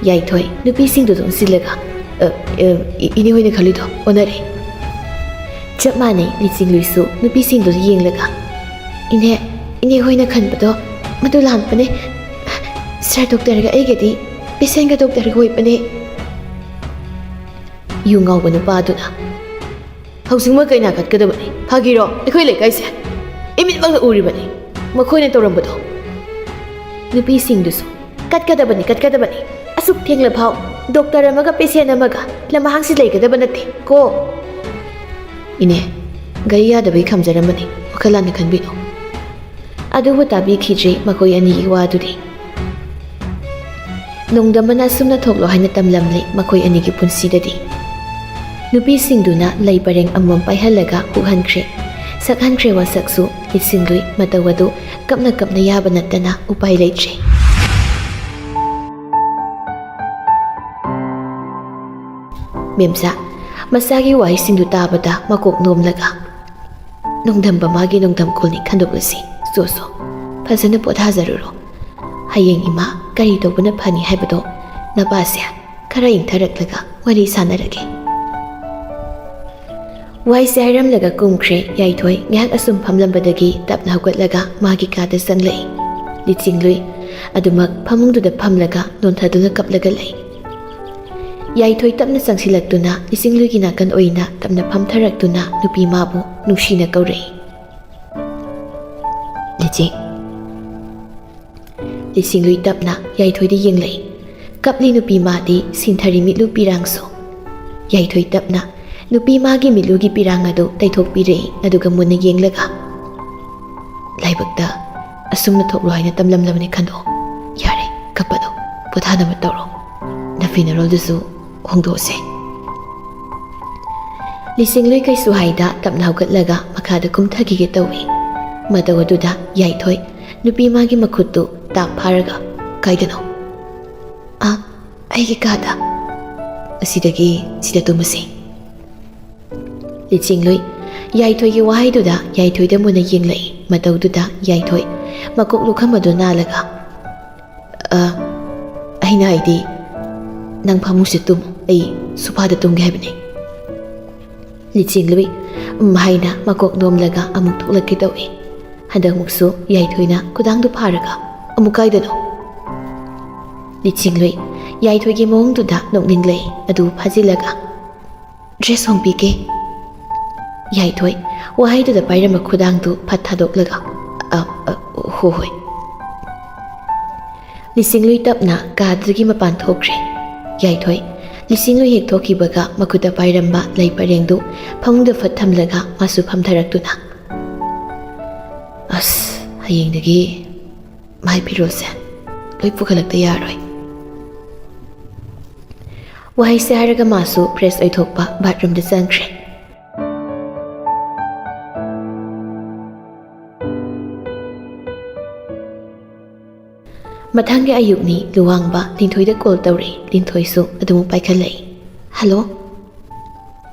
ꯌꯥꯏꯊꯣꯏ ꯅꯨꯄꯤꯁꯤꯡꯗꯨꯗ ꯑꯣꯟꯁꯤꯜꯂꯒ, "ꯑ, ꯑ, ꯏ-, ꯏꯅꯦ ꯍꯣꯏꯅ ꯈꯜꯂꯤꯗꯣ ꯑꯣꯟꯅꯔꯦ꯫" ꯆꯞ ꯃꯥꯟꯅꯩ, ꯂꯤꯆꯤꯡꯂꯨꯏꯁꯨ ꯅꯨꯄꯤꯁꯤꯡꯗꯨꯗ ꯌꯦꯡꯂꯒ, "ꯏꯅꯦ, ꯏꯅꯦ ꯍꯣꯏꯅ ꯈꯟꯕꯗꯣ ꯃꯗꯨ ꯂꯥꯟꯕꯅꯦ꯫ ꯁꯥꯔ ꯗꯣꯛꯇꯔꯒ ꯑꯩꯒꯗꯤ ꯄꯦꯁꯦꯟꯒ ꯗꯣꯛꯇꯔꯒ ꯑꯣꯏꯕꯅꯦ꯫" ꯌꯨ ꯉꯥꯎꯕ ꯅꯨꯄꯥ ꯑꯗꯨꯅ, "ꯍꯧꯖꯤꯛꯃꯛ ꯀꯩꯅꯥ ꯀꯠꯀꯗꯕꯅꯤ꯫ ꯐꯥꯒꯤꯔꯣ? ꯑꯩꯈꯣꯏ ꯂꯩꯀꯥꯏꯁꯦ ꯏꯃꯤꯠꯃꯛꯅ ꯎꯔꯤꯕꯅꯤ ꯃꯈꯣꯏꯅ ꯇꯧꯔꯝꯕꯗꯣ꯫" ꯅꯨꯄꯤꯁꯤꯡꯗꯨꯁꯨ, "ꯀꯠꯀꯗꯕꯅꯤ, ꯀꯠꯀꯗꯕꯅꯤ꯫ ꯑꯁꯨꯛ ꯊꯦꯡꯂ ꯐꯥꯎ ꯗꯣꯛꯇꯔ ꯑꯃꯒ ꯄꯦꯁꯦꯟ ꯑꯃꯒ ꯂꯝꯍꯥꯡꯁꯤ ꯂꯩꯒꯗꯕ ꯅꯠꯇꯦ ꯀꯣ꯫" "ꯏꯅꯦ, ꯒꯥꯔꯤ ꯌꯥꯗꯕꯒꯤ ꯈꯥꯝꯖꯔꯝꯕꯅꯤ, ꯋꯥꯈꯜ ꯂꯥꯟꯅ ꯈꯟꯕꯤꯅꯨ꯫" ꯑꯗꯨꯕꯨ ꯇꯥꯕꯤꯈꯤꯗ꯭ꯔꯦ ꯃꯈꯣꯏ ꯑꯅꯤꯒꯤ ꯋꯥꯗꯨꯗꯤ꯫ ꯅꯣꯡꯗꯝꯕꯅ ꯑꯁꯨꯝꯅ ꯊꯣꯛꯂꯣ ꯍꯥꯏꯅ ꯇꯝꯂꯝꯂꯦ ꯃꯈꯣꯏ ꯑꯅꯤꯒꯤ ꯄꯨꯟꯁꯤꯗꯗꯤ꯫ ꯅꯨꯄꯤꯁꯤꯡꯗꯨꯅ ꯂꯩ ꯄꯔꯦꯡ ꯑꯃꯃꯝ ꯄꯥꯏꯍꯜꯂꯒ ꯍꯨꯛꯍꯟꯈ꯭ꯔꯦ꯫ ꯁꯛꯍꯟꯈ꯭ꯔꯦ ꯋꯥꯁꯛꯁꯨ꯫ ꯂꯤꯆꯤꯡꯂꯨꯏ ꯃꯇꯧ ꯑꯗꯨ ꯀꯞꯅ ꯀꯞꯅ ꯌꯥꯕ ꯅꯠꯇꯅ ꯎꯄꯥꯏ ꯂꯩꯇ꯭ꯔꯦ꯫ ꯃꯦꯝꯆꯥ, ꯃꯆꯥꯒꯤ ꯋꯥꯍꯩꯁꯤꯡꯗꯨ ꯇꯥꯕꯗ ꯃꯀꯣꯛ ꯅꯣꯝꯂꯒ, "ꯅꯣꯡꯗꯝꯕ ꯃꯥꯒꯤ ꯅꯣꯡꯗꯝ ꯈꯣꯜꯅꯤ ꯈꯟꯗꯣꯛꯂꯁꯤ꯫ ꯆꯣ ꯆꯣ, ꯐꯖꯅ ꯄꯣꯊꯥꯖꯔꯨꯔꯣ꯫ ꯍꯌꯦꯡ ꯏꯃꯥ ꯀꯔꯤ ꯇꯧꯕꯅ ꯐꯅꯤ ꯍꯥꯏꯕꯗꯣ ꯅꯄꯥꯁꯦ ꯈꯔ ꯏꯪꯊꯔꯛꯂꯒ ꯋꯥꯔꯤ ꯁꯥꯟꯅꯔꯒꯦ꯫" ꯋꯥꯍꯩꯁꯦ ꯍꯥꯏꯔꯝꯂꯒ ꯀꯨꯝꯈ꯭ꯔꯦ ꯌꯥꯏꯊꯣꯏ꯫ ꯉꯥꯏꯍꯥꯛ ꯑꯁꯨꯝ ꯐꯝꯂꯝꯕꯗꯒꯤ ꯇꯞꯅ ꯍꯧꯒꯠꯂꯒ ꯃꯥꯒꯤ ꯀꯥꯗ ꯆꯪꯂꯛꯏ꯫ ꯂꯤꯆꯤꯡꯂꯨꯏ ꯑꯗꯨꯃꯛ ꯐꯃꯨꯡꯗꯨꯗ ꯐꯝꯂꯒ ꯅꯣꯟꯊꯗꯨꯅ ꯀꯞꯂꯒ ꯂꯩ꯫ ꯌꯥꯏꯊꯣꯏ ꯇꯞꯅ ꯆꯪꯁꯤꯜꯂꯛꯇꯨꯅ ꯂꯤꯆꯤꯡꯂꯨꯏꯒꯤ ꯅꯥꯀꯟ ꯑꯣꯏꯅ ꯇꯞꯅ ꯐꯝꯊꯔꯛꯇꯨꯅ ꯅꯨꯄꯤ ꯃꯥꯕꯨ ꯅꯨꯡꯁꯤꯅ ꯀꯧꯔꯛꯏ꯫ "ꯂꯤꯆꯤꯡ꯫" ꯂꯤꯆꯤꯡꯂꯨꯏ ꯇꯞꯅ ꯌꯥꯏꯊꯣꯏꯗ ꯌꯦꯡꯂꯛꯏ꯫ ꯀꯞꯂꯤ ꯅꯨꯄꯤ ꯃꯥꯗꯤ ꯁꯤꯟꯊꯔꯤ ꯃꯤꯠꯂꯨ ꯄꯤꯔꯥꯡꯁꯨ꯫ ꯌꯥꯏꯊꯣꯏ ꯇꯞꯅ ꯅꯨꯄꯤ ꯃꯥꯒꯤ ꯃꯤꯠꯂꯨꯒꯤ ꯄꯤꯔꯥꯡ ꯑꯗꯨ ꯇꯩꯊꯣꯛꯄꯤꯔꯛꯏ, ꯑꯗꯨꯒ ꯃꯨꯟꯅ ꯌꯦꯡꯂꯒ, "ꯂꯥꯏꯕꯛꯇ ꯑꯁꯨꯝꯅ ꯊꯣꯛꯂꯣ ꯍꯥꯏꯅ ꯇꯝꯂꯝꯂꯕꯅꯤ ꯈꯟꯗꯣꯛꯑꯣ꯫ ꯌꯥꯔꯦ, ꯀꯞꯄꯅꯨ, ꯄꯣꯊꯥꯅꯕ ꯇꯧꯔꯣ꯫ ꯅꯐꯤ ꯅꯔꯣꯜꯗꯨꯁꯨ ꯍꯣꯡꯗꯣꯛꯑꯁꯦ꯫" ꯂꯤꯆꯤꯡꯂꯨꯏ ꯀꯩꯁꯨ ꯍꯥꯏꯗ ꯇꯞꯅ ꯍꯧꯒꯠꯂꯒ ꯃꯈꯥꯗ ꯀꯨꯝꯊꯈꯤꯒꯦ ꯇꯧꯏ꯫ ꯃꯇꯧ ꯑꯗꯨꯗ ꯌꯥꯏꯊꯣꯏ ꯅꯨꯄꯤ ꯃꯥꯒꯤ ꯃꯈꯨꯠꯇꯨ ꯇꯥꯛ ꯐꯥꯔꯒ, "ꯀꯥꯏꯗꯅꯣ?" "ꯑꯥ, ꯑꯩꯒꯤ ꯀꯥꯗ꯫" "ꯑꯁꯤꯗꯒꯤ ꯁꯤꯗ ꯇꯨꯝꯃꯁꯤ꯫" ꯂꯤꯆꯤꯡꯂꯨꯏ ꯌꯥꯏꯊꯣꯏꯒꯤ ꯋꯥꯍꯩꯗꯨꯗ ꯌꯥꯏꯊꯣꯏꯗ ꯃꯨꯟꯅ ꯌꯦꯡꯂꯛꯏ꯫ ꯃꯇꯧꯗꯨꯗ ꯌꯥꯏꯊꯣꯏ ꯃꯀꯣꯛ ꯂꯨꯈꯝ ꯑꯗꯨ ꯅꯥꯜꯂꯒ, "ꯑ, ꯑꯩꯅ ꯍꯥꯏꯗꯤ, ꯅꯪ ꯐꯃꯨꯡꯁꯤꯗ ꯇꯨꯝꯃꯨ, ꯑꯩ ꯁꯣꯐꯥꯗ ꯇꯨꯝꯒꯦ ꯍꯥꯏꯕꯅꯤ꯫" ꯂꯤꯆꯤꯡꯂꯨꯏ "ꯎꯝ" ꯍꯥꯏꯅ ꯃꯀꯣꯛ ꯅꯣꯝꯂꯒ ꯑꯃꯨꯛ ꯊꯣꯛꯂꯛꯀꯦ ꯇꯧꯏ꯫ ꯍꯟꯗꯛꯃꯨꯛꯁꯨ ꯌꯥꯏꯊꯣꯏꯅ ꯈꯨꯗꯥꯡꯗꯨ ꯐꯥꯔꯒ, "ꯑꯃꯨꯛ ꯀꯥꯏꯗꯅꯣ?" ꯂꯤꯆꯤꯡꯂꯨꯏ ꯌꯥꯏꯊꯣꯏꯒꯤ ꯃꯑꯣꯡꯗꯨꯗ ꯅꯣꯛꯅꯤꯡꯂꯛꯏ꯫ ꯑꯗꯨ ꯐꯥꯖꯤꯜꯂꯒ, "ꯗ꯭ꯔꯦꯁ ꯍꯣꯡꯕꯤꯒꯦ꯫" ꯌꯥꯏꯊꯣꯏ ꯋꯥꯍꯩꯗꯨꯗ ꯄꯥꯏꯔꯝꯕ ꯈꯨꯗꯥꯡꯗꯨ ꯐꯠ ꯊꯥꯗꯣꯛꯂꯒ, "ꯑ, ꯑ, ꯍꯣ ꯍꯣꯏ꯫" ꯂꯤꯁꯤꯡꯂꯨꯏ ꯇꯞꯅ ꯀꯥꯗꯨꯗꯒꯤ ꯃꯄꯥꯟ ꯊꯣꯛꯈ꯭ꯔꯦ꯫ ꯌꯥꯏꯊꯣꯏ ꯂꯤꯁꯤꯡꯂꯨꯏ ꯍꯦꯛ ꯊꯣꯛꯈꯤꯕꯒ ꯃꯈꯨꯠꯇ ꯄꯥꯏꯔꯝꯕ ꯂꯩ ꯄꯔꯦꯡꯗꯨ ꯐꯃꯨꯡꯗ ꯐꯠ ꯊꯝꯂꯒ ꯃꯥꯁꯨ ꯐꯝꯊꯔꯛꯇꯨꯅ, "ꯑꯁ, ꯍꯌꯦꯡꯗꯒꯤ ꯃꯥꯏ ꯐꯤꯔꯣꯜꯁꯦ ꯂꯣꯏ ꯄꯨꯈꯠꯂꯛꯇ ꯌꯥꯔꯣꯏ꯫" ꯋꯥꯍꯩꯁꯦ ꯍꯥꯏꯔꯒ ꯃꯥꯁꯨ ꯐ꯭ꯔꯦꯁ ꯑꯣꯏꯊꯣꯛꯄ ꯕꯥꯠꯔꯨꯝꯗ ꯆꯪꯈ꯭ꯔꯦ꯫ ꯃꯊꯪꯒꯤ ꯑꯌꯨꯛꯅꯤ꯫ ꯂꯨꯋꯥꯡꯕ ꯂꯤꯟꯊꯣꯏꯗ ꯀꯣꯜ ꯇꯧꯔꯛꯏ꯫ ꯂꯤꯟꯊꯣꯏꯁꯨ ꯑꯗꯨꯃꯛ ꯄꯥꯏꯈꯠꯂꯛꯏ꯫ "Hello."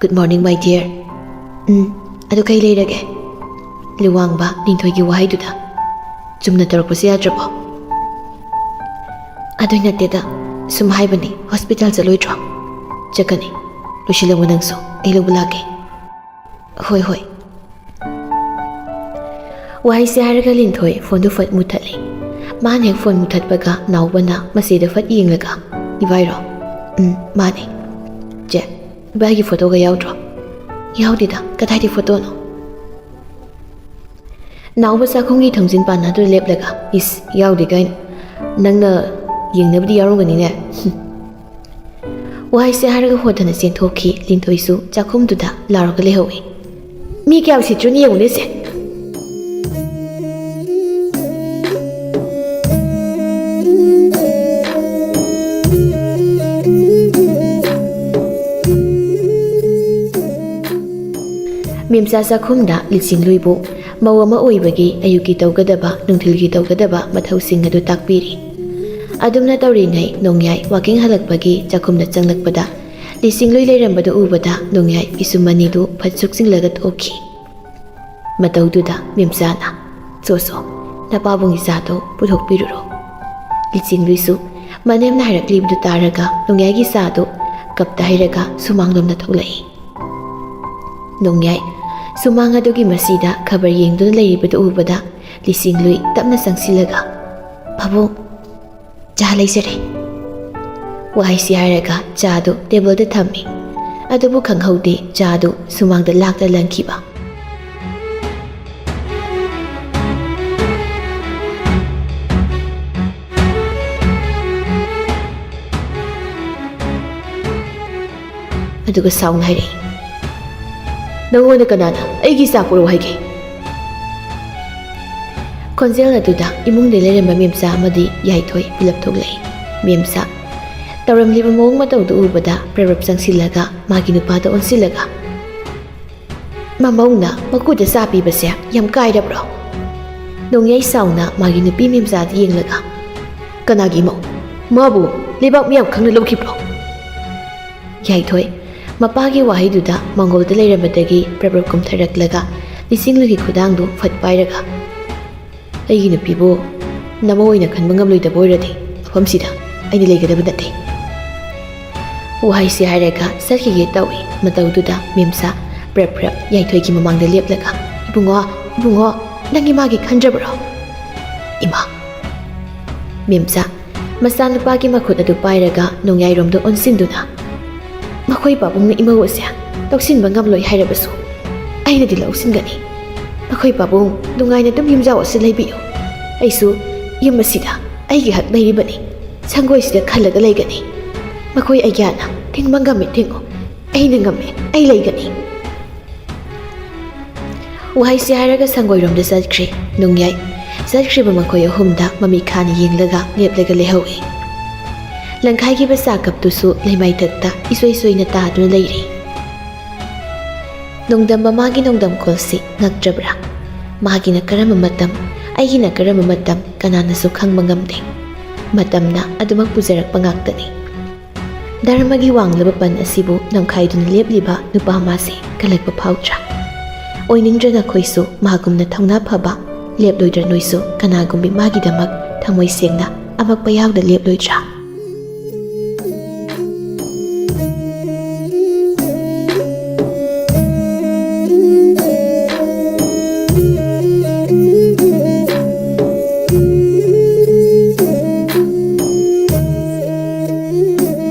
"Good morning, my dear꯫" "ꯎꯝ, ꯑꯗꯨ ꯀꯩ ꯂꯩꯔꯒꯦ?" ꯂꯨꯋꯥꯡꯕ ꯂꯤꯟꯊꯣꯏꯒꯤ ꯋꯥꯍꯩꯗꯨꯗ, "ꯆꯨꯝꯅ ꯇꯧꯔꯛꯄꯁꯦ ꯌꯥꯗ꯭ꯔꯕꯣ?" "ꯑꯗꯨꯏ ꯅꯠꯇꯦꯗ, ꯁꯨꯝ ꯍꯥꯏꯕꯅꯤ, ꯍꯣꯁꯄꯤꯇꯥꯜ ꯆꯠꯂꯣꯏꯗ꯭ꯔꯣ?" "ꯆꯠꯀꯅꯤ꯫ ꯂꯣꯏꯁꯤꯜꯂꯝꯃꯨ ꯅꯪꯁꯨ, ꯑꯩ ꯂꯧꯕ ꯂꯥꯛꯀꯦ꯫" "ꯍꯣꯏ, ꯍꯣꯏ꯫" ꯋꯥꯍꯩꯁꯦ ꯍꯥꯏꯔꯒ ꯂꯤꯟꯊꯣꯏ ꯐꯣꯟꯗꯨ ꯐꯠ ꯃꯨꯊꯠꯂꯤ꯫ ꯃꯥꯅ ꯍꯦꯛ ꯐꯣꯟ ꯃꯨꯊꯠꯄꯒ ꯅꯥꯎꯕꯅ ꯃꯆꯦꯗ ꯐꯠ ꯌꯦꯡꯂꯒ, "ꯏꯕꯥꯏꯔꯣ?" "ꯎꯝ, ꯃꯥꯅꯦ꯫" "ꯆꯦ, ꯏꯕꯥꯏꯒꯤ ꯐꯣꯇꯣꯒ ꯌꯥꯎꯗ꯭ꯔꯣ?" "ꯌꯥꯎꯗꯦꯗ, ꯀꯗꯥꯏꯗꯩ ꯐꯣꯇꯣꯅꯣ?" ꯅꯥꯎꯕ ꯆꯥꯛꯈꯨꯝꯒꯤ ꯊꯣꯡꯖꯤꯟ ꯄꯥꯟꯅꯗꯨ ꯂꯦꯞꯂꯒ, "ꯏꯁ, ꯌꯥꯎꯗꯦ ꯀꯥꯏꯅ? ꯅꯪꯅ ꯌꯦꯡꯅꯕꯗꯤ ꯌꯥꯎꯔꯝꯒꯅꯤꯅꯦ꯫" ꯋꯥꯍꯩꯁꯦ ꯍꯥꯏꯔꯒ ꯍꯣꯗꯅ ꯆꯦꯟꯊꯣꯛꯈꯤ꯫ ꯂꯤꯟꯊꯣꯏꯁꯨ ꯆꯥꯛꯈꯨꯝꯗꯨꯗ ꯂꯥꯎꯔꯒ ꯂꯩꯍꯧꯏ꯫ "ꯃꯤ ꯀꯌꯥꯝ ꯁꯤꯠꯇ꯭ꯔꯣꯅ ꯌꯦꯡꯉꯨꯅꯦ ꯁꯦ꯫" ꯃꯦꯝꯆꯥ ꯆꯥꯛꯈꯨꯝꯗ ꯂꯤꯆꯤꯡꯂꯨꯏꯕꯨ ꯃꯧ ꯑꯃ ꯑꯣꯏꯕꯒꯤ ꯑꯌꯨꯛꯀꯤ ꯇꯧꯒꯗꯕ, ꯅꯨꯡꯊꯤꯜꯒꯤ ꯇꯧꯒꯗꯕ ꯃꯊꯧꯁꯤꯡ ꯑꯗꯨ ꯇꯥꯛꯄꯤꯔꯤ꯫ ꯑꯗꯨꯝꯅ ꯇꯧꯔꯤꯉꯩ ꯅꯣꯡꯌꯥꯏ ꯋꯥꯀꯤꯡ ꯍꯜꯂꯛꯄꯒꯤ ꯆꯥꯛꯈꯨꯝꯗ ꯆꯪꯂꯛꯄꯗ ꯂꯤꯆꯤꯡꯂꯨꯏ ꯂꯩꯔꯝꯕꯗꯨ ꯎꯕꯗ ꯅꯣꯡꯌꯥꯏ ꯄꯤꯁꯨꯝ ꯑꯅꯤꯗꯨ ꯐꯠ ꯁꯨꯛꯆꯤꯡꯂꯒ ꯊꯣꯛꯈꯤ꯫ ꯃꯇꯧꯗꯨꯗ ꯃꯦꯝꯆꯥꯅ, "ꯆꯣ ꯆꯣ, ꯅꯄꯥꯕꯨꯡꯒꯤ ꯆꯥꯗꯣ ꯄꯨꯊꯣꯛꯄꯤꯔꯨꯔꯣ꯫" ꯂꯤꯆꯤꯡꯂꯨꯏꯁꯨ ꯃꯅꯦꯝꯅ ꯍꯥꯏꯔꯛꯂꯤꯕꯗꯨ ꯇꯥꯔꯒ ꯅꯣꯡꯌꯥꯏꯒꯤ ꯆꯥꯗꯨ ꯀꯞꯇ ꯍꯩꯔꯒ ꯁꯨꯃꯥꯡꯂꯣꯝꯗ ꯊꯣꯛꯂꯛꯏ꯫ ꯅꯣꯡꯌꯥꯏ ꯁꯨꯃꯥꯡ ꯑꯗꯨꯒꯤ ꯃꯁꯤꯗ ꯈꯕꯔ ꯌꯦꯡꯗꯨꯅ ꯂꯩꯔꯤꯕꯗꯨ ꯎꯕꯗ ꯂꯤꯆꯤꯡꯂꯨꯏ ꯇꯞꯅ ꯆꯪꯁꯤꯜꯂꯒ, "ꯄꯥꯕꯨꯡ, ꯆꯥ ꯂꯩꯖꯔꯦ꯫" ꯋꯥꯍꯩꯁꯤ ꯍꯥꯏꯔꯒ ꯆꯥꯗꯨ ꯇꯦꯕꯜꯗ ꯊꯝꯃꯤ꯫ ꯑꯗꯨꯕꯨ ꯈꯪꯍꯧꯗꯦ ꯆꯥꯗꯨ ꯁꯨꯃꯥꯡꯗ ꯂꯥꯛꯇ ꯂꯪꯈꯤꯕ꯫ ꯑꯗꯨꯒ ꯁꯥꯎꯅ ꯍꯥꯏꯔꯛꯏ, "ꯅꯪꯉꯣꯟꯗ ꯀꯅꯥꯅ ꯑꯩꯒꯤ ꯆꯥ ꯄꯨꯔꯛꯎ ꯍꯥꯏꯒꯦ?" ꯈꯣꯟꯖꯦꯜ ꯑꯗꯨꯗ ꯏꯃꯨꯡꯗ ꯂꯩꯔꯝꯕ ꯃꯦꯝꯆꯥ ꯑꯃꯗꯤ ꯌꯥꯏꯊꯣꯏ ꯄꯨꯂꯞ ꯊꯣꯛꯂꯛꯏ꯫ ꯃꯦꯝꯆꯥ ꯇꯧꯔꯝꯂꯤꯕ ꯃꯑꯣꯡ ꯃꯇꯧꯗꯨ ꯎꯕꯗ ꯄ꯭ꯔꯞ ꯄ꯭ꯔꯞ ꯆꯪꯁꯤꯜꯂꯒ ꯃꯥꯒꯤ ꯅꯨꯄꯥꯗ ꯑꯣꯟꯁꯤꯜꯂꯒ, "ꯃꯃꯧꯅ ꯃꯀꯨꯗ ꯆꯥ ꯄꯤꯕꯁꯦ ꯌꯥꯝ ꯀꯥꯏꯔꯕ꯭ꯔꯣ?" ꯅꯣꯡꯌꯥꯏ ꯁꯥꯎꯅ ꯃꯥꯒꯤ ꯅꯨꯄꯤ ꯃꯦꯝꯆꯥꯗ ꯌꯦꯡꯂꯒ, "ꯀꯅꯥꯒꯤ ꯃꯧ? ꯃꯥꯕꯨ ꯂꯩꯕꯥꯛ ꯃꯤꯌꯥꯝ ꯈꯪꯅ ꯂꯧꯈꯤꯕ꯭ꯔꯣ?" ꯌꯥꯏꯊꯣꯏ ꯃꯄꯥꯒꯤ ꯋꯥꯍꯩꯗꯨꯗ ꯃꯥꯡꯒꯣꯜꯗ ꯂꯩꯔꯝꯕꯗꯒꯤ ꯄ꯭ꯔꯞ ꯄ꯭ꯔꯞ ꯀꯨꯝꯊꯔꯛꯂꯒ ꯂꯤꯆꯤꯡꯂꯨꯒꯤ ꯈꯨꯗꯥꯡꯗꯨ ꯐꯠ ꯄꯥꯏꯔꯒ, "ꯑꯩꯒꯤ ꯅꯨꯄꯤꯕꯨ ꯅꯃꯧ ꯑꯣꯏꯅ ꯈꯟꯕ ꯉꯝꯂꯣꯏꯗꯕ ꯑꯣꯏꯔꯗꯤ ꯃꯐꯝꯁꯤꯗ ꯑꯩꯅ ꯂꯩꯒꯗꯕ ꯅꯠꯇꯦ꯫" ꯋꯥꯍꯩꯁꯤ ꯍꯥꯏꯔꯒ ꯆꯠꯈꯤꯒꯦ ꯇꯧꯏ꯫ ꯃꯇꯧꯗꯨꯗ ꯃꯦꯝꯆꯥ ꯄ꯭ꯔꯞ ꯄ꯭ꯔꯞ ꯌꯥꯏꯊꯣꯏꯒꯤ ꯃꯃꯥꯡꯗ ꯂꯦꯞꯂꯒ, "ꯏꯕꯨꯡꯉꯣ, ꯏꯕꯨꯡꯉꯣ, ꯅꯪ ꯏꯃꯥꯒꯤ ꯈꯟꯗ꯭ꯔꯕ꯭ꯔꯣ?" "ꯏꯃꯥ!" ꯃꯦꯝꯆꯥ ꯃꯆꯥꯅꯨꯄꯥꯒꯤ ꯃꯈꯨꯠ ꯑꯗꯨ ꯄꯥꯏꯔꯒ ꯅꯣꯡꯌꯥꯏꯔꯣꯝꯗ ꯑꯣꯟꯁꯤꯟꯗꯨꯅ, "ꯃꯈꯣꯏ ꯄꯥꯕꯨꯡꯅ ꯏꯃꯧ ꯑꯁꯦ ꯂꯧꯁꯤꯟꯕ ꯉꯝꯂꯣꯏ ꯍꯥꯏꯔꯕꯁꯨ, ꯑꯩꯅꯗꯤ ꯂꯧꯁꯤꯟꯒꯅꯤ꯫ ꯃꯈꯣꯏ ꯄꯥꯕꯨꯡ ꯅꯨꯡꯉꯥꯏꯅ ꯑꯗꯨꯝ ꯌꯨꯝꯖꯥꯎ ꯑꯁꯤ ꯂꯩꯕꯤꯌꯨ꯫ ꯑꯩꯁꯨ ꯌꯨꯝ ꯑꯁꯤꯗ ꯑꯩꯒꯤ ꯍꯛ ꯂꯩꯔꯤꯕꯅꯤ꯫ ꯁꯪꯒꯣꯏꯁꯤꯗ ꯈꯜꯂꯒ ꯂꯩꯒꯅꯤ꯫ ꯃꯈꯣꯏ ꯑꯒ꯭ꯌꯥꯟꯅ ꯊꯤꯡꯕ ꯉꯝꯃꯤ ꯊꯤꯡꯉꯨ꯫ ꯑꯩꯅ ꯉꯝꯃꯤ, ꯑꯩ ꯂꯩꯒꯅꯤ꯫" ꯋꯥꯍꯩꯁꯤ ꯍꯥꯏꯔꯒ ꯁꯪꯒꯣꯏꯔꯣꯝꯗ ꯆꯠꯈ꯭ꯔꯦ꯫ ꯅꯣꯡꯌꯥꯏ ꯆꯠꯈ꯭ꯔꯤꯕ ꯃꯈꯣꯏ ꯑꯍꯨꯝꯗ ꯃꯃꯤꯠ ꯈꯥꯅ ꯌꯦꯡꯂꯒ ꯂꯦꯞꯂꯒ ꯂꯩꯍꯧꯏ꯫ ꯂꯪꯈꯥꯏꯈꯤꯕ ꯆꯥ ꯀꯞꯇꯨꯁꯨ ꯂꯩꯃꯥꯏꯊꯛꯇ ꯏꯁꯣꯏ ꯁꯣꯏꯅ ꯇꯥꯗꯨꯅ ꯂꯩꯔꯤ꯫ ꯅꯣꯡꯗꯝꯕ ꯃꯥꯒꯤ ꯅꯣꯡꯗꯝꯈꯣꯜꯁꯤ ꯉꯛꯇ꯭ꯔꯕ꯭ꯔꯥ? ꯃꯥꯒꯤꯅ ꯀꯔꯝꯕ ꯃꯇꯝ, ꯑꯩꯒꯤꯅ ꯀꯔꯝꯕ ꯃꯇꯝ, ꯀꯅꯥꯅꯁꯨ ꯈꯪꯕ ꯉꯝꯗꯦ꯫ ꯃꯇꯝꯅ ꯑꯗꯨꯃꯛ ꯄꯨꯖꯔꯛꯄ ꯉꯥꯛꯇꯅꯤ꯫ ꯙꯔꯃꯒꯤ ꯋꯥꯡꯂꯕ ꯄꯟ ꯑꯁꯤꯕꯨ ꯅꯝꯈꯥꯏꯗꯨꯅ ꯂꯦꯞꯂꯤꯕ ꯅꯨꯄꯥ ꯃꯥꯁꯦ ꯀꯜꯂꯛꯄ ꯐꯥꯎꯗ꯭ꯔꯥ? ꯑꯣꯏꯅꯤꯡꯗ꯭ꯔ ꯅꯈꯣꯏꯁꯨ ꯃꯍꯥꯛꯀꯨꯝꯅ ꯊꯧꯅꯥ ꯐꯕ? ꯂꯦꯞꯂꯣꯏꯗ꯭ꯔ ꯅꯣꯏꯁꯨ ꯀꯅꯥꯒꯨꯝꯕꯤ ꯃꯥꯒꯤꯗꯃꯛ ꯊꯃꯣꯏ ꯁꯦꯡꯅ ꯑꯃꯛꯄ ꯌꯥꯎꯗ ꯂꯦꯞꯂꯣꯏꯗ꯭ꯔꯥ?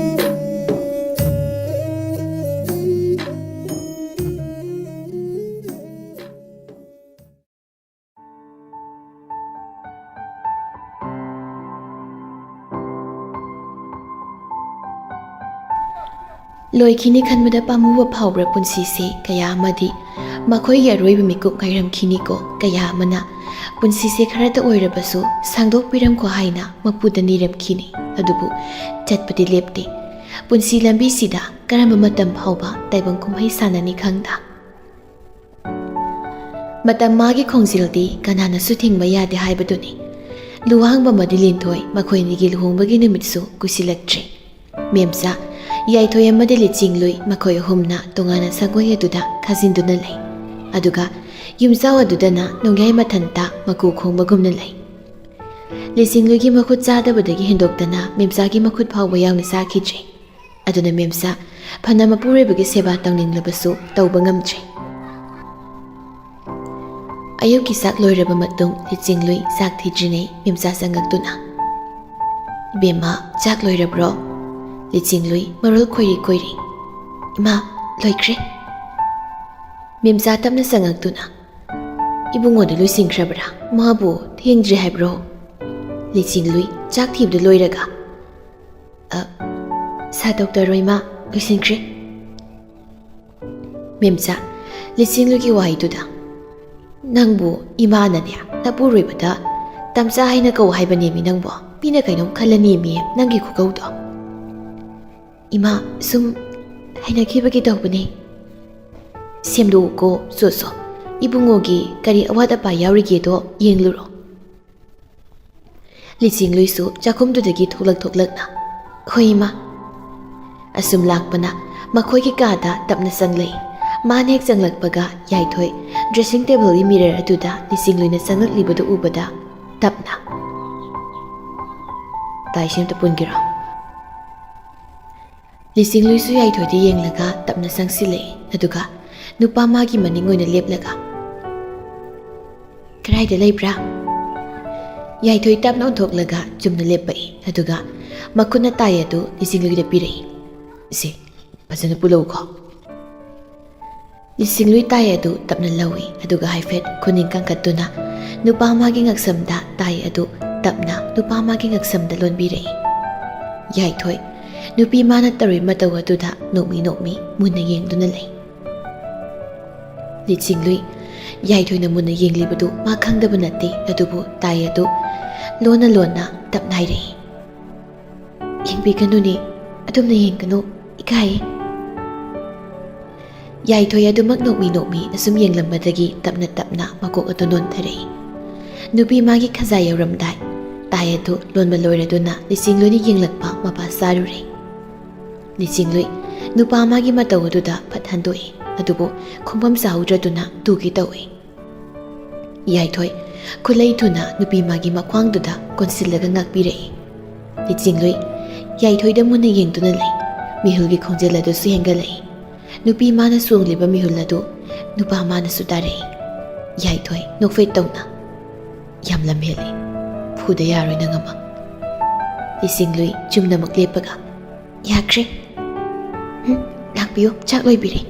ꯂꯣꯏꯈꯤꯅꯤ ꯈꯟꯕꯗ ꯄꯥꯝꯃꯨꯕ ꯐꯥꯎꯕ꯭ꯔꯥ ꯄꯨꯟꯁꯤꯁꯦ ꯀꯌꯥ ꯑꯃꯗꯤ? ꯃꯈꯣꯏꯒꯤ ꯑꯔꯣꯏꯕ ꯃꯤꯀꯨꯞ ꯉꯥꯏꯔꯝꯈꯤꯅꯤꯀꯣ ꯀꯌꯥ ꯑꯃꯅ꯫ ꯄꯨꯟꯁꯤꯁꯦ ꯈꯔꯇ ꯑꯣꯏꯔꯕꯁꯨ ꯁꯥꯡꯗꯣꯛꯄꯤꯔꯝꯈꯣ ꯍꯥꯏꯅ ꯃꯄꯨꯗ ꯅꯤꯔꯝꯈꯤꯅꯤ꯫ ꯑꯗꯨꯕꯨ ꯆꯠꯄꯗꯤ ꯂꯦꯞꯇꯦ꯫ ꯄꯨꯟꯁꯤ ꯂꯝꯕꯤꯁꯤꯗ ꯀꯔꯝꯕ ꯃꯇꯝ ꯐꯥꯎꯕ ꯇꯥꯏꯕꯪ ꯀꯨꯝꯍꯩ ꯁꯥꯟꯅꯅꯤ ꯈꯪꯗ꯫ ꯃꯇꯝ ꯃꯥꯒꯤ ꯈꯣꯡꯖꯦꯜꯗꯤ ꯀꯅꯥꯅꯁꯨ ꯊꯤꯡꯕ ꯌꯥꯗꯦ ꯍꯥꯏꯕꯗꯨꯅꯤ꯫ ꯂꯨꯋꯥꯡꯕꯝ ꯑꯃꯗꯤ ꯂꯤꯟꯊꯣꯏ ꯃꯈꯣꯏ ꯑꯅꯤꯒꯤ ꯂꯨꯍꯣꯡꯕꯒꯤ ꯅꯨꯃꯤꯠꯁꯨ ꯀꯨꯏꯁꯤꯜꯂꯛꯇ꯭ꯔꯦ꯫ ꯃꯦꯝꯆꯥ, ꯌꯥꯏꯊꯣꯏ ꯑꯃꯗꯤ ꯂꯤꯆꯤꯡꯂꯨꯏ ꯃꯈꯣꯏ ꯑꯍꯨꯝꯅ ꯇꯣꯉꯥꯟꯅ ꯁꯪꯒꯣꯏ ꯑꯗꯨꯗ ꯈꯥꯖꯤꯟꯗꯨꯅ ꯂꯩ꯫ ꯑꯗꯨꯒ ꯌꯨꯝꯖꯥꯎ ꯑꯗꯨꯗꯅ ꯅꯣꯡꯌꯥꯏ ꯃꯊꯟꯇ ꯃꯀꯨ ꯈꯣꯡꯕꯒꯨꯝꯅ ꯂꯩ꯫ ꯂꯤꯆꯤꯡꯂꯨꯏꯒꯤ ꯃꯈꯨꯠ ꯆꯥꯗꯕꯗꯒꯤ ꯍꯦꯟꯗꯣꯛꯇꯅ ꯃꯦꯝꯆꯥꯒꯤ ꯃꯈꯨꯠ ꯐꯥꯎꯕ ꯌꯥꯎꯅ ꯆꯥꯈꯤꯗ꯭ꯔꯦ꯫ ꯑꯗꯨꯅ ꯃꯦꯝꯆꯥ ꯐꯅ ꯃꯄꯨꯔꯣꯏꯕꯒꯤ ꯁꯦꯕꯥ ꯇꯧꯅꯤꯡꯂꯕꯁꯨ ꯇꯧꯕ ꯉꯝꯗ꯭ꯔꯦ꯫ ꯑꯌꯨꯛꯀꯤ ꯆꯥꯛ ꯂꯣꯏꯔꯕ ꯃꯇꯨꯡ ꯂꯤꯆꯤꯡꯂꯨꯏ ꯆꯥꯛ ꯊꯤꯗ꯭ꯔꯤꯉꯩ ꯃꯦꯝꯆꯥ ꯆꯪꯉꯛꯇꯨꯅ, "ꯏꯕꯦꯝꯃ, ꯆꯥꯛ ꯂꯣꯏꯔꯕ꯭ꯔꯣ?" ꯂꯤꯆꯤꯡꯂꯨꯏ ꯃꯔꯣꯜ ꯈꯣꯏꯔꯤ ꯈꯣꯏꯔꯤ, "ꯏꯃꯥ, ꯂꯣꯏꯈ꯭ꯔꯦ꯫" ꯃꯦꯝꯆꯥ ꯇꯞꯅ ꯆꯪꯉꯛꯇꯨꯅ, "ꯏꯕꯨꯡꯉꯣꯗꯤ ꯂꯣꯏꯁꯤꯟꯈ꯭ꯔꯕ꯭ꯔꯥ? ꯃꯥꯕꯨ ꯊꯦꯡꯗ꯭ꯔꯤ ꯍꯥꯏꯕ꯭ꯔꯣ?" ꯂꯤꯆꯤꯡꯂꯨꯏ ꯆꯥꯛ ꯊꯤꯕꯗꯨ ꯂꯣꯏꯔꯒ, "ꯑ, ꯁꯥ ꯗꯣꯛꯇꯔ ꯔꯣꯏꯃꯥ, ꯂꯣꯏꯁꯤꯟꯈ꯭ꯔꯦ꯫" ꯃꯦꯝꯆꯥ, ꯂꯤꯆꯤꯡꯂꯨꯏꯒꯤ ꯋꯥꯍꯩꯗꯨꯗ, "ꯅꯪꯕꯨ ꯏꯃꯥꯅꯅꯦ, ꯅꯄꯨꯔꯣꯏꯕꯗ ꯇꯝꯆꯥ ꯍꯥꯏꯅ ꯀꯧ ꯍꯥꯏꯕꯅꯦꯃꯤ ꯅꯪꯕꯣ꯫ ꯃꯤꯅ ꯀꯩꯅꯣꯝ ꯈꯜꯂꯅꯦꯃꯤ ꯅꯪꯒꯤ ꯈꯨꯀꯧꯗꯣ꯫" "ꯏꯃꯥ, ꯁꯨꯝ ꯍꯩꯅꯈꯤꯕꯒꯤ ꯇꯧꯕꯅꯦ꯫" ꯁꯦꯝꯗꯣꯛꯎꯀꯣ, ꯁꯣ ꯁꯣ꯫ ꯏꯕꯨꯡꯉꯣꯒꯤ ꯀꯔꯤ ꯑꯋꯥꯠ ꯑꯄꯥ ꯌꯥꯎꯔꯤꯒꯦꯗꯣ ꯌꯦꯡꯂꯨꯔꯣ꯫ ꯂꯤꯆꯤꯡꯂꯨꯏꯁꯨ ꯆꯥꯛꯈꯨꯝꯗꯨꯗꯒꯤ ꯊꯣꯛꯂꯛ ꯊꯣꯛꯂꯛꯅ, "ꯍꯣꯏ, ꯏꯃꯥ꯫" ꯑꯁꯨꯝ ꯂꯥꯛꯄꯅ ꯃꯈꯣꯏꯒꯤ ꯀꯥꯗ ꯇꯞꯅ ꯆꯪꯂꯛꯏ꯫ ꯃꯥꯅ ꯍꯦꯛ ꯆꯪꯂꯛꯄꯒ ꯌꯥꯏꯊꯣꯏ dressing table ꯒꯤ mirror ꯑꯗꯨꯗ ꯂꯤꯆꯤꯡꯂꯨꯏꯅ ꯆꯪꯂꯛꯂꯤꯕꯗꯨ ꯎꯕꯗ ꯇꯞꯅ, "ꯇꯥꯏꯁꯤ ꯑꯝꯇ ꯄꯨꯟꯒꯦꯔꯣ?" ꯂꯤꯆꯤꯡꯂꯨꯏꯁꯨ ꯌꯥꯏꯊꯣꯏꯗ ꯌꯦꯡꯂꯒ ꯇꯞꯅ ꯆꯪꯁꯤꯜꯂꯛꯏ꯫ ꯑꯗꯨꯒ ꯅꯨꯄꯥ ꯃꯥꯒꯤ ꯃꯅꯤꯡ ꯑꯣꯏꯅ ꯂꯦꯞꯂꯒ, "ꯀꯗꯥꯏꯗ ꯂꯩꯕ꯭ꯔꯥ?" ꯌꯥꯏꯊꯣꯏ ꯇꯞꯅ ꯑꯣꯟꯊꯣꯛꯂꯒ ꯆꯨꯝꯅ ꯂꯦꯞꯄꯛꯏ꯫ ꯑꯗꯨꯒ ꯃꯈꯨꯠꯅ ꯇꯥꯏ ꯑꯗꯨ ꯂꯤꯆꯤꯡꯂꯨꯏꯗ ꯄꯤꯔꯛꯏ꯫ "ꯁꯤ, ꯐꯖꯅ ꯄꯨꯂꯧꯀꯣ꯫" ꯂꯤꯆꯤꯡꯂꯨꯏ ꯇꯥꯏ ꯑꯗꯨ ꯇꯞꯅ ꯂꯧꯏ꯫ ꯑꯗꯨꯒ ꯍꯥꯏꯐꯦꯠ ꯈꯨꯅꯤꯡ ꯀꯟꯈꯠꯇꯨꯅ ꯅꯨꯄꯥ ꯃꯥꯒꯤ ꯉꯛꯁꯝꯗ ꯇꯥꯏ ꯑꯗꯨ ꯇꯞꯅ ꯅꯨꯄꯥ ꯃꯥꯒꯤ ꯉꯛꯁꯝꯗ ꯂꯣꯟꯕꯤꯔꯛꯏ꯫ ꯌꯥꯏꯊꯣꯏ ꯅꯨꯄꯤ ꯃꯥꯅ ꯇꯧꯔꯤ ꯃꯇꯧ ꯑꯗꯨꯗ ꯅꯣꯛꯃꯤ ꯅꯣꯛꯃꯤ ꯃꯨꯟꯅ ꯌꯦꯡꯗꯨꯅ ꯂꯩ꯫ ꯂꯤꯆꯤꯡꯂꯨꯏ ꯌꯥꯏꯊꯣꯏꯅ ꯃꯨꯟꯅ ꯌꯦꯡꯂꯤꯕꯗꯨ ꯃꯥ ꯈꯪꯗꯕ ꯅꯠꯇꯦ, ꯑꯗꯨꯕꯨ ꯇꯥꯏ ꯑꯗꯨ ꯂꯣꯟꯅ ꯂꯣꯟꯅ ꯇꯞꯅ ꯍꯥꯏꯔꯛꯏ, "ꯌꯦꯡꯕꯤꯒꯅꯨꯅꯦ, ꯑꯗꯨꯝꯅ ꯌꯦꯡꯒꯅꯨ, ꯏꯀꯥꯏꯌꯦ꯫" ꯌꯥꯏꯊꯣꯏ ꯑꯗꯨꯃꯛ ꯅꯣꯛꯃꯤ ꯅꯣꯛꯃꯤ ꯑꯁꯨꯝ ꯌꯦꯡꯂꯝꯕꯗꯒꯤ ꯇꯞꯅ ꯇꯞꯅ ꯃꯀꯣꯛ ꯑꯗꯨ ꯅꯣꯟꯊꯔꯛꯏ꯫ ꯅꯨꯄꯤ ꯃꯥꯒꯤ ꯈꯖꯥꯏ ꯌꯧꯔꯝꯗꯥꯏ ꯇꯥꯏ ꯑꯗꯨ ꯂꯣꯟꯕ ꯂꯣꯏꯔꯗꯨꯅ ꯂꯤꯆꯤꯡꯂꯨꯏꯅ ꯌꯦꯡꯂꯛꯄ ꯃꯄꯥ ꯆꯥꯔꯨꯔꯦ꯫ ꯂꯤꯆꯤꯡꯂꯨꯏ ꯅꯨꯄꯥ ꯃꯥꯒꯤ ꯃꯇꯧ ꯑꯗꯨꯗ ꯐꯠ ꯍꯟꯗꯣꯛꯏ, ꯑꯗꯨꯕꯨ ꯈꯣꯡꯐꯝ ꯆꯥꯍꯧꯗ꯭ꯔꯗꯨꯅ ꯇꯨꯒꯦ ꯇꯧꯏ꯫ ꯌꯥꯏꯊꯣꯏ ꯈꯨꯠꯂꯩ ꯊꯨꯅ ꯅꯨꯄꯤ ꯃꯥꯒꯤ ꯃꯈ꯭ꯋꯥꯡꯗꯨꯗ ꯀꯣꯟꯁꯤꯜꯂꯒ ꯉꯥꯛꯄꯤꯔꯛꯏ꯫ ꯂꯤꯆꯤꯡꯂꯨꯏ ꯌꯥꯏꯊꯣꯏꯗ ꯃꯨꯟꯅ ꯌꯦꯡꯗꯨꯅ ꯂꯩ꯫ ꯃꯤꯍꯨꯜꯒꯤ ꯈꯣꯡꯖꯦꯜ ꯑꯗꯨꯁꯨ ꯍꯦꯟꯒꯠꯂꯛꯏ꯫ ꯅꯨꯄꯤ ꯃꯥꯅ ꯆꯣꯡꯂꯤꯕ ꯃꯤꯍꯨꯜ ꯑꯗꯨ ꯅꯨꯄꯥ ꯃꯥꯅꯁꯨ ꯇꯥꯔꯛꯏ꯫ ꯌꯥꯏꯊꯣꯏ ꯅꯣꯛꯐꯦꯠ ꯇꯧꯅ, "ꯌꯥꯝ ꯂꯝꯍꯦꯜꯂꯤ, ꯐꯨꯗ ꯌꯥꯔꯣꯏ ꯅꯪ ꯑꯃ꯫" ꯂꯤꯆꯤꯡꯂꯨꯏ ꯆꯨꯝꯅꯃꯛ ꯂꯦꯞꯄꯒ, "ꯌꯥꯈ꯭ꯔꯦ꯫ ꯎꯝ, ꯂꯥꯛꯄꯤꯌꯨ, ꯆꯥꯛ ꯂꯣꯏꯕꯤꯔꯦ꯫"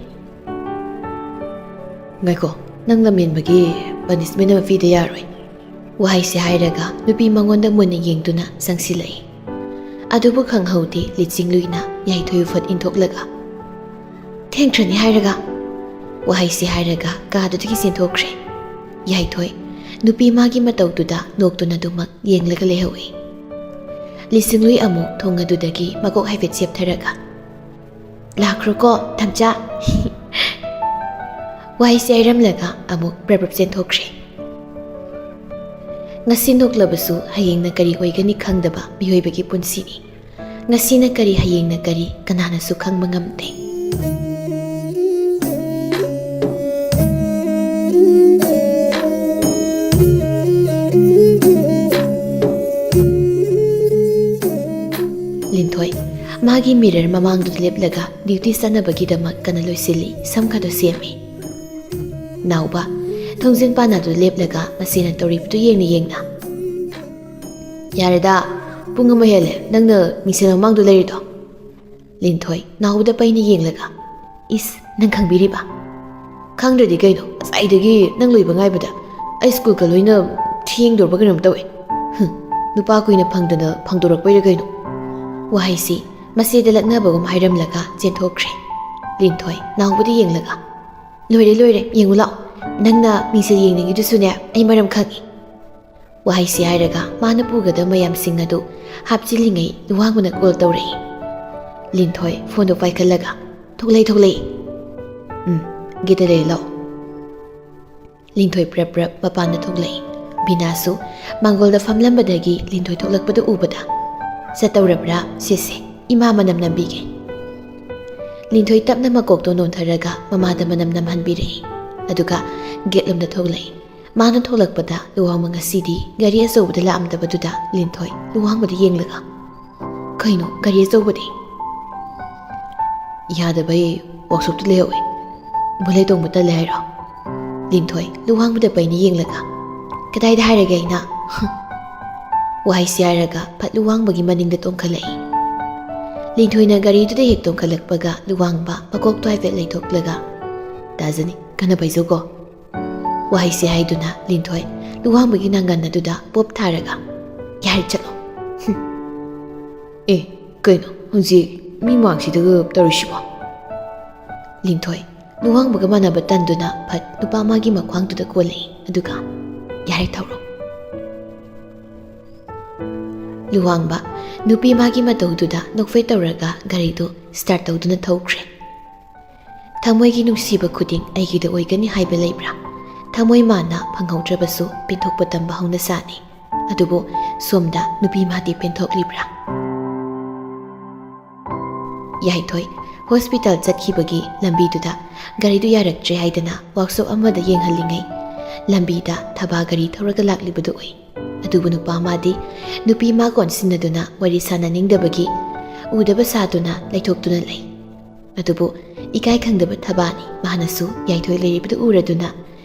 "ꯉꯥꯏꯈꯣ, ꯅꯪ ꯂꯝꯍꯦꯟꯕꯒꯤ punishment ꯑꯃ ꯄꯤꯗ ꯌꯥꯔꯣꯏ꯫" ꯋꯥꯍꯩꯁꯦ ꯍꯥꯏꯔꯒ ꯅꯨꯄꯤ ꯃꯉꯣꯟꯗ ꯃꯨꯟꯅ ꯌꯦꯡꯗꯨꯅ ꯆꯪꯁꯤꯜꯂꯛꯏ꯫ ꯑꯗꯨꯕꯨ ꯈꯪꯍꯧꯗꯦ ꯂꯤꯆꯤꯡꯂꯨꯏꯅ ꯌꯥꯏꯊꯣꯏꯕꯨ ꯐꯠ ꯏꯟꯊꯣꯛꯂꯒ, "ꯊꯦꯡꯈ꯭ꯔꯅꯤ ꯍꯥꯏꯔꯒ꯫" ꯋꯥꯍꯩꯁꯦ ꯍꯥꯏꯔꯒ ꯀꯥꯗꯨꯗꯒꯤ ꯆꯦꯟꯊꯣꯛꯈ꯭ꯔꯦ꯫ ꯌꯥꯏꯊꯣꯏ ꯅꯨꯄꯤ ꯃꯥꯒꯤ ꯃꯇꯧꯗꯨꯗ ꯅꯣꯛꯇꯨꯅ ꯑꯗꯨꯃꯛ ꯌꯦꯡꯂꯒ ꯂꯩꯍꯧꯏ꯫ ꯂꯤꯆꯤꯡꯂꯨꯏ ꯑꯃꯨꯛ ꯊꯣꯡ ꯑꯗꯨꯗꯒꯤ ꯃꯀꯣꯛ ꯍꯥꯏꯐꯦꯠ ꯆꯦꯞꯊꯔꯒ, "ꯂꯥꯛꯈ꯭ꯔꯣꯀꯣ, ꯊꯝꯆꯥ꯫" ꯋꯥꯍꯩꯁꯤ ꯍꯥꯏꯔꯝꯂꯒ ꯑꯃꯨꯛ ꯕ꯭ꯔꯞ ꯕ꯭ꯔꯞ ꯆꯦꯟꯊꯣꯛꯈ꯭ꯔꯦ꯫ ꯉꯁꯤ ꯅꯣꯛꯂꯕꯁꯨ ꯍꯌꯦꯡꯅ ꯀꯔꯤ ꯑꯣꯏꯒꯅꯤ ꯈꯪꯗꯕ ꯃꯤꯑꯣꯏꯕꯒꯤ ꯄꯨꯟꯁꯤꯅꯤ꯫ ꯉꯁꯤꯅ ꯀꯔꯤ, ꯍꯌꯦꯡꯅ ꯀꯔꯤ, ꯀꯅꯥꯅꯁꯨ ꯈꯪꯕ ꯉꯝꯗꯦ꯫ ꯂꯤꯟꯊꯣꯏ ꯃꯥꯒꯤ ꯃꯤꯔꯔ ꯃꯃꯥꯡꯗꯨꯗ ꯂꯦꯞꯂꯒ ꯗ꯭ꯌꯨꯇꯤ ꯆꯠꯅꯕꯒꯤꯗꯃꯛ ꯀꯟꯅ ꯂꯣꯏꯁꯤꯜꯂꯤ, ꯁꯝ ꯈꯔꯗꯣ ꯁꯦꯝꯃꯤ꯫ ꯅꯥꯎꯕ ꯊꯣꯡꯖꯤꯟ ꯄꯥꯟꯅꯗꯨ ꯂꯦꯞꯂꯒ ꯃꯁꯤꯅ ꯇꯧꯔꯤꯕꯗꯨ ꯌꯦꯡꯅ ꯌꯦꯡꯅ, "ꯌꯥꯔꯦꯗ, ꯄꯨꯡ ꯑꯃ ꯍꯦꯜꯂꯦ ꯅꯪꯅ ꯃꯤꯡꯁꯦꯜ ꯃꯃꯥꯡꯗ ꯂꯩꯔꯤꯗꯣ?" ꯂꯤꯟꯊꯣꯏ ꯅꯥꯎꯕꯗ ꯄꯩꯅ ꯌꯦꯡꯂꯒ, "ꯏꯁ, ꯅꯪ ꯈꯪꯕꯤꯔꯤꯕ?" "ꯈꯪꯗ꯭ꯔꯗꯤ ꯀꯩꯅꯣ, ꯉꯁꯥꯏꯗꯒꯤ ꯅꯪ ꯂꯣꯏꯕ ꯉꯥꯏꯕꯗ ꯑꯩ ꯁ꯭ꯀꯨꯜꯒ ꯂꯣꯏꯅ ꯊꯦꯡꯗꯣꯔꯕ ꯀꯩꯅꯣꯝ ꯇꯧꯋꯦ꯫ ꯍꯨꯝ, ꯅꯨꯄꯥ ꯀꯨꯏꯅ ꯐꯪꯗꯅ ꯐꯪꯗꯣꯔꯛꯄꯩꯔ ꯀꯩꯅꯣ?" ꯋꯥꯍꯩꯁꯤ ꯃꯁꯤꯗ ꯂꯛꯅꯕꯒꯨꯝ ꯍꯥꯏꯔꯝꯂꯒ ꯆꯦꯟꯊꯣꯛꯈ꯭ꯔꯦ꯫ ꯂꯤꯟꯊꯣꯏ ꯅꯥꯎꯕꯗ ꯌꯦꯡꯂꯒ, "ꯂꯣꯏꯔꯦ, ꯂꯣꯏꯔꯦ, ꯌꯦꯡꯉꯨ ꯂꯥꯛꯑꯣ꯫ ꯅꯪꯅ ꯃꯤꯡꯁꯦꯜ ꯌꯦꯡꯅꯤꯡꯉꯤꯗꯨꯁꯨꯅꯦ, ꯑꯩ ꯃꯔꯝ ꯈꯪꯉꯤ꯫" ꯋꯥꯍꯩꯁꯤ ꯍꯥꯏꯔꯒ ꯃꯥꯅ ꯄꯨꯒꯗꯕ ꯃꯌꯥꯝꯁꯤꯡ ꯑꯗꯨ ꯍꯥꯞꯆꯤꯜꯂꯤꯉꯩ ꯂꯨꯋꯥꯡꯕꯅ ꯀꯣꯜ ꯇꯧꯔꯛꯏ꯫ ꯂꯤꯟꯊꯣꯏ ꯐꯣꯟꯗꯣ ꯄꯥꯏꯈꯠꯂꯒ, "ꯊꯣꯛꯂꯛꯏ, ꯊꯣꯛꯂꯛꯏ꯫" "ꯎꯝ, ꯒꯦꯠꯇ ꯂꯩ, ꯂꯥꯛꯑꯣ꯫" ꯂꯤꯟꯊꯣꯏ ꯄ꯭ꯔꯞ ꯄ꯭ꯔꯞ ꯃꯄꯥꯟꯗ ꯊꯣꯛꯂꯛꯏ꯫ ꯕꯤꯅꯥꯁꯨ ꯃꯥꯡꯒꯣꯜꯗ ꯐꯝꯂꯝꯕꯗꯒꯤ ꯂꯤꯟꯊꯣꯏ ꯊꯣꯛꯂꯛꯄꯗꯨ ꯎꯕꯗ, "ꯆꯠꯇꯧꯔꯕ꯭ꯔꯥ? ꯁꯤꯁꯦ, ꯏꯃꯥ ꯃꯅꯝ ꯅꯝꯕꯤꯒꯦ꯫" ꯂꯤꯟꯊꯣꯏ ꯇꯞꯅ ꯃꯀꯣꯛꯇꯣ ꯅꯣꯟꯊꯔꯒ ꯃꯃꯥꯗ ꯃꯅꯝ ꯅꯝꯍꯟꯕꯤꯔꯛꯏ꯫ ꯑꯗꯨꯒ ꯒꯦꯠꯂꯣꯝꯗ ꯊꯣꯛꯂꯛꯏ꯫ ꯃꯥꯅ ꯊꯣꯛꯂꯛꯄꯗ ꯂꯨꯋꯥꯡꯕ ꯉꯁꯤꯗꯤ ꯒꯥꯔꯤ ꯑꯆꯧꯕꯗ ꯂꯥꯛꯑꯝꯗꯕꯗꯨꯗ ꯂꯤꯟꯊꯣꯏ ꯂꯨꯋꯥꯡꯕꯗ ꯌꯦꯡꯂꯒ, "ꯀꯩꯅꯣ, ꯒꯥꯔꯤ ꯑꯆꯧꯕꯗꯤ?" "ꯌꯥꯗꯕꯩ ꯋꯥꯛꯁꯣꯞꯇ ꯂꯩꯍꯧꯋꯦ꯫ ꯕꯨꯂꯦꯠ ꯇꯣꯡꯕ ꯇꯜꯂꯦ ꯍꯥꯏꯔꯣ?" ꯂꯤꯟꯊꯣꯏ ꯂꯨꯋꯥꯡꯕꯗ ꯄꯩꯅ ꯌꯦꯡꯂꯒ, "ꯀꯗꯥꯏꯗ ꯍꯥꯏꯔꯒꯦ ꯑꯩꯅ?" ꯋꯥꯍꯩꯁꯤ ꯍꯥꯏꯔꯒ ꯐꯠ ꯂꯨꯋꯥꯡꯕꯒꯤ ꯃꯅꯤꯡꯗ ꯇꯣꯡꯈꯠꯂꯛꯏ꯫ ꯂꯤꯟꯊꯣꯏꯅ ꯒꯥꯔꯤꯗꯨꯗ ꯍꯦꯛ ꯇꯣꯡꯈꯠꯂꯛꯄꯒ ꯂꯨꯋꯥꯡꯕ ꯃꯀꯣꯛꯇꯣ ꯍꯥꯏꯐꯦꯠ ꯂꯩꯊꯣꯛꯂꯒ, "ꯇꯥꯖꯅꯤ, ꯀꯟꯅ ꯄꯥꯏꯖꯧꯀꯣ꯫" ꯋꯥꯍꯩꯁꯤ ꯍꯥꯏꯗꯨꯅ ꯂꯤꯟꯊꯣꯏ ꯂꯨꯋꯥꯡꯕꯒꯤ ꯅꯥꯡꯒꯟ ꯑꯗꯨꯗ ꯄꯣꯞ ꯊꯥꯔꯒ, "ꯌꯥꯔꯦ, ꯆꯠꯂꯣ꯫" ꯍꯨꯝ꯫ "ꯑꯦ, ꯀꯩꯅꯣ, ꯍꯧꯖꯤꯛ ꯃꯤ ꯃꯥꯡꯁꯤꯗꯒ ꯇꯧꯔꯤꯁꯤꯕꯣ?" ꯂꯤꯟꯊꯣꯏ ꯂꯨꯋꯥꯡꯕꯒ ꯃꯥꯟꯅꯕ ꯇꯟꯗꯨꯅ ꯐꯠ ꯅꯨꯄꯥ ꯃꯥꯒꯤ ꯃꯈ꯭ꯋꯥꯡꯗꯨꯗ ꯀꯣꯜꯂꯛꯏ, ꯑꯗꯨꯒ, "ꯌꯥꯔꯦ, ꯊꯧꯔꯣ꯫" ꯂꯨꯋꯥꯡꯕ ꯅꯨꯄꯤ ꯃꯥꯒꯤ ꯃꯇꯧꯗꯨꯗ ꯅꯣꯛꯐꯦꯠ ꯇꯧꯔꯒ ꯒꯥꯔꯤꯗꯨ ꯁ꯭ꯇꯥꯔꯠ ꯇꯧꯗꯨꯅ ꯊꯧꯈ꯭ꯔꯦ꯫ ꯊꯃꯣꯏꯒꯤ ꯅꯨꯡꯁꯤꯕ ꯈꯨꯗꯤꯡ ꯑꯩꯒꯤꯗ ꯑꯣꯏꯒꯅꯤ ꯍꯥꯏꯕ ꯂꯩꯕ꯭ꯔꯥ? ꯊꯃꯣꯏ ꯃꯥꯅ ꯐꯪꯍꯧꯗ꯭ꯔꯕꯁꯨ ꯄꯦꯟꯊꯣꯛꯄ ꯇꯝꯕ ꯍꯧꯅꯁꯥꯅꯤ꯫ ꯑꯗꯨꯕꯨ ꯁꯣꯝꯗ ꯅꯨꯄꯤ ꯃꯥꯗꯤ ꯄꯦꯟꯊꯣꯛꯂꯤꯕ꯭ꯔꯥ? ꯌꯥꯏꯊꯣꯏ ꯍꯣꯁꯄꯤꯇꯥꯜ ꯆꯠꯈꯤꯕꯒꯤ ꯂꯝꯕꯤꯗꯨꯗ ꯒꯥꯔꯤꯗꯨ ꯌꯥꯔꯛꯇ꯭ꯔꯦ ꯍꯥꯏꯗꯅ ꯋꯥꯛꯁꯣꯞ ꯑꯃꯗ ꯌꯦꯡꯍꯜꯂꯤꯉꯩ, ꯂꯝꯕꯤꯗ ꯊꯕꯥ ꯒꯥꯔꯤ ꯊꯧꯔꯒ ꯂꯥꯛꯂꯤꯕꯗꯨ ꯎꯏ꯫ ꯑꯗꯨꯕꯨ ꯅꯨꯄꯥ ꯃꯥꯗꯤ ꯅꯨꯄꯤ ꯃꯥ ꯀꯣꯟꯁꯤꯟꯅꯗꯨꯅ ꯋꯥꯔꯤ ꯁꯥꯟꯅꯅꯤꯡꯗꯕꯒꯤ ꯎꯗꯕ ꯁꯥꯗꯨꯅ ꯂꯩꯊꯣꯛꯇꯨꯅ ꯂꯩ꯫ ꯑꯗꯨꯕꯨ ꯏꯀꯥꯏ ꯈꯪꯗꯕ ꯊꯕꯥꯅꯤ ꯃꯥꯅꯁꯨ ꯌꯥꯏꯊꯣꯏ ꯂꯩꯔꯤꯕꯗꯨ ꯎꯔꯗꯨꯅ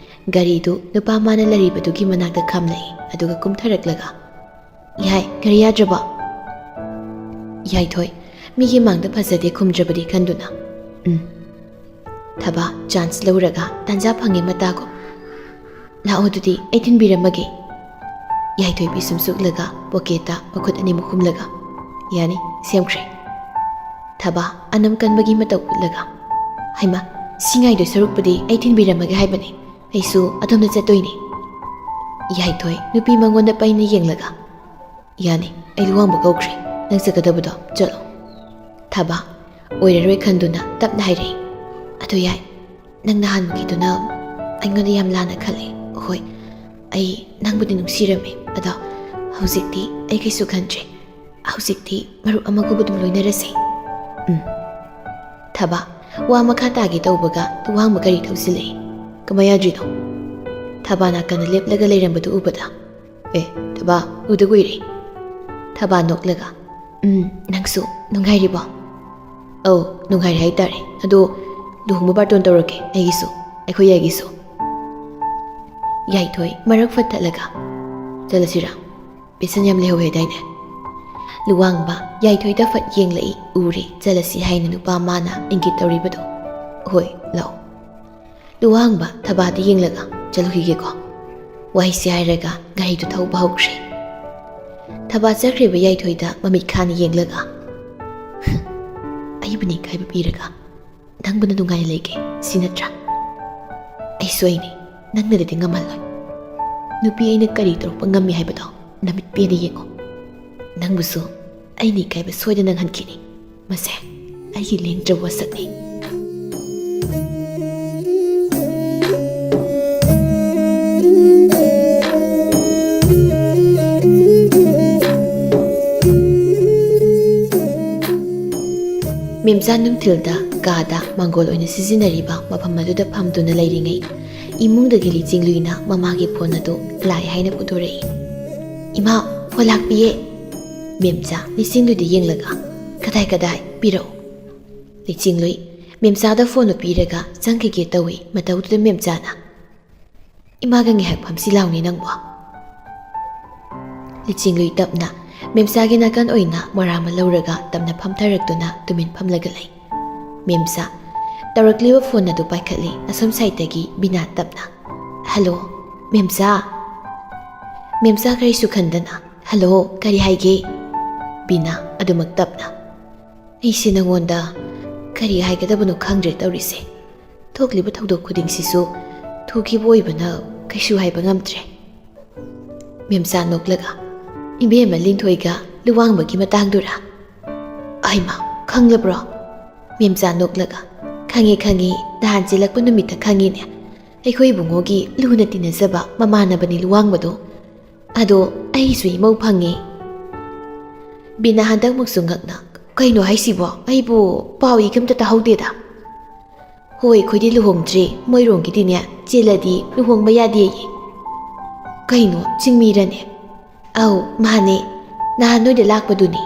ꯒꯥꯔꯤꯗꯨ ꯅꯨꯄꯥ ꯃꯥꯅ ꯂꯩꯔꯤꯕꯗꯨꯒꯤ ꯃꯅꯥꯛꯇ ꯈꯥꯝꯂꯛꯏ꯫ ꯑꯗꯨꯒ ꯀꯨꯝꯊꯔꯛꯂꯒ, "ꯌꯥꯏ, ꯒꯥꯔꯤ ꯌꯥꯗ꯭ꯔꯕꯣ?" ꯌꯥꯏꯊꯣꯏ ꯃꯤꯒꯤ ꯃꯥꯡꯗ ꯐꯖꯗꯦ ꯈꯨꯝꯗ꯭ꯔꯕꯗꯤ ꯈꯟꯗꯨꯅ, "ꯎꯝ"꯫ ꯊꯕꯥ ꯆꯥꯟꯁ ꯂꯧꯔꯒ ꯇꯥꯟꯖꯥ ꯐꯪꯉꯦ ꯃꯇꯥꯒꯨꯝ, "ꯂꯥꯛꯑꯣ ꯑꯗꯨꯗꯤ ꯑꯩ ꯊꯤꯟꯕꯤꯔꯝꯃꯒꯦ"꯫ ꯌꯥꯏꯊꯣꯏ ꯄꯤꯁꯨꯝ ꯁꯨꯛꯂꯒ ꯄꯣꯀꯦꯠꯇ ꯃꯈꯨꯠ ꯑꯅꯤꯃꯛ ꯍꯨꯝꯂꯒ, "ꯌꯥꯅꯤ, ꯁꯦꯝꯈ꯭ꯔꯦ"꯫ ꯊꯕꯥ ꯑꯅꯝ ꯀꯟꯕꯒꯤ ꯃꯇꯧ ꯎꯠꯂꯒ, "ꯍꯩꯃꯥ, ꯁꯤ ꯉꯥꯏꯗꯣꯏ ꯁꯔꯨꯛꯄꯨꯗꯤ ꯑꯩ ꯊꯤꯟꯕꯤꯔꯝꯃꯒꯦ ꯍꯥꯏꯕꯅꯤ, ꯑꯩꯁꯨ ꯑꯗꯣꯝꯗ ꯆꯠꯇꯣꯏꯅꯤ"꯫ ꯌꯥꯏꯊꯣꯏ ꯅꯨꯄꯤ ꯃꯉꯣꯟꯗ ꯄꯩꯅ ꯌꯦꯡꯂꯒ, "ꯌꯥꯅꯤ, ꯑꯩ ꯂꯨꯍꯣꯡꯕ ꯀꯧꯈ꯭ꯔꯦ, ꯅꯪ ꯆꯠꯀꯗꯕꯗꯣ ꯆꯠꯂꯣ"꯫ ꯊꯕꯥ ꯑꯣꯏꯔꯔꯣꯏ ꯈꯟꯗꯨꯅ ꯇꯞꯅ ꯍꯥꯏꯔꯛꯏ, "ꯑꯗꯨ ꯌꯥꯏ, ꯅꯪ ꯅꯍꯥꯟꯒꯤꯗꯨꯅ ꯑꯩꯉꯣꯟꯗ ꯌꯥꯝ ꯂꯥꯟꯅ ꯈꯜꯂꯦ꯫ ꯍꯣꯏ, ꯑꯩ ꯅꯪꯕꯨꯗꯤ ꯅꯨꯡꯁꯤꯔꯝꯃꯦ, ꯑꯗꯣ ꯍꯧꯖꯤꯛꯇꯤ ꯑꯩ ꯀꯩꯁꯨ ꯈꯟꯗ꯭ꯔꯦ꯫ ꯍꯧꯖꯤꯛꯇꯤ ꯃꯔꯨꯞ ꯑꯃꯒꯨꯝ ꯑꯗꯨꯝ ꯂꯣꯏꯅꯔꯁꯦ"꯫ "ꯎꯝ"꯫ ꯊꯕꯥ ꯋꯥ ꯃꯈꯥ ꯇꯥꯒꯦ ꯇꯧꯕꯒ ꯋꯥꯡꯕ ꯒꯥꯔꯤ ꯊꯧꯖꯤꯜꯂꯛꯏ꯫ "ꯀꯃꯥꯏ ꯌꯥꯗ꯭ꯔꯤꯅꯣ?" ꯊꯕꯥ ꯅꯥꯀꯟꯗ ꯂꯦꯞꯂꯒ ꯂꯩꯔꯝꯕꯗꯨ ꯎꯕꯗ, "ꯑꯦ, ꯊꯕꯥ, ꯎꯗ ꯀꯨꯏꯔꯦ"꯫ ꯊꯕꯥ ꯅꯣꯛꯂꯒ, "ꯎꯝ, ꯅꯪꯁꯨ ꯅꯨꯡꯉꯥꯏꯔꯤꯕꯣ?" "ꯑꯧ, ꯅꯨꯡꯉꯥꯏꯔꯤ ꯍꯥꯏꯇꯥꯔꯦ꯫ ꯑꯗꯣ ꯂꯨꯍꯣꯡꯕ ꯕꯥꯔꯇꯣꯟ ꯇꯧꯔꯛꯀꯦ, ꯑꯩꯒꯤꯁꯨ, ꯑꯩꯈꯣꯏ ꯌꯥꯏꯒꯤꯁꯨ"꯫ ꯌꯥꯏꯊꯣꯏ ꯃꯔꯛ ꯐꯠ ꯊꯠꯂꯒ, "ꯆꯠꯂꯁꯤꯔꯥ? ꯄꯦꯁꯦꯟ ꯌꯥꯝ ꯂꯩꯍꯧꯋꯦ ꯍꯥꯏꯗꯥꯏꯅꯦ?" ꯂꯨꯋꯥꯡꯕ ꯌꯥꯏꯊꯣꯏꯗ ꯐꯠ ꯌꯦꯡꯂꯛꯏ, ꯎꯔꯦ ꯆꯠꯂꯁꯤ ꯍꯥꯏꯅ ꯅꯨꯄꯥ ꯃꯥꯅ ꯏꯪꯒꯤꯠ ꯇꯧꯔꯤꯕꯗꯣ꯫ "ꯍꯣꯏ, ꯂꯥꯛꯑꯣ"꯫ ꯂꯨꯋꯥꯡꯕ ꯊꯕꯥꯗ ꯌꯦꯡꯂꯒ, "ꯆꯠꯂꯨꯈꯤꯒꯦꯀꯣ"꯫ ꯋꯥꯍꯩꯁꯤ ꯍꯥꯏꯔꯒ ꯒꯥꯔꯤꯗꯨ ꯊꯧꯕ ꯍꯧꯈ꯭ꯔꯦ꯫ ꯊꯕꯥ ꯆꯠꯈ꯭ꯔꯤꯕ ꯌꯥꯏꯊꯣꯏꯗ ꯃꯃꯤꯠ ꯈꯥꯅ ꯌꯦꯡꯂꯒ, "ꯑꯩꯕꯨ ꯅꯤꯡꯈꯥꯏꯕ ꯄꯤꯔꯒ ꯅꯪꯕꯨꯅ ꯅꯨꯡꯉꯥꯏꯅ ꯂꯩꯒꯦ, ꯁꯤ ꯅꯠꯇ꯭ꯔꯥ? ꯑꯩꯁꯨ ꯑꯩꯅꯤ, ꯅꯪꯅꯗꯤ ꯉꯝꯍꯜꯂꯣꯏ꯫ ꯅꯨꯄꯤ ꯑꯩꯅ ꯀꯔꯤ ꯇꯧꯔꯛꯄ ꯉꯝꯃꯤ ꯍꯥꯏꯕꯗꯣ ꯅꯃꯤꯠ ꯄꯦꯟꯅ ꯌꯦꯡꯉꯣ꯫ ꯅꯪꯕꯨꯁꯨ ꯑꯩꯅ ꯏꯀꯥꯏꯕ ꯁꯣꯏꯗꯅ ꯅꯪꯍꯟꯈꯤꯅꯤ꯫ ꯃꯁꯦ ꯑꯩꯒꯤ ꯂꯦꯡꯗ꯭ꯔꯕ ꯋꯥꯁꯛꯅꯤ"꯫ ꯃꯦꯝꯆꯥ ꯅꯨꯡꯊꯤꯜꯗ ꯀꯥꯗ ꯃꯥꯡꯒꯣꯜ ꯑꯣꯏꯅ ꯁꯤꯖꯤꯟꯅꯔꯤꯕ ꯃꯐꯝ ꯑꯗꯨꯗ ꯐꯝꯗꯨꯅ ꯂꯩꯔꯤꯉꯩ, ꯏꯃꯨꯡꯗꯒꯤ ꯂꯤꯆꯤꯡꯂꯨꯏꯅ ꯃꯃꯥꯒꯤ ꯐꯣꯟ ꯑꯗꯨ ꯂꯥꯛꯑꯦ ꯍꯥꯏꯅ ꯄꯨꯊꯣꯔꯛꯏ꯫ "ꯏꯃꯥ, ꯐꯣꯟ ꯂꯥꯛꯄꯤꯌꯦ!" ꯃꯦꯝꯆꯥ ꯂꯤꯆꯤꯡꯂꯨꯏꯗ ꯌꯦꯡꯂꯒ, "ꯀꯗꯥꯏ ꯀꯗꯥꯏ? ꯄꯤꯔꯛꯎ!" ꯂꯤꯆꯤꯡꯂꯨꯏ ꯃꯦꯝꯆꯥꯗ ꯐꯣꯟꯗꯨ ꯄꯤꯔꯒ ꯆꯪꯈꯤꯒꯦ ꯇꯧꯏ꯫ ꯃꯇꯧꯗꯨꯗ ꯃꯦꯝꯆꯥꯅ, "ꯏꯃꯥꯒ ꯉꯥꯏꯍꯥꯛ ꯐꯝꯁꯤ ꯂꯥꯎꯅꯦ ꯅꯪꯕꯣ!" ꯂꯤꯆꯤꯡꯂꯨꯏ ꯇꯞꯅ ꯃꯦꯝꯆꯥꯒꯤ ꯅꯥꯀꯟ ꯑꯣꯏꯅ ꯃꯣꯔꯥ ꯑꯃ ꯂꯧꯔꯒ ꯇꯞꯅ ꯐꯝꯊꯔꯛꯇꯨꯅ ꯇꯨꯃꯤꯟ ꯐꯝꯂꯒ ꯂꯩ꯫ ꯃꯦꯝꯆꯥ ꯇꯧꯔꯛꯂꯤꯕ ꯐꯣꯟ ꯑꯗꯨ ꯄꯥꯏꯈꯠꯂꯤ꯫ ꯑꯁꯣꯝ ꯁꯥꯏꯠꯇꯒꯤ ꯕꯤꯅꯥ ꯇꯞꯅ, "ꯍꯜꯂꯣ, ꯃꯦꯝꯆꯥ!" ꯃꯦꯝꯆꯥ ꯀꯔꯤꯁꯨ ꯈꯟꯗꯅ, "ꯍꯜꯂꯣ, ꯀꯔꯤ ꯍꯥꯏꯒꯦ?" ꯕꯤꯅꯥ ꯑꯗꯨꯃꯛ ꯇꯞꯅ, "ꯑꯩꯁꯦ ꯅꯪꯉꯣꯟꯗ ꯀꯔꯤ ꯍꯥꯏꯒꯗꯕꯅꯣ ꯈꯪꯗ꯭ꯔꯦ ꯇꯧꯔꯤꯁꯦ꯫ ꯊꯣꯛꯂꯤꯕ ꯊꯧꯗꯣꯛ ꯈꯨꯗꯤꯡꯁꯤꯁꯨ ꯊꯨꯈꯤꯕ ꯑꯣꯏꯕꯅ ꯀꯩꯁꯨ ꯍꯥꯏꯕ ꯉꯝꯗ꯭ꯔꯦ꯫" ꯃꯦꯝꯆꯥ ꯅꯣꯛꯂꯒ, "ꯏꯕꯦꯝꯃ ꯂꯤꯟꯊꯣꯏꯒ ꯂꯨꯋꯥꯡꯕꯒꯤ ꯃꯇꯥꯡꯗꯨꯔꯥ?" "ꯑꯩꯃ, ꯈꯪꯂꯕ꯭ꯔꯣ?" ꯃꯦꯝꯆꯥ ꯅꯣꯛꯂꯒ, "ꯈꯪꯉꯦ, ꯈꯪꯉꯦ, ꯅꯍꯥꯟ ꯆꯦꯜꯂꯛꯄ ꯅꯨꯃꯤꯠꯇ ꯈꯪꯉꯤꯅꯦ꯫ ꯑꯩꯈꯣꯏ ꯏꯕꯨꯡꯉꯣꯒꯤ ꯂꯨꯅ ꯇꯤꯟꯅꯖꯕ ꯃꯃꯥꯟꯅꯕꯅꯤ ꯂꯨꯋꯥꯡꯕꯗꯣ꯫ ꯑꯗꯣ ꯑꯩꯁꯨ ꯏꯃꯧ ꯐꯪꯉꯦ꯫" ꯕꯤꯅꯥ ꯍꯟꯗꯛꯃꯨꯛꯁꯨ ꯉꯛꯅ, "ꯀꯩꯅꯣ ꯍꯥꯏꯁꯤꯕꯣ? ꯑꯩꯕꯨ ꯄꯥꯎ ꯏ ꯑꯝꯇ ꯇꯥꯍꯧꯗꯦꯗ꯫" "ꯍꯣꯏ, ꯑꯩꯈꯣꯏꯗꯤ ꯂꯨꯍꯣꯡꯗ꯭ꯔꯤ꯫ ꯃꯣꯏꯔꯣꯝꯒꯤꯗꯤꯅꯦ, ꯆꯦꯜꯂꯗꯤ ꯂꯨꯍꯣꯡꯕ ꯌꯥꯗꯦꯌꯦ꯫" "ꯀꯩꯅꯣ, ꯆꯤꯡꯃꯤꯔꯅꯦ?" "ꯑꯧ, ꯃꯥꯅꯦ꯫ ꯅꯍꯥꯟ ꯅꯣꯏꯗ ꯂꯥꯛꯄꯗꯨꯅꯤ꯫"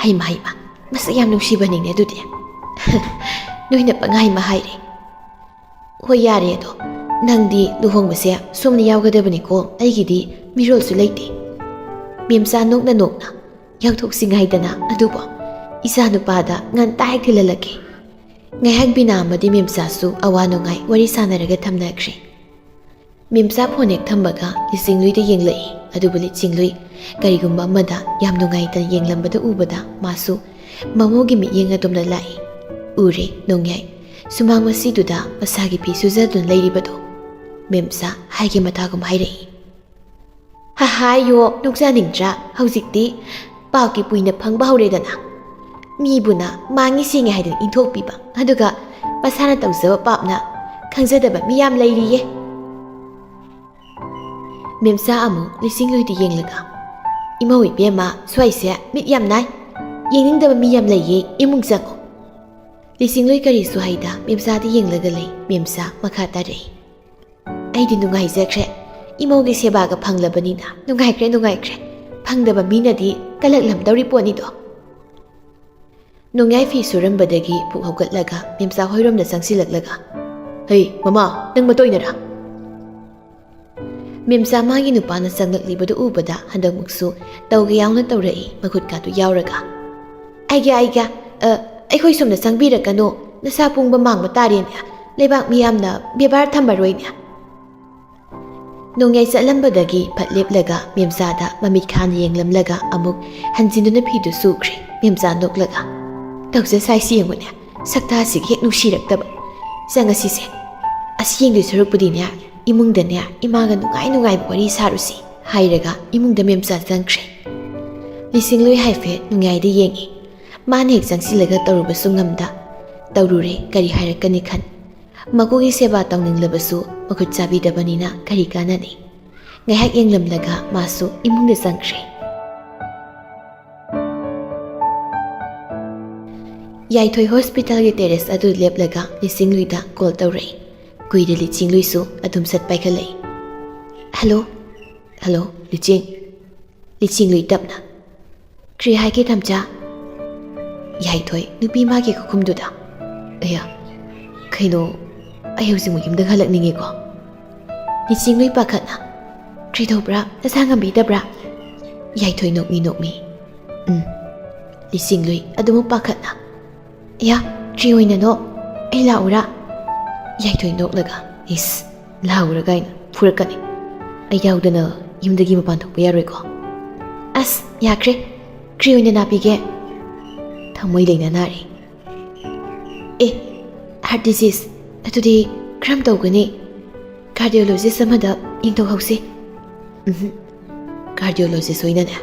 "ꯍꯩꯃ, ꯍꯩꯃ, ꯃꯁꯛ ꯌꯥꯝ ꯅꯨꯡꯁꯤꯕꯅꯤꯅꯦ ꯑꯗꯨꯗꯤ꯫" "ꯅꯣꯏꯅ ꯄꯪꯍꯥꯏꯃ ꯍꯥꯏꯔꯦ꯫" "ꯍꯣꯏ, ꯌꯥꯔꯦ ꯑꯗꯣ꯫ ꯅꯪꯗꯤ ꯂꯨꯍꯣꯡꯕꯁꯦ ꯁꯣꯝꯅ ꯌꯥꯎꯒꯗꯕꯅꯤꯀꯣ, ꯑꯩꯒꯤꯗꯤ ꯃꯤꯔꯣꯜꯁꯨ ꯂꯩꯇꯦ꯫" ꯃꯦꯝꯆꯥ ꯅꯣꯛꯅ ꯅꯣꯛꯅ, "ꯌꯥꯎꯊꯣꯛꯁꯤ ꯉꯥꯏꯗꯅ ꯑꯗꯨꯕꯨ꯫ ꯏꯆꯥ ꯅꯨꯄꯥꯗ ꯉꯟꯇꯥ ꯍꯦꯛ ꯊꯤꯜꯍꯜꯂꯛꯀꯦ꯫" ꯉꯥꯏꯍꯥꯛ ꯕꯤꯅꯥ ꯑꯃꯗꯤ ꯃꯦꯝꯆꯥꯁꯨ ꯑꯋꯥ ꯅꯨꯡꯉꯥꯏ ꯋꯥꯔꯤ ꯁꯥꯟꯅꯔꯒ ꯊꯝꯅꯈ꯭ꯔꯦ꯫ ꯃꯦꯝꯆꯥ ꯐꯣꯟ ꯍꯦꯛ ꯊꯝꯕꯒ ꯂꯤꯆꯤꯡꯂꯨꯏꯗ ꯌꯦꯡꯂꯛꯏ꯫ ꯑꯗꯨꯕꯨ ꯂꯤꯆꯤꯡꯂꯨꯏ ꯀꯔꯤꯒꯨꯝꯕ ꯑꯃꯗ ꯌꯥꯝ ꯅꯨꯡꯉꯥꯏꯇꯅ ꯌꯦꯡꯂꯝꯕꯗ ꯎꯕꯗ ꯃꯥꯁꯨ ꯃꯃꯧꯒꯤ ꯃꯤꯠꯌꯦꯡ ꯑꯗꯨꯝꯅ ꯂꯥꯛꯏ꯫ ꯎꯔꯦ ꯅꯣꯡꯌꯥꯏ ꯁꯨꯃꯥꯡ ꯃꯁꯤꯗꯨꯗ ꯃꯁꯥꯒꯤ ꯐꯤ ꯁꯨꯖꯗꯨꯅ ꯂꯩꯔꯤꯕꯗꯨ꯫ ꯃꯦꯝꯆꯥ ꯍꯥꯏꯒꯦ ꯃꯇꯥꯒꯨꯝ ꯍꯥꯏꯔꯛꯏ꯫ "ꯍꯥꯏꯌꯣ, ꯅꯣꯛꯆꯅꯤꯡꯗ꯭ꯔꯥ? ꯍꯧꯖꯤꯛꯇꯤ ꯄꯥꯞꯀꯤ ꯄꯨꯏꯅ ꯐꯪꯕ ꯍꯧꯔꯦꯗꯅ꯫ ꯃꯤꯕꯨꯅ ꯃꯥꯡꯉꯤ ꯁꯦꯡꯉꯤ ꯍꯥꯏꯗꯅ ꯏꯟꯊꯣꯛꯄꯤꯕ, ꯑꯗꯨꯒ ꯃꯁꯥꯅ ꯇꯧꯖꯕ ꯄꯥꯞꯅ ꯈꯪꯖꯗꯕ ꯃꯤ ꯌꯥꯝ ꯂꯩꯔꯤꯌꯦ꯫" ꯃꯦꯝꯆꯥ ꯑꯃꯨꯛ ꯂꯤꯆꯤꯡꯂꯨꯏꯗ ꯌꯦꯡꯂꯒ, "ꯏꯃꯧ ꯏꯕꯦꯝꯃ, ꯁ꯭ꯋꯥꯏꯁꯦ ꯃꯤꯠ ꯌꯥꯝ ꯅꯥꯏ꯫ ꯌꯦꯡꯅꯤꯡꯗꯕ ꯃꯤ ꯌꯥꯝ ꯂꯩꯌꯦ, ꯏꯃꯨꯡ ꯆꯪꯉꯣ꯫ ꯂꯤꯁꯤꯡꯂꯣꯏ ꯀꯔꯤꯁꯨ ꯍꯩꯗ ꯃꯦꯝꯆꯥꯗ ꯌꯦꯡꯂꯒ ꯂꯩ꯫ ꯃꯦꯝꯆꯥ ꯃꯈꯥ ꯇꯥꯔꯛꯏ꯫ ꯑꯩꯗꯤ ꯅꯨꯡꯉꯥꯏꯖꯈ꯭ꯔꯦ꯫ ꯏꯃꯧꯒꯤ ꯁꯦꯕꯥꯒ ꯐꯪꯂꯕꯅꯤꯅ ꯅꯨꯡꯉꯥꯏꯈ꯭ꯔꯦ, ꯅꯨꯡꯉꯥꯏꯈ꯭ꯔꯦ꯫ ꯐꯪꯗꯕ ꯃꯤꯅꯗꯤ ꯀꯂꯛꯂꯝꯗꯧꯔꯤ ꯄꯣꯠꯅꯤꯗꯣ꯫ ꯅꯣꯡꯌꯥꯏ ꯐꯤ ꯁꯨꯔꯝꯕꯗꯒꯤ ꯄꯨꯛ ꯍꯧꯒꯠꯂꯒ ꯃꯦꯝꯆꯥ ꯍꯣꯏꯔꯣꯝꯗ ꯆꯪꯁꯤꯜꯂꯛꯂꯒ, "ꯍꯩ, ꯃꯃꯥ, ꯅꯪ ꯃꯇꯣꯏꯅꯔꯥ?" ꯃꯦꯝꯆꯥ ꯃꯥꯒꯤ ꯅꯨꯄꯥꯅ ꯆꯪꯂꯛꯂꯤꯕꯗꯨ ꯎꯕꯗ ꯍꯟꯗꯛꯃꯨꯛꯁꯨ ꯇꯧꯒꯦ ꯌꯥꯎꯅ ꯇꯧꯔꯛꯏ, ꯃꯈꯨꯠꯀꯥꯗꯨ ꯌꯥꯎꯔꯒ꯫ "ꯑꯩꯒ, ꯑꯩꯒ, ꯑ, ꯑꯩꯈꯣꯏ ꯁꯣꯝꯗ ꯆꯪꯕꯤꯔꯛꯀꯅꯨ, ꯅꯁꯥ ꯄꯨꯡꯕ ꯃꯥꯡꯕ ꯇꯥꯔꯦꯅꯦ, ꯂꯩꯕꯥꯛ ꯃꯤꯌꯥꯝꯅ ꯕꯦꯕꯥꯔ ꯊꯝꯃꯔꯣꯏꯅꯦ꯫" ꯅꯣꯡꯌꯥꯏ ꯆꯠꯂꯝꯕꯗꯒꯤ ꯐꯠ ꯂꯦꯞꯂꯒ ꯃꯦꯝꯆꯥꯗ ꯃꯃꯤꯠ ꯈꯥꯅ ꯌꯦꯡꯂꯝꯂꯒ ꯑꯃꯨꯛ ꯍꯟꯖꯤꯟꯗꯨꯅ ꯐꯤꯗꯨ ꯁꯨꯈ꯭ꯔꯦ꯫ ꯃꯦꯝꯆꯥ ꯅꯣꯛꯂꯒ, "ꯇꯧꯖ ꯁꯥꯏꯁꯤ ꯌꯦꯡꯉꯨꯅꯦ, ꯁꯛꯇꯥꯁꯤꯒ ꯍꯦꯛ ꯅꯨꯡꯁꯤꯔꯛꯇꯕ꯫ ꯆꯪꯉꯁꯤꯁꯦ꯫ ꯑꯁꯤ ꯌꯦꯡꯗꯣꯏ ꯁꯔꯨꯛꯄꯨꯗꯤꯅꯦ, ꯏꯃꯨꯡꯗꯅꯦ ꯏꯃꯥꯒ ꯅꯨꯡꯉꯥꯏ ꯅꯨꯡꯉꯥꯏꯕ ꯋꯥꯔꯤ ꯁꯥꯔꯨꯁꯤ," ꯍꯥꯏꯔꯒ ꯏꯃꯨꯡꯗ ꯃꯦꯝꯆꯥ ꯆꯪꯈ꯭ꯔꯦ꯫ ꯂꯤꯁꯤꯡꯂꯣꯏ ꯍꯥꯏꯐꯦꯠ ꯅꯨꯡꯌꯥꯏꯗ ꯌꯦꯡꯉꯤ꯫ ꯃꯥꯅ ꯍꯦꯛ ꯆꯪꯁꯤꯜꯂꯒ ꯇꯧꯔꯨꯕꯁꯨ ꯉꯝꯗ, ꯇꯧꯔꯨꯔꯦ, ꯀꯔꯤ ꯍꯥꯏꯔꯛꯀꯅꯤ ꯈꯟ꯫ ꯃꯀꯨꯒꯤ ꯁꯦꯕꯥ ꯇꯧꯅꯤꯡꯂꯕꯁꯨ ꯃꯈꯨꯠ ꯆꯥꯕꯤꯗꯕꯅꯤꯅ ꯀꯔꯤ ꯀꯥꯟꯅꯅꯤ? ꯉꯥꯏꯍꯥꯛ ꯌꯦꯡꯂꯝꯂꯒ ꯃꯥꯁꯨ ꯏꯃꯨꯡꯗ ꯆꯪꯈ꯭ꯔꯦ꯫ ꯌꯥꯏꯊꯣꯏ ꯍꯣꯁꯄꯤꯇꯥꯜꯒꯤ ꯇꯦꯔꯦꯁ ꯑꯗꯨ ꯂꯦꯞꯂꯒ ꯂꯤꯆꯤꯡꯂꯨꯏꯗ ꯀꯣꯜ ꯇꯧꯔꯛꯏ꯫ ꯀꯨꯏꯗ ꯂꯤꯆꯤꯡꯂꯨꯏꯁꯨ ꯑꯗꯨꯝ ꯁꯠ ꯄꯥꯏꯈꯠꯂꯛꯏ꯫ "Hello, hello, ꯂꯤꯆꯤꯡ꯫" ꯂꯤꯆꯤꯡꯂꯨꯏ ꯇꯞꯅ, "ꯀ꯭ꯔꯤ ꯍꯥꯏꯒꯦ ꯇꯝꯆꯥ?" ꯌꯥꯏꯊꯣꯏ ꯅꯨꯄꯤ ꯃꯥꯒꯤ ꯈꯨꯈꯨꯝꯗꯨꯗ, "ꯑꯌꯥ, ꯀꯩꯅꯣ, ꯑꯩ ꯍꯧꯖꯤꯛꯃꯛ ꯌꯨꯝꯗ ꯍꯜꯂꯛꯅꯤꯡꯉꯦꯀꯣ?" ꯂꯤꯆꯤꯡꯂꯨꯏ ꯄꯥꯈꯠꯅ, "ꯀ꯭ꯔꯤ ꯇꯧꯕ꯭ꯔꯥ? ꯅꯁꯥ ꯉꯝꯕꯤꯗꯕ꯭ꯔꯥ?" ꯌꯥꯏꯊꯣꯏ ꯅꯣꯛꯃꯤ ꯅꯣꯛꯃꯤ, "ꯎꯝ꯫" ꯂꯤꯆꯤꯡꯂꯨꯏ ꯑꯗꯨꯃꯛ ꯄꯥꯈꯠꯅ, "ꯑꯌꯥ, ꯀ꯭ꯔꯤ ꯑꯣꯏꯅꯅꯣ? ꯑꯩ ꯂꯥꯛꯎꯔꯥ?" ꯌꯥꯏꯊꯣꯏ ꯅꯣꯛꯂꯒ, "ꯏꯁ, ꯂꯥꯛꯎꯔꯥ ꯀꯥꯏꯅ ꯐꯨꯔꯛꯀꯅꯤ꯫ ꯑꯩ ꯌꯥꯎꯗꯅ ꯌꯨꯝꯗꯒꯤ ꯃꯄꯥꯟ ꯊꯣꯛꯄ ꯌꯥꯔꯣꯏꯀꯣ?" "ꯑꯁ, ꯌꯥꯈ꯭ꯔꯦ꯫ ꯀ꯭ꯔꯤ ꯑꯣꯏꯅ ꯅꯥꯕꯤꯒꯦ?" "ꯊꯃꯣꯏ ꯂꯩꯅꯥ ꯅꯥꯔꯦ꯫" "ꯑꯦ, ꯍꯥꯔꯠ ꯗꯤꯖꯤꯁ꯫ ꯑꯗꯨꯗꯤ ꯀꯔꯝ ꯇꯧꯒꯅꯤ? ꯀꯥꯔꯗꯤꯑꯣꯂꯣꯖꯤꯁ ꯑꯃꯗ ꯌꯦꯡꯊꯣꯛꯍꯧꯁꯤ꯫" "ꯎꯝ, ꯀꯥꯔꯗꯤꯑꯣꯂꯣꯖꯤꯁ ꯑꯣꯏꯅꯅꯦ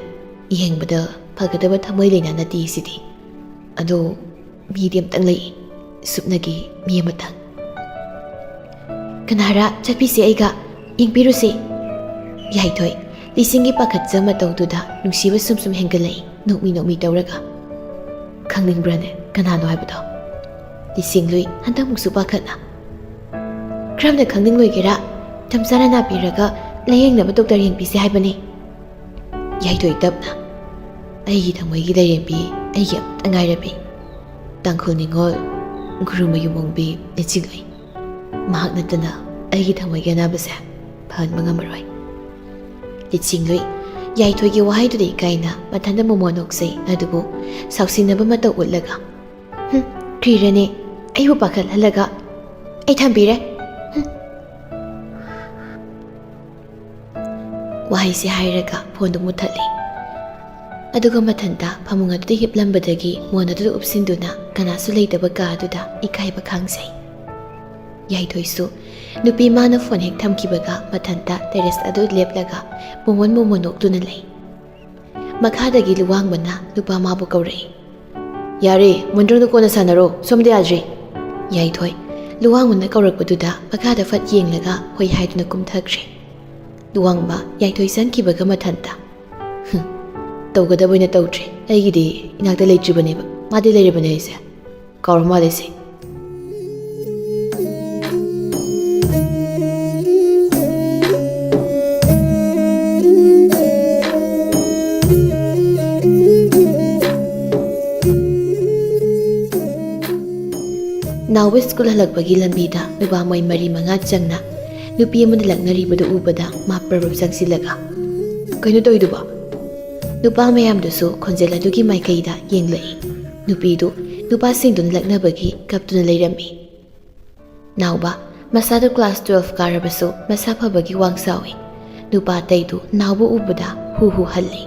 ꯌꯦꯡꯕꯗ ꯐꯒꯗꯕ ꯊꯃꯣꯏ ꯂꯩꯅꯥ ꯅꯠꯇꯦ ꯁꯤꯗꯤ꯫ ꯑꯗꯣ ꯃꯤꯗꯤ ꯑꯝꯇꯪ ꯂꯩ, ꯁꯨꯞꯅꯒꯤ ꯃꯤ ꯑꯃꯇꯪ꯫" "ꯀꯅꯥꯔ? ꯆꯠꯄꯤꯁꯦ ꯑꯩꯒ, ꯌꯦꯡꯕꯤꯔꯨꯁꯦ꯫" ꯌꯥꯏꯊꯣꯏ ꯂꯤꯆꯤꯡꯒꯤ ꯄꯥꯈꯠꯆ ꯃꯇꯧꯗꯨꯗ ꯅꯨꯡꯁꯤꯕ ꯁꯨꯝ ꯁꯨꯝ ꯍꯦꯟꯒꯠꯂꯛꯏ, ꯅꯣꯛꯃꯤ ꯅꯣꯛꯃꯤ ꯇꯧꯔꯒ꯫ "ꯈꯪꯅꯤꯡꯕ꯭ꯔꯅꯦ ꯀꯅꯥꯅꯣ ꯍꯥꯏꯕꯗꯣ?" ꯂꯤꯁꯤꯡꯂꯨꯏ ꯍꯟꯗꯛꯃꯨꯛꯁꯨ ꯄꯥꯈꯠꯅ꯫ "ꯀꯔꯝꯅ ꯈꯪꯅꯤꯡꯂꯣꯏꯒꯦꯔꯥ? ꯃꯇꯝ ꯆꯥꯅ ꯅꯥꯕꯤꯔꯒ ꯂꯥꯌꯦꯡꯅꯕ ꯗꯣꯛꯇꯔ ꯌꯦꯡꯕꯤꯁꯦ ꯍꯥꯏꯕꯅꯤ꯫" ꯌꯥꯏꯊꯣꯏ ꯇꯞꯅ, "ꯑꯩꯒꯤ ꯊꯃꯣꯏꯒꯤ ꯂꯥꯏꯔꯦꯝꯕꯤ, ꯑꯩꯒꯤ ꯑꯃꯠꯇ ꯉꯥꯏꯔꯕꯤ, ꯇꯥꯡꯈꯨꯜ ꯅꯤꯉꯣꯜ ꯒꯨꯔꯨꯃꯌꯨꯝ ꯑꯣꯡꯕꯤ ꯂꯤꯁꯤꯡꯂꯨꯏ, ꯃꯍꯥꯛ ꯅꯠꯇꯅ ꯑꯩꯒꯤ ꯊꯃꯣꯏꯒꯤ ꯑꯅꯥꯕꯁꯦ ꯐꯍꯟꯕ ꯉꯝꯃꯔꯣꯏ꯫" ꯂꯤꯁꯤꯡꯂꯨꯏ ꯌꯥꯏꯊꯣꯏꯒꯤ ꯋꯥꯍꯩꯗꯨꯗ ꯏꯀꯥꯏꯅ ꯃꯊꯟꯇ ꯃꯣꯃꯣꯟ ꯅꯣꯛꯆꯩ, ꯑꯗꯨꯕꯨ ꯁꯥꯎꯁꯤꯟꯅꯕ ꯃꯇꯧ ꯎꯠꯂꯒ, "ꯍꯨꯝ, ꯀ꯭ꯔꯤꯔꯅꯦ? ꯑꯩꯕꯨ ꯄꯥꯈꯠꯍꯜꯂꯒ꯫ ꯑꯩ ꯊꯝꯕꯤꯔꯦ꯫ ꯍꯨꯝ꯫" ꯋꯥꯍꯩꯁꯤ ꯍꯥꯏꯔꯒ ꯐꯣꯟꯗꯨ ꯃꯨꯠꯊꯠꯂꯤ꯫ ꯑꯗꯨꯒ ꯃꯊꯟꯇ ꯐꯃꯨꯡ ꯑꯗꯨꯗ ꯍꯤꯞꯂꯝꯕꯗꯒꯤ ꯃꯣꯟ ꯑꯗꯨꯗ ꯎꯞꯁꯤꯟꯗꯨꯅ ꯀꯅꯥꯁꯨ ꯂꯩꯇꯕ ꯀꯥ ꯑꯗꯨꯗ ꯏꯀꯥꯏꯕ ꯈꯥꯡꯖꯩ꯫ ꯌꯥꯏꯊꯣꯏꯁꯨ ꯅꯨꯄꯤ ꯃꯥꯅ ꯐꯣꯟ ꯍꯦꯛ ꯊꯝꯈꯤꯕꯒ ꯃꯊꯟꯇ ꯇꯦꯔꯦꯁ ꯑꯗꯨ ꯂꯦꯞꯂꯒ ꯃꯣꯃꯣꯟ ꯃꯣꯃꯣꯟ ꯅꯣꯛꯇꯨꯅ ꯂꯩ꯫ ꯃꯈꯥꯗꯒꯤ ꯂꯨꯋꯥꯡꯕꯅ ꯅꯨꯄꯥ ꯃꯥꯕꯨ ꯀꯧꯔꯛꯏ꯫ "ꯌꯥꯔꯦ, ꯃꯨꯟꯗ꯭ꯔꯪꯗ ꯀꯣꯟꯅ ꯁꯥꯟꯅꯔꯣ, ꯁꯣꯝꯗ ꯌꯥꯗ꯭ꯔꯤ꯫" ꯌꯥꯏꯊꯣꯏ ꯂꯨꯋꯥꯡꯕꯅ ꯀꯧꯔꯛꯄꯗꯨꯗ ꯃꯈꯥꯗ ꯐꯠ ꯌꯦꯡꯂꯒ ꯍꯣꯏ ꯍꯥꯏꯗꯨꯅ ꯀꯨꯝꯊꯈ꯭ꯔꯦ꯫ ꯂꯨꯋꯥꯡꯕ ꯌꯥꯏꯊꯣꯏ ꯆꯪꯈꯤꯕꯒ ꯃꯊꯟꯇ, "ꯍꯨꯝ, ꯇꯧꯒꯗꯕ ꯑꯣꯏꯅ ꯇꯧꯗ꯭ꯔꯦ꯫ ꯑꯩꯒꯤꯗꯤ ꯏꯅꯥꯛꯇ ꯂꯩꯇ꯭ꯔꯤꯕꯅꯦꯕ, ꯃꯥꯗꯤ ꯂꯩꯔꯕꯅꯦ ꯍꯥꯏꯁꯦ꯫ ꯀꯥꯎꯔ ꯃꯥꯜꯂꯦ ꯁꯤ꯫" ꯅꯥꯎꯕ ꯁ꯭ꯀꯨꯜ ꯍꯜꯂꯛꯄꯒꯤ ꯂꯝꯕꯤꯗ ꯅꯨꯄꯥ ꯃꯣꯏ ꯃꯔꯤ ꯃꯉꯥ ꯆꯪꯅ ꯅꯨꯄꯤ ꯑꯃꯅ ꯂꯛꯅꯔꯤꯕꯗꯨ ꯎꯕꯗ ꯃꯥ ꯄ꯭ꯔꯞ ꯄ꯭ꯔꯞ ꯆꯪꯁꯤꯜꯂꯒ, "ꯀꯩꯅꯣ ꯇꯧꯔꯤꯗꯨꯕꯣ?" ꯅꯨꯄꯥ ꯃꯌꯥꯝꯗꯨꯁꯨ ꯈꯣꯟꯖꯦꯜ ꯑꯗꯨꯒꯤ ꯃꯥꯏꯀꯩꯗ ꯌꯦꯡꯂꯛꯏ꯫ ꯅꯨꯄꯤꯗꯨ ꯅꯨꯄꯥꯁꯤꯡꯗꯨꯅ ꯂꯛꯅꯕꯒꯤ ꯀꯞꯇꯨꯅ ꯂꯩꯔꯝꯃꯤ꯫ ꯅꯥꯎꯕ ꯃꯁꯥꯗꯨ ꯀ꯭ꯂꯥꯁ ꯇꯨꯋꯦꯜꯐ ꯀꯥꯔꯕꯁꯨ ꯃꯁꯥ ꯐꯕꯒꯤ ꯋꯥꯡ ꯆꯥꯎꯏ꯫ ꯅꯨꯄꯥ ꯑꯇꯩꯗꯨ ꯅꯥꯎꯕ ꯎꯕꯗ ꯍꯨ ꯍꯨ ꯍꯜꯂꯤ꯫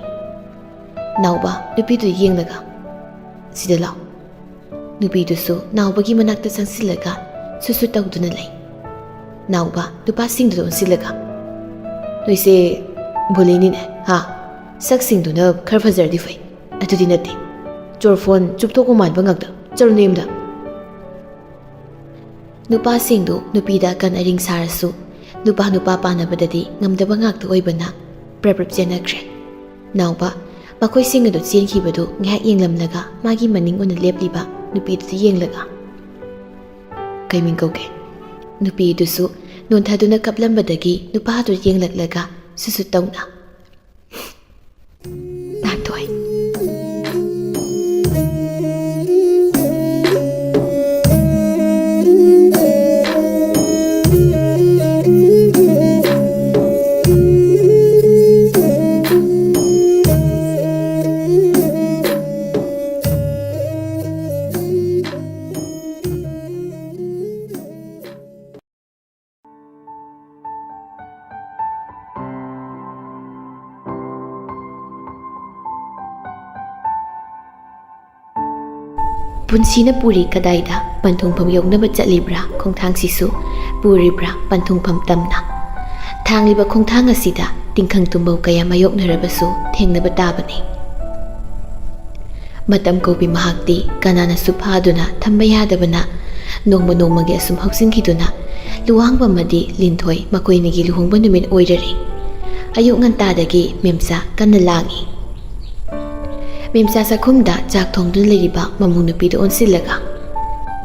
ꯅꯥꯎꯕ ꯅꯨꯄꯤꯗꯨ ꯌꯦꯡꯂꯒ, "ꯁꯤꯗ ꯂꯥꯎ꯫" ꯅꯨꯄꯤꯗꯨꯁꯨ ꯅꯥꯎꯕꯒꯤ ꯃꯅꯥꯛꯇ ꯆꯪꯁꯤꯜꯂꯒ ꯁꯨꯁꯨ ꯇꯧꯗꯨꯅ ꯂꯩ꯫ ꯅꯥꯎꯕ ꯅꯨꯄꯥꯁꯤꯡꯗꯨꯗ ꯑꯣꯟꯁꯤꯜꯂꯒ, "ꯅꯣꯏꯁꯦ ꯕꯨꯂꯤꯅꯤꯅꯦ, ꯍꯥ? ꯁꯛꯁꯤꯡꯗꯨꯅ ꯈꯔ ꯐꯖꯔꯗꯤ ꯐꯩ, ꯑꯗꯨꯗꯤ ꯅꯠꯇꯦ꯫ ꯆꯣꯔꯐꯣꯟ ꯆꯨꯞꯊꯣꯛꯄ ꯃꯥꯟꯕ ꯉꯥꯛꯇ꯫ ꯆꯠꯂꯨ ꯅꯌꯨꯝꯗ꯫" ꯅꯨꯄꯥꯁꯤꯡꯗꯨ ꯅꯨꯄꯤꯗ ꯑꯀꯟ ꯑꯔꯤꯡ ꯁꯥꯔꯁꯨ, ꯅꯨꯄꯥ ꯅꯨꯄꯥ ꯄꯥꯟꯅꯕꯗꯗꯤ ꯉꯝꯗꯕ ꯉꯥꯛꯇ ꯑꯣꯏꯕꯅ ꯄ꯭ꯔꯞ ꯄ꯭ꯔꯞ ꯆꯦꯟꯅꯈ꯭ꯔꯦ꯫ ꯅꯥꯎꯕ ꯃꯈꯣꯏꯁꯤꯡ ꯑꯗꯨ ꯆꯦꯟꯈꯤꯕꯗꯨ ꯉꯥꯏꯍꯥꯛ ꯌꯦꯡꯂꯝꯂꯒ ꯃꯥꯒꯤ ꯃꯅꯤꯡ ꯑꯣꯏꯅ ꯂꯦꯞꯂꯤꯕ ꯅꯨꯄꯤꯗꯨꯗ ꯌꯦꯡꯂꯒ, "ꯀꯩ ꯃꯤꯡ ꯀꯧꯒꯦ?" ꯅꯨꯄꯤꯗꯨꯁꯨ ꯅꯣꯟꯊꯗꯨꯅ ꯀꯞꯂꯝꯕꯗꯒꯤ ꯅꯨꯄꯥꯗꯨ ꯌꯦꯡꯂꯛꯂꯒ ꯁꯨꯁꯨ ꯇꯧꯅ, "ꯇꯥꯟꯊꯣꯏ"꯫ ꯄꯨꯟꯁꯤꯅ ꯄꯨꯔꯤ ꯀꯗꯥꯏꯗ ꯄꯟꯊꯨꯡꯐꯝ ꯌꯧꯅꯕ ꯆꯠꯂꯤꯕ꯭ꯔꯥ, ꯈꯣꯡꯊꯥꯡꯁꯤꯁꯨ ꯄꯨꯔꯤꯕ꯭ꯔꯥ ꯄꯟꯊꯨꯡꯐꯝ ꯇꯝꯅ? ꯊꯥꯡꯂꯤꯕ ꯈꯣꯡꯊꯥꯡ ꯑꯁꯤꯗ ꯇꯤꯡꯈꯪ ꯇꯨꯝꯕꯧ ꯀꯌꯥ ꯃꯥꯌꯣꯛꯅꯔꯕꯁꯨ ꯊꯦꯡꯅꯕ ꯇꯥꯕꯅꯤ꯫ ꯃꯇꯝ ꯀꯧꯕꯤ ꯃꯍꯥꯛꯇꯤ ꯀꯅꯥꯅꯁꯨ ꯐꯥꯗꯨꯅ ꯊꯝꯕ ꯌꯥꯗꯕꯅ, ꯅꯣꯡꯃ ꯅꯣꯡꯃꯒꯤ ꯑꯁꯨꯝ ꯍꯧꯖꯤꯟꯈꯤꯗꯨꯅ, ꯂꯨꯋꯥꯡꯕꯝ ꯑꯃꯗꯤ ꯂꯤꯟꯊꯣꯏ ꯃꯈꯣꯏꯅꯤꯒꯤ ꯂꯨꯍꯣꯡꯕ ꯅꯨꯃꯤꯠ ꯑꯣꯏꯔꯔꯦ꯫ ꯑꯌꯨꯛ ꯉꯟꯇꯥꯗꯒꯤ ꯃꯦꯝꯆꯥ ꯀꯟꯅ ꯂꯥꯡꯏ꯫ ꯃꯦꯝꯆꯥ ꯆꯥꯛꯈꯨꯝꯗ ꯆꯥꯛ ꯊꯣꯡꯗꯨꯅ ꯂꯩꯔꯤꯕ ꯃꯃꯧ ꯅꯨꯄꯤꯗ ꯑꯣꯟꯁꯤꯜꯂꯒ,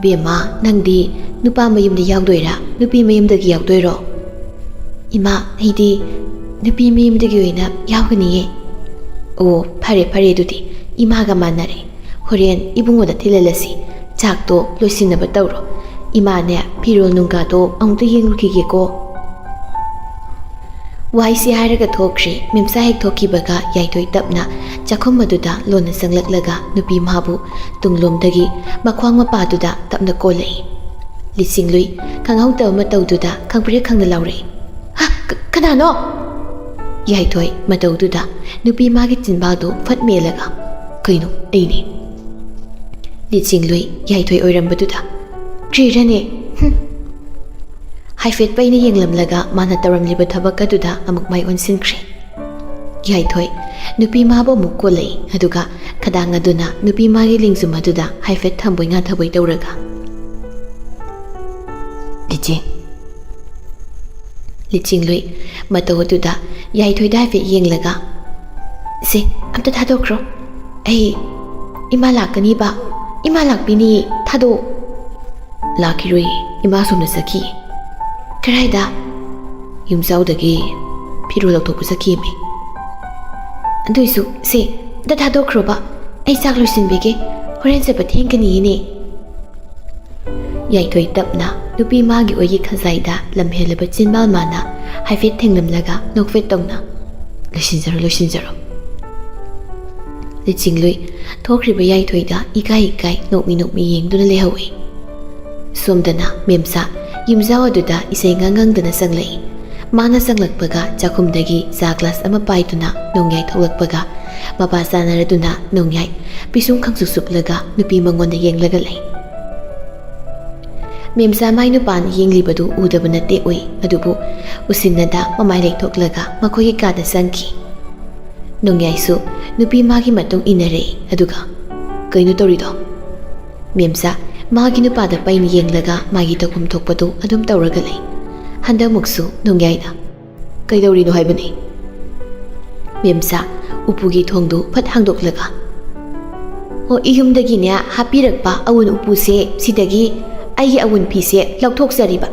"ꯕꯦꯝꯃ, ꯅꯪꯗꯤ ꯅꯨꯄꯥ ꯃꯌꯨꯝꯗ ꯌꯥꯎꯗꯣꯏꯔꯥ, ꯅꯨꯄꯤ ꯃꯌꯨꯝꯗꯒꯤ ꯌꯥꯎꯗꯣꯏꯔꯣ?" "ꯏꯃꯥ, ꯑꯩꯗꯤ ꯅꯨꯄꯤ ꯃꯌꯨꯝꯗꯒꯤ ꯑꯣꯏꯅ ꯌꯥꯎꯒꯅꯤꯌꯦ"꯫ "ꯑꯣ, ꯐꯔꯦ ꯐꯔꯦ, ꯑꯗꯨꯗꯤ ꯏꯃꯥꯒ ꯃꯥꯟꯅꯔꯦ꯫ ꯍꯣꯔꯦꯟ ꯏꯕꯨꯡꯉꯣꯗ ꯊꯤꯜꯍꯜꯂꯁꯤ꯫ ꯆꯥꯛꯇꯣ ꯂꯣꯏꯁꯤꯟꯅꯕ ꯇꯧꯔꯣ꯫ ꯏꯃꯥꯅꯦ, ꯐꯤꯔꯣꯜ ꯅꯨꯡꯒꯥꯗꯣ ꯑꯃꯨꯛꯇ ꯌꯦꯡꯂꯨꯈꯤꯒꯦꯀꯣ"꯫ ꯋꯥꯍꯩꯁꯤ ꯍꯥꯏꯔꯒ ꯊꯣꯛꯈ꯭ꯔꯦ꯫ ꯃꯦꯝꯆꯥ ꯍꯦꯛ ꯊꯣꯛꯈꯤꯕꯒ ꯌꯥꯏꯊꯣꯏ ꯇꯞꯅ ꯆꯥꯛꯈꯨꯝ ꯑꯗꯨꯗ ꯂꯣꯟꯅ ꯆꯪꯂꯛꯂꯒ ꯅꯨꯄꯤ ꯃꯥꯕꯨ ꯇꯨꯡꯂꯣꯝꯗꯒꯤ ꯃꯈ꯭ꯋꯥꯡ ꯃꯄꯥꯗꯨꯗ ꯇꯞꯅ ꯀꯣꯜꯂꯛꯏ꯫ ꯂꯤꯆꯤꯡꯂꯨꯏ ꯈꯪꯍꯧꯗꯕ ꯃꯇꯧꯗꯨꯗ ꯈꯪꯄ꯭ꯔꯦꯛ ꯈꯪꯅ ꯂꯥꯎꯔꯛꯏ꯫ "ꯍꯥ? ꯀ-, ꯀꯅꯥꯅꯣ?" ꯌꯥꯏꯊꯣꯏ ꯃꯇꯧꯗꯨꯗ ꯅꯨꯄꯤ ꯃꯥꯒꯤ ꯆꯤꯟꯕꯥꯜꯗꯨ ꯐꯠ ꯃꯦꯜꯂꯒ, "ꯀꯩꯅꯣ, ꯑꯩꯅꯦ"꯫ ꯂꯤꯆꯤꯡꯂꯨꯏ ꯌꯥꯏꯊꯣꯏ ꯑꯣꯏꯔꯝꯕꯗꯨꯗ, "ꯀ꯭ꯔꯤꯔꯅꯦ? ꯍꯨꯝ"꯫ ꯍꯥꯏꯐꯦꯠ ꯄꯩꯅ ꯌꯦꯡꯂꯝꯂꯒ ꯃꯥꯅ ꯇꯧꯔꯝꯂꯤꯕ ꯊꯕꯛ ꯑꯗꯨꯗ ꯑꯃꯨꯛ ꯃꯥꯏ ꯑꯣꯟꯁꯤꯟꯈ꯭ꯔꯦ꯫ ꯌꯥꯏꯊꯣꯏ ꯅꯨꯄꯤ ꯃꯥꯕꯨ ꯑꯃꯨꯛ ꯀꯣꯜꯂꯛꯏ, ꯑꯗꯨꯒ ꯈꯗꯥꯡ ꯑꯗꯨꯅ ꯅꯨꯄꯤ ꯃꯥꯒꯤ ꯂꯦꯡꯖꯨꯝ ꯑꯗꯨꯗ ꯍꯥꯏꯐꯦꯠ ꯊꯝꯕꯣꯏ ꯉꯥꯊꯕꯣꯏ ꯇꯧꯔꯒ, "ꯂꯤꯆꯤꯡ"꯫ ꯂꯤꯆꯤꯡꯂꯨꯏ ꯃꯇꯧ ꯑꯗꯨꯗ ꯌꯥꯏꯊꯣꯏꯗ ꯍꯥꯏꯐꯦꯠ ꯌꯦꯡꯂꯒ, "ꯁꯦ, ꯑꯝꯇ ꯊꯥꯗꯣꯛꯈ꯭ꯔꯣ꯫ ꯑꯩ, ꯏꯃꯥ ꯂꯥꯛꯀꯅꯤꯕ꯫ ꯏꯃꯥ ꯂꯥꯛꯄꯤꯅꯤ, ꯊꯥꯗꯣꯛꯑꯣ꯫" "ꯂꯥꯛꯈꯤꯔꯣꯏ, ꯏꯃꯥ ꯁꯣꯝꯗ ꯆꯠꯈꯤ꯫" "ꯀꯔꯥꯏꯗ?" "ꯌꯨꯝꯖꯥꯎꯗꯒꯤ ꯐꯤꯔꯣꯜ ꯂꯧꯊꯣꯛꯄ ꯆꯠꯈꯤꯃꯤ꯫" "ꯑꯗꯨꯏꯁꯨ ꯁꯦ, ꯑꯝꯇ ꯊꯥꯗꯣꯛꯈ꯭ꯔꯣꯕ꯫ ꯑꯩ ꯆꯥꯛ ꯂꯣꯏꯁꯤꯟꯕꯤꯒꯦ꯫ ꯍꯣꯔꯦꯟ ꯆꯠꯄ ꯊꯦꯡꯒꯅꯤꯅꯦ꯫" ꯌꯥꯏꯊꯣꯏ ꯇꯞꯅ ꯅꯨꯄꯤ ꯃꯥꯒꯤ ꯑꯣꯏꯒꯤ ꯈꯖꯥꯏꯗ ꯂꯝꯍꯦꯜꯂꯕ ꯆꯤꯟꯕꯥꯜ ꯃꯥꯅ ꯍꯥꯏꯐꯦꯠ ꯊꯦꯡꯂꯝꯂꯒ ꯅꯣꯛꯐꯦꯠ ꯇꯧꯅ, "ꯂꯣꯏꯁꯤꯟꯖꯔꯣ, ꯂꯣꯏꯁꯤꯟꯖꯔꯣ꯫" ꯂꯤꯆꯤꯡꯂꯨꯏ ꯊꯣꯛꯈ꯭ꯔꯤꯕ ꯌꯥꯏꯊꯣꯏꯗ ꯏꯀꯥꯏ ꯏꯀꯥꯏ ꯅꯣꯛꯃꯤ ꯅꯣꯛꯃꯤ ꯌꯦꯡꯗꯨꯅ ꯂꯩꯍꯧꯏ꯫ ꯁꯣꯝꯗꯅ ꯃꯦꯝꯆꯥ ꯌꯨꯝꯖꯥꯎ ꯑꯗꯨꯗ ꯏꯁꯩ ꯉꯪ ꯉꯪꯗꯅ ꯆꯪꯂꯛꯏ꯫ ꯃꯥꯅ ꯆꯪꯂꯛꯄꯒ ꯆꯥꯛꯈꯨꯝꯗꯒꯤ ꯆꯥ ꯒ꯭ꯂꯥꯁ ꯑꯃ ꯄꯥꯏꯗꯨꯅ ꯅꯣꯡꯌꯥꯏ ꯊꯣꯛꯂꯛꯄꯒ ꯃꯄꯥ ꯆꯥꯅꯔꯗꯨꯅ ꯅꯣꯡꯌꯥꯏ ꯄꯤꯁꯨꯝ ꯈꯪꯁꯨ ꯁꯨꯞꯂꯒ ꯅꯨꯄꯤ ꯃꯉꯣꯟꯗ ꯌꯦꯡꯂꯒ ꯂꯩ꯫ ꯃꯦꯝꯆꯥ ꯃꯥꯏ ꯅꯨꯄꯥꯅ ꯌꯦꯡꯂꯤꯕꯗꯨ ꯎꯗꯕ ꯅꯠꯇꯦ ꯎꯏ, ꯑꯗꯨꯕꯨ ꯎꯁꯤꯟꯅꯗ ꯃꯃꯥꯏ ꯂꯩꯊꯣꯛꯂꯒ ꯃꯈꯣꯏꯒꯤ ꯀꯥꯗ ꯆꯪꯈꯤ꯫ ꯅꯣꯡꯌꯥꯏꯁꯨ ꯅꯨꯄꯤ ꯃꯥꯒꯤ ꯃꯇꯨꯡ ꯏꯟꯅꯔꯛꯏ, ꯑꯗꯨꯒ, "ꯀꯩꯅꯣ ꯇꯧꯔꯤꯗꯣ?" ꯃꯦꯝꯆꯥ ꯃꯥꯒꯤ ꯅꯨꯄꯥꯗ ꯄꯩꯅ ꯌꯦꯡꯂꯒ ꯃꯥꯒꯤ ꯇꯧꯐꯝ ꯊꯣꯛꯄꯗꯨ ꯑꯗꯨꯝ ꯇꯧꯔꯒ ꯂꯩ꯫ ꯍꯟꯗꯛꯃꯨꯛꯁꯨ ꯅꯣꯡꯌꯥꯏꯅ, "ꯀꯩꯗꯧꯔꯤꯅꯣ ꯍꯥꯏꯕꯅꯤ?" ꯃꯦꯝꯆꯥ ꯎꯄꯨꯒꯤ ꯊꯣꯡꯗꯨ ꯐꯠ ꯍꯥꯡꯗꯣꯛꯂꯒ, "ꯑꯣ, ꯏꯌꯨꯝꯗꯒꯤꯅꯦ ꯍꯥꯞꯄꯤꯔꯛꯄ ꯑꯋꯨꯟ ꯎꯄꯨꯁꯦ, ꯁꯤꯗꯒꯤ ꯑꯩꯒꯤ ꯑꯋꯨꯟ ꯐꯤꯁꯦ ꯂꯧꯊꯣꯛꯆꯔꯤꯕ꯫"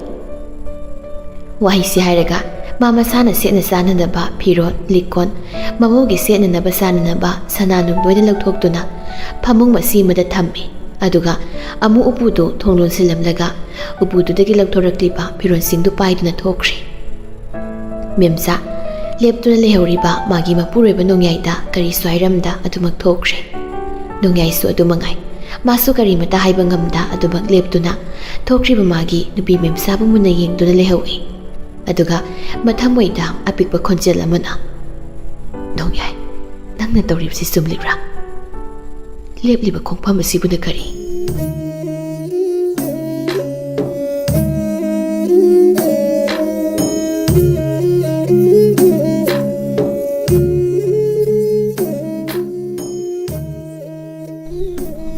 ꯋꯥꯍꯩꯁꯤ ꯍꯥꯏꯔꯒ ꯃꯥ ꯃꯁꯥꯅ ꯁꯦꯠꯅ ꯆꯥꯅꯅꯕ ꯐꯤꯔꯣꯜ, ꯂꯤꯛꯀꯣꯟ, ꯃꯃꯧꯒꯤ ꯁꯦꯠꯅꯅꯕ ꯆꯥꯅꯅꯕ ꯁꯅꯥ ꯅꯨꯡ ꯂꯣꯏꯅ ꯂꯧꯊꯣꯛꯇꯨꯅ ꯐꯃꯨꯡ ꯃꯆꯤ ꯑꯃꯗ ꯊꯝꯃꯤ꯫ ꯑꯗꯨꯒ ꯑꯃꯨꯛ ꯎꯄꯨꯗꯨ ꯊꯣꯡ ꯂꯣꯟꯁꯤꯜꯂꯝꯂꯒ ꯎꯄꯨꯗꯨꯗꯒꯤ ꯂꯧꯊꯣꯔꯛꯂꯤꯕ ꯐꯤꯔꯣꯜꯁꯤꯡꯗꯨ ꯄꯥꯏꯗꯨꯅ ꯊꯣꯛꯈ꯭ꯔꯦ꯫ ꯃꯦꯝꯆꯥ ꯂꯦꯞꯇꯨꯅ ꯂꯩꯍꯧꯔꯤꯕ ꯃꯥꯒꯤ ꯃꯄꯨꯔꯣꯏꯕ ꯅꯣꯡꯌꯥꯏꯗ ꯀꯔꯤꯁꯨ ꯍꯥꯏꯔꯝꯗ ꯑꯗꯨꯃꯛ ꯊꯣꯛꯈ꯭ꯔꯦ꯫ ꯅꯣꯡꯌꯥꯏꯁꯨ ꯑꯗꯨ ꯃꯉꯥꯏ꯫ ꯃꯥꯁꯨ ꯀꯔꯤꯃꯇ ꯍꯥꯏꯕ ꯉꯝꯗ ꯑꯗꯨꯃꯛ ꯂꯦꯞꯇꯨꯅ ꯊꯣꯛꯈ꯭ꯔꯤꯕ ꯃꯥꯒꯤ ꯅꯨꯄꯤ ꯃꯦꯝꯆꯥꯕꯨ ꯃꯨꯟꯅ ꯌꯦꯡꯗꯨꯅ ꯂꯩꯍꯧꯏ꯫ ꯑꯗꯨꯒ ꯃꯊꯃꯣꯏꯗ ꯑꯄꯤꯛꯄ ꯈꯣꯟꯖꯦꯜ ꯑꯃꯅ, "ꯅꯣꯡꯌꯥꯏ, ꯅꯪꯅ ꯇꯧꯔꯤꯕꯁꯤ ꯆꯨꯝꯂꯤꯕ꯭ꯔꯥ? ꯂꯦꯞꯂꯤꯕ ꯈꯣꯡꯐꯝ ꯑꯁꯤꯕꯨꯅ ꯀꯔꯤ?"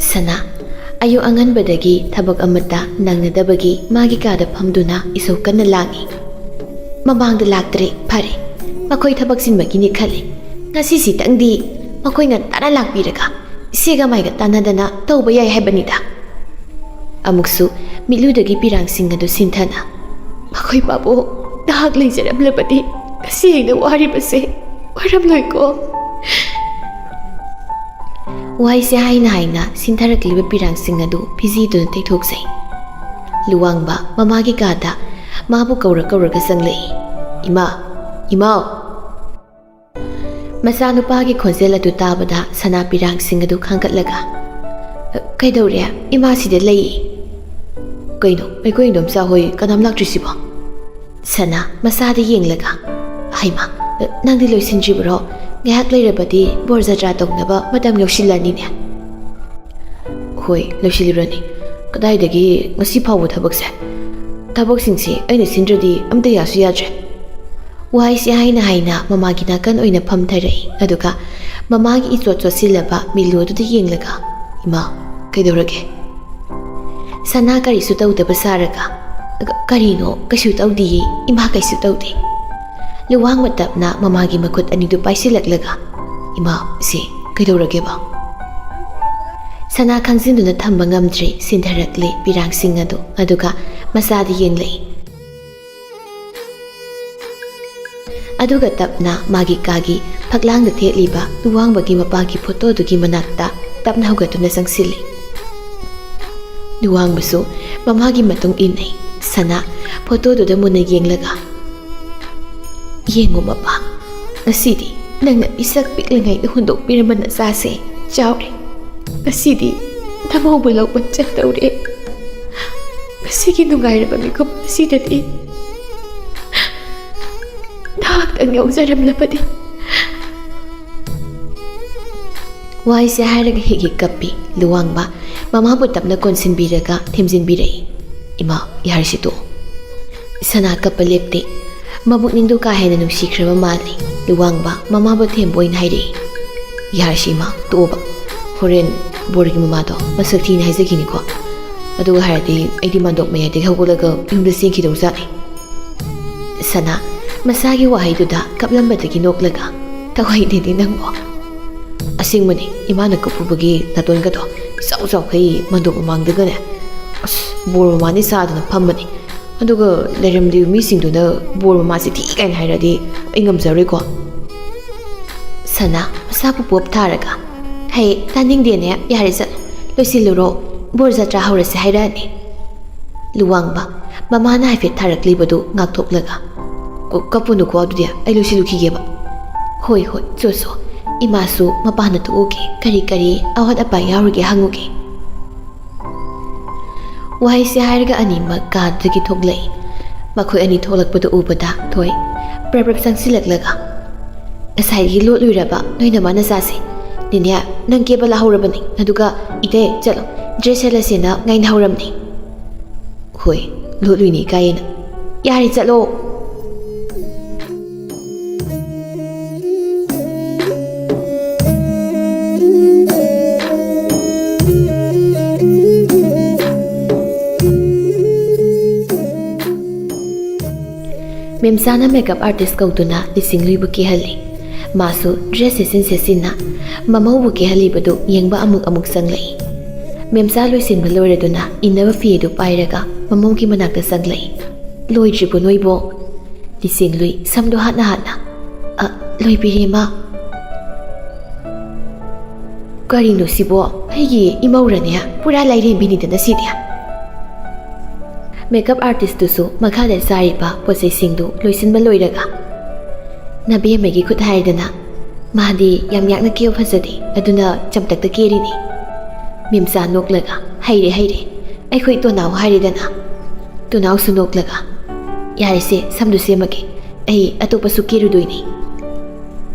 ꯁꯅꯥ ꯑꯌꯨꯛ ꯑꯉꯟꯕꯗꯒꯤ ꯊꯕꯛ ꯑꯃꯠꯇ ꯅꯪꯅꯗꯕꯒꯤ ꯃꯥꯒꯤ ꯀꯥꯗ ꯐꯝꯗꯨꯅ ꯏꯁꯧ ꯀꯟꯅ ꯂꯥꯡꯏ꯫ ꯃꯃꯥꯡꯗ ꯂꯥꯛꯇ꯭ꯔꯦ, ꯐꯔꯦ, ꯃꯈꯣꯏ ꯊꯕꯛ ꯆꯤꯟꯕꯒꯤꯅꯤ ꯈꯜꯂꯤ꯫ ꯉꯁꯤꯁꯤꯇꯪꯗꯤ ꯃꯈꯣꯏ ꯉꯟꯇꯥꯅ ꯂꯥꯛꯄꯤꯔꯒ ꯏꯆꯦꯒ ꯃꯥꯏꯒ ꯇꯥꯟꯅꯗꯅ ꯇꯧꯕ ꯌꯥꯏ ꯍꯥꯏꯕꯅꯤꯗ꯫ ꯑꯃꯨꯛꯁꯨ ꯃꯤꯠꯂꯨꯗꯒꯤ ꯄꯤꯔꯥꯡꯁꯤꯡ ꯑꯗꯨ ꯁꯤꯟꯊꯅ, "ꯃꯈꯣꯏ ꯄꯥꯕꯨ ꯅꯍꯥꯛ ꯂꯩꯖꯔꯝꯂꯕꯗꯤ ꯉꯁꯤ ꯑꯩꯅ ꯋꯥꯔꯤꯕꯁꯦ ꯋꯥꯔꯝꯂꯣꯏꯀꯣ?" ꯋꯥꯍꯩꯁꯦ ꯍꯥꯏꯅ ꯍꯥꯏꯅ ꯁꯤꯟꯊꯔꯛꯂꯤꯕ ꯄꯤꯔꯥꯡꯁꯤꯡ ꯑꯗꯨ ꯐꯤꯖꯤꯗꯨꯅ ꯇꯩꯊꯣꯛꯆꯩ꯫ ꯂꯨꯋꯥꯡꯕ ꯃꯃꯥꯒꯤ ꯀꯥꯗ ꯃꯥꯕꯨ ꯀꯧꯔ ꯀꯧꯔꯒ ꯆꯪꯂꯛꯏ꯫ "ꯏꯃꯥ, ꯏꯃꯥꯎ!" ꯃꯆꯥꯅꯨꯄꯥꯒꯤ ꯈꯣꯟꯖꯦꯜ ꯑꯗꯨ ꯇꯥꯕꯗ ꯁꯅꯥ ꯄꯤꯔꯥꯡꯁꯤꯡ ꯑꯗꯨ ꯈꯥꯡꯒꯠꯂꯒ, "ꯀꯩꯗꯧꯔꯦ? ꯏꯃꯥꯁꯤꯗ ꯂꯩ꯫" "ꯀꯩꯅꯣ, ꯑꯩꯈꯣꯏ ꯏꯟꯗꯣꯝꯆꯥ ꯍꯣꯏ ꯀꯅꯥꯝ ꯂꯥꯛꯇ꯭ꯔꯤꯁꯤꯕꯣ?" ꯁꯅꯥ ꯃꯆꯥꯗ ꯌꯦꯡꯂꯒ, "ꯍꯩꯃꯥ, ꯅꯪꯗꯤ ꯂꯣꯏꯁꯤꯟꯗ꯭ꯔꯤꯕ꯭ꯔꯣ? ꯉꯥꯏꯍꯥꯛ ꯂꯩꯔꯕꯗꯤ ꯕꯣꯔ ꯖꯇ꯭ꯔꯥ ꯇꯧꯅꯕ ꯃꯇꯝ ꯌꯧꯁꯤꯜꯂꯅꯤꯅꯦ꯫" "ꯍꯣꯏ, ꯂꯣꯏꯁꯤꯜꯂꯨꯔꯅꯤ꯫ ꯀꯗꯥꯏꯗꯒꯤ ꯉꯁꯤ ꯐꯥꯎꯕ ꯊꯕꯛꯁꯦ? ꯊꯕꯛꯁꯤꯡꯁꯦ ꯑꯩꯅ ꯁꯤꯟꯗ꯭ꯔꯗꯤ ꯑꯝꯇ ꯌꯥꯁꯨ ꯌꯥꯗ꯭ꯔꯦ꯫" ꯋꯥꯍꯩꯁꯦ ꯍꯥꯏꯅ ꯍꯥꯏꯅ ꯃꯃꯥꯒꯤ ꯅꯥꯀꯟ ꯑꯣꯏꯅ ꯐꯝꯊꯔꯛꯏ꯫ ꯑꯗꯨꯒ ꯃꯃꯥꯒꯤ ꯏꯆꯣꯠ ꯆꯣꯠꯁꯤꯜꯂꯕ ꯃꯤꯠꯂꯨ ꯑꯗꯨꯗ ꯌꯦꯡꯂꯒ, "ꯏꯃꯥ, ꯀꯩꯗꯧꯔꯒꯦ?" ꯁꯅꯥ ꯀꯔꯤꯁꯨ ꯇꯧꯗꯕ ꯁꯥꯔꯒ, "ꯀ-, ꯀꯔꯤꯅꯣ? ꯀꯩꯁꯨ ꯇꯧꯗꯤꯌꯦ, ꯏꯃꯥ, ꯀꯩꯁꯨ ꯇꯧꯗꯦ꯫" ꯂꯨꯋꯥꯡꯕ ꯇꯞꯅ ꯃꯃꯥꯒꯤ ꯃꯈꯨꯠ ꯑꯅꯤꯗꯨ ꯄꯥꯏꯁꯤꯜꯂꯛꯂꯒ, "ꯏꯃꯥ, ꯁꯤ ꯀꯩꯗꯧꯔꯒꯦꯕ?" ꯁꯅꯥ ꯈꯪꯖꯤꯟꯗꯨꯅ ꯊꯝꯕ ꯉꯝꯗ꯭ꯔꯦ, ꯁꯤꯟꯊꯔꯛꯂꯦ ꯄꯤꯔꯥꯡꯁꯤꯡ ꯑꯗꯨ꯫ ꯑꯗꯨꯒ ꯃꯆꯥꯗ ꯌꯦꯡꯂꯛꯏ꯫ ꯑꯗꯨꯒ ꯇꯞꯅ ꯃꯥꯒꯤ ꯀꯥꯒꯤ ꯐꯛꯂꯥꯡꯗ ꯊꯦꯠꯂꯤꯕ ꯂꯨꯋꯥꯡꯕꯒꯤ ꯃꯄꯥꯒꯤ ꯐꯣꯇꯣꯗꯨꯒꯤ ꯃꯅꯥꯛꯇ ꯇꯞꯅ ꯍꯧꯒꯠꯇꯨꯅ ꯆꯪꯁꯤꯜꯂꯤ꯫ ꯂꯨꯋꯥꯡꯕꯁꯨ ꯃꯃꯥꯒꯤ ꯃꯇꯨꯡ ꯏꯟꯅꯩ꯫ ꯁꯅꯥ ꯐꯣꯇꯣꯗꯨꯗ ꯃꯨꯟꯅ ꯌꯦꯡꯂꯒ, "ꯌꯦꯡꯉꯨ ꯃꯄꯥ, ꯉꯁꯤꯗꯤ ꯅꯪꯅ ꯄꯤꯁꯛ ꯄꯤꯛꯂꯤꯉꯩꯗ ꯍꯨꯟꯗꯣꯛꯄꯤꯔꯝꯕ ꯅꯆꯥꯁꯦ ꯆꯥꯎꯔꯦ꯫ ꯉꯁꯤꯗꯤ ꯅꯃꯧꯕꯨ ꯂꯧꯕ ꯆꯠꯇꯧꯔꯦ꯫ ꯉꯁꯤꯒꯤ ꯅꯨꯡꯉꯥꯏꯔꯕ ꯃꯤꯀꯨꯞ ꯑꯁꯤꯗꯗꯤ ꯅꯍꯥꯛꯇꯪ ꯌꯥꯎꯖꯔꯝꯂꯕꯗꯤ꯫" ꯋꯥꯍꯩꯁꯦ ꯍꯥꯏꯔꯒ ꯍꯤꯛ ꯍꯤꯛ ꯀꯞꯄꯤ꯫ ꯂꯨꯋꯥꯡꯕ ꯃꯃꯥꯕꯨ ꯇꯞꯅ ꯀꯣꯟꯁꯤꯟꯕꯤꯔꯒ ꯊꯦꯝꯖꯤꯟꯕꯤꯔꯛꯏ꯫ "ꯏꯃꯥ, ꯌꯥꯔꯤꯁꯤ ꯇꯣꯛꯑꯣ꯫" ꯁꯅꯥ ꯀꯞꯄ ꯂꯦꯞꯇꯦ꯫ ꯃꯕꯨꯛꯅꯤꯡꯗꯣ ꯀꯥ ꯍꯦꯟꯅ ꯅꯨꯡꯁꯤꯈ꯭ꯔꯕ ꯃꯥꯜꯂꯤ꯫ ꯂꯨꯋꯥꯡꯕ ꯃꯃꯥꯕꯨ ꯊꯦꯝꯕ ꯑꯣꯏꯅ ꯍꯥꯏꯔꯛꯏ꯫ "ꯌꯥꯔꯤꯁꯤ ꯏꯃꯥ, ꯇꯣꯛꯑꯣꯕ꯫ ꯍꯣꯔꯦꯟ ꯕꯣꯔꯒꯤ ꯃꯃꯥꯗꯣ ꯃꯁꯛ ꯊꯤꯅ ꯍꯥꯏꯖꯈꯤꯅꯤꯀꯣ꯫ ꯑꯗꯨꯒ ꯍꯥꯏꯔꯗꯤ ꯑꯩꯗꯤ ꯃꯥꯟꯗꯣꯞ ꯃꯌꯥꯏꯗꯒꯤ ꯍꯧꯒꯠꯂꯒ ꯌꯨꯝꯗ ꯆꯦꯟꯈꯤꯗꯧꯖꯥꯠꯅꯤ꯫" ꯁꯅꯥ ꯃꯆꯥꯒꯤ ꯋꯥꯍꯩꯗꯨꯗ ꯀꯞꯂꯝꯕꯗꯒꯤ ꯅꯣꯛꯂꯒ, ꯊꯋꯥꯏꯅꯦꯗꯤ ꯅꯪꯕꯣ꯫ ꯑꯁꯦꯡꯕꯅꯤ, ꯏꯃꯥꯅ ꯀꯞꯄꯨꯕꯒꯤ ꯅꯥꯇꯣꯟꯒꯗꯣ ꯏꯆꯥꯎ ꯆꯥꯎꯈꯩ ꯃꯟꯗꯣꯞ ꯃꯃꯥꯡꯗꯒꯅꯦ, ꯑꯁ, ꯕꯣꯔ ꯃꯃꯥꯅꯤ ꯁꯥꯗꯅ ꯐꯝꯕꯅꯤ꯫ ꯑꯗꯨꯒ ꯂꯩꯔꯝꯂꯤꯕ ꯃꯤꯁꯤꯡꯗꯨꯅ ꯕꯣꯔ ꯃꯃꯥꯁꯤ ꯊꯤ ꯀꯥꯏꯅ ꯍꯥꯏꯔꯗꯤ ꯑꯩ ꯉꯝꯖꯔꯣꯏꯀꯣ꯫ ꯁꯅꯥ ꯃꯁꯥꯕꯨ ꯄꯣꯞ ꯊꯥꯔꯒ, "ꯍꯩ, ꯇꯥꯅꯤꯡꯗꯦꯅꯦ, ꯌꯥꯔꯦ ꯆꯠꯂꯣ, ꯂꯣꯏꯁꯤꯜꯂꯨꯔꯣ, ꯕꯣꯔ ꯖꯇ꯭ꯔꯥ ꯍꯧꯔꯁꯦ ꯍꯥꯏꯔꯛꯑꯅꯤ"꯫ ꯂꯨꯋꯥꯡꯕ ꯃꯃꯥꯅ ꯍꯥꯏꯐꯦꯠ ꯊꯥꯔꯛꯂꯤꯕꯗꯨ ꯉꯥꯛꯊꯣꯛꯂꯒ, "ꯀꯣ-, ꯀꯞꯄꯨꯅꯨꯀꯣ, ꯑꯗꯨꯗꯤ ꯑꯩ ꯂꯣꯏꯁꯤꯜꯂꯨꯈꯤꯒꯦꯕ"꯫ "ꯍꯣꯏ, ꯍꯣꯏ, ꯆꯣ, ꯆꯣ, ꯏꯃꯥꯁꯨ ꯃꯄꯥꯟꯗ ꯊꯣꯛꯎꯒꯦ, ꯀꯔꯤ ꯀꯔꯤ ꯑꯋꯥꯠ ꯑꯄꯥ ꯌꯥꯎꯔꯤꯒꯦ ꯍꯪꯉꯨꯒꯦ"꯫ ꯋꯥꯍꯩꯁꯦ ꯍꯥꯏꯔꯒ ꯑꯅꯤꯃꯛ ꯀꯥꯗꯒꯤ ꯊꯣꯛꯂꯛꯏ꯫ ꯃꯈꯣꯏ ꯑꯅꯤ ꯊꯣꯛꯂꯛꯄꯗꯨ ꯎꯕꯗ ꯊꯣꯏ ꯄ꯭ꯔꯞ ꯄ꯭ꯔꯞ ꯆꯪꯁꯤꯜꯂꯛꯂꯒ, "ꯉꯁꯥꯏꯒꯤ ꯂꯣꯠꯂꯨꯏꯔꯕ ꯅꯣꯏ ꯅꯃꯥ ꯅꯆꯥꯁꯦ? ꯅꯦꯅꯦ, ꯅꯪ ꯀꯦꯕ ꯂꯥꯛꯍꯧꯔꯕꯅꯤ, ꯑꯗꯨꯒ ꯏꯇꯩ, ꯆꯠꯂꯣ, ꯗ꯭ꯔꯦꯁ ꯁꯦꯠꯂꯁꯦꯅ ꯉꯥꯏꯅꯍꯧꯔꯝꯅꯤ"꯫ "ꯍꯣꯏ, ꯂꯣꯠꯂꯨꯏꯅꯦ ꯀꯥꯏꯅ꯫ ꯌꯥꯔꯦ, ꯆꯠꯂꯣ"꯫ ꯃꯦꯝꯆꯥꯅ ꯃꯦꯀꯞ ꯑꯥꯔꯇꯤꯁ ꯀꯧꯗꯨꯅ ꯂꯤꯁꯤꯡꯂꯨꯏꯕꯨ ꯀꯦꯍꯜꯂꯤ꯫ ꯃꯥꯁꯨ ꯗ꯭ꯔꯦꯁ ꯁꯦꯠꯆꯤꯟ ꯁꯦꯠꯆꯤꯟꯅ ꯃꯃꯧꯕꯨ ꯀꯦꯍꯜꯂꯤꯕꯗꯨ ꯌꯦꯡꯕ ꯑꯃꯨꯛ ꯑꯃꯨꯛ ꯆꯪꯂꯛꯏ꯫ ꯃꯦꯝꯆꯥ ꯂꯣꯏꯁꯤꯟꯕ ꯂꯣꯏꯔꯗꯨꯅ ꯏꯟꯅꯕ ꯐꯤ ꯑꯗꯨ ꯄꯥꯏꯔꯒ ꯃꯃꯧꯒꯤ ꯃꯅꯥꯛꯇ ꯆꯪꯂꯛꯏ꯫ "ꯂꯣꯏꯗ꯭ꯔꯤꯕꯣ ꯅꯣꯏꯕꯣ?" ꯂꯤꯁꯤꯡꯂꯨꯏ ꯁꯝꯗꯨ ꯍꯥꯠꯅ ꯍꯥꯠꯅ, "ꯑ, ꯂꯣꯏꯕꯤꯔꯦ, ꯃꯥ"꯫ "ꯀꯔꯤꯅꯣ ꯁꯤꯕꯣ? ꯑꯩꯒꯤ ꯏꯃꯧꯔꯅꯦ? ꯄꯨꯔꯥ ꯂꯥꯏꯔꯦꯝꯕꯤꯅꯤꯗꯅ ꯁꯤꯗꯤ"꯫ ꯃꯦꯀꯞ ꯑꯥꯔꯇꯤꯁꯇꯨꯁꯨ ꯃꯈꯥꯗ ꯆꯥꯔꯤꯕ ꯄꯣꯠꯆꯩꯁꯤꯡꯗꯨ ꯂꯣꯏꯁꯤꯟꯕ ꯂꯣꯏꯔꯒ, "ꯅꯕꯦꯝꯃꯒꯤ ꯈꯨꯠ ꯍꯥꯏꯔꯗꯅ, ꯃꯥꯗꯤ ꯌꯥꯝ ꯌꯥꯛꯅ ꯀꯦꯕ ꯐꯖꯗꯦ, ꯑꯗꯨꯅ ꯆꯝꯇꯛꯇ ꯀꯦꯔꯤꯅꯤ"꯫ ꯃꯦꯝꯆꯥ ꯅꯣꯛꯂꯒ, "ꯍꯩꯔꯦ, ꯍꯩꯔꯦ, ꯑꯩꯈꯣꯏ ꯇꯣꯅꯥꯎ ꯍꯥꯏꯔꯦꯗꯅ"꯫ ꯇꯣꯅꯥꯎꯁꯨ ꯅꯣꯛꯂꯒ, "ꯌꯥꯔꯦꯁꯦ, ꯁꯝꯗꯨ ꯁꯦꯝꯃꯒꯦ, ꯑꯩ ꯑꯇꯣꯞꯄꯁꯨ ꯀꯦꯔꯨꯗꯣꯏꯅꯤ"꯫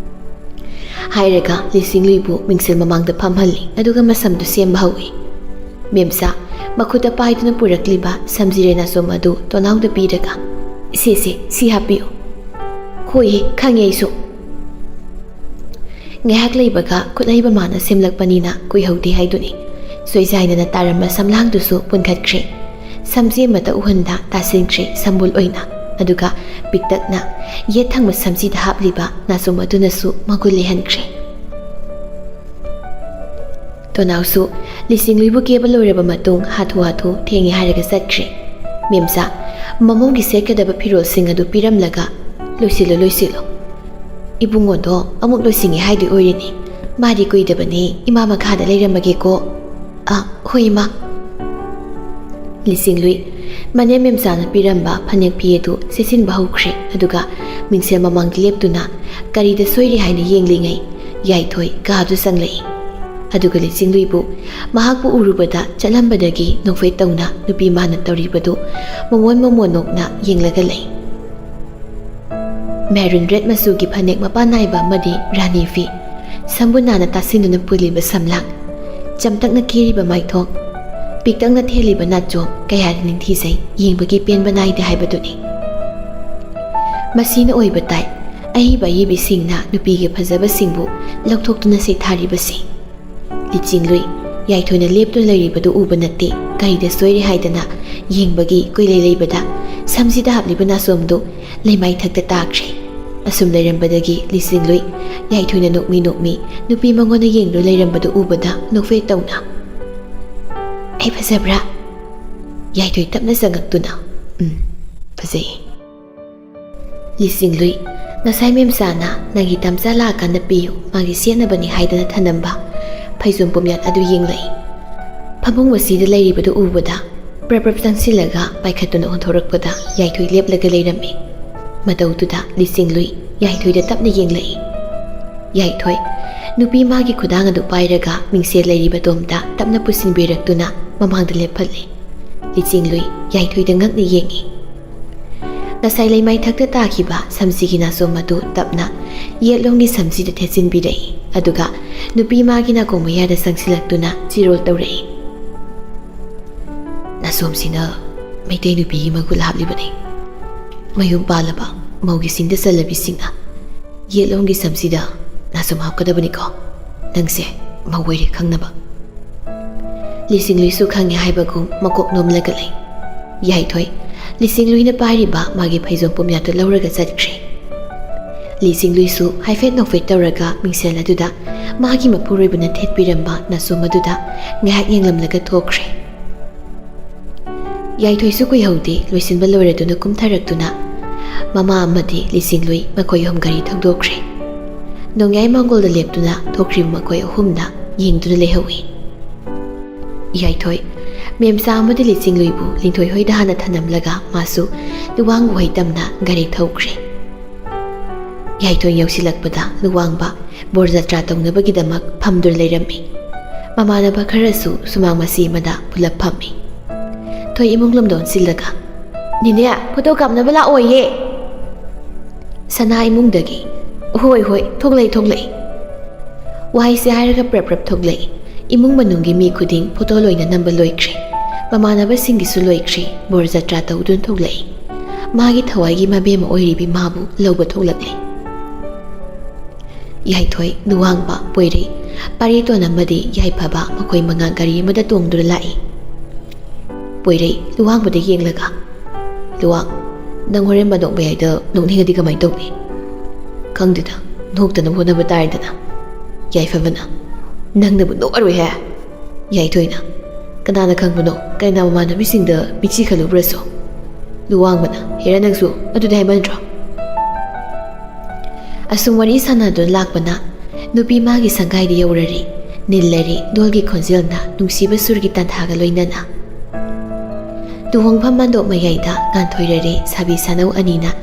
ꯍꯥꯏꯔꯒ ꯂꯤꯁꯤꯡꯂꯨꯏꯕꯨ ꯃꯤꯡꯁꯦꯜ ꯃꯃꯥꯡꯗ ꯐꯝꯍꯜꯂꯤ, ꯑꯗꯨꯒ ꯃꯁꯝꯗꯨ ꯁꯦꯝꯕ ꯍꯧꯏ꯫ ꯃꯦꯝꯆꯥ ꯃꯈꯨꯠꯇ ꯄꯥꯏꯗꯨꯅ ꯄꯨꯔꯛꯂꯤꯕ ꯁꯝꯖꯤꯔꯦ ꯅꯥꯆꯣꯝ ꯑꯗꯨ ꯇꯣꯅꯥꯎꯗ ꯄꯤꯔꯒ, "ꯁꯦ, ꯁꯦ, ꯁꯤ ꯍꯥꯞꯄꯤꯌꯨ"꯫ "ꯍꯣꯏꯍꯦ, ꯈꯪꯉꯦ ꯑꯩꯁꯨ"꯫ ꯉꯥꯏꯍꯥꯛ ꯂꯩꯕꯒ ꯈꯨꯠꯍꯩꯕ ꯃꯥꯅ ꯁꯦꯝꯂꯛꯄꯅꯤꯅ ꯀꯨꯏꯍꯧꯗꯦ ꯍꯥꯏꯗꯨꯅꯤ꯫ ꯁꯣꯏꯖꯥꯏꯅꯅ ꯇꯥꯔꯝꯕ ꯁꯝꯂꯥꯡꯗꯨꯁꯨ ꯄꯨꯟꯈꯠꯈ꯭ꯔꯦ꯫ ꯁꯝꯖꯦꯝ ꯑꯃꯇ ꯎꯍꯟꯗ ꯇꯥꯁꯤꯟꯈ꯭ꯔꯦ ꯁꯝꯕꯨꯜ ꯑꯣꯏꯅ꯫ ꯑꯗꯨꯒ ꯄꯤꯛꯇꯛꯅ ꯌꯦꯠ ꯊꯪꯕ ꯁꯝꯁꯤꯗ ꯍꯥꯞꯂꯤꯕ ꯅꯥꯆꯣꯝ ꯑꯗꯨꯅꯁꯨ ꯃꯒꯨꯟ ꯂꯩꯍꯟꯈ꯭ꯔꯦ꯫ ꯇꯣꯅꯥꯎꯁꯨ ꯂꯤꯁꯤꯡꯂꯨꯏꯕꯨ ꯀꯦꯕ ꯂꯣꯏꯔꯕ ꯃꯇꯨꯡ ꯍꯥꯊꯨ ꯍꯥꯊꯨ ꯊꯦꯡꯉꯦ ꯍꯥꯏꯔꯒ ꯆꯠꯈ꯭ꯔꯦ꯫ ꯃꯦꯝꯆꯥ, ꯃꯃꯧꯒꯤ ꯁꯦꯠꯀꯗꯕ ꯐꯤꯔꯣꯜꯁꯤꯡ ꯑꯗꯨ ꯄꯤꯔꯝꯂꯒ, "ꯂꯣꯏꯁꯤꯜꯂꯣ, ꯂꯣꯏꯁꯤꯜꯂꯣ꯫ ꯏꯕꯨꯡꯉꯣꯗꯣ ꯑꯃꯨꯛ ꯂꯣꯏꯁꯤꯟꯒꯦ ꯍꯥꯏꯗꯣꯏ ꯑꯣꯏꯔꯤꯅꯤ꯫ ꯃꯥꯗꯤ ꯀꯨꯏꯗꯕꯅꯤ, ꯏꯃꯥ ꯃꯈꯥꯗ ꯂꯩꯔꯝꯃꯒꯦꯀꯣ꯫" "ꯑ, ꯍꯣꯏ, ꯏꯃꯥ꯫" ꯂꯤꯁꯤꯡꯂꯨꯏ ꯃꯅꯦꯝ ꯃꯦꯝꯆꯥꯅ ꯄꯤꯔꯝꯕ ꯐꯅꯦꯛ ꯐꯤ ꯑꯗꯨ ꯁꯦꯠꯆꯤꯟꯕ ꯍꯧꯈ꯭ꯔꯦ꯫ ꯑꯗꯨꯒ ꯃꯤꯡꯁꯦꯜ ꯃꯃꯥꯡꯗ ꯂꯦꯞꯇꯨꯅ ꯀꯔꯤꯗ ꯁꯣꯏꯔꯤ ꯍꯥꯏꯅ ꯌꯦꯡꯂꯤꯉꯩ, ꯌꯥꯏꯊꯣꯏ ꯀꯥꯗꯨ ꯆꯪꯂꯛꯏ꯫ ꯑꯗꯨꯒ ꯂꯤꯁꯤꯡꯂꯨꯏꯕꯨ ꯃꯍꯥꯛꯄꯨ ꯎꯔꯨꯕꯗ ꯆꯠꯂꯝꯕꯗꯒꯤ ꯅꯣꯛꯐꯦꯠ ꯇꯧꯅ ꯅꯨꯄꯤ ꯃꯥꯅ ꯇꯧꯔꯤꯕꯗꯨ ꯃꯣꯃꯣꯟ ꯃꯣꯃꯣꯟ ꯅꯣꯛꯅ ꯌꯦꯡꯂꯒ ꯂꯩ꯫ ꯃꯦꯔꯨꯟ ꯔꯦꯗ ꯃꯆꯨꯒꯤ ꯐꯅꯦꯛ ꯃꯄꯥꯟ ꯅꯥꯏꯕ ꯑꯃꯗꯤ ꯔꯥꯅꯤ ꯐꯤ, ꯁꯝꯕꯨ ꯅꯥꯟꯅ ꯇꯥꯁꯤꯟꯗꯨꯅ ꯄꯨꯜꯂꯤꯕ ꯁꯝꯂꯥꯡ, ꯆꯝꯇꯛꯅ ꯀꯦꯔꯤꯕ ꯃꯥꯏꯊꯣꯡ, ꯄꯤꯛꯇꯛꯅ ꯊꯦꯜꯂꯤꯕ ꯅꯥꯆꯣꯝ ꯀꯌꯥꯗꯤ ꯅꯤꯡꯊꯤꯖꯩ, ꯌꯦꯡꯕꯒꯤ ꯄꯦꯟꯕ ꯅꯥꯏꯗꯦ ꯍꯥꯏꯕꯗꯨꯅꯤ꯫ ꯃꯁꯤꯅ ꯑꯣꯏꯕ ꯇꯥꯏ ꯑꯏꯕ ꯑꯏꯕꯤꯁꯤꯡꯅ ꯅꯨꯄꯤꯒꯤ ꯐꯖꯕꯁꯤꯡꯕꯨ ꯂꯧꯊꯣꯛꯇꯨꯅ ꯁꯩꯊꯥꯔꯤꯕꯁꯤ꯫ ꯂꯤꯆꯤꯡꯂꯨꯏ ꯌꯥꯏꯊꯣꯏꯅ ꯂꯦꯞꯇꯨꯅ ꯂꯩꯔꯤꯕꯗꯨ ꯎꯕ ꯅꯠꯇꯦ꯫ ꯀꯔꯤꯗ ꯁꯣꯏꯔꯦ ꯍꯥꯏꯗꯅ ꯌꯦꯡꯕꯒꯤ ꯀꯨꯏꯂꯩ ꯂꯩꯕꯗ ꯁꯝꯁꯤꯗ ꯍꯥꯞꯂꯤꯕ ꯅꯥꯆꯣꯝꯗꯨ ꯂꯩꯃꯥꯏ ꯊꯛꯇ ꯇꯥꯈ꯭ꯔꯦ꯫ ꯑꯁꯨꯝ ꯂꯩꯔꯝꯕꯗꯒꯤ ꯂꯤꯆꯤꯡꯂꯨꯏ ꯌꯥꯏꯊꯣꯏꯅ ꯅꯣꯛꯃꯤ ꯅꯣꯛꯃꯤ ꯅꯨꯄꯤ ꯃꯉꯣꯟꯗ ꯌꯦꯡꯗꯨꯅ ꯂꯩꯔꯝꯕꯗꯨ ꯎꯕꯗ ꯅꯣꯛꯐꯦꯠ ꯇꯧꯅ, "ꯑꯩ ꯐꯖꯕ꯭ꯔꯥ?" ꯌꯥꯏꯊꯣꯏ ꯇꯞꯅ ꯆꯪꯉꯛꯇꯨꯅ, "ꯎꯝ, ꯐꯖꯩ꯫" ꯂꯤꯆꯤꯡꯂꯨꯏ, "ꯉꯁꯥꯏ ꯃꯦꯝꯆꯥꯅ ꯅꯪꯒꯤ ꯇꯝꯆꯥ ꯂꯥꯛꯑꯀꯥꯟꯗ ꯄꯤꯌꯨ, ꯃꯥꯒꯤ ꯁꯦꯠꯅꯕꯅꯤ ꯍꯥꯏꯗꯅ ꯊꯅꯝꯕ ꯐꯩꯖꯣꯝ ꯄꯨꯝꯌꯥꯠ ꯑꯗꯨ ꯌꯦꯡꯂꯛꯏ꯫" ꯐꯃꯨꯡ ꯑꯁꯤꯗ ꯂꯩꯔꯤꯕꯗꯨ ꯎꯕꯗ ꯄ꯭ꯔꯞ ꯄ꯭ꯔꯞ ꯆꯪꯁꯤꯜꯂꯒ ꯄꯥꯏꯈꯠꯇꯨꯅ ꯑꯣꯟꯊꯣꯔꯛꯄꯗ ꯌꯥꯏꯊꯣꯏ ꯂꯦꯞꯂꯒ ꯂꯩꯔꯝꯃꯤ꯫ ꯃꯇꯧꯗꯨꯗ ꯂꯤꯆꯤꯡꯂꯨꯏ ꯌꯥꯏꯊꯣꯏꯗ ꯇꯞꯅ ꯌꯦꯡꯂꯛꯏ꯫ ꯌꯥꯏꯊꯣꯏ, ꯅꯨꯄꯤ ꯃꯥꯒꯤ ꯈꯨꯗꯥꯡ ꯑꯗꯨ ꯄꯥꯏꯔꯒ ꯃꯤꯡꯁꯦꯜ ꯂꯩꯔꯤꯕ ꯇꯣꯝꯗ ꯇꯞꯅ ꯄꯨꯁꯤꯟꯕꯤꯔꯛꯇꯨꯅ ꯃꯃꯥꯡꯗ ꯂꯦꯞꯍꯜꯂꯤ꯫ ꯂꯤꯆꯤꯡꯂꯨꯏ ꯌꯥꯏꯊꯣꯏꯗ ꯉꯛꯅ ꯌꯦꯡꯉꯤ꯫ ꯉꯁꯥꯏ ꯂꯩꯃꯥꯏ ꯊꯛꯇ ꯇꯥꯈꯤꯕ ꯁꯝꯁꯤꯒꯤ ꯅꯥꯆꯣꯝ ꯑꯗꯨ ꯇꯞꯅ ꯌꯦꯠꯂꯣꯝꯒꯤ ꯁꯝꯁꯤꯗ ꯊꯦꯠꯆꯤꯟꯕꯤꯔꯛꯏ, ꯑꯗꯨꯒ ꯅꯨꯄꯤ ꯃꯥꯒꯤ ꯅꯥꯀꯣꯡ ꯃꯌꯥꯗ ꯆꯪꯁꯤꯜꯂꯛꯇꯨꯅ ꯆꯤꯔꯣꯜ ꯇꯧꯔꯛꯏ꯫ "ꯅꯥꯆꯣꯝꯁꯤꯅ ꯃꯩꯇꯩ ꯅꯨꯄꯤꯒꯤ ꯃꯒꯨꯟ ꯍꯥꯞꯂꯤꯕꯅꯤ꯫ ꯃꯌꯨꯝ ꯄꯥꯜꯂꯕ ꯃꯧꯒꯤ ꯁꯤꯡꯗ ꯆꯜꯂꯕꯤꯁꯤꯡꯅ ꯌꯦꯠꯂꯣꯝꯒꯤ ꯁꯝꯁꯤꯗ ꯅꯥꯆꯣꯝ ꯍꯥꯞꯀꯗꯕꯅꯤꯀꯣ꯫ ꯅꯪꯁꯦ ꯃꯧ ꯑꯣꯏꯔꯦ ꯈꯪꯅꯕ꯫" ꯂꯤꯁꯤꯡꯂꯨꯏꯁꯨ ꯈꯪꯉꯦ ꯍꯥꯏꯕꯒꯨꯝ ꯃꯀꯣꯛ ꯅꯣꯝꯂꯒ ꯂꯩ꯫ ꯌꯥꯏꯊꯣꯏ, ꯂꯤꯁꯤꯡꯂꯨꯏꯅ ꯄꯥꯏꯔꯤꯕ ꯃꯥꯒꯤ ꯐꯩꯖꯣꯝ ꯄꯨꯝꯌꯥꯠꯇꯨ ꯂꯧꯔꯒ ꯆꯠꯈ꯭ꯔꯦ꯫ ꯂꯤꯁꯤꯡꯂꯨꯏꯁꯨ ꯍꯥꯏꯐꯦꯠ ꯅꯣꯛꯐꯦꯠ ꯇꯧꯔꯒ ꯃꯤꯡꯁꯦꯜ ꯑꯗꯨꯗ ꯃꯥꯒꯤ ꯃꯄꯨꯔꯣꯏꯕꯅ ꯊꯦꯠꯄꯤꯔꯝꯕ ꯅꯥꯆꯣꯝ ꯑꯗꯨꯗ ꯉꯥꯏꯍꯥꯛ ꯌꯦꯡꯂꯝꯂꯒ ꯊꯣꯛꯈ꯭ꯔꯦ꯫ ꯌꯥꯏꯊꯣꯏꯁꯨ ꯀꯨꯏꯍꯧꯗꯦ, ꯂꯣꯏꯁꯤꯟꯕ ꯂꯣꯏꯔꯗꯨꯅ ꯀꯨꯝꯊꯔꯛꯇꯨꯅ ꯃꯃꯥ ꯑꯃꯗꯤ ꯂꯤꯁꯤꯡꯂꯨꯏ ꯃꯈꯣꯏ ꯑꯍꯨꯝ ꯒꯥꯔꯤ ꯊꯧꯗꯣꯛꯈ꯭ꯔꯦ꯫ ꯅꯣꯡꯌꯥꯏ ꯃꯥꯡꯒꯣꯜꯗ ꯂꯦꯞꯇꯨꯅ ꯊꯣꯛꯈ꯭ꯔꯤꯕ ꯃꯈꯣꯏ ꯑꯍꯨꯝꯗ ꯌꯦꯡꯗꯨꯅ ꯂꯩꯍꯧꯏ꯫ ꯌꯥꯏꯊꯣꯏ, ꯃꯦꯝꯆꯥ ꯑꯃꯗꯤ ꯂꯤꯁꯤꯡꯂꯨꯏꯕꯨ ꯂꯤꯟꯊꯣꯏ ꯍꯣꯏꯗ ꯍꯥꯟꯅ ꯊꯅꯝꯂꯒ ꯃꯥꯁꯨ ꯂꯨꯋꯥꯡꯕ ꯍꯣꯏ ꯇꯝꯅ ꯒꯥꯔꯤ ꯊꯧꯈ꯭ꯔꯦ꯫ ꯌꯥꯏꯊꯣꯏ ꯌꯧꯁꯤꯜꯂꯛꯄꯗ ꯂꯨꯋꯥꯡꯕ ꯕꯣꯔ ꯖꯇ꯭ꯔꯥ ꯇꯧꯅꯕꯒꯤꯗꯃꯛ ꯐꯝꯗꯨꯅ ꯂꯩꯔꯝꯃꯤ꯫ ꯃꯃꯥꯟꯅꯕ ꯈꯔꯁꯨ ꯁꯨꯃꯥꯡ ꯃꯆꯤ ꯑꯃꯗ ꯄꯨꯂꯞ ꯐꯝꯃꯤ꯫ ꯊꯣꯏ ꯏꯃꯨꯡ ꯂꯣꯝꯗ ꯑꯣꯟꯁꯤꯜꯂꯒ, "ꯅꯦꯅꯦ, ꯐꯣꯇꯣ ꯀꯥꯞꯅꯕ ꯂꯥꯛꯑꯣꯌꯦ!" ꯁꯅꯥ ꯏꯃꯨꯡꯗꯒꯤ, "ꯍꯣꯏ, ꯍꯣꯏ, ꯊꯣꯛꯂꯛꯏ, ꯊꯣꯛꯂꯛꯏ꯫" ꯋꯥꯍꯩꯁꯦ ꯍꯥꯏꯔꯒ ꯄ꯭ꯔꯞ ꯄ꯭ꯔꯞ ꯊꯣꯛꯂꯛꯏ꯫ ꯏꯃꯨꯡ ꯃꯅꯨꯡꯒꯤ ꯃꯤ ꯈꯨꯗꯤꯡ ꯐꯣꯇꯣ ꯂꯣꯏꯅ ꯅꯝꯕ ꯂꯣꯏꯈ꯭ꯔꯦ꯫ ꯃꯃꯥꯟꯅꯕꯁꯤꯡꯒꯤꯁꯨ ꯂꯣꯏꯈ꯭ꯔꯦ꯫ ꯕꯣꯔ ꯖꯇ꯭ꯔꯥ ꯇꯧꯗꯨꯅ ꯊꯣꯛꯂꯛꯏ꯫ ꯃꯥꯒꯤ ꯊꯋꯥꯏꯒꯤ ꯃꯕꯦꯝꯃ ꯑꯣꯏꯔꯤꯕꯤ ꯃꯥꯕꯨ ꯂꯧꯕ ꯊꯣꯛꯂꯛꯂꯦ꯫ ꯌꯥꯏꯊꯣꯏ, ꯂꯨꯋꯥꯡꯕ, ꯄꯣꯏꯔꯩ, ꯄꯥꯔꯤꯇꯣꯟ ꯑꯃꯗꯤ ꯌꯥꯏꯐꯕ ꯃꯈꯣꯏ ꯃꯉꯥ ꯒꯥꯔꯤ ꯑꯃꯗ ꯇꯣꯡꯗꯨꯅ ꯂꯥꯛꯏ꯫ ꯄꯣꯏꯔꯩ, ꯂꯨꯋꯥꯡꯕꯗ ꯌꯦꯡꯂꯒ, "ꯂꯨꯋꯥꯡ, ꯅꯪ ꯍꯣꯔꯦꯟ ꯃꯅꯣꯛ ꯃꯌꯥꯏꯗ ꯅꯣꯛꯅꯤꯡꯉꯗꯤ ꯀꯃꯥꯏꯅ ꯇꯧꯅꯤ?" "ꯈꯪꯗꯦꯗ, ꯅꯣꯛꯇꯅꯕ ꯍꯣꯠꯅꯕ ꯇꯥꯔꯦꯗꯅ꯫" ꯌꯥꯏꯐꯕꯅ, "ꯅꯪꯅꯕꯨ ꯅꯣꯛꯑꯔꯣꯏꯍꯦ꯫" ꯌꯥꯏꯊꯣꯏꯅ, "ꯀꯅꯥꯅ ꯈꯪꯕꯅꯣ, ꯀꯩꯅꯥ ꯃꯃꯥꯟꯅꯕꯤꯁꯤꯡꯗ ꯃꯤꯠꯁꯤ ꯈꯜꯂꯨꯕ꯭ꯔꯁꯨ?" ꯂꯨꯋꯥꯡꯕꯅ, "ꯍꯦꯔꯥ ꯅꯪꯁꯨ, ꯑꯗꯨꯗꯤ ꯍꯥꯏꯃꯟꯗ꯭ꯔꯣ?" ꯑꯁꯨꯝ ꯋꯥꯔꯤ ꯁꯥꯟꯅꯗꯨꯅ ꯂꯥꯛꯄꯅ ꯅꯨꯄꯤ ꯃꯥꯒꯤ ꯁꯪꯒꯥꯏꯗ ꯌꯧꯔꯔꯤ꯫ ꯅꯤꯜꯂꯔꯤ ꯗꯣꯜꯒꯤ ꯈꯣꯟꯖꯦꯜꯅ ꯅꯨꯡꯁꯤꯕ ꯁꯨꯔꯒꯤ ꯇꯥꯟꯊꯥꯒ ꯂꯣꯏꯅꯅ꯫ ꯂꯨꯍꯣꯡꯐꯝ ꯃꯥꯟꯗꯣꯞ ꯃꯌꯥꯏꯗ ꯉꯥꯟꯊꯣꯏꯔꯔꯤ ꯁꯥꯕꯤ ꯁꯥꯅꯧ ꯑꯅꯤꯅ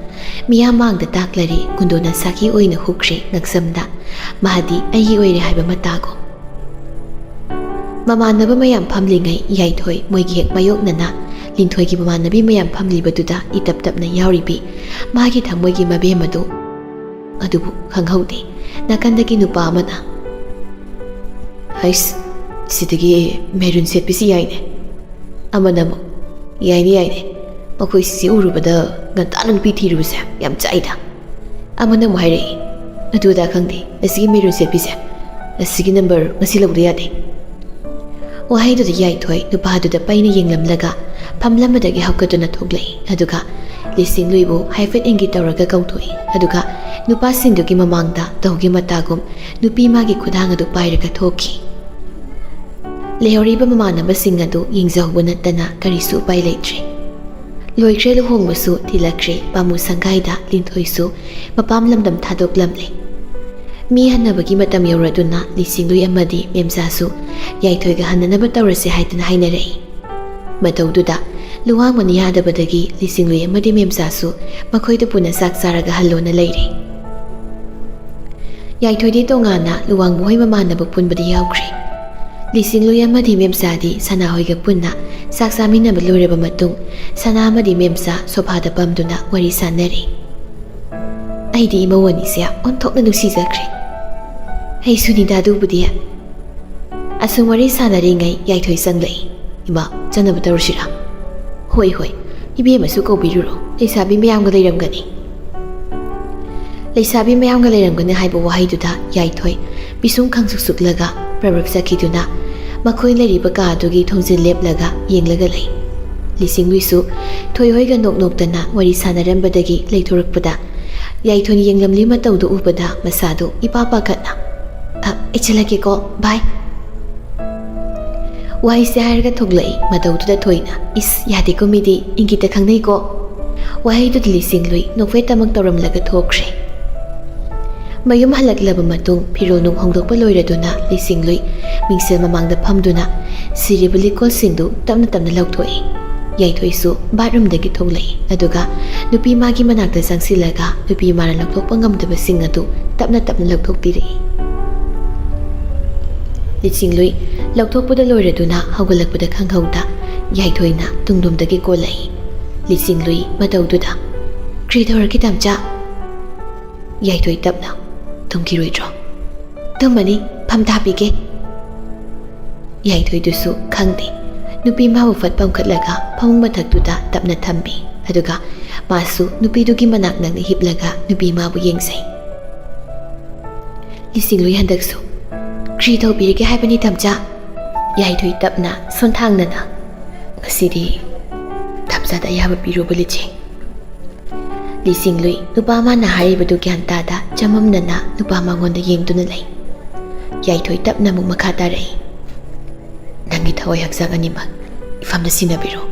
ꯃꯤꯌꯥꯝ ꯃꯥꯡꯗ ꯇꯥꯛꯂꯔꯤ ꯒꯨꯟꯗꯣꯅ ꯁꯥꯈꯤ ꯑꯣꯏꯅ ꯍꯨꯛꯈ꯭ꯔꯦ ꯉꯛꯁꯝꯗ꯫ ꯃꯥꯗꯤ ꯑꯩꯒꯤ ꯑꯣꯏꯔꯦ ꯍꯥꯏꯕ ꯃꯇꯥꯒꯨꯝ꯫ ꯃꯃꯥꯟꯅꯕ ꯃꯌꯥꯝ ꯐꯝꯂꯤꯉꯩ ꯌꯥꯏꯊꯣꯏ ꯃꯣꯏꯒꯤ ꯍꯦꯛ ꯃꯥꯌꯣꯛꯅꯅ ꯂꯤꯟꯊꯣꯏꯒꯤ ꯃꯃꯥꯟꯅꯕꯤ ꯃꯌꯥꯝ ꯐꯝꯂꯤꯕꯗꯨꯗ ꯏꯇꯞ ꯇꯞꯅ ꯌꯥꯎꯔꯤꯕꯤ ꯃꯥꯒꯤ ꯊꯃꯣꯏꯒꯤ ꯃꯕꯦꯝ ꯑꯗꯨ꯫ ꯑꯗꯨꯕꯨ ꯈꯪꯍꯧꯗꯦ, ꯅꯥꯀꯟꯗꯒꯤ ꯅꯨꯄꯥ ꯑꯃꯅ, "ꯍꯩꯁ, ꯁꯤꯗꯒꯤ ꯃꯦꯔꯨꯟ ꯁꯦꯠꯄꯤꯁꯤ ꯌꯥꯏꯅꯦ꯫" ꯑꯃꯅ ꯑꯃꯨꯛ, "ꯌꯥꯏꯅꯦ, ꯌꯥꯏꯅꯦ, ꯃꯈꯣꯏꯁꯤ ꯎꯔꯨꯕꯗ ꯉꯟꯇꯥꯅ ꯅꯨꯄꯤ ꯊꯤꯔꯨꯕꯁꯦ ꯌꯥꯝ ꯆꯥꯛꯏꯗ꯫" ꯑꯃꯅ ꯑꯃꯨꯛ ꯍꯥꯏꯔꯛꯏ, "ꯑꯗꯨ ꯑꯗꯥ ꯈꯪꯗꯦ, ꯑꯁꯤꯒꯤ ꯃꯦꯔꯨꯟ ꯁꯦꯠꯄꯤꯁꯦ, ꯑꯁꯤꯒꯤ ꯅꯝꯕꯔ ꯉꯁꯤ ꯂꯧꯗ ꯌꯥꯗꯦ꯫" ꯋꯥꯍꯩꯗꯨꯗ ꯌꯥꯏꯊꯣꯏ ꯅꯨꯄꯥꯗꯨꯗ ꯄꯩꯅ ꯌꯦꯡꯂꯝꯂꯒ ꯐꯝꯂꯝꯕꯗꯒꯤ ꯍꯧꯒꯠꯇꯨꯅ ꯊꯣꯛꯂꯛꯏ꯫ ꯑꯗꯨꯒ ꯂꯤꯁꯤꯡꯂꯨꯏꯕꯨ ꯍꯥꯏꯐꯦꯠ ꯏꯪꯒꯤꯠ ꯇꯧꯔꯒ ꯀꯧꯊꯣꯛꯏ꯫ ꯑꯗꯨꯒ ꯅꯨꯄꯥꯁꯤꯡꯗꯨꯒꯤ ꯃꯃꯥꯡꯗ ꯇꯧꯒꯦ ꯃꯇꯥꯒꯨꯝ ꯅꯨꯄꯤ ꯃꯥꯒꯤ ꯈꯨꯗꯥꯡ ꯑꯗꯨ ꯄꯥꯏꯔꯒ ꯊꯣꯛꯈꯤ꯫ ꯂꯩꯍꯧꯔꯤꯕ ꯃꯃꯥꯟꯅꯕꯁꯤꯡ ꯑꯗꯨ ꯌꯦꯡꯖꯍꯧꯕ ꯅꯠꯇꯅ ꯀꯔꯤꯁꯨ ꯎꯄꯥꯏ ꯂꯩꯇ꯭ꯔꯦ꯫ ꯂꯣꯏꯈ꯭ꯔꯦ ꯂꯨꯍꯣꯡꯕꯁꯨ, ꯊꯤꯜꯂꯛꯈ꯭ꯔꯦ ꯄꯥꯃꯨ ꯁꯪꯒꯥꯏꯗ ꯂꯤꯟꯊꯣꯏꯁꯨ ꯃꯄꯥꯝ ꯂꯝꯗꯝ ꯊꯥꯗꯣꯛꯂꯝꯂꯦ꯫ ꯃꯤ ꯍꯟꯅꯕꯒꯤ ꯃꯇꯝ ꯌꯧꯔꯗꯨꯅ ꯂꯤꯁꯤꯡꯂꯨꯏ ꯑꯃꯗꯤ ꯃꯦꯝꯆꯥꯁꯨ ꯌꯥꯏꯊꯣꯏꯒ ꯍꯟꯅꯅꯕ ꯇꯧꯔꯁꯦ ꯍꯥꯏꯗꯨꯅ ꯍꯥꯏꯅꯔꯛꯏ꯫ ꯃꯇꯧꯗꯨꯗ ꯂꯨꯋꯥꯡꯕꯅ ꯌꯥꯗꯕꯗꯒꯤ ꯂꯤꯁꯤꯡꯂꯨꯏ ꯑꯃꯗꯤ ꯃꯦꯝꯆꯥꯁꯨ ꯃꯈꯣꯏꯗ ꯄꯨꯟꯅ ꯆꯥꯛ ꯆꯥꯔꯒ ꯍꯜꯂꯣꯅ ꯂꯩꯔꯦ꯫ ꯌꯥꯏꯊꯣꯏꯗꯤ ꯇꯣꯉꯥꯟꯅ ꯂꯨꯋꯥꯡꯕ ꯍꯣꯏ ꯃꯃꯥꯟꯅꯕ ꯄꯨꯟꯕꯗ ꯌꯥꯎꯈ꯭ꯔꯦ꯫ ꯂꯤꯁꯤꯡꯂꯨꯏ ꯑꯃꯗꯤ ꯃꯦꯝꯆꯥꯗꯤ ꯁꯅꯥ ꯍꯣꯏꯒ ꯄꯨꯟꯅ ꯆꯥꯛ ꯆꯥꯃꯤꯟꯅꯕ ꯂꯣꯏꯔꯕ ꯃꯇꯨꯡ, ꯁꯅꯥ ꯑꯃꯗꯤ ꯃꯦꯝꯆꯥ ꯁꯣꯐꯥꯗ ꯐꯝꯗꯨꯅ ꯋꯥꯔꯤ ꯁꯥꯟꯅꯔꯤ꯫ "ꯑꯩꯗꯤ ꯏꯃꯧ ꯑꯅꯤꯁꯦ ꯑꯣꯟꯊꯣꯛꯅ ꯅꯨꯡꯁꯤꯖꯈ꯭ꯔꯦ꯫ ꯑꯩꯁꯨꯅꯤꯗ ꯑꯗꯨꯕꯨꯗꯤ꯫" ꯑꯁꯨꯝ ꯋꯥꯔꯤ ꯁꯥꯟꯅꯔꯤꯉꯩ ꯌꯥꯏꯊꯣꯏ ꯆꯪꯂꯛꯏ꯫ "ꯏꯃꯥ, ꯆꯥꯅꯕ ꯇꯧꯔꯁꯤꯔꯥ?" "ꯍꯣꯏ, ꯍꯣꯏ, ꯏꯕꯦꯝꯃꯁꯨ ꯀꯧꯕꯤꯔꯨꯔꯣ, ꯂꯩꯁꯥꯕꯤ ꯃꯌꯥꯝꯒ ꯂꯩꯔꯝꯒꯅꯤ꯫" ꯂꯩꯁꯥꯕꯤ ꯃꯌꯥꯝꯒ ꯂꯩꯔꯝꯒꯅꯤ ꯍꯥꯏꯕ ꯋꯥꯍꯩꯗꯨꯗ ꯌꯥꯏꯊꯣꯏ ꯄꯤꯁꯨꯝ ꯈꯪꯁꯨꯛ ꯁꯨꯛꯂꯒ ꯄ꯭ꯔꯞ ꯄ꯭ꯔꯞ ꯆꯠꯈꯤꯗꯨꯅ ꯃꯈꯣꯏ ꯂꯩꯔꯤꯕ ꯀꯥ ꯑꯗꯨꯒꯤ ꯊꯣꯡꯖꯤꯜ ꯂꯦꯞꯂꯒ ꯌꯦꯡꯂꯒ ꯂꯩ꯫ ꯂꯤꯁꯤꯡꯂꯨꯏꯁꯨ ꯊꯣꯏꯍꯣꯏꯒ ꯅꯣꯛ ꯅꯣꯛꯇꯅ ꯋꯥꯔꯤ ꯁꯥꯟꯅꯔꯝꯕꯗꯒꯤ ꯂꯩꯊꯣꯔꯛꯄꯗ ꯌꯥꯏꯊꯣꯏꯅ ꯌꯦꯡꯂꯝꯂꯤ ꯃꯇꯧꯗꯨ ꯎꯕꯗ ꯃꯁꯥꯗꯨ ꯏꯄꯥ ꯄꯥꯈꯠꯅ, "ꯑ, ꯑꯩ ꯆꯠꯂꯒꯦꯀꯣ, ꯕꯥꯏ꯫" ꯋꯥꯍꯩꯁꯦ ꯍꯥꯏꯔꯒ ꯊꯣꯛꯂꯛꯏ꯫ ꯃꯇꯧꯗꯨꯗ ꯊꯣꯏꯅ, "ꯏꯁ, ꯌꯥꯗꯦꯀꯣ ꯃꯤꯗꯤ, ꯏꯪꯒꯤꯠꯇ ꯈꯪꯅꯩꯀꯣ꯫" ꯋꯥꯍꯩꯗꯨꯗ ꯂꯤꯁꯤꯡꯂꯨꯏ ꯅꯣꯛꯐꯦꯠ ꯇꯃꯛ ꯇꯧꯔꯝꯂꯒ ꯊꯣꯛꯈ꯭ꯔꯦ꯫ ꯃꯌꯨꯝ ꯍꯜꯂꯛꯂꯕ ꯃꯇꯨꯡ ꯐꯤꯔꯣꯜ ꯅꯨꯡ ꯍꯣꯡꯗꯣꯛꯄ ꯂꯣꯏꯔꯗꯨꯅ ꯂꯤꯁꯤꯡꯂꯨꯏ ꯃꯤꯡꯁꯦꯜ ꯃꯃꯥꯡꯗ ꯐꯝꯗꯨꯅ ꯁꯤꯔꯤꯕ ꯂꯤꯀꯣꯟꯁꯤꯡꯗꯨ ꯇꯞꯅ ꯇꯞꯅ ꯂꯧꯊꯣꯛꯏ꯫ ꯌꯥꯏꯊꯣꯏꯁꯨ ꯕꯥꯠꯔꯨꯝꯗꯒꯤ ꯊꯣꯛꯂꯛꯏ, ꯑꯗꯨꯒ ꯅꯨꯄꯤ ꯃꯥꯒꯤ ꯃꯅꯥꯛꯇ ꯆꯪꯁꯤꯜꯂꯒ ꯅꯨꯄꯤ ꯃꯥꯅ ꯂꯧꯊꯣꯛꯄ ꯉꯝꯗꯕꯁꯤꯡ ꯑꯗꯨ ꯇꯞꯅ ꯇꯞꯅ ꯂꯧꯊꯣꯛꯄꯤꯔꯛꯏ꯫ ꯂꯤꯁꯤꯡꯂꯨꯏ ꯂꯧꯊꯣꯛꯄꯗ ꯂꯣꯏꯔꯗꯨꯅ ꯍꯧꯒꯠꯂꯛꯄꯗ ꯈꯪꯍꯧꯗ ꯌꯥꯏꯊꯣꯏꯅ ꯇꯨꯡꯂꯣꯝꯗꯒꯤ ꯀꯣꯜꯂꯛꯏ꯫ ꯂꯤꯁꯤꯡꯂꯨꯏ ꯃꯇꯧꯗꯨꯗ, "ꯀ꯭ꯔꯤ ꯇꯧꯔꯒꯦ ꯇꯝꯆꯥ?" ꯌꯥꯏꯊꯣꯏ ꯇꯞꯅ, "ꯇꯨꯝꯈꯤꯔꯣꯏꯗ꯭ꯔꯣ?" "ꯇꯨꯝꯃꯅꯤ, ꯐꯝ ꯊꯥꯕꯤꯒꯦ꯫" ꯌꯥꯏꯊꯣꯏꯗꯨꯁꯨ ꯈꯪꯗꯦ꯫ ꯅꯨꯄꯤ ꯃꯥꯕꯨ ꯐꯠ ꯄꯝꯈꯠꯂꯒ ꯐꯃꯨꯡ ꯃꯊꯛꯇꯨꯗ ꯇꯞꯅ ꯊꯝꯃꯤ꯫ ꯑꯗꯨꯒ ꯃꯥꯁꯨ ꯅꯨꯄꯤꯗꯨꯒꯤ ꯃꯅꯥꯛ ꯅꯛꯅ ꯍꯤꯞꯂꯒ ꯅꯨꯄꯤ ꯃꯥꯕꯨ ꯌꯦꯡꯖꯩ꯫ ꯂꯤꯁꯤꯡꯂꯨꯏ ꯍꯟꯗꯛꯁꯨ, "ꯀ꯭ꯔꯤ ꯇꯧꯕꯤꯔꯒꯦ ꯍꯥꯏꯕꯅꯤ ꯇꯝꯆꯥ?" ꯌꯥꯏꯊꯣꯏ ꯇꯞꯅ ꯁꯣꯟꯊꯥꯡꯅꯅ, "ꯉꯁꯤꯗꯤ ꯆꯥꯗ ꯑꯌꯥꯕ ꯄꯤꯔꯨꯕ ꯂꯤꯆꯦ꯫ ꯂꯤꯆꯤꯡꯂꯨꯏ ꯅꯨꯄꯥ ꯑꯃꯅ ꯍꯥꯏꯔꯤꯕꯗꯨ ꯒ꯭ꯌꯥꯟ ꯇꯥꯗ ꯆꯃꯝꯅꯅ ꯅꯨꯄꯥ ꯃꯉꯣꯟꯗ ꯌꯦꯡꯗꯨꯅ ꯂꯩ꯫ ꯌꯥꯏꯊꯣꯏ ꯇꯞꯅ ꯑꯃꯨꯛ ꯃꯈꯥ ꯇꯥꯔꯛꯏ꯫ "ꯅꯪꯒꯤ ꯊꯋꯥꯏ ꯍꯛꯆꯥꯡ ꯑꯅꯤꯃꯛ ꯏꯐꯝꯗ ꯁꯤꯟꯅꯕꯤꯔꯣ꯫"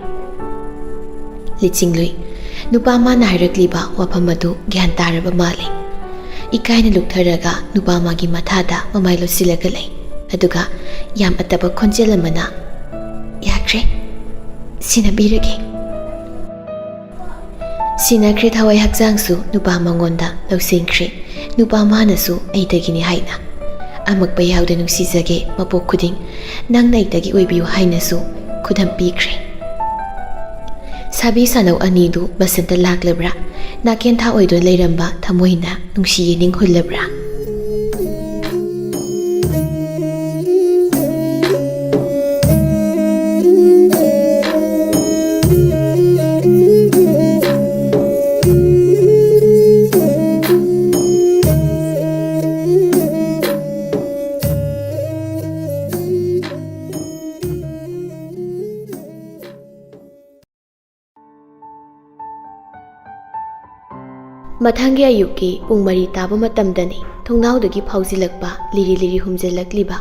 ꯂꯤꯆꯤꯡꯂꯨꯏ ꯅꯨꯄꯥ ꯑꯃꯅ ꯍꯥꯏꯔꯛꯂꯤꯕ ꯋꯥꯐꯝ ꯑꯗꯨ ꯒ꯭ꯌꯥꯟ ꯇꯥꯔꯕ ꯃꯥꯜꯂꯤ꯫ ꯏꯀꯥꯏꯅ ꯂꯨꯞꯊꯔꯒ ꯅꯨꯄꯥ ꯑꯃꯒꯤ ꯃꯊꯥꯗ ꯃꯃꯥꯏ ꯂꯣꯠꯁꯤꯜꯂꯒ ꯂꯩ꯫ ꯑꯗꯨꯒ ꯌꯥꯝ ꯑꯠꯇꯕ ꯈꯣꯟꯖꯦꯜ ꯑꯃꯅ, "ꯌꯥꯈ꯭ꯔꯦ, ꯁꯤꯟꯅꯕꯤꯔꯒꯦ꯫" ꯁꯤꯟꯅꯈ꯭ꯔꯦ ꯊꯋꯥꯏ ꯍꯛꯆꯥꯡꯁꯨ ꯅꯨꯄꯥ ꯃꯉꯣꯟꯗ ꯂꯧꯁꯤꯟꯈ꯭ꯔꯦ꯫ ꯅꯨꯄꯥ ꯃꯥꯅꯁꯨ ꯑꯩꯗꯒꯤꯅꯤ ꯍꯥꯏꯅ꯫ ꯑꯃꯛꯄ ꯌꯥꯎꯗ ꯅꯨꯡꯁꯤꯖꯒꯦ ꯃꯄꯣꯛ ꯈꯨꯗꯤꯡ꯫ ꯅꯪꯅ ꯑꯩꯗꯒꯤ ꯑꯣꯏꯕꯤꯌꯨ ꯍꯥꯏꯅꯁꯨ ꯈꯨꯗꯝ ꯄꯤꯈ꯭ꯔꯦ꯫ ꯁꯥꯕꯤ ꯁꯥꯅꯧ ꯑꯅꯤꯗꯨ ꯃꯁꯟꯇ ꯂꯥꯛꯂꯕ꯭ꯔꯥ? ꯅꯥꯀꯦꯟ ꯊꯥ ꯑꯣꯏꯗꯨꯅ ꯂꯩꯔꯝꯕ ꯊꯃꯣꯏꯅ ꯅꯨꯡꯁꯤ ꯌꯦꯅꯤꯡ ꯍꯨꯜꯂꯕ꯭ꯔꯥ? ꯃꯊꯪꯒꯤ ꯑꯌꯨꯛꯀꯤ ꯄꯨꯡ ꯃꯔꯤ ꯇꯥꯕ ꯃꯇꯝꯗꯅꯤ ꯊꯣꯡꯅꯥꯎꯗꯒꯤ ꯐꯥꯎꯖꯤꯜꯂꯛꯄ ꯂꯤꯔꯤ ꯂꯤꯔꯤ ꯍꯨꯝꯖꯤꯜꯂꯛꯂꯤꯕ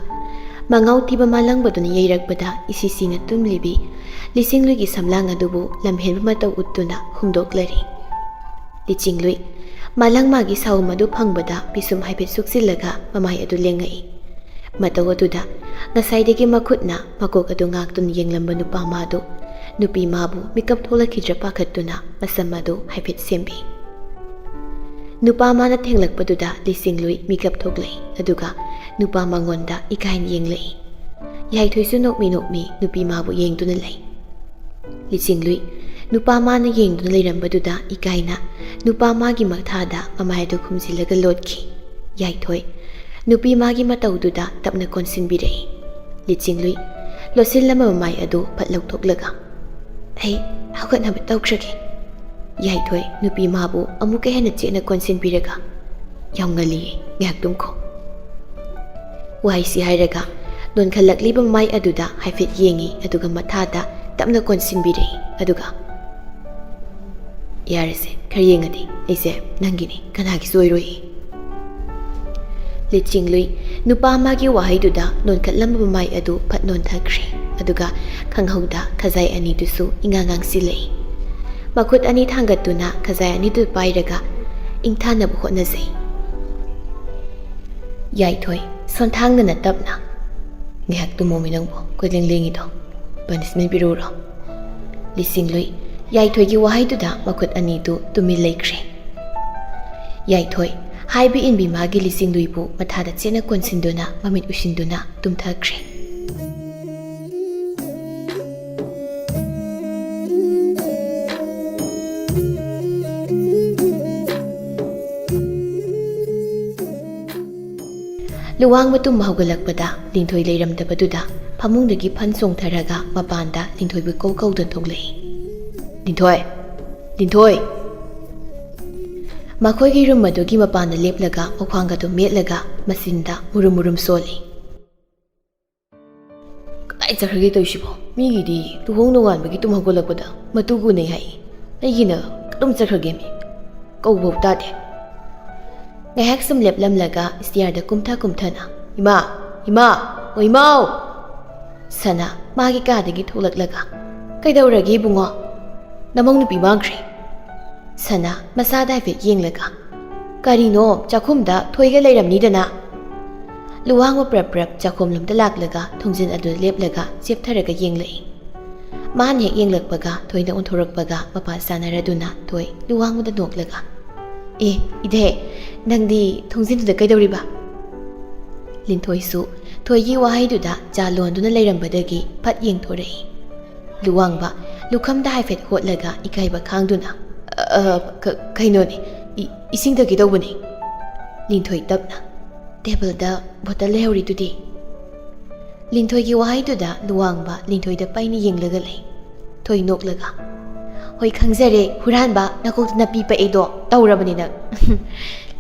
ꯃꯉꯥꯎ ꯊꯤꯕ ꯃꯥꯂꯪꯕꯗꯨꯅ ꯌꯩꯔꯛꯄꯗ ꯏꯁꯤ ꯁꯤꯅ ꯇꯨꯝꯂꯤꯕꯤ ꯂꯤꯁꯤꯡꯂꯨꯏꯒꯤ ꯁꯝꯂꯥꯡ ꯑꯗꯨꯕꯨ ꯂꯝꯍꯦꯟꯕ ꯃꯇꯧ ꯎꯠꯇꯨꯅ ꯍꯨꯝꯗꯣꯛꯂꯔꯤ꯫ ꯂꯤꯆꯤꯡꯂꯨꯏ ꯃꯥꯂꯪ ꯃꯥꯒꯤ ꯁꯥꯎꯝ ꯑꯗꯨ ꯐꯪꯕꯗ ꯄꯤꯁꯨꯝ ꯍꯥꯏꯐꯦꯠ ꯁꯨꯛꯆꯤꯜꯂꯒ ꯃꯃꯥꯏ ꯑꯗꯨ ꯂꯦꯡꯉꯛꯏ꯫ ꯃꯇꯧ ꯑꯗꯨꯗ ꯉꯁꯥꯏꯗꯒꯤ ꯃꯈꯨꯠꯅ ꯃꯀꯣꯛ ꯑꯗꯨ ꯉꯥꯛꯇꯨꯅ ꯌꯦꯡꯂꯝꯕ ꯅꯨꯄꯥ ꯃꯥꯗꯨ, ꯅꯨꯄꯤ ꯃꯥꯕꯨ ꯃꯤꯀꯞ ꯊꯣꯛꯂꯛꯈꯤꯗ꯭ꯔꯥ ꯄꯥꯈꯠꯇꯨꯅ ꯃꯁꯝ ꯑꯗꯨ ꯍꯥꯏꯐꯦꯠ ꯁꯦꯝꯕꯤ꯫ ꯅꯨꯄꯥ ꯃꯥꯅ ꯊꯦꯡꯂꯛꯄꯗꯨꯗ ꯂꯤꯆꯤꯡꯂꯨꯏ ꯃꯤꯀꯞ ꯊꯣꯛꯂꯛꯏ, ꯑꯗꯨꯒ ꯅꯨꯄꯥ ꯃꯉꯣꯟꯗ ꯏꯀꯥꯏꯅ ꯌꯦꯡꯂꯛꯏ꯫ ꯌꯥꯏꯊꯣꯏꯁꯨ ꯅꯣꯛꯃꯤ ꯅꯣꯛꯃꯤ ꯅꯨꯄꯤ ꯃꯥꯕꯨ ꯌꯦꯡꯗꯨꯅ ꯂꯩ꯫ ꯂꯤꯆꯤꯡꯂꯨꯏ ꯅꯨꯄꯥ ꯃꯥꯅ ꯌꯦꯡꯗꯨꯅ ꯂꯩꯔꯝꯕꯗꯨꯗ ꯏꯀꯥꯏꯅ ꯅꯨꯄꯥ ꯃꯥꯒꯤ ꯃꯊꯥꯗ ꯃꯃꯥꯏ ꯑꯗꯨ ꯈꯨꯝꯖꯤꯜꯂꯒ ꯂꯣꯠꯈꯤ꯫ ꯌꯥꯏꯊꯣꯏ ꯅꯨꯄꯤ ꯃꯥꯒꯤ ꯃꯇꯧꯗꯨꯗ ꯇꯞꯅ ꯀꯣꯟꯁꯤꯟꯕꯤꯔꯛꯏ꯫ ꯂꯤꯆꯤꯡꯂꯨꯏ ꯂꯣꯠꯁꯤꯜꯂꯝꯕ ꯃꯃꯥꯏ ꯑꯗꯨ ꯐꯠ ꯂꯧꯊꯣꯛꯂꯒ, "ꯑꯩ ꯍꯧꯒꯠꯅꯕ ꯇꯧꯈ꯭ꯔꯒꯦ꯫" ꯌꯥꯏꯊꯣꯏ ꯅꯨꯄꯤ ꯃꯥꯕꯨ ꯑꯃꯨꯛꯀ ꯍꯦꯟꯅ ꯆꯦꯠꯅ ꯀꯣꯟꯁꯤꯟꯕꯤꯔꯒ, "ꯌꯥꯝ ꯉꯜꯂꯤꯌꯦ, ꯉꯥꯏꯍꯥꯛ ꯇꯨꯝꯈꯣ꯫" ꯋꯥꯍꯩꯁꯤ ꯍꯥꯏꯔꯒ ꯅꯣꯟꯈꯠꯂꯛꯂꯤꯕ ꯃꯃꯥꯏ ꯑꯗꯨꯗ ꯍꯥꯏꯐꯦꯠ ꯌꯦꯡꯉꯤ, ꯑꯗꯨꯒ ꯃꯊꯥꯗ ꯇꯞꯅ ꯀꯣꯟꯁꯤꯟꯕꯤꯔꯛꯏ, ꯑꯗꯨꯒ "ꯌꯥꯔꯦꯁꯦ, ꯈꯔ ꯌꯦꯡꯉꯗꯤ ꯑꯩꯁꯦ ꯅꯪꯒꯤꯅꯤ, ꯀꯅꯥꯒꯤꯁꯨ ꯑꯣꯏꯔꯣꯏ"꯫ ꯂꯤꯆꯤꯡꯂꯨꯏ ꯅꯨꯄꯥ ꯑꯃꯒꯤ ꯋꯥꯍꯩꯗꯨꯗ ꯅꯣꯟꯈꯠꯂꯝꯕ ꯃꯃꯥꯏ ꯑꯗꯨ ꯐꯠ ꯅꯣꯟꯊꯈ꯭ꯔꯦ, ꯑꯗꯨꯒ ꯈꯪꯍꯧꯗ ꯈꯖꯥꯏ ꯑꯅꯤꯗꯨꯁꯨ ꯏꯉꯥꯡ ꯉꯥꯡꯁꯤꯜꯂꯛꯏ꯫ ꯃꯈꯨꯠ ꯑꯅꯤ ꯊꯥꯡꯒꯠꯇꯨꯅ ꯈꯖꯥꯏ ꯑꯅꯤꯗꯨ ꯄꯥꯏꯔꯒ ꯏꯪꯊꯥꯅꯕ ꯍꯣꯠꯅꯖꯩ꯫ ꯌꯥꯏꯊꯣꯏ, ꯁꯣꯟꯊꯥꯡꯗꯅ ꯇꯞꯅ, "ꯉꯥꯏꯍꯥꯛ ꯇꯨꯝꯃꯣꯃꯤ ꯅꯪꯕꯨ, ꯀꯣꯏꯂꯦꯡ ꯂꯦꯡꯉꯤꯗꯣ꯫ ꯄꯅꯤꯁꯃꯦꯟ ꯄꯤꯔꯛꯎꯔꯣ?" ꯂꯤꯁꯤꯡꯂꯨꯏ ꯌꯥꯏꯊꯣꯏꯒꯤ ꯋꯥꯍꯩꯗꯨꯗ ꯃꯈꯨꯠ ꯑꯅꯤꯗꯨ ꯇꯨꯃꯤꯟ ꯂꯩꯈ꯭ꯔꯦ꯫ ꯌꯥꯏꯊꯣꯏ ꯍꯥꯏꯕ ꯏꯟꯕꯤ ꯃꯥꯒꯤ ꯂꯤꯁꯤꯡꯂꯨꯏꯕꯨ ꯃꯊꯥꯗ ꯆꯦꯠꯅ ꯀꯣꯟꯁꯤꯟꯗꯨꯅ ꯃꯃꯤꯠ ꯎꯏꯁꯤꯟꯗꯨꯅ ꯇꯨꯝꯊꯈ꯭ꯔꯦ꯫ ꯂꯨꯋꯥꯡꯕ ꯇꯨꯝꯕ ꯍꯧꯒꯠꯂꯛꯄꯗ ꯂꯤꯟꯊꯣꯏ ꯂꯩꯔꯝꯗꯕꯗꯨꯗ ꯐꯃꯨꯡꯗꯒꯤ ꯐꯟ ꯆꯣꯡꯊꯔꯒ ꯃꯄꯥꯟꯗ ꯂꯤꯟꯊꯣꯏꯕꯨ ꯀꯧ ꯀꯧꯗꯨꯅ ꯊꯣꯛꯂꯛꯏ꯫ "ꯂꯤꯟꯊꯣꯏ! ꯂꯤꯟꯊꯣꯏ!" ꯃꯈꯣꯏꯒꯤ ꯔꯨꯝ ꯑꯗꯨꯒꯤ ꯃꯄꯥꯟꯗ ꯂꯦꯞꯂꯒ ꯃꯈ꯭ꯋꯥꯡꯒꯗꯨ ꯃꯦꯠꯂꯒ ꯃꯆꯤꯟꯗ ꯃꯨꯔꯨꯝ ꯃꯨꯔꯨꯝ ꯁꯣꯜꯂꯤ꯫ "ꯀꯗꯥꯏ ꯆꯠꯈ꯭ꯔꯒꯦ ꯇꯧꯔꯤꯁꯤꯕꯣ? ꯃꯤꯒꯤꯗꯤ ꯂꯨꯍꯣꯡ ꯅꯣꯡꯉꯥꯟꯕꯒꯤ ꯇꯨꯝ ꯍꯧꯒꯠꯂꯛꯄꯗ ꯃꯇꯨ ꯒꯨꯟꯅꯩ ꯍꯥꯏ, ꯑꯩꯒꯤꯅ ꯀꯗꯣꯝ ꯆꯠꯈ꯭ꯔꯒꯦꯃꯤ? ꯀꯧꯕꯐꯥꯎ ꯇꯥꯗꯦ"꯫ ꯉꯥꯏꯍꯥꯛ ꯁꯨꯝ ꯂꯦꯞꯂꯝꯂꯒ ꯁ꯭ꯇꯤꯌꯥꯔꯗ ꯀꯨꯝꯊ ꯀꯨꯝꯊꯅ, "ꯏꯃꯥ! ꯏꯃꯥ! ꯑꯣ ꯏꯃꯥꯎ!" ꯁꯅꯥ ꯃꯥꯒꯤ ꯀꯥꯗꯒꯤ ꯊꯣꯛꯂꯛꯂꯒ, "ꯀꯩꯗꯧꯔꯒꯦ ꯏꯕꯨꯡꯉꯣ? ꯅꯃꯧ ꯅꯨꯄꯤ ꯃꯥꯡꯈ꯭ꯔꯦ"꯫ ꯁꯅꯥ ꯃꯁꯥꯗ ꯍꯥꯏꯐꯦꯠ ꯌꯦꯡꯂꯒ, "ꯀꯔꯤꯅꯣ, ꯆꯥꯛꯈꯨꯝꯗ ꯊꯣꯏꯒ ꯂꯩꯔꯝꯅꯤꯗꯅ"꯫ ꯂꯨꯋꯥꯡꯕ ꯄ꯭ꯔꯞ ꯄ꯭ꯔꯞ ꯆꯥꯛꯈꯨꯝꯂꯣꯝꯗ ꯂꯥꯛꯂꯒ ꯊꯣꯡꯖꯤꯟ ꯑꯗꯨꯗ ꯂꯦꯞꯂꯒ ꯆꯦꯞꯊꯔꯒ ꯌꯦꯡꯂꯛꯏ꯫ ꯃꯥꯅ ꯍꯦꯛ ꯌꯦꯡꯂꯛꯄꯒ ꯊꯣꯏꯅ ꯑꯣꯟꯊꯣꯔꯛꯄꯒ ꯃꯄꯥ ꯆꯥꯅꯔꯗꯨꯅ ꯊꯣꯏ ꯂꯨꯋꯥꯡꯕꯗ ꯅꯣꯛꯂꯒ, "ꯑꯦ, ꯏꯙꯦ, ꯅꯪꯗꯤ ꯊꯣꯡꯖꯤꯟꯗꯨꯗ ꯀꯩꯗꯧꯔꯤꯕ?" ꯂꯤꯟꯊꯣꯏꯁꯨ ꯊꯣꯏꯒꯤ ꯋꯥꯍꯩꯗꯨꯗ ꯆꯥ ꯂꯣꯟꯗꯨꯅ ꯂꯩꯔꯝꯕꯗꯒꯤ ꯐꯠ ꯌꯦꯡꯊꯣꯔꯛꯏ꯫ ꯂꯨꯋꯥꯡꯕ ꯂꯨꯈꯝꯗ ꯍꯥꯏꯐꯦꯠ ꯍꯣꯠꯂꯒ ꯏꯀꯥꯏꯕ ꯈꯥꯡꯗꯨꯅ, "ꯑ, ꯑ, ꯀ-, ꯀꯩꯅꯣꯅꯦ, ꯏ-, ꯏꯁꯤꯡ ꯊꯛꯀꯦ ꯇꯧꯕꯅꯦ"꯫ ꯂꯤꯟꯊꯣꯏ ꯇꯞꯅ, "ꯇꯦꯕꯜꯗ ꯕꯣꯇꯜ ꯂꯩꯍꯧꯔꯤꯗꯨꯗꯤ?" ꯂꯤꯟꯊꯣꯏꯒꯤ ꯋꯥꯍꯩꯗꯨꯗ ꯂꯨꯋꯥꯡꯕ ꯂꯤꯟꯊꯣꯏꯗ ꯄꯩꯅ ꯌꯦꯡꯂꯒ ꯂꯩ꯫ ꯊꯣꯏ ꯅꯣꯛꯂꯒ, "ꯍꯣꯏ, ꯈꯪꯖꯔꯦ, ꯍꯨꯔꯥꯟꯕ, ꯅꯀꯣꯛꯇ ꯅꯥꯄꯤ ꯄꯛꯏꯗꯣ ꯇꯧꯔꯕꯅꯤ ꯅꯪ꯫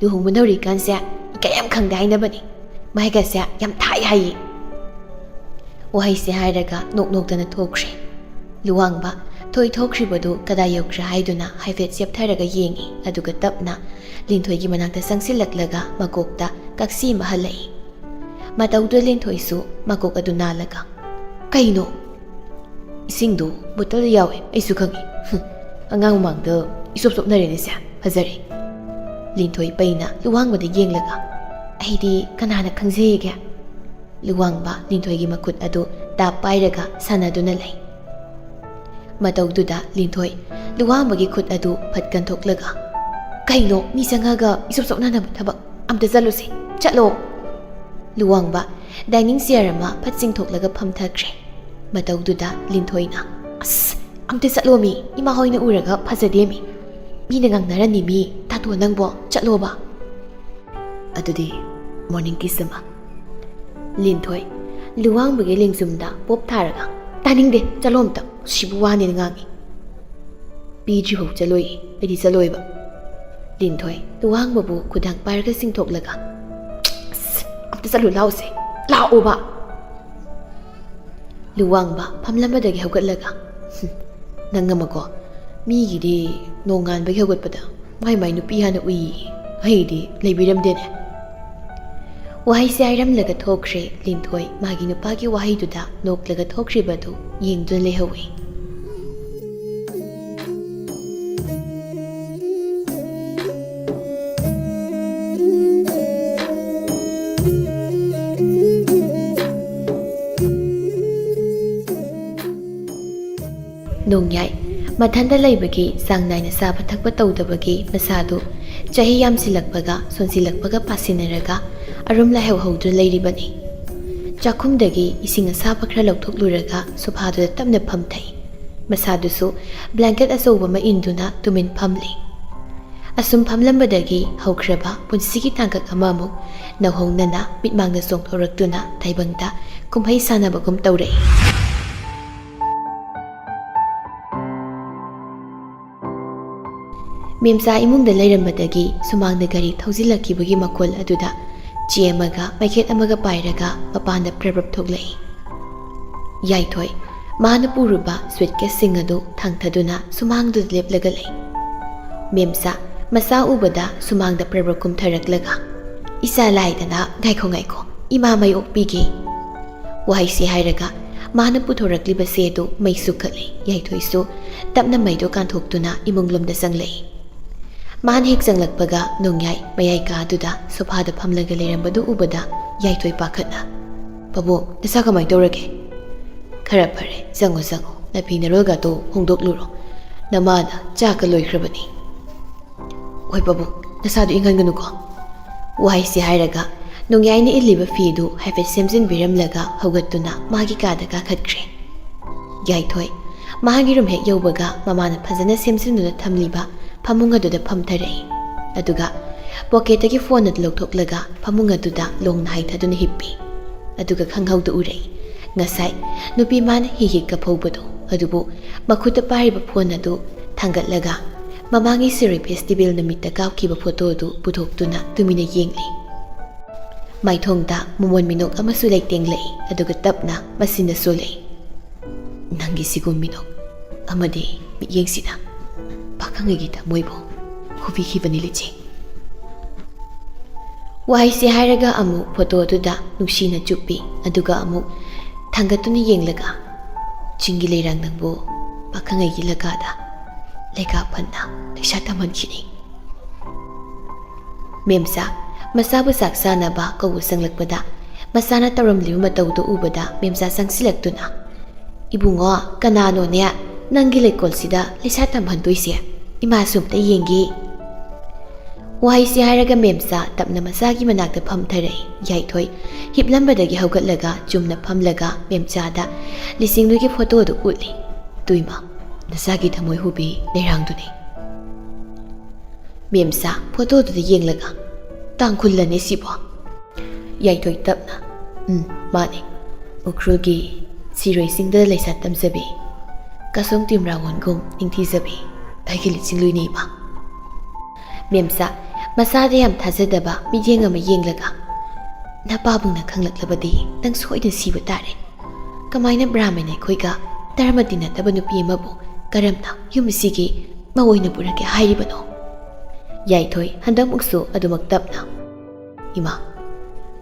ꯂꯨꯍꯣꯡꯕ ꯅꯧꯔꯤꯀꯥꯟꯁꯦ ꯏꯀꯥꯏ ꯌꯥꯝ ꯈꯪꯗꯦ ꯍꯥꯏꯅꯕꯅꯤ꯫ ꯃꯥꯏꯒꯁꯦ ꯌꯥꯝ ꯊꯥꯏ ꯍꯥꯏꯌꯦ"꯫ ꯋꯥꯍꯩꯁꯦ ꯍꯥꯏꯔꯒ ꯅꯣꯛ ꯅꯣꯛꯇꯅ ꯊꯣꯛꯈ꯭ꯔꯦ꯫ ꯂꯨꯋꯥꯡꯕ ꯊꯣꯏ ꯊꯣꯛꯈ꯭ꯔꯤꯕꯗꯨ ꯀꯗꯥꯏ ꯌꯧꯈ꯭ꯔꯦ ꯍꯥꯏꯗꯨꯅ ꯍꯥꯏꯐꯦꯠ ꯆꯦꯞꯊꯔꯒ ꯌꯦꯡꯏ, ꯑꯗꯨꯒ ꯇꯞꯅ ꯂꯤꯟꯊꯣꯏꯒꯤ ꯃꯅꯥꯛꯇ ꯆꯪꯁꯤꯜꯂꯛꯂꯒ ꯃꯀꯣꯛꯇ ꯀꯛꯁꯤ ꯑꯃ ꯍꯜꯂꯛꯏ꯫ ꯃꯇꯧꯗꯨ ꯂꯤꯟꯊꯣꯏꯁꯨ ꯃꯀꯣꯛ ꯑꯗꯨ ꯅꯥꯜꯂꯒ, "ꯀꯩꯅꯣ?" "ꯏꯁꯤꯡꯗꯨ ꯕꯣꯇꯜꯗ ꯌꯥꯎꯋꯦ, ꯑꯩꯁꯨ ꯈꯪꯉꯤ꯫ ꯍꯨꯝ, ꯑꯉꯥꯡ ꯃꯃꯥꯡꯗ ꯏꯆꯣꯞ ꯆꯣꯞꯅꯔꯦꯅꯦ ꯁꯦ, ꯐꯖꯔꯦ꯫" ꯂꯤꯟꯊꯣꯏ ꯄꯩꯅ ꯂꯨꯋꯥꯡꯕꯗ ꯌꯦꯡꯂꯒ, "ꯑꯩꯗꯤ ꯀꯅꯥꯅ ꯈꯪꯖꯩꯒꯦ?" ꯂꯨꯋꯥꯡꯕ ꯂꯤꯟꯊꯣꯏꯒꯤ ꯃꯈꯨꯠ ꯑꯗꯨ ꯇꯥꯞ ꯄꯥꯏꯔꯒ ꯁꯥꯟꯅꯗꯨꯅ ꯂꯩ꯫ ꯃꯇꯧꯗꯨꯗ ꯂꯤꯟꯊꯣꯏ ꯂꯨꯋꯥꯡꯕꯒꯤ ꯈꯨꯠ ꯑꯗꯨ ꯐꯠ ꯀꯟꯊꯣꯛꯂꯒ, "ꯀꯩꯅꯣ, ꯃꯤ ꯆꯪꯉꯒ ꯏꯆꯣꯞ ꯆꯣꯞꯅꯅꯕ ꯊꯕꯛ? ꯑꯝꯇ ꯆꯠꯂꯨꯁꯦ, ꯆꯠꯂꯣ!" ꯂꯨꯋꯥꯡꯕ ꯗꯥꯏꯅꯤꯡ ꯆꯤꯌꯔ ꯑꯃ ꯐꯠ ꯆꯤꯡꯊꯣꯛꯂꯒ ꯐꯝꯊꯈ꯭ꯔꯦ꯫ ꯃꯇꯧꯗꯨꯗ ꯂꯤꯟꯊꯣꯏꯅ, "ꯑꯁ, ꯑꯝꯇ ꯆꯠꯂꯣꯃꯤ, ꯏꯃꯥ ꯍꯣꯏꯅ ꯎꯔꯒ ꯐꯖꯗꯦꯃꯤ꯫ ꯃꯤꯅ ꯉꯥꯡꯅꯔꯅꯤꯃꯤ, ꯇꯥꯇꯣ ꯅꯪꯕꯣ, ꯆꯠꯂꯣꯕ꯫" "ꯑꯗꯨꯗꯤ ꯃꯣꯔꯅꯤꯡ ꯀꯤꯁ ꯑꯃ꯫" ꯂꯤꯟꯊꯣꯏ ꯂꯨꯋꯥꯡꯕꯒꯤ ꯂꯦꯡꯖꯨꯝꯗ ꯄꯣꯞ ꯊꯥꯔꯒ, "ꯇꯥꯅꯤꯡꯗꯦ, ꯆꯠꯂꯣ ꯑꯝꯇ, ꯁꯤꯕꯨ ꯋꯥꯅꯦꯅ ꯉꯥꯡꯉꯤ꯫" "ꯄꯤꯗ꯭ꯔꯤꯐꯥꯎ ꯆꯠꯂꯣꯏ, ꯑꯩꯗꯤ ꯆꯠꯂꯣꯏꯕ꯫" ꯂꯤꯟꯊꯣꯏ ꯂꯨꯋꯥꯡꯕꯕꯨ ꯈꯨꯗꯥꯡ ꯄꯥꯏꯔꯒ ꯆꯤꯡꯊꯣꯛꯂꯒ, "ꯑꯁ, ꯑꯝꯇ ꯆꯠꯂꯨ ꯂꯥꯎꯁꯦ, ꯂꯥꯛꯑꯣꯕ!" ꯂꯨꯋꯥꯡꯕ ꯐꯝꯂꯝꯕꯗꯒꯤ ꯍꯧꯒꯠꯂꯒ, "ꯍꯨꯝ, ꯅꯪ ꯑꯃꯀꯣ, ꯃꯤꯒꯤꯗꯤ ꯅꯣꯡꯉꯥꯟꯕꯒꯤ ꯍꯧꯒꯠꯄꯗ ꯃꯥꯏ ꯃꯥꯏ ꯅꯨꯄꯤ ꯍꯥꯟꯅ ꯎꯏ, ꯑꯩꯗꯤ ꯂꯩꯕꯤꯔꯝꯗꯦꯅꯦ꯫" ꯋꯥꯍꯩꯁꯦ ꯍꯥꯏꯔꯝꯂꯒ ꯊꯣꯛꯈ꯭ꯔꯦ ꯂꯤꯟꯊꯣꯏ꯫ ꯃꯥꯒꯤ ꯅꯨꯄꯥꯒꯤ ꯋꯥꯍꯩꯗꯨꯗ ꯅꯣꯛꯂꯒ ꯊꯣꯛꯈ꯭ꯔꯤꯕꯗꯨ ꯌꯦꯡꯗꯨꯅ ꯂꯩꯍꯧꯏ꯫ ꯅꯣꯡꯌꯥꯏ꯫ ꯃꯊꯟꯇ ꯂꯩꯕꯒꯤ, ꯆꯥꯡ ꯅꯥꯏꯅ ꯆꯥꯕ ꯊꯛꯄ ꯇꯧꯗꯕꯒꯤ ꯃꯁꯥꯗꯨ ꯆꯍꯤ ꯌꯥꯝꯁꯤꯜꯂꯛꯄꯒ ꯁꯣꯟꯁꯤꯜꯂꯛꯄꯒ ꯄꯥꯁꯤꯟꯅꯔꯒ ꯑꯔꯨꯝ ꯂꯥꯏꯍꯧ ꯍꯧꯗꯨꯅ ꯂꯩꯔꯤꯕꯅꯤ꯫ ꯆꯥꯛꯈꯨꯝꯗꯒꯤ ꯏꯁꯤꯡ ꯑꯁꯥꯕ ꯈꯔ ꯂꯧꯊꯣꯛꯂꯨꯔꯒ ꯁꯣꯐꯥꯗꯨꯗ ꯇꯞꯅ ꯐꯝꯊꯩ꯫ ꯃꯁꯥꯗꯨꯁꯨ ꯕ꯭ꯂꯦꯡꯀꯦꯠ ꯑꯆꯧꯕ ꯑꯃ ꯏꯟꯗꯨꯅ ꯇꯨꯃꯤꯟ ꯐꯝꯂꯤ꯫ ꯑꯁꯨꯝ ꯐꯝꯂꯝꯕꯗꯒꯤ ꯍꯧꯈ꯭ꯔꯕ ꯄꯨꯟꯁꯤꯒꯤ ꯇꯥꯡꯀꯛ ꯑꯃꯃꯨꯛ ꯅꯧꯍꯧꯅꯅ ꯃꯤꯠꯃꯥꯡꯗ ꯆꯣꯡꯊꯣꯔꯛꯇꯨꯅ ꯇꯥꯏꯕꯪꯗ ꯀꯨꯝꯍꯩ ꯁꯥꯟꯅꯕꯒꯨꯝ ꯇꯧꯔꯛꯏ꯫ ꯃꯦꯝꯆꯥ ꯏꯃꯨꯡꯗ ꯂꯩꯔꯝꯕꯗꯒꯤ ꯁꯨꯃꯥꯡꯗ ꯒꯥꯔꯤ ꯊꯧꯖꯤꯜꯂꯛꯈꯤꯕꯒꯤ ꯃꯈꯣꯜ ꯑꯗꯨꯗ ꯆꯦ ꯑꯃꯒ ꯃꯩꯈꯦꯠ ꯑꯃꯒ ꯄꯥꯏꯔꯒ ꯃꯄꯥꯟꯗ ꯄ꯭ꯔꯞ ꯄ꯭ꯔꯞ ꯊꯣꯛꯂꯛꯏ꯫ ꯌꯥꯏꯊꯣꯏ ꯃꯥꯅ ꯄꯨꯔꯨꯕ ꯁꯨꯠꯀꯦꯁꯁꯤꯡ ꯑꯗꯨ ꯊꯥꯡꯊꯗꯨꯅ ꯁꯨꯃꯥꯡꯗꯨꯗ ꯂꯦꯞꯂꯒ ꯂꯩ꯫ ꯃꯦꯝꯆꯥ ꯃꯆꯥ ꯎꯕꯗ ꯁꯨꯃꯥꯡꯗ ꯄ꯭ꯔꯕ꯭ꯔ ꯀꯨꯝꯊꯔꯛꯂꯒ, "ꯏꯆꯥ ꯂꯥꯏꯗꯅ, ꯉꯥꯏꯈꯣ ꯉꯥꯏꯈꯣ, ꯏꯃꯥ ꯃꯩ ꯑꯣꯛꯄꯤꯒꯦ"꯫ ꯋꯥꯍꯩꯁꯤ ꯍꯥꯏꯔꯒ ꯃꯥꯅ ꯄꯨꯊꯣꯔꯛꯂꯤꯕ ꯆꯦ ꯑꯗꯨ ꯃꯩ ꯆꯨꯈꯠꯂꯤ꯫ ꯌꯥꯏꯊꯣꯏꯁꯨ ꯇꯞꯅ ꯃꯩꯗꯨ ꯀꯥꯟꯊꯣꯛꯇꯨꯅ ꯏꯃꯨꯡ ꯂꯣꯝꯗ ꯆꯪꯂꯛꯏ꯫ ꯃꯥꯅ ꯍꯦꯛ ꯆꯪꯂꯛꯄꯒ ꯅꯣꯡꯌꯥꯏ ꯃꯌꯥꯏ ꯀꯥꯗꯨꯗ ꯁꯣꯐꯥꯗ ꯐꯝꯂꯒ ꯂꯩꯔꯝꯕꯗꯨ ꯎꯕꯗ ꯌꯥꯏꯊꯣꯏ ꯄꯥꯈꯠꯅ, "ꯄꯥꯕꯨꯡ, ꯅꯁꯥ ꯀꯃꯥꯏ ꯇꯧꯔꯒꯦ?" "ꯈꯔ ꯐꯔꯦ, ꯆꯪꯉꯣ ꯆꯪꯉꯣ, ꯅꯐꯤ ꯅꯔꯣꯜꯒꯗꯣ ꯍꯣꯡꯗꯣꯛꯂꯨꯔꯣ, ꯅꯃꯥꯅ ꯆꯥꯛꯀ ꯂꯣꯏꯈ꯭ꯔꯕꯅꯤ"꯫ "ꯍꯣꯏ ꯄꯥꯕꯨꯡ, ꯅꯁꯥꯗꯣ ꯏꯪꯍꯟꯒꯅꯨꯀꯣ"꯫ ꯋꯥꯍꯩꯁꯤ ꯍꯥꯏꯔꯒ ꯅꯣꯡꯌꯥꯏꯅ ꯏꯜꯂꯤꯕ ꯐꯤꯗꯨ ꯍꯥꯏꯐꯦꯠ ꯁꯦꯝꯖꯤꯟꯕꯤꯔꯝꯂꯒ ꯍꯧꯒꯠꯇꯨꯅ ꯃꯥꯒꯤ ꯀꯥꯗ ꯀꯥꯈꯠꯈ꯭ꯔꯦ꯫ ꯌꯥꯏꯊꯣꯏ ꯃꯥꯒꯤ ꯔꯨꯝ ꯍꯦꯛ ꯌꯧꯕꯒ ꯃꯃꯥꯅ ꯐꯖꯅ ꯁꯦꯝꯖꯤꯟꯗꯨꯅ ꯊꯝꯂꯤꯕ ꯐꯃꯨꯡ ꯑꯗꯨꯗ ꯐꯝꯊꯔꯛꯏ꯫ ꯑꯗꯨꯒ ꯄꯣꯀꯦꯠꯇꯒꯤ ꯐꯣꯟ ꯑꯗꯨ ꯂꯧꯊꯣꯛꯂꯒ ꯐꯃꯨꯡ ꯑꯗꯨꯗ ꯂꯣꯡꯅ ꯍꯥꯏꯊꯗꯨꯅ ꯍꯤꯞꯄꯤ꯫ ꯑꯗꯨꯒ ꯈꯪꯍꯧꯗ ꯎꯔꯛꯏ, ꯉꯁꯥꯏ ꯅꯨꯄꯤ ꯃꯥꯅ ꯍꯤ ꯍꯤ ꯀꯞꯍꯧꯕꯗꯨ꯫ ꯑꯗꯨꯕꯨ ꯃꯈꯨꯠꯇ ꯄꯥꯏꯔꯤꯕ ꯐꯣꯟ ꯑꯗꯨ ꯊꯥꯡꯒꯠꯂꯒ ꯃꯃꯥꯡꯒꯤ ꯁꯤꯔꯣꯏ ꯐꯦꯁꯇꯤꯚꯦꯜ ꯅꯨꯃꯤꯠꯇ ꯀꯥꯞꯈꯤꯕ ꯐꯣꯇꯣ ꯑꯗꯨ ꯄꯨꯊꯣꯛꯇꯨꯅ ꯇꯨꯃꯤꯟꯅ ꯌꯦꯡꯂꯤ꯫ ꯃꯥꯏꯊꯣꯡꯗ ꯃꯃꯣꯟ ꯃꯤꯅꯣꯛ ꯑꯃꯁꯨ ꯂꯩꯇꯦꯡꯂꯛꯏ, ꯑꯗꯨꯒ ꯇꯞꯅ ꯃꯁꯤꯅ ꯁꯣꯜꯂꯛꯏ, "ꯅꯪꯒꯤ ꯁꯤꯒꯨꯝ ꯃꯤꯅꯣꯛ ꯑꯃꯗꯤ ꯃꯤꯠꯌꯦꯡꯁꯤꯅ ꯄꯥꯈꯪꯒꯤ ꯊꯃꯣꯏꯕꯨ ꯍꯨꯕꯤꯈꯤꯕꯅꯤ ꯂꯤꯆꯦ"꯫ ꯋꯥꯍꯩꯁꯤ ꯍꯥꯏꯔꯒ ꯑꯃꯨꯛ ꯐꯣꯇꯣ ꯑꯗꯨꯗ ꯅꯨꯡꯁꯤꯅ ꯆꯨꯞꯄꯤ, ꯑꯗꯨꯒ ꯑꯃꯨꯛ ꯊꯥꯡꯒꯠꯇꯨꯅ ꯌꯦꯡꯂꯒ, "ꯆꯤꯡꯒꯤ ꯂꯩꯔꯥꯡ ꯅꯪꯕꯨ ꯄꯥꯈꯪꯉꯩꯒꯤ ꯂꯀꯥꯗ ꯂꯩꯀꯥ ꯐꯟꯅ ꯂꯩꯁꯥ ꯇꯝꯍꯟꯈꯤꯅꯤ"꯫ ꯃꯦꯝꯆꯥ ꯃꯆꯥꯕꯨ ꯆꯥꯛ ꯆꯥꯅꯕ ꯀꯧꯕ ꯆꯪꯂꯛꯄꯗ, ꯃꯆꯥꯅ ꯇꯧꯔꯝꯂꯤꯕ ꯃꯇꯧꯗꯨ ꯎꯕꯗ ꯃꯦꯝꯆꯥ ꯆꯪꯁꯤꯜꯂꯛꯇꯨꯅ, "ꯏꯕꯨꯡꯉꯣ, ꯀꯅꯥꯅꯣꯅꯦ ꯅꯪꯒꯤ ꯂꯩꯀꯣꯜꯁꯤꯗ ꯂꯩꯁꯥ ꯇꯝꯍꯟꯗꯣꯏꯁꯦ? ꯏꯃꯥꯁꯨ ꯑꯝꯇ ꯌꯦꯡꯒꯦ"꯫ ꯋꯥꯍꯩꯁꯤ ꯍꯥꯏꯔꯒ ꯃꯦꯝꯆꯥ ꯇꯞꯅ ꯃꯆꯥꯒꯤ ꯃꯅꯥꯛꯇ ꯐꯝꯊꯔꯛꯏ꯫ ꯌꯥꯏꯊꯣꯏ ꯍꯤꯞꯂꯝꯕꯗꯒꯤ ꯍꯧꯒꯠꯂꯒ ꯆꯨꯝꯅ ꯐꯝꯂꯒ ꯃꯦꯝꯆꯥꯗ ꯂꯤꯁꯤꯡꯗꯨꯒꯤ ꯐꯣꯇꯣꯗꯨ ꯎꯠꯂꯤ꯫ "ꯇꯨꯏꯃ, ꯅꯆꯥꯒꯤ ꯊꯃꯣꯏ ꯍꯨꯕꯤ ꯂꯩꯔꯥꯡꯗꯨꯅꯤ"꯫ ꯃꯦꯝꯆꯥ ꯐꯣꯇꯣꯗꯨꯗ ꯌꯦꯡꯂꯒ, "ꯇꯥꯡꯈꯨꯜꯂꯅꯦ ꯁꯤꯕꯣ?" ꯌꯥꯏꯊꯣꯏ ꯇꯞꯅ, "ꯎꯝ, ꯃꯥꯅꯦ꯫ ꯎꯈ꯭ꯔꯨꯜꯒꯤ ꯁꯤꯔꯣꯏ ꯆꯤꯡꯗ ꯂꯩꯁꯥ ꯇꯝꯖꯕꯤ, ꯀꯁꯣꯡ ꯇꯤꯝꯔꯥꯋꯣꯟꯒꯨꯝ ꯅꯤꯡꯊꯤꯖꯕꯤ ꯑꯩꯒꯤ ꯂꯤꯆꯤꯡꯂꯨꯏꯅꯦ ꯏꯃꯥ"꯫ ꯃꯦꯝꯆꯥ ꯃꯆꯥꯗ ꯌꯥꯝ ꯊꯥꯖꯗꯕ ꯃꯤꯠꯌꯦꯡ ꯑꯃ ꯌꯦꯡꯂꯒ, "ꯅꯄꯥꯕꯨꯡꯅ ꯈꯪꯂꯛꯂꯕꯗꯤ ꯅꯪ ꯁꯣꯏꯗꯅ ꯁꯤꯕ ꯇꯥꯔꯦ꯫ ꯀꯃꯥꯏꯅ ꯕ꯭ꯔꯥꯍꯃꯟ ꯑꯩꯈꯣꯏꯒ ꯙꯔꯃ ꯇꯤꯟꯅꯗꯕ ꯅꯨꯄꯤ ꯑꯃꯕꯨ ꯀꯔꯝꯅ ꯌꯨꯝꯁꯤꯒꯤ ꯃꯧ ꯑꯣꯏꯅ ꯄꯨꯔꯛꯀꯦ ꯍꯥꯏꯔꯤꯕꯅꯣ? ꯌꯥꯏꯊꯣꯏ ꯍꯟꯗꯛꯃꯨꯛꯁꯨ ꯑꯗꯨꯃꯛ ꯇꯞꯅ, "ꯏꯃꯥ,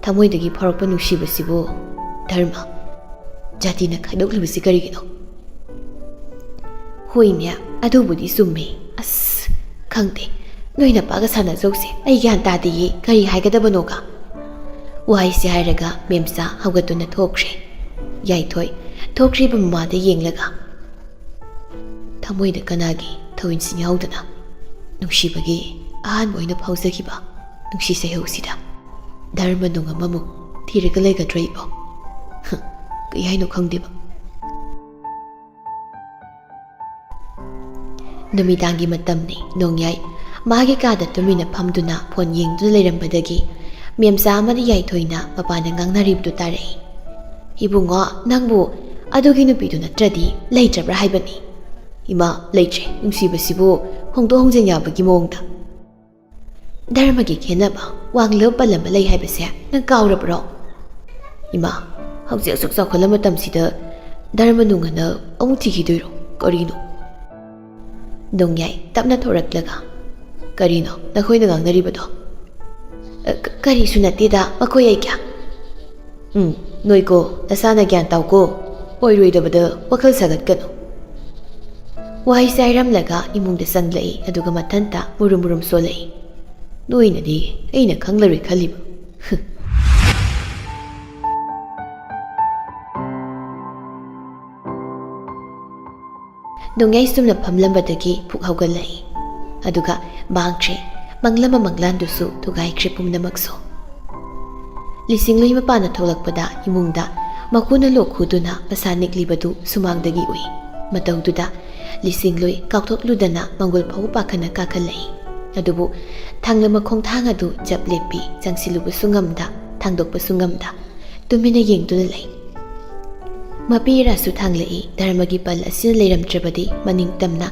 ꯊꯃꯣꯏꯗꯒꯤ ꯐꯥꯎꯔꯛꯄ ꯅꯨꯡꯁꯤꯕꯁꯤꯕꯨ ꯙꯔꯃ, ꯖꯥꯇꯤꯅ ꯈꯥꯏꯗꯣꯛꯂꯤꯕꯁꯤ ꯀꯔꯤꯒꯤꯅꯣ?" "ꯍꯣꯏꯅꯦ, ꯑꯗꯨꯕꯨꯗꯤ ꯆꯨꯝꯃꯦ꯫ ꯑꯁ, ꯈꯪꯗꯦ, ꯅꯣꯏ ꯅꯄꯥꯒ ꯁꯥꯟꯅꯖꯧꯁꯦ, ꯑꯩ ꯒ꯭ꯌꯥꯟ ꯇꯥꯗꯦꯌꯦ, ꯀꯔꯤ ꯍꯥꯏꯒꯗꯕꯅꯣꯒ꯫" ꯋꯥꯍꯩꯁꯦ ꯍꯥꯏꯔꯒ ꯃꯦꯝꯆꯥ ꯍꯧꯒꯠꯇꯨꯅ ꯊꯣꯛꯈ꯭ꯔꯦ꯫ ꯌꯥꯏꯊꯣꯏ ꯊꯣꯛꯈ꯭ꯔꯤꯕ ꯃꯃꯥꯗ ꯌꯦꯡꯂꯒ, "ꯊꯃꯣꯏꯗ ꯀꯅꯥꯒꯤ ꯊꯧꯏꯟꯁꯤꯡ ꯌꯥꯎꯗꯅ ꯅꯨꯡꯁꯤꯕꯒꯤ ꯑꯍꯥꯟꯕ ꯑꯣꯏꯅ ꯐꯥꯎꯖꯈꯤꯕ ꯅꯨꯡꯁꯤ ꯁꯩꯍꯧꯁꯤꯗ ꯙꯔꯃ ꯅꯨꯡ ꯑꯃꯃꯨꯛ ꯊꯤꯔꯒ ꯂꯩꯒꯗ꯭ꯔꯣ ꯏꯕꯣ? ꯍ, ꯀꯩ ꯍꯥꯏꯅꯣ ꯈꯪꯗꯦꯕ꯫" ꯅꯨꯃꯤꯗꯥꯡꯒꯤ ꯃꯇꯝꯅꯤ꯫ ꯅꯣꯡꯌꯥꯏ ꯃꯥꯒꯤ ꯀꯥꯗ ꯇꯨꯃꯤꯟꯅ ꯐꯝꯗꯨꯅ ꯐꯣꯟ ꯌꯦꯡꯗꯨꯅ ꯂꯩꯔꯝꯕꯗꯒꯤ ꯃꯦꯝꯆꯥ ꯑꯃꯗꯤ ꯌꯥꯏꯊꯣꯏꯅ ꯃꯄꯥꯟꯗ ꯉꯥꯡꯅꯔꯤꯕꯗꯨ ꯇꯥꯔꯛꯏ꯫ "ꯏꯕꯨꯡꯉꯣ, ꯅꯪꯕꯨ ꯑꯗꯨꯒꯤ ꯅꯨꯄꯤꯗꯨ ꯅꯠꯇ꯭ꯔꯗꯤ ꯂꯩꯇ꯭ꯔꯕ꯭ꯔꯥ ꯍꯥꯏꯕꯅꯤ?" "ꯏꯃꯥ, ꯂꯩꯇ꯭ꯔꯦ꯫ ꯅꯨꯡꯁꯤꯕꯁꯤꯕꯨ ꯍꯣꯡꯗꯣꯛ ꯍꯣꯡꯖꯤꯟ ꯌꯥꯕꯒꯤ ꯃꯑꯣꯡꯗ꯫ ꯙꯔꯃꯒꯤ ꯈꯦꯠꯅꯕ ꯋꯥꯡꯂꯕ ꯄꯜ ꯑꯃ ꯂꯩ ꯍꯥꯏꯕꯁꯦ ꯅꯪ ꯀꯥꯎꯔꯕ꯭ꯔꯣ?" "ꯏꯃꯥ, ꯍꯧꯖꯤꯛ ꯑꯁꯨꯛ ꯆꯥꯎꯈꯠꯂ ꯃꯇꯝꯁꯤꯗ ꯙꯔꯃ ꯅꯨꯡ ꯑꯅ ꯑꯃꯨꯛ ꯊꯤꯈꯤꯗꯣꯏꯔꯣ? ꯀꯔꯤꯅꯣ?" ꯅꯣꯡꯌꯥꯏ ꯇꯞꯅ ꯊꯣꯔꯛꯂꯒ, "ꯀꯔꯤꯅꯣ ꯅꯈꯣꯏꯅ ꯉꯥꯡꯅꯔꯤꯕꯗꯣ?" "ꯑ, ꯀ-, ꯀꯔꯤꯁꯨ ꯅꯠꯇꯦꯗ, ꯃꯈꯣꯏ ꯑꯩ ꯀꯌꯥ..." "ꯎꯝ, ꯅꯣꯏꯀꯣ, ꯅꯁꯥꯅ ꯒ꯭ꯌꯥꯟ ꯇꯥꯎꯀꯣ, ꯑꯣꯏꯔꯣꯏꯗꯕꯗ ꯋꯥꯈꯜ ꯁꯥꯒꯠꯀꯅꯨ꯫" ꯋꯥꯍꯩꯁꯦ ꯍꯥꯏꯔꯝꯂꯒ ꯏꯃꯨꯡꯗ ꯆꯪꯂꯛꯏ, ꯑꯗꯨꯒ ꯃꯊꯟꯇ ꯃꯨꯔꯨꯝ ꯃꯨꯔꯨꯝ ꯁꯣꯜꯂꯛꯏ꯫ "ꯅꯣꯏꯅꯗꯤ ꯑꯩꯅ ꯈꯪꯂꯔꯣꯏ ꯈꯜꯂꯤꯕ꯫" ꯅꯣꯡꯌꯥꯏ ꯆꯨꯝꯅ ꯐꯝꯂꯝꯕꯗꯒꯤ ꯐꯨꯛ ꯍꯧꯒꯠꯂꯛꯏ, ꯑꯗꯨꯒ ꯃꯥꯡꯈ꯭ꯔꯦ꯫ ꯃꯪꯂꯝꯕ ꯃꯪꯂꯥꯟꯗꯨꯁꯨ ꯊꯨꯒꯥꯏꯈ꯭ꯔꯦ ꯄꯨꯝꯅꯃꯛꯁꯨ꯫ ꯂꯤꯁꯤꯡꯂꯣꯏ ꯃꯄꯥꯟꯅ ꯊꯣꯛꯂꯛꯄꯗ ꯏꯃꯨꯡꯗ ꯃꯈꯨꯅ ꯂꯣꯛ ꯈꯨꯗꯨꯅ ꯃꯁꯥ ꯅꯤꯛꯂꯤꯕꯗꯨ ꯁꯨꯃꯥꯡꯗꯒꯤ ꯎꯏ꯫ ꯃꯇꯧꯗꯨꯗ ꯂꯤꯁꯤꯡꯂꯣꯏ ꯀꯥꯎꯊꯣꯛꯂꯨꯗꯅ ꯃꯪꯒꯣꯜ ꯐꯥꯎꯕ ꯄꯥꯈꯠꯅ ꯀꯥꯈꯠꯂꯛꯏ꯫ ꯑꯗꯨꯕꯨ ꯊꯥꯡꯂ ꯃꯈꯣꯡꯊꯥꯡ ꯑꯗꯨ ꯆꯞ ꯂꯦꯞꯄꯤ, ꯆꯪꯁꯤꯜꯂꯨꯕꯁꯨ ꯉꯝꯗ, ꯊꯥꯡꯗꯣꯛꯄꯁꯨ ꯉꯝꯗ, ꯇꯨꯃꯤꯟꯅ ꯌꯦꯡꯗꯨꯅ ꯂꯩ꯫ ꯃꯄꯤ ꯏꯔꯥꯁꯨ ꯊꯥꯡꯂꯛꯏ꯫ ꯙꯔꯃꯒꯤ ꯄꯜ ꯑꯁꯤꯅ ꯂꯩꯔꯝꯗ꯭ꯔꯕꯗꯤ ꯃꯅꯤꯡ ꯇꯝꯅ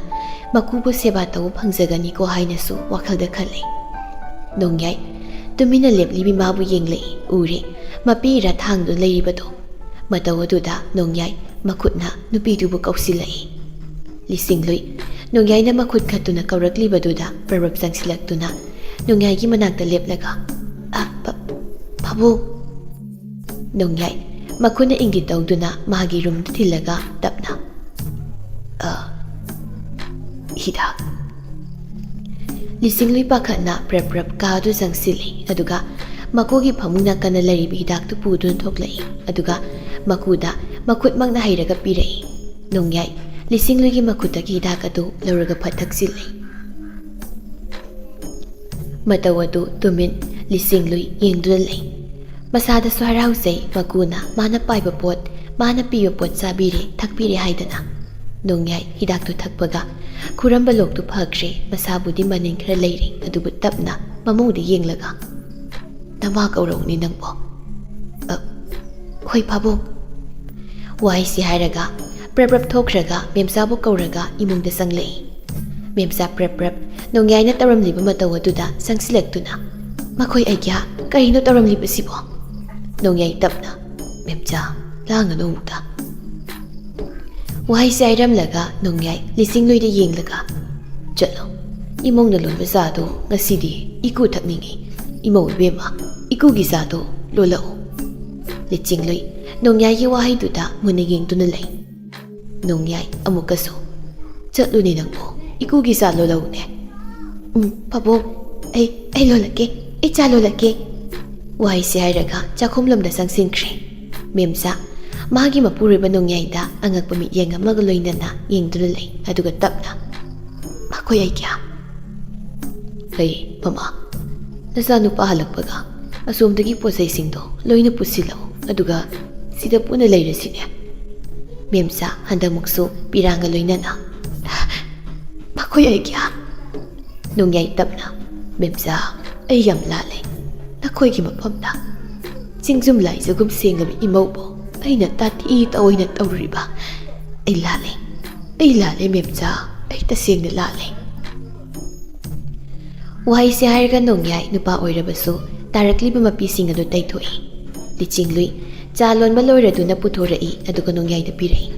ꯃꯀꯨꯕꯨ ꯁꯦꯕꯥ ꯇꯧꯕ ꯐꯪꯖꯒꯅꯤꯀꯣ ꯍꯥꯏꯅꯁꯨ ꯋꯥꯈꯜꯗ ꯈꯜꯂꯤ꯫ ꯅꯣꯡꯌꯥꯏ ꯇꯨꯃꯤꯟꯅ ꯂꯦꯞꯂꯤꯕꯤ ꯃꯥꯕꯨ ꯌꯦꯡꯂꯛꯏ꯫ ꯎꯔꯦ, ꯃꯄꯤ ꯏꯔꯥ ꯊꯥꯡꯗꯨꯅ ꯂꯩꯔꯤꯕꯗꯣ꯫ ꯃꯇꯧ ꯑꯗꯨꯗ ꯅꯣꯡꯌꯥꯏ ꯃꯈꯨꯠꯅ ꯅꯨꯄꯤꯗꯨꯕꯨ ꯀꯧꯁꯤꯜꯂꯛꯏ꯫ ꯂꯤꯁꯤꯡꯂꯨꯏ ꯅꯣꯡꯌꯥꯏꯅ ꯃꯈꯨꯠ ꯈꯠꯇꯨꯅ ꯀꯧꯔꯛꯂꯤꯕꯗꯨꯗ ꯄ꯭ꯔꯞ ꯄ꯭ꯔꯞ ꯆꯪꯁꯤꯜꯂꯛꯇꯨꯅ ꯅꯣꯡꯌꯥꯏꯒꯤ ꯃꯅꯥꯛꯇ ꯂꯦꯞꯂꯒ, "ꯑ, ꯄ-, ꯄꯥꯕꯨꯡ!" ꯅꯣꯡꯌꯥꯏ ꯃꯈꯨꯠꯅ ꯏꯪꯒꯤꯠ ꯇꯧꯗꯨꯅ ꯃꯥꯒꯤ ꯔꯨꯝꯗ ꯊꯤꯜꯂꯒ ꯇꯞꯅ, "ꯑ, ꯍꯤꯗꯥꯛ꯫" ꯂꯤꯁꯤꯡꯂꯨꯏ ꯄꯥꯈꯠꯅ ꯄ꯭ꯔꯞ ꯄ꯭ꯔꯞ ꯀꯥ ꯑꯗꯨ ꯆꯪꯁꯤꯜꯂꯤ, ꯑꯗꯨꯒ ꯃꯀꯨꯒꯤ ꯐꯃꯨꯡ ꯅꯥꯀꯟꯗ ꯂꯩꯔꯤꯕ ꯍꯤꯗꯥꯛꯇꯨ ꯄꯨꯗꯨꯅ ꯊꯣꯛꯂꯛꯏ, ꯑꯗꯨꯒ ꯃꯀꯨꯗ ꯃꯈꯨꯠꯃꯛꯅ ꯍꯩꯔꯒ ꯄꯤꯔꯛꯏ꯫ ꯅꯣꯡꯌꯥꯏ ꯂꯤꯁꯤꯡꯂꯨꯏꯒꯤ ꯃꯈꯨꯠꯇꯒꯤ ꯍꯤꯗꯥꯛ ꯑꯗꯨ ꯂꯧꯔꯒ ꯐꯠ ꯊꯛꯆꯤꯜꯂꯤ꯫ ꯃꯇꯧ ꯑꯗꯨ ꯇꯨꯃꯤꯟ ꯂꯤꯁꯤꯡꯂꯨꯏ ꯌꯦꯡꯗꯨꯅ ꯂꯩ꯫ ꯃꯁꯥꯗꯁꯨ ꯍꯔꯥꯎꯖꯩ, ꯃꯀꯨꯅ ꯃꯥꯅ ꯄꯥꯏꯕ ꯄꯣꯠ, ꯃꯥꯅ ꯄꯤꯕ ꯄꯣꯠ ꯆꯥꯕꯤꯔꯦ, ꯊꯛꯄꯤꯔꯦ ꯍꯥꯏꯗꯅ꯫ ꯅꯣꯡꯌꯥꯏ ꯍꯤꯗꯥꯛꯇꯨ ꯊꯛꯄꯒ ꯈꯨꯔꯝꯕ ꯂꯣꯛꯇꯨ ꯐꯈ꯭ꯔꯦ, ꯃꯁꯥꯕꯨꯗꯤ ꯃꯅꯤꯟ ꯈꯔ ꯂꯩꯔꯤ, ꯑꯗꯨꯕꯨ ꯇꯞꯅ ꯃꯃꯧꯗ ꯌꯦꯡꯂꯒ, "ꯅꯃꯥ ꯀꯧꯔꯛꯎꯅꯦ ꯅꯪꯕꯣ꯫" "ꯑ, ꯍꯣꯏ ꯄꯥꯕꯨꯡ꯫" ꯋꯥꯍꯩꯁꯤ ꯍꯥꯏꯔꯒ ꯄ꯭ꯔꯞ ꯄ꯭ꯔꯞ ꯊꯣꯛꯈ꯭ꯔꯒ ꯃꯦꯝꯆꯥꯕꯨ ꯀꯧꯔꯒ ꯏꯃꯨꯡꯗ ꯆꯪꯂꯛꯏ꯫ ꯃꯦꯝꯆꯥ ꯄ꯭ꯔꯞ ꯄ꯭ꯔꯞ ꯅꯣꯡꯌꯥꯏꯅ ꯇꯧꯔꯝꯂꯤꯕ ꯃꯇꯧ ꯑꯗꯨꯗ ꯆꯪꯁꯤꯜꯂꯛꯇꯨꯅ, "ꯃꯈꯣꯏ ꯑꯩꯒ꯭ꯌꯥ, ꯀꯔꯤꯅꯣ ꯇꯧꯔꯝꯂꯤꯕꯁꯤꯕꯣ?" ꯅꯣꯡꯌꯥꯏ ꯇꯞꯅ, "ꯃꯦꯝꯆꯥ, ꯂꯥꯡꯒꯅꯨ ꯑꯃꯨꯛꯇ꯫" ꯋꯥꯍꯩꯁꯦ ꯍꯥꯏꯔꯝꯂꯒ ꯅꯣꯡꯌꯥꯏ ꯂꯤꯁꯤꯡꯂꯨꯏꯗ ꯌꯦꯡꯂꯒ, "ꯆꯠꯂꯣ, ꯏꯃꯧꯅ ꯂꯣꯟꯕ ꯆꯥꯗꯣ ꯉꯁꯤꯗꯤ ꯏꯀꯨ ꯊꯛꯅꯤꯡꯉꯤ꯫ ꯏꯃꯧ ꯏꯕꯦꯝꯃ, ꯏꯀꯨꯒꯤ ꯆꯥꯗꯣ ꯂꯣꯜꯂꯛꯎ꯫" ꯂꯤꯁꯤꯡꯂꯨꯏ ꯅꯣꯡꯌꯥꯏꯒꯤ ꯋꯥꯍꯩꯗꯨꯗ ꯃꯨꯟꯅ ꯌꯦꯡꯗꯨꯅ ꯂꯩ꯫ ꯅꯣꯡꯌꯥꯏ ꯑꯃꯨꯛꯀꯁꯨ, "ꯆꯠꯂꯨꯅꯦ ꯅꯪꯕꯨ, ꯏꯀꯨꯒꯤ ꯆꯥ ꯂꯣꯜꯂꯛꯎꯅꯦ꯫" "ꯎꯝ, ꯄꯥꯕꯨꯡ, ꯑꯩ, ꯑꯩ ꯂꯣꯜꯂꯛꯀꯦ, ꯑꯩ ꯆꯥ ꯂꯣꯜꯂꯛꯀꯦ꯫" ꯋꯥꯍꯩꯁꯦ ꯍꯥꯏꯔꯒ ꯆꯥꯛꯈꯨꯝꯂꯣꯝꯗ ꯆꯪꯁꯤꯟꯈ꯭ꯔꯦ꯫ ꯃꯦꯝꯆꯥ ꯃꯥꯒꯤ ꯃꯄꯨꯔꯣꯏꯕ ꯅꯣꯡꯌꯥꯏꯗ ꯑꯉꯛꯄ ꯃꯤꯠꯌꯦꯡ ꯑꯃꯒ ꯂꯣꯏꯅꯅ ꯌꯦꯡꯗꯨꯅ ꯂꯩ, ꯑꯗꯨꯒ ꯇꯞꯅ, "ꯃꯈꯣꯏ ꯑꯩꯒ꯭ꯌꯥ꯫" "ꯍꯩ, ꯃꯃꯥ, ꯅꯆꯥꯅꯨꯄꯥ ꯍꯜꯂꯛꯄꯒ ꯑꯁꯣꯝꯗꯒꯤ ꯄꯣꯠ ꯆꯩꯁꯤꯡꯗꯣ ꯂꯣꯏꯅ ꯄꯨꯁꯤꯜꯂꯛꯎ, ꯑꯗꯨꯒ ꯁꯤꯗ ꯄꯨꯟꯅ ꯂꯩꯔꯁꯤꯅꯦ꯫" ꯃꯦꯝꯆꯥ ꯍꯟꯗꯛꯃꯨꯛꯁꯨ ꯄꯤꯔꯥꯡꯒ ꯂꯣꯏꯅꯅ, "ꯃꯈꯣꯏ ꯑꯩꯒ꯭ꯌꯥ꯫" ꯅꯣꯡꯌꯥꯏ ꯇꯞꯅ, "ꯃꯦꯝꯆꯥ, ꯑꯩ ꯌꯥꯝ ꯂꯥꯜꯂꯦ꯫ ꯅꯈꯣꯏꯒꯤ ꯃꯐꯝꯗ ꯆꯤꯡꯖꯨꯝ ꯂꯥꯏꯖꯒꯨꯝ ꯁꯦꯡꯂꯕ ꯏꯃꯧꯕꯨ ꯑꯩꯅ ꯇꯥꯊꯤ ꯇꯥꯑꯣꯏꯅ ꯇꯧꯔꯨꯔꯤꯕ꯫ ꯑꯩ ꯂꯥꯜꯂꯦ, ꯑꯩ ꯂꯥꯜꯂꯦ ꯃꯦꯝꯆꯥ, ꯑꯩ ꯇꯁꯦꯡꯅ ꯂꯥꯜꯂꯦ꯫" ꯋꯥꯍꯩꯁꯦ ꯍꯥꯏꯔꯒ ꯅꯣꯡꯌꯥꯏ ꯅꯨꯄꯥ ꯑꯣꯏꯔꯕꯁꯨ ꯇꯥꯔꯛꯂꯤꯕ ꯃꯄꯤꯁꯤꯡ ꯑꯗꯨ ꯇꯩꯊꯣꯛꯏ꯫ ꯂꯤꯆꯤꯡꯂꯨꯏ ꯆꯥ ꯂꯣꯟꯕ ꯂꯣꯏꯔꯗꯨꯅ ꯄꯨꯊꯣꯔꯛꯏ, ꯑꯗꯨꯒ ꯅꯣꯡꯌꯥꯏꯗ ꯄꯤꯔꯛꯏ꯫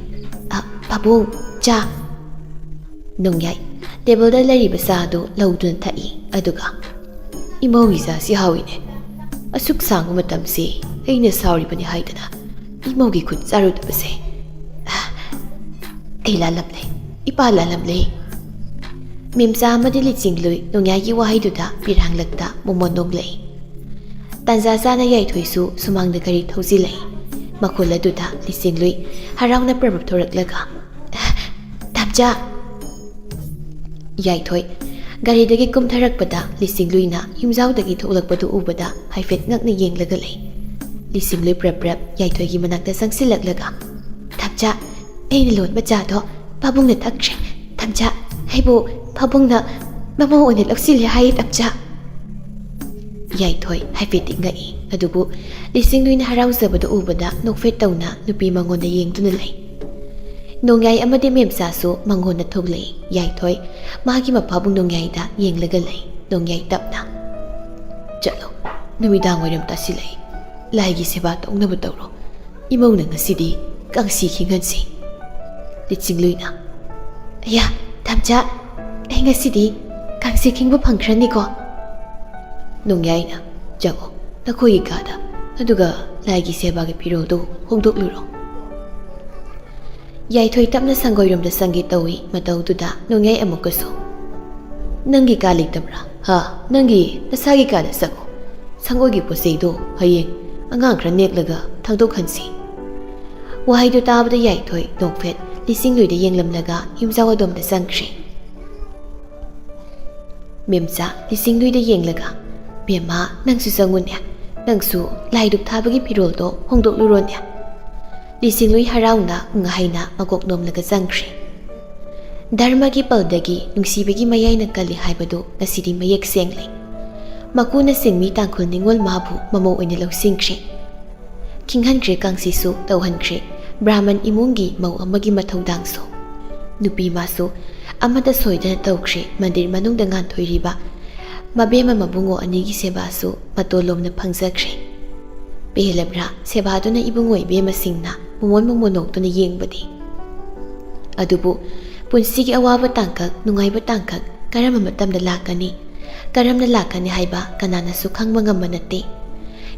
"ꯑ, ꯄꯥꯕꯨꯡ, ꯆꯥ!" ꯅꯣꯡꯌꯥꯏ ꯇꯦꯕꯜꯗ ꯂꯩꯔꯤꯕ ꯆꯥ ꯑꯗꯨ ꯂꯧꯗꯨꯅ ꯊꯛꯏ, ꯑꯗꯨꯒ, "ꯏꯃꯧꯒꯤ ꯆꯥꯁꯤ ꯍꯥꯎꯏꯅꯦ꯫ ꯑꯁꯨꯛ ꯁꯥꯡꯕ ꯃꯇꯝꯁꯤ ꯑꯩꯅ ꯁꯥꯎꯔꯤꯕꯅꯤ ꯍꯥꯏꯗꯅ ꯏꯃꯧꯒꯤ ꯈꯨꯠ ꯆꯥꯔꯨꯗꯕꯁꯦ꯫ ꯑ, ꯑꯩ ꯂꯥꯜꯂꯝꯂꯦ, ꯏꯄꯥ ꯂꯥꯜꯂꯝꯂꯦ꯫" ꯃꯦꯝꯆꯥ ꯑꯃꯗꯤ ꯂꯤꯆꯤꯡꯂꯨꯏ ꯅꯣꯡꯌꯥꯏꯒꯤ ꯋꯥꯍꯩꯗꯨꯗ ꯄꯤꯔꯥꯡꯂꯛꯇ ꯃꯣꯃꯣꯟ ꯅꯣꯡꯂꯛꯏ꯫ ꯇꯥꯟꯖꯥ ꯆꯥꯅ ꯌꯥꯏꯊꯣꯏꯁꯨ ꯁꯨꯃꯥꯡꯗ ꯒꯥꯔꯤ ꯊꯧꯖꯤꯜꯂꯛꯏ꯫ ꯃꯈꯣꯜ ꯑꯗꯨꯗ ꯂꯤꯆꯤꯡꯂꯨꯏ ꯍꯔꯥꯎꯅ ꯄ꯭ꯔꯞ ꯄ꯭ꯔꯞ ꯊꯣꯔꯛꯂꯒ, "ꯇꯥꯝꯆꯥ!" ꯌꯥꯏꯊꯣꯏ ꯒꯥꯔꯤꯗꯒꯤ ꯀꯨꯝꯊꯔꯛꯄꯗ ꯂꯤꯆꯤꯡꯂꯨꯏꯅ ꯌꯨꯝꯖꯥꯎꯗꯒꯤ ꯊꯣꯛꯂꯛꯄꯗꯨ ꯎꯕꯗ ꯍꯥꯏꯐꯦꯠ ꯉꯛꯅ ꯌꯦꯡꯂꯒ ꯂꯩ꯫ ꯂꯤꯆꯤꯡꯂꯨꯏ ꯄ꯭ꯔꯞ ꯄ꯭ꯔꯞ ꯌꯥꯏꯊꯣꯏꯒꯤ ꯃꯅꯥꯛꯇ ꯆꯪꯁꯤꯜꯂꯛꯂꯒ, "ꯇꯥꯝꯆꯥ, ꯑꯩꯅ ꯂꯣꯟꯕ ꯆꯥꯗꯣ ꯄꯥꯕꯨꯡꯅ ꯊꯛꯈ꯭ꯔꯦ꯫ ꯇꯥꯝꯆꯥ, ꯑꯩꯕꯨ ꯄꯥꯕꯨꯡꯅ ꯃꯃꯧ ꯑꯣꯏꯅ ꯂꯧꯁꯤꯜꯂꯦ ꯍꯥꯏꯌꯦ, ꯇꯥꯝꯆꯥ꯫" ꯌꯥꯏꯊꯣꯏ ꯍꯥꯏꯐꯦꯠꯇꯤ ꯉꯛꯏ, ꯑꯗꯨꯕꯨ ꯂꯤꯆꯤꯡꯂꯨꯏꯅ ꯍꯔꯥꯎꯖꯕꯗꯨ ꯎꯕꯗ ꯅꯣꯛꯐꯦꯠ ꯇꯧꯅ ꯅꯨꯄꯤ ꯃꯉꯣꯟꯗ ꯌꯦꯡꯗꯨꯅ ꯂꯩ꯫ ꯅꯣꯡꯌꯥꯏ ꯑꯃꯗꯤ ꯃꯦꯝꯆꯥꯁꯨ ꯃꯉꯣꯟꯗ ꯊꯣꯛꯂꯛꯏ꯫ ꯌꯥꯏꯊꯣꯏ ꯃꯥꯒꯤ ꯃꯄꯥꯕꯨꯡ ꯅꯣꯡꯌꯥꯏꯗ ꯌꯦꯡꯂꯒ ꯂꯩ꯫ ꯅꯣꯡꯌꯥꯏ ꯇꯞꯅ, "ꯆꯠꯂꯣ, ꯅꯨꯃꯤꯗꯥꯡ ꯋꯥꯏꯔꯝ ꯇꯥꯁꯤꯜꯂꯛꯏ꯫ ꯂꯥꯏꯒꯤ ꯁꯦꯕꯥ ꯇꯧꯅꯕ ꯇꯧꯔꯣ꯫ ꯏꯃꯧꯅ ꯉꯁꯤꯗꯤ ꯀꯥꯡꯁꯤ ꯈꯤꯡꯍꯟꯁꯤ꯫" ꯂꯤꯆꯤꯡꯂꯨꯏꯅ, "ꯑꯌꯥ, ꯇꯥꯝꯆꯥ, ꯑꯩ ꯉꯁꯤꯗꯤ ꯀꯥꯡꯁꯤ ꯈꯤꯡꯕ ꯐꯪꯈ꯭ꯔꯅꯤꯀꯣ?" ꯅꯣꯡꯌꯥꯏꯅ, "ꯆꯪꯉꯣ, ꯅꯈꯣꯏꯒꯤ ꯀꯥꯗ, ꯑꯗꯨꯒ ꯂꯥꯏꯒꯤ ꯁꯦꯕꯥꯒꯤ ꯐꯤꯔꯣꯜꯗꯨ ꯍꯣꯡꯗꯣꯛꯂꯨꯔꯣ꯫" ꯌꯥꯏꯊꯣꯏ ꯇꯞꯅ ꯁꯪꯒꯣꯏꯔꯣꯝꯗ ꯆꯪꯒꯦ ꯇꯧꯏ꯫ ꯃꯇꯧꯗꯨꯗ ꯅꯣꯡꯌꯥꯏ ꯑꯃꯨꯛꯀꯁꯨ, "ꯅꯪꯒꯤ ꯀꯥ ꯂꯩꯇꯕ꯭ꯔꯥ? ꯍꯥ? ꯅꯪꯒꯤ ꯅꯁꯥꯒꯤ ꯀꯥꯗ ꯆꯪꯉꯣ꯫ ꯁꯪꯒꯣꯏꯒꯤ ꯄꯣꯠ ꯆꯩꯗꯣ ꯍꯌꯦꯡ ꯑꯉꯥꯡ ꯈꯔ ꯅꯦꯛꯂꯒ ꯊꯥꯡꯗꯣꯛꯍꯟꯁꯤ꯫" ꯋꯥꯍꯩꯗꯨ ꯇꯥꯕꯗ ꯌꯥꯏꯊꯣꯏ ꯅꯣꯛꯐꯦꯠ ꯂꯤꯆꯤꯡꯂꯨꯏꯗ ꯌꯦꯡꯂꯝꯂꯒ ꯌꯨꯝꯖꯥꯎ ꯑꯗꯣꯝꯗ ꯆꯪꯈ꯭ꯔꯦ꯫ ꯃꯦꯝꯆꯥ ꯂꯤꯆꯤꯡꯂꯨꯏꯗ ꯌꯦꯡꯂꯒ, "ꯕꯦꯝꯃ, ꯅꯪꯁꯨ ꯆꯪꯉꯨꯅꯦ꯫ ꯅꯪꯁꯨ ꯂꯥꯏ ꯙꯨꯞ ꯊꯥꯕꯒꯤ ꯐꯤꯔꯣꯜꯗꯣ ꯍꯣꯡꯗꯣꯛꯂꯨꯔꯣꯅꯦ꯫" ꯂꯤꯆꯤꯡꯂꯨꯏ ꯍꯔꯥꯎꯅ ꯉꯍꯩꯅ ꯃꯀꯣꯛ ꯅꯣꯝꯂꯒ ꯆꯪꯈ꯭ꯔꯦ꯫ ꯙꯔꯃꯒꯤ ꯄꯜꯗꯒꯤ ꯅꯨꯡꯁꯤꯕꯒꯤ ꯃꯌꯥꯏꯅ ꯀꯜꯂꯤ ꯍꯥꯏꯕꯗꯨ ꯉꯁꯤꯗꯤ ꯃꯌꯦꯛ ꯁꯦꯡꯂꯦ꯫ ꯃꯀꯨꯅ ꯁꯤꯡꯃꯤ ꯇꯥꯡꯈꯨꯜ ꯅꯤꯉꯣꯜ ꯃꯥꯕꯨ ꯃꯃꯧ ꯑꯣꯏꯅ ꯂꯧꯁꯤꯟꯈ꯭ꯔꯦ꯫ ꯈꯤꯡꯍꯟꯈ꯭ꯔꯦ, ꯀꯥꯡꯁꯤꯁꯨ ꯇꯧꯍꯟꯈ꯭ꯔꯦ꯫ ꯕ꯭ꯔꯥꯍꯃꯟ ꯏꯃꯨꯡꯒꯤ ꯃꯧ ꯑꯃꯒꯤ ꯃꯊꯧꯗꯥꯡꯁꯨ꯫ ꯅꯨꯄꯤ ꯃꯥꯁꯨ ꯑꯃꯠꯇ ꯁꯣꯏꯗꯅ ꯇꯧꯈ꯭ꯔꯦ꯫ ꯃꯟꯗꯤꯔ ꯃꯅꯨꯡꯗ ꯉꯥꯟꯊꯣꯏꯔꯤꯕ ꯃꯕꯦꯝꯃ ꯃꯕꯨꯡꯉꯣ ꯑꯅꯤꯒꯤ ꯁꯦꯕꯥꯁꯨ ꯃꯇꯣꯜ ꯂꯣꯝꯅ ꯐꯪꯖꯈ꯭ꯔꯦ꯫ ꯄꯦꯜꯂꯕ꯭ꯔꯥ ꯁꯦꯕꯥꯗꯨꯅ ꯏꯕꯨꯡꯉꯣ ꯏꯕꯦꯝꯃꯁꯤꯡꯅ ꯃꯃꯣꯟ ꯃꯃꯣꯟ ꯅꯣꯛꯇꯨꯅ ꯌꯦꯡꯕꯗꯤ? ꯑꯗꯨꯕꯨ ꯄꯨꯟꯁꯤꯒꯤ ꯑꯋꯥꯕ ꯇꯥꯡꯀꯛ, ꯅꯨꯡꯉꯥꯏꯕ ꯇꯥꯡꯀꯛ ꯀꯔꯝꯕ ꯃꯇꯝꯗ ꯂꯥꯛꯀꯅꯤ, ꯀꯔꯝꯅ ꯂꯥꯛꯀꯅꯤ ꯍꯥꯏꯕ ꯀꯅꯥꯅꯁꯨ ꯈꯪꯕ ꯉꯝꯕ ꯅꯠꯇꯦ꯫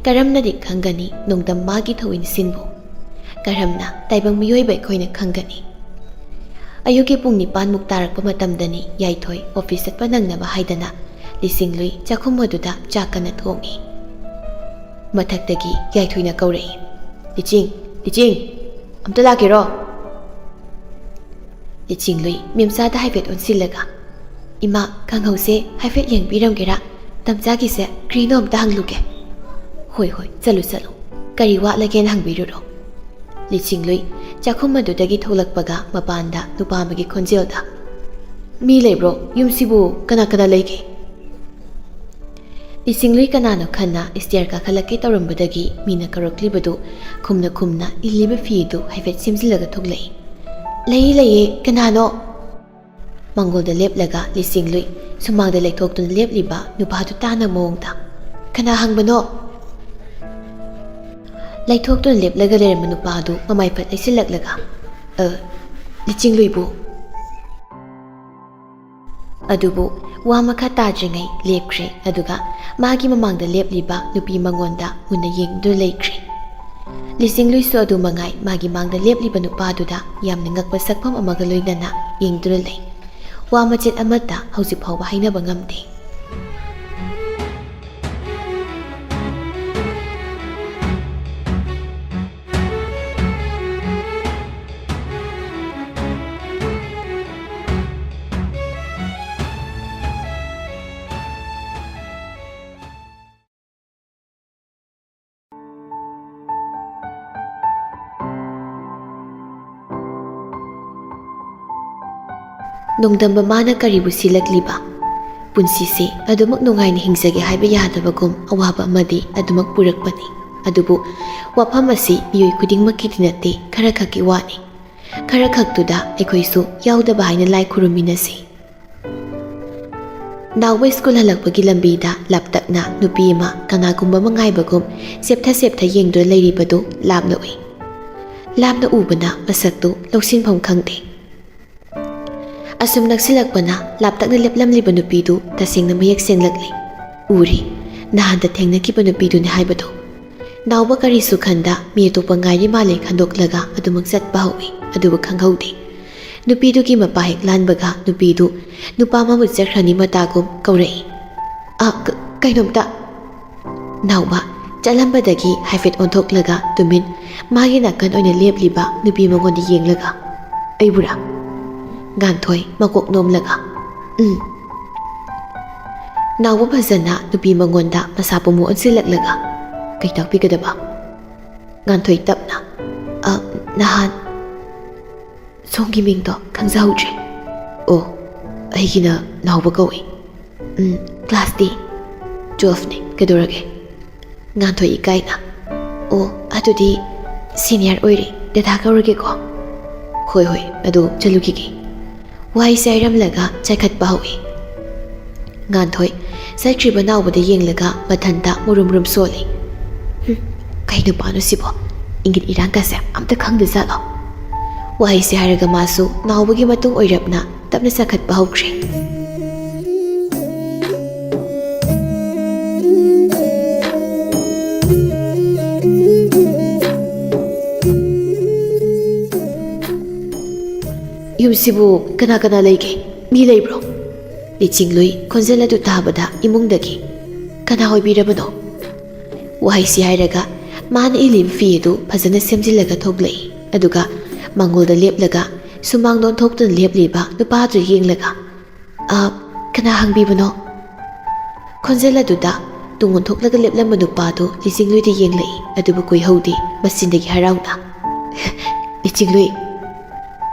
ꯀꯔꯝꯅꯗꯤ ꯈꯪꯒꯅꯤ ꯅꯣꯡꯗꯝ ꯃꯥꯒꯤ ꯊꯧꯋꯤꯟꯁꯤꯟꯕꯨ? ꯀꯔꯝꯅ ꯇꯥꯏꯕꯪ ꯃꯤꯑꯣꯏꯕ ꯑꯩꯈꯣꯏꯅ ꯈꯪꯒꯅꯤ? ꯑꯌꯨꯛꯀꯤ ꯄꯨꯡ ꯅꯤꯄꯥꯟꯃꯨꯛ ꯇꯥꯔꯛꯄ ꯃꯇꯝꯗꯅꯤ ꯌꯥꯏꯊꯣꯏ ꯑꯣꯐꯤꯁ ꯆꯠꯄ ꯅꯪꯅꯕ ꯍꯥꯏꯗꯅ ꯂꯤꯁꯤꯡꯂꯨꯏ ꯆꯥꯛꯈꯨꯝ ꯑꯗꯨꯗ ꯆꯥꯛ ꯀꯟꯅ ꯊꯣꯡꯏ꯫ ꯃꯊꯛꯇꯒꯤ ꯌꯥꯏꯊꯣꯏꯅ ꯀꯧꯔꯛꯏ, "ꯂꯤꯆꯤꯡ, ꯂꯤꯆꯤꯡ, ꯑꯝꯇ ꯂꯥꯛꯀꯦꯔꯣ?" ꯂꯤꯆꯤꯡꯂꯨꯏ ꯃꯦꯝꯆꯥꯗ ꯍꯥꯏꯐꯦꯠ ꯑꯣꯟꯁꯤꯜꯂꯒ, "ꯏꯃꯥ, ꯀꯥꯡꯍꯧꯁꯦ ꯍꯥꯏꯐꯦꯠ ꯌꯦꯡꯕꯤꯔꯝꯒꯦꯔꯥ? ꯇꯝꯆꯥꯒꯤꯁꯦ ꯀ꯭ꯔꯤꯅꯣ ꯑꯝꯇ ꯍꯪꯂꯨꯒꯦ꯫" "ꯍꯣꯏ, ꯍꯣꯏ, ꯆꯠꯂꯨ, ꯆꯠꯂꯨ꯫ ꯀꯔꯤ ꯋꯥꯠꯂꯒꯦꯅ ꯍꯪꯕꯤꯔꯨꯔꯣ꯫" ꯂꯤꯆꯤꯡꯂꯨꯏ ꯆꯥꯛꯈꯨꯝ ꯑꯗꯨꯗꯒꯤ ꯊꯣꯛꯂꯛꯄꯒ ꯃꯄꯥꯟꯗ ꯅꯨꯄꯥ ꯑꯃꯒꯤ ꯈꯣꯟꯖꯦꯜꯗ, "ꯃꯤ ꯂꯩꯕ꯭ꯔꯣ? ꯌꯨꯝꯁꯤꯕꯨ ꯀꯅꯥ ꯀꯅꯥ ꯂꯩꯒꯦ?" ꯂꯤꯆꯤꯡꯂꯨꯏ ꯀꯅꯥꯅꯣ ꯈꯟꯅ ꯁ꯭ꯇꯦꯌꯔ ꯀꯥꯈꯠꯂꯛꯀꯦ ꯇꯧꯔꯝꯕꯗꯒꯤ ꯃꯤꯅ ꯀꯧꯔꯛꯂꯤꯕꯗꯨ ꯈꯨꯝꯅ ꯈꯨꯝꯅ ꯏꯜꯂꯤꯕ ꯐꯤꯗꯨ ꯍꯥꯏꯐꯦꯠ ꯁꯦꯝꯖꯤꯜꯂꯒ ꯊꯣꯛꯂꯛꯏ꯫ "ꯂꯩꯌꯦ, ꯂꯩꯌꯦ, ꯀꯅꯥꯅꯣ?" ꯃꯥꯡꯒꯣꯜꯗ ꯂꯦꯞꯂꯒ ꯂꯤꯆꯤꯡꯂꯨꯏ ꯁꯨꯃꯥꯡꯗ ꯂꯩꯊꯣꯛꯇꯨꯅ ꯂꯦꯞꯂꯤꯕ ꯅꯨꯄꯥꯗꯨ ꯇꯥꯅ ꯃꯑꯣꯡꯗ, "ꯀꯅꯥ ꯍꯪꯕꯅꯣ?" ꯂꯩꯊꯣꯛꯇꯨꯅ ꯂꯦꯞꯂꯒ ꯂꯩꯔꯝꯕ ꯅꯨꯄꯥꯗꯨ ꯃꯃꯥꯏ ꯐꯠ ꯂꯩꯁꯤꯜꯂꯛꯂꯒ, "ꯑ, ꯂꯤꯆꯤꯡꯂꯨꯏꯕꯨ꯫" ꯑꯗꯨꯕꯨ ꯋꯥ ꯃꯈꯥ ꯇꯥꯗ꯭ꯔꯤꯉꯩ ꯂꯦꯞꯈ꯭ꯔꯦ, ꯑꯗꯨꯒ ꯃꯥꯒꯤ ꯃꯃꯥꯡꯗ ꯂꯦꯞꯂꯤꯕ ꯅꯨꯄꯤ ꯃꯉꯣꯟꯗ ꯃꯨꯟꯅ ꯌꯦꯡꯗꯨꯅ ꯂꯩꯈ꯭ꯔꯦ꯫ ꯂꯤꯆꯤꯡꯂꯨꯏꯁꯨ ꯑꯗꯨ ꯃꯉꯥꯏ ꯃꯥꯒꯤ ꯃꯥꯡꯗ ꯂꯦꯞꯂꯤꯕ ꯅꯨꯄꯥꯗꯨꯗ ꯌꯥꯝꯅ ꯉꯛꯄ ꯁꯛꯐꯝ ꯑꯃꯒ ꯂꯣꯏꯅꯅ ꯌꯦꯡꯗꯨꯅ ꯂꯩ꯫ ꯋꯥ ꯃꯆꯦꯠ ꯑꯃꯠꯇ ꯍꯧꯖꯤꯛ ꯐꯥꯎꯕ ꯍꯥꯏꯅꯕ ꯉꯝꯗꯦ꯫ ꯅꯣꯡꯗꯝꯕ ꯃꯥꯅ ꯀꯔꯤꯕꯨ ꯁꯤꯜꯂꯛꯂꯤꯕ? ꯄꯨꯟꯁꯤꯁꯦ ꯑꯗꯨꯃꯛ ꯅꯨꯡꯉꯥꯏꯅ ꯍꯤꯡꯖꯒꯦ ꯍꯥꯏꯕ ꯌꯥꯗꯕꯒꯨꯝ ꯑꯋꯥꯕ ꯑꯃꯗꯤ ꯑꯗꯨꯃꯛ ꯄꯨꯔꯛꯄꯅꯤ꯫ ꯑꯗꯨꯕꯨ ꯋꯥꯐꯝ ꯑꯁꯤ ꯃꯤꯑꯣꯏ ꯈꯨꯗꯤꯡꯃꯛꯀꯤꯗꯤ ꯅꯠꯇꯦ, ꯈꯔ ꯈꯛꯀꯤ ꯋꯥꯅꯤ꯫ ꯈꯔ ꯈꯛꯇꯨꯗ ꯑꯩꯈꯣꯏꯁꯨ ꯌꯥꯎꯗꯕ ꯍꯥꯏꯅ ꯂꯥꯏ ꯈꯨꯔꯨꯝꯃꯤꯟꯅꯁꯤ꯫ ꯅꯥꯎꯕ ꯁ꯭ꯀꯨꯜ ꯍꯜꯂꯛꯄꯒꯤ ꯂꯝꯕꯤꯗ ꯂꯥꯞꯇꯛꯅ ꯅꯨꯄꯤ ꯑꯃ ꯀꯅꯥꯒꯨꯝꯕ ꯑꯃ ꯉꯥꯏꯕꯒꯨꯝ ꯁꯦꯞꯊ ꯁꯦꯞꯊ ꯌꯦꯡꯗꯨꯅ ꯂꯩꯔꯤꯕꯗꯨ ꯂꯥꯞꯅ ꯎꯏ꯫ ꯂꯥꯞꯅ ꯎꯕꯅ ꯃꯁꯛꯇꯨ ꯂꯧꯁꯤꯟꯐꯝ ꯈꯪꯗꯦ꯫ ꯑꯁꯨꯝ ꯅꯛꯁꯤꯜꯂꯛꯄꯅ ꯂꯥꯞꯇꯛꯅ ꯂꯦꯞꯂꯝꯂꯤꯕ ꯅꯨꯄꯤꯗꯨ ꯇꯁꯦꯡꯅ ꯃꯌꯦꯛ ꯁꯦꯡꯂꯛꯂꯦ꯫ ꯎꯔꯦ, ꯅꯍꯥꯟꯗ ꯊꯦꯡꯅꯈꯤꯕ ꯅꯨꯄꯤꯗꯨꯅꯤ ꯍꯥꯏꯕꯗꯨ꯫ ꯅꯥꯎꯕ ꯀꯔꯤꯁꯨ ꯈꯟꯗ ꯃꯤ ꯑꯇꯣꯞꯄ ꯉꯥꯏꯔꯤ ꯃꯥꯜꯂꯦ ꯈꯟꯗꯣꯛꯂꯒ ꯑꯗꯨꯃꯛ ꯆꯠꯄ ꯍꯧꯏ, ꯑꯗꯨꯕꯨ ꯈꯪꯍꯧꯗꯦ꯫ ꯅꯨꯄꯤꯗꯨꯒꯤ ꯃꯄꯥ ꯍꯦꯛ ꯂꯥꯟꯕꯒ ꯅꯨꯄꯤꯗꯨ ꯅꯨꯄꯥ ꯑꯃꯃꯨꯛ ꯆꯠꯈ꯭ꯔꯅꯤ ꯃꯇꯥꯒꯨꯝ ꯀꯧꯔꯛꯏ꯫ "ꯑ, ꯀ-, ꯀꯩꯅꯣꯝꯇ!" ꯅꯥꯎꯕ ꯆꯠꯂꯝꯕꯗꯒꯤ ꯍꯥꯏꯐꯦꯠ ꯑꯣꯟꯊꯣꯛꯂꯒ ꯇꯨꯃꯤꯟ ꯃꯥꯒꯤ ꯅꯥꯀꯟ ꯑꯣꯏꯅ ꯂꯦꯞꯂꯤꯕ ꯅꯨꯄꯤ ꯃꯉꯣꯟꯗ ꯌꯦꯡꯂꯒ, "ꯑꯩꯕꯨꯔꯥ?" ꯉꯥꯟꯊꯣꯏ ꯃꯀꯣꯛ ꯅꯣꯝꯂꯒ, "ꯎꯝ꯫" ꯅꯥꯎꯕ ꯐꯖꯅ ꯅꯨꯄꯤ ꯃꯉꯣꯟꯗ ꯃꯁꯥ ꯄꯨꯝꯃꯨ ꯑꯣꯟꯁꯤꯜꯂꯛꯂꯒ, "ꯀꯩ ꯇꯥꯛꯄꯤꯒꯗꯕ?" ꯉꯥꯟꯊꯣꯏ ꯇꯞꯅ, "ꯑ, ꯅꯍꯥꯟ ꯁꯣꯝꯒꯤ ꯃꯤꯡꯗꯣ ꯈꯪꯖꯍꯧꯗ꯭ꯔꯦ꯫" "ꯑꯣ, ꯑꯩꯒꯤꯅ ꯅꯥꯎꯕ ꯀꯧꯏ꯫" "ꯎꯝ, ꯀ꯭ꯂꯥꯁꯇꯤ?" "ꯇꯨꯋꯦꯜꯐꯅꯤ, ꯀꯩꯗꯧꯔꯒꯦ?" ꯉꯥꯟꯊꯣꯏ ꯏꯀꯥꯏꯅ, "ꯑꯣ, ꯑꯗꯨꯗꯤ ꯁꯤꯅꯤꯌꯔ ꯑꯣꯏꯔꯦ, ꯗꯗꯥ ꯀꯧꯔꯒꯦꯀꯣ?" "ꯍꯣꯏ, ꯍꯣꯏ, ꯑꯗꯨ ꯆꯠꯂꯨꯈꯤꯒꯦ꯫" ꯋꯥꯍꯩꯁꯦ ꯍꯥꯏꯔꯝꯂꯒ ꯆꯥꯏꯈꯠꯄ ꯍꯧꯏ꯫ ꯉꯥꯟꯊꯣꯏ ꯆꯠꯈ꯭ꯔꯤꯕ ꯅꯥꯎꯕꯗ ꯌꯦꯡꯂꯒ ꯃꯊꯟꯇ ꯃꯨꯔꯨꯝ ꯃꯨꯔꯨꯝ ꯁꯣꯜꯂꯤ꯫ "ꯍꯨꯝ, ꯀꯩ ꯅꯨꯄꯥꯅꯣ ꯁꯤꯕꯣ? ꯏꯪꯒꯤꯠ ꯏꯔꯥꯡꯀꯁꯦ ꯑꯝꯇ ꯈꯪꯗꯖꯥꯠꯂꯣ?" ꯋꯥꯍꯩꯁꯦ ꯍꯥꯏꯔꯒ ꯃꯥꯁꯨ ꯅꯥꯎꯕꯒꯤ ꯃꯇꯨꯡ ꯑꯣꯏꯔꯞꯅ ꯇꯞꯅ ꯆꯥꯈꯠꯄ ꯍꯧꯈ꯭ꯔꯦ꯫ "ꯌꯨꯝꯁꯤꯕꯨ ꯀꯅꯥ ꯀꯅꯥ ꯂꯩꯒꯦ? ꯃꯤ ꯂꯩꯕ꯭ꯔꯣ?" ꯂꯤꯆꯤꯡꯂꯨꯏ ꯈꯣꯟꯖꯦꯜ ꯑꯗꯨ ꯇꯥꯕꯗ ꯏꯃꯨꯡꯗꯒꯤ, "ꯀꯅꯥ ꯑꯣꯏꯕꯤꯔꯕꯅꯣ?" ꯋꯥꯍꯩꯁꯤ ꯍꯥꯏꯔꯒ ꯃꯥꯅ ꯏꯜꯂꯤꯕ ꯐꯤ ꯑꯗꯨ ꯐꯖꯅ ꯁꯦꯝꯖꯤꯜꯂꯒ ꯊꯣꯛꯂꯛꯏ꯫ ꯑꯗꯨꯒ ꯃꯉꯣꯟꯗ ꯂꯦꯞꯂꯒ ꯁꯨꯃꯥꯡꯗ ꯑꯣꯟꯊꯣꯛꯇꯨꯅ ꯂꯦꯞꯂꯤꯕ ꯅꯨꯄꯥꯗꯨ ꯌꯦꯡꯂꯒ, "ꯑ, ꯀꯅꯥ ꯍꯪꯕꯤꯕꯅꯣ?" ꯈꯣꯟꯖꯦꯜ ꯑꯗꯨꯗ ꯇꯨꯡ ꯑꯣꯟꯊꯣꯛꯂꯒ ꯂꯦꯞꯂꯝꯕ ꯅꯨꯄꯥꯗꯨ ꯂꯤꯆꯤꯡꯂꯨꯏꯗ ꯌꯦꯡꯂꯛꯏ, ꯑꯗꯨꯕꯨ ꯀꯨꯏꯍꯧꯗꯦ, ꯃꯆꯤꯟꯗꯒꯤ ꯍꯔꯥꯎꯅ, "ꯂꯤꯆꯤꯡꯂꯨꯏ!"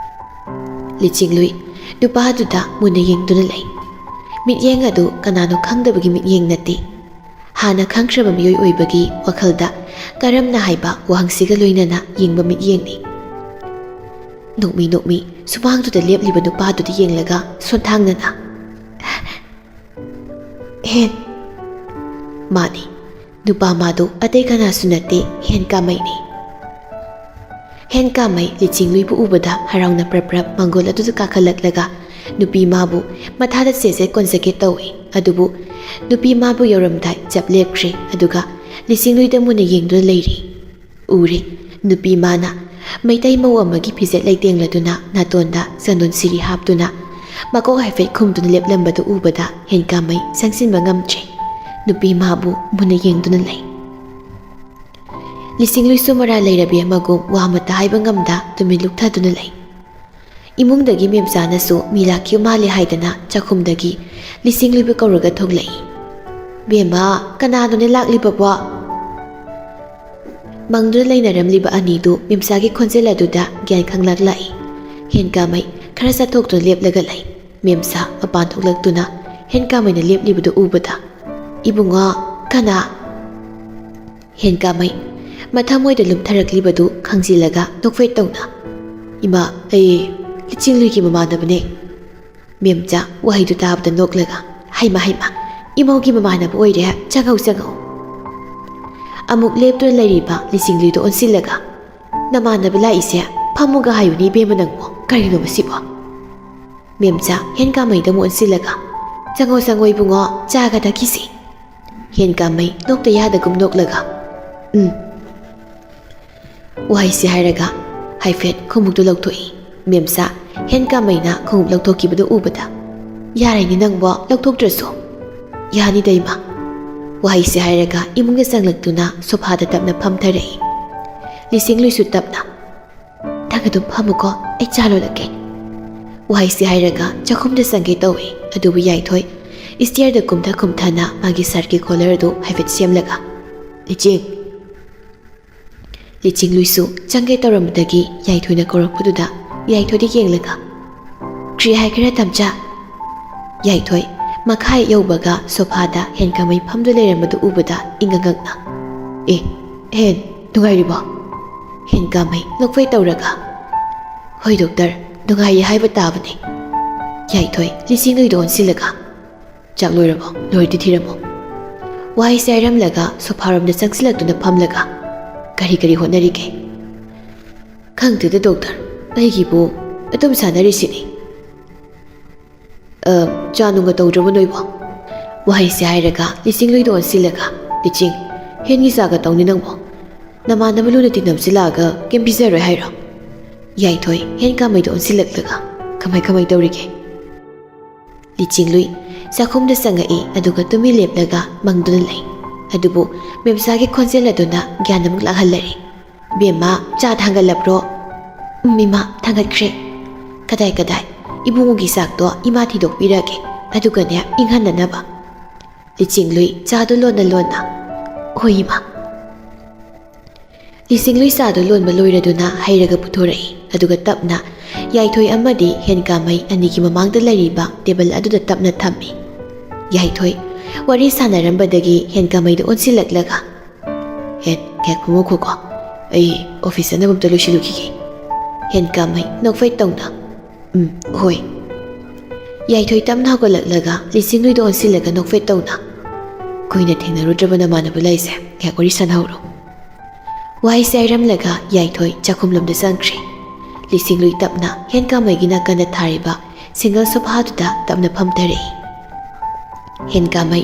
ꯂꯤꯆꯤꯡꯂꯨꯏ ꯅꯨꯄꯥꯗꯨꯗ ꯃꯨꯟꯅ ꯌꯦꯡꯗꯨꯅ ꯂꯩ꯫ ꯃꯤꯠꯌꯦꯡ ꯑꯗꯨ ꯀꯅꯥꯅꯣ ꯈꯪꯗꯕꯒꯤ ꯃꯤꯠꯌꯦꯡ ꯅꯠꯇꯦ꯫ ꯍꯥꯟꯅ ꯈꯪꯈ꯭ꯔꯕ ꯃꯤꯑꯣꯏ ꯑꯣꯏꯕꯒꯤ ꯋꯥꯈꯜꯗ ꯀꯔꯝꯅ ꯍꯥꯏꯕ ꯋꯥꯍꯪꯁꯤꯒ ꯂꯣꯏꯅꯅ ꯌꯦꯡꯕ ꯃꯤꯠꯌꯦꯡꯅꯤ꯫ ꯅꯣꯛꯃꯤ ꯅꯣꯛꯃꯤ ꯁꯨꯃꯥꯡꯗꯨꯗ ꯂꯦꯞꯂꯤꯕ ꯅꯨꯄꯥꯗꯨꯗ ꯌꯦꯡꯂꯒ ꯁꯣꯟꯊꯥꯡꯅꯅ, "ꯍꯦꯟ?" "ꯃꯥꯅꯤ, ꯅꯨꯄꯥ ꯃꯥꯗꯨ ꯑꯇꯩ ꯀꯅꯥꯁꯨ ꯅꯠꯇꯦ, ꯍꯦꯟ ꯀꯥꯃꯩꯅꯤ꯫" ꯍꯦꯟ ꯀꯥꯃꯩ ꯂꯤꯆꯤꯡꯂꯨꯏꯕꯨ ꯎꯕꯗ ꯍꯔꯥꯎꯅ ꯄ꯭ꯔꯞ ꯄ꯭ꯔꯞ ꯃꯪꯒꯣꯜ ꯑꯗꯨꯗ ꯀꯥꯈꯠꯂꯛꯂꯒ ꯅꯨꯄꯤ ꯃꯥꯕꯨ ꯃꯊꯥꯗ ꯆꯦꯠ ꯆꯦꯠ ꯀꯣꯟꯖꯒꯦ ꯇꯧꯏ꯫ ꯑꯗꯨꯕꯨ ꯅꯨꯄꯤ ꯃꯥꯕꯨ ꯌꯧꯔꯝꯗꯥꯏ ꯆꯞ ꯂꯦꯞꯈ꯭ꯔꯦ, ꯑꯗꯨꯒ ꯂꯤꯆꯤꯡꯂꯨꯏꯗ ꯃꯨꯟꯅ ꯌꯦꯡꯗꯨꯅ ꯂꯩꯔꯤ꯫ ꯎꯔꯦ, ꯅꯨꯄꯤ ꯃꯥꯅ ꯃꯩꯇꯩ ꯃꯧ ꯑꯃꯒꯤ ꯐꯤꯖꯦꯠ ꯂꯩꯇꯦꯡꯂꯗꯨꯅ ꯅꯥꯇꯣꯟꯗ ꯆꯟꯗꯣꯟ ꯁꯤꯔꯤ ꯍꯥꯞꯇꯨꯅ ꯃꯀꯣꯛ ꯍꯥꯏꯐꯦꯠ ꯈꯨꯝꯗꯨꯅ ꯂꯦꯞꯂꯝꯕꯗꯨ ꯎꯕꯗ ꯍꯦꯟꯀꯥꯃꯩ ꯆꯪꯁꯤꯟꯕ ꯉꯝꯗ꯭ꯔꯦ꯫ ꯅꯨꯄꯤ ꯃꯥꯕꯨ ꯃꯨꯟꯅ ꯌꯦꯡꯗꯨꯅ ꯂꯩ꯫ ꯂꯤꯁꯤꯡꯂꯨꯏꯁꯨ ꯃꯔꯥꯜ ꯂꯩꯔꯕꯤ ꯑꯃꯒꯨꯝ ꯋꯥ ꯑꯃꯠꯇ ꯍꯥꯏꯕ ꯉꯝꯗ ꯇꯨꯃꯤꯟ ꯂꯨꯞꯊꯗꯨꯅ ꯂꯩ꯫ ꯏꯃꯨꯡꯗꯒꯤ ꯃꯦꯝꯆꯥꯅꯁꯨ ꯃꯤ ꯂꯥꯛꯈꯤꯕ ꯃꯥꯜꯂꯦ ꯍꯥꯏꯗꯅ ꯆꯥꯛꯈꯨꯝꯗꯒꯤ ꯂꯤꯁꯤꯡꯂꯨꯏꯕꯨ ꯀꯧꯔꯒ ꯊꯣꯛꯂꯛꯏ꯫ "ꯕꯦꯝꯃ, ꯀꯅꯥꯅꯣꯅꯦ ꯂꯥꯛꯂꯤꯕꯕꯣ?" ꯃꯪꯗꯨꯅ ꯂꯩꯅꯔꯝꯂꯤꯕ ꯑꯅꯤꯗꯨ ꯃꯦꯝꯆꯥꯒꯤ ꯈꯣꯟꯖꯦꯜ ꯑꯗꯨꯗ ꯒ꯭ꯌꯥꯟ ꯈꯪꯂꯛ ꯂꯥꯛꯏ꯫ ꯍꯦꯟꯀꯥꯃꯩ ꯈꯔ ꯆꯠꯊꯣꯛꯇꯨꯅ ꯂꯦꯞꯂꯒ ꯂꯩ꯫ ꯃꯦꯝꯆꯥ ꯃꯄꯥꯟ ꯊꯣꯛꯂꯛꯇꯨꯅ ꯍꯦꯟꯀꯥꯃꯩꯅ ꯂꯦꯞꯂꯤꯕꯗꯨ ꯎꯕꯗ, "ꯏꯕꯨꯡꯉꯣ, ꯀꯅꯥ?" ꯍꯦꯟꯀꯥꯃꯩ ꯃꯊꯃꯣꯏꯗ ꯂꯨꯝꯊꯔꯛꯂꯤꯕꯗꯨ ꯈꯪꯖꯤꯜꯂꯒ ꯅꯣꯛꯐꯦꯠ ꯇꯧꯅ, "ꯏꯃꯥ, ꯑꯩ ꯂꯤꯆꯤꯡꯂꯨꯏꯒꯤ ꯃꯃꯥꯟꯅꯕꯅꯦ꯫" ꯃꯦꯝꯆꯥ ꯋꯥꯍꯩꯗꯨ ꯇꯥꯕꯗ ꯅꯣꯛꯂꯒ, "ꯍꯩꯃ, ꯍꯩꯃ, ꯏꯃꯧꯒꯤ ꯃꯃꯥꯟꯅꯕ ꯑꯣꯏꯔꯦ, ꯆꯪꯉꯧ, ꯆꯪꯉꯧ꯫" ꯑꯃꯨꯛ ꯂꯦꯞꯇꯨꯅ ꯂꯩꯔꯤꯕ ꯂꯤꯆꯤꯡꯂꯨꯏꯗ ꯑꯣꯟꯁꯤꯜꯂꯒ, "ꯅꯃꯥꯟꯅꯕ ꯂꯥꯛꯏꯁꯦ ꯐꯝꯃꯨꯒ ꯍꯥꯏꯌꯨꯅꯦ ꯏꯕꯦꯝꯃ ꯅꯪꯕꯣ, ꯀꯔꯤꯅꯣ ꯃꯁꯤꯕꯣ?" ꯃꯦꯝꯆꯥ ꯍꯦꯟꯀꯥꯃꯩꯗ ꯑꯃꯨꯛ ꯑꯣꯟꯁꯤꯜꯂꯒ, "ꯆꯪꯉꯣ, ꯆꯪꯉꯣ ꯏꯕꯨꯡꯉꯣ, ꯆꯥꯒ ꯊꯛꯈꯤꯁꯤ꯫" ꯍꯦꯟꯀꯥꯃꯩ ꯅꯣꯛꯇ ꯌꯥꯗꯒꯨꯝ ꯅꯣꯛꯂꯒ, "ꯎꯝ꯫" ꯋꯥꯍꯩꯁꯤ ꯍꯥꯏꯔꯒ ꯍꯥꯏꯐꯦꯠ ꯈꯣꯡꯎꯞꯇꯨ ꯂꯧꯊꯣꯛꯏ꯫ ꯃꯦꯝꯆꯥ ꯍꯦꯟꯀꯥꯃꯩꯅ ꯈꯣꯡꯎꯞ ꯂꯧꯊꯣꯛꯈꯤꯕꯗꯨ ꯎꯕꯗ, "ꯌꯥꯔꯦꯅꯦ ꯅꯪꯕꯣ, ꯂꯧꯊꯣꯛꯇ꯭ꯔꯁꯨ꯫" "ꯌꯥꯅꯤꯗ ꯏꯃꯥ꯫" ꯋꯥꯍꯩꯁꯤ ꯍꯥꯏꯔꯒ ꯏꯃꯨꯡꯗ ꯆꯪꯂꯛꯇꯨꯅ ꯁꯣꯐꯥꯗ ꯇꯞꯅ ꯐꯝꯊꯔꯛꯏ꯫ ꯂꯤꯁꯤꯡꯂꯨꯏꯁꯨ ꯇꯞꯅ, "ꯅꯪ ꯑꯗꯨꯝ ꯐꯝꯃꯨꯀꯣ, ꯑꯩ ꯆꯥ ꯂꯣꯜꯂꯛꯀꯦ꯫" ꯋꯥꯍꯩꯁꯤ ꯍꯥꯏꯔꯒ ꯆꯥꯛꯈꯨꯝꯗ ꯆꯪꯒꯦ ꯇꯧꯏ, ꯑꯗꯨꯕꯨ ꯌꯥꯏꯊꯣꯏ ꯏꯁꯇꯤꯌꯔꯗ ꯀꯨꯝꯊ ꯀꯨꯝꯊꯅ ꯃꯥꯒꯤ ꯁꯥꯔꯠꯀꯤ ꯀꯣꯂꯔ ꯑꯗꯨ ꯍꯥꯏꯐꯦꯠ ꯁꯦꯝꯂꯒ, "ꯂꯤꯆꯤꯡ!" ꯂꯤꯆꯤꯡꯂꯨꯏꯁꯨ ꯆꯪꯒꯦ ꯇꯧꯔꯝꯕꯗꯒꯤ ꯌꯥꯏꯊꯣꯏꯅ ꯀꯧꯔꯛꯄꯗꯨꯗ ꯌꯥꯏꯊꯣꯏꯗ ꯌꯦꯡꯂꯒ, "ꯀ꯭ꯔꯤ ꯍꯥꯏꯒꯦꯔꯥ ꯇꯝꯆꯥ?" ꯌꯥꯏꯊꯣꯏ ꯃꯈꯥ ꯍꯦꯛ ꯌꯧꯕꯒ ꯁꯣꯐꯥꯗ ꯍꯦꯟꯀꯥꯃꯩ ꯐꯝꯗꯨ ꯂꯩꯔꯝꯕꯗꯨ ꯎꯕꯗ ꯏꯉꯛ ꯉꯛꯅ, "ꯑꯦ, ꯍꯦꯟ, ꯅꯨꯡꯉꯥꯏꯔꯤꯕꯣ?" ꯍꯦꯟꯀꯥꯃꯩ ꯅꯣꯛꯐꯦꯠ ꯇꯧꯔꯒ, "ꯍꯣꯏ ꯗꯣꯛꯇꯔ, ꯅꯨꯡꯉꯥꯏꯔꯤ ꯍꯥꯏꯕ ꯇꯥꯕꯅꯤ꯫" ꯌꯥꯏꯊꯣꯏ ꯂꯤꯆꯤꯡꯂꯨꯏꯗ ꯑꯣꯟꯁꯤꯜꯂꯒ, "ꯆꯥꯛ ꯂꯣꯏꯔꯕꯣ? ꯂꯣꯏꯔꯗꯤ ꯊꯤꯔꯝꯃꯣ꯫" ꯋꯥꯍꯩꯁꯦ ꯍꯥꯏꯔꯝꯂꯒ ꯁꯣꯐꯥꯔꯣꯝꯗ ꯆꯪꯁꯤꯜꯂꯛꯇꯨꯅ ꯐꯝꯂꯒ, "ꯀꯔꯤ ꯀꯔꯤ ꯍꯣꯠꯅꯔꯤꯒꯦ?" "ꯈꯪꯗꯦꯗ ꯗꯣꯛꯇꯔ, ꯑꯩꯒꯤꯕꯨ ꯑꯗꯨꯝ ꯁꯥꯟꯅꯔꯤꯁꯤꯅꯤ꯫" "ꯑ, ꯆꯥ ꯅꯨꯡꯒ ꯇꯧꯗ꯭ꯔꯕꯣ ꯅꯣꯏꯕꯣ?" ꯋꯥꯍꯩꯁꯦ ꯍꯥꯏꯔꯒ ꯂꯤꯆꯤꯡꯂꯨꯏꯗ ꯑꯣꯟꯁꯤꯜꯂꯒ, "ꯂꯤꯆꯤꯡ, ꯍꯦꯟꯒꯤ ꯆꯥꯒ ꯇꯧꯅꯤ ꯅꯪꯕꯣ? ꯅꯃꯥꯟꯅꯕ ꯂꯨꯅ ꯇꯤꯟꯅꯕꯁꯤ ꯂꯥꯛꯑꯒ ꯀꯩꯝ ꯄꯤꯖꯔꯣꯏ ꯍꯥꯏꯔꯣ?" ꯌꯥꯏꯊꯣꯏ ꯍꯦꯟ ꯀꯥꯃꯩꯗ ꯑꯣꯟꯁꯤꯜꯂꯛꯂꯒ, "ꯀꯃꯥꯏ ꯀꯃꯥꯏ ꯇꯧꯔꯤꯒꯦ?" ꯂꯤꯆꯤꯡꯂꯨꯏ ꯆꯥꯛꯈꯨꯝꯗ ꯆꯪꯉꯛꯏ, ꯑꯗꯨꯒ ꯇꯨꯃꯤꯟ ꯂꯦꯞꯂꯒ ꯃꯪꯗꯨꯅ ꯂꯩ꯫ ꯑꯗꯨꯕꯨ ꯃꯦꯝꯆꯥꯒꯤ ꯈꯣꯟꯖꯦꯜ ꯑꯗꯨꯅ ꯒ꯭ꯌꯥꯟ ꯑꯃꯨꯛ ꯂꯥꯛꯍꯜꯂꯔꯦ꯫ "ꯕꯦꯝꯃ, ꯆꯥ ꯊꯥꯡꯒꯠꯂꯕ꯭ꯔꯣ?" "ꯎꯝ, ꯏꯃꯥ, ꯊꯥꯡꯒꯠꯈ꯭ꯔꯦ꯫" "ꯀꯗꯥꯏ, ꯀꯗꯥꯏ? ꯏꯕꯨꯡꯉꯣꯒꯤ ꯆꯥꯛꯇꯣ ꯏꯃꯥ ꯊꯤꯗꯣꯛꯄꯤꯔꯒꯦ, ꯑꯗꯨꯒꯅꯦ, ꯏꯪꯍꯟꯅꯅꯕ꯫" ꯂꯤꯆꯤꯡꯂꯨꯏ ꯆꯥꯗꯨ ꯂꯣꯟꯅ ꯂꯣꯟꯅ, "ꯍꯣꯏ, ꯏꯃꯥ꯫" ꯂꯤꯆꯤꯡꯂꯨꯏ ꯆꯥꯗꯨ ꯂꯣꯟꯕ ꯂꯣꯏꯔꯗꯨꯅ ꯍꯩꯔꯒ ꯄꯨꯊꯣꯔꯛꯏ, ꯑꯗꯨꯒ ꯇꯞꯅ ꯌꯥꯏꯊꯣꯏ ꯑꯃꯗꯤ ꯍꯦꯟꯀꯥꯃꯩ ꯑꯅꯤꯒꯤ ꯃꯃꯥꯡꯗ ꯂꯩꯔꯤꯕ ꯇꯦꯕꯜ ꯑꯗꯨꯗ ꯇꯞꯅ ꯊꯝꯃꯤ꯫ ꯌꯥꯏꯊꯣꯏ ꯋꯥꯔꯤ ꯁꯥꯟꯅꯔꯝꯕꯗꯒꯤ ꯍꯦꯟꯀꯥꯃꯩꯗ ꯑꯣꯟꯁꯤꯜꯂꯛꯂꯒ, "ꯍꯦꯟ, ꯉꯥꯏꯈꯣ, ꯉꯥꯏꯈꯣꯀꯣ, ꯑꯩ ꯑꯣꯐꯤꯁ ꯆꯠꯅꯕ ꯑꯝꯇ ꯂꯣꯏꯁꯤꯜꯂꯨꯈꯤꯒꯦ꯫" ꯍꯦꯟꯀꯥꯃꯩ ꯅꯣꯛꯐꯦꯠ ꯇꯧꯅ, "ꯎꯝ, ꯍꯣꯏ꯫" ꯌꯥꯏꯊꯣꯏ ꯇꯞꯅ ꯍꯧꯒꯠꯂꯛꯂꯒ ꯂꯤꯆꯤꯡꯂꯨꯏꯗ ꯑꯣꯟꯁꯤꯜꯂꯒ ꯅꯣꯛꯐꯦꯠ ꯇꯧꯅ, "ꯀꯨꯏꯅ ꯊꯦꯡꯅꯔꯨꯗ꯭ꯔꯕ ꯅꯃꯥꯟꯅꯕ ꯂꯥꯏꯁꯦ, ꯉꯥꯏꯍꯥꯛ ꯋꯥꯔꯤ ꯁꯥꯟꯅꯍꯧꯔꯣ꯫" ꯋꯥꯍꯩꯁꯦ ꯍꯥꯏꯔꯝꯂꯒ ꯌꯥꯏꯊꯣꯏ ꯆꯥꯛꯈꯨꯝꯂꯣꯝꯗ ꯆꯪꯈ꯭ꯔꯦ꯫ ꯂꯤꯆꯤꯡꯂꯨꯏ ꯇꯞꯅ ꯍꯦꯟꯀꯥꯃꯩꯒꯤ ꯅꯥꯀꯟꯗ ꯊꯥꯔꯤꯕ ꯁꯤꯡꯒꯜ ꯁꯣꯐꯥꯗꯨꯗ ꯇꯞꯅ ꯐꯝꯊꯔꯛꯏ꯫ ꯍꯦꯟꯀꯥꯃꯩ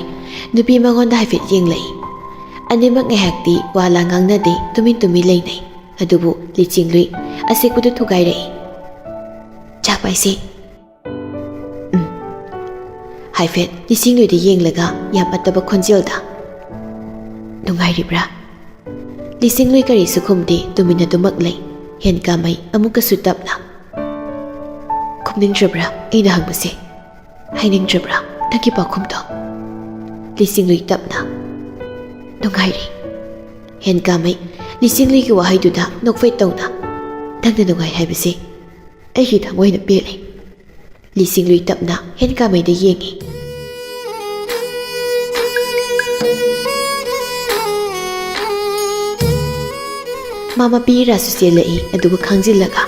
ꯅꯨꯄꯤ ꯃꯉꯣꯟꯗ ꯍꯥꯏꯐꯦꯠ ꯌꯦꯡꯂꯛꯏ꯫ ꯑꯅꯤꯃꯛ ꯉꯥꯏꯍꯥꯛꯇꯤ ꯋꯥ ꯂꯥ ꯉꯥꯡꯅꯗꯦ, ꯇꯨꯃꯤꯟ ꯇꯨꯃꯤꯟ ꯂꯩꯅꯩ꯫ ꯑꯗꯨꯕꯨ ꯂꯤꯆꯤꯡꯂꯨꯏ ꯑꯁꯦꯛꯄꯗꯨ ꯊꯨꯒꯥꯏꯔꯛꯏ꯫ "ꯆꯥꯛ ꯄꯥꯏꯁꯦ꯫" "ꯎꯝ꯫" ꯍꯥꯏꯐꯦꯠ ꯂꯤꯆꯤꯡꯂꯨꯏꯗ ꯌꯦꯡꯂꯒ ꯌꯥꯝ ꯑꯠꯇꯕ ꯈꯣꯟꯖꯦꯜꯗ, "ꯅꯨꯡꯉꯥꯏꯔꯤꯕ꯭ꯔꯥ?" ꯂꯤꯆꯤꯡꯂꯨꯏ ꯀꯔꯤꯁꯨ ꯈꯨꯝꯗꯦ, ꯇꯨꯃꯤꯟꯅꯗꯨꯃꯛ ꯂꯩ꯫ ꯍꯦꯟꯀꯥꯃꯩ ꯑꯃꯨꯛꯀꯁꯨ ꯇꯞꯅ, "ꯈꯨꯝꯅꯤꯡꯗ꯭ꯔꯕ꯭ꯔꯥ ꯑꯩꯅ ꯍꯪꯕꯁꯦ? ꯍꯥꯏꯅꯤꯡꯗ꯭ꯔꯕ꯭ꯔꯥ ꯅꯪꯒꯤ ꯄꯥꯎꯈꯨꯝꯗꯣ?" ꯂꯤꯆꯤꯡꯂꯨꯏ ꯇꯞꯅ, "ꯅꯨꯡꯉꯥꯏꯔꯤ꯫" ꯍꯦꯟꯀꯥꯃꯩ ꯂꯤꯆꯤꯡꯂꯨꯏꯒꯤ ꯋꯥꯍꯩꯗꯨꯗ ꯅꯣꯛꯐꯦꯠ ꯇꯧꯅ, "ꯅꯪꯅ ꯅꯨꯡꯉꯥꯏ ꯍꯥꯏꯕꯁꯦ ꯑꯩꯒꯤ ꯊꯃꯣꯏꯅ ꯄꯦꯜꯂꯦ꯫" ꯂꯤꯆꯤꯡꯂꯨꯏ ꯇꯞꯅ ꯍꯦꯟꯀꯥꯃꯩꯗ ꯌꯦꯡꯉꯤ꯫ ꯃꯥ ꯃꯄꯤ ꯏꯔꯥꯁꯨ ꯆꯦꯜꯂꯛꯏ, ꯑꯗꯨꯒ ꯈꯥꯡꯖꯤꯜꯂꯒ,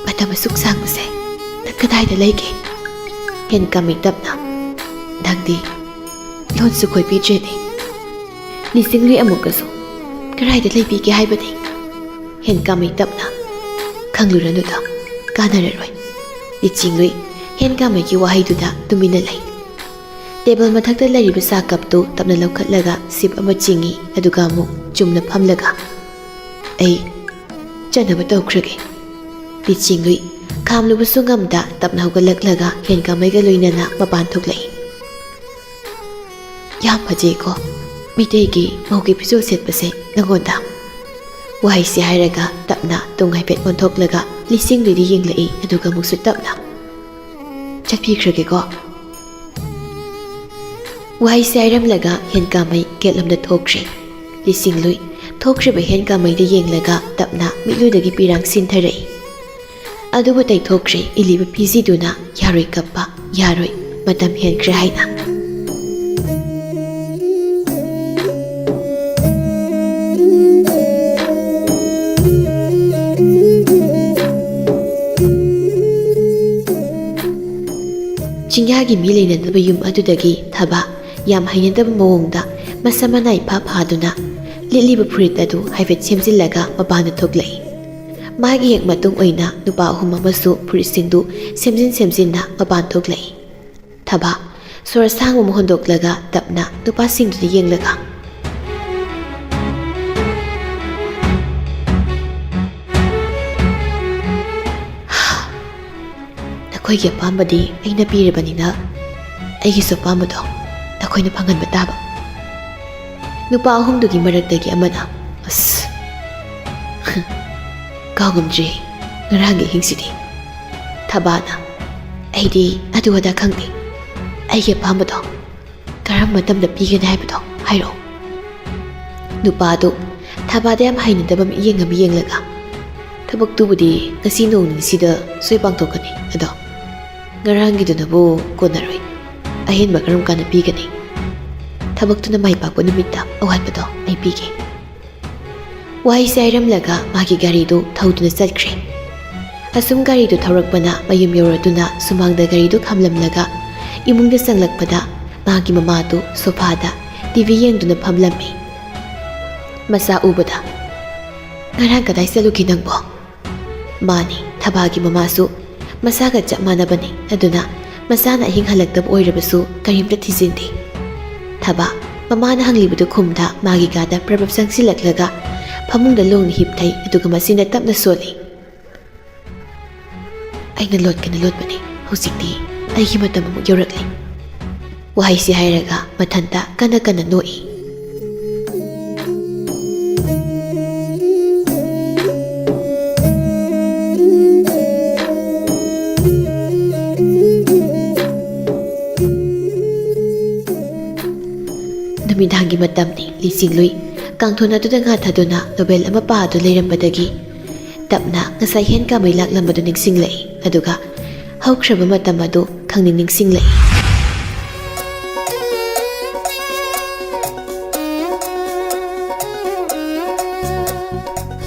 "ꯃꯇꯝ ꯑꯁꯨꯛ ꯁꯥꯡꯕꯁꯦ ꯅꯪ ꯀꯗꯥꯏꯗ ꯂꯩꯒꯦ?" ꯍꯦꯟꯀꯥꯃꯩ ꯇꯞꯅ, "ꯅꯪꯗꯤ ꯂꯣꯟꯁꯨ ꯈꯣꯏꯕꯤꯗ꯭ꯔꯦꯅꯦ꯫ ꯂꯤꯁꯤꯡꯂꯨꯏ ꯑꯃꯨꯛꯀꯁꯨ ꯀꯗꯥꯏꯗ ꯂꯩꯕꯤꯒꯦ ꯍꯥꯏꯕꯅꯤ?" ꯍꯦꯟꯀꯥꯃꯩ ꯇꯞꯅ, "ꯈꯪꯂꯨꯔꯅꯨꯗ, ꯀꯥꯟꯅꯔꯔꯣꯏ꯫" ꯂꯤꯆꯤꯡꯂꯨꯏ ꯍꯦꯟꯀꯥꯃꯩꯒꯤ ꯋꯥꯍꯩꯗꯨꯗ ꯇꯨꯃꯤꯟꯅ ꯂꯩ꯫ ꯇꯦꯕꯜ ꯃꯊꯛꯇ ꯂꯩꯔꯤꯕ ꯆꯥ ꯀꯞꯇꯨ ꯇꯞꯅ ꯂꯧꯈꯠꯂꯒ ꯁꯤꯞ ꯑꯃ ꯆꯤꯡꯏ, ꯑꯗꯨꯒ ꯑꯃꯨꯛ ꯆꯨꯝꯅ ꯐꯝꯂꯒ, "ꯑꯩ ꯆꯠꯅꯕ ꯇꯧꯈ꯭ꯔꯒꯦ꯫" ꯂꯤꯆꯤꯡꯂꯨꯏ ꯈꯥꯝꯂꯨꯕꯁꯨ ꯉꯝꯗ ꯇꯞꯅ ꯍꯧꯒꯠꯂꯛꯂꯒ ꯍꯦꯟꯀꯥꯃꯩꯒ ꯂꯣꯏꯅꯅ ꯃꯄꯥꯟ ꯊꯣꯛꯂꯛꯏ꯫ "ꯌꯥꯝ ꯐꯖꯩꯀꯣ ꯃꯤꯇꯩꯒꯤ ꯃꯧꯒꯤ ꯐꯤꯖꯣꯜ ꯁꯦꯠꯄꯁꯦ ꯅꯉꯣꯟꯗ꯫" ꯋꯥꯍꯩꯁꯤ ꯍꯥꯏꯔꯒ ꯇꯞꯅ ꯇꯨꯡ ꯍꯥꯏꯐꯦꯠ ꯑꯣꯟꯊꯣꯛꯂꯒ ꯂꯤꯆꯤꯡꯂꯨꯏꯗ ꯌꯦꯡꯂꯛꯏ, ꯑꯗꯨꯒ ꯑꯃꯨꯛꯁꯨ ꯇꯞꯅ, "ꯆꯠꯄꯤꯈ꯭ꯔꯒꯦꯀꯣ꯫" ꯋꯥꯍꯩꯁꯤ ꯍꯥꯏꯔꯝꯂꯒ ꯍꯦꯟꯀꯥꯃꯩ ꯒꯦꯠꯂꯣꯝꯗ ꯊꯣꯛꯈ꯭ꯔꯦ꯫ ꯂꯤꯆꯤꯡꯂꯨꯏ ꯊꯣꯛꯈ꯭ꯔꯤꯕ ꯍꯦꯟꯀꯥꯃꯩꯗ ꯌꯦꯡꯂꯒ ꯇꯞꯅ ꯃꯤꯠꯂꯨꯗꯒꯤ ꯄꯤꯔꯥꯡ ꯁꯤꯟꯊꯔꯛꯏ꯫ ꯑꯗꯨꯕꯨ ꯇꯩꯊꯣꯛꯈ꯭ꯔꯦ ꯏꯜꯂꯤꯕ ꯐꯤꯖꯤꯗꯨꯅ꯫ ꯌꯥꯔꯣꯏ ꯀꯞꯄ, ꯌꯥꯔꯣꯏ, ꯃꯇꯝ ꯍꯦꯟꯈ꯭ꯔꯦ ꯍꯥꯏꯅ꯫ ꯆꯤꯡꯌꯥꯒꯤ ꯃꯤ ꯂꯩꯅꯗꯕ ꯌꯨꯝ ꯑꯗꯨꯗꯒꯤ ꯊꯕꯥ ꯌꯥꯝ ꯍꯩꯅꯗꯕ ꯃꯑꯣꯡꯗ ꯃꯁꯝ ꯃꯅꯥꯏ ꯐꯥ ꯐꯥꯗꯨꯅ ꯂꯤꯠꯂꯤꯕ ꯐꯨꯔꯤꯠ ꯑꯗꯨ ꯍꯥꯏꯐꯦꯠ ꯁꯦꯝꯖꯤꯜꯂꯒ ꯃꯄꯥꯟꯗ ꯊꯣꯛꯂꯛꯏ꯫ ꯃꯥꯒꯤ ꯍꯦꯛ ꯃꯇꯨꯡ ꯑꯣꯏꯅ ꯅꯨꯄꯥ ꯑꯍꯨꯝ ꯑꯃꯁꯨ ꯐꯨꯔꯤꯠꯁꯤꯡꯗꯨ ꯁꯦꯝꯖꯤꯟ ꯁꯦꯝꯖꯤꯟꯅ ꯃꯄꯥꯟ ꯊꯣꯛꯂꯛꯏ꯫ ꯊꯕꯥ ꯁꯣꯔ ꯁꯥꯡꯕ ꯑꯃ ꯍꯣꯟꯗꯣꯛꯂꯒ ꯇꯞꯅ ꯅꯨꯄꯥꯁꯤꯡꯗꯨꯗ ꯌꯦꯡꯂꯒ, "ꯅꯈꯣꯏꯒꯤ ꯑꯄꯥꯝꯕꯗꯤ ꯑꯩꯅ ꯄꯤꯔꯕꯅꯤꯅ, ꯑꯩꯒꯤꯁꯨ ꯑꯄꯥꯝꯕꯗꯣ ꯅꯈꯣꯏꯅ ꯐꯪꯍꯟꯕ ꯇꯥꯕ꯫" ꯅꯨꯄꯥ ꯑꯍꯨꯝꯗꯨꯒꯤ ꯃꯔꯛꯇꯒꯤ ꯑꯃꯅ, "ꯑꯁ, ꯀꯥꯎꯉꯝꯗ꯭ꯔꯦ ꯉꯔꯥꯡꯒꯤ ꯑꯍꯤꯡꯁꯤꯗꯤ꯫" ꯊꯕꯥꯅ, "ꯑꯩꯗꯤ ꯑꯗꯨ ꯑꯗꯥ ꯈꯪꯗꯦ, ꯑꯩꯒꯤ ꯑꯄꯥꯝꯕꯗꯣ ꯀꯔꯝꯕ ꯃꯇꯝꯗ ꯄꯤꯒꯅꯤ ꯍꯥꯏꯕꯗꯣ ꯍꯥꯏꯔꯛꯑꯣ꯫" ꯅꯨꯄꯥꯗꯨ ꯊꯕꯥꯗ ꯌꯥꯝ ꯍꯩꯅꯗꯕ ꯃꯤꯠꯌꯦꯡ ꯑꯃ ꯌꯦꯡꯂꯒ, "ꯊꯕꯛꯇꯨꯕꯨꯗꯤ ꯉꯁꯤ ꯅꯣꯡ ꯅꯤꯅꯤꯁꯤꯗ ꯁꯣꯏ ꯄꯥꯡꯊꯣꯛꯀꯅꯤ, ꯑꯗꯣ ꯉꯔꯥꯡꯒꯤꯗꯨꯅꯕꯨ ꯀꯣꯟꯅꯔꯣꯏ꯫ ꯑꯍꯦꯟꯕ ꯀꯔꯝ ꯀꯥꯟꯗ ꯄꯤꯒꯅꯤ? ꯊꯕꯛꯇꯨꯅ ꯃꯥꯏ ꯄꯥꯛꯄ ꯅꯨꯃꯤꯠꯇ ꯑꯋꯥꯠꯄꯗꯣ ꯑꯩ ꯄꯤꯒꯦ꯫" ꯋꯥꯍꯩꯁꯦ ꯍꯥꯏꯔꯝꯂꯒ ꯃꯥꯒꯤ ꯒꯥꯔꯤꯗꯨ ꯊꯧꯗꯨꯅ ꯆꯠꯈ꯭ꯔꯦ꯫ ꯑꯁꯨꯝ ꯒꯥꯔꯤꯗꯨ ꯊꯧꯔꯛꯄꯅ ꯃꯌꯨꯝ ꯌꯧꯔꯗꯨꯅ ꯁꯨꯃꯥꯡꯗ ꯒꯥꯔꯤꯗꯨ ꯈꯥꯝꯂꯝꯂꯒ ꯏꯃꯨꯡꯗ ꯆꯪꯂꯛꯄꯗ ꯃꯥꯒꯤ ꯃꯃꯥꯗꯨ ꯁꯣꯐꯥꯗ ꯇꯤ ꯚꯤ ꯌꯦꯡꯗꯨꯅ ꯐꯝꯂꯝꯃꯤ꯫ ꯃꯆꯥ ꯎꯕꯗ, "ꯉꯔꯥꯡ ꯀꯗꯥꯏ ꯆꯠꯂꯨꯈꯤ ꯅꯪꯕꯣ?" ꯃꯥꯅꯤ, ꯊꯕꯥꯒꯤ ꯃꯃꯥꯁꯨ ꯃꯆꯥꯒ ꯆꯞ ꯃꯥꯟꯅꯕꯅꯤ꯫ ꯑꯗꯨꯅ ꯃꯆꯥꯅ ꯑꯍꯤꯡ ꯍꯜꯂꯛꯇꯕ ꯑꯣꯏꯔꯕꯁꯨ ꯀꯔꯤꯝꯇ ꯊꯤꯖꯤꯟꯗꯦ꯫ ꯊꯕꯥ ꯃꯃꯥꯅ ꯍꯪꯂꯤꯕꯗꯨ ꯈꯨꯝꯗ ꯃꯥꯒꯤ ꯀꯥꯗ ꯄ꯭ꯔꯞ ꯄ꯭ꯔꯞ ꯆꯪꯁꯤꯜꯂꯛꯂꯒ ꯐꯃꯨꯡꯗ ꯂꯣꯡꯅ ꯍꯤꯞꯊꯩ, ꯑꯗꯨꯒ ꯃꯆꯤꯟꯗ ꯇꯞꯅ ꯁꯣꯜꯂꯤ꯫ "ꯑꯩꯅ ꯂꯣꯠꯀꯅ ꯂꯣꯠꯄꯅꯤ, ꯍꯧꯖꯤꯛꯇꯤ ꯑꯩꯒꯤ ꯃꯇꯝ ꯑꯃꯨꯛ ꯌꯧꯔꯛꯂꯤ꯫" ꯋꯥꯍꯩꯁꯤ ꯍꯥꯏꯔꯒ ꯃꯊꯟꯇ ꯀꯟꯅ ꯀꯟꯅ ꯅꯣꯛꯏ꯫ ꯅꯨꯃꯤꯗꯥꯡꯒꯤ ꯃꯇꯝꯅꯤ꯫ ꯂꯤꯆꯤꯡꯂꯨꯏ ꯀꯥꯡꯊꯣꯟ ꯑꯗꯨꯗ ꯉꯥꯊꯗꯨꯅ ꯅꯣꯕꯦꯜ ꯑꯃ ꯄꯥꯗꯨꯅ ꯂꯩꯔꯝꯕꯗꯒꯤ ꯇꯞꯅ ꯉꯁꯥꯏ ꯍꯦꯟ ꯀꯥꯃꯩ ꯂꯥꯛꯂꯝꯕꯗꯨ ꯅꯤꯡꯁꯤꯡꯂꯛꯏ, ꯑꯗꯨꯒ ꯍꯧꯈ꯭ꯔꯕ ꯃꯇꯝ ꯑꯗꯨ ꯈꯪꯅꯤꯡ ꯅꯤꯡꯁꯤꯡꯂꯛꯏ꯫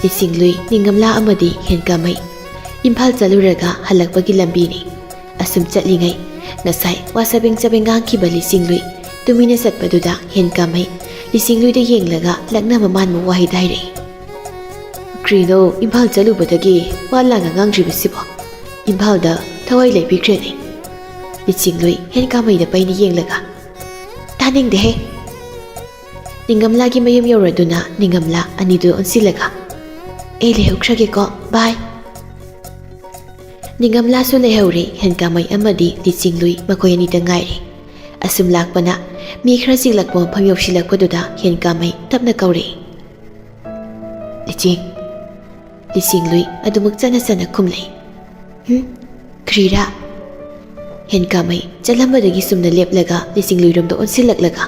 ꯂꯤꯆꯤꯡꯂꯨꯏ, ꯅꯤꯡꯉꯝꯂꯥ ꯑꯃꯗꯤ ꯍꯦꯟ ꯀꯥꯃꯩ ꯏꯝꯐꯥꯜ ꯆꯠꯂꯨꯔꯒ ꯍꯜꯂꯛꯄꯒꯤ ꯂꯝꯕꯤꯅꯤ꯫ ꯑꯁꯨꯝ ꯆꯠꯂꯤꯉꯩ ꯉꯁꯥꯏ ꯋꯥ ꯆꯕꯦꯡ ꯆꯕꯦꯡ ꯉꯥꯡꯈꯤꯕ ꯂꯤꯆꯤꯡꯂꯨꯏ ꯇꯨꯃꯤꯟꯅ ꯆꯠꯄꯗꯨꯗ ꯍꯦꯟ ꯀꯥꯃꯩ ꯂꯤꯆꯤꯡꯂꯨꯏꯗ ꯌꯦꯡꯂꯒ ꯂꯛꯅꯕ ꯃꯥꯟꯕ ꯋꯥꯍꯩꯗ ꯍꯥꯏꯔꯛꯏ꯫ "ꯀ꯭ꯔꯤꯅꯣ, ꯏꯝꯐꯥꯜ ꯆꯠꯂꯨꯕꯗꯒꯤ ꯋꯥ ꯂꯥꯡꯒ ꯉꯥꯡꯗ꯭ꯔꯤꯕꯁꯤꯕꯣ? ꯏꯝꯐꯥꯜꯗ ꯊꯋꯥꯏ ꯂꯩꯕꯤꯈ꯭ꯔꯦꯅꯦ꯫" ꯂꯤꯆꯤꯡꯂꯨꯏ ꯍꯦꯟ ꯀꯥꯃꯩꯗ ꯄꯩꯅ ꯌꯦꯡꯂꯒ, "ꯇꯥꯅꯤꯡꯗꯦꯍꯦ꯫" ꯅꯤꯡꯉꯝꯂꯥꯒꯤ ꯃꯌꯨꯝ ꯌꯧꯔꯗꯨꯅ ꯅꯤꯡꯉꯝꯂꯥ ꯑꯅꯤꯗꯨ ꯑꯣꯟꯁꯤꯜꯂꯒ, "ꯑꯩ ꯂꯩꯍꯧꯈ꯭ꯔꯒꯦꯀꯣ, ꯕꯥꯏ꯫" ꯅꯤꯡꯉꯝꯂꯥꯁꯨ ꯂꯩꯍꯧꯔꯦ꯫ ꯍꯦꯟ ꯀꯥꯃꯩ ꯑꯃꯗꯤ ꯂꯤꯆꯤꯡꯂꯨꯏ ꯃꯈꯣꯏ ꯑꯅꯤꯗ ꯉꯥꯏꯔꯦ꯫ ꯑꯁꯨꯝ ꯂꯥꯛꯄꯅ ꯃꯤ ꯈꯔ ꯆꯤꯛꯂꯛꯄ ꯃꯐꯝ ꯌꯧꯁꯤꯜꯂꯛꯄꯗꯨꯗ ꯍꯦꯟ ꯀꯥꯃꯩ ꯇꯞꯅ ꯀꯧꯔꯛꯏ, "ꯂꯤꯆꯤꯡ꯫" ꯂꯤꯆꯤꯡꯂꯨꯏ ꯑꯗꯨꯃꯛ ꯆꯠꯅ ꯆꯠꯅ ꯈꯨꯝꯂꯛꯏ꯫ "ꯍꯨꯝ? ꯀ꯭ꯔꯤꯔꯥ?" ꯍꯦꯟ ꯀꯥꯃꯩ ꯆꯠꯂꯝꯕꯗꯒꯤ ꯆꯨꯝꯅ ꯂꯦꯞꯂꯒ ꯂꯤꯆꯤꯡꯂꯨꯏꯔꯣꯝꯗ ꯑꯣꯟꯁꯤꯜꯂꯛꯂꯒ,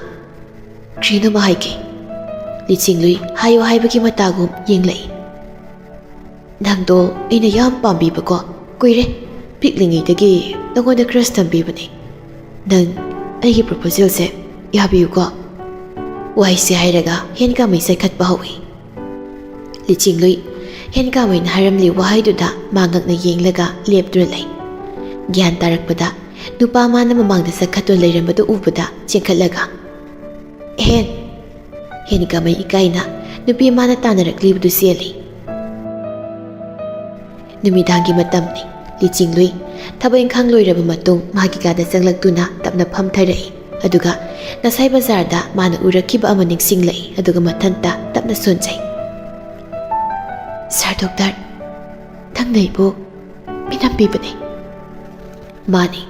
"ꯀ꯭ꯔꯤꯅꯣ ꯃꯥ ꯍꯥꯏꯒꯦ?" ꯂꯤꯆꯤꯡꯂꯨꯏ ꯍꯥꯏꯌꯣ ꯍꯥꯏꯕꯒꯤ ꯃꯇꯥꯒꯨꯝ ꯌꯦꯡꯂꯛꯏ꯫ "ꯅꯪꯗꯣ ꯑꯩꯅ ꯌꯥꯝ ꯄꯥꯝꯕꯤꯕꯀꯣ꯫ ꯀꯨꯏꯔꯦ, ꯄꯤꯛꯂꯤꯉꯩꯗꯒꯤ ꯅꯉꯣꯟꯗ crush ꯊꯝꯕꯤꯕꯅꯦ꯫ ꯅꯪ ꯑꯩꯒꯤ proposalꯁꯦ ꯌꯥꯕꯤꯌꯨꯀꯣ꯫" ꯋꯥꯍꯩꯁꯦ ꯍꯥꯏꯔꯒ ꯍꯦꯟ ꯀꯥꯃꯩ ꯆꯥꯏꯈꯠꯄ ꯍꯧꯏ꯫ ꯂꯤꯆꯤꯡꯂꯨꯏ ꯍꯦꯟꯀꯥꯃꯩꯅ ꯍꯥꯏꯔꯝꯂꯤ ꯋꯥꯍꯩꯗꯨꯗ ꯃꯥ ꯉꯛꯅ ꯌꯦꯡꯂꯒ ꯂꯦꯞꯇꯨꯅ ꯂꯩ꯫ ꯒ꯭ꯌꯥꯟ ꯇꯥꯔꯛꯄꯗ ꯅꯨꯄꯥ ꯃꯥꯅ ꯃꯃꯥꯡꯗ ꯆꯠꯈꯠꯇꯨꯅ ꯂꯩꯔꯝꯕꯗꯨ ꯎꯕꯗ ꯆꯦꯟꯈꯠꯂꯒ, "ꯍꯦꯟ!" ꯍꯦꯟꯀꯥꯃꯩ ꯏꯀꯥꯏꯅ ꯅꯨꯄꯤ ꯃꯥꯅ ꯇꯥꯟꯅꯔꯛꯂꯤꯕꯗꯨ ꯆꯦꯜꯂꯤ꯫ ꯅꯨꯃꯤꯗꯥꯡꯒꯤ ꯃꯇꯝꯅꯤ꯫ ꯂꯤꯆꯤꯡꯂꯨꯏ ꯊꯕꯛ ꯏꯪꯈꯥꯡ ꯂꯣꯏꯔꯕ ꯃꯇꯨꯡ ꯃꯥꯒꯤ ꯀꯥꯗ ꯆꯪꯂꯛꯇꯨꯅ ꯇꯞꯅ ꯐꯝꯊꯔꯛꯏ꯫ ꯑꯗꯨꯒ ꯉꯁꯥꯏ ꯕꯖꯥꯔꯗ ꯃꯥꯅ ꯎꯔꯛꯈꯤꯕ ꯑꯃ ꯅꯤꯡꯁꯤꯡꯂꯛꯏ꯫ ꯑꯗꯨꯒ ꯃꯊꯟꯇ ꯇꯞꯅ ꯁꯣꯟꯖꯩ꯫ "ꯁꯥꯔ ꯗꯣꯛꯇꯔ, ꯅꯪꯅ ꯑꯩꯕꯨ ꯃꯤꯅꯝꯕꯤꯕꯅꯦ꯫" ꯃꯥꯅꯤ꯫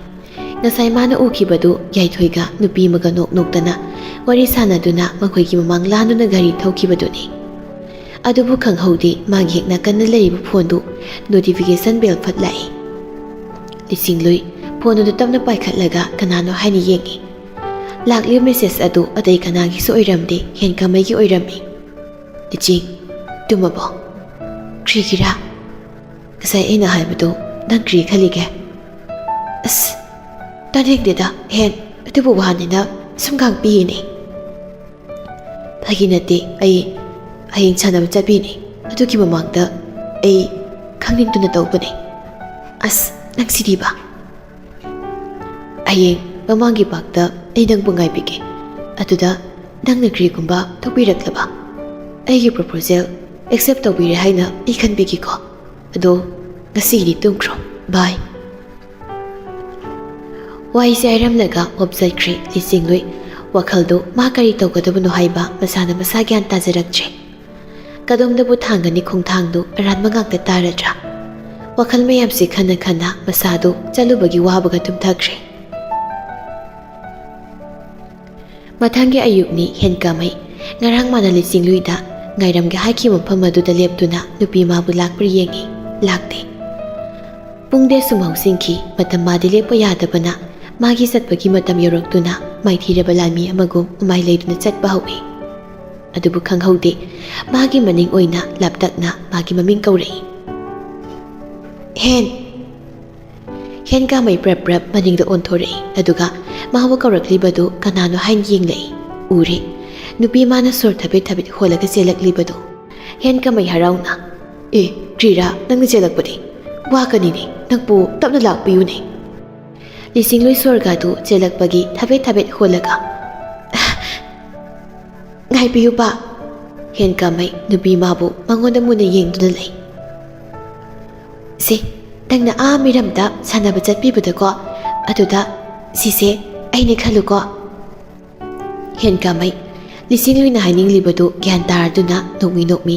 ꯉꯁꯥꯏ ꯃꯥꯅ ꯎꯈꯤꯕꯗꯨ ꯌꯥꯏꯊꯣꯏꯒ ꯅꯨꯄꯤ ꯑꯃꯒ ꯅꯣꯛ ꯅꯣꯛꯇꯅ ꯋꯥꯔꯤ ꯁꯥꯟꯅꯗꯨꯅ ꯃꯈꯣꯏꯒꯤ ꯃꯃꯥꯡ ꯂꯥꯟꯗꯨꯅ ꯒꯥꯔꯤ ꯊꯧꯈꯤꯕꯗꯨꯅꯤ꯫ ꯑꯗꯨꯕꯨ ꯈꯪꯍꯧꯗꯦ, ꯃꯥꯒꯤ ꯍꯦꯛ ꯅꯥꯀꯟꯗ ꯂꯩꯔꯤꯕ ꯐꯣꯟꯗꯨ notification bell ꯐꯠ ꯂꯥꯛꯏ꯫ ꯂꯤꯆꯤꯡꯂꯨꯏ ꯐꯣꯟ ꯑꯗꯨ ꯇꯞꯅ ꯄꯥꯏꯈꯠꯂꯒ ꯀꯅꯥꯅꯣ ꯍꯥꯏꯅ ꯌꯦꯡꯉꯤ꯫ ꯂꯥꯛꯂꯤꯕ message ꯑꯗꯨ ꯑꯇꯩ ꯀꯅꯥꯒꯤꯁꯨ ꯑꯣꯏꯔꯝꯗꯦ, ꯍꯦꯟꯀꯥꯃꯩꯒꯤ ꯑꯣꯏꯔꯝꯃꯤ꯫ "ꯂꯤꯆꯤꯡ, ꯇꯨꯝꯃꯕꯣ? ꯀ꯭ꯔꯤꯒꯤꯔꯥ? ꯉꯁꯥꯏ ꯑꯩꯅ ꯍꯥꯏꯕꯗꯨ ꯅꯪ ꯀ꯭ꯔꯤ ꯈꯜꯂꯤꯒꯦ?" "ꯑꯁ, ꯇꯥꯅꯤꯡꯗꯦꯗ, ꯍꯦꯟ, ꯑꯗꯨꯕꯨ ꯋꯥꯅꯤꯅ ꯁꯨꯝ ꯉꯥꯡꯕꯤꯌꯦꯅꯦ꯫" "ꯐꯥꯒꯤ ꯅꯠꯇꯦ, ꯑꯩ ꯍꯌꯦꯡ ꯁꯥꯟꯅꯕ ꯆꯠꯄꯤꯅꯦ꯫ ꯑꯗꯨꯒꯤ ꯃꯃꯥꯡꯗ ꯑꯩ ꯈꯪꯅꯤꯡꯗꯨꯅ ꯇꯧꯕꯅꯦ꯫" "ꯑꯁ, ꯅꯪ ꯁꯤꯗꯤꯕ!" "ꯍꯌꯦꯡ ꯃꯃꯥꯡꯒꯤ ꯄꯥꯛꯇ ꯑꯩ ꯅꯪꯕꯨ ꯉꯥꯏꯕꯤꯒꯦ꯫ ꯑꯗꯨꯗ ꯅꯪꯅ ꯀꯔꯤꯒꯨꯝꯕ ꯊꯣꯛꯄꯤꯔꯛꯂꯕ, ꯑꯩꯒꯤ proposal accept ꯇꯧꯕꯤꯔꯦ ꯍꯥꯏꯅ ꯑꯩ ꯈꯟꯕꯤꯒꯦꯀꯣ꯫ ꯑꯗꯣ ꯉꯁꯤꯒꯤꯗꯤ ꯇꯨꯝꯈ꯭ꯔꯣ꯫ Bye꯫" ꯋꯥꯍꯩꯁꯦ ꯍꯥꯏꯔꯝꯂꯒ ꯑꯣꯞ ꯆꯠꯈ꯭ꯔꯦ ꯂꯤꯆꯤꯡꯂꯨꯏ꯫ ꯋꯥꯈꯜꯗꯨ ꯃꯥ ꯀꯔꯤ ꯇꯧꯒꯗꯕꯅꯣ ꯍꯥꯏꯕ ꯃꯁꯥꯅ ꯃꯁꯥ ꯒ꯭ꯌꯥꯟ ꯇꯥꯖꯔꯛꯇ꯭ꯔꯦ꯫ ꯀꯗꯣꯝꯗꯕꯨ ꯊꯥꯡꯒꯅꯤ ꯈꯣꯡꯊꯥꯡꯗꯨ ꯑꯔꯥꯟꯕ ꯉꯥꯛꯇ ꯇꯥꯔꯗ꯭ꯔꯥ? ꯋꯥꯈꯜ ꯃꯌꯥꯝꯁꯤ ꯈꯟꯅ ꯈꯟꯅ ꯃꯁꯥꯗꯨ ꯆꯠꯂꯨꯕꯒꯤ ꯋꯥꯕꯒ ꯇꯨꯝꯊꯈ꯭ꯔꯦ꯫ ꯃꯊꯪꯒꯤ ꯑꯌꯨꯛꯅꯤ ꯍꯦꯟꯀꯥꯃꯩ꯫ ꯉꯔꯥꯡ ꯃꯥꯅ ꯂꯤꯆꯤꯡꯂꯨꯏꯗ ꯉꯥꯏꯔꯝꯒꯦ ꯍꯥꯏꯈꯤꯕ ꯃꯐꯝ ꯑꯗꯨꯗ ꯂꯦꯞꯇꯨꯅ ꯅꯨꯄꯤ ꯃꯥꯕꯨ ꯂꯥꯛꯄ꯭ꯔꯥ ꯌꯦꯡꯉꯤ꯫ ꯂꯥꯛꯇꯦ꯫ ꯄꯨꯡꯗꯤ ꯑꯁꯨꯝ ꯍꯧꯁꯤꯟꯈꯤ꯫ ꯃꯇꯝ ꯃꯥꯗꯤ ꯂꯦꯞꯄ ꯌꯥꯗꯕꯅ ꯃꯥꯒꯤ ꯆꯠꯄꯒꯤ ꯃꯇꯝ ꯌꯧꯔꯛꯇꯨꯅ ꯃꯥꯏꯊꯤꯔꯕ ꯂꯥꯟꯃꯤ ꯑꯃꯒꯨꯝ ꯃꯃꯥꯏ ꯂꯩꯗꯨꯅ ꯆꯠꯄ ꯍꯧꯏ꯫ ꯑꯗꯨꯕꯨ ꯈꯪꯍꯧꯗꯦ, ꯃꯥꯒꯤ ꯃꯅꯤꯡ ꯑꯣꯏꯅ ꯂꯥꯞꯇꯛꯅ ꯃꯥꯒꯤ ꯃꯃꯤꯡ ꯀꯧꯔꯛꯏ꯫ "ꯍꯦꯟ!" ꯍꯦꯟꯀꯥꯃꯩ ꯄ꯭ꯔꯞ ꯄ꯭ꯔꯞ ꯃꯅꯤꯡꯗ ꯑꯣꯟꯊꯣꯔꯛꯏ, ꯑꯗꯨꯒ ꯃꯥꯕꯨ ꯀꯧꯔꯛꯂꯤꯕꯗꯨ ꯀꯅꯥꯅꯣ ꯍꯥꯏꯅ ꯌꯦꯡꯂꯛꯏ꯫ ꯎꯔꯦ, ꯅꯨꯄꯤ ꯃꯥꯅ ꯁꯣꯔ ꯊꯕꯦꯠ ꯊꯕꯦꯠ ꯍꯣꯜꯂꯒ ꯆꯦꯜꯂꯛꯂꯤꯕꯗꯨ꯫ ꯍꯦꯟꯀꯥꯃꯩ ꯍꯔꯥꯎꯅ, "ꯑꯦ, ꯀ꯭ꯔꯤꯔꯥ, ꯅꯪꯅ ꯆꯦꯜꯂꯛꯄꯗꯤ? ꯋꯥꯒꯅꯤꯅꯦ, ꯅꯪꯕꯨ ꯇꯞꯅ ꯂꯥꯛꯄꯤꯌꯨꯅꯦ꯫" ꯂꯤꯁꯤꯡꯂꯣꯏ ꯁꯣꯔꯒꯗꯨ ꯆꯦꯜꯂꯛꯄꯒꯤ ꯊꯕꯦꯠ ꯊꯕꯦꯠ ꯍꯣꯜꯂꯒ, "ꯉꯥꯏꯕꯤꯌꯨꯕ꯫" ꯍꯦꯟꯀꯥꯃꯩ ꯅꯨꯄꯤ ꯃꯥꯕꯨ ꯃꯉꯣꯟꯗ ꯃꯨꯟꯅ ꯌꯦꯡꯗꯨꯅ ꯂꯩ꯫ "ꯁꯦ, ꯅꯪꯅ ꯑꯥ ꯃꯤꯔꯝꯗ ꯁꯥꯟꯅꯕ ꯆꯠꯄꯤꯕꯗꯀꯣ, ꯑꯗꯨꯗ ꯁꯤꯁꯦ ꯑꯩꯅꯦ ꯈꯜꯂꯨꯀꯣ꯫" ꯍꯦꯟꯀꯥꯃꯩ ꯂꯤꯁꯤꯡꯂꯨꯏꯅ ꯍꯥꯏꯅꯤꯡꯂꯤꯕꯗꯨ ꯒ꯭ꯌꯥꯟ ꯇꯥꯔꯗꯨꯅ ꯅꯣꯛꯃꯤ ꯅꯣꯛꯃꯤ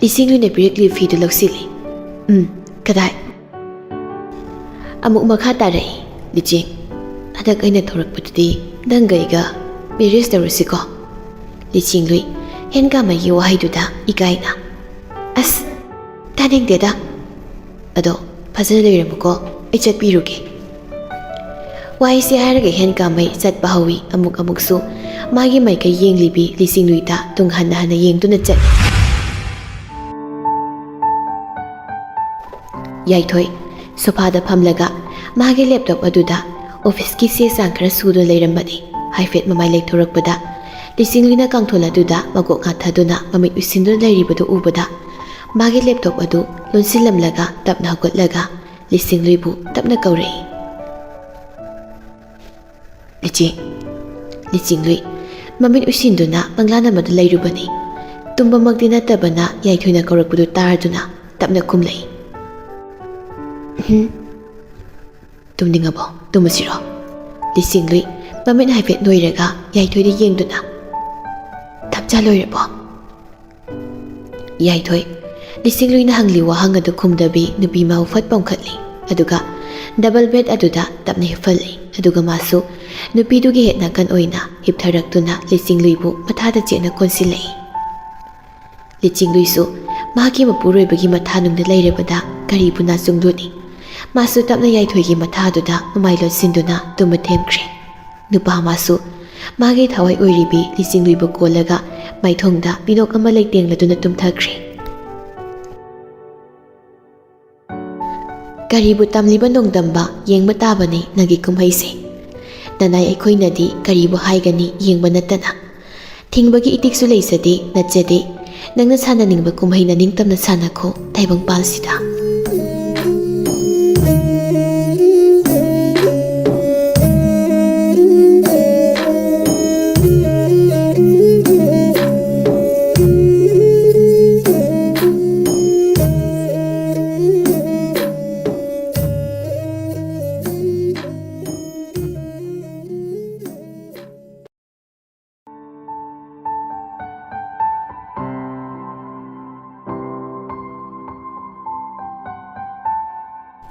ꯂꯤꯁꯤꯡꯂꯨꯏꯅ ꯄꯤꯔꯛꯂꯤꯕ ꯐꯤꯗꯨ ꯂꯧꯁꯤꯜꯂꯤ꯫ "ꯎꯝ, ꯀꯗꯥꯏ?" ꯑꯃꯨꯛ ꯃꯈꯥ ꯇꯥꯔꯛꯏ, "ꯂꯤꯆꯦꯡ, ꯍꯟꯗꯛ ꯑꯩꯅ ꯊꯣꯔꯛꯄꯗꯨꯗꯤ ꯅꯪꯒ ꯑꯩꯒ ꯃꯦꯔꯤꯌꯦꯖ ꯇꯧꯔꯁꯤꯀꯣ꯫" ꯂꯤꯆꯦꯡꯂꯨꯏ ꯍꯦꯟꯀꯥꯃꯩꯒꯤ ꯋꯥꯍꯩꯗꯨꯗ ꯏꯀꯥꯏꯅ, "ꯑꯁ, ꯇꯥꯅꯤꯡꯗꯦꯗ꯫ ꯑꯗꯣ ꯐꯖꯅ ꯂꯩꯔꯝꯃꯨꯀꯣ, ꯑꯩ ꯆꯠꯄꯤꯔꯨꯒꯦ꯫" ꯋꯥꯍꯩꯁꯤ ꯍꯥꯏꯔꯒ ꯍꯦꯟꯀꯥꯃꯩ ꯆꯠꯄ ꯍꯧꯏ꯫ ꯑꯃꯨꯛ ꯑꯃꯨꯛꯁꯨ ꯃꯥꯒꯤ ꯃꯥꯏꯀꯩ ꯌꯦꯡꯂꯤꯕꯤ ꯂꯤꯆꯦꯡꯂꯨꯏꯗ ꯇꯨꯡ ꯍꯟꯅ ꯍꯟꯅ ꯌꯦꯡꯗꯨꯅ ꯆꯠꯂꯤ꯫ ꯌꯥꯏꯊꯣꯏ ꯁꯣꯐꯥꯗ ꯐꯝꯂꯒ ꯃꯥꯒꯤ ꯂꯦꯞꯇꯣꯞ ꯑꯗꯨꯗ ꯑꯣꯐꯤꯁꯀꯤ ꯆꯦ ꯆꯥꯡ ꯈꯔ ꯁꯨꯗꯨꯅ ꯂꯩꯔꯝꯕꯅꯤ꯫ ꯍꯥꯏꯐꯦꯠ ꯃꯃꯥꯏ ꯂꯩꯊꯣꯔꯛꯄꯗ ꯂꯤꯆꯦꯡꯂꯨꯏꯅ ꯀꯥꯡꯊꯣꯜ ꯑꯗꯨꯗ ꯃꯀꯣꯛ ꯉꯥꯊꯗꯨꯅ ꯃꯃꯤꯠ ꯎꯏꯁꯤꯟꯗꯨꯅ ꯂꯩꯔꯤꯕꯗꯨ ꯎꯕꯗ ꯃꯥꯒꯤ ꯂꯦꯞꯇꯣꯞ ꯑꯗꯨ ꯂꯣꯟꯁꯤꯜꯂꯝꯂꯒ ꯇꯞꯅ ꯍꯧꯒꯠꯂꯒ ꯂꯤꯆꯦꯡꯂꯨꯏꯕꯨ ꯇꯞꯅ ꯀꯧꯔꯛꯏ꯫ "ꯂꯤꯆꯦꯡ꯫" ꯂꯤꯆꯦꯡꯂꯨꯏ ꯃꯃꯤꯠ ꯎꯏꯁꯤꯟꯗꯨꯅ ꯃꯪꯂꯥꯟ ꯑꯃꯗ ꯂꯩꯔꯨꯕꯅꯤ꯫ ꯇꯨꯝꯕꯃꯛꯇꯤ ꯅꯠꯇꯕꯅ ꯌꯥꯏꯊꯣꯏꯅ ꯀꯧꯔꯛꯄꯗꯨ ꯇꯥꯔꯗꯨꯅ ꯇꯞꯅ ꯈꯨꯝꯂꯛꯏ꯫ "ꯍꯨꯝ, ꯇꯨꯝꯅꯤꯡꯉꯕꯣ? ꯇꯨꯝꯃꯁꯤꯔꯣ?" ꯂꯤꯆꯦꯡꯂꯨꯏ ꯃꯃꯤꯠ ꯍꯥꯏꯐꯦꯠ ꯅꯣꯏꯔꯒ ꯌꯥꯏꯊꯣꯏꯗ ꯌꯦꯡꯗꯨꯅ, "ꯊꯞꯆꯥ ꯂꯣꯏꯔꯕꯣ?" ꯌꯥꯏꯊꯣꯏ ꯂꯤꯆꯦꯡꯂꯨꯏꯅ ꯍꯪꯂꯤ ꯋꯥꯍꯪ ꯑꯗꯨ ꯈꯨꯝꯗꯕꯤ ꯅꯨꯄꯤ ꯃꯥꯕꯨ ꯐꯠ ꯄꯝꯈꯠꯂꯤ꯫ ꯑꯗꯨꯒ ꯗꯕꯜ ꯕꯦꯗ ꯑꯗꯨꯗ ꯇꯞꯅ ꯍꯤꯞꯍꯜꯂꯤ꯫ ꯑꯗꯨꯒ ꯃꯥꯁꯨ ꯅꯨꯄꯤꯗꯨꯒꯤ ꯍꯦꯠ ꯅꯥꯀꯟ ꯑꯣꯏꯅ ꯍꯤꯞꯊꯔꯛꯇꯨꯅ ꯂꯤꯆꯦꯡꯂꯨꯏꯕꯨ ꯃꯊꯥꯗ ꯆꯦꯠꯅ ꯀꯣꯟꯁꯤꯜꯂꯛꯏ꯫ ꯂꯤꯆꯦꯡꯂꯨꯏꯁꯨ ꯃꯍꯥꯛꯀꯤ ꯃꯄꯨꯔꯣꯏꯕꯒꯤ ꯃꯊꯥꯅꯨꯡꯗ ꯂꯩꯔꯕꯗ ꯀꯔꯤꯕꯨ ꯅꯥꯆꯨꯡꯗꯨꯅꯤ? ꯃꯥꯁꯨ ꯇꯞꯅ ꯌꯥꯏꯊꯣꯏꯒꯤ ꯃꯊꯥꯗꯨꯗ ꯃꯃꯥꯏ ꯂꯣꯠꯁꯤꯟꯗꯨꯅ ꯇꯨꯝꯕ ꯊꯦꯝꯈ꯭ꯔꯦ꯫ ꯅꯨꯄꯥ ꯑꯃꯁꯨ ꯃꯥꯒꯤ ꯊꯋꯥꯏ ꯑꯣꯏꯔꯤꯕꯤ ꯂꯤꯆꯦꯡꯂꯨꯏꯕꯨ ꯀꯣꯜꯂꯒ ꯃꯥꯏꯊꯣꯡꯗ ꯃꯤꯅꯣꯛ ꯑꯃ ꯂꯩꯇꯦꯡꯂꯗꯨꯅ ꯇꯨꯝꯊꯈ꯭ꯔꯦ꯫ ꯀꯔꯤꯕꯨ ꯇꯝꯂꯤꯕ ꯅꯣꯡꯗꯝꯕ ꯌꯦꯡꯕ ꯇꯥꯕꯅꯤ ꯅꯪꯒꯤ ꯀꯨꯝꯍꯩꯁꯦ꯫ ꯅꯅꯥꯏ ꯑꯩꯈꯣꯏꯅꯗꯤ ꯀꯔꯤꯕꯨ ꯍꯥꯏꯒꯅꯤ ꯌꯦꯡꯕ ꯅꯠꯇꯅ꯫ ꯊꯤꯡꯕꯒꯤ ꯏꯇꯤꯛꯁꯨ ꯂꯩꯖꯗꯦ, ꯅꯠꯆꯗꯦ꯫ ꯅꯪꯅ ꯁꯥꯟꯅꯅꯤꯡꯕ ꯀꯨꯝꯍꯩꯅ ꯅꯤꯡꯇꯝꯅ ꯁꯥꯟꯅꯈꯣ ꯇꯥꯏꯕꯪꯄꯥꯜꯁꯤꯗ꯫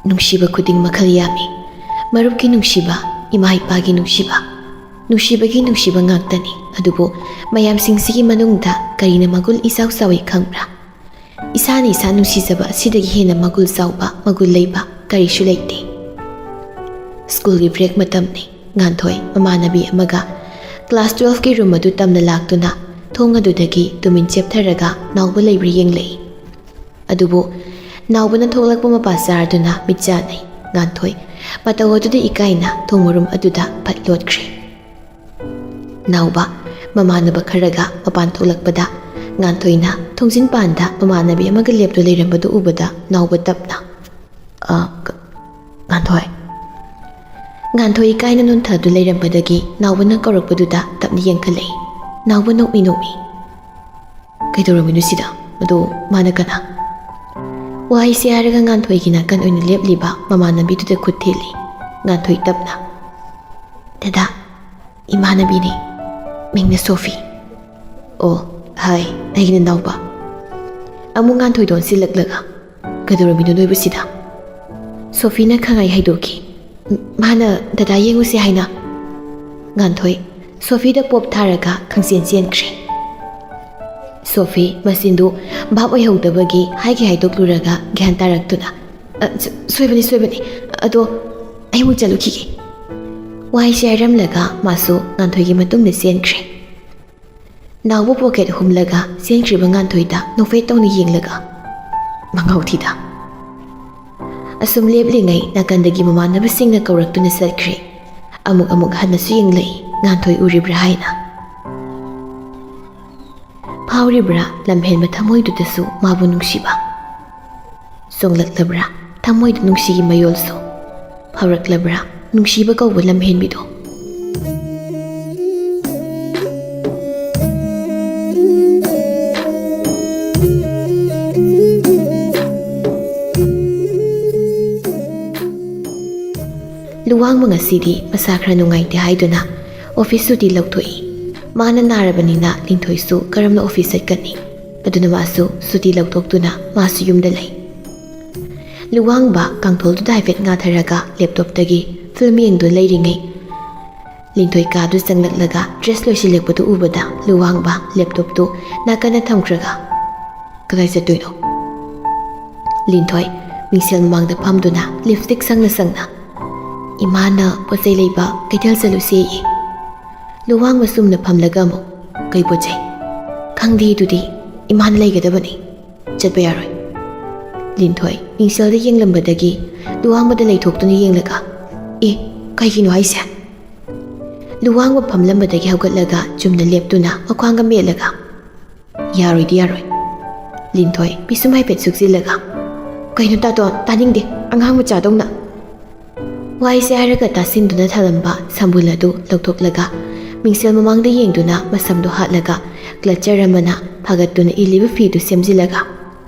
ꯅꯨꯡꯁꯤꯕ ꯈꯨꯗꯤꯡ ꯃꯈꯜ ꯌꯥꯝꯃꯤ꯫ ꯃꯔꯨꯞꯀꯤ ꯅꯨꯡꯁꯤꯕ, ꯏꯃꯥ ꯏꯄꯥꯒꯤ ꯅꯨꯡꯁꯤꯕ, ꯅꯨꯡꯁꯤꯕꯒꯤ ꯅꯨꯡꯁꯤꯕ ꯉꯥꯛꯇꯅꯤ꯫ ꯑꯗꯨꯕꯨ ꯃꯌꯥꯝꯁꯤꯡꯁꯤꯒꯤ ꯃꯅꯨꯡꯗ ꯀꯔꯤꯅ ꯃꯒꯨꯜ ꯏꯆꯥꯎ ꯆꯥꯎꯏ ꯈꯪꯕ꯭ꯔꯥ? ꯏꯁꯥꯅ ꯏꯁꯥ ꯅꯨꯡꯁꯤꯖꯕ ꯑꯁꯤꯗꯒꯤ ꯍꯦꯟꯅ ꯃꯒꯨꯜ ꯆꯥꯎꯕ, ꯃꯒꯨꯜ ꯂꯩꯕ ꯀꯔꯤꯁꯨ ꯂꯩꯇꯦ꯫ ꯁ꯭ꯀꯨꯜꯒꯤ ꯕ꯭ꯔꯦꯛ ꯃꯇꯝꯅꯤ꯫ ꯉꯥꯟꯊꯣꯏ ꯃꯃꯥꯟꯅꯕꯤ ꯑꯃꯒ ꯀ꯭ꯂꯥꯁ ꯇꯨꯋꯦꯜꯐꯀꯤ ꯔꯨꯝ ꯑꯗꯨ ꯇꯝꯅ ꯂꯥꯛꯇꯨꯅ ꯊꯣꯡ ꯑꯗꯨꯗꯒꯤ ꯇꯨꯃꯤꯟ ꯆꯦꯞꯊꯔꯒ ꯅꯥꯎꯕ ꯂꯩꯕ꯭ꯔꯥ ꯌꯦꯡꯂꯛꯏ꯫ ꯑꯗꯨꯕꯨ ꯅꯥꯎꯕꯅ ꯊꯣꯛꯂꯛꯄ ꯃꯄꯥ ꯆꯥꯔꯗꯨꯅ ꯃꯤꯠ ꯆꯥꯟꯅꯩ꯫ ꯉꯥꯟꯊꯣꯏ ꯃꯇꯧ ꯑꯗꯨꯗ ꯏꯀꯥꯏꯅ ꯊꯣꯡ ꯃꯔꯨꯝ ꯑꯗꯨꯗ ꯐꯠ ꯂꯣꯠꯈ꯭ꯔꯦ꯫ ꯅꯥꯎꯕ ꯃꯃꯥꯟꯅꯕ ꯈꯔꯒ ꯃꯄꯥꯟ ꯊꯣꯛꯂꯛꯄꯗ ꯉꯥꯟꯊꯣꯏꯅ ꯊꯣꯡꯖꯤꯟ ꯄꯥꯟꯗ ꯃꯃꯥꯟꯅꯕꯤ ꯑꯃꯒ ꯂꯦꯞꯇꯨ ꯂꯩꯔꯝꯕꯗꯨ ꯎꯕꯗ ꯅꯥꯎꯕ ꯇꯞꯅ, "ꯑ, ꯀ-, ꯉꯥꯟꯊꯣꯏ?" ꯉꯥꯟꯊꯣꯏ ꯏꯀꯥꯏꯅ ꯅꯣꯟꯊꯗꯨ ꯂꯩꯔꯝꯕꯗꯒꯤ ꯅꯥꯎꯕꯅ ꯀꯧꯔꯛꯄꯗꯨꯗ ꯇꯞꯅ ꯌꯦꯡꯈꯠꯂꯛꯏ꯫ ꯅꯥꯎꯕ ꯅꯣꯛꯃꯤ ꯅꯣꯛꯃꯤ, "ꯀꯩꯗꯧꯔꯝꯃꯤꯅꯣ ꯁꯤꯗ? ꯑꯗꯣ ꯃꯥꯅ ꯀꯅꯥ?" ꯋꯥꯍꯩꯁꯦ ꯍꯥꯏꯔꯒ ꯉꯥꯟꯊꯣꯏꯒꯤ ꯅꯥꯀꯟ ꯑꯣꯏꯅ ꯂꯦꯞꯂꯤꯕ ꯃꯃꯥꯟꯅꯕꯤꯗꯨꯗ ꯈꯨꯠ ꯊꯦꯜꯂꯤ꯫ ꯉꯥꯟꯊꯣꯏ ꯇꯞꯅ, "ꯗꯗꯥ, ꯏꯃꯥꯟꯅꯕꯤꯅꯦ꯫ ꯃꯤꯡꯅ ꯁꯣꯐꯤ꯫" "ꯑꯣ, ꯍꯥꯏ, ꯑꯩꯒꯤ ꯅꯅꯥꯎꯄꯥ꯫" ꯑꯃꯨꯛ ꯉꯥꯟꯊꯣꯏꯗ ꯑꯣꯟꯁꯤꯜꯂꯛꯂꯒ, "ꯀꯩꯗꯧꯔꯝꯃꯤꯅꯣ ꯅꯣꯏꯕꯨ ꯁꯤꯗ?" ꯁꯣꯐꯤꯅ ꯈꯪꯍꯥꯏ ꯍꯥꯏꯗꯣꯛꯈꯤ꯫ "ꯃꯥꯅ ꯗꯗꯥ ꯌꯦꯡꯉꯨꯁꯤ ꯍꯥꯏꯅ꯫" ꯉꯥꯟꯊꯣꯏ ꯁꯣꯐꯤꯗ ꯄꯣꯞ ꯊꯥꯔꯒ ꯈꯪꯆꯦꯟ ꯆꯦꯟꯈ꯭ꯔꯦ꯫ ꯁꯣꯐꯤ ꯃꯆꯤꯟꯗꯨ ꯚꯥꯞ ꯑꯣꯏꯍꯧꯗꯕꯒꯤ ꯍꯥꯏꯒꯦ ꯍꯥꯏꯗꯣꯛꯂꯨꯔꯒ ꯒ꯭ꯌꯥꯟ ꯇꯥꯔꯛꯇꯨꯅ, "ꯑ, ꯁꯣ-, ꯁꯣꯏꯕꯅꯤ, ꯁꯣꯏꯕꯅꯤ꯫ ꯑꯗꯣ ꯑꯩ ꯑꯃꯨꯛ ꯆꯠꯂꯨꯈꯤꯒꯦ꯫" ꯋꯥꯍꯩꯁꯦ ꯍꯥꯏꯔꯝꯂꯒ ꯃꯥꯁꯨ ꯉꯥꯟꯊꯣꯏꯒꯤ ꯃꯇꯨꯡꯗ ꯆꯦꯟꯈ꯭ꯔꯦ꯫ ꯅꯥꯎꯕ ꯄꯣꯀꯦꯠ ꯍꯨꯝꯂꯒ ꯆꯦꯟꯈ꯭ꯔꯤꯕ ꯉꯥꯟꯊꯣꯏꯗ ꯅꯣꯛꯐꯦꯠ ꯇꯧꯅ ꯌꯦꯡꯂꯒ, ꯃꯉꯥꯎ ꯊꯤꯗ꯫ ꯑꯁꯨꯝ ꯂꯦꯞꯂꯤꯉꯩ ꯅꯥꯀꯟꯗꯒꯤ ꯃꯃꯥꯟꯅꯕꯁꯤꯡꯅ ꯀꯧꯔꯛꯇꯨꯅ ꯆꯠꯈ꯭ꯔꯦ꯫ ꯑꯃꯨꯛ ꯑꯃꯨꯛ ꯍꯟꯅꯁꯨ ꯌꯦꯡꯂꯛꯏ, ꯉꯥꯟꯊꯣꯏ ꯎꯔꯤꯕ꯭ꯔꯥ ꯍꯥꯏꯅ꯫ ꯐꯥꯎꯔꯤꯕ꯭ꯔꯥ ꯂꯝꯍꯦꯟꯕ ꯊꯃꯣꯏꯗꯨꯗꯁꯨ ꯃꯥꯕꯨ ꯅꯨꯡꯁꯤꯕ? ꯆꯣꯡꯂꯛꯂꯕ꯭ꯔꯥ ꯊꯃꯣꯏꯗ ꯅꯨꯡꯁꯤꯒꯤ ꯃꯌꯣꯜꯁꯨ? ꯐꯥꯎꯔꯛꯂꯕ꯭ꯔꯥ ꯅꯨꯡꯁꯤꯕ ꯀꯧꯕ ꯂꯝꯍꯦꯟꯕꯤꯗꯣ? ꯂꯨꯋꯥꯡꯕ ꯉꯁꯤꯗꯤ ꯃꯁꯥ ꯈꯔ ꯅꯨꯡꯉꯥꯏꯇꯦ ꯍꯥꯏꯗꯨꯅ ꯑꯣꯐꯤꯁ ꯁꯨꯇꯤ ꯂꯧꯊꯣꯛꯏ꯫ ꯃꯥꯅ ꯅꯥꯔꯕꯅꯤꯅ ꯂꯤꯟꯊꯣꯏꯁꯨ ꯀꯔꯝꯅ ꯑꯣꯐꯤꯁ ꯆꯠꯀꯅꯤ? ꯑꯗꯨꯅ ꯃꯥꯁꯨ ꯁꯨꯇꯤ ꯂꯧꯊꯣꯛꯇꯨꯅ ꯃꯥꯁꯨ ꯌꯨꯝꯗ ꯂꯩ꯫ ꯂꯨꯋꯥꯡꯕ ꯀꯥꯡꯊꯣꯜꯗꯨꯗ ꯍꯥꯏꯐꯦꯠ ꯉꯥꯊꯔꯒ ꯂꯦꯞꯇꯣꯞꯇꯒꯤ ꯐꯤꯂꯝ ꯌꯦꯡꯗꯨꯅ ꯂꯩꯔꯤꯉꯩ, ꯂꯤꯟꯊꯣꯏ ꯀꯥꯗꯨ ꯆꯪꯂꯛꯂꯒ ꯗ꯭ꯔꯦꯁ ꯂꯣꯏꯁꯤꯜꯂꯛꯄꯗꯨ ꯎꯕꯗ ꯂꯨꯋꯥꯡꯕ ꯂꯦꯞꯇꯣꯞꯇꯨ ꯅꯥꯀꯟꯗ ꯊꯝꯈ꯭ꯔꯒ, "ꯀꯗꯥꯏ ꯆꯠꯇꯣꯏꯅꯣ?" ꯂꯤꯟꯊꯣꯏ ꯃꯤꯡꯁꯦꯜ ꯃꯃꯥꯡꯗ ꯐꯝꯗꯨꯅ ꯂꯤꯞꯁꯇꯤꯛ ꯁꯪꯅ ꯁꯪꯅ, "ꯏꯃꯥꯅ ꯄꯣꯠ ꯆꯩ ꯂꯩꯕ ꯀꯩꯊꯦꯜ ꯆꯠꯂꯨꯁꯦꯌꯦ꯫" ꯂꯨꯋꯥꯡꯕ ꯆꯨꯝꯅ ꯐꯝꯂꯒ ꯑꯃꯨꯛ, "ꯀꯩ ꯄꯣꯠ ꯆꯩ?" "ꯈꯪꯗꯦ, ꯑꯗꯨꯗꯤ ꯏꯃꯥꯅ ꯂꯩꯒꯗꯕꯅꯤ, ꯆꯠꯄ ꯌꯥꯔꯣꯏ꯫" ꯂꯤꯟꯊꯣꯏ ꯃꯤꯡꯁꯦꯜꯗ ꯌꯦꯡꯂꯝꯕꯗꯒꯤ ꯂꯨꯋꯥꯡꯕꯗ ꯂꯩꯊꯣꯛꯇꯨꯅ ꯌꯦꯡꯂꯒ, "ꯑꯦ, ꯀꯩꯒꯤꯅꯣ ꯍꯥꯏꯁꯦ?" ꯂꯨꯋꯥꯡꯕ ꯐꯝꯂꯝꯕꯗꯒꯤ ꯍꯧꯒꯠꯂꯒ ꯆꯨꯝꯅ ꯂꯦꯞꯇꯨꯅ ꯃꯈ꯭ꯋꯥꯡꯒ ꯃꯦꯠꯂꯒ, "ꯌꯥꯔꯣꯏꯗꯤ ꯌꯥꯔꯣꯏ꯫" ꯂꯤꯟꯊꯣꯏ ꯄꯤꯁꯨꯝ ꯍꯥꯏꯐꯦꯠ ꯁꯨꯛꯆꯤꯜꯂꯒ, "ꯀꯩꯅꯣ ꯇꯥꯇꯣꯟ, ꯇꯥꯅꯤꯡꯗꯦ, ꯑꯉꯥꯡ ꯃꯆꯥꯗꯧꯅ꯫" ꯋꯥꯏꯁꯦ ꯍꯥꯏꯔꯒ ꯇꯥꯁꯤꯟꯗꯨꯅ ꯊꯝꯂꯝꯕ ꯁꯝꯕꯨꯜ ꯑꯗꯨ ꯂꯧꯊꯣꯛꯂꯒ ꯃꯤꯡꯁꯦꯜ ꯃꯃꯥꯡꯗ ꯌꯦꯡꯗꯨꯅ ꯃꯁꯝꯗꯣ ꯍꯥꯠꯂꯒ ꯀ꯭ꯂꯆꯔ ꯑꯃꯅ ꯐꯥꯒꯠꯇꯨꯅ ꯏꯜꯂꯤꯕ ꯐꯤꯗꯨ ꯁꯦꯝꯖꯤꯜꯂꯒ,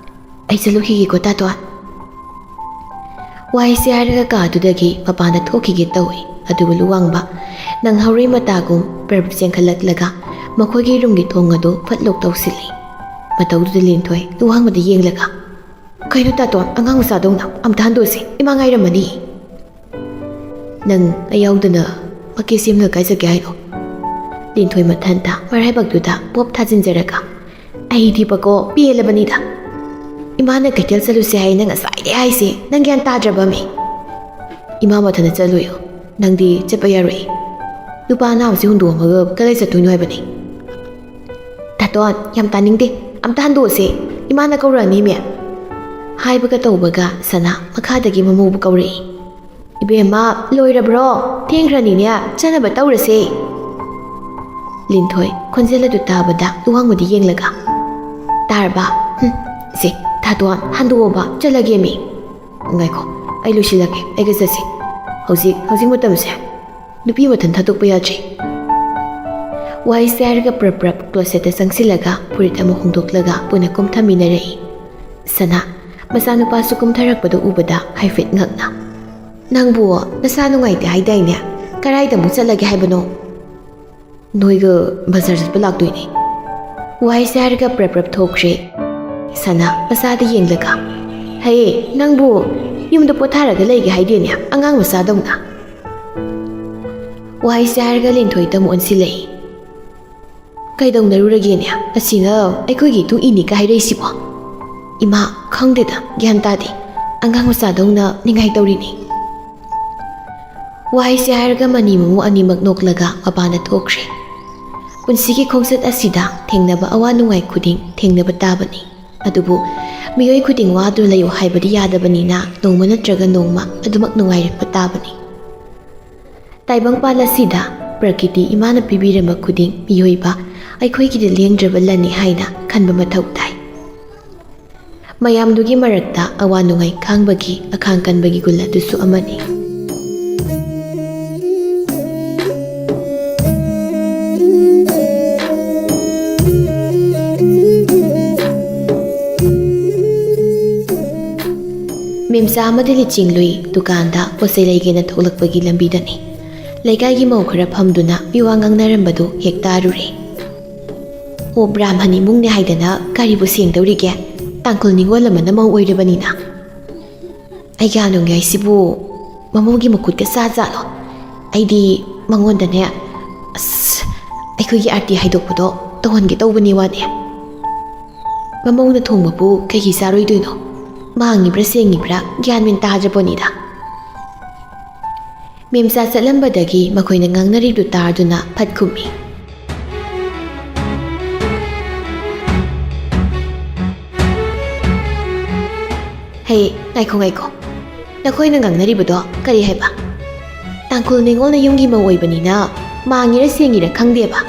"ꯑꯩ ꯆꯠꯂꯨꯈꯤꯒꯦꯀꯣ ꯇꯥꯇꯣꯟ꯫" ꯋꯥꯏꯁꯦ ꯍꯥꯏꯔꯒ ꯀꯥꯗꯨꯗꯒꯤ ꯃꯄꯥꯟꯗ ꯊꯣꯛꯈꯤꯒꯦ ꯇꯧꯏ꯫ ꯑꯗꯨꯕꯨ ꯂꯨꯋꯥꯡꯕ ꯅꯪꯍꯧꯔꯣꯏ ꯃꯇꯥꯒꯨꯝ ꯄ꯭ꯔꯞ ꯆꯦꯟꯈꯠꯂꯛꯂꯒ ꯃꯈꯣꯏꯒꯤ ꯔꯨꯝꯒꯤ ꯊꯣꯡ ꯑꯗꯨ ꯐꯠ ꯂꯣꯛ ꯇꯧꯁꯤꯜꯂꯤ꯫ ꯃꯇꯧꯗꯨꯗ ꯂꯤꯟꯊꯣꯏ ꯂꯨꯋꯥꯡꯕꯗ ꯌꯦꯡꯂꯒ, "ꯀꯩꯅꯣ ꯇꯥꯇꯣꯟ, ꯑꯉꯥꯡ ꯃꯆꯥꯗꯧꯅ ꯑꯝꯇ ꯍꯟꯗꯣꯛꯁꯦ, ꯏꯃꯥ ꯉꯥꯏꯔꯝꯃꯅꯤ꯫" "ꯅꯪ ꯑꯩ ꯌꯥꯎꯗꯅ ꯃꯀꯦ ꯁꯦꯝꯅ ꯀꯥꯏ ꯆꯠꯀꯦ ꯍꯥꯏꯅꯣ?" ꯂꯤꯟꯊꯣꯏ ꯃꯊꯟꯇ ꯃꯔꯥꯏꯕꯛꯇꯨꯗ ꯄꯣꯞ ꯊꯥꯖꯤꯟꯖꯔꯒ, "ꯑꯩꯗꯤꯕꯀꯣ ꯄꯦꯜꯂꯕꯅꯤꯗ꯫ ꯏꯃꯥꯅ ꯀꯩꯊꯦꯜ ꯆꯠꯂꯨꯁꯦ ꯍꯥꯏꯅ ꯉꯁꯥꯏꯗꯩ ꯍꯥꯏꯁꯦ, ꯅꯪ ꯒ꯭ꯌꯥꯟ ꯇꯥꯗ꯭ꯔꯕꯃꯤ?" "ꯏꯃꯥ ꯃꯊꯟꯇ ꯆꯠꯂꯣꯏꯌꯣ, ꯅꯪꯗꯤ ꯆꯠꯄ ꯌꯥꯔꯣꯏ꯫ ꯅꯨꯄꯥ ꯑꯅꯥꯕꯁꯦ ꯍꯨꯟꯗꯣꯛꯑꯝꯃꯒ ꯀꯗꯥꯏ ꯆꯠꯇꯣꯏꯅꯣ ꯍꯥꯏꯕꯅꯤ?" "ꯇꯥꯇꯣꯟ, ꯌꯥꯝ ꯇꯥꯅꯤꯡꯗꯦ, ꯑꯝꯇ ꯍꯟꯗꯣꯛꯑꯁꯦ, ꯏꯃꯥꯅ ꯀꯧꯔꯛꯑꯅꯤꯃꯤ꯫" ꯍꯥꯏꯕꯒ ꯇꯧꯕꯒ ꯁꯅꯥ ꯃꯈꯥꯗꯒꯤ ꯃꯃꯧꯕꯨ ꯀꯧꯔꯛꯏ꯫ "ꯏꯕꯦꯝꯃ, ꯂꯣꯏꯔꯕ꯭ꯔꯣ? ꯊꯦꯡꯈ꯭ꯔꯅꯤꯅꯦ, ꯆꯠꯅꯕ ꯇꯧꯔꯁꯦ꯫" ꯂꯤꯟꯊꯣꯏ ꯈꯣꯟꯖꯦꯜ ꯑꯗꯨ ꯇꯥꯕꯗ ꯏꯋꯥꯡꯕꯗ ꯌꯦꯡꯂꯒ, "ꯇꯥꯔꯕ? ꯍꯨꯝ, ꯁꯦ, ꯊꯥꯗꯣꯟ, ꯍꯟꯗꯣꯛꯑꯣꯕ, ꯆꯠꯂꯒꯦꯃꯤ꯫ ꯉꯥꯏꯈꯣ, ꯑꯩ ꯂꯣꯏꯁꯤꯜꯂꯒꯦ, ꯑꯩꯒ ꯆꯠꯁꯤ꯫ ꯍꯧꯖꯤꯛ, ꯍꯧꯖꯤꯛ ꯃꯇꯝꯁꯦ ꯅꯨꯄꯤ ꯃꯊꯟ ꯊꯥꯗꯣꯛꯄ ꯌꯥꯗ꯭ꯔꯤ"꯫ ꯋꯥꯍꯩꯁꯦ ꯍꯥꯏꯔꯒ ꯄ꯭ꯔꯞ ꯄ꯭ꯔꯞ ꯀ꯭ꯂꯣꯁꯦꯠꯇ ꯆꯪꯁꯤꯜꯂꯒ ꯐꯨꯔꯤꯠ ꯑꯃ ꯍꯣꯡꯗꯣꯛꯂꯒ ꯄꯨꯟꯅ ꯀꯨꯝꯊꯃꯤꯟꯅꯔꯛꯏ꯫ ꯁꯅꯥ, ꯃꯆꯥꯅꯨꯄꯥꯁꯨ ꯀꯨꯝꯊꯔꯛꯄꯗ ꯎꯕꯗ ꯍꯥꯏꯐꯦꯠ ꯉꯛꯅ, "ꯅꯪꯕꯨ ꯅꯁꯥ ꯅꯨꯡꯉꯥꯏꯇꯦ ꯍꯥꯏꯗꯥꯏꯅꯦ? ꯀꯗꯥꯏꯗ ꯑꯃꯨꯛ ꯆꯠꯂꯒꯦ ꯍꯥꯏꯕꯅꯣ?" "ꯅꯣꯏꯒ ꯕꯖꯥꯔ ꯆꯠꯄ ꯂꯥꯛꯇꯣꯏꯅꯦ"꯫ ꯋꯥꯍꯩꯁꯦ ꯍꯥꯏꯔꯒ ꯄ꯭ꯔꯞ ꯄ꯭ꯔꯞ ꯊꯣꯛꯈ꯭ꯔꯦ꯫ ꯁꯅꯥ ꯃꯆꯥꯗ ꯌꯦꯡꯂꯒ, "ꯍꯦ, ꯅꯪꯕꯨ ꯌꯨꯝꯗ ꯄꯣꯊꯥꯔꯒ ꯂꯩꯒꯦ ꯍꯥꯏꯗꯦꯅꯦ, ꯑꯉꯥꯡ ꯃꯆꯥꯗꯧꯅ"꯫ ꯋꯥꯍꯩꯁꯦ ꯍꯥꯏꯔꯒ ꯂꯤꯟꯊꯣꯏꯗ ꯑꯃꯨꯛ ꯑꯣꯟꯁꯤꯜꯂꯛꯏ꯫ "ꯀꯩꯗꯧꯅꯔꯨꯔꯒꯦꯅꯦ? ꯑꯁꯤꯅ ꯑꯩꯈꯣꯏꯒꯤ ꯏꯇꯨꯡ ꯏꯅꯤꯒ ꯍꯥꯏꯔꯛꯏꯁꯤꯕꯣ? ꯏꯃꯥ, ꯈꯪꯗꯦꯗ, ꯒ꯭ꯌꯥꯟ ꯇꯥꯗꯦ꯫ ꯑꯉꯥꯡ ꯃꯆꯥꯗꯧꯅ ꯅꯤꯡꯉꯥꯏ ꯇꯧꯔꯤꯅꯤ"꯫ ꯋꯥꯍꯩꯁꯦ ꯍꯥꯏꯔꯒ ꯃꯅꯤ ꯃꯃꯧ ꯑꯅꯤꯃꯛ ꯅꯣꯛꯂꯒ ꯃꯄꯥꯟꯗ ꯊꯣꯛꯈ꯭ꯔꯦ꯫ ꯄꯨꯟꯁꯤꯒꯤ ꯈꯣꯡꯆꯠ ꯑꯁꯤꯗ ꯊꯦꯡꯅꯕ ꯑꯋꯥ ꯅꯨꯡꯉꯥꯏ ꯈꯨꯗꯤꯡ ꯊꯦꯡꯅꯕ ꯇꯥꯕꯅꯤ꯫ ꯑꯗꯨꯕꯨ ꯃꯤꯑꯣꯏ ꯈꯨꯗꯤꯡ ꯋꯥꯗꯨꯅ ꯂꯩꯌꯨ ꯍꯥꯏꯕꯗꯤ ꯌꯥꯗꯕꯅꯤꯅ, ꯅꯣꯡꯃ ꯅꯠꯇ꯭ꯔꯒ ꯅꯣꯡꯃ ꯑꯗꯨꯃꯛ ꯅꯨꯡꯉꯥꯏꯔꯛꯄ ꯇꯥꯕꯅꯤ꯫ ꯇꯥꯏꯕꯪꯄꯥꯜ ꯑꯁꯤꯗ ꯄ꯭ꯔꯀꯤꯇꯤ ꯏꯃꯥꯅ ꯄꯤꯕꯤꯔꯝꯕ ꯈꯨꯗꯤꯡ ꯃꯤꯑꯣꯏꯕ ꯑꯩꯈꯣꯏꯒꯤꯗꯤ ꯂꯦꯡꯗ꯭ꯔꯕ ꯂꯟꯅꯤ ꯍꯥꯏꯅ ꯈꯟꯕ ꯃꯊꯧ ꯇꯥꯏ꯫ ꯃꯌꯥꯝꯗꯨꯒꯤ ꯃꯔꯛꯇ ꯑꯋꯥ ꯅꯨꯡꯉꯥꯏ ꯈꯥꯡꯕꯒꯤ ꯑꯈꯥꯡ ꯀꯟꯕꯒꯤ ꯒꯨꯟ ꯑꯗꯨꯁꯨ ꯑꯃꯅꯤ꯫ ꯃꯦꯝꯆꯥ ꯑꯃꯗꯤ ꯂꯤꯆꯤꯡꯂꯨꯏ ꯗꯨꯀꯥꯟꯗ ꯄꯣꯠ ꯆꯩ ꯂꯩꯒꯦꯅ ꯊꯣꯛꯂꯛꯄꯒꯤ ꯂꯝꯕꯤꯗꯅꯤ꯫ ꯂꯩꯀꯥꯏꯒꯤ ꯃꯧ ꯈꯔ ꯐꯝꯗꯨꯅ ꯃꯤꯋꯥ ꯉꯥꯡꯅꯔꯝꯕꯗꯨ ꯍꯦꯛ ꯇꯥꯔꯨꯔꯦ꯫ "ꯑꯣ, ꯕ꯭ꯔꯥꯍꯃꯟ ꯏꯃꯨꯡꯅꯦ ꯍꯥꯏꯗꯅ ꯀꯔꯤꯕꯨ ꯁꯦꯡꯗꯧꯔꯤꯒꯦ? ꯇꯥꯡꯈꯨꯜ ꯅꯤꯉꯣꯜ ꯑꯃꯅ ꯃꯧ ꯑꯣꯏꯔꯕꯅꯤꯅ"꯫ "ꯑꯩꯒꯤ ꯅꯨꯡꯉꯥꯏꯁꯤꯕꯨ ꯃꯃꯧꯒꯤ ꯃꯈꯨꯠꯀ ꯆꯥ ꯖꯥꯠꯂꯣ? ꯑꯩꯗꯤ ꯃꯉꯣꯟꯗꯅꯦ, ꯑꯁ, ꯑꯩꯈꯣꯏꯒꯤ ꯑꯥꯔꯇꯤ ꯍꯥꯏꯗꯣꯛꯄꯗꯣ ꯇꯧꯍꯟꯒꯦ ꯇꯧꯕꯅꯤ ꯋꯥꯅꯦ꯫ ꯃꯃꯧꯅ ꯊꯣꯡꯕꯕꯨ ꯀꯩꯒꯤ ꯆꯥꯔꯣꯏꯗꯣꯏꯅꯣ? ꯃꯥꯡꯉꯤꯕ꯭ꯔꯥ ꯁꯦꯡꯉꯤꯕ꯭ꯔꯥ ꯒ꯭ꯌꯥꯟ ꯃꯦꯟ ꯇꯥꯗ꯭ꯔꯄꯣꯠꯅꯤꯗ"꯫ ꯃꯦꯝꯆꯥ ꯆꯠꯂꯝꯕꯗꯒꯤ ꯃꯈꯣꯏꯅ ꯉꯥꯡꯅꯔꯤꯕꯗꯨ ꯇꯥꯗꯨꯅ ꯐꯠ ꯈꯨꯝꯃꯤ꯫ "ꯍꯦ, ꯉꯥꯏꯈꯣ, ꯉꯥꯏꯈꯣ꯫ ꯅꯈꯣꯏꯅ ꯉꯥꯡꯅꯔꯤꯕꯗꯣ ꯀꯔꯤ ꯍꯥꯏꯕ? ꯇꯥꯡꯈꯨꯜ ꯅꯤꯉꯣꯜꯅ ꯌꯨꯝꯒꯤ ꯃꯧ ꯑꯣꯏꯕꯅꯤꯅ ꯃꯥꯡꯉꯤꯔ ꯁꯦꯡꯉꯤꯔ ꯈꯪꯗꯦꯕ꯫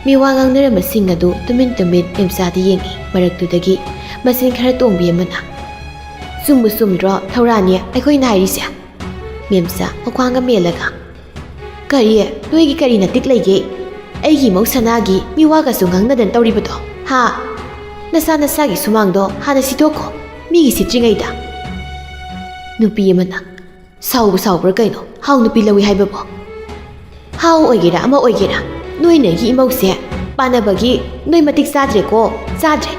ꯃꯤꯋꯥ ꯉꯥꯡꯅꯔꯝꯕꯁꯤꯡ ꯑꯗꯨ ꯇꯨꯃꯤꯟ ꯇꯨꯃꯤꯟ ꯃꯦꯝꯆꯥꯗ ꯌꯦꯡꯏ꯫ ꯃꯔꯛꯇꯨꯗꯒꯤ ꯃꯆꯤꯟ ꯈꯔ ꯇꯣꯡꯕꯤ ꯑꯃꯅ, "ꯆꯨꯝꯕꯨ ꯆꯨꯝꯗ꯭ꯔꯣ ꯊꯧꯔꯥꯅꯤ ꯑꯩꯈꯣꯏꯅ ꯍꯥꯏꯔꯤꯁꯦ?" ꯃꯦꯝꯆꯥ ꯃꯈ꯭ꯋꯥꯡꯒ ꯃꯦꯜꯂꯒ, "ꯀꯔꯤ? ꯅꯣꯏꯒꯤ ꯀꯔꯤ ꯅꯇꯤꯛ ꯂꯩꯒꯦ? ꯑꯩꯒꯤ ꯏꯃꯧ ꯁꯅꯥꯒꯤ ꯃꯤꯋꯥꯒꯁꯨ ꯉꯥꯡꯅꯗꯅ ꯇꯧꯔꯤꯕꯗꯣ, ꯍꯥ? ꯅꯁꯥ ꯅꯁꯥꯒꯤ ꯁꯨꯃꯥꯡꯗꯣ ꯍꯥꯟꯅ ꯁꯤꯠꯇꯣꯛꯈꯣ, ꯃꯤꯒꯤ ꯁꯤꯠꯇ꯭ꯔꯤꯉꯩꯗ꯫" ꯅꯨꯄꯤ ꯑꯃꯅ, "ꯁꯥꯎꯕ ꯁꯥꯎꯕ꯭ꯔꯥ ꯀꯩꯅꯣ? ꯍꯥꯎ ꯅꯨꯄꯤ ꯂꯧꯏ ꯍꯥꯏꯕꯕꯣ? ꯍꯥꯎ ꯑꯣꯏꯒꯦꯔꯥ ꯑꯃ ꯑꯣꯏꯒꯦꯔꯥ, ꯅꯣꯏꯅ ꯑꯩꯒꯤ ꯏꯃꯧꯁꯦ ꯄꯥꯟꯅꯕꯒꯤ ꯅꯣꯏ ꯃꯇꯤꯛ ꯆꯥꯗ꯭ꯔꯦꯀꯣ, ꯆꯥꯗ꯭ꯔꯦ꯫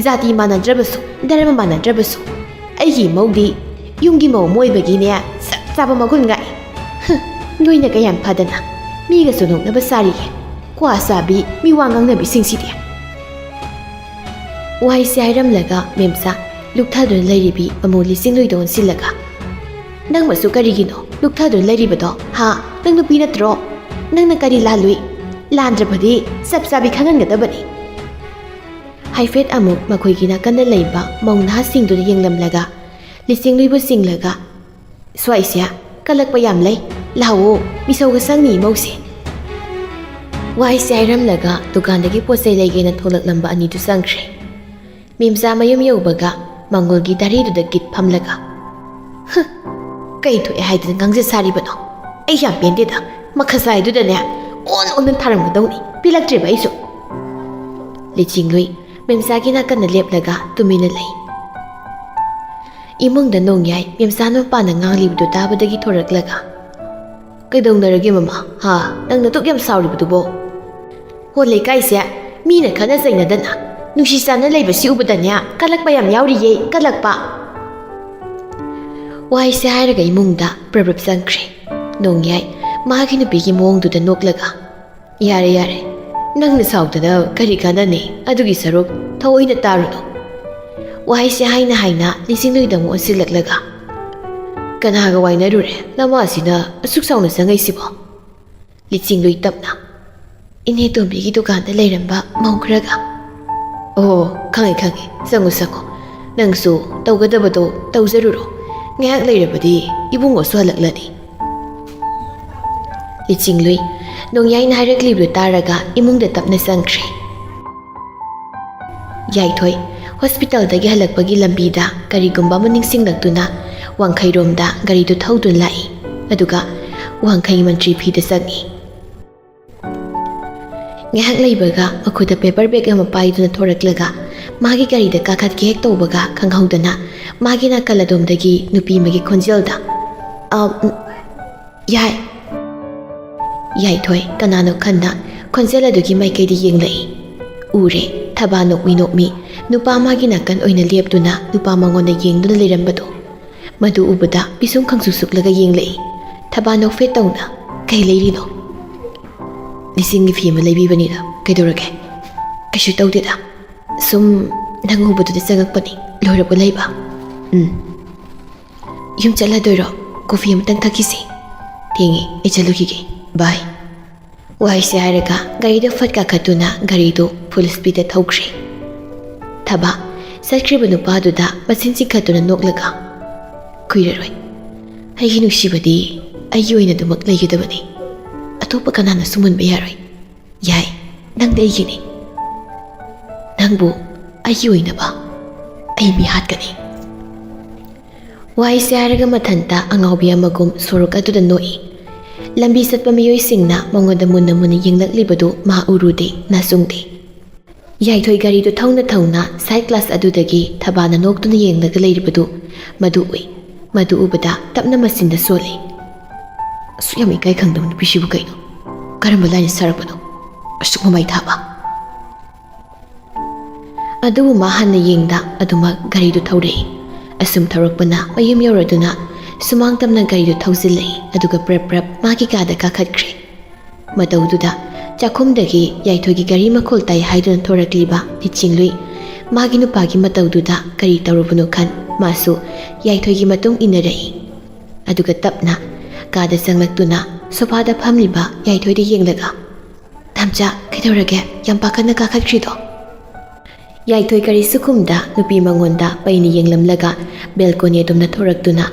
ꯖꯥꯇꯤ ꯃꯥꯟꯅꯗ꯭ꯔꯕꯁꯨ, ꯙꯔꯃ ꯃꯥꯟꯅꯗ꯭ꯔꯕꯁꯨ, ꯑꯩꯒꯤ ꯏꯃꯧꯗꯤ ꯌꯨꯝꯒꯤ ꯃꯧ ꯑꯃ ꯑꯣꯏꯕꯒꯤꯅꯦ, ꯆꯞ ꯆꯥꯕ ꯃꯒꯨꯟ ꯉꯥꯛꯏ꯫ ꯍꯨꯝ, ꯅꯣꯏꯅ ꯀꯌꯥꯝ ꯐꯗꯅ ꯃꯤꯒꯁꯨ ꯅꯣꯛꯅꯕ ꯁꯥꯔꯤꯌꯦ, ꯀ꯭ꯋꯥ ꯆꯥꯕꯤ, ꯃꯤꯋꯥ ꯉꯥꯡꯅꯕꯤꯁꯤꯡꯁꯤꯗꯤ꯫" ꯋꯥꯍꯩꯁꯦ ꯍꯥꯏꯔꯝꯂꯒ ꯃꯦꯝꯆꯥ ꯂꯨꯛꯊꯗꯨꯅ ꯂꯩꯔꯤꯕꯤ ꯃꯃꯣ ꯂꯤꯆꯤꯡꯂꯨꯏꯗ ꯑꯣꯟꯁꯤꯜꯂꯒ, "ꯅꯪꯃꯁꯨ ꯀꯔꯤꯒꯤꯅꯣ ꯂꯨꯛꯊꯗꯨꯅ ꯂꯩꯔꯤꯕꯗꯣ, ꯍꯥ? ꯅꯪ ꯅꯨꯄꯤ ꯅꯠꯇ꯭ꯔꯣ? ꯅꯪꯅ ꯀꯔꯤ ꯂꯥꯜꯂꯨꯏ? ꯂꯥꯟꯗ꯭ꯔꯕꯗꯤ ꯆꯞ ꯆꯥꯕꯤ ꯈꯪꯍꯟꯒꯗꯕꯅꯤ꯫" ꯍꯥꯏꯐꯦꯠ ꯑꯃꯨꯛ ꯃꯈꯣꯏꯒꯤ ꯅꯥꯀꯟꯗ ꯂꯩꯕ ꯃꯧ ꯅꯍꯥꯁꯤꯡꯗꯨꯗ ꯌꯦꯡꯂꯝꯂꯒ, ꯂꯤꯆꯤꯡꯂꯨꯏꯕꯨ ꯆꯤꯡꯂꯒ, "ꯁ꯭ꯋꯥꯏꯁꯦ ꯀꯜꯂꯛꯄ ꯌꯥꯝ ꯂꯩ, ꯂꯥꯛꯑꯣ, ꯃꯤꯁꯧꯒ ꯁꯪꯅꯤ ꯏꯃꯧꯁꯦ꯫" ꯋꯥꯍꯩꯁꯦ ꯍꯥꯏꯔꯝꯂꯒ ꯗꯨꯀꯥꯟꯗꯒꯤ ꯄꯣꯠ ꯆꯩ ꯂꯩꯒꯦꯅ ꯊꯣꯛꯂꯛꯂꯝꯕ ꯑꯅꯤꯗꯨ ꯆꯪꯈ꯭ꯔꯦ꯫ ꯃꯦꯝꯆꯥ ꯃꯌꯨꯝ ꯌꯧꯕꯒ ꯃꯪꯒꯣꯜꯒꯤ ꯗꯥꯔꯤꯗꯨꯗ ꯒꯤꯠ ꯐꯝꯂꯒ, "ꯍꯨꯝ, ꯀꯩ ꯊꯣꯛꯑꯦ ꯍꯥꯏꯗꯅ ꯉꯥꯡꯖ ꯁꯥꯔꯤꯕꯅꯣ? ꯑꯩ ꯌꯥꯝ ꯄꯦꯟꯗꯦꯗ, ꯃꯈꯖꯥꯏꯗꯨꯗꯅꯦ ꯑꯣꯟ ꯑꯣꯟꯅ ꯊꯥꯔꯝꯒꯗꯧꯅꯤ, ꯄꯦꯜꯂꯛꯇ꯭ꯔꯦꯕ ꯑꯩꯁꯨ꯫" ꯂꯤꯆꯤꯡꯂꯨꯏ ꯃꯦꯝꯆꯥꯒꯤ ꯅꯥꯀꯟꯗ ꯂꯦꯞꯂꯒ ꯇꯨꯃꯤꯟꯅ ꯂꯩ꯫ ꯏꯃꯨꯡꯗ ꯅꯣꯡꯌꯥꯏ ꯃꯦꯝꯆꯥ ꯃꯄꯥꯅ ꯉꯥꯡꯂꯤꯕꯗꯨ ꯇꯥꯕꯗꯒꯤ ꯊꯣꯔꯛꯂꯒ, "ꯀꯩꯗꯧꯅꯔꯒꯦ ꯃꯃꯥ? ꯍꯥ? ꯅꯪ ꯅꯇꯨꯛ ꯌꯥꯝ ꯁꯥꯎꯔꯤꯕꯗꯨꯕꯣ?" "ꯍꯣ, ꯂꯩꯀꯥꯏꯁꯦ ꯃꯤꯅ ꯈꯠꯅ ꯆꯩꯅꯗꯅ ꯅꯨꯡꯁꯤ ꯆꯥꯟꯅ ꯂꯩꯕꯁꯤ ꯎꯕꯗꯅꯦ ꯀꯜꯂꯛꯄ ꯌꯥꯝ ꯌꯥꯎꯔꯤꯌꯦ, ꯀꯜꯂꯛꯄ꯫" ꯋꯥꯍꯩꯁꯦ ꯍꯥꯏꯔꯒ ꯏꯃꯨꯡꯗ ꯄ꯭ꯔꯞ ꯄ꯭ꯔꯞ ꯆꯪꯈ꯭ꯔꯦ꯫ ꯅꯣꯡꯌꯥꯏ ꯃꯥꯒꯤ ꯅꯨꯄꯤꯒꯤ ꯃꯑꯣꯡꯗꯨꯗ ꯅꯣꯛꯂꯒ, "ꯌꯥꯔꯦ, ꯌꯥꯔꯦ, ꯅꯪꯅ ꯁꯥꯎꯗꯅ ꯀꯔꯤ ꯀꯥꯟꯅꯅꯤ? ꯑꯗꯨꯒꯤ ꯁꯔꯨꯛ ꯊꯑꯣꯏꯅ ꯇꯥꯔꯨꯅꯨ꯫" ꯋꯥꯍꯩꯁꯦ ꯍꯥꯏꯅ ꯍꯥꯏꯅ ꯂꯤꯆꯤꯡꯂꯨꯏꯗ ꯑꯃꯨꯛ ꯑꯣꯟꯁꯤꯜꯂꯛꯂꯒ, "ꯀꯅꯥꯒ ꯋꯥꯏꯅꯔꯨꯔꯦ? ꯅꯃꯥꯁꯤꯅ ꯑꯁꯨꯛ ꯆꯥꯎꯅ ꯆꯪꯉꯛꯏꯁꯤꯕꯣ?" ꯂꯤꯆꯤꯡꯂꯨꯏ ꯇꯞꯅ, "ꯏꯅꯦ ꯇꯣꯝꯕꯤꯒꯤ ꯗꯨꯀꯥꯟꯗ ꯂꯩꯔꯝꯕ ꯃꯧ ꯈꯔꯒ꯫" "ꯑꯣ, ꯈꯪꯉꯦ, ꯈꯪꯉꯦ, ꯆꯪꯉꯣ, ꯆꯪꯉꯣ꯫ ꯅꯪꯁꯨ ꯇꯧꯒꯗꯕꯗꯣ ꯇꯧꯖꯔꯨꯔꯣ꯫ ꯉꯥꯏꯍꯥꯛ ꯂꯩꯔꯕꯗꯤ ꯏꯕꯨꯡꯉꯣꯁꯨ ꯍꯜꯂꯛꯂꯅꯤ꯫" ꯂꯤꯆꯤꯡꯂꯨꯏ ꯅꯣꯡꯌꯥꯏꯅ ꯍꯥꯏꯔꯛꯂꯤꯕꯗꯨ ꯇꯥꯔꯒ ꯏꯃꯨꯡꯗ ꯇꯞꯅ ꯆꯪꯈ꯭ꯔꯦ꯫ ꯌꯥꯏꯊꯣꯏ ꯍꯣꯁꯄꯤꯇꯥꯜꯗꯒꯤ ꯍꯜꯂꯛꯄꯒꯤ ꯂꯝꯕꯤꯗ ꯀꯔꯤꯒꯨꯝꯕ ꯑꯃ ꯅꯤꯡꯁꯤꯡꯂꯛꯇꯨꯅ ꯋꯥꯡꯈꯩꯔꯣꯝꯗ ꯒꯥꯔꯤꯗꯨ ꯊꯧꯗꯨꯅ ꯂꯥꯛꯏ꯫ ꯑꯗꯨꯒ ꯋꯥꯡꯈꯩ ꯃꯟꯇ꯭ꯔꯤ ꯐꯤꯗ ꯆꯪꯏ꯫ ꯉꯥꯏꯍꯥꯛ ꯂꯩꯕꯒ ꯃꯈꯨꯠꯇ ꯄꯦꯄꯔ ꯕꯦꯒ ꯑꯃ ꯄꯥꯏꯗꯨꯅ ꯊꯣꯔꯛꯂꯒ ꯃꯥꯒꯤ ꯒꯥꯔꯤꯗ ꯀꯥꯈꯠꯀꯦ ꯍꯦꯛ ꯇꯧꯕꯒ ꯈꯪꯍꯧꯗꯅ ꯃꯥꯒꯤ ꯅꯥꯀꯜ ꯑꯗꯣꯝꯗꯒꯤ ꯅꯨꯄꯤ ꯑꯃꯒꯤ ꯈꯣꯟꯖꯦꯜꯗ, "ꯑ, ꯎꯝ, ꯌꯥꯏ"꯫ ꯌꯥꯏꯊꯣꯏ ꯀꯅꯥꯅꯣ ꯈꯟꯅ ꯈꯣꯟꯖꯦꯜ ꯑꯗꯨꯒꯤ ꯃꯥꯏꯀꯩꯗ ꯌꯦꯡꯂꯛꯏ꯫ ꯎꯔꯦ, ꯊꯕꯥ ꯅꯣꯛꯃꯤ ꯅꯣꯛꯃꯤ ꯅꯨꯄꯥ ꯃꯥꯒꯤ ꯅꯥꯀꯟ ꯑꯣꯏꯅ ꯂꯦꯞꯇꯨꯅ ꯅꯨꯄꯥ ꯃꯉꯣꯟꯗ ꯌꯦꯡꯗꯨꯅ ꯂꯩꯔꯝꯕꯗꯨ꯫ ꯃꯗꯨ ꯎꯕꯗ ꯄꯤꯁꯨꯝ ꯈꯪꯁꯨ ꯁꯨꯛꯂꯒ ꯌꯦꯡꯂꯛꯏ꯫ ꯊꯕꯥ ꯅꯣꯛꯐꯦꯠ ꯇꯧꯅ, "ꯀꯩ ꯂꯩꯔꯤꯅꯣ?" "ꯂꯤꯁꯤꯡꯒꯤ ꯐꯤ ꯑꯃ ꯂꯩꯕꯤꯕꯅꯤꯗ, ꯀꯩꯗꯧꯔꯒꯦ?" "ꯀꯩꯁꯨ ꯇꯧꯗꯦꯗ, ꯁꯨꯝ ꯅꯪ ꯎꯕꯗꯨꯗ ꯆꯪꯉꯛꯄꯅꯤ, ꯂꯣꯏꯔꯕ ꯂꯩꯕ?" "ꯎꯝ꯫ ꯌꯨꯝ ꯆꯠꯂꯗꯣꯏꯔꯣ? ꯀꯣꯐꯤ ꯑꯃꯇꯪ ꯊꯛꯈꯤꯁꯤ꯫" "ꯊꯦꯡꯉꯦ, ꯑꯩ ꯆꯠꯂꯨꯈꯤꯒꯦ, ꯕꯥꯏ"꯫ ꯋꯥꯍꯩꯁꯦ ꯍꯥꯏꯔꯒ ꯒꯥꯔꯤꯗ ꯐꯠ ꯀꯥꯈꯠꯇꯨꯅ ꯒꯥꯔꯤꯗꯨ ꯐꯨꯜ ꯁ꯭ꯄꯤꯗꯇ ꯊꯧꯈ꯭ꯔꯦ꯫ ꯊꯕꯥ ꯆꯠꯈ꯭ꯔꯤꯕ ꯅꯨꯄꯥꯗꯨꯗ ꯃꯆꯤꯟ ꯆꯤꯡꯈꯠꯇꯨꯅ ꯅꯣꯛꯂꯒ, "ꯀꯨꯏꯔꯔꯣꯏ꯫ ꯑꯩꯒꯤ ꯅꯨꯡꯁꯤꯕꯗꯤ ꯑꯩꯒꯤ ꯑꯣꯏꯅ ꯑꯗꯨꯃꯛ ꯂꯩꯒꯗꯕꯅꯤ꯫ ꯑꯇꯣꯞꯄ ꯀꯅꯥꯅꯁꯨ ꯃꯨꯟꯕ ꯌꯥꯔꯣꯏ꯫ ꯌꯥꯏ, ꯅꯪꯗꯤ ꯑꯩꯒꯤꯅꯤ꯫ ꯅꯪꯕꯨ ꯑꯩꯒꯤ ꯑꯣꯏꯅꯕ ꯑꯩ ꯃꯤ ꯍꯥꯠꯀꯅꯤ"꯫ ꯋꯥꯍꯩꯁꯦ ꯍꯥꯏꯔꯒ ꯃꯊꯟꯇ ꯑꯉꯥꯎꯕꯤ ꯑꯃꯒꯨꯝ ꯁꯣꯔꯣꯛ ꯑꯗꯨꯗ ꯅꯣꯛꯏ꯫ ꯂꯝꯕꯤ ꯆꯠꯄ ꯃꯤꯑꯣꯏꯁꯤꯡꯅ ꯃꯉꯣꯟꯗ ꯃꯨꯟꯅ ꯃꯨꯟꯅ ꯌꯦꯡꯂꯛꯂꯤꯕꯗꯨ ꯃꯥ ꯎꯔꯨꯗꯦ, ꯅꯥꯆꯨꯡꯗꯦ꯫ ꯌꯥꯏꯊꯣꯏ ꯒꯥꯔꯤꯗꯨ ꯊꯧꯅ ꯊꯧꯅ ꯁꯥꯏꯠ ꯒ꯭ꯂꯥꯁ ꯑꯗꯨꯗꯒꯤ ꯊꯕꯥꯅ ꯅꯣꯛꯇꯨꯅ ꯌꯦꯡꯂꯒ ꯂꯩꯔꯤꯕꯗꯨ ꯃꯗꯨ ꯎꯏ꯫ ꯃꯗꯨ ꯎꯕꯗ ꯇꯞꯅ ꯃꯆꯤꯟꯗ ꯁꯣꯜꯂꯤ꯫ "ꯑꯁꯨꯛ ꯌꯥꯝ ꯏꯀꯥꯏ ꯈꯪꯗꯕ ꯅꯨꯄꯤꯁꯤꯕꯨ ꯀꯩꯅꯣ? ꯀꯔꯝꯕ ꯂꯥꯏꯅ ꯁꯥꯔꯛꯄꯅꯣ ꯑꯁꯨꯛ ꯃꯃꯥꯏ ꯊꯥꯕ?" ꯑꯗꯨꯕꯨ ꯃꯥ ꯍꯟꯅ ꯌꯦꯡꯗ ꯑꯗꯨꯃꯛ ꯒꯥꯔꯤꯗꯨ ꯊꯧꯔꯛꯏ꯫ ꯑꯁꯨꯝ ꯊꯧꯔꯛꯄꯅ ꯃꯌꯨꯝ ꯌꯧꯔꯗꯨꯅ ꯁꯨꯃꯥꯡ ꯇꯝꯅ ꯒꯥꯔꯤꯗꯨ ꯊꯧꯖꯤꯜꯂꯛꯏ, ꯑꯗꯨꯒ ꯄ꯭ꯔꯞ ꯄ꯭ꯔꯞ ꯃꯥꯒꯤ ꯀꯥꯗ ꯀꯥꯈꯠꯈ꯭ꯔꯦ꯫ ꯃꯇꯧꯗꯨꯗ ꯆꯥꯛꯈꯨꯝꯗꯒꯤ ꯌꯥꯏꯊꯣꯏꯒꯤ ꯒꯥꯔꯤ ꯃꯈꯣꯜ ꯇꯥꯏ ꯍꯥꯏꯗꯨꯅ ꯊꯣꯔꯛꯂꯤꯕ ꯂꯤꯆꯤꯡꯂꯨꯏ ꯃꯥꯒꯤ ꯅꯨꯄꯥꯒꯤ ꯃꯇꯧꯗꯨꯗ ꯀꯔꯤ ꯇꯧꯔꯨꯕꯅꯣ ꯈꯟ ꯃꯥꯁꯨ ꯌꯥꯏꯊꯣꯏꯒꯤ ꯃꯇꯨꯡ ꯏꯟꯅꯔꯛꯏ꯫ ꯑꯗꯨꯒ ꯇꯞꯅ ꯀꯥꯗ ꯆꯪꯂꯛꯇꯨꯅ ꯁꯣꯐꯥꯗ ꯐꯝꯂꯤꯕ ꯌꯥꯏꯊꯣꯏꯗ ꯌꯦꯡꯂꯒ, "ꯅꯥꯝꯆꯥ, ꯀꯩꯗꯧꯔꯒꯦ? ꯌꯥꯝ ꯄꯥꯈꯠꯅ ꯀꯥꯈꯠꯈ꯭ꯔꯤꯗꯣ?" ꯌꯥꯏꯊꯣꯏ ꯀꯔꯤꯁꯨ ꯈꯨꯝꯗ ꯅꯨꯄꯤ ꯃꯉꯣꯟꯗ ꯄꯩꯅ ꯌꯦꯡꯂꯝꯂꯒ ꯕꯦꯜꯀꯣꯅꯤ ꯑꯗꯨꯝꯅ ꯊꯣꯔꯛꯇꯨꯅ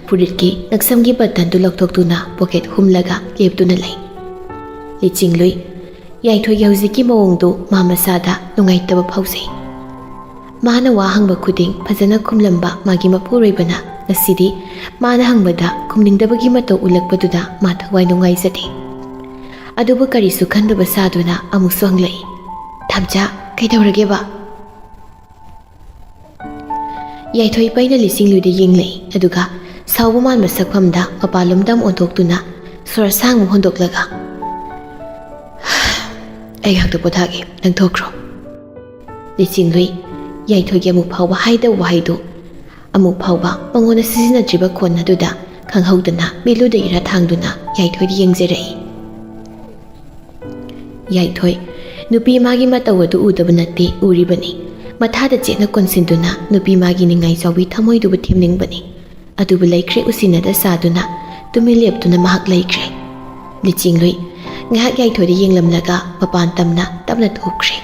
ꯐꯨꯔꯤꯠꯀꯤ ꯉꯛꯁꯝꯒꯤ ꯕꯇꯟꯗꯨ ꯂꯧꯊꯣꯛꯇꯨꯅ ꯄꯣꯀꯦꯠ ꯍꯨꯝꯂꯒ ꯂꯦꯞꯇꯨꯅ ꯂꯩ꯫ ꯂꯤꯆꯤꯡꯂꯨꯏ꯫ ꯌꯥꯏꯊꯣꯏꯒꯤ ꯍꯧꯖꯤꯛꯀꯤ ꯃꯑꯣꯡꯗꯨ ꯃꯥ ꯃꯁꯥꯗ ꯅꯨꯡꯉꯥꯏꯇꯕ ꯐꯥꯎꯖꯩ꯫ ꯃꯥꯅ ꯋꯥ ꯍꯪꯕ ꯈꯨꯗꯤꯡ ꯐꯖꯅ ꯈꯨꯝꯂꯝꯕ ꯃꯥꯒꯤ ꯃꯄꯨꯔꯣꯏꯕꯅ ꯉꯁꯤꯗꯤ ꯃꯥꯅ ꯍꯪꯕꯗ ꯈꯨꯝꯅꯤꯡꯗꯕꯒꯤ ꯃꯇꯧ ꯎꯠꯂꯛꯄꯗꯨꯗ ꯃꯥ ꯊꯋꯥꯏ ꯅꯨꯡꯉꯥꯏꯖꯗꯦ꯫ ꯑꯗꯨꯕꯨ ꯀꯔꯤꯁꯨ ꯈꯟꯗꯕ ꯁꯥꯗꯨꯅ ꯑꯃꯨꯛꯁꯨ ꯍꯪꯂꯛꯏ, "ꯊꯝꯆꯥ, ꯀꯩꯗꯧꯔꯒꯦꯕ?" ꯌꯥꯏꯊꯣꯏ ꯄꯩꯅ ꯂꯤꯆꯤꯡꯂꯨꯏꯗ ꯌꯦꯡꯂꯛꯏ, ꯑꯗꯨꯒ ꯁꯥꯎꯕ ꯃꯥꯟꯕ ꯁꯛꯐꯝꯗ ꯃꯄꯥꯟꯂꯣꯝꯗ ꯑꯃꯨꯛ ꯑꯣꯟꯊꯣꯛꯇꯨꯅ ꯁꯣꯔ ꯑꯁꯥꯡꯕ ꯍꯣꯟꯗꯣꯛꯂꯒ, "ꯑꯩ ꯉꯥꯛꯇ ꯄꯣꯊꯥꯒꯦ, ꯅꯪ ꯊꯣꯛꯈ꯭ꯔꯣ꯫" ꯂꯤꯆꯤꯡꯂꯨꯏ꯫ ꯌꯥꯏꯊꯣꯏꯒꯤ ꯑꯃꯨꯛ ꯐꯥꯎꯕ ꯍꯥꯏꯗꯕ ꯋꯥꯍꯩꯗꯨ, ꯑꯃꯨꯛ ꯐꯥꯎꯕ ꯃꯉꯣꯟꯗ ꯁꯤꯖꯤꯟꯅꯗ꯭ꯔꯤꯕ ꯈꯣꯟ ꯑꯗꯨꯗ ꯈꯪꯍꯧꯗꯅ ꯃꯤꯠꯂꯨꯗ ꯏꯔꯥ ꯊꯥꯡꯗꯨꯅ ꯌꯥꯏꯊꯣꯏꯗ ꯌꯦꯡꯖꯔꯛꯏ꯫ ꯌꯥꯏꯊꯣꯏ, ꯅꯨꯄꯤ ꯃꯥꯒꯤ ꯃꯇꯧ ꯑꯗꯨ ꯎꯗꯕ ꯅꯠꯇꯦ, ꯎꯔꯤꯕꯅꯤ꯫ ꯃꯊꯥꯗ ꯆꯦꯠꯅ ꯀꯣꯟꯁꯤꯟꯗꯨꯅ ꯅꯨꯄꯤ ꯃꯥꯒꯤ ꯅꯤꯡꯉꯥꯏ ꯆꯥꯎꯕꯤ ꯊꯃꯣꯏꯗꯨꯕꯨ ꯊꯦꯝꯅꯤꯡꯕꯅꯤ꯫ ꯑꯗꯨꯕꯨ ꯂꯩꯈ꯭ꯔꯦ ꯎꯁꯤꯟꯅꯗ ꯁꯥꯗꯨꯅ ꯇꯨꯃꯤꯟ ꯂꯦꯞꯇꯨꯅ ꯃꯍꯥꯛ ꯂꯩꯈ꯭ꯔꯦ꯫ ꯂꯤꯆꯤꯡꯂꯨꯏ꯫ ꯉꯥꯏꯍꯥꯛ ꯌꯥꯏꯊꯣꯏꯗ ꯌꯦꯡꯂꯝꯂꯒ ꯃꯄꯥꯟ ꯇꯝꯅ ꯇꯞꯅ ꯊꯣꯛꯈ꯭ꯔꯦ꯫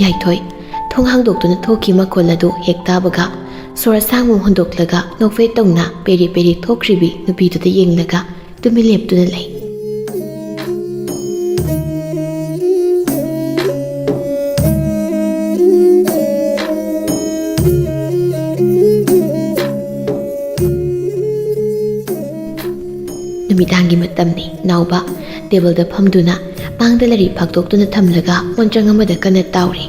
ꯌꯥꯏꯊꯣꯏ ꯊꯣꯡ ꯍꯥꯡꯗꯣꯛꯇꯨꯅ ꯊꯣꯛꯈꯤ ꯃꯈꯣꯜ ꯑꯗꯨ ꯍꯦꯛ ꯇꯥꯕꯒ ꯁꯣꯔ ꯑꯁꯥꯡꯕ ꯍꯣꯟꯗꯣꯛꯂꯒ ꯅꯣꯛꯐꯦꯠ ꯇꯧꯅ ꯄꯦꯔꯦ ꯄꯦꯔꯦ ꯊꯣꯛꯈ꯭ꯔꯤꯕꯤ ꯅꯨꯄꯤꯗꯨꯗ ꯌꯦꯡꯂꯒ ꯇꯨꯃꯤꯟ ꯂꯦꯞꯇꯨꯅ ꯂꯩ꯫ ꯅꯨꯃꯤꯗꯥꯡꯒꯤ ꯃꯇꯝꯅꯤ꯫ ꯅꯥꯎꯕ ꯇꯦꯕꯜꯗ ꯐꯝꯗꯨꯅ ꯃꯥꯡꯗ ꯂꯥꯏꯔꯤꯛ ꯐꯥꯛꯇꯣꯛꯇꯨꯅ ꯊꯝꯂꯒ ꯃꯣꯟꯗ꯭ꯔꯪ ꯑꯃꯗ ꯀꯟꯅ ꯇꯥꯎꯔꯤ꯫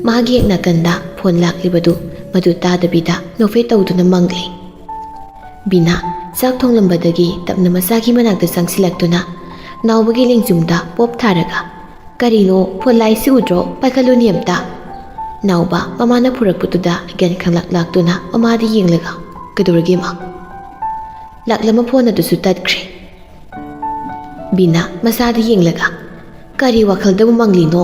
ꯃꯥꯒꯤ ꯍꯦꯛ ꯅꯥꯀꯟꯗ ꯐꯣꯟ ꯂꯥꯛꯂꯤꯕꯗꯨ ꯃꯗꯨ ꯇꯥꯗꯕꯤꯗ ꯅꯣꯛꯐꯦꯠ ꯇꯧꯗꯨꯅ ꯃꯪꯂꯤ꯫ ꯕꯤꯅꯥ ꯆꯥꯛ ꯊꯣꯡꯂꯝꯕꯗꯒꯤ ꯇꯞꯅ ꯃꯆꯥꯒꯤ ꯃꯅꯥꯛꯇ ꯆꯪꯁꯤꯜꯂꯛꯇꯨꯅ ꯅꯥꯎꯕꯒꯤ ꯂꯦꯡꯖꯨꯝꯗ ꯄꯣꯞ ꯊꯥꯔꯒ, "ꯀꯔꯤꯅꯣ, ꯐꯣꯟ ꯂꯥꯛꯏꯁꯤ ꯎꯗ꯭ꯔꯣ? ꯄꯥꯏꯈꯠꯂꯨꯅꯦ ꯑꯝꯇ꯫" ꯅꯥꯎꯕ ꯃꯃꯥꯅ ꯄꯨꯔꯛꯄꯗꯨꯗ ꯒ꯭ꯌꯥꯟ ꯈꯪꯂꯛ ꯂꯥꯛꯇꯨꯅ ꯃꯃꯥꯗ ꯌꯦꯡꯂꯒ, "ꯀꯩꯗꯧꯔꯒꯦ, ꯃꯥ?" ꯂꯥꯛꯂꯝꯕ ꯐꯣꯟ ꯑꯗꯨꯁꯨ ꯇꯠꯈ꯭ꯔꯦ꯫ ꯕꯤꯅꯥ ꯃꯆꯥꯗ ꯌꯦꯡꯂꯒ, "ꯀꯔꯤ ꯋꯥꯈꯜꯗꯕꯨ ꯃꯪꯂꯤꯅꯣ?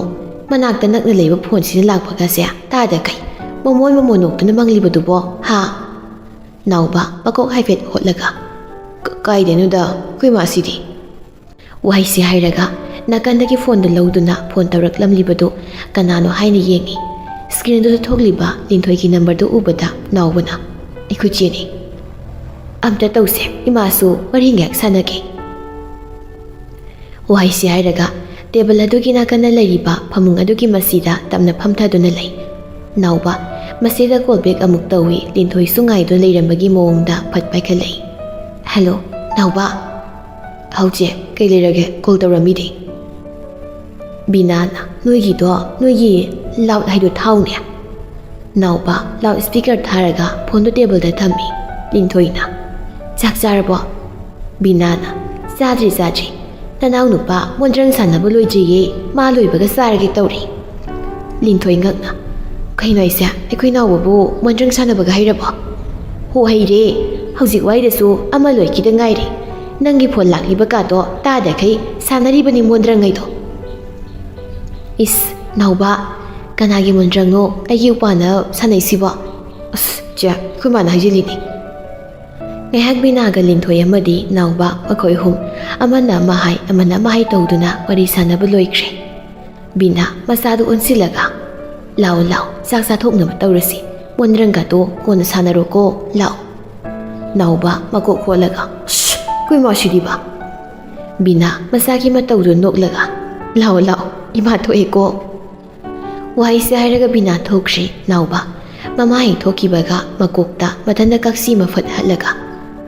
ꯃꯅꯥꯛꯇ ꯅꯛꯅ ꯂꯩꯕ ꯐꯣꯟꯁꯤꯅ ꯂꯥꯛꯄꯒꯁꯦ ꯇꯥꯗꯈꯩ ꯃꯃꯣꯟ ꯃꯃꯣꯟ ꯅꯣꯛꯇꯨꯅ ꯃꯪꯂꯤꯕꯗꯨꯕꯣ, ꯍꯥ?" ꯅꯥꯎꯕ ꯃꯀꯣꯛ ꯍꯥꯏꯐꯦꯠ ꯍꯣꯠꯂꯒ, "ꯀ-, ꯀꯥꯏꯗꯩꯅꯣꯗ, ꯑꯩꯈꯣꯏ ꯃꯥꯁꯤꯗꯤ?" ꯋꯥꯍꯩꯁꯤ ꯍꯥꯏꯔꯒ ꯅꯥꯀꯟꯗꯒꯤ ꯐꯣꯟꯗꯨ ꯂꯧꯗꯨꯅ ꯐꯣꯟ ꯇꯧꯔꯛꯂꯝꯂꯤꯕꯗꯨ ꯀꯅꯥꯅꯣ ꯍꯥꯏꯅ ꯌꯦꯡꯉꯤ꯫ ꯁ꯭ꯀ꯭ꯔꯤꯟꯗꯨꯗ ꯊꯣꯛꯂꯤꯕ ꯂꯤꯟꯊꯣꯏꯒꯤ ꯅꯝꯕꯔꯗꯨ ꯎꯕꯗ ꯅꯥꯎꯕꯅ, "ꯑꯩꯈꯣꯏ ꯆꯦꯅꯤ꯫ ꯑꯝꯇ ꯇꯧꯁꯦ, ꯏꯃꯥꯁꯨ ꯋꯥꯔꯤ ꯉꯥꯏꯍꯥꯛ ꯁꯥꯟꯅꯒꯦ꯫" ꯋꯥꯍꯩꯁꯤ ꯍꯥꯏꯔꯒ ꯇꯦꯕꯜ ꯑꯗꯨꯒꯤ ꯅꯥꯀꯟꯗ ꯂꯩꯔꯤꯕ ꯐꯃꯨꯡ ꯑꯗꯨꯒꯤ ꯃꯁꯤꯗ ꯇꯞꯅ ꯐꯝꯊꯗꯨꯅ ꯂꯩ꯫ ꯅꯥꯎꯕ ꯃꯁꯤꯗ ꯀꯣꯜ ꯕꯦꯛ ꯑꯃꯨꯛ ꯇꯧꯏ꯫ ꯂꯤꯟꯊꯣꯏꯁꯨ ꯉꯥꯏꯗꯨꯅ ꯂꯩꯔꯝꯕꯒꯤ ꯃꯑꯣꯡꯗ ꯐꯠ ꯄꯥꯏꯈꯠꯂꯛꯏ꯫ "ꯍꯦꯜꯂꯣ, ꯅꯥꯎꯕ?" "ꯍꯧꯖꯤꯛ ꯀꯩ ꯂꯩꯔꯒꯦ ꯀꯣꯜ ꯇꯧꯔꯝꯃꯤꯗꯤ?" ꯕꯤꯅꯥꯅ, "ꯅꯣꯏꯒꯤꯗꯣ, ꯅꯣꯏꯒꯤ ꯂꯥꯎꯠ ꯍꯥꯏꯗꯣ ꯊꯥꯎꯅꯦ꯫" ꯅꯥꯎꯕ ꯂꯥꯎꯠ ꯁ꯭ꯄꯤꯀꯔ ꯊꯥꯔꯒ ꯐꯣꯟꯗꯣ ꯇꯦꯕꯜꯗ ꯊꯝꯃꯤ꯫ ꯂꯤꯟꯊꯣꯏꯅ, "ꯆꯥꯛ ꯆꯥꯔꯕꯣ?" ꯕꯤꯅꯥꯅ, "ꯆꯥꯗ꯭ꯔꯤ, ꯆꯥꯗ꯭ꯔꯤ꯫ ꯅꯅꯥꯎ ꯅꯨꯄꯥ ꯃꯣꯟꯗ꯭ꯔꯪ ꯁꯥꯟꯅꯕ ꯂꯣꯏꯗ꯭ꯔꯤꯌꯦ꯫ ꯃꯥ ꯂꯣꯏꯕꯒ ꯆꯥꯔꯒꯦ ꯇꯧꯔꯤ꯫" ꯂꯤꯟꯊꯣꯏ ꯉꯛꯅ, "ꯀꯩꯅꯣ ꯍꯥꯏꯁꯦ? ꯑꯩꯈꯣꯏ ꯅꯥꯎꯕꯕꯨ ꯃꯣꯟꯗ꯭ꯔꯪ ꯁꯥꯟꯅꯕꯒ ꯍꯩꯔꯕꯣ?" "ꯍꯣ, ꯍꯩꯔꯦ꯫ ꯍꯧꯖꯤꯛ ꯋꯥꯏꯗꯁꯨ ꯑꯃ ꯂꯣꯏꯈꯤꯗ ꯉꯥꯏꯔꯤ꯫ ꯅꯪꯒꯤ ꯐꯣꯟ ꯂꯥꯛꯂꯤꯕ ꯀꯥꯗꯣ ꯇꯥꯗꯈꯩ ꯁꯥꯟꯅꯔꯤꯕꯅꯤ ꯃꯣꯟꯗ꯭ꯔꯪ ꯍꯥꯏꯗꯣ꯫" "ꯏꯁ, ꯅꯥꯎꯕ, ꯀꯅꯥꯒꯤ ꯃꯣꯟꯗ꯭ꯔꯪꯅꯣ ꯑꯩꯒꯤ ꯎꯄꯥꯅ ꯁꯥꯟꯅꯩꯁꯤꯕꯣ?" "ꯑꯁ, ꯆꯦ, ꯑꯩꯈꯣꯏ ꯃꯥꯅ ꯍꯥꯏꯖꯤꯜꯂꯤꯅꯤ꯫" ꯉꯥꯏꯍꯥꯛ ꯕꯤꯅꯥꯒ ꯂꯤꯟꯊꯣꯏ ꯑꯃꯗꯤ ꯅꯥꯎꯕ ꯃꯈꯣꯏ ꯑꯍꯨꯝ ꯑꯃꯅ ꯑꯃ ꯍꯥꯏ, ꯑꯃꯅ ꯑꯃ ꯍꯥꯏ ꯇꯧꯗꯨꯅ ꯋꯥꯔꯤ ꯁꯥꯟꯅꯕ ꯂꯣꯏꯈ꯭ꯔꯦ꯫ ꯕꯤꯅꯥ ꯃꯆꯥꯗꯨ ꯑꯣꯟꯁꯤꯜꯂꯒ, "ꯂꯥꯛꯑꯣ, ꯂꯥꯛꯑꯣ, ꯆꯥꯛ ꯆꯥꯊꯣꯛꯅꯕ ꯇꯧꯔꯁꯤ꯫ ꯃꯣꯟꯗ꯭ꯔꯪꯒꯗꯣ ꯀꯣꯟꯅ ꯁꯥꯟꯅꯔꯣꯀꯣ, ꯂꯥꯛꯑꯣ꯫" ꯅꯥꯎꯕ ꯃꯀꯣꯛ ꯍꯣꯜꯂꯒ, "ꯁ꯭ꯁ, ꯑꯩꯈꯣꯏ ꯃꯥꯁꯤꯗꯤꯕ?" ꯕꯤꯅꯥ ꯃꯆꯥꯒꯤ ꯃꯇꯧꯗꯨ ꯅꯣꯛꯂꯒ, "ꯂꯥꯛꯑꯣ, ꯂꯥꯛꯑꯣ, ꯏꯃꯥ ꯊꯣꯛꯑꯦꯀꯣ꯫" ꯋꯥꯍꯩꯁꯦ ꯍꯥꯏꯔꯒ ꯕꯤꯅꯥ ꯊꯣꯛꯈ꯭ꯔꯦ꯫ ꯅꯥꯎꯕ ꯃꯃꯥ ꯍꯦꯛ ꯊꯣꯛꯈꯤꯕꯒ ꯃꯀꯣꯛꯇ ꯃꯊꯟꯇ ꯀꯛꯆꯤ ꯑꯃ ꯐꯠ ꯍꯠꯂꯒ,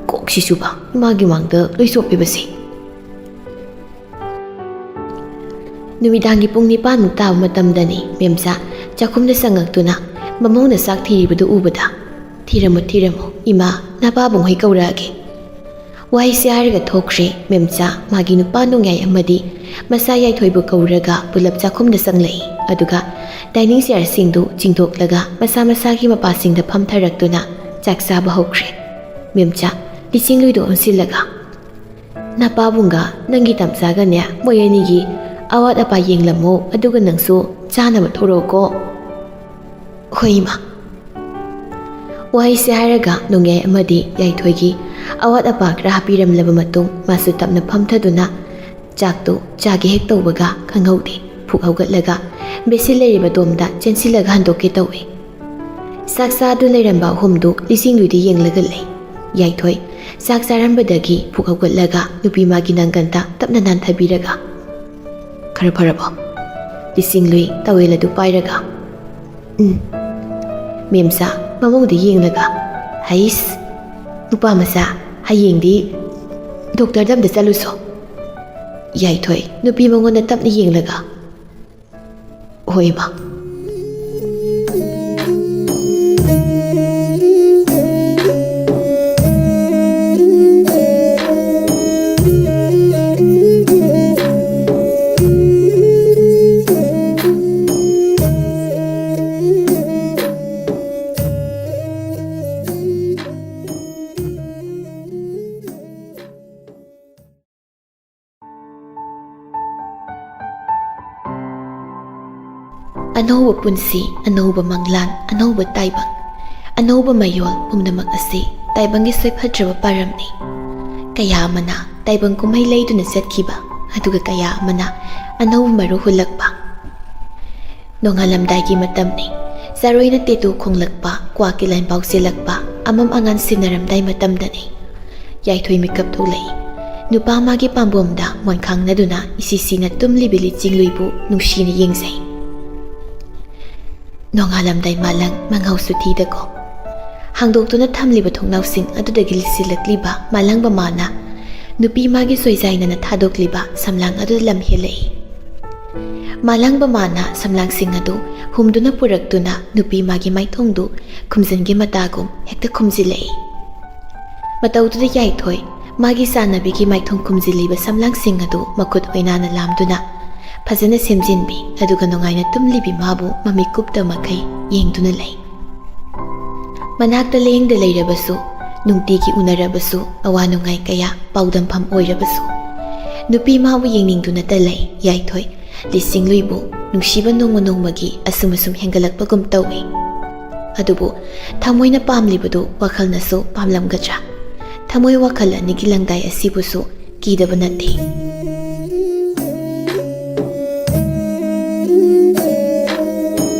"ꯀꯣꯛꯁꯤꯁꯨꯕ, ꯏꯃꯥꯒꯤ ꯃꯥꯡꯗ ꯂꯣꯏ ꯆꯣꯞꯄꯤꯕꯁꯦ꯫" ꯅꯨꯃꯤꯗꯥꯡꯒꯤ ꯄꯨꯡ ꯅꯤꯄꯥꯟꯃꯨꯛ ꯇꯥꯕ ꯃꯇꯝꯗꯅꯤ ꯃꯦꯝꯆꯥ ꯆꯥꯛꯈꯨꯝꯗ ꯆꯪꯉꯛꯇꯨꯅ ꯃꯃꯧꯅ ꯆꯥꯛ ꯊꯤꯔꯤꯕꯗꯨ ꯎꯕꯗ, "ꯊꯤꯔꯝꯃꯨ, ꯊꯤꯔꯝꯃꯨ, ꯏꯃꯥ, ꯅꯄꯥꯕꯨꯡ ꯍꯣꯏ ꯀꯧꯔꯛꯑꯒꯦ꯫" ꯋꯥꯍꯩꯁꯦ ꯍꯥꯏꯔꯒ ꯊꯣꯛꯈ꯭ꯔꯦ ꯃꯦꯝꯆꯥ꯫ ꯃꯥꯒꯤ ꯅꯨꯄꯥ ꯅꯣꯡꯌꯥꯏ ꯑꯃꯗꯤ ꯃꯆꯥ ꯌꯥꯏꯊꯣꯏꯕꯨ ꯀꯧꯔꯒ ꯄꯨꯂꯞ ꯆꯥꯛꯈꯨꯝꯗ ꯆꯪꯂꯛꯏ꯫ ꯑꯗꯨꯒ ꯗꯥꯏꯅꯤꯡ ꯆꯤꯌꯔꯁꯤꯡꯗꯨ ꯆꯤꯡꯊꯣꯛꯂꯒ ꯃꯁꯥ ꯃꯁꯥꯒꯤ ꯃꯄꯥꯁꯤꯡꯗ ꯐꯝꯊꯔꯛꯇꯨꯅ ꯆꯥꯛ ꯆꯥꯕ ꯍꯧꯈ꯭ꯔꯦ꯫ ꯃꯦꯝꯆꯥ ꯂꯤꯆꯤꯡꯂꯨꯏꯗꯨ ꯑꯣꯟꯁꯤꯜꯂꯒ, "ꯅꯄꯥꯕꯨꯡꯒ ꯅꯪꯒꯤ ꯇꯝꯆꯥꯒꯅꯦ, ꯃꯣꯏ ꯑꯅꯤꯒꯤ ꯑꯋꯥꯠ ꯑꯄꯥ ꯌꯦꯡꯂꯝꯃꯣ, ꯑꯗꯨꯒ ꯅꯪꯁꯨ ꯆꯥꯅꯕ ꯊꯣꯔꯛꯑꯣꯀꯣ꯫" "ꯍꯣꯏ, ꯏꯃꯥ꯫" ꯋꯥꯍꯩꯁꯦ ꯍꯥꯏꯔꯒ ꯅꯣꯡꯌꯥꯏ ꯑꯃꯗꯤ ꯌꯥꯏꯊꯣꯏꯒꯤ ꯑꯋꯥꯠ ꯑꯄꯥ ꯈꯔ ꯍꯥꯞꯄꯤꯔꯝꯂꯕ ꯃꯇꯨꯡ, ꯃꯥꯁꯨ ꯇꯞꯅ ꯐꯝꯊꯗꯨꯅ ꯆꯥꯛꯇꯨ ꯆꯥꯒꯦ ꯍꯦꯛ ꯇꯧꯕꯒ ꯈꯪꯍꯧꯗꯦ ꯐꯨꯛ ꯍꯧꯒꯠꯂꯒ ꯕꯦꯁꯤꯟ ꯂꯩꯔꯤꯕ ꯗꯣꯝꯗ ꯆꯦꯟꯁꯤꯜꯂꯒ ꯍꯟꯗꯣꯛꯀꯦ ꯇꯧꯏ꯫ ꯆꯥꯛ ꯆꯥꯗꯨ ꯂꯩꯔꯝꯕ ꯑꯍꯨꯝꯗꯨ ꯂꯤꯆꯤꯡꯂꯨꯏꯗ ꯌꯦꯡꯂꯒ ꯂꯩ꯫ ꯌꯥꯏꯊꯣꯏ ꯆꯥꯛ ꯆꯥꯔꯝꯕꯗꯒꯤ ꯐꯨꯛ ꯍꯧꯒꯠꯂꯒ ꯅꯨꯄꯤ ꯃꯥꯒꯤ ꯅꯪꯒꯟꯗ ꯇꯞꯅ ꯅꯥꯟꯊꯕꯤꯔꯒ, "ꯈꯔ ꯐꯔꯕꯣ?" ꯂꯤꯁꯤꯡꯂꯨꯏ ꯇꯋꯦꯜ ꯑꯗꯨ ꯄꯥꯏꯔꯒ, "ꯎꯝ꯫" ꯃꯦꯝꯆꯥ ꯃꯃꯧꯗ ꯌꯦꯡꯂꯒ, "ꯍꯩꯁ, ꯅꯨꯄꯥ ꯃꯆꯥ, ꯍꯌꯦꯡꯗꯤ ꯗꯣꯛꯇꯔꯗ ꯑꯝꯇ ꯆꯠꯂꯨꯁꯣ꯫" ꯌꯥꯏꯊꯣꯏ ꯅꯨꯄꯤ ꯃꯉꯣꯟꯗ ꯇꯞꯅ ꯌꯦꯡꯂꯒ, "ꯍꯣꯏ, ꯏꯃꯥ꯫" ꯑꯅꯧꯕ ꯄꯨꯟꯁꯤ, ꯑꯅꯧꯕ ꯃꯪꯂꯥꯟ, ꯑꯅꯧꯕ ꯇꯥꯏꯕꯪ, ꯑꯅꯧꯕ ꯃꯌꯣꯜ ꯄꯨꯝꯅꯃꯛ ꯑꯁꯤ ꯇꯥꯏꯕꯪꯒꯤ ꯁꯣꯏꯐꯗ꯭ꯔꯕ ꯄꯥꯔꯝꯅꯤ꯫ ꯀꯌꯥ ꯑꯃꯅ ꯇꯥꯏꯕꯪ ꯀꯨꯝꯍꯩ ꯂꯩꯗꯨꯅ ꯆꯠꯈꯤꯕ, ꯑꯗꯨꯒ ꯀꯌꯥ ꯑꯃꯅ ꯑꯅꯧꯕ ꯃꯔꯨ ꯍꯨꯜꯂꯛꯄ꯫ ꯅꯣꯡꯉꯥꯜꯂꯝꯗꯥꯏꯒꯤ ꯃꯇꯝꯅꯤ꯫ ꯆꯥꯔꯣꯏꯅ ꯇꯦꯇꯨ ꯈꯣꯡꯂꯛꯄ, ꯀ꯭ꯋꯥꯛꯀꯤ ꯂꯥꯏꯟꯕꯥꯎ ꯆꯦꯜꯂꯛꯄ, ꯑꯃꯝ ꯑꯉꯥꯟ ꯁꯤꯟꯅꯔꯝꯗꯥꯏ ꯃꯇꯝꯗꯅꯤ꯫ ꯌꯥꯏꯊꯣꯏ ꯃꯤꯀꯞ ꯊꯣꯛꯂꯛꯏ꯫ ꯅꯨꯄꯥ ꯃꯥꯒꯤ ꯄꯥꯝꯕꯣꯝꯗ ꯃꯣꯟ ꯈꯥꯡꯅꯗꯨꯅ ꯏꯁꯤ ꯁꯤꯅ ꯇꯨꯝꯂꯤꯕꯤ ꯂꯤꯆꯤꯡꯂꯨꯏꯕꯨ ꯅꯨꯡꯁꯤꯅ ꯌꯦꯡꯖꯩ꯫ ꯅꯣꯡꯉꯥꯜꯂꯝꯗꯥꯏ ꯃꯥꯂꯪ ꯃꯉꯥꯎꯁꯨ ꯊꯤꯗꯀꯣ꯫ ꯍꯥꯡꯗꯣꯛꯇꯨꯅ ꯊꯝꯂꯤꯕ ꯊꯣꯡꯅꯥꯎꯁꯤꯡ ꯑꯗꯨꯗꯒꯤ ꯂꯤꯠꯁꯤꯜꯂꯛꯂꯤꯕ ꯃꯥꯂꯪꯕ ꯃꯥꯅ ꯅꯨꯄꯤ ꯃꯥꯒꯤ ꯁꯣꯏꯖꯥꯏꯅꯅ ꯊꯥꯗꯣꯛꯂꯤꯕ ꯁꯝꯂꯥꯡ ꯑꯗꯨꯗ ꯂꯝ ꯍꯦꯜꯂꯛꯏ꯫ ꯃꯥꯂꯪꯕ ꯃꯥꯅ ꯁꯝꯂꯥꯡꯁꯤꯡ ꯑꯗꯨ ꯍꯨꯝꯗꯨꯅ ꯄꯨꯔꯛꯇꯨꯅ ꯅꯨꯄꯤ ꯃꯥꯒꯤ ꯃꯥꯏꯊꯣꯡꯗꯨ ꯈꯨꯝꯖꯤꯟꯒꯦ ꯃꯇꯥꯒꯨꯝ ꯍꯦꯛꯇ ꯈꯨꯝꯖꯤꯜꯂꯛꯏ꯫ ꯃꯇꯧꯗꯨꯗ ꯌꯥꯏꯊꯣꯏ ꯃꯥꯒꯤ ꯆꯥꯟꯅꯕꯤꯒꯤ ꯃꯥꯏꯊꯣꯡ ꯈꯨꯝꯖꯤꯜꯂꯤꯕ ꯁꯝꯂꯥꯡꯁꯤꯡ ꯑꯗꯨ ꯃꯈꯨꯠ ꯑꯣꯏꯅꯥꯅ ꯂꯥꯝꯗꯨꯅ ꯐꯖꯅ ꯁꯦꯝꯖꯤꯟꯕꯤ, ꯑꯗꯨꯒ ꯅꯨꯡꯉꯥꯏꯅ ꯇꯨꯝꯂꯤꯕꯤ ꯃꯥꯕꯨ ꯃꯃꯤꯠ ꯀꯨꯞꯇ ꯃꯈꯩ ꯌꯦꯡꯗꯨꯅ ꯂꯩ꯫ ꯃꯅꯥꯛꯇ ꯂꯦꯡꯗ ꯂꯩꯔꯕꯁꯨ, ꯅꯨꯡꯇꯤꯒꯤ ꯎꯅꯔꯕꯁꯨ, ꯑꯋꯥ ꯅꯨꯡꯉꯥꯏ ꯀꯌꯥ ꯄꯥꯎꯗꯝꯐꯝ ꯑꯣꯏꯔꯕꯁꯨ, ꯅꯨꯄꯤ ꯃꯥꯕꯨ ꯌꯦꯡꯅꯤꯡꯗꯨꯅꯇ ꯂꯩ ꯌꯥꯏꯊꯣꯏ꯫ ꯂꯤꯁꯤꯡꯂꯨꯏꯕꯨ ꯅꯨꯡꯁꯤꯕ ꯅꯣꯡꯃ ꯅꯣꯡꯃꯒꯤ ꯑꯁꯨꯝ ꯑꯁꯨꯝ ꯍꯦꯟꯒꯠꯂꯛꯄꯒꯨꯝ ꯇꯧꯏ꯫ ꯑꯗꯨꯕꯨ ꯊꯃꯣꯏꯅ ꯄꯥꯝꯂꯤꯕꯗꯨ ꯋꯥꯈꯜꯅꯁꯨ ꯄꯥꯝꯂꯝꯒꯗ꯭ꯔꯥ? ꯊꯃꯣꯏ ꯋꯥꯈꯜ ꯑꯅꯤꯒꯤ ꯂꯪꯗꯥꯏ ꯑꯁꯤꯕꯨꯁꯨ ꯀꯤꯗꯕ ꯅꯠꯇꯦ꯫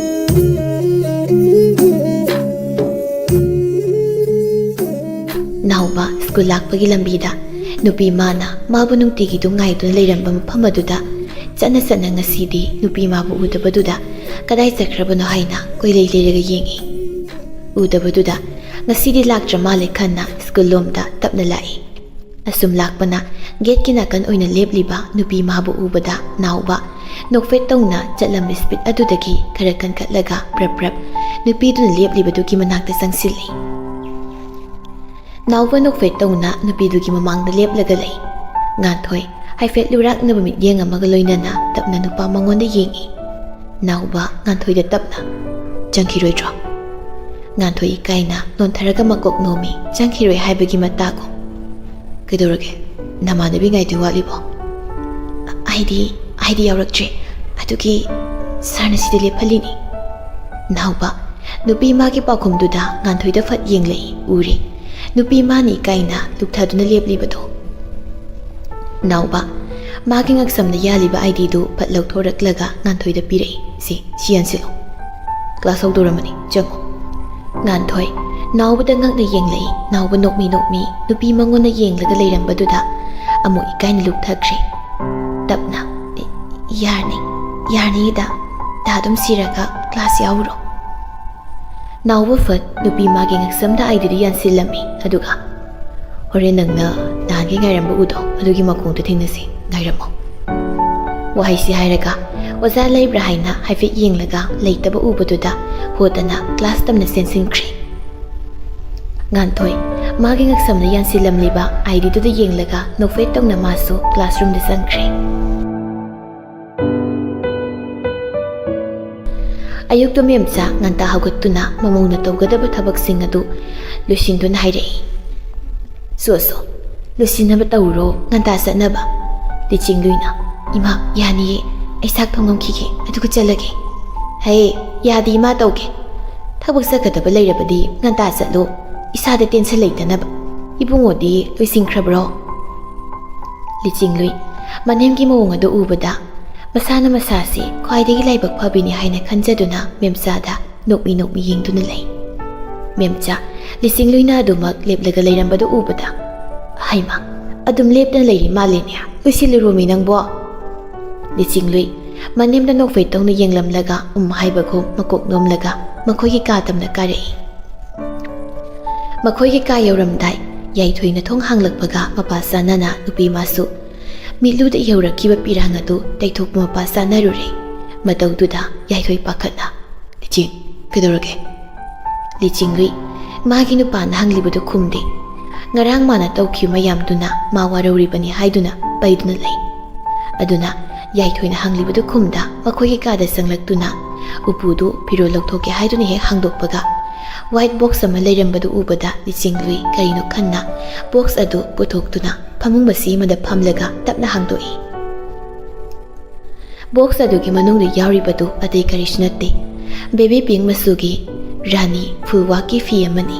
ꯅꯥꯎꯕ ꯁ꯭ꯀꯨꯜ ꯂꯥꯛꯄꯒꯤ ꯂꯝꯕꯤꯗ ꯅꯨꯄꯤ ꯃꯥꯅ ꯃꯥꯕꯨ ꯅꯨꯡꯇꯤꯒꯤꯗꯨ ꯉꯥꯏꯗꯨꯅ ꯂꯩꯔꯝꯕ ꯃꯐꯝ ꯑꯗꯨꯗ ꯆꯠꯅ ꯆꯠꯅ ꯉꯁꯤꯗꯤ ꯅꯨꯄꯤ ꯃꯥꯕꯨ ꯎꯗꯕꯗꯨꯗ ꯀꯗꯥꯏ ꯆꯠꯈ꯭ꯔꯕꯅꯣ ꯍꯥꯏꯅ ꯀꯣꯏꯂꯩ ꯂꯩꯔꯒ ꯌꯦꯡꯏ꯫ ꯎꯗꯕꯗꯨꯗ ꯉꯁꯤꯗꯤ ꯂꯥꯛꯇ꯭ꯔ ꯃꯥꯜꯂꯦ ꯈꯟꯅ ꯁ꯭ꯀꯨꯜ ꯂꯣꯝꯗ ꯇꯞꯅ ꯂꯥꯛꯏ꯫ ꯑꯁꯨꯝ ꯂꯥꯛꯄꯅ ꯒꯦꯠꯀꯤ ꯅꯥꯀꯟ ꯑꯣꯏꯅ ꯂꯦꯞꯂꯤꯕ ꯅꯨꯄꯤ ꯃꯥꯕꯨ ꯎꯕꯗ ꯅꯥꯎꯕ ꯅꯣꯛꯐꯦꯠ ꯇꯧꯅ ꯆꯠꯂꯝꯕ ꯁ꯭ꯄꯤꯠ ꯑꯗꯨꯗꯒꯤ ꯈꯔ ꯀꯟꯈꯠꯂꯒ ꯄ꯭ꯔꯞ ꯄ꯭ꯔꯞ ꯅꯨꯄꯤꯗꯨꯅ ꯂꯦꯞꯂꯤꯕꯗꯨꯒꯤ ꯃꯅꯥꯛꯇ ꯆꯪꯁꯤꯜꯂꯤ꯫ ꯅꯥꯎꯕ ꯅꯣꯛꯐꯦꯠ ꯇꯧꯅ ꯅꯨꯄꯤꯗꯨꯒꯤ ꯃꯃꯥꯡꯗ ꯂꯦꯞꯂꯒ ꯂꯩ꯫ ꯉꯥꯟꯊꯣꯏ ꯍꯥꯏꯐꯦꯠ ꯂꯨꯔꯥꯛꯅꯕ ꯃꯤꯠꯌꯦꯡ ꯑꯃꯒ ꯂꯣꯏꯅꯅ ꯇꯞꯅ ꯅꯨꯄꯥ ꯃꯉꯣꯟꯗ ꯌꯦꯡꯏ꯫ ꯅꯥꯎꯕ ꯉꯥꯟꯊꯣꯏꯗ ꯇꯞꯅ, "ꯆꯪꯈꯤꯔꯣꯏꯗ꯭ꯔꯣ?" ꯉꯥꯟꯊꯣꯏ ꯏꯀꯥꯏꯅ ꯅꯣꯟꯊꯔꯒ ꯃꯀꯣꯛ ꯅꯣꯝꯃꯤ, ꯆꯪꯈꯤꯔꯣꯏ ꯍꯥꯏꯕꯒꯤ ꯃꯇꯥꯒꯨꯝ꯫ "ꯀꯩꯗꯧꯔꯒꯦ? ꯅꯃꯥꯟꯅꯕꯤ ꯉꯥꯏꯗꯨ ꯋꯥꯠꯂꯤꯕꯣ?" "ꯑꯩꯗꯤ, ꯑꯩꯗꯤ ꯌꯥꯎꯔꯛꯇ꯭ꯔꯤ꯫ ꯑꯗꯨꯒꯤ ꯁꯥꯔꯅ ꯁꯤꯗ ꯂꯦꯞꯍꯜꯂꯤꯅꯤ꯫" ꯅꯥꯎꯕ ꯅꯨꯄꯤ ꯃꯥꯒꯤ ꯄꯥꯎꯈꯨꯝꯗꯨꯗ ꯉꯥꯟꯊꯣꯏꯗ ꯐꯠ ꯌꯦꯡꯂꯛꯏ꯫ ꯎꯔꯦ ꯅꯨꯄꯤ ꯃꯥꯅ ꯏꯀꯥꯏꯅ ꯂꯨꯞꯊꯗꯨꯅ ꯂꯦꯞꯂꯤꯕꯗꯣ꯫ ꯅꯥꯎꯕ ꯃꯥꯒꯤ ꯉꯛꯁꯝꯗ ꯌꯥꯜꯂꯤꯕ ꯑꯥꯏꯗꯤꯗꯨ ꯐꯠ ꯂꯧꯊꯣꯔꯛꯂꯒ ꯉꯥꯟꯊꯣꯏꯗ ꯄꯤꯔꯛꯏ꯫ "ꯁꯤ, ꯁꯤ ꯌꯥꯟꯁꯤꯜꯂꯣ꯫ ꯀ꯭ꯂꯥꯁ ꯍꯧꯗꯣꯔꯝꯃꯅꯤ, ꯆꯪꯉꯣ꯫" ꯉꯥꯟꯊꯣꯏ ꯅꯥꯎꯕꯗ ꯉꯛꯅ ꯌꯦꯡꯂꯛꯏ꯫ ꯅꯥꯎꯕ ꯅꯣꯛꯃꯤ ꯅꯣꯛꯃꯤ ꯅꯨꯄꯤ ꯃꯉꯣꯟꯗ ꯌꯦꯡꯂꯒ ꯂꯩꯔꯝꯕꯗꯨꯗ ꯑꯃꯨꯛ ꯏꯀꯥꯏꯅ ꯂꯨꯞꯊꯈ꯭ꯔꯦ꯫ ꯇꯞꯅ, "ꯌꯥꯔꯅꯤ, ꯌꯥꯔꯅꯤꯗ, ꯗꯥ ꯑꯗꯨꯝ ꯁꯤꯔꯒ ꯀ꯭ꯂꯥꯁ ꯌꯥꯎꯔꯨꯔꯣ꯫" ꯅꯥꯎꯕ ꯐꯠ ꯅꯨꯄꯤ ꯃꯥꯒꯤ ꯉꯛꯁꯝꯗ ꯑꯥꯏꯗꯤꯗꯨ ꯌꯥꯟꯁꯤꯜꯂꯝꯃꯤ꯫ ꯑꯗꯨꯒ, "ꯍꯣꯔꯦꯟ ꯅꯪꯅ ꯅꯍꯥꯟꯒꯤ ꯉꯥꯏꯔꯝꯕ ꯎꯗꯣ, ꯑꯗꯨꯒꯤ ꯃꯈꯣꯡꯗ ꯊꯦꯡꯅꯁꯤ, ꯉꯥꯏꯔꯝꯃꯣ꯫" ꯋꯥꯍꯩꯁꯤ ꯍꯥꯏꯔꯒ ꯑꯣꯖꯥ ꯂꯩꯕ꯭ꯔꯥ ꯍꯥꯏꯅ ꯍꯥꯏꯐꯦꯠ ꯌꯦꯡꯂꯒ ꯂꯩꯇꯕ ꯎꯕꯗꯨꯗ ꯍꯣꯗꯅ ꯀ꯭ꯂꯥꯁ ꯇꯝꯅ ꯆꯦꯟꯁꯤꯟꯈ꯭ꯔꯦ꯫ ꯉꯥꯟꯊꯣꯏ ꯃꯥꯒꯤ ꯉꯛꯁꯝꯗ ꯌꯥꯟꯁꯤꯜꯂꯝꯂꯤꯕ ꯑꯥꯏꯗꯤꯗꯨꯗ ꯌꯦꯡꯂꯒ ꯅꯣꯛꯐꯦꯠ ꯇꯧꯅ ꯃꯥꯁꯨ ꯀ꯭ꯂꯥꯁꯔꯨꯝꯗ ꯆꯪꯈ꯭ꯔꯦ꯫ ꯑꯌꯨꯛꯇꯨ ꯃꯦꯝꯆꯥ ꯉꯟꯇꯥ ꯍꯧꯒꯠꯇꯨꯅ ꯃꯃꯧꯅ ꯇꯧꯒꯗꯕ ꯊꯕꯛꯁꯤꯡ ꯑꯗꯨ ꯂꯣꯏꯁꯤꯟꯗꯨꯅ ꯍꯥꯏꯔꯛꯏ, "ꯁꯣ ꯁꯣ, ꯂꯣꯏꯁꯤꯟꯅꯕ ꯇꯧꯔꯣ, ꯉꯟꯇꯥ ꯆꯠꯅꯕ꯫" ꯂꯤꯆꯤꯡꯂꯨꯏꯅ, "ꯏꯃꯥ, ꯌꯥꯅꯤꯌꯦ, ꯑꯩ ꯆꯥꯛ ꯊꯣꯡꯉꯝꯈꯤꯒꯦ, ꯑꯗꯨꯒ ꯆꯠꯂꯒꯦ꯫" "ꯍꯦ, ꯌꯥꯗꯦ ꯏꯃꯥ, ꯇꯧꯒꯦ꯫ ꯊꯕꯛ ꯆꯠꯀꯗꯕ ꯂꯩꯔꯕꯗꯤ ꯉꯟꯇꯥ ꯆꯠꯂꯣ, ꯏꯁꯥꯗ ꯇꯦꯟꯁꯟ ꯂꯩꯇꯅꯕ꯫ ꯏꯕꯨꯡꯉꯣꯗꯤ ꯂꯣꯏꯁꯤꯟꯈ꯭ꯔꯕ꯭ꯔꯣ?" ꯂꯤꯆꯤꯡꯂꯨꯏ ꯃꯅꯦꯝꯒꯤ ꯃꯑꯣꯡ ꯑꯗꯨ ꯎꯕꯗ ꯃꯁꯥꯅ ꯃꯁꯥꯁꯤ ꯈ꯭ꯋꯥꯏꯗꯒꯤ ꯂꯥꯏꯕꯛ ꯐꯕꯤꯅꯤ ꯍꯥꯏꯅ ꯈꯟꯖꯗꯨꯅ ꯃꯦꯝꯆꯥꯗ ꯅꯣꯛꯃꯤ ꯅꯣꯛꯃꯤ ꯌꯦꯡꯗꯨꯅ ꯂꯩ꯫ ꯃꯦꯝꯆꯥ ꯂꯤꯆꯤꯡꯂꯨꯏꯅ ꯑꯗꯨꯃꯛ ꯂꯦꯞꯂꯒ ꯂꯩꯔꯝꯕꯗꯨ ꯎꯕꯗ ꯍꯩꯃ, ꯑꯗꯨꯝ ꯂꯦꯞꯇꯅ ꯂꯩꯔꯤ ꯃꯥꯜꯂꯦꯅꯦ꯫ ꯂꯣꯏꯁꯤꯜꯂꯨꯔꯣꯃꯤ ꯅꯪꯕꯣ꯫ ꯂꯤꯆꯤꯡꯂꯨꯏ ꯃꯅꯦꯝꯗ ꯅꯣꯛꯐꯦꯠ ꯇꯧꯅ ꯌꯦꯡꯂꯝꯂꯒ ꯎꯝ ꯍꯥꯏꯕꯒꯨꯝ ꯃꯀꯣꯛ ꯅꯣꯝꯂꯒ ꯃꯈꯣꯏꯒꯤ ꯀꯥ ꯇꯝꯅ ꯀꯥꯔꯛꯏ꯫ ꯃꯈꯣꯏꯒꯤ ꯀꯥ ꯌꯧꯔꯝꯗꯥꯏ ꯌꯥꯏꯊꯣꯏꯅ ꯊꯣꯡ ꯍꯥꯡꯂꯛꯄꯒ ꯃꯄꯥ ꯆꯥꯅꯅ ꯅꯨꯄꯤ ꯃꯥꯁꯨ ꯃꯤꯠꯂꯨꯗ ꯌꯧꯔꯛꯈꯤꯕ ꯄꯤꯔꯥꯡ ꯑꯗꯨ ꯇꯩꯊꯣꯛꯄ ꯃꯄꯥ ꯆꯥꯅꯔꯨꯔꯦ꯫ ꯃꯇꯧꯗꯨꯗ ꯌꯥꯏꯊꯣꯏ ꯄꯥꯈꯠꯅ, "ꯂꯤꯆꯤꯡ, ꯀꯩꯗꯧꯔꯒꯦ?" ꯂꯤꯆꯤꯡꯂꯨꯏ ꯃꯥꯒꯤ ꯅꯨꯄꯥꯅ ꯍꯪꯂꯤꯕꯗꯨ ꯈꯨꯝꯗꯦ꯫ ꯉꯔꯥꯡ ꯃꯥꯅ ꯇꯧꯈꯤꯕ ꯃꯌꯥꯝꯗꯨꯅ ꯃꯥ ꯋꯥꯔꯧꯔꯤꯕꯅꯤ ꯍꯥꯏꯗꯨꯅ ꯄꯩꯗꯨꯅ ꯂꯩ꯫ ꯑꯗꯨꯅ ꯌꯥꯏꯊꯣꯏꯅ ꯍꯪꯂꯤꯕꯗꯨ ꯈꯨꯝꯗ ꯃꯈꯣꯏꯒꯤ ꯀꯥꯗ ꯆꯪꯂꯛꯇꯨꯅ ꯎꯄꯨꯗꯨ ꯐꯤꯔꯣꯜ ꯂꯧꯊꯣꯛꯀꯦ ꯍꯥꯏꯗꯨꯅ ꯍꯦꯛ ꯍꯥꯡꯗꯣꯛꯄꯒ white box ꯑꯃ ꯂꯩꯔꯝꯕꯗꯨ ꯎꯕꯗ ꯂꯤꯆꯤꯡꯂꯨꯏ ꯀꯔꯤꯅꯣ ꯈꯟꯅ box ꯑꯗꯨ ꯄꯨꯊꯣꯛꯇꯨꯅ ꯐꯃꯨꯡ ꯃꯆꯤ ꯑꯃꯗ ꯐꯝꯂꯒ ꯇꯞꯅ ꯍꯥꯡꯗꯣꯛꯏ꯫ Box ꯑꯗꯨꯒꯤ ꯃꯅꯨꯡꯗ ꯌꯥꯎꯔꯤꯕꯗꯨ ꯑꯇꯩ ꯀꯔꯤꯁꯨ ꯅꯠꯇꯦ, baby pink ꯃꯆꯨꯒꯤ ꯔꯥꯅꯤ ꯐꯨꯜꯋꯥꯛꯀꯤ ꯐꯤ ꯑꯃꯅꯤ꯫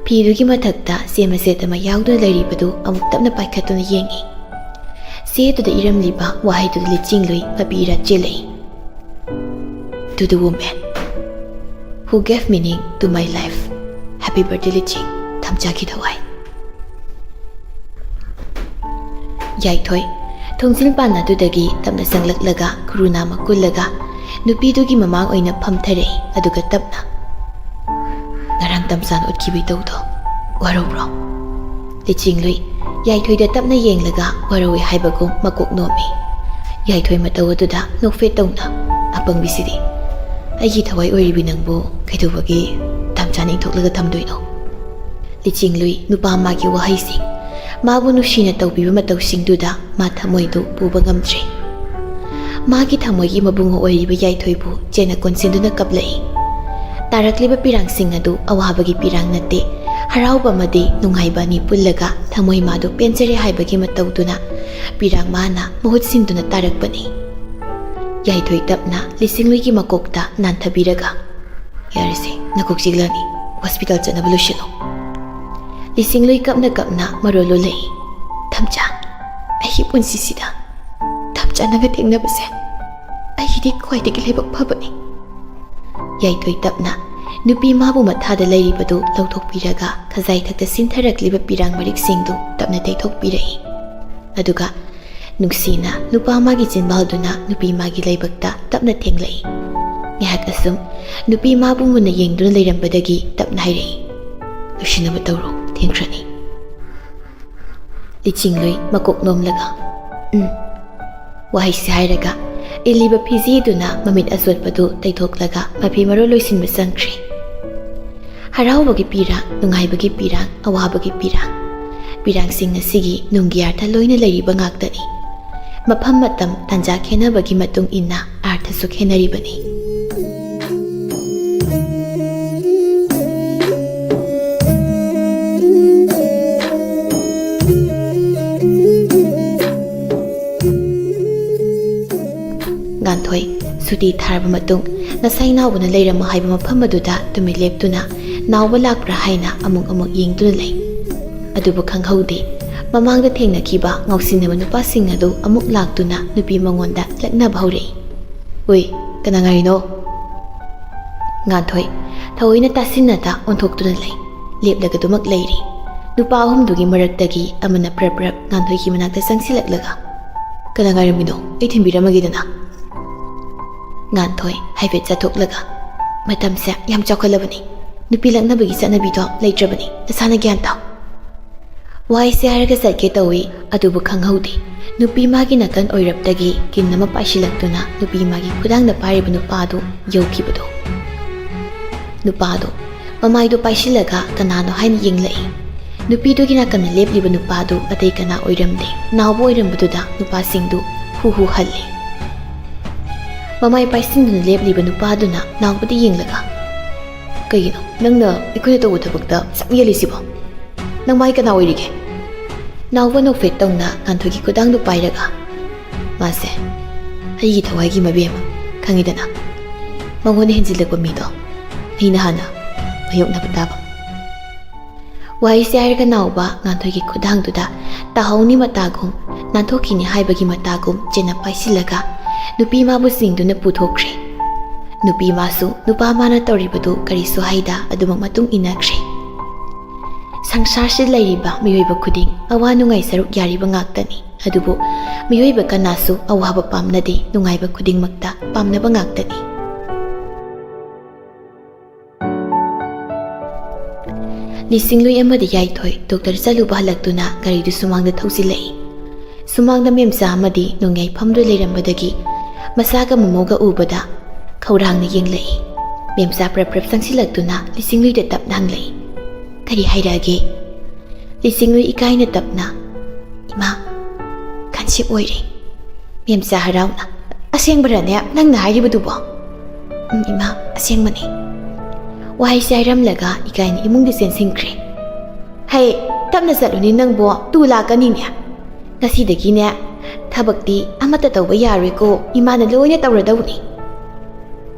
ꯐꯤꯗꯨꯒꯤ ꯃꯊꯛꯇ ꯆꯦ ꯃꯆꯦꯠ ꯑꯃ ꯌꯥꯎꯗꯨꯅ ꯂꯩꯔꯤꯕꯗꯨ ꯑꯃꯨꯛ ꯇꯞꯅ ꯄꯥꯏꯈꯠꯇꯨꯅ ꯌꯦꯡꯏ꯫ ꯆꯦ ꯑꯗꯨꯗ ꯏꯔꯝꯂꯤꯕ ꯋꯥꯍꯩꯗꯨꯗ ꯂꯤꯆꯤꯡꯂꯨꯏ ꯃꯄꯤ era ꯆꯦꯜꯂꯛꯏ꯫ "To the woman who gave meaning to my life, happy birthday ꯂꯤꯆꯤꯡ, ꯊꯝꯆꯥꯒꯤ ꯊꯋꯥꯏ꯫" ꯌꯥꯏꯊꯣꯏ ꯊꯣꯡꯖꯤꯟ ꯄꯥꯟ ꯑꯗꯨꯗꯒꯤ ꯇꯞꯅ ꯆꯪꯂꯛꯂꯒ ꯈꯨꯔꯨ ꯅꯥꯃ ꯀꯨꯜꯂꯒ ꯅꯨꯄꯤꯗꯨꯒꯤ ꯃꯃꯥꯡ ꯑꯣꯏꯅ ꯐꯝꯊꯔꯛꯏ꯫ ꯑꯗꯨꯒ ꯇꯞꯅ, "ꯉꯔꯥꯡ ꯇꯝꯆꯥꯅ ꯎꯠꯈꯤꯕ ꯏꯇꯧꯗꯣ ꯋꯥꯔꯧꯕ꯭ꯔꯣ?" ꯂꯤꯆꯤꯡꯂꯨꯏ ꯌꯥꯏꯊꯣꯏꯗ ꯇꯞꯅ ꯌꯦꯡꯂꯒ ꯋꯥꯔꯧꯏ ꯍꯥꯏꯕꯒꯨꯝ ꯃꯀꯣꯛ ꯅꯣꯝꯃꯤ꯫ ꯌꯥꯏꯊꯣꯏ ꯃꯇꯧ ꯑꯗꯨꯗ ꯅꯣꯛꯐꯦꯠ ꯇꯧꯅ, "ꯑꯄꯪꯕꯤꯁꯤꯗꯤ, ꯑꯩꯒꯤ ꯊꯋꯥꯏ ꯑꯣꯏꯔꯤꯕꯤ ꯅꯪꯕꯨ ꯀꯩꯗꯧꯕꯒꯤ ꯇꯝꯆꯥꯅ ꯏꯟꯊꯣꯛꯂꯒ ꯊꯝꯗꯣꯏꯅꯣ?" ꯂꯤꯆꯤꯡꯂꯨꯏ ꯅꯨꯄꯥ ꯃꯥꯒꯤ ꯋꯥꯍꯩꯁꯤꯡ, ꯃꯥꯕꯨ ꯅꯨꯡꯁꯤꯅ ꯇꯧꯕꯤꯕ ꯃꯇꯧꯁꯤꯡꯗꯨꯗ ꯃꯥ ꯊꯃꯣꯏꯗꯨ ꯄꯨꯕ ꯉꯝꯗ꯭ꯔꯦ꯫ ꯃꯥꯒꯤ ꯊꯃꯣꯏꯒꯤ ꯃꯕꯨꯡ ꯑꯣꯏꯔꯤꯕ ꯌꯥꯏꯊꯣꯏꯕꯨ ꯆꯦꯟꯅ ꯀꯣꯟꯁꯤꯟꯗꯨꯅ ꯀꯞꯂꯛꯏ꯫ ꯇꯥꯔꯛꯂꯤꯕ ꯄꯤꯔꯥꯡꯁꯤꯡ ꯑꯗꯨ ꯑꯋꯥꯕꯒꯤ ꯄꯤꯔꯥꯡ ꯅꯠꯇꯦ, ꯍꯔꯥꯎꯕ ꯑꯃꯗꯤ ꯅꯨꯡꯉꯥꯏꯕ ꯑꯅꯤ ꯄꯨꯜꯂꯒ ꯊꯃꯣꯏ ꯃꯥꯗꯨ ꯄꯦꯟꯖꯔꯦ ꯍꯥꯏꯕꯒꯤ ꯃꯇꯧꯗꯨꯅ ꯄꯤꯔꯥꯡ ꯃꯥꯅ ꯃꯍꯨꯠ ꯁꯤꯟꯗꯨꯅ ꯇꯥꯔꯛꯄꯅꯤ꯫ ꯌꯥꯏꯊꯣꯏ ꯇꯞꯅ ꯂꯤꯆꯤꯡꯂꯨꯏꯒꯤ ꯃꯀꯣꯛꯇ ꯅꯥꯟꯊꯕꯤꯔꯒ, "ꯌꯥꯔꯦꯁꯦ, ꯅꯀꯣꯛ ꯆꯤꯛꯂꯅꯤ, hospital ꯆꯠꯅꯕ ꯂꯣꯏꯁꯤꯜꯂꯣ꯫" ꯂꯤꯆꯤꯡꯂꯨꯏ ꯀꯞꯅ ꯀꯞꯅ ꯃꯔꯣꯜ ꯂꯣꯜꯂꯛꯏ꯫ "ꯊꯝꯆꯥ, ꯑꯩꯒꯤ ꯄꯨꯟꯁꯤꯁꯤꯗ ꯊꯝꯆꯥꯅꯒ ꯊꯦꯡꯅꯕꯁꯦ ꯑꯩꯒꯤꯗꯤ ꯈ꯭ꯋꯥꯏꯗꯒꯤ ꯂꯥꯏꯕꯛ ꯐꯕꯅꯤ꯫" ꯌꯥꯏꯊꯣꯏ ꯇꯞꯅ ꯅꯨꯄꯤ ꯃꯥꯕꯨ ꯃꯊꯥꯗ ꯂꯩꯔꯤꯕꯗꯨ ꯂꯧꯊꯣꯛꯄꯤꯔꯒ ꯈꯖꯥꯏ ꯊꯛꯇ ꯁꯤꯟꯊꯔꯛꯂꯤꯕ ꯄꯤꯔꯥꯡ ꯃꯔꯤꯛꯁꯤꯡꯗꯨ ꯇꯞꯅ ꯇꯩꯊꯣꯛꯄꯤꯔꯛꯏ꯫ ꯑꯗꯨꯒ ꯅꯨꯡꯁꯤꯅ ꯅꯨꯄꯥ ꯃꯥꯒꯤ ꯆꯤꯟꯕꯥꯜꯗꯨꯅ ꯅꯨꯄꯤ ꯃꯥꯒꯤ ꯂꯥꯏꯕꯛꯇ ꯇꯞꯅ ꯊꯦꯡꯂꯛꯏ꯫ ꯉꯥꯏꯍꯥꯛ ꯑꯁꯨꯝ ꯅꯨꯄꯤ ꯃꯥꯕꯨ ꯃꯨꯟꯅ ꯌꯦꯡꯗꯨꯅ ꯂꯩꯔꯝꯕꯗꯒꯤ ꯇꯞꯅ ꯍꯥꯏꯔꯛꯏ, "ꯂꯣꯏꯁꯤꯟꯅꯕ ꯇꯧꯔꯣ, ꯊꯦꯡꯈ꯭ꯔꯅꯤ꯫" ꯂꯤꯆꯤꯡꯂꯨꯏ ꯃꯀꯣꯛ ꯅꯣꯝꯂꯒ, "ꯎꯝ꯫" ꯋꯥꯍꯩꯁꯤ ꯍꯥꯏꯔꯒ ꯏꯜꯂꯤꯕ ꯐꯤꯖꯤꯗꯨꯅ ꯃꯃꯤꯠ ꯑꯆꯣꯠꯄꯗꯨ ꯇꯩꯊꯣꯛꯂꯒ ꯃꯐꯤ ꯃꯔꯣꯜ ꯂꯣꯏꯁꯤꯟꯕ ꯆꯪꯈ꯭ꯔꯦ꯫ ꯍꯔꯥꯎꯕꯒꯤ ꯄꯤꯔꯥꯡ, ꯅꯨꯡꯉꯥꯏꯕꯒꯤ ꯄꯤꯔꯥꯡ, ꯑꯋꯥꯕꯒꯤ ꯄꯤꯔꯥꯡ, ꯄꯤꯔꯥꯡꯁꯤꯡ ꯑꯁꯤꯒꯤ ꯅꯨꯡꯒꯤ ꯑꯥꯔꯊ ꯂꯣꯏꯅ ꯂꯩꯔꯤꯕ ꯉꯥꯛꯇꯅꯤ꯫ ꯃꯐꯝ, ꯃꯇꯝ, ꯇꯥꯟꯖꯥ ꯈꯦꯠꯅꯕꯒꯤ ꯃꯇꯨꯡ ꯏꯟꯅ ꯑꯥꯔꯊꯁꯨ ꯈꯦꯠꯅꯔꯤꯕꯅꯤ꯫ ꯉꯥꯟꯊꯣꯏ, ꯁꯨꯇꯤ ꯊꯥꯔꯕ ꯃꯇꯨꯡ ꯉꯁꯥꯏ ꯅꯥꯎꯕꯅ ꯂꯩꯔꯝꯃꯣ ꯍꯥꯏꯕ ꯃꯐꯝ ꯑꯗꯨꯗ ꯇꯨꯃꯤꯟ ꯂꯦꯞꯇꯨꯅ ꯅꯥꯎꯕ ꯂꯥꯛꯄ꯭ꯔꯥ ꯍꯥꯏꯅ ꯑꯃꯨꯛ ꯑꯃꯨꯛ ꯌꯦꯡꯗꯨꯅ ꯂꯩ꯫ ꯑꯗꯨꯕꯨ ꯈꯪꯍꯧꯗꯦ, ꯃꯃꯥꯡꯗ ꯊꯦꯡꯅꯈꯤꯕ ꯉꯥꯎꯁꯤꯟꯅꯕ ꯅꯨꯄꯥꯁꯤꯡ ꯑꯗꯨ ꯑꯃꯨꯛ ꯂꯥꯛꯇꯨꯅ ꯅꯨꯄꯤ ꯃꯉꯣꯟꯗ ꯂꯛꯅꯕ ꯍꯧꯔꯛꯏ꯫ "ꯎꯏ, ꯀꯅꯥ ꯉꯥꯏꯔꯤꯅꯣ?" ꯉꯥꯟꯊꯣꯏ ꯊꯑꯣꯏꯅ ꯇꯥꯁꯤꯟꯅꯗ ꯑꯣꯟꯊꯣꯛꯇꯨꯅ ꯂꯩ꯫ ꯂꯦꯞꯂꯒ ꯑꯗꯨꯃꯛ ꯂꯩꯔꯤ꯫ ꯅꯨꯄꯥ ꯑꯍꯨꯝꯗꯨꯒꯤ ꯃꯔꯛꯇꯒꯤ ꯑꯃꯅ ꯄ꯭ꯔꯞ ꯄ꯭ꯔꯞ ꯉꯥꯟꯊꯣꯏꯒꯤ ꯃꯅꯥꯛꯇ ꯆꯪꯁꯤꯜꯂꯛꯂꯒ, "ꯀꯅꯥ ꯉꯥꯏꯔꯝꯃꯤꯅꯣ? ꯑꯩ ꯊꯤꯟꯕꯤꯔꯝꯃꯒꯦꯗꯅ꯫" ꯉꯥꯟꯊꯣꯏ ꯍꯥꯏꯐꯦꯠ ꯆꯠꯊꯣꯛꯂꯒ, "ꯃꯇꯝꯁꯦ ꯌꯥꯝ ꯆꯥꯎꯈꯠꯂꯕꯅꯤ꯫ ꯅꯨꯄꯤ ꯂꯛꯅꯕꯒꯤ ꯆꯠꯅꯕꯤꯗꯣ ꯂꯩꯇ꯭ꯔꯕꯅꯤ꯫ ꯅꯁꯥꯅ ꯒ꯭ꯌꯥꯟ ꯇꯥꯎ꯫" ꯋꯥꯍꯩꯁꯦ ꯍꯥꯏꯔꯒ ꯆꯠꯀꯦ ꯇꯧꯏ, ꯑꯗꯨꯕꯨ ꯈꯪꯍꯧꯗꯦ꯫ ꯅꯨꯄꯤ ꯃꯥꯒꯤ ꯅꯥꯀꯟ ꯑꯣꯏꯔꯞꯇꯒꯤ ꯀꯤꯟ ꯑꯃ ꯄꯥꯏꯁꯤꯜꯂꯛꯇꯨꯅ ꯅꯨꯄꯤ ꯃꯥꯒꯤ ꯈꯨꯗꯥꯡꯗ ꯄꯥꯏꯔꯤꯕ ꯅꯨꯄꯥꯗꯨ ꯌꯧꯈꯤꯕꯗꯣ꯫ ꯅꯨꯄꯥꯗꯣ ꯃꯃꯥꯏꯗꯣ ꯄꯥꯏꯁꯤꯜꯂꯒ ꯀꯅꯥꯅꯣ ꯍꯥꯏꯅ ꯌꯦꯡꯂꯛꯏ꯫ ꯅꯨꯄꯤꯗꯨꯒꯤ ꯅꯥꯀꯟꯗ ꯂꯦꯞꯂꯤꯕ ꯅꯨꯄꯥꯗꯨ ꯑꯇꯩ ꯀꯅꯥ ꯑꯣꯏꯔꯝꯗꯦ꯫ ꯅꯥꯎꯕ ꯑꯣꯏꯔꯝꯕꯗꯨꯗ ꯅꯨꯄꯥꯁꯤꯡꯗꯨ ꯍꯨ ꯍꯨ ꯍꯜꯂꯤ꯫ ꯃꯃꯥꯏ ꯄꯥꯏꯁꯤꯟꯗꯨꯅ ꯂꯦꯞꯂꯤꯕ ꯅꯨꯄꯥꯗꯨꯅ ꯅꯥꯎꯕꯗ ꯌꯦꯡꯂꯒ, "ꯀꯩꯒꯤꯅꯣ ꯅꯪꯅ ꯑꯩꯈꯣꯏꯅ ꯇꯧꯕ ꯊꯕꯛꯇ ꯁꯛ ꯌꯦꯜꯂꯤꯁꯤꯕꯣ? ꯅꯪ ꯃꯥꯏ ꯀꯅꯥ ꯑꯣꯏꯔꯤꯒꯦ?" ꯅꯥꯎꯕ ꯅꯣꯛꯐꯦꯠ ꯇꯧꯅ ꯉꯥꯟꯊꯣꯏꯒꯤ ꯈꯨꯗꯥꯡꯗꯨ ꯄꯥꯏꯔꯒ, "ꯃꯥꯁꯦ ꯑꯩꯒꯤ ꯊꯋꯥꯏꯒꯤ ꯃꯕꯦꯝꯃ, ꯈꯪꯉꯤꯗꯅ꯫ ꯃꯉꯣꯟꯗ ꯍꯦꯟꯖꯤꯜꯂꯛꯄ ꯃꯤꯗꯣ ꯑꯩꯅ ꯍꯥꯟꯅ ꯃꯥꯌꯣꯛꯅꯕ ꯇꯥꯕ꯫" ꯋꯥꯍꯩꯁꯦ ꯍꯥꯏꯔꯒ ꯅꯥꯎꯕ ꯉꯥꯟꯊꯣꯏꯒꯤ ꯈꯨꯗꯥꯡꯗꯨꯗ ꯇꯥꯍꯧꯅꯤ ꯃꯇꯥꯒꯨꯝ, ꯅꯥꯟꯊꯣꯛꯈꯤꯅꯤ ꯍꯥꯏꯕꯒꯤ ꯃꯇꯥꯒꯨꯝ ꯆꯦꯟꯅ ꯄꯥꯏꯁꯤꯜꯂꯒ ꯅꯨꯄꯤ ꯃꯥꯕꯨ ꯆꯤꯡꯗꯨꯅ ꯄꯨꯊꯣꯛꯈ꯭ꯔꯦ꯫ ꯅꯨꯄꯤ ꯃꯥꯁꯨ ꯅꯨꯄꯥ ꯃꯥꯅ ꯇꯧꯔꯤꯕꯗꯨ ꯀꯔꯤꯁꯨ ꯍꯥꯏꯗ ꯑꯗꯨꯃꯛ ꯃꯇꯨꯡ ꯏꯟꯅꯈ꯭ꯔꯦ꯫ ꯁꯪꯁꯥꯔꯁꯤꯗ ꯂꯩꯔꯤꯕ ꯃꯤꯑꯣꯏꯕ ꯈꯨꯗꯤꯡ ꯑꯋꯥ ꯅꯨꯡꯉꯥꯏ ꯁꯔꯨꯛ ꯌꯥꯔꯤꯕ ꯉꯥꯛꯇꯅꯤ꯫ ꯑꯗꯨꯕꯨ ꯃꯤꯑꯣꯏꯕ ꯀꯅꯥꯁꯨ ꯑꯋꯥꯕ ꯄꯥꯝꯅꯗꯦ, ꯅꯨꯡꯉꯥꯏꯕ ꯈꯨꯗꯤꯡꯃꯛꯇ ꯄꯥꯝꯅꯕ ꯉꯥꯛꯇꯅꯤ꯫ ꯂꯤꯁꯤꯡꯂꯨꯏ ꯑꯃꯗꯤ ꯌꯥꯏꯊꯣꯏ ꯗꯣꯛꯇꯔ ꯆꯠꯂꯨꯕ ꯍꯜꯂꯛꯇꯨꯅ ꯒꯥꯔꯤꯗꯨ ꯁꯨꯃꯥꯡꯗ ꯊꯧꯖꯤꯜꯂꯛꯏ꯫ ꯁꯨꯃꯥꯡꯗ ꯃꯦꯝꯆꯥ ꯑꯃꯗꯤ ꯅꯣꯡꯌꯥꯏ ꯐꯝꯗꯨꯅ ꯂꯩꯔꯝꯕꯗꯒꯤ ꯃꯁꯥꯒ ꯃꯣꯃꯣꯒ ꯎꯕꯗ ꯈꯧꯔꯥꯡꯅ ꯌꯦꯡꯂꯛꯏ꯫ ꯃꯦꯝꯆꯥ ꯄ꯭ꯔꯞ ꯄ꯭ꯔꯞ ꯆꯪꯁꯤꯜꯂꯛꯇꯨꯅ ꯂꯤꯁꯤꯡꯂꯨꯏꯗ ꯇꯞꯅ ꯍꯪꯂꯛꯏ, "ꯀꯔꯤ ꯍꯥꯏꯔꯛꯑꯒꯦ?" ꯂꯤꯁꯤꯡꯂꯨꯏ ꯏꯀꯥꯏꯅ ꯇꯞꯅ, "ꯏꯃꯥ, ꯀꯟꯁꯤꯞ ꯑꯣꯏꯔꯦ꯫" ꯃꯦꯝꯆꯥ ꯍꯔꯥꯎꯅ, "ꯑꯁꯦꯡꯕꯔꯅꯦ ꯅꯪꯅ ꯍꯥꯏꯔꯤꯕꯗꯨꯕꯣ?" "ꯎꯝ, ꯏꯃꯥ, ꯑꯁꯦꯡꯕꯅꯦ꯫" ꯋꯥꯍꯩꯁꯦ ꯍꯥꯏꯔꯝꯂꯒ ꯏꯀꯥꯏꯅ ꯏꯃꯨꯡꯗ ꯆꯦꯟꯁꯤꯟꯈ꯭ꯔꯦ꯫ "ꯍꯩ, ꯇꯞꯅ ꯆꯠꯂꯨꯅꯦ ꯅꯪꯕꯣ, ꯇꯨ ꯂꯥꯛꯀꯅꯤꯅꯦ꯫ ꯉꯁꯤꯗꯒꯤꯅꯦ ꯊꯕꯛꯇꯤ ꯑꯃꯠꯇ ꯇꯧꯕ ꯌꯥꯔꯣꯏꯀꯣ, ꯏꯃꯥꯅ ꯂꯣꯏꯅ ꯇꯧꯔꯗꯧꯅꯤ꯫"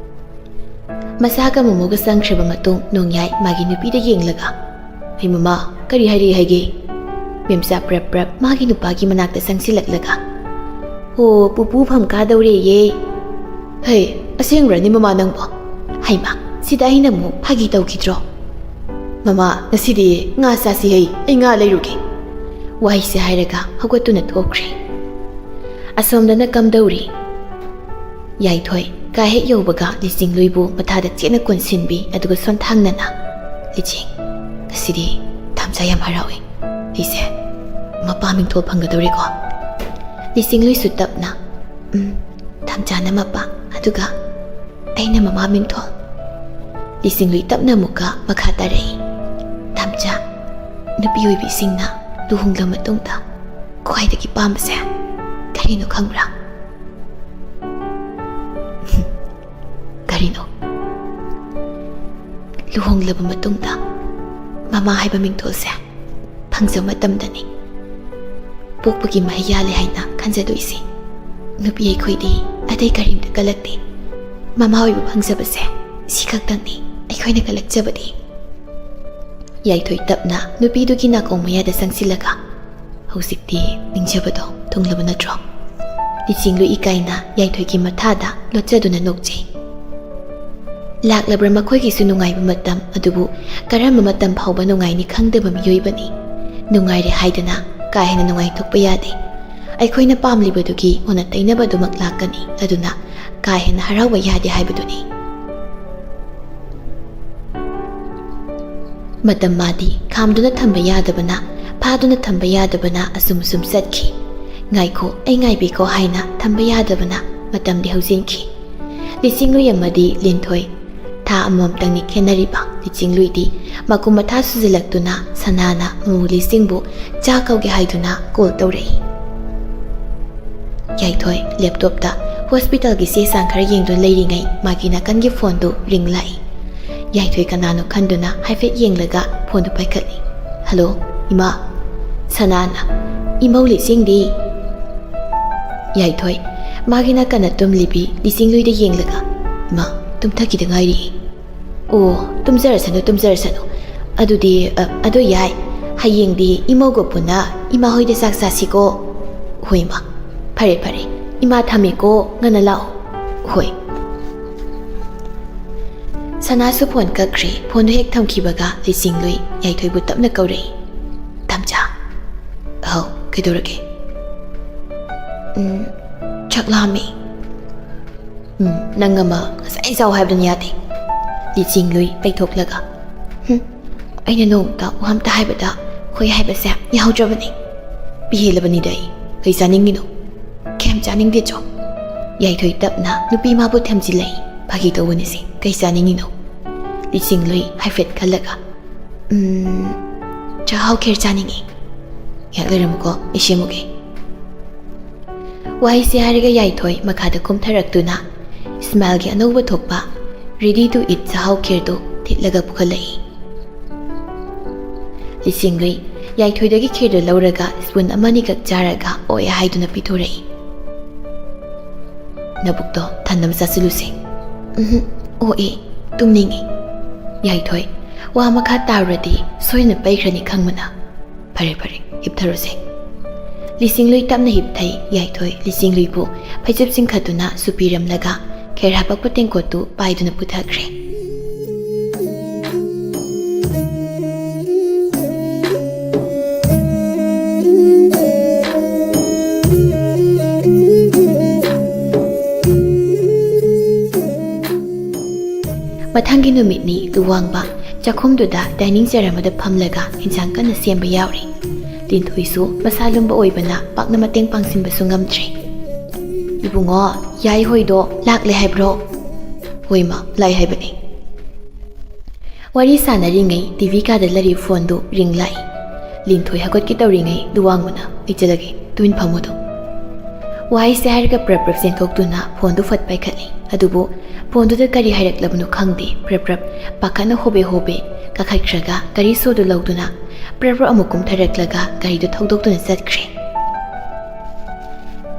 ꯃꯁꯥꯒ ꯃꯣꯃꯣꯒ ꯆꯪꯈ꯭ꯔꯕ ꯃꯇꯨꯡ ꯅꯣꯡꯌꯥꯏ ꯃꯥꯒꯤ ꯅꯨꯄꯤꯗ ꯌꯦꯡꯂꯒ, "ꯍꯩ ꯃꯃꯥ, ꯀꯔꯤ ꯍꯥꯏꯔꯛꯏ ꯍꯥꯏꯒꯦ?" ꯃꯦꯝꯆꯥ ꯄ꯭ꯔꯞ ꯄ꯭ꯔꯞ ꯃꯥꯒꯤ ꯅꯨꯄꯥꯒꯤ ꯃꯅꯥꯛꯇ ꯆꯪꯁꯤꯜꯂꯛꯂꯒ, "ꯍꯣ, ꯄꯨꯄꯨ ꯐꯝ ꯀꯥꯗꯧꯔꯦꯌꯦ꯫" "ꯍꯩ, ꯑꯁꯦꯡꯕ꯭ꯔꯅꯦ ꯃꯃꯥ ꯅꯪꯕꯣ?" "ꯍꯩꯃꯥ, ꯁꯤꯗ ꯑꯩꯅ ꯑꯃꯨꯛ ꯐꯥꯒꯤ ꯇꯧꯈꯤꯗ꯭ꯔꯣ?" "ꯃꯃꯥ, ꯉꯁꯤꯗꯤ ꯉꯥ ꯆꯥꯁꯤ ꯍꯩ, ꯑꯩ ꯉꯥ ꯂꯩꯔꯨꯒꯦ꯫" ꯋꯥꯍꯩꯁꯦ ꯍꯥꯏꯔꯒ ꯍꯧꯒꯠꯇꯨꯅ ꯊꯣꯛꯈ꯭ꯔꯦ꯫ ꯑꯁꯣꯝꯗꯅ ꯀꯝꯗꯧꯔꯤ? ꯌꯥꯏꯊꯣꯏ ꯀꯥ ꯍꯦꯛ ꯌꯧꯕꯒ ꯂꯤꯆꯤꯡꯂꯨꯏꯕꯨ ꯃꯊꯥꯗ ꯆꯦꯠꯅ ꯀꯣꯟꯁꯤꯟꯕꯤ, ꯑꯗꯨꯒ ꯁꯣꯟꯊꯥꯡꯅꯅ, "ꯂꯤꯆꯤꯡ, ꯉꯁꯤꯗꯤ ꯊꯝꯆꯥ ꯌꯥꯝ ꯍꯔꯥꯎꯏ꯫ ꯑꯩꯁꯦ ꯃꯄꯥ ꯃꯤꯡꯊꯣꯜ ꯐꯪꯒꯗꯧꯔꯦꯀꯣ?" ꯂꯤꯆꯤꯡꯂꯨꯏꯁꯨ ꯇꯞꯅ, "ꯎꯝ, ꯊꯝꯆꯥꯅ ꯃꯄꯥ, ꯑꯗꯨꯒ ꯑꯩꯅ ꯃꯃꯥ ꯃꯤꯡꯊꯣꯜ꯫" ꯂꯤꯆꯤꯡꯂꯨꯏ ꯇꯞꯅ ꯑꯃꯨꯛꯀ ꯃꯈꯥ ꯇꯥꯔꯛꯏ, "ꯊꯝꯆꯥ, ꯅꯨꯄꯤ ꯑꯣꯏꯕꯤꯁꯤꯡꯅ ꯂꯨꯍꯣꯡꯂ ꯃꯇꯨꯡꯗ ꯈ꯭ꯋꯥꯏꯗꯒꯤ ꯄꯥꯝꯕꯁꯦ ꯀꯔꯤꯅꯣ ꯈꯪꯕ꯭ꯔꯥ?" "ꯀꯔꯤꯅꯣ?" "ꯂꯨꯍꯣꯡꯂꯕ ꯃꯇꯨꯡꯗ ꯃꯃꯥ ꯍꯥꯏꯕ ꯃꯤꯡꯊꯣꯜꯁꯦ ꯐꯪꯖꯕ ꯃꯇꯝꯗꯅꯤ ꯄꯣꯛꯄꯒꯤ ꯃꯍꯩ ꯌꯥꯜꯂꯦ ꯍꯥꯏꯅ ꯈꯟꯖꯗꯣꯏꯁꯦ꯫ ꯅꯨꯄꯤ ꯑꯩꯈꯣꯏꯗꯤ ꯑꯇꯩ ꯀꯔꯤꯝꯇ ꯀꯜꯂꯛꯇꯦ꯫ ꯃꯃꯥ ꯑꯣꯏꯕ ꯐꯪꯖꯕꯁꯦ ꯁꯤ ꯈꯛꯇꯪꯅꯤ ꯑꯩꯈꯣꯏꯅ ꯀꯜꯂꯛꯆꯕꯗꯤ꯫" ꯌꯥꯏꯊꯣꯏ ꯇꯞꯅ ꯅꯨꯄꯤꯗꯨꯒꯤ ꯅꯥꯀꯣꯡ ꯃꯌꯥꯗ ꯆꯪꯁꯤꯜꯂꯒ, "ꯍꯧꯖꯤꯛꯇꯤ ꯅꯤꯡꯖꯕꯗꯣ ꯊꯨꯡꯂꯕ ꯅꯠꯇ꯭ꯔꯣ?" ꯂꯤꯆꯤꯡꯂꯨ ꯏꯀꯥꯏꯅ ꯌꯥꯏꯊꯣꯏꯒꯤ ꯃꯊꯥꯗ ꯂꯣꯠꯆꯗꯨꯅ ꯅꯣꯛꯆꯩ꯫ ꯂꯥꯛꯂꯕ꯭ꯔꯥ ꯃꯈꯣꯏꯒꯤꯁꯨ ꯅꯨꯡꯉꯥꯏꯕ ꯃꯇꯝ? ꯑꯗꯨꯕꯨ ꯀꯔꯝꯕ ꯃꯇꯝ ꯐꯥꯎꯕ ꯅꯨꯡꯉꯥꯏꯅꯤ ꯈꯪꯗꯕ ꯃꯤꯑꯣꯏꯕꯅꯤ꯫ ꯅꯨꯡꯉꯥꯏꯔꯦ ꯍꯥꯏꯗꯅ ꯀꯥ ꯍꯦꯟꯅ ꯅꯨꯡꯉꯥꯏꯊꯣꯛꯄ ꯌꯥꯗꯦ꯫ ꯑꯩꯈꯣꯏꯅ ꯄꯥꯝꯂꯤꯕꯗꯨꯒꯤ ꯑꯣꯟꯅ ꯇꯩꯅꯕꯗꯨꯃꯛ ꯂꯥꯛꯀꯅꯤ꯫ ꯑꯗꯨꯅ ꯀꯥ ꯍꯦꯟꯅ ꯍꯔꯥꯎꯕ ꯌꯥꯗꯦ ꯍꯥꯏꯕꯗꯨꯅꯤ꯫ ꯃꯇꯝ ꯃꯥꯗꯤ ꯈꯥꯝꯗꯨꯅ ꯊꯝꯕ ꯌꯥꯗꯕꯅ, ꯐꯥꯗꯨꯅ ꯊꯝꯕ ꯌꯥꯗꯕꯅ ꯑꯁꯨꯝ ꯑꯁꯨꯝ ꯆꯠꯈꯤ꯫ "ꯉꯥꯏꯈꯣ, ꯑꯩ ꯉꯥꯏꯕꯤꯈꯣ" ꯍꯥꯏꯅ ꯊꯝꯕ ꯌꯥꯗꯕꯅ ꯃꯇꯝꯗꯤ ꯍꯧꯖꯤꯟꯈꯤ꯫ ꯂꯤꯁꯤꯡꯂꯨꯏ ꯑꯃꯗꯤ ꯂꯤꯟꯊꯣꯏ ꯊꯥ ꯑꯃꯃꯝꯇꯪꯅꯤ ꯈꯦꯟꯅꯔꯤꯕ꯫ ꯂꯤꯁꯤꯡꯂꯨꯏꯗꯤ ꯃꯀꯨꯝ ꯃꯊꯥ ꯁꯨꯖꯤꯜꯂꯛꯇꯨꯅ ꯁꯅꯥꯅ ꯃꯃꯨ ꯂꯤꯁꯤꯡꯕꯨ ꯆꯥ ꯀꯧꯒꯦ ꯍꯥꯏꯗꯨꯅ ꯀꯣꯜ ꯇꯧꯔꯛꯏ꯫ ꯌꯥꯏꯊꯣꯏ ꯂꯦꯞꯇꯣꯞꯇ ꯍꯣꯁꯄꯤꯇꯥꯜꯒꯤ ꯆꯦ ꯆꯥꯡ ꯈꯔ ꯌꯦꯡꯗꯨꯅ ꯂꯩꯔꯤꯉꯩ ꯃꯥꯒꯤ ꯅꯥꯀꯟꯒꯤ ꯐꯣꯟꯗꯨ ꯔꯤꯡ ꯂꯥꯛꯏ꯫ ꯌꯥꯏꯊꯣꯏ ꯀꯅꯥꯅꯣ ꯈꯟꯗꯨꯅ ꯍꯥꯏꯐꯦꯠ ꯌꯦꯡꯂꯒ ꯐꯣꯟꯗꯨ ꯄꯥꯏꯈꯠꯂꯤ꯫ "ꯍꯜꯂꯣ, ꯏꯃꯥ?" ꯁꯅꯥꯅ, "ꯏꯃꯧ ꯂꯤꯁꯤꯡꯗꯤ?" ꯌꯥꯏꯊꯣꯏ ꯃꯥꯒꯤ ꯅꯥꯀꯟꯅ ꯇꯨꯝꯂꯤꯕꯤ ꯂꯤꯁꯤꯡꯂꯨꯏꯗ ꯌꯦꯡꯂꯒ, "ꯏꯃꯥ, ꯇꯨꯝꯊꯈꯤꯗ ꯉꯥꯏꯔꯤ꯫" "ꯑꯣ, ꯇꯨꯝꯖꯔꯁꯅꯨ, ꯇꯨꯝꯖꯔꯁꯅꯨ꯫ ꯑꯗꯨꯗꯤ, ꯑ, ꯑꯗꯨ ꯌꯥꯏ꯫ ꯍꯌꯦꯡꯗꯤ ꯏꯃꯧꯒ ꯄꯨꯟꯅ ꯏꯃꯥ ꯍꯣꯏꯗ ꯆꯥꯛ ꯆꯥꯁꯤꯀꯣ?" "ꯍꯣꯏ, ꯏꯃꯥ꯫ ꯐꯔꯦ, ꯐꯔꯦ꯫ ꯏꯃꯥ ꯊꯝꯃꯦꯀꯣ, ꯉꯟꯅ ꯂꯥꯛꯑꯣ꯫" "ꯍꯣꯏ꯫" ꯁꯅꯥꯁꯨ ꯐꯣꯟ ꯀꯛꯈ꯭ꯔꯦ꯫ ꯐꯣꯟꯗꯨ ꯍꯦꯛ ꯊꯝꯈꯤꯕꯒ ꯂꯤꯁꯤꯡꯂꯨꯏ ꯌꯥꯏꯊꯣꯏꯕꯨ ꯇꯞꯅ ꯀꯧꯔꯛꯏ꯫ "ꯇꯝꯆꯥ꯫" "ꯍꯥꯎ, ꯀꯩꯗꯧꯔꯒꯦ?" "ꯎꯝ, ꯆꯥꯛ ꯂꯥꯝꯃꯦ꯫" "ꯎꯝ, ꯅꯪ ꯑꯃ ꯉꯁꯥꯏ ꯆꯥꯎ ꯍꯥꯏꯕꯗꯨꯅ ꯌꯥꯗꯦ꯫" ꯂꯤꯁꯤꯡꯂꯨꯏ ꯄꯩꯊꯣꯛꯂꯒ, "ꯍꯨꯝ, ꯑꯩꯅ ꯅꯣꯡꯃꯇ ꯋꯥ ꯑꯝꯇ ꯍꯥꯏꯕꯗ ꯍꯣꯏ ꯍꯥꯏꯕꯁꯦ ꯌꯥꯍꯧꯗ꯭ꯔꯕꯅꯤ꯫ ꯄꯤꯍꯦꯜꯂꯕꯅꯤꯗ ꯑꯩ꯫ ꯀꯩ ꯆꯥꯅꯤꯡꯉꯤꯅꯣ? ꯀꯩꯝ ꯆꯥꯅꯤꯡꯗꯦ ꯆꯣ꯫" ꯌꯥꯏꯊꯣꯏ ꯇꯞꯅ ꯅꯨꯄꯤ ꯃꯥꯕꯨ ꯊꯦꯝꯖꯤꯜꯂꯛꯏ꯫ "ꯐꯥꯒꯤ ꯇꯧꯕꯅꯤꯁꯦ, ꯀꯩ ꯆꯥꯅꯤꯡꯉꯤꯅꯣ?" ꯂꯤꯁꯤꯡꯂꯨꯏ ꯍꯥꯏꯐꯦꯠ ꯈꯜꯂꯒ, "ꯎꯝ, ꯆꯥꯛꯍꯥꯎ ꯈꯦꯔ ꯆꯥꯅꯤꯡꯉꯤ꯫ ꯉꯥꯏꯍꯥꯛ ꯂꯩꯔꯝꯃꯨꯀꯣ, ꯑꯩ ꯁꯦꯝꯃꯨꯒꯦ꯫" ꯋꯥꯍꯩꯁꯦ ꯍꯥꯏꯔꯒ ꯌꯥꯏꯊꯣꯏ ꯃꯈꯥꯗ ꯀꯨꯝꯊꯔꯛꯇꯨꯅ ꯏꯁꯃꯥꯏꯜꯒꯤ ꯑꯅꯧꯕ ꯊꯣꯛꯄ ready to eat ꯆꯥꯛꯍꯥꯎ ꯈꯦꯔꯗꯨ ꯊꯤꯠꯂꯒ ꯄꯨꯈꯠꯂꯛꯏ꯫ ꯂꯤꯁꯤꯡꯂꯨꯏ ꯌꯥꯏꯊꯣꯏꯗꯒꯤ ꯈꯦꯔꯗꯨ ꯂꯧꯔꯒ ꯁ꯭ꯄꯨꯟ ꯑꯃꯅꯤꯈꯛ ꯆꯥꯔꯒ ꯑꯣꯛꯑꯦ ꯍꯥꯏꯗꯨꯅ ꯄꯤꯊꯣꯔꯛꯏ꯫ "ꯅꯕꯨꯛꯇꯣ ꯊꯟꯅꯕ ꯆꯥꯁꯤꯜꯂꯨꯁꯦ꯫" "ꯎꯝꯍꯨꯝ, ꯑꯣꯛꯑꯦ, ꯇꯨꯝꯅꯤꯡꯉꯤ꯫" ꯌꯥꯏꯊꯣꯏ ꯋꯥ ꯃꯈꯥ ꯇꯥꯔꯨꯔꯗꯤ ꯁꯣꯏꯗꯅ ꯄꯩꯈ꯭ꯔꯅꯤ ꯈꯪꯕꯅ꯫ "ꯐꯔꯦ, ꯐꯔꯦ, ꯍꯤꯞꯊꯔꯣꯁꯦ꯫" ꯂꯤꯁꯤꯡꯂꯨꯏ ꯇꯞꯅ ꯍꯤꯞꯊꯩ꯫ ꯌꯥꯏꯊꯣꯏ ꯂꯤꯁꯤꯡꯂꯨꯏꯕꯨ ꯐꯩꯖꯨꯞ ꯆꯤꯡꯈꯠꯇꯨꯅ ꯁꯨꯄꯤꯔꯝꯂꯒ ꯈꯦꯔ ꯍꯥꯄꯛꯄ ꯇꯦꯡꯀꯣꯠꯇꯨ ꯄꯥꯏꯗꯨꯅ ꯄꯨꯊꯈ꯭ꯔꯦ꯫ ꯃꯊꯪꯒꯤ ꯅꯨꯃꯤꯠꯅꯤ ꯂꯨꯋꯥꯡꯕ꯫ ꯆꯥꯛꯈꯨꯝꯗꯨꯗ dining chair ꯑꯃꯗ ꯐꯝꯂꯒ ꯏꯟꯁꯥꯡ ꯀꯟꯅ ꯁꯦꯝꯕ ꯌꯥꯎꯔꯤ꯫ ꯂꯤꯟꯊꯣꯏꯁꯨ ꯃꯁꯥ ꯂꯨꯝꯕ ꯑꯣꯏꯕꯅ ꯄꯥꯛꯅ ꯃꯇꯦꯡ ꯄꯥꯡꯁꯤꯟꯕꯁꯨ ꯉꯝꯗ꯭ꯔꯦ꯫ "ꯏꯕꯨꯡꯉꯣ, ꯌꯥꯏꯍꯣꯏꯗꯣ ꯂꯥꯛꯂꯦ ꯍꯥꯏꯕ꯭ꯔꯣ?" "ꯍꯣꯏ ꯃꯥ, ꯂꯥꯛꯑꯦ ꯍꯥꯏꯕꯅꯤ꯫" ꯋꯥꯔꯤ ꯁꯥꯟꯅꯔꯤꯉꯩ ꯇꯤ ꯚꯤ ꯀꯥꯗ ꯂꯩꯔꯤꯕ ꯐꯣꯟꯗꯨ ring ꯂꯥꯛꯏ꯫ ꯂꯤꯟꯊꯣꯏ ꯍꯧꯒꯠꯀꯦ ꯇꯧꯔꯤꯉꯩ ꯂꯨꯋꯥꯡꯕꯅ, "ꯑꯩ ꯆꯠꯂꯒꯦ, ꯇꯨꯃꯤꯟ ꯐꯝꯃꯨꯗꯣ꯫" ꯋꯥꯍꯩꯁꯦ ꯍꯥꯏꯔꯒ ꯄ꯭ꯔꯞ ꯄ꯭ꯔꯞ ꯆꯦꯟꯊꯣꯛꯇꯨꯅ ꯐꯣꯟꯗꯨ ꯐꯠ ꯄꯥꯏꯈꯠꯂꯤ꯫ ꯑꯗꯨꯕꯨ ꯐꯣꯟꯗꯨꯗ ꯀꯔꯤ ꯍꯥꯏꯔꯛꯂꯕꯅꯣ ꯈꯪꯗꯦ꯫ ꯄ꯭ꯔꯞ ꯄ꯭ꯔꯞ ꯄꯥꯈꯠꯅ ꯍꯣꯕꯦ ꯍꯣꯕꯦ ꯀꯥꯈꯠꯈ꯭ꯔꯒ ꯒꯥꯔꯤ ꯁꯣꯗꯨ ꯂꯧꯗꯨꯅ ꯄ꯭ꯔꯞ ꯄ꯭ꯔꯞ ꯑꯃꯨꯛ ꯀꯨꯝꯊꯔꯛꯂꯒ ꯒꯥꯔꯤꯗꯨ ꯊꯧꯗꯣꯛꯇꯨꯅ ꯆꯠꯈ꯭ꯔꯦ꯫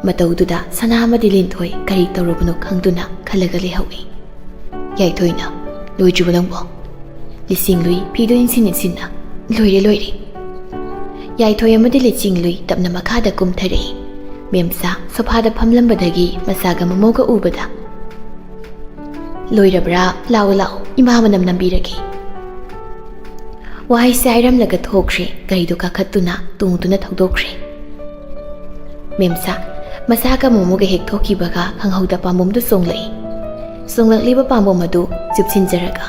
ꯃꯇꯧꯗꯨꯗ ꯁꯅꯥ ꯑꯃꯗꯤ ꯂꯤꯟꯊꯣꯏ ꯀꯔꯤ ꯇꯧꯔꯨꯕꯅꯣ ꯈꯪꯗꯨꯅ ꯈꯜꯂꯒ ꯂꯩꯍꯧꯏ꯫ ꯌꯥꯏꯊꯣꯏꯅ, "ꯂꯣꯏꯗ꯭ꯔꯤꯕꯣ ꯅꯪꯕꯣ?" ꯂꯤꯆꯤꯡꯂꯨꯏ ꯐꯤꯗꯨ ꯏꯟꯁꯤꯟ ꯏꯟꯁꯤꯟꯅ, "ꯂꯣꯏꯔꯦ, ꯂꯣꯏꯔꯦ꯫" ꯌꯥꯏꯊꯣꯏ ꯑꯃꯗꯤ ꯂꯤꯆꯤꯡꯂꯨꯏ ꯇꯞꯅ ꯃꯈꯥꯗ ꯀꯨꯝꯊꯔꯛꯏ꯫ ꯃꯦꯝꯆꯥ ꯁꯣꯐꯥꯗ ꯐꯝꯂꯝꯕꯗꯒꯤ ꯃꯆꯥꯒ ꯃꯃꯧꯒ ꯎꯕꯗ, "ꯂꯣꯏꯔꯕ꯭ꯔꯥ? ꯂꯥꯛꯑꯣ, ꯂꯥꯛꯑꯣ, ꯏꯃꯥ ꯃꯅꯝ ꯅꯝꯕꯤꯔꯒꯦ꯫" ꯋꯥꯍꯩꯁꯦ ꯍꯥꯏꯔꯝꯂꯒ ꯊꯣꯛꯈ꯭ꯔꯦ꯫ ꯒꯥꯔꯤꯗꯨ ꯀꯥꯈꯠꯇꯨꯅ ꯇꯣꯡꯗꯨꯅ ꯊꯧꯗꯣꯛꯈ꯭ꯔꯦ꯫ ꯃꯦꯝꯆꯥ ꯃꯆꯥꯒ ꯃꯃꯧꯒ ꯍꯦꯛ ꯊꯣꯛꯈꯤꯕꯒ ꯈꯪꯍꯧꯗ ꯄꯥꯝꯕꯣꯝꯗꯨ ꯆꯣꯡꯂꯛꯏ꯫ ꯆꯣꯡꯂꯛꯂꯤꯕ ꯄꯥꯝꯕꯣꯝ ꯑꯗꯨ ꯆꯨꯞꯁꯤꯟꯖꯔꯒ,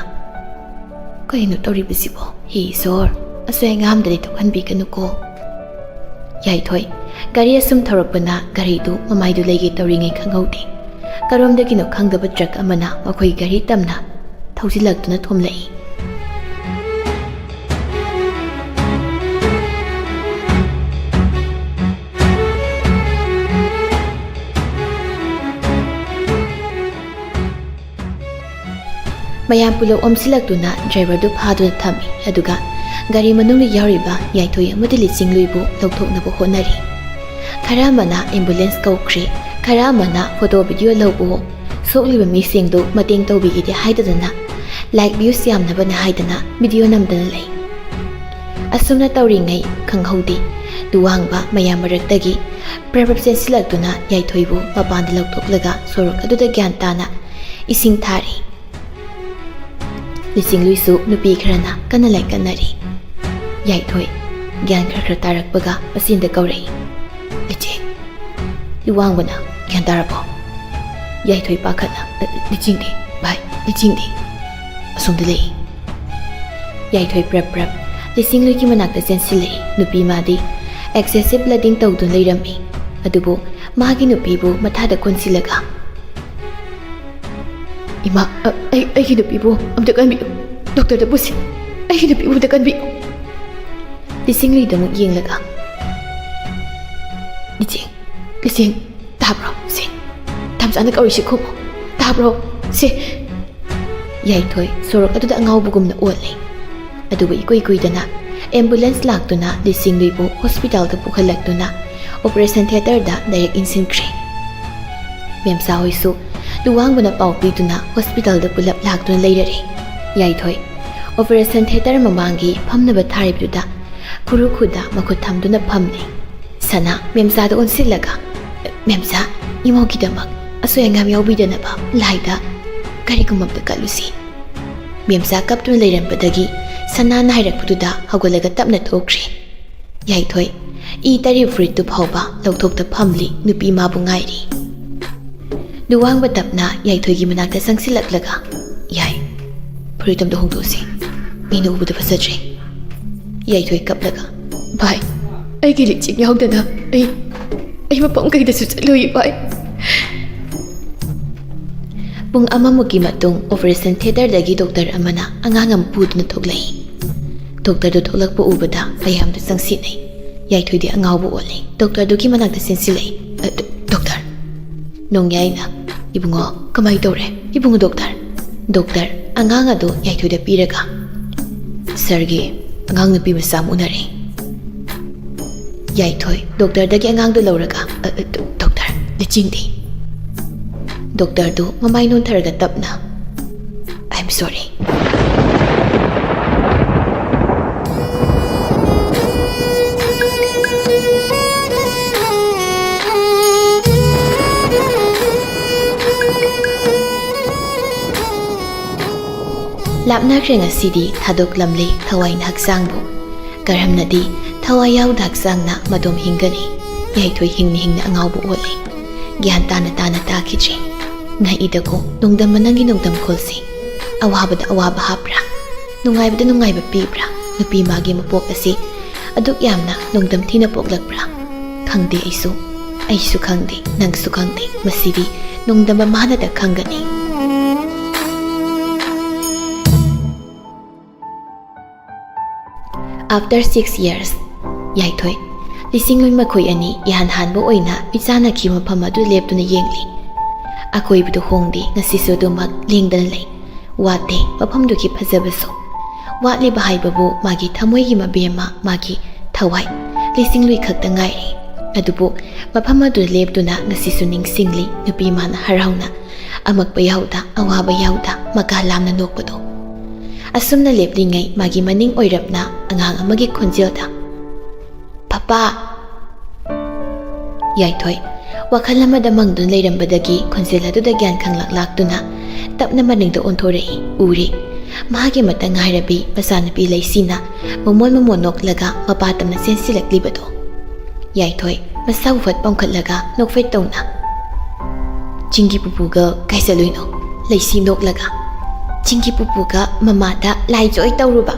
"ꯀꯩꯅꯣ ꯇꯧꯔꯤꯕꯁꯤꯕꯣ? ꯍꯦ ꯏꯁꯣꯔ, ꯑꯁꯣꯏ ꯑꯉꯥꯝꯗꯗꯤ ꯊꯣꯛꯍꯟꯕꯤꯒꯅꯨꯀꯣ꯫" ꯌꯥꯏꯊꯣꯏ ꯒꯥꯔꯤ ꯑꯁꯨꯝ ꯊꯧꯔꯛꯄꯅ ꯒꯥꯔꯤꯗꯨ ꯃꯃꯥꯏꯗꯨ ꯂꯩꯒꯦ ꯇꯧꯔꯤꯉꯩ ꯈꯪꯍꯧꯗꯦ꯫ ꯀꯔꯣꯝꯗꯒꯤꯅꯣ ꯈꯪꯗꯕ ꯇ꯭ꯔꯛ ꯑꯃꯅ ꯃꯈꯣꯏ ꯒꯥꯔꯤ ꯇꯝꯅ ꯊꯧꯖꯤꯜꯂꯛꯇꯨꯅ ꯊꯣꯝꯂꯛꯏ꯫ ꯃꯌꯥꯝ ꯄꯨꯂꯞ ꯑꯣꯝꯁꯤꯜꯂꯛꯇꯨꯅ ꯗ꯭ꯔꯥꯏꯚꯔꯗꯨ ꯐꯥꯗꯨꯅ ꯊꯝꯃꯤ꯫ ꯑꯗꯨꯒ ꯒꯥꯔꯤ ꯃꯅꯨꯡꯗ ꯌꯥꯎꯔꯤꯕ ꯌꯥꯏꯊꯣꯏ ꯑꯃꯗꯤ ꯂꯤꯆꯤꯡꯂꯨꯏꯕꯨ ꯂꯧꯊꯣꯛꯅꯕ ꯍꯣꯠꯅꯔꯤ꯫ ꯈꯔ ꯑꯃꯅ ambulance ꯀꯧꯈ꯭ꯔꯦ, ꯈꯔ ꯑꯃꯅ photo video ꯂꯧꯑꯣ, ꯁꯣꯛꯂꯤꯕ ꯃꯤꯁꯤꯡꯗꯨ ꯃꯇꯦꯡ ꯇꯧꯕꯤꯒꯦꯗꯤ ꯍꯥꯏꯗꯗꯅ like views ꯌꯥꯝꯅꯕꯅ ꯍꯥꯏꯗꯅ video ꯅꯝꯗꯅ ꯂꯩ꯫ ꯑꯁꯨꯝꯅ ꯇꯧꯔꯤꯉꯩ ꯈꯪꯍꯧꯗꯦ, ꯂꯨꯋꯥꯡꯕ ꯃꯌꯥꯝ ꯃꯔꯛꯇꯒꯤ ꯄ꯭ꯔꯞ ꯄ꯭ꯔꯞ ꯆꯦꯟꯁꯤꯜꯂꯛꯇꯨꯅ ꯌꯥꯏꯊꯣꯏꯕꯨ ꯃꯄꯥꯟꯗ ꯂꯧꯊꯣꯛꯂꯒ ꯁꯣꯔꯣꯛ ꯑꯗꯨꯗ ꯒ꯭ꯌꯥꯟ ꯇꯥꯅ ꯏꯁꯤꯡ ꯊꯥꯔꯤ꯫ ꯂꯤꯆꯤꯡꯂꯨꯏꯁꯨ ꯅꯨꯄꯤ ꯈꯔꯅ ꯀꯟꯅ ꯂꯥꯏꯀꯠꯅꯔꯤ꯫ ꯌꯥꯏꯊꯣꯏ ꯒ꯭ꯌꯥꯟ ꯈꯔ ꯈꯔ ꯇꯥꯔꯛꯄꯒ ꯃꯆꯤꯟꯗ ꯀꯧꯔꯛꯏ, "ꯂꯤꯆꯤꯡ!" ꯂꯨꯋꯥꯡꯕꯅ, "ꯒ꯭ꯌꯥꯟ ꯇꯥꯔꯕꯣ?" ꯌꯥꯏꯊꯣꯏ ꯄꯥꯈꯠꯅ, "ꯂꯤꯆꯤꯡꯗꯤ, ꯚꯥꯏ, ꯂꯤꯆꯤꯡꯗꯤ?" "ꯑꯁꯣꯝꯗ ꯂꯩ꯫" ꯌꯥꯏꯊꯣꯏ ꯄ꯭ꯔꯞ ꯄ꯭ꯔꯞ ꯂꯤꯆꯤꯡꯂꯨꯏꯒꯤ ꯃꯅꯥꯛꯇ ꯆꯦꯟꯁꯤꯜꯂꯛꯏ꯫ ꯅꯨꯄꯤ ꯃꯥꯗꯤ excessive bleeding ꯇꯧꯗꯨꯅ ꯂꯩꯔꯝꯃꯤ꯫ ꯑꯗꯨꯕꯨ ꯃꯥꯒꯤ ꯅꯨꯄꯤꯕꯨ ꯃꯊꯥꯗ ꯀꯣꯟꯁꯤꯜꯂꯒ, "ꯏꯃꯥ, ꯑ, ꯑꯩ, ꯑꯩꯒꯤ ꯅꯨꯄꯤꯕꯨ ꯑꯝꯇ ꯀꯟꯕꯤꯌꯨ꯫ ꯗꯣꯛꯇꯔꯗ ꯄꯨꯁꯤ꯫ ꯑꯩꯒꯤ ꯅꯨꯄꯤꯕꯨ ꯑꯝꯇ ꯀꯟꯕꯤꯌꯨ꯫" ꯂꯤꯆꯤꯡꯂꯨꯏꯗ ꯑꯃꯨꯛ ꯌꯦꯡꯂꯒ, "ꯂꯤꯆꯤꯡ, ꯂꯤꯆꯤꯡ, ꯇꯥꯕ꯭ꯔꯣ? ꯁꯦ, ꯇꯥꯝꯆꯥꯅ ꯀꯧꯔꯤꯁꯤ ꯈꯨꯝꯃꯨ꯫ ꯇꯥꯕ꯭ꯔꯣ? ꯁꯦ꯫" ꯌꯥꯏꯊꯣꯏ ꯁꯣꯔꯣꯛ ꯑꯗꯨꯗ ꯑꯉꯥꯎꯕꯒꯨꯝꯅ ꯑꯣꯜꯂꯦ꯫ ꯑꯗꯨꯕꯨ ꯏꯀꯨꯏ ꯀꯨꯏꯗꯅ ambulance ꯂꯥꯛꯇꯨꯅ ꯂꯤꯆꯤꯡꯂꯨꯏꯕꯨ hospitalꯗ ꯄꯨꯈꯠꯂꯛꯇꯨꯅ operation theatreꯗ direct ꯏꯟꯁꯤꯟꯈ꯭ꯔꯦ꯫ ꯃꯦꯝꯆꯥ ꯍꯣꯏꯁꯨ ꯂꯨꯋꯥꯡꯕꯅ ꯄꯥꯎ ꯄꯤꯗꯨꯅ hospitalꯗ ꯄꯨꯂꯞ ꯂꯥꯛꯇꯨꯅ ꯂꯩꯔꯔꯦ꯫ ꯌꯥꯏꯊꯣꯏ operation theatre ꯃꯃꯥꯡꯒꯤ ꯐꯝꯅꯕ ꯊꯥꯔꯤꯕꯗꯨꯗ ꯈꯨꯔꯨ ꯈꯨꯗ ꯃꯈꯨꯠ ꯊꯝꯗꯨꯅ ꯐꯝꯂꯦ꯫ ꯁꯅꯥ ꯃꯦꯝꯆꯥꯗ ꯑꯣꯟꯁꯤꯜꯂꯒ, "ꯃꯦꯝꯆꯥ, ꯏꯃꯧꯒꯤꯗꯃꯛ ꯑꯁꯣꯏ ꯑꯉꯥꯝ ꯌꯥꯎꯕꯤꯗꯅꯕ ꯂꯥꯏꯗ ꯀꯔꯤꯒꯨꯝꯕ ꯑꯝꯇ ꯀꯠꯂꯨꯁꯤ꯫" ꯃꯦꯝꯆꯥ ꯀꯞꯇꯨꯅ ꯂꯩꯔꯝꯕꯗꯒꯤ ꯁꯅꯥꯅ ꯍꯥꯏꯔꯛꯄꯗꯨꯗ ꯍꯧꯒꯠꯂꯒ ꯇꯞꯅ ꯊꯣꯛꯈ꯭ꯔꯦ꯫ ꯌꯥꯏꯊꯣꯏ ꯏ ꯇꯔꯤ ꯐꯨꯔꯤꯠꯇꯨ ꯐꯥꯎꯕ ꯂꯧꯊꯣꯛꯇ ꯐꯝꯂꯤ꯫ ꯅꯨꯄꯤ ꯃꯥꯕꯨ ꯉꯥꯏꯔꯤ꯫ ꯂꯨꯋꯥꯡꯕ ꯇꯞꯅ ꯌꯥꯏꯊꯣꯏꯒꯤ ꯃꯅꯥꯛꯇ ꯆꯪꯁꯤꯜꯂꯛꯂꯒ, "ꯌꯥꯏ, ꯐꯨꯔꯤꯠ ꯑꯝꯇ ꯍꯣꯡꯗꯣꯛꯎꯁꯤ꯫ ꯃꯤꯅ ꯎꯕꯗ ꯐꯖꯗ꯭ꯔꯦ꯫" ꯌꯥꯏꯊꯣꯏ ꯀꯞꯂꯒ, "ꯚꯥꯏ, ꯑꯩꯒꯤ ꯂꯤꯆꯤꯡ ꯌꯥꯎꯗꯅ ꯑꯩ, ꯑꯩ ꯃꯐꯝ ꯀꯩꯗꯁꯨ ꯆꯠꯂꯣꯏ, ꯚꯥꯏ꯫" ꯄꯨꯡ ꯑꯃꯃꯨꯛꯀꯤ ꯃꯇꯨꯡ operation theatreꯗꯒꯤ doctor ꯑꯃꯅ ꯑꯉꯥꯡ ꯑꯃ ꯄꯨꯗꯨꯅ ꯊꯣꯛꯂꯛꯏ꯫ Doctorꯗꯨ ꯊꯣꯛꯂꯛꯄ ꯎꯕꯗ ꯃꯌꯥꯝꯗꯨ ꯆꯪꯁꯤꯟꯅꯩ꯫ ꯌꯥꯏꯊꯣꯏꯗꯤ ꯑꯉꯥꯎꯕ ꯑꯣꯜꯂꯤ꯫ Doctorꯗꯨꯒꯤ ꯃꯅꯥꯛꯇ ꯆꯦꯟꯁꯤꯜꯂꯛꯏ꯫ "ꯑ, ꯗꯣ-, doctor!" ꯅꯣꯡꯌꯥꯏꯅ, "ꯏꯕꯨꯡꯉꯣ, ꯀꯃꯥꯏ ꯇꯧꯔꯦ? ꯏꯕꯨꯡꯉꯣ doctor!" Doctor ꯑꯉꯥꯡ ꯑꯗꯨ ꯌꯥꯏꯊꯣꯏꯗ ꯄꯤꯔꯒ, "Sirꯒꯤ ꯑꯉꯥꯡ ꯅꯨꯄꯤ ꯃꯆꯥ ꯑꯃ ꯎꯅꯔꯦ꯫" ꯌꯥꯏꯊꯣꯏ doctorꯗꯒꯤ ꯑꯉꯥꯡꯗꯨ ꯂꯧꯔꯒ, "ꯑ, ꯑ, ꯗꯣ-, doctor, ꯂꯤꯆꯤꯡꯗꯤ?" Doctorꯗꯨ ꯃꯃꯥꯏ ꯅꯣꯟꯊꯔꯒ ꯇꯞꯅ, "I'm sorry." ꯂꯥꯞꯅꯈ꯭ꯔꯦ ꯉꯁꯤꯗꯤ ꯊꯥꯗꯣꯛꯂꯝꯂꯦ ꯊꯋꯥꯏꯅ ꯍꯛꯆꯥꯡꯕꯨ꯫ ꯀꯔꯝꯅꯗꯤ ꯊꯋꯥꯏ ꯌꯥꯎꯗ ꯍꯛꯆꯥꯡꯅ ꯃꯗꯣꯝ ꯍꯤꯡꯒꯅꯤ? ꯌꯥꯏꯊꯣꯏ ꯍꯤꯡꯅ ꯍꯤꯡꯅ ꯑꯉꯥꯎꯕ ꯑꯣꯜꯂꯦ꯫ ꯒ꯭ꯌꯥꯟ ꯇꯥꯅ ꯇꯥꯅ ꯇꯥꯈꯤꯗ꯭ꯔꯦ꯫ ꯉꯛꯏꯗꯀꯣ ꯅꯣꯡꯗꯝꯕ ꯅꯪꯒꯤ ꯅꯣꯡꯗꯝꯈꯣꯜꯁꯦ꯫ ꯑꯋꯥꯕꯗ ꯑꯋꯥꯕ ꯍꯥꯞꯄ꯭ꯔꯥ? ꯅꯨꯡꯉꯥꯏꯕꯗ ꯅꯨꯡꯉꯥꯏꯕ ꯄꯤꯕ꯭ꯔꯥ? ꯅꯨꯄꯤ ꯃꯥꯒꯤ ꯃꯄꯣꯛ ꯑꯁꯤ ꯑꯗꯨꯛ ꯌꯥꯝꯅ ꯅꯣꯡꯗꯝ ꯊꯤꯅ ꯄꯣꯛꯂꯛꯄ꯭ꯔꯥ? ꯈꯪꯗꯦ ꯑꯩꯁꯨ꯫ ꯑꯩꯁꯨ ꯈꯪꯗꯦ, ꯅꯪꯁꯨ ꯈꯪꯗꯦ꯫ ꯃꯁꯤꯗꯤ ꯅꯣꯡꯗꯝꯕ ꯃꯥꯅꯗ ꯈꯪꯒꯅꯤ꯫ After six years, ꯌꯥꯏꯊꯣꯏ, ꯂꯤꯁꯤꯡꯂꯣꯏ ꯃꯈꯣꯏ ꯑꯅꯤ ꯏꯍꯥꯟ ꯍꯥꯟꯕ ꯑꯣꯏꯅ ꯃꯤꯆꯥꯟꯅꯈꯤꯕ ꯃꯐꯝ ꯑꯗꯨ ꯂꯦꯞꯇꯨꯅ ꯌꯦꯡꯂꯤ꯫ ꯑꯀꯣꯏꯕꯗꯨ ꯍꯣꯡꯗꯦ, ꯉꯁꯤꯁꯨ ꯑꯗꯨꯃꯛ ꯂꯦꯡꯗꯅ ꯂꯩ꯫ ꯋꯥꯠꯇꯦ ꯃꯐꯝꯗꯨꯒꯤ ꯐꯖꯕꯁꯨ꯫ ꯋꯥꯠꯂꯤꯕ ꯍꯥꯏꯕꯕꯨ ꯃꯥꯒꯤ ꯊꯃꯣꯏꯒꯤ ꯃꯕꯦꯝꯃ, ꯃꯥꯒꯤ ꯊꯋꯥꯏ, ꯂꯤꯁꯤꯡꯂꯣꯏ ꯈꯛꯇ ꯉꯥꯏꯔꯦ꯫ ꯑꯗꯨꯕꯨ ꯃꯐꯝ ꯑꯗꯨꯗ ꯂꯦꯞꯇꯨꯅ ꯉꯁꯤꯁꯨ ꯅꯤꯡꯁꯤꯡꯂꯤ ꯅꯨꯄꯤ ꯃꯥꯅ ꯍꯔꯥꯎꯅ, ꯑꯃꯛꯄ ꯌꯥꯎꯗ, ꯑꯋꯥꯕ ꯌꯥꯎꯗ, ꯃꯀꯥ ꯂꯥꯝꯅ ꯅꯣꯛꯄꯗꯣ꯫ ꯑꯁꯨꯝꯅ ꯂꯦꯞꯂꯤꯉꯩ ꯃꯥꯒꯤ ꯃꯅꯤꯡ ꯑꯣꯏꯔꯞꯅ ꯑꯉꯥꯡ ꯑꯃꯒꯤ ꯈꯣꯟꯖꯦꯜꯗ, "ꯄꯄꯥ!" ꯌꯥꯏꯊꯣꯏ, ꯋꯥꯈꯜ ꯑꯃꯗ ꯃꯪꯗꯨꯅ ꯂꯩꯔꯝꯕꯗꯒꯤ ꯈꯣꯟꯖꯦꯜ ꯑꯗꯨꯗ ꯒ꯭ꯌꯥꯟ ꯈꯪꯂꯥꯛ ꯂꯥꯛꯇꯨꯅ ꯇꯞꯅ ꯃꯅꯤꯡꯗ ꯑꯣꯟꯊꯣꯔꯛꯏ꯫ ꯎꯔꯦ, ꯃꯍꯥꯛꯀꯤ ꯑꯃꯠꯇ ꯉꯥꯏꯔꯕꯤ ꯃꯆꯥꯅꯨꯄꯤ ꯂꯩꯁꯤꯅ ꯃꯃꯣꯟ ꯃꯃꯣꯟ ꯅꯣꯛꯂꯒ ꯃꯄꯥ ꯇꯝꯅ ꯆꯦꯟꯁꯤꯜꯂꯛꯂꯤꯕꯗꯣ꯫ ꯌꯥꯏꯊꯣꯏ, ꯃꯁꯥꯕꯨ ꯐꯠ ꯄꯥꯝꯈꯠꯂꯒ ꯅꯣꯛꯐꯦꯠ ꯇꯧꯅ, "ꯆꯤꯡꯒꯤ ꯄꯨꯄꯨꯒ ꯀꯥꯏ ꯆꯠꯂꯨꯏꯅꯣ?" ꯂꯩꯁꯤ ꯅꯣꯛꯂꯒ, "ꯆꯤꯡꯒꯤ ꯄꯨꯄꯨꯒ ꯃꯃꯥꯗ ꯂꯥꯏꯖꯣꯏ ꯇꯧꯔꯨꯕ꯫"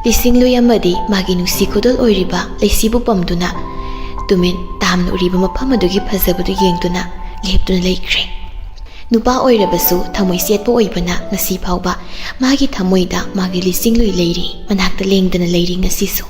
ꯂꯤꯁꯤꯡꯂꯨꯏ ꯑꯃꯗꯤ ꯃꯥꯒꯤ ꯅꯨꯡꯁꯤ ꯈꯨꯗꯣꯜ ꯑꯣꯏꯔꯤꯕ ꯂꯩꯁꯤꯕꯨ ꯄꯝꯗꯨꯅ ꯇꯨꯃꯤꯟ ꯇꯥꯝꯅ ꯎꯔꯤꯕ ꯃꯐꯝ ꯑꯗꯨꯒꯤ ꯐꯖꯕꯗꯨ ꯌꯦꯡꯗꯨꯅ ꯂꯦꯞꯇꯨꯅ ꯂꯩꯈ꯭ꯔꯦ꯫ ꯅꯨꯄꯥ ꯑꯣꯏꯔꯕꯁꯨ ꯊꯃꯣꯏ ꯆꯦꯠꯄ ꯑꯣꯏꯕꯅ ꯉꯁꯤ ꯐꯥꯎꯕ ꯃꯥꯒꯤ ꯊꯃꯣꯏꯗ ꯃꯥꯒꯤ ꯂꯤꯁꯤꯡꯂꯨꯏ ꯂꯩꯔꯤ, ꯃꯅꯥꯛꯇ ꯂꯦꯡꯗꯅ ꯂꯩꯔꯤ ꯉꯁꯤꯁꯨ꯫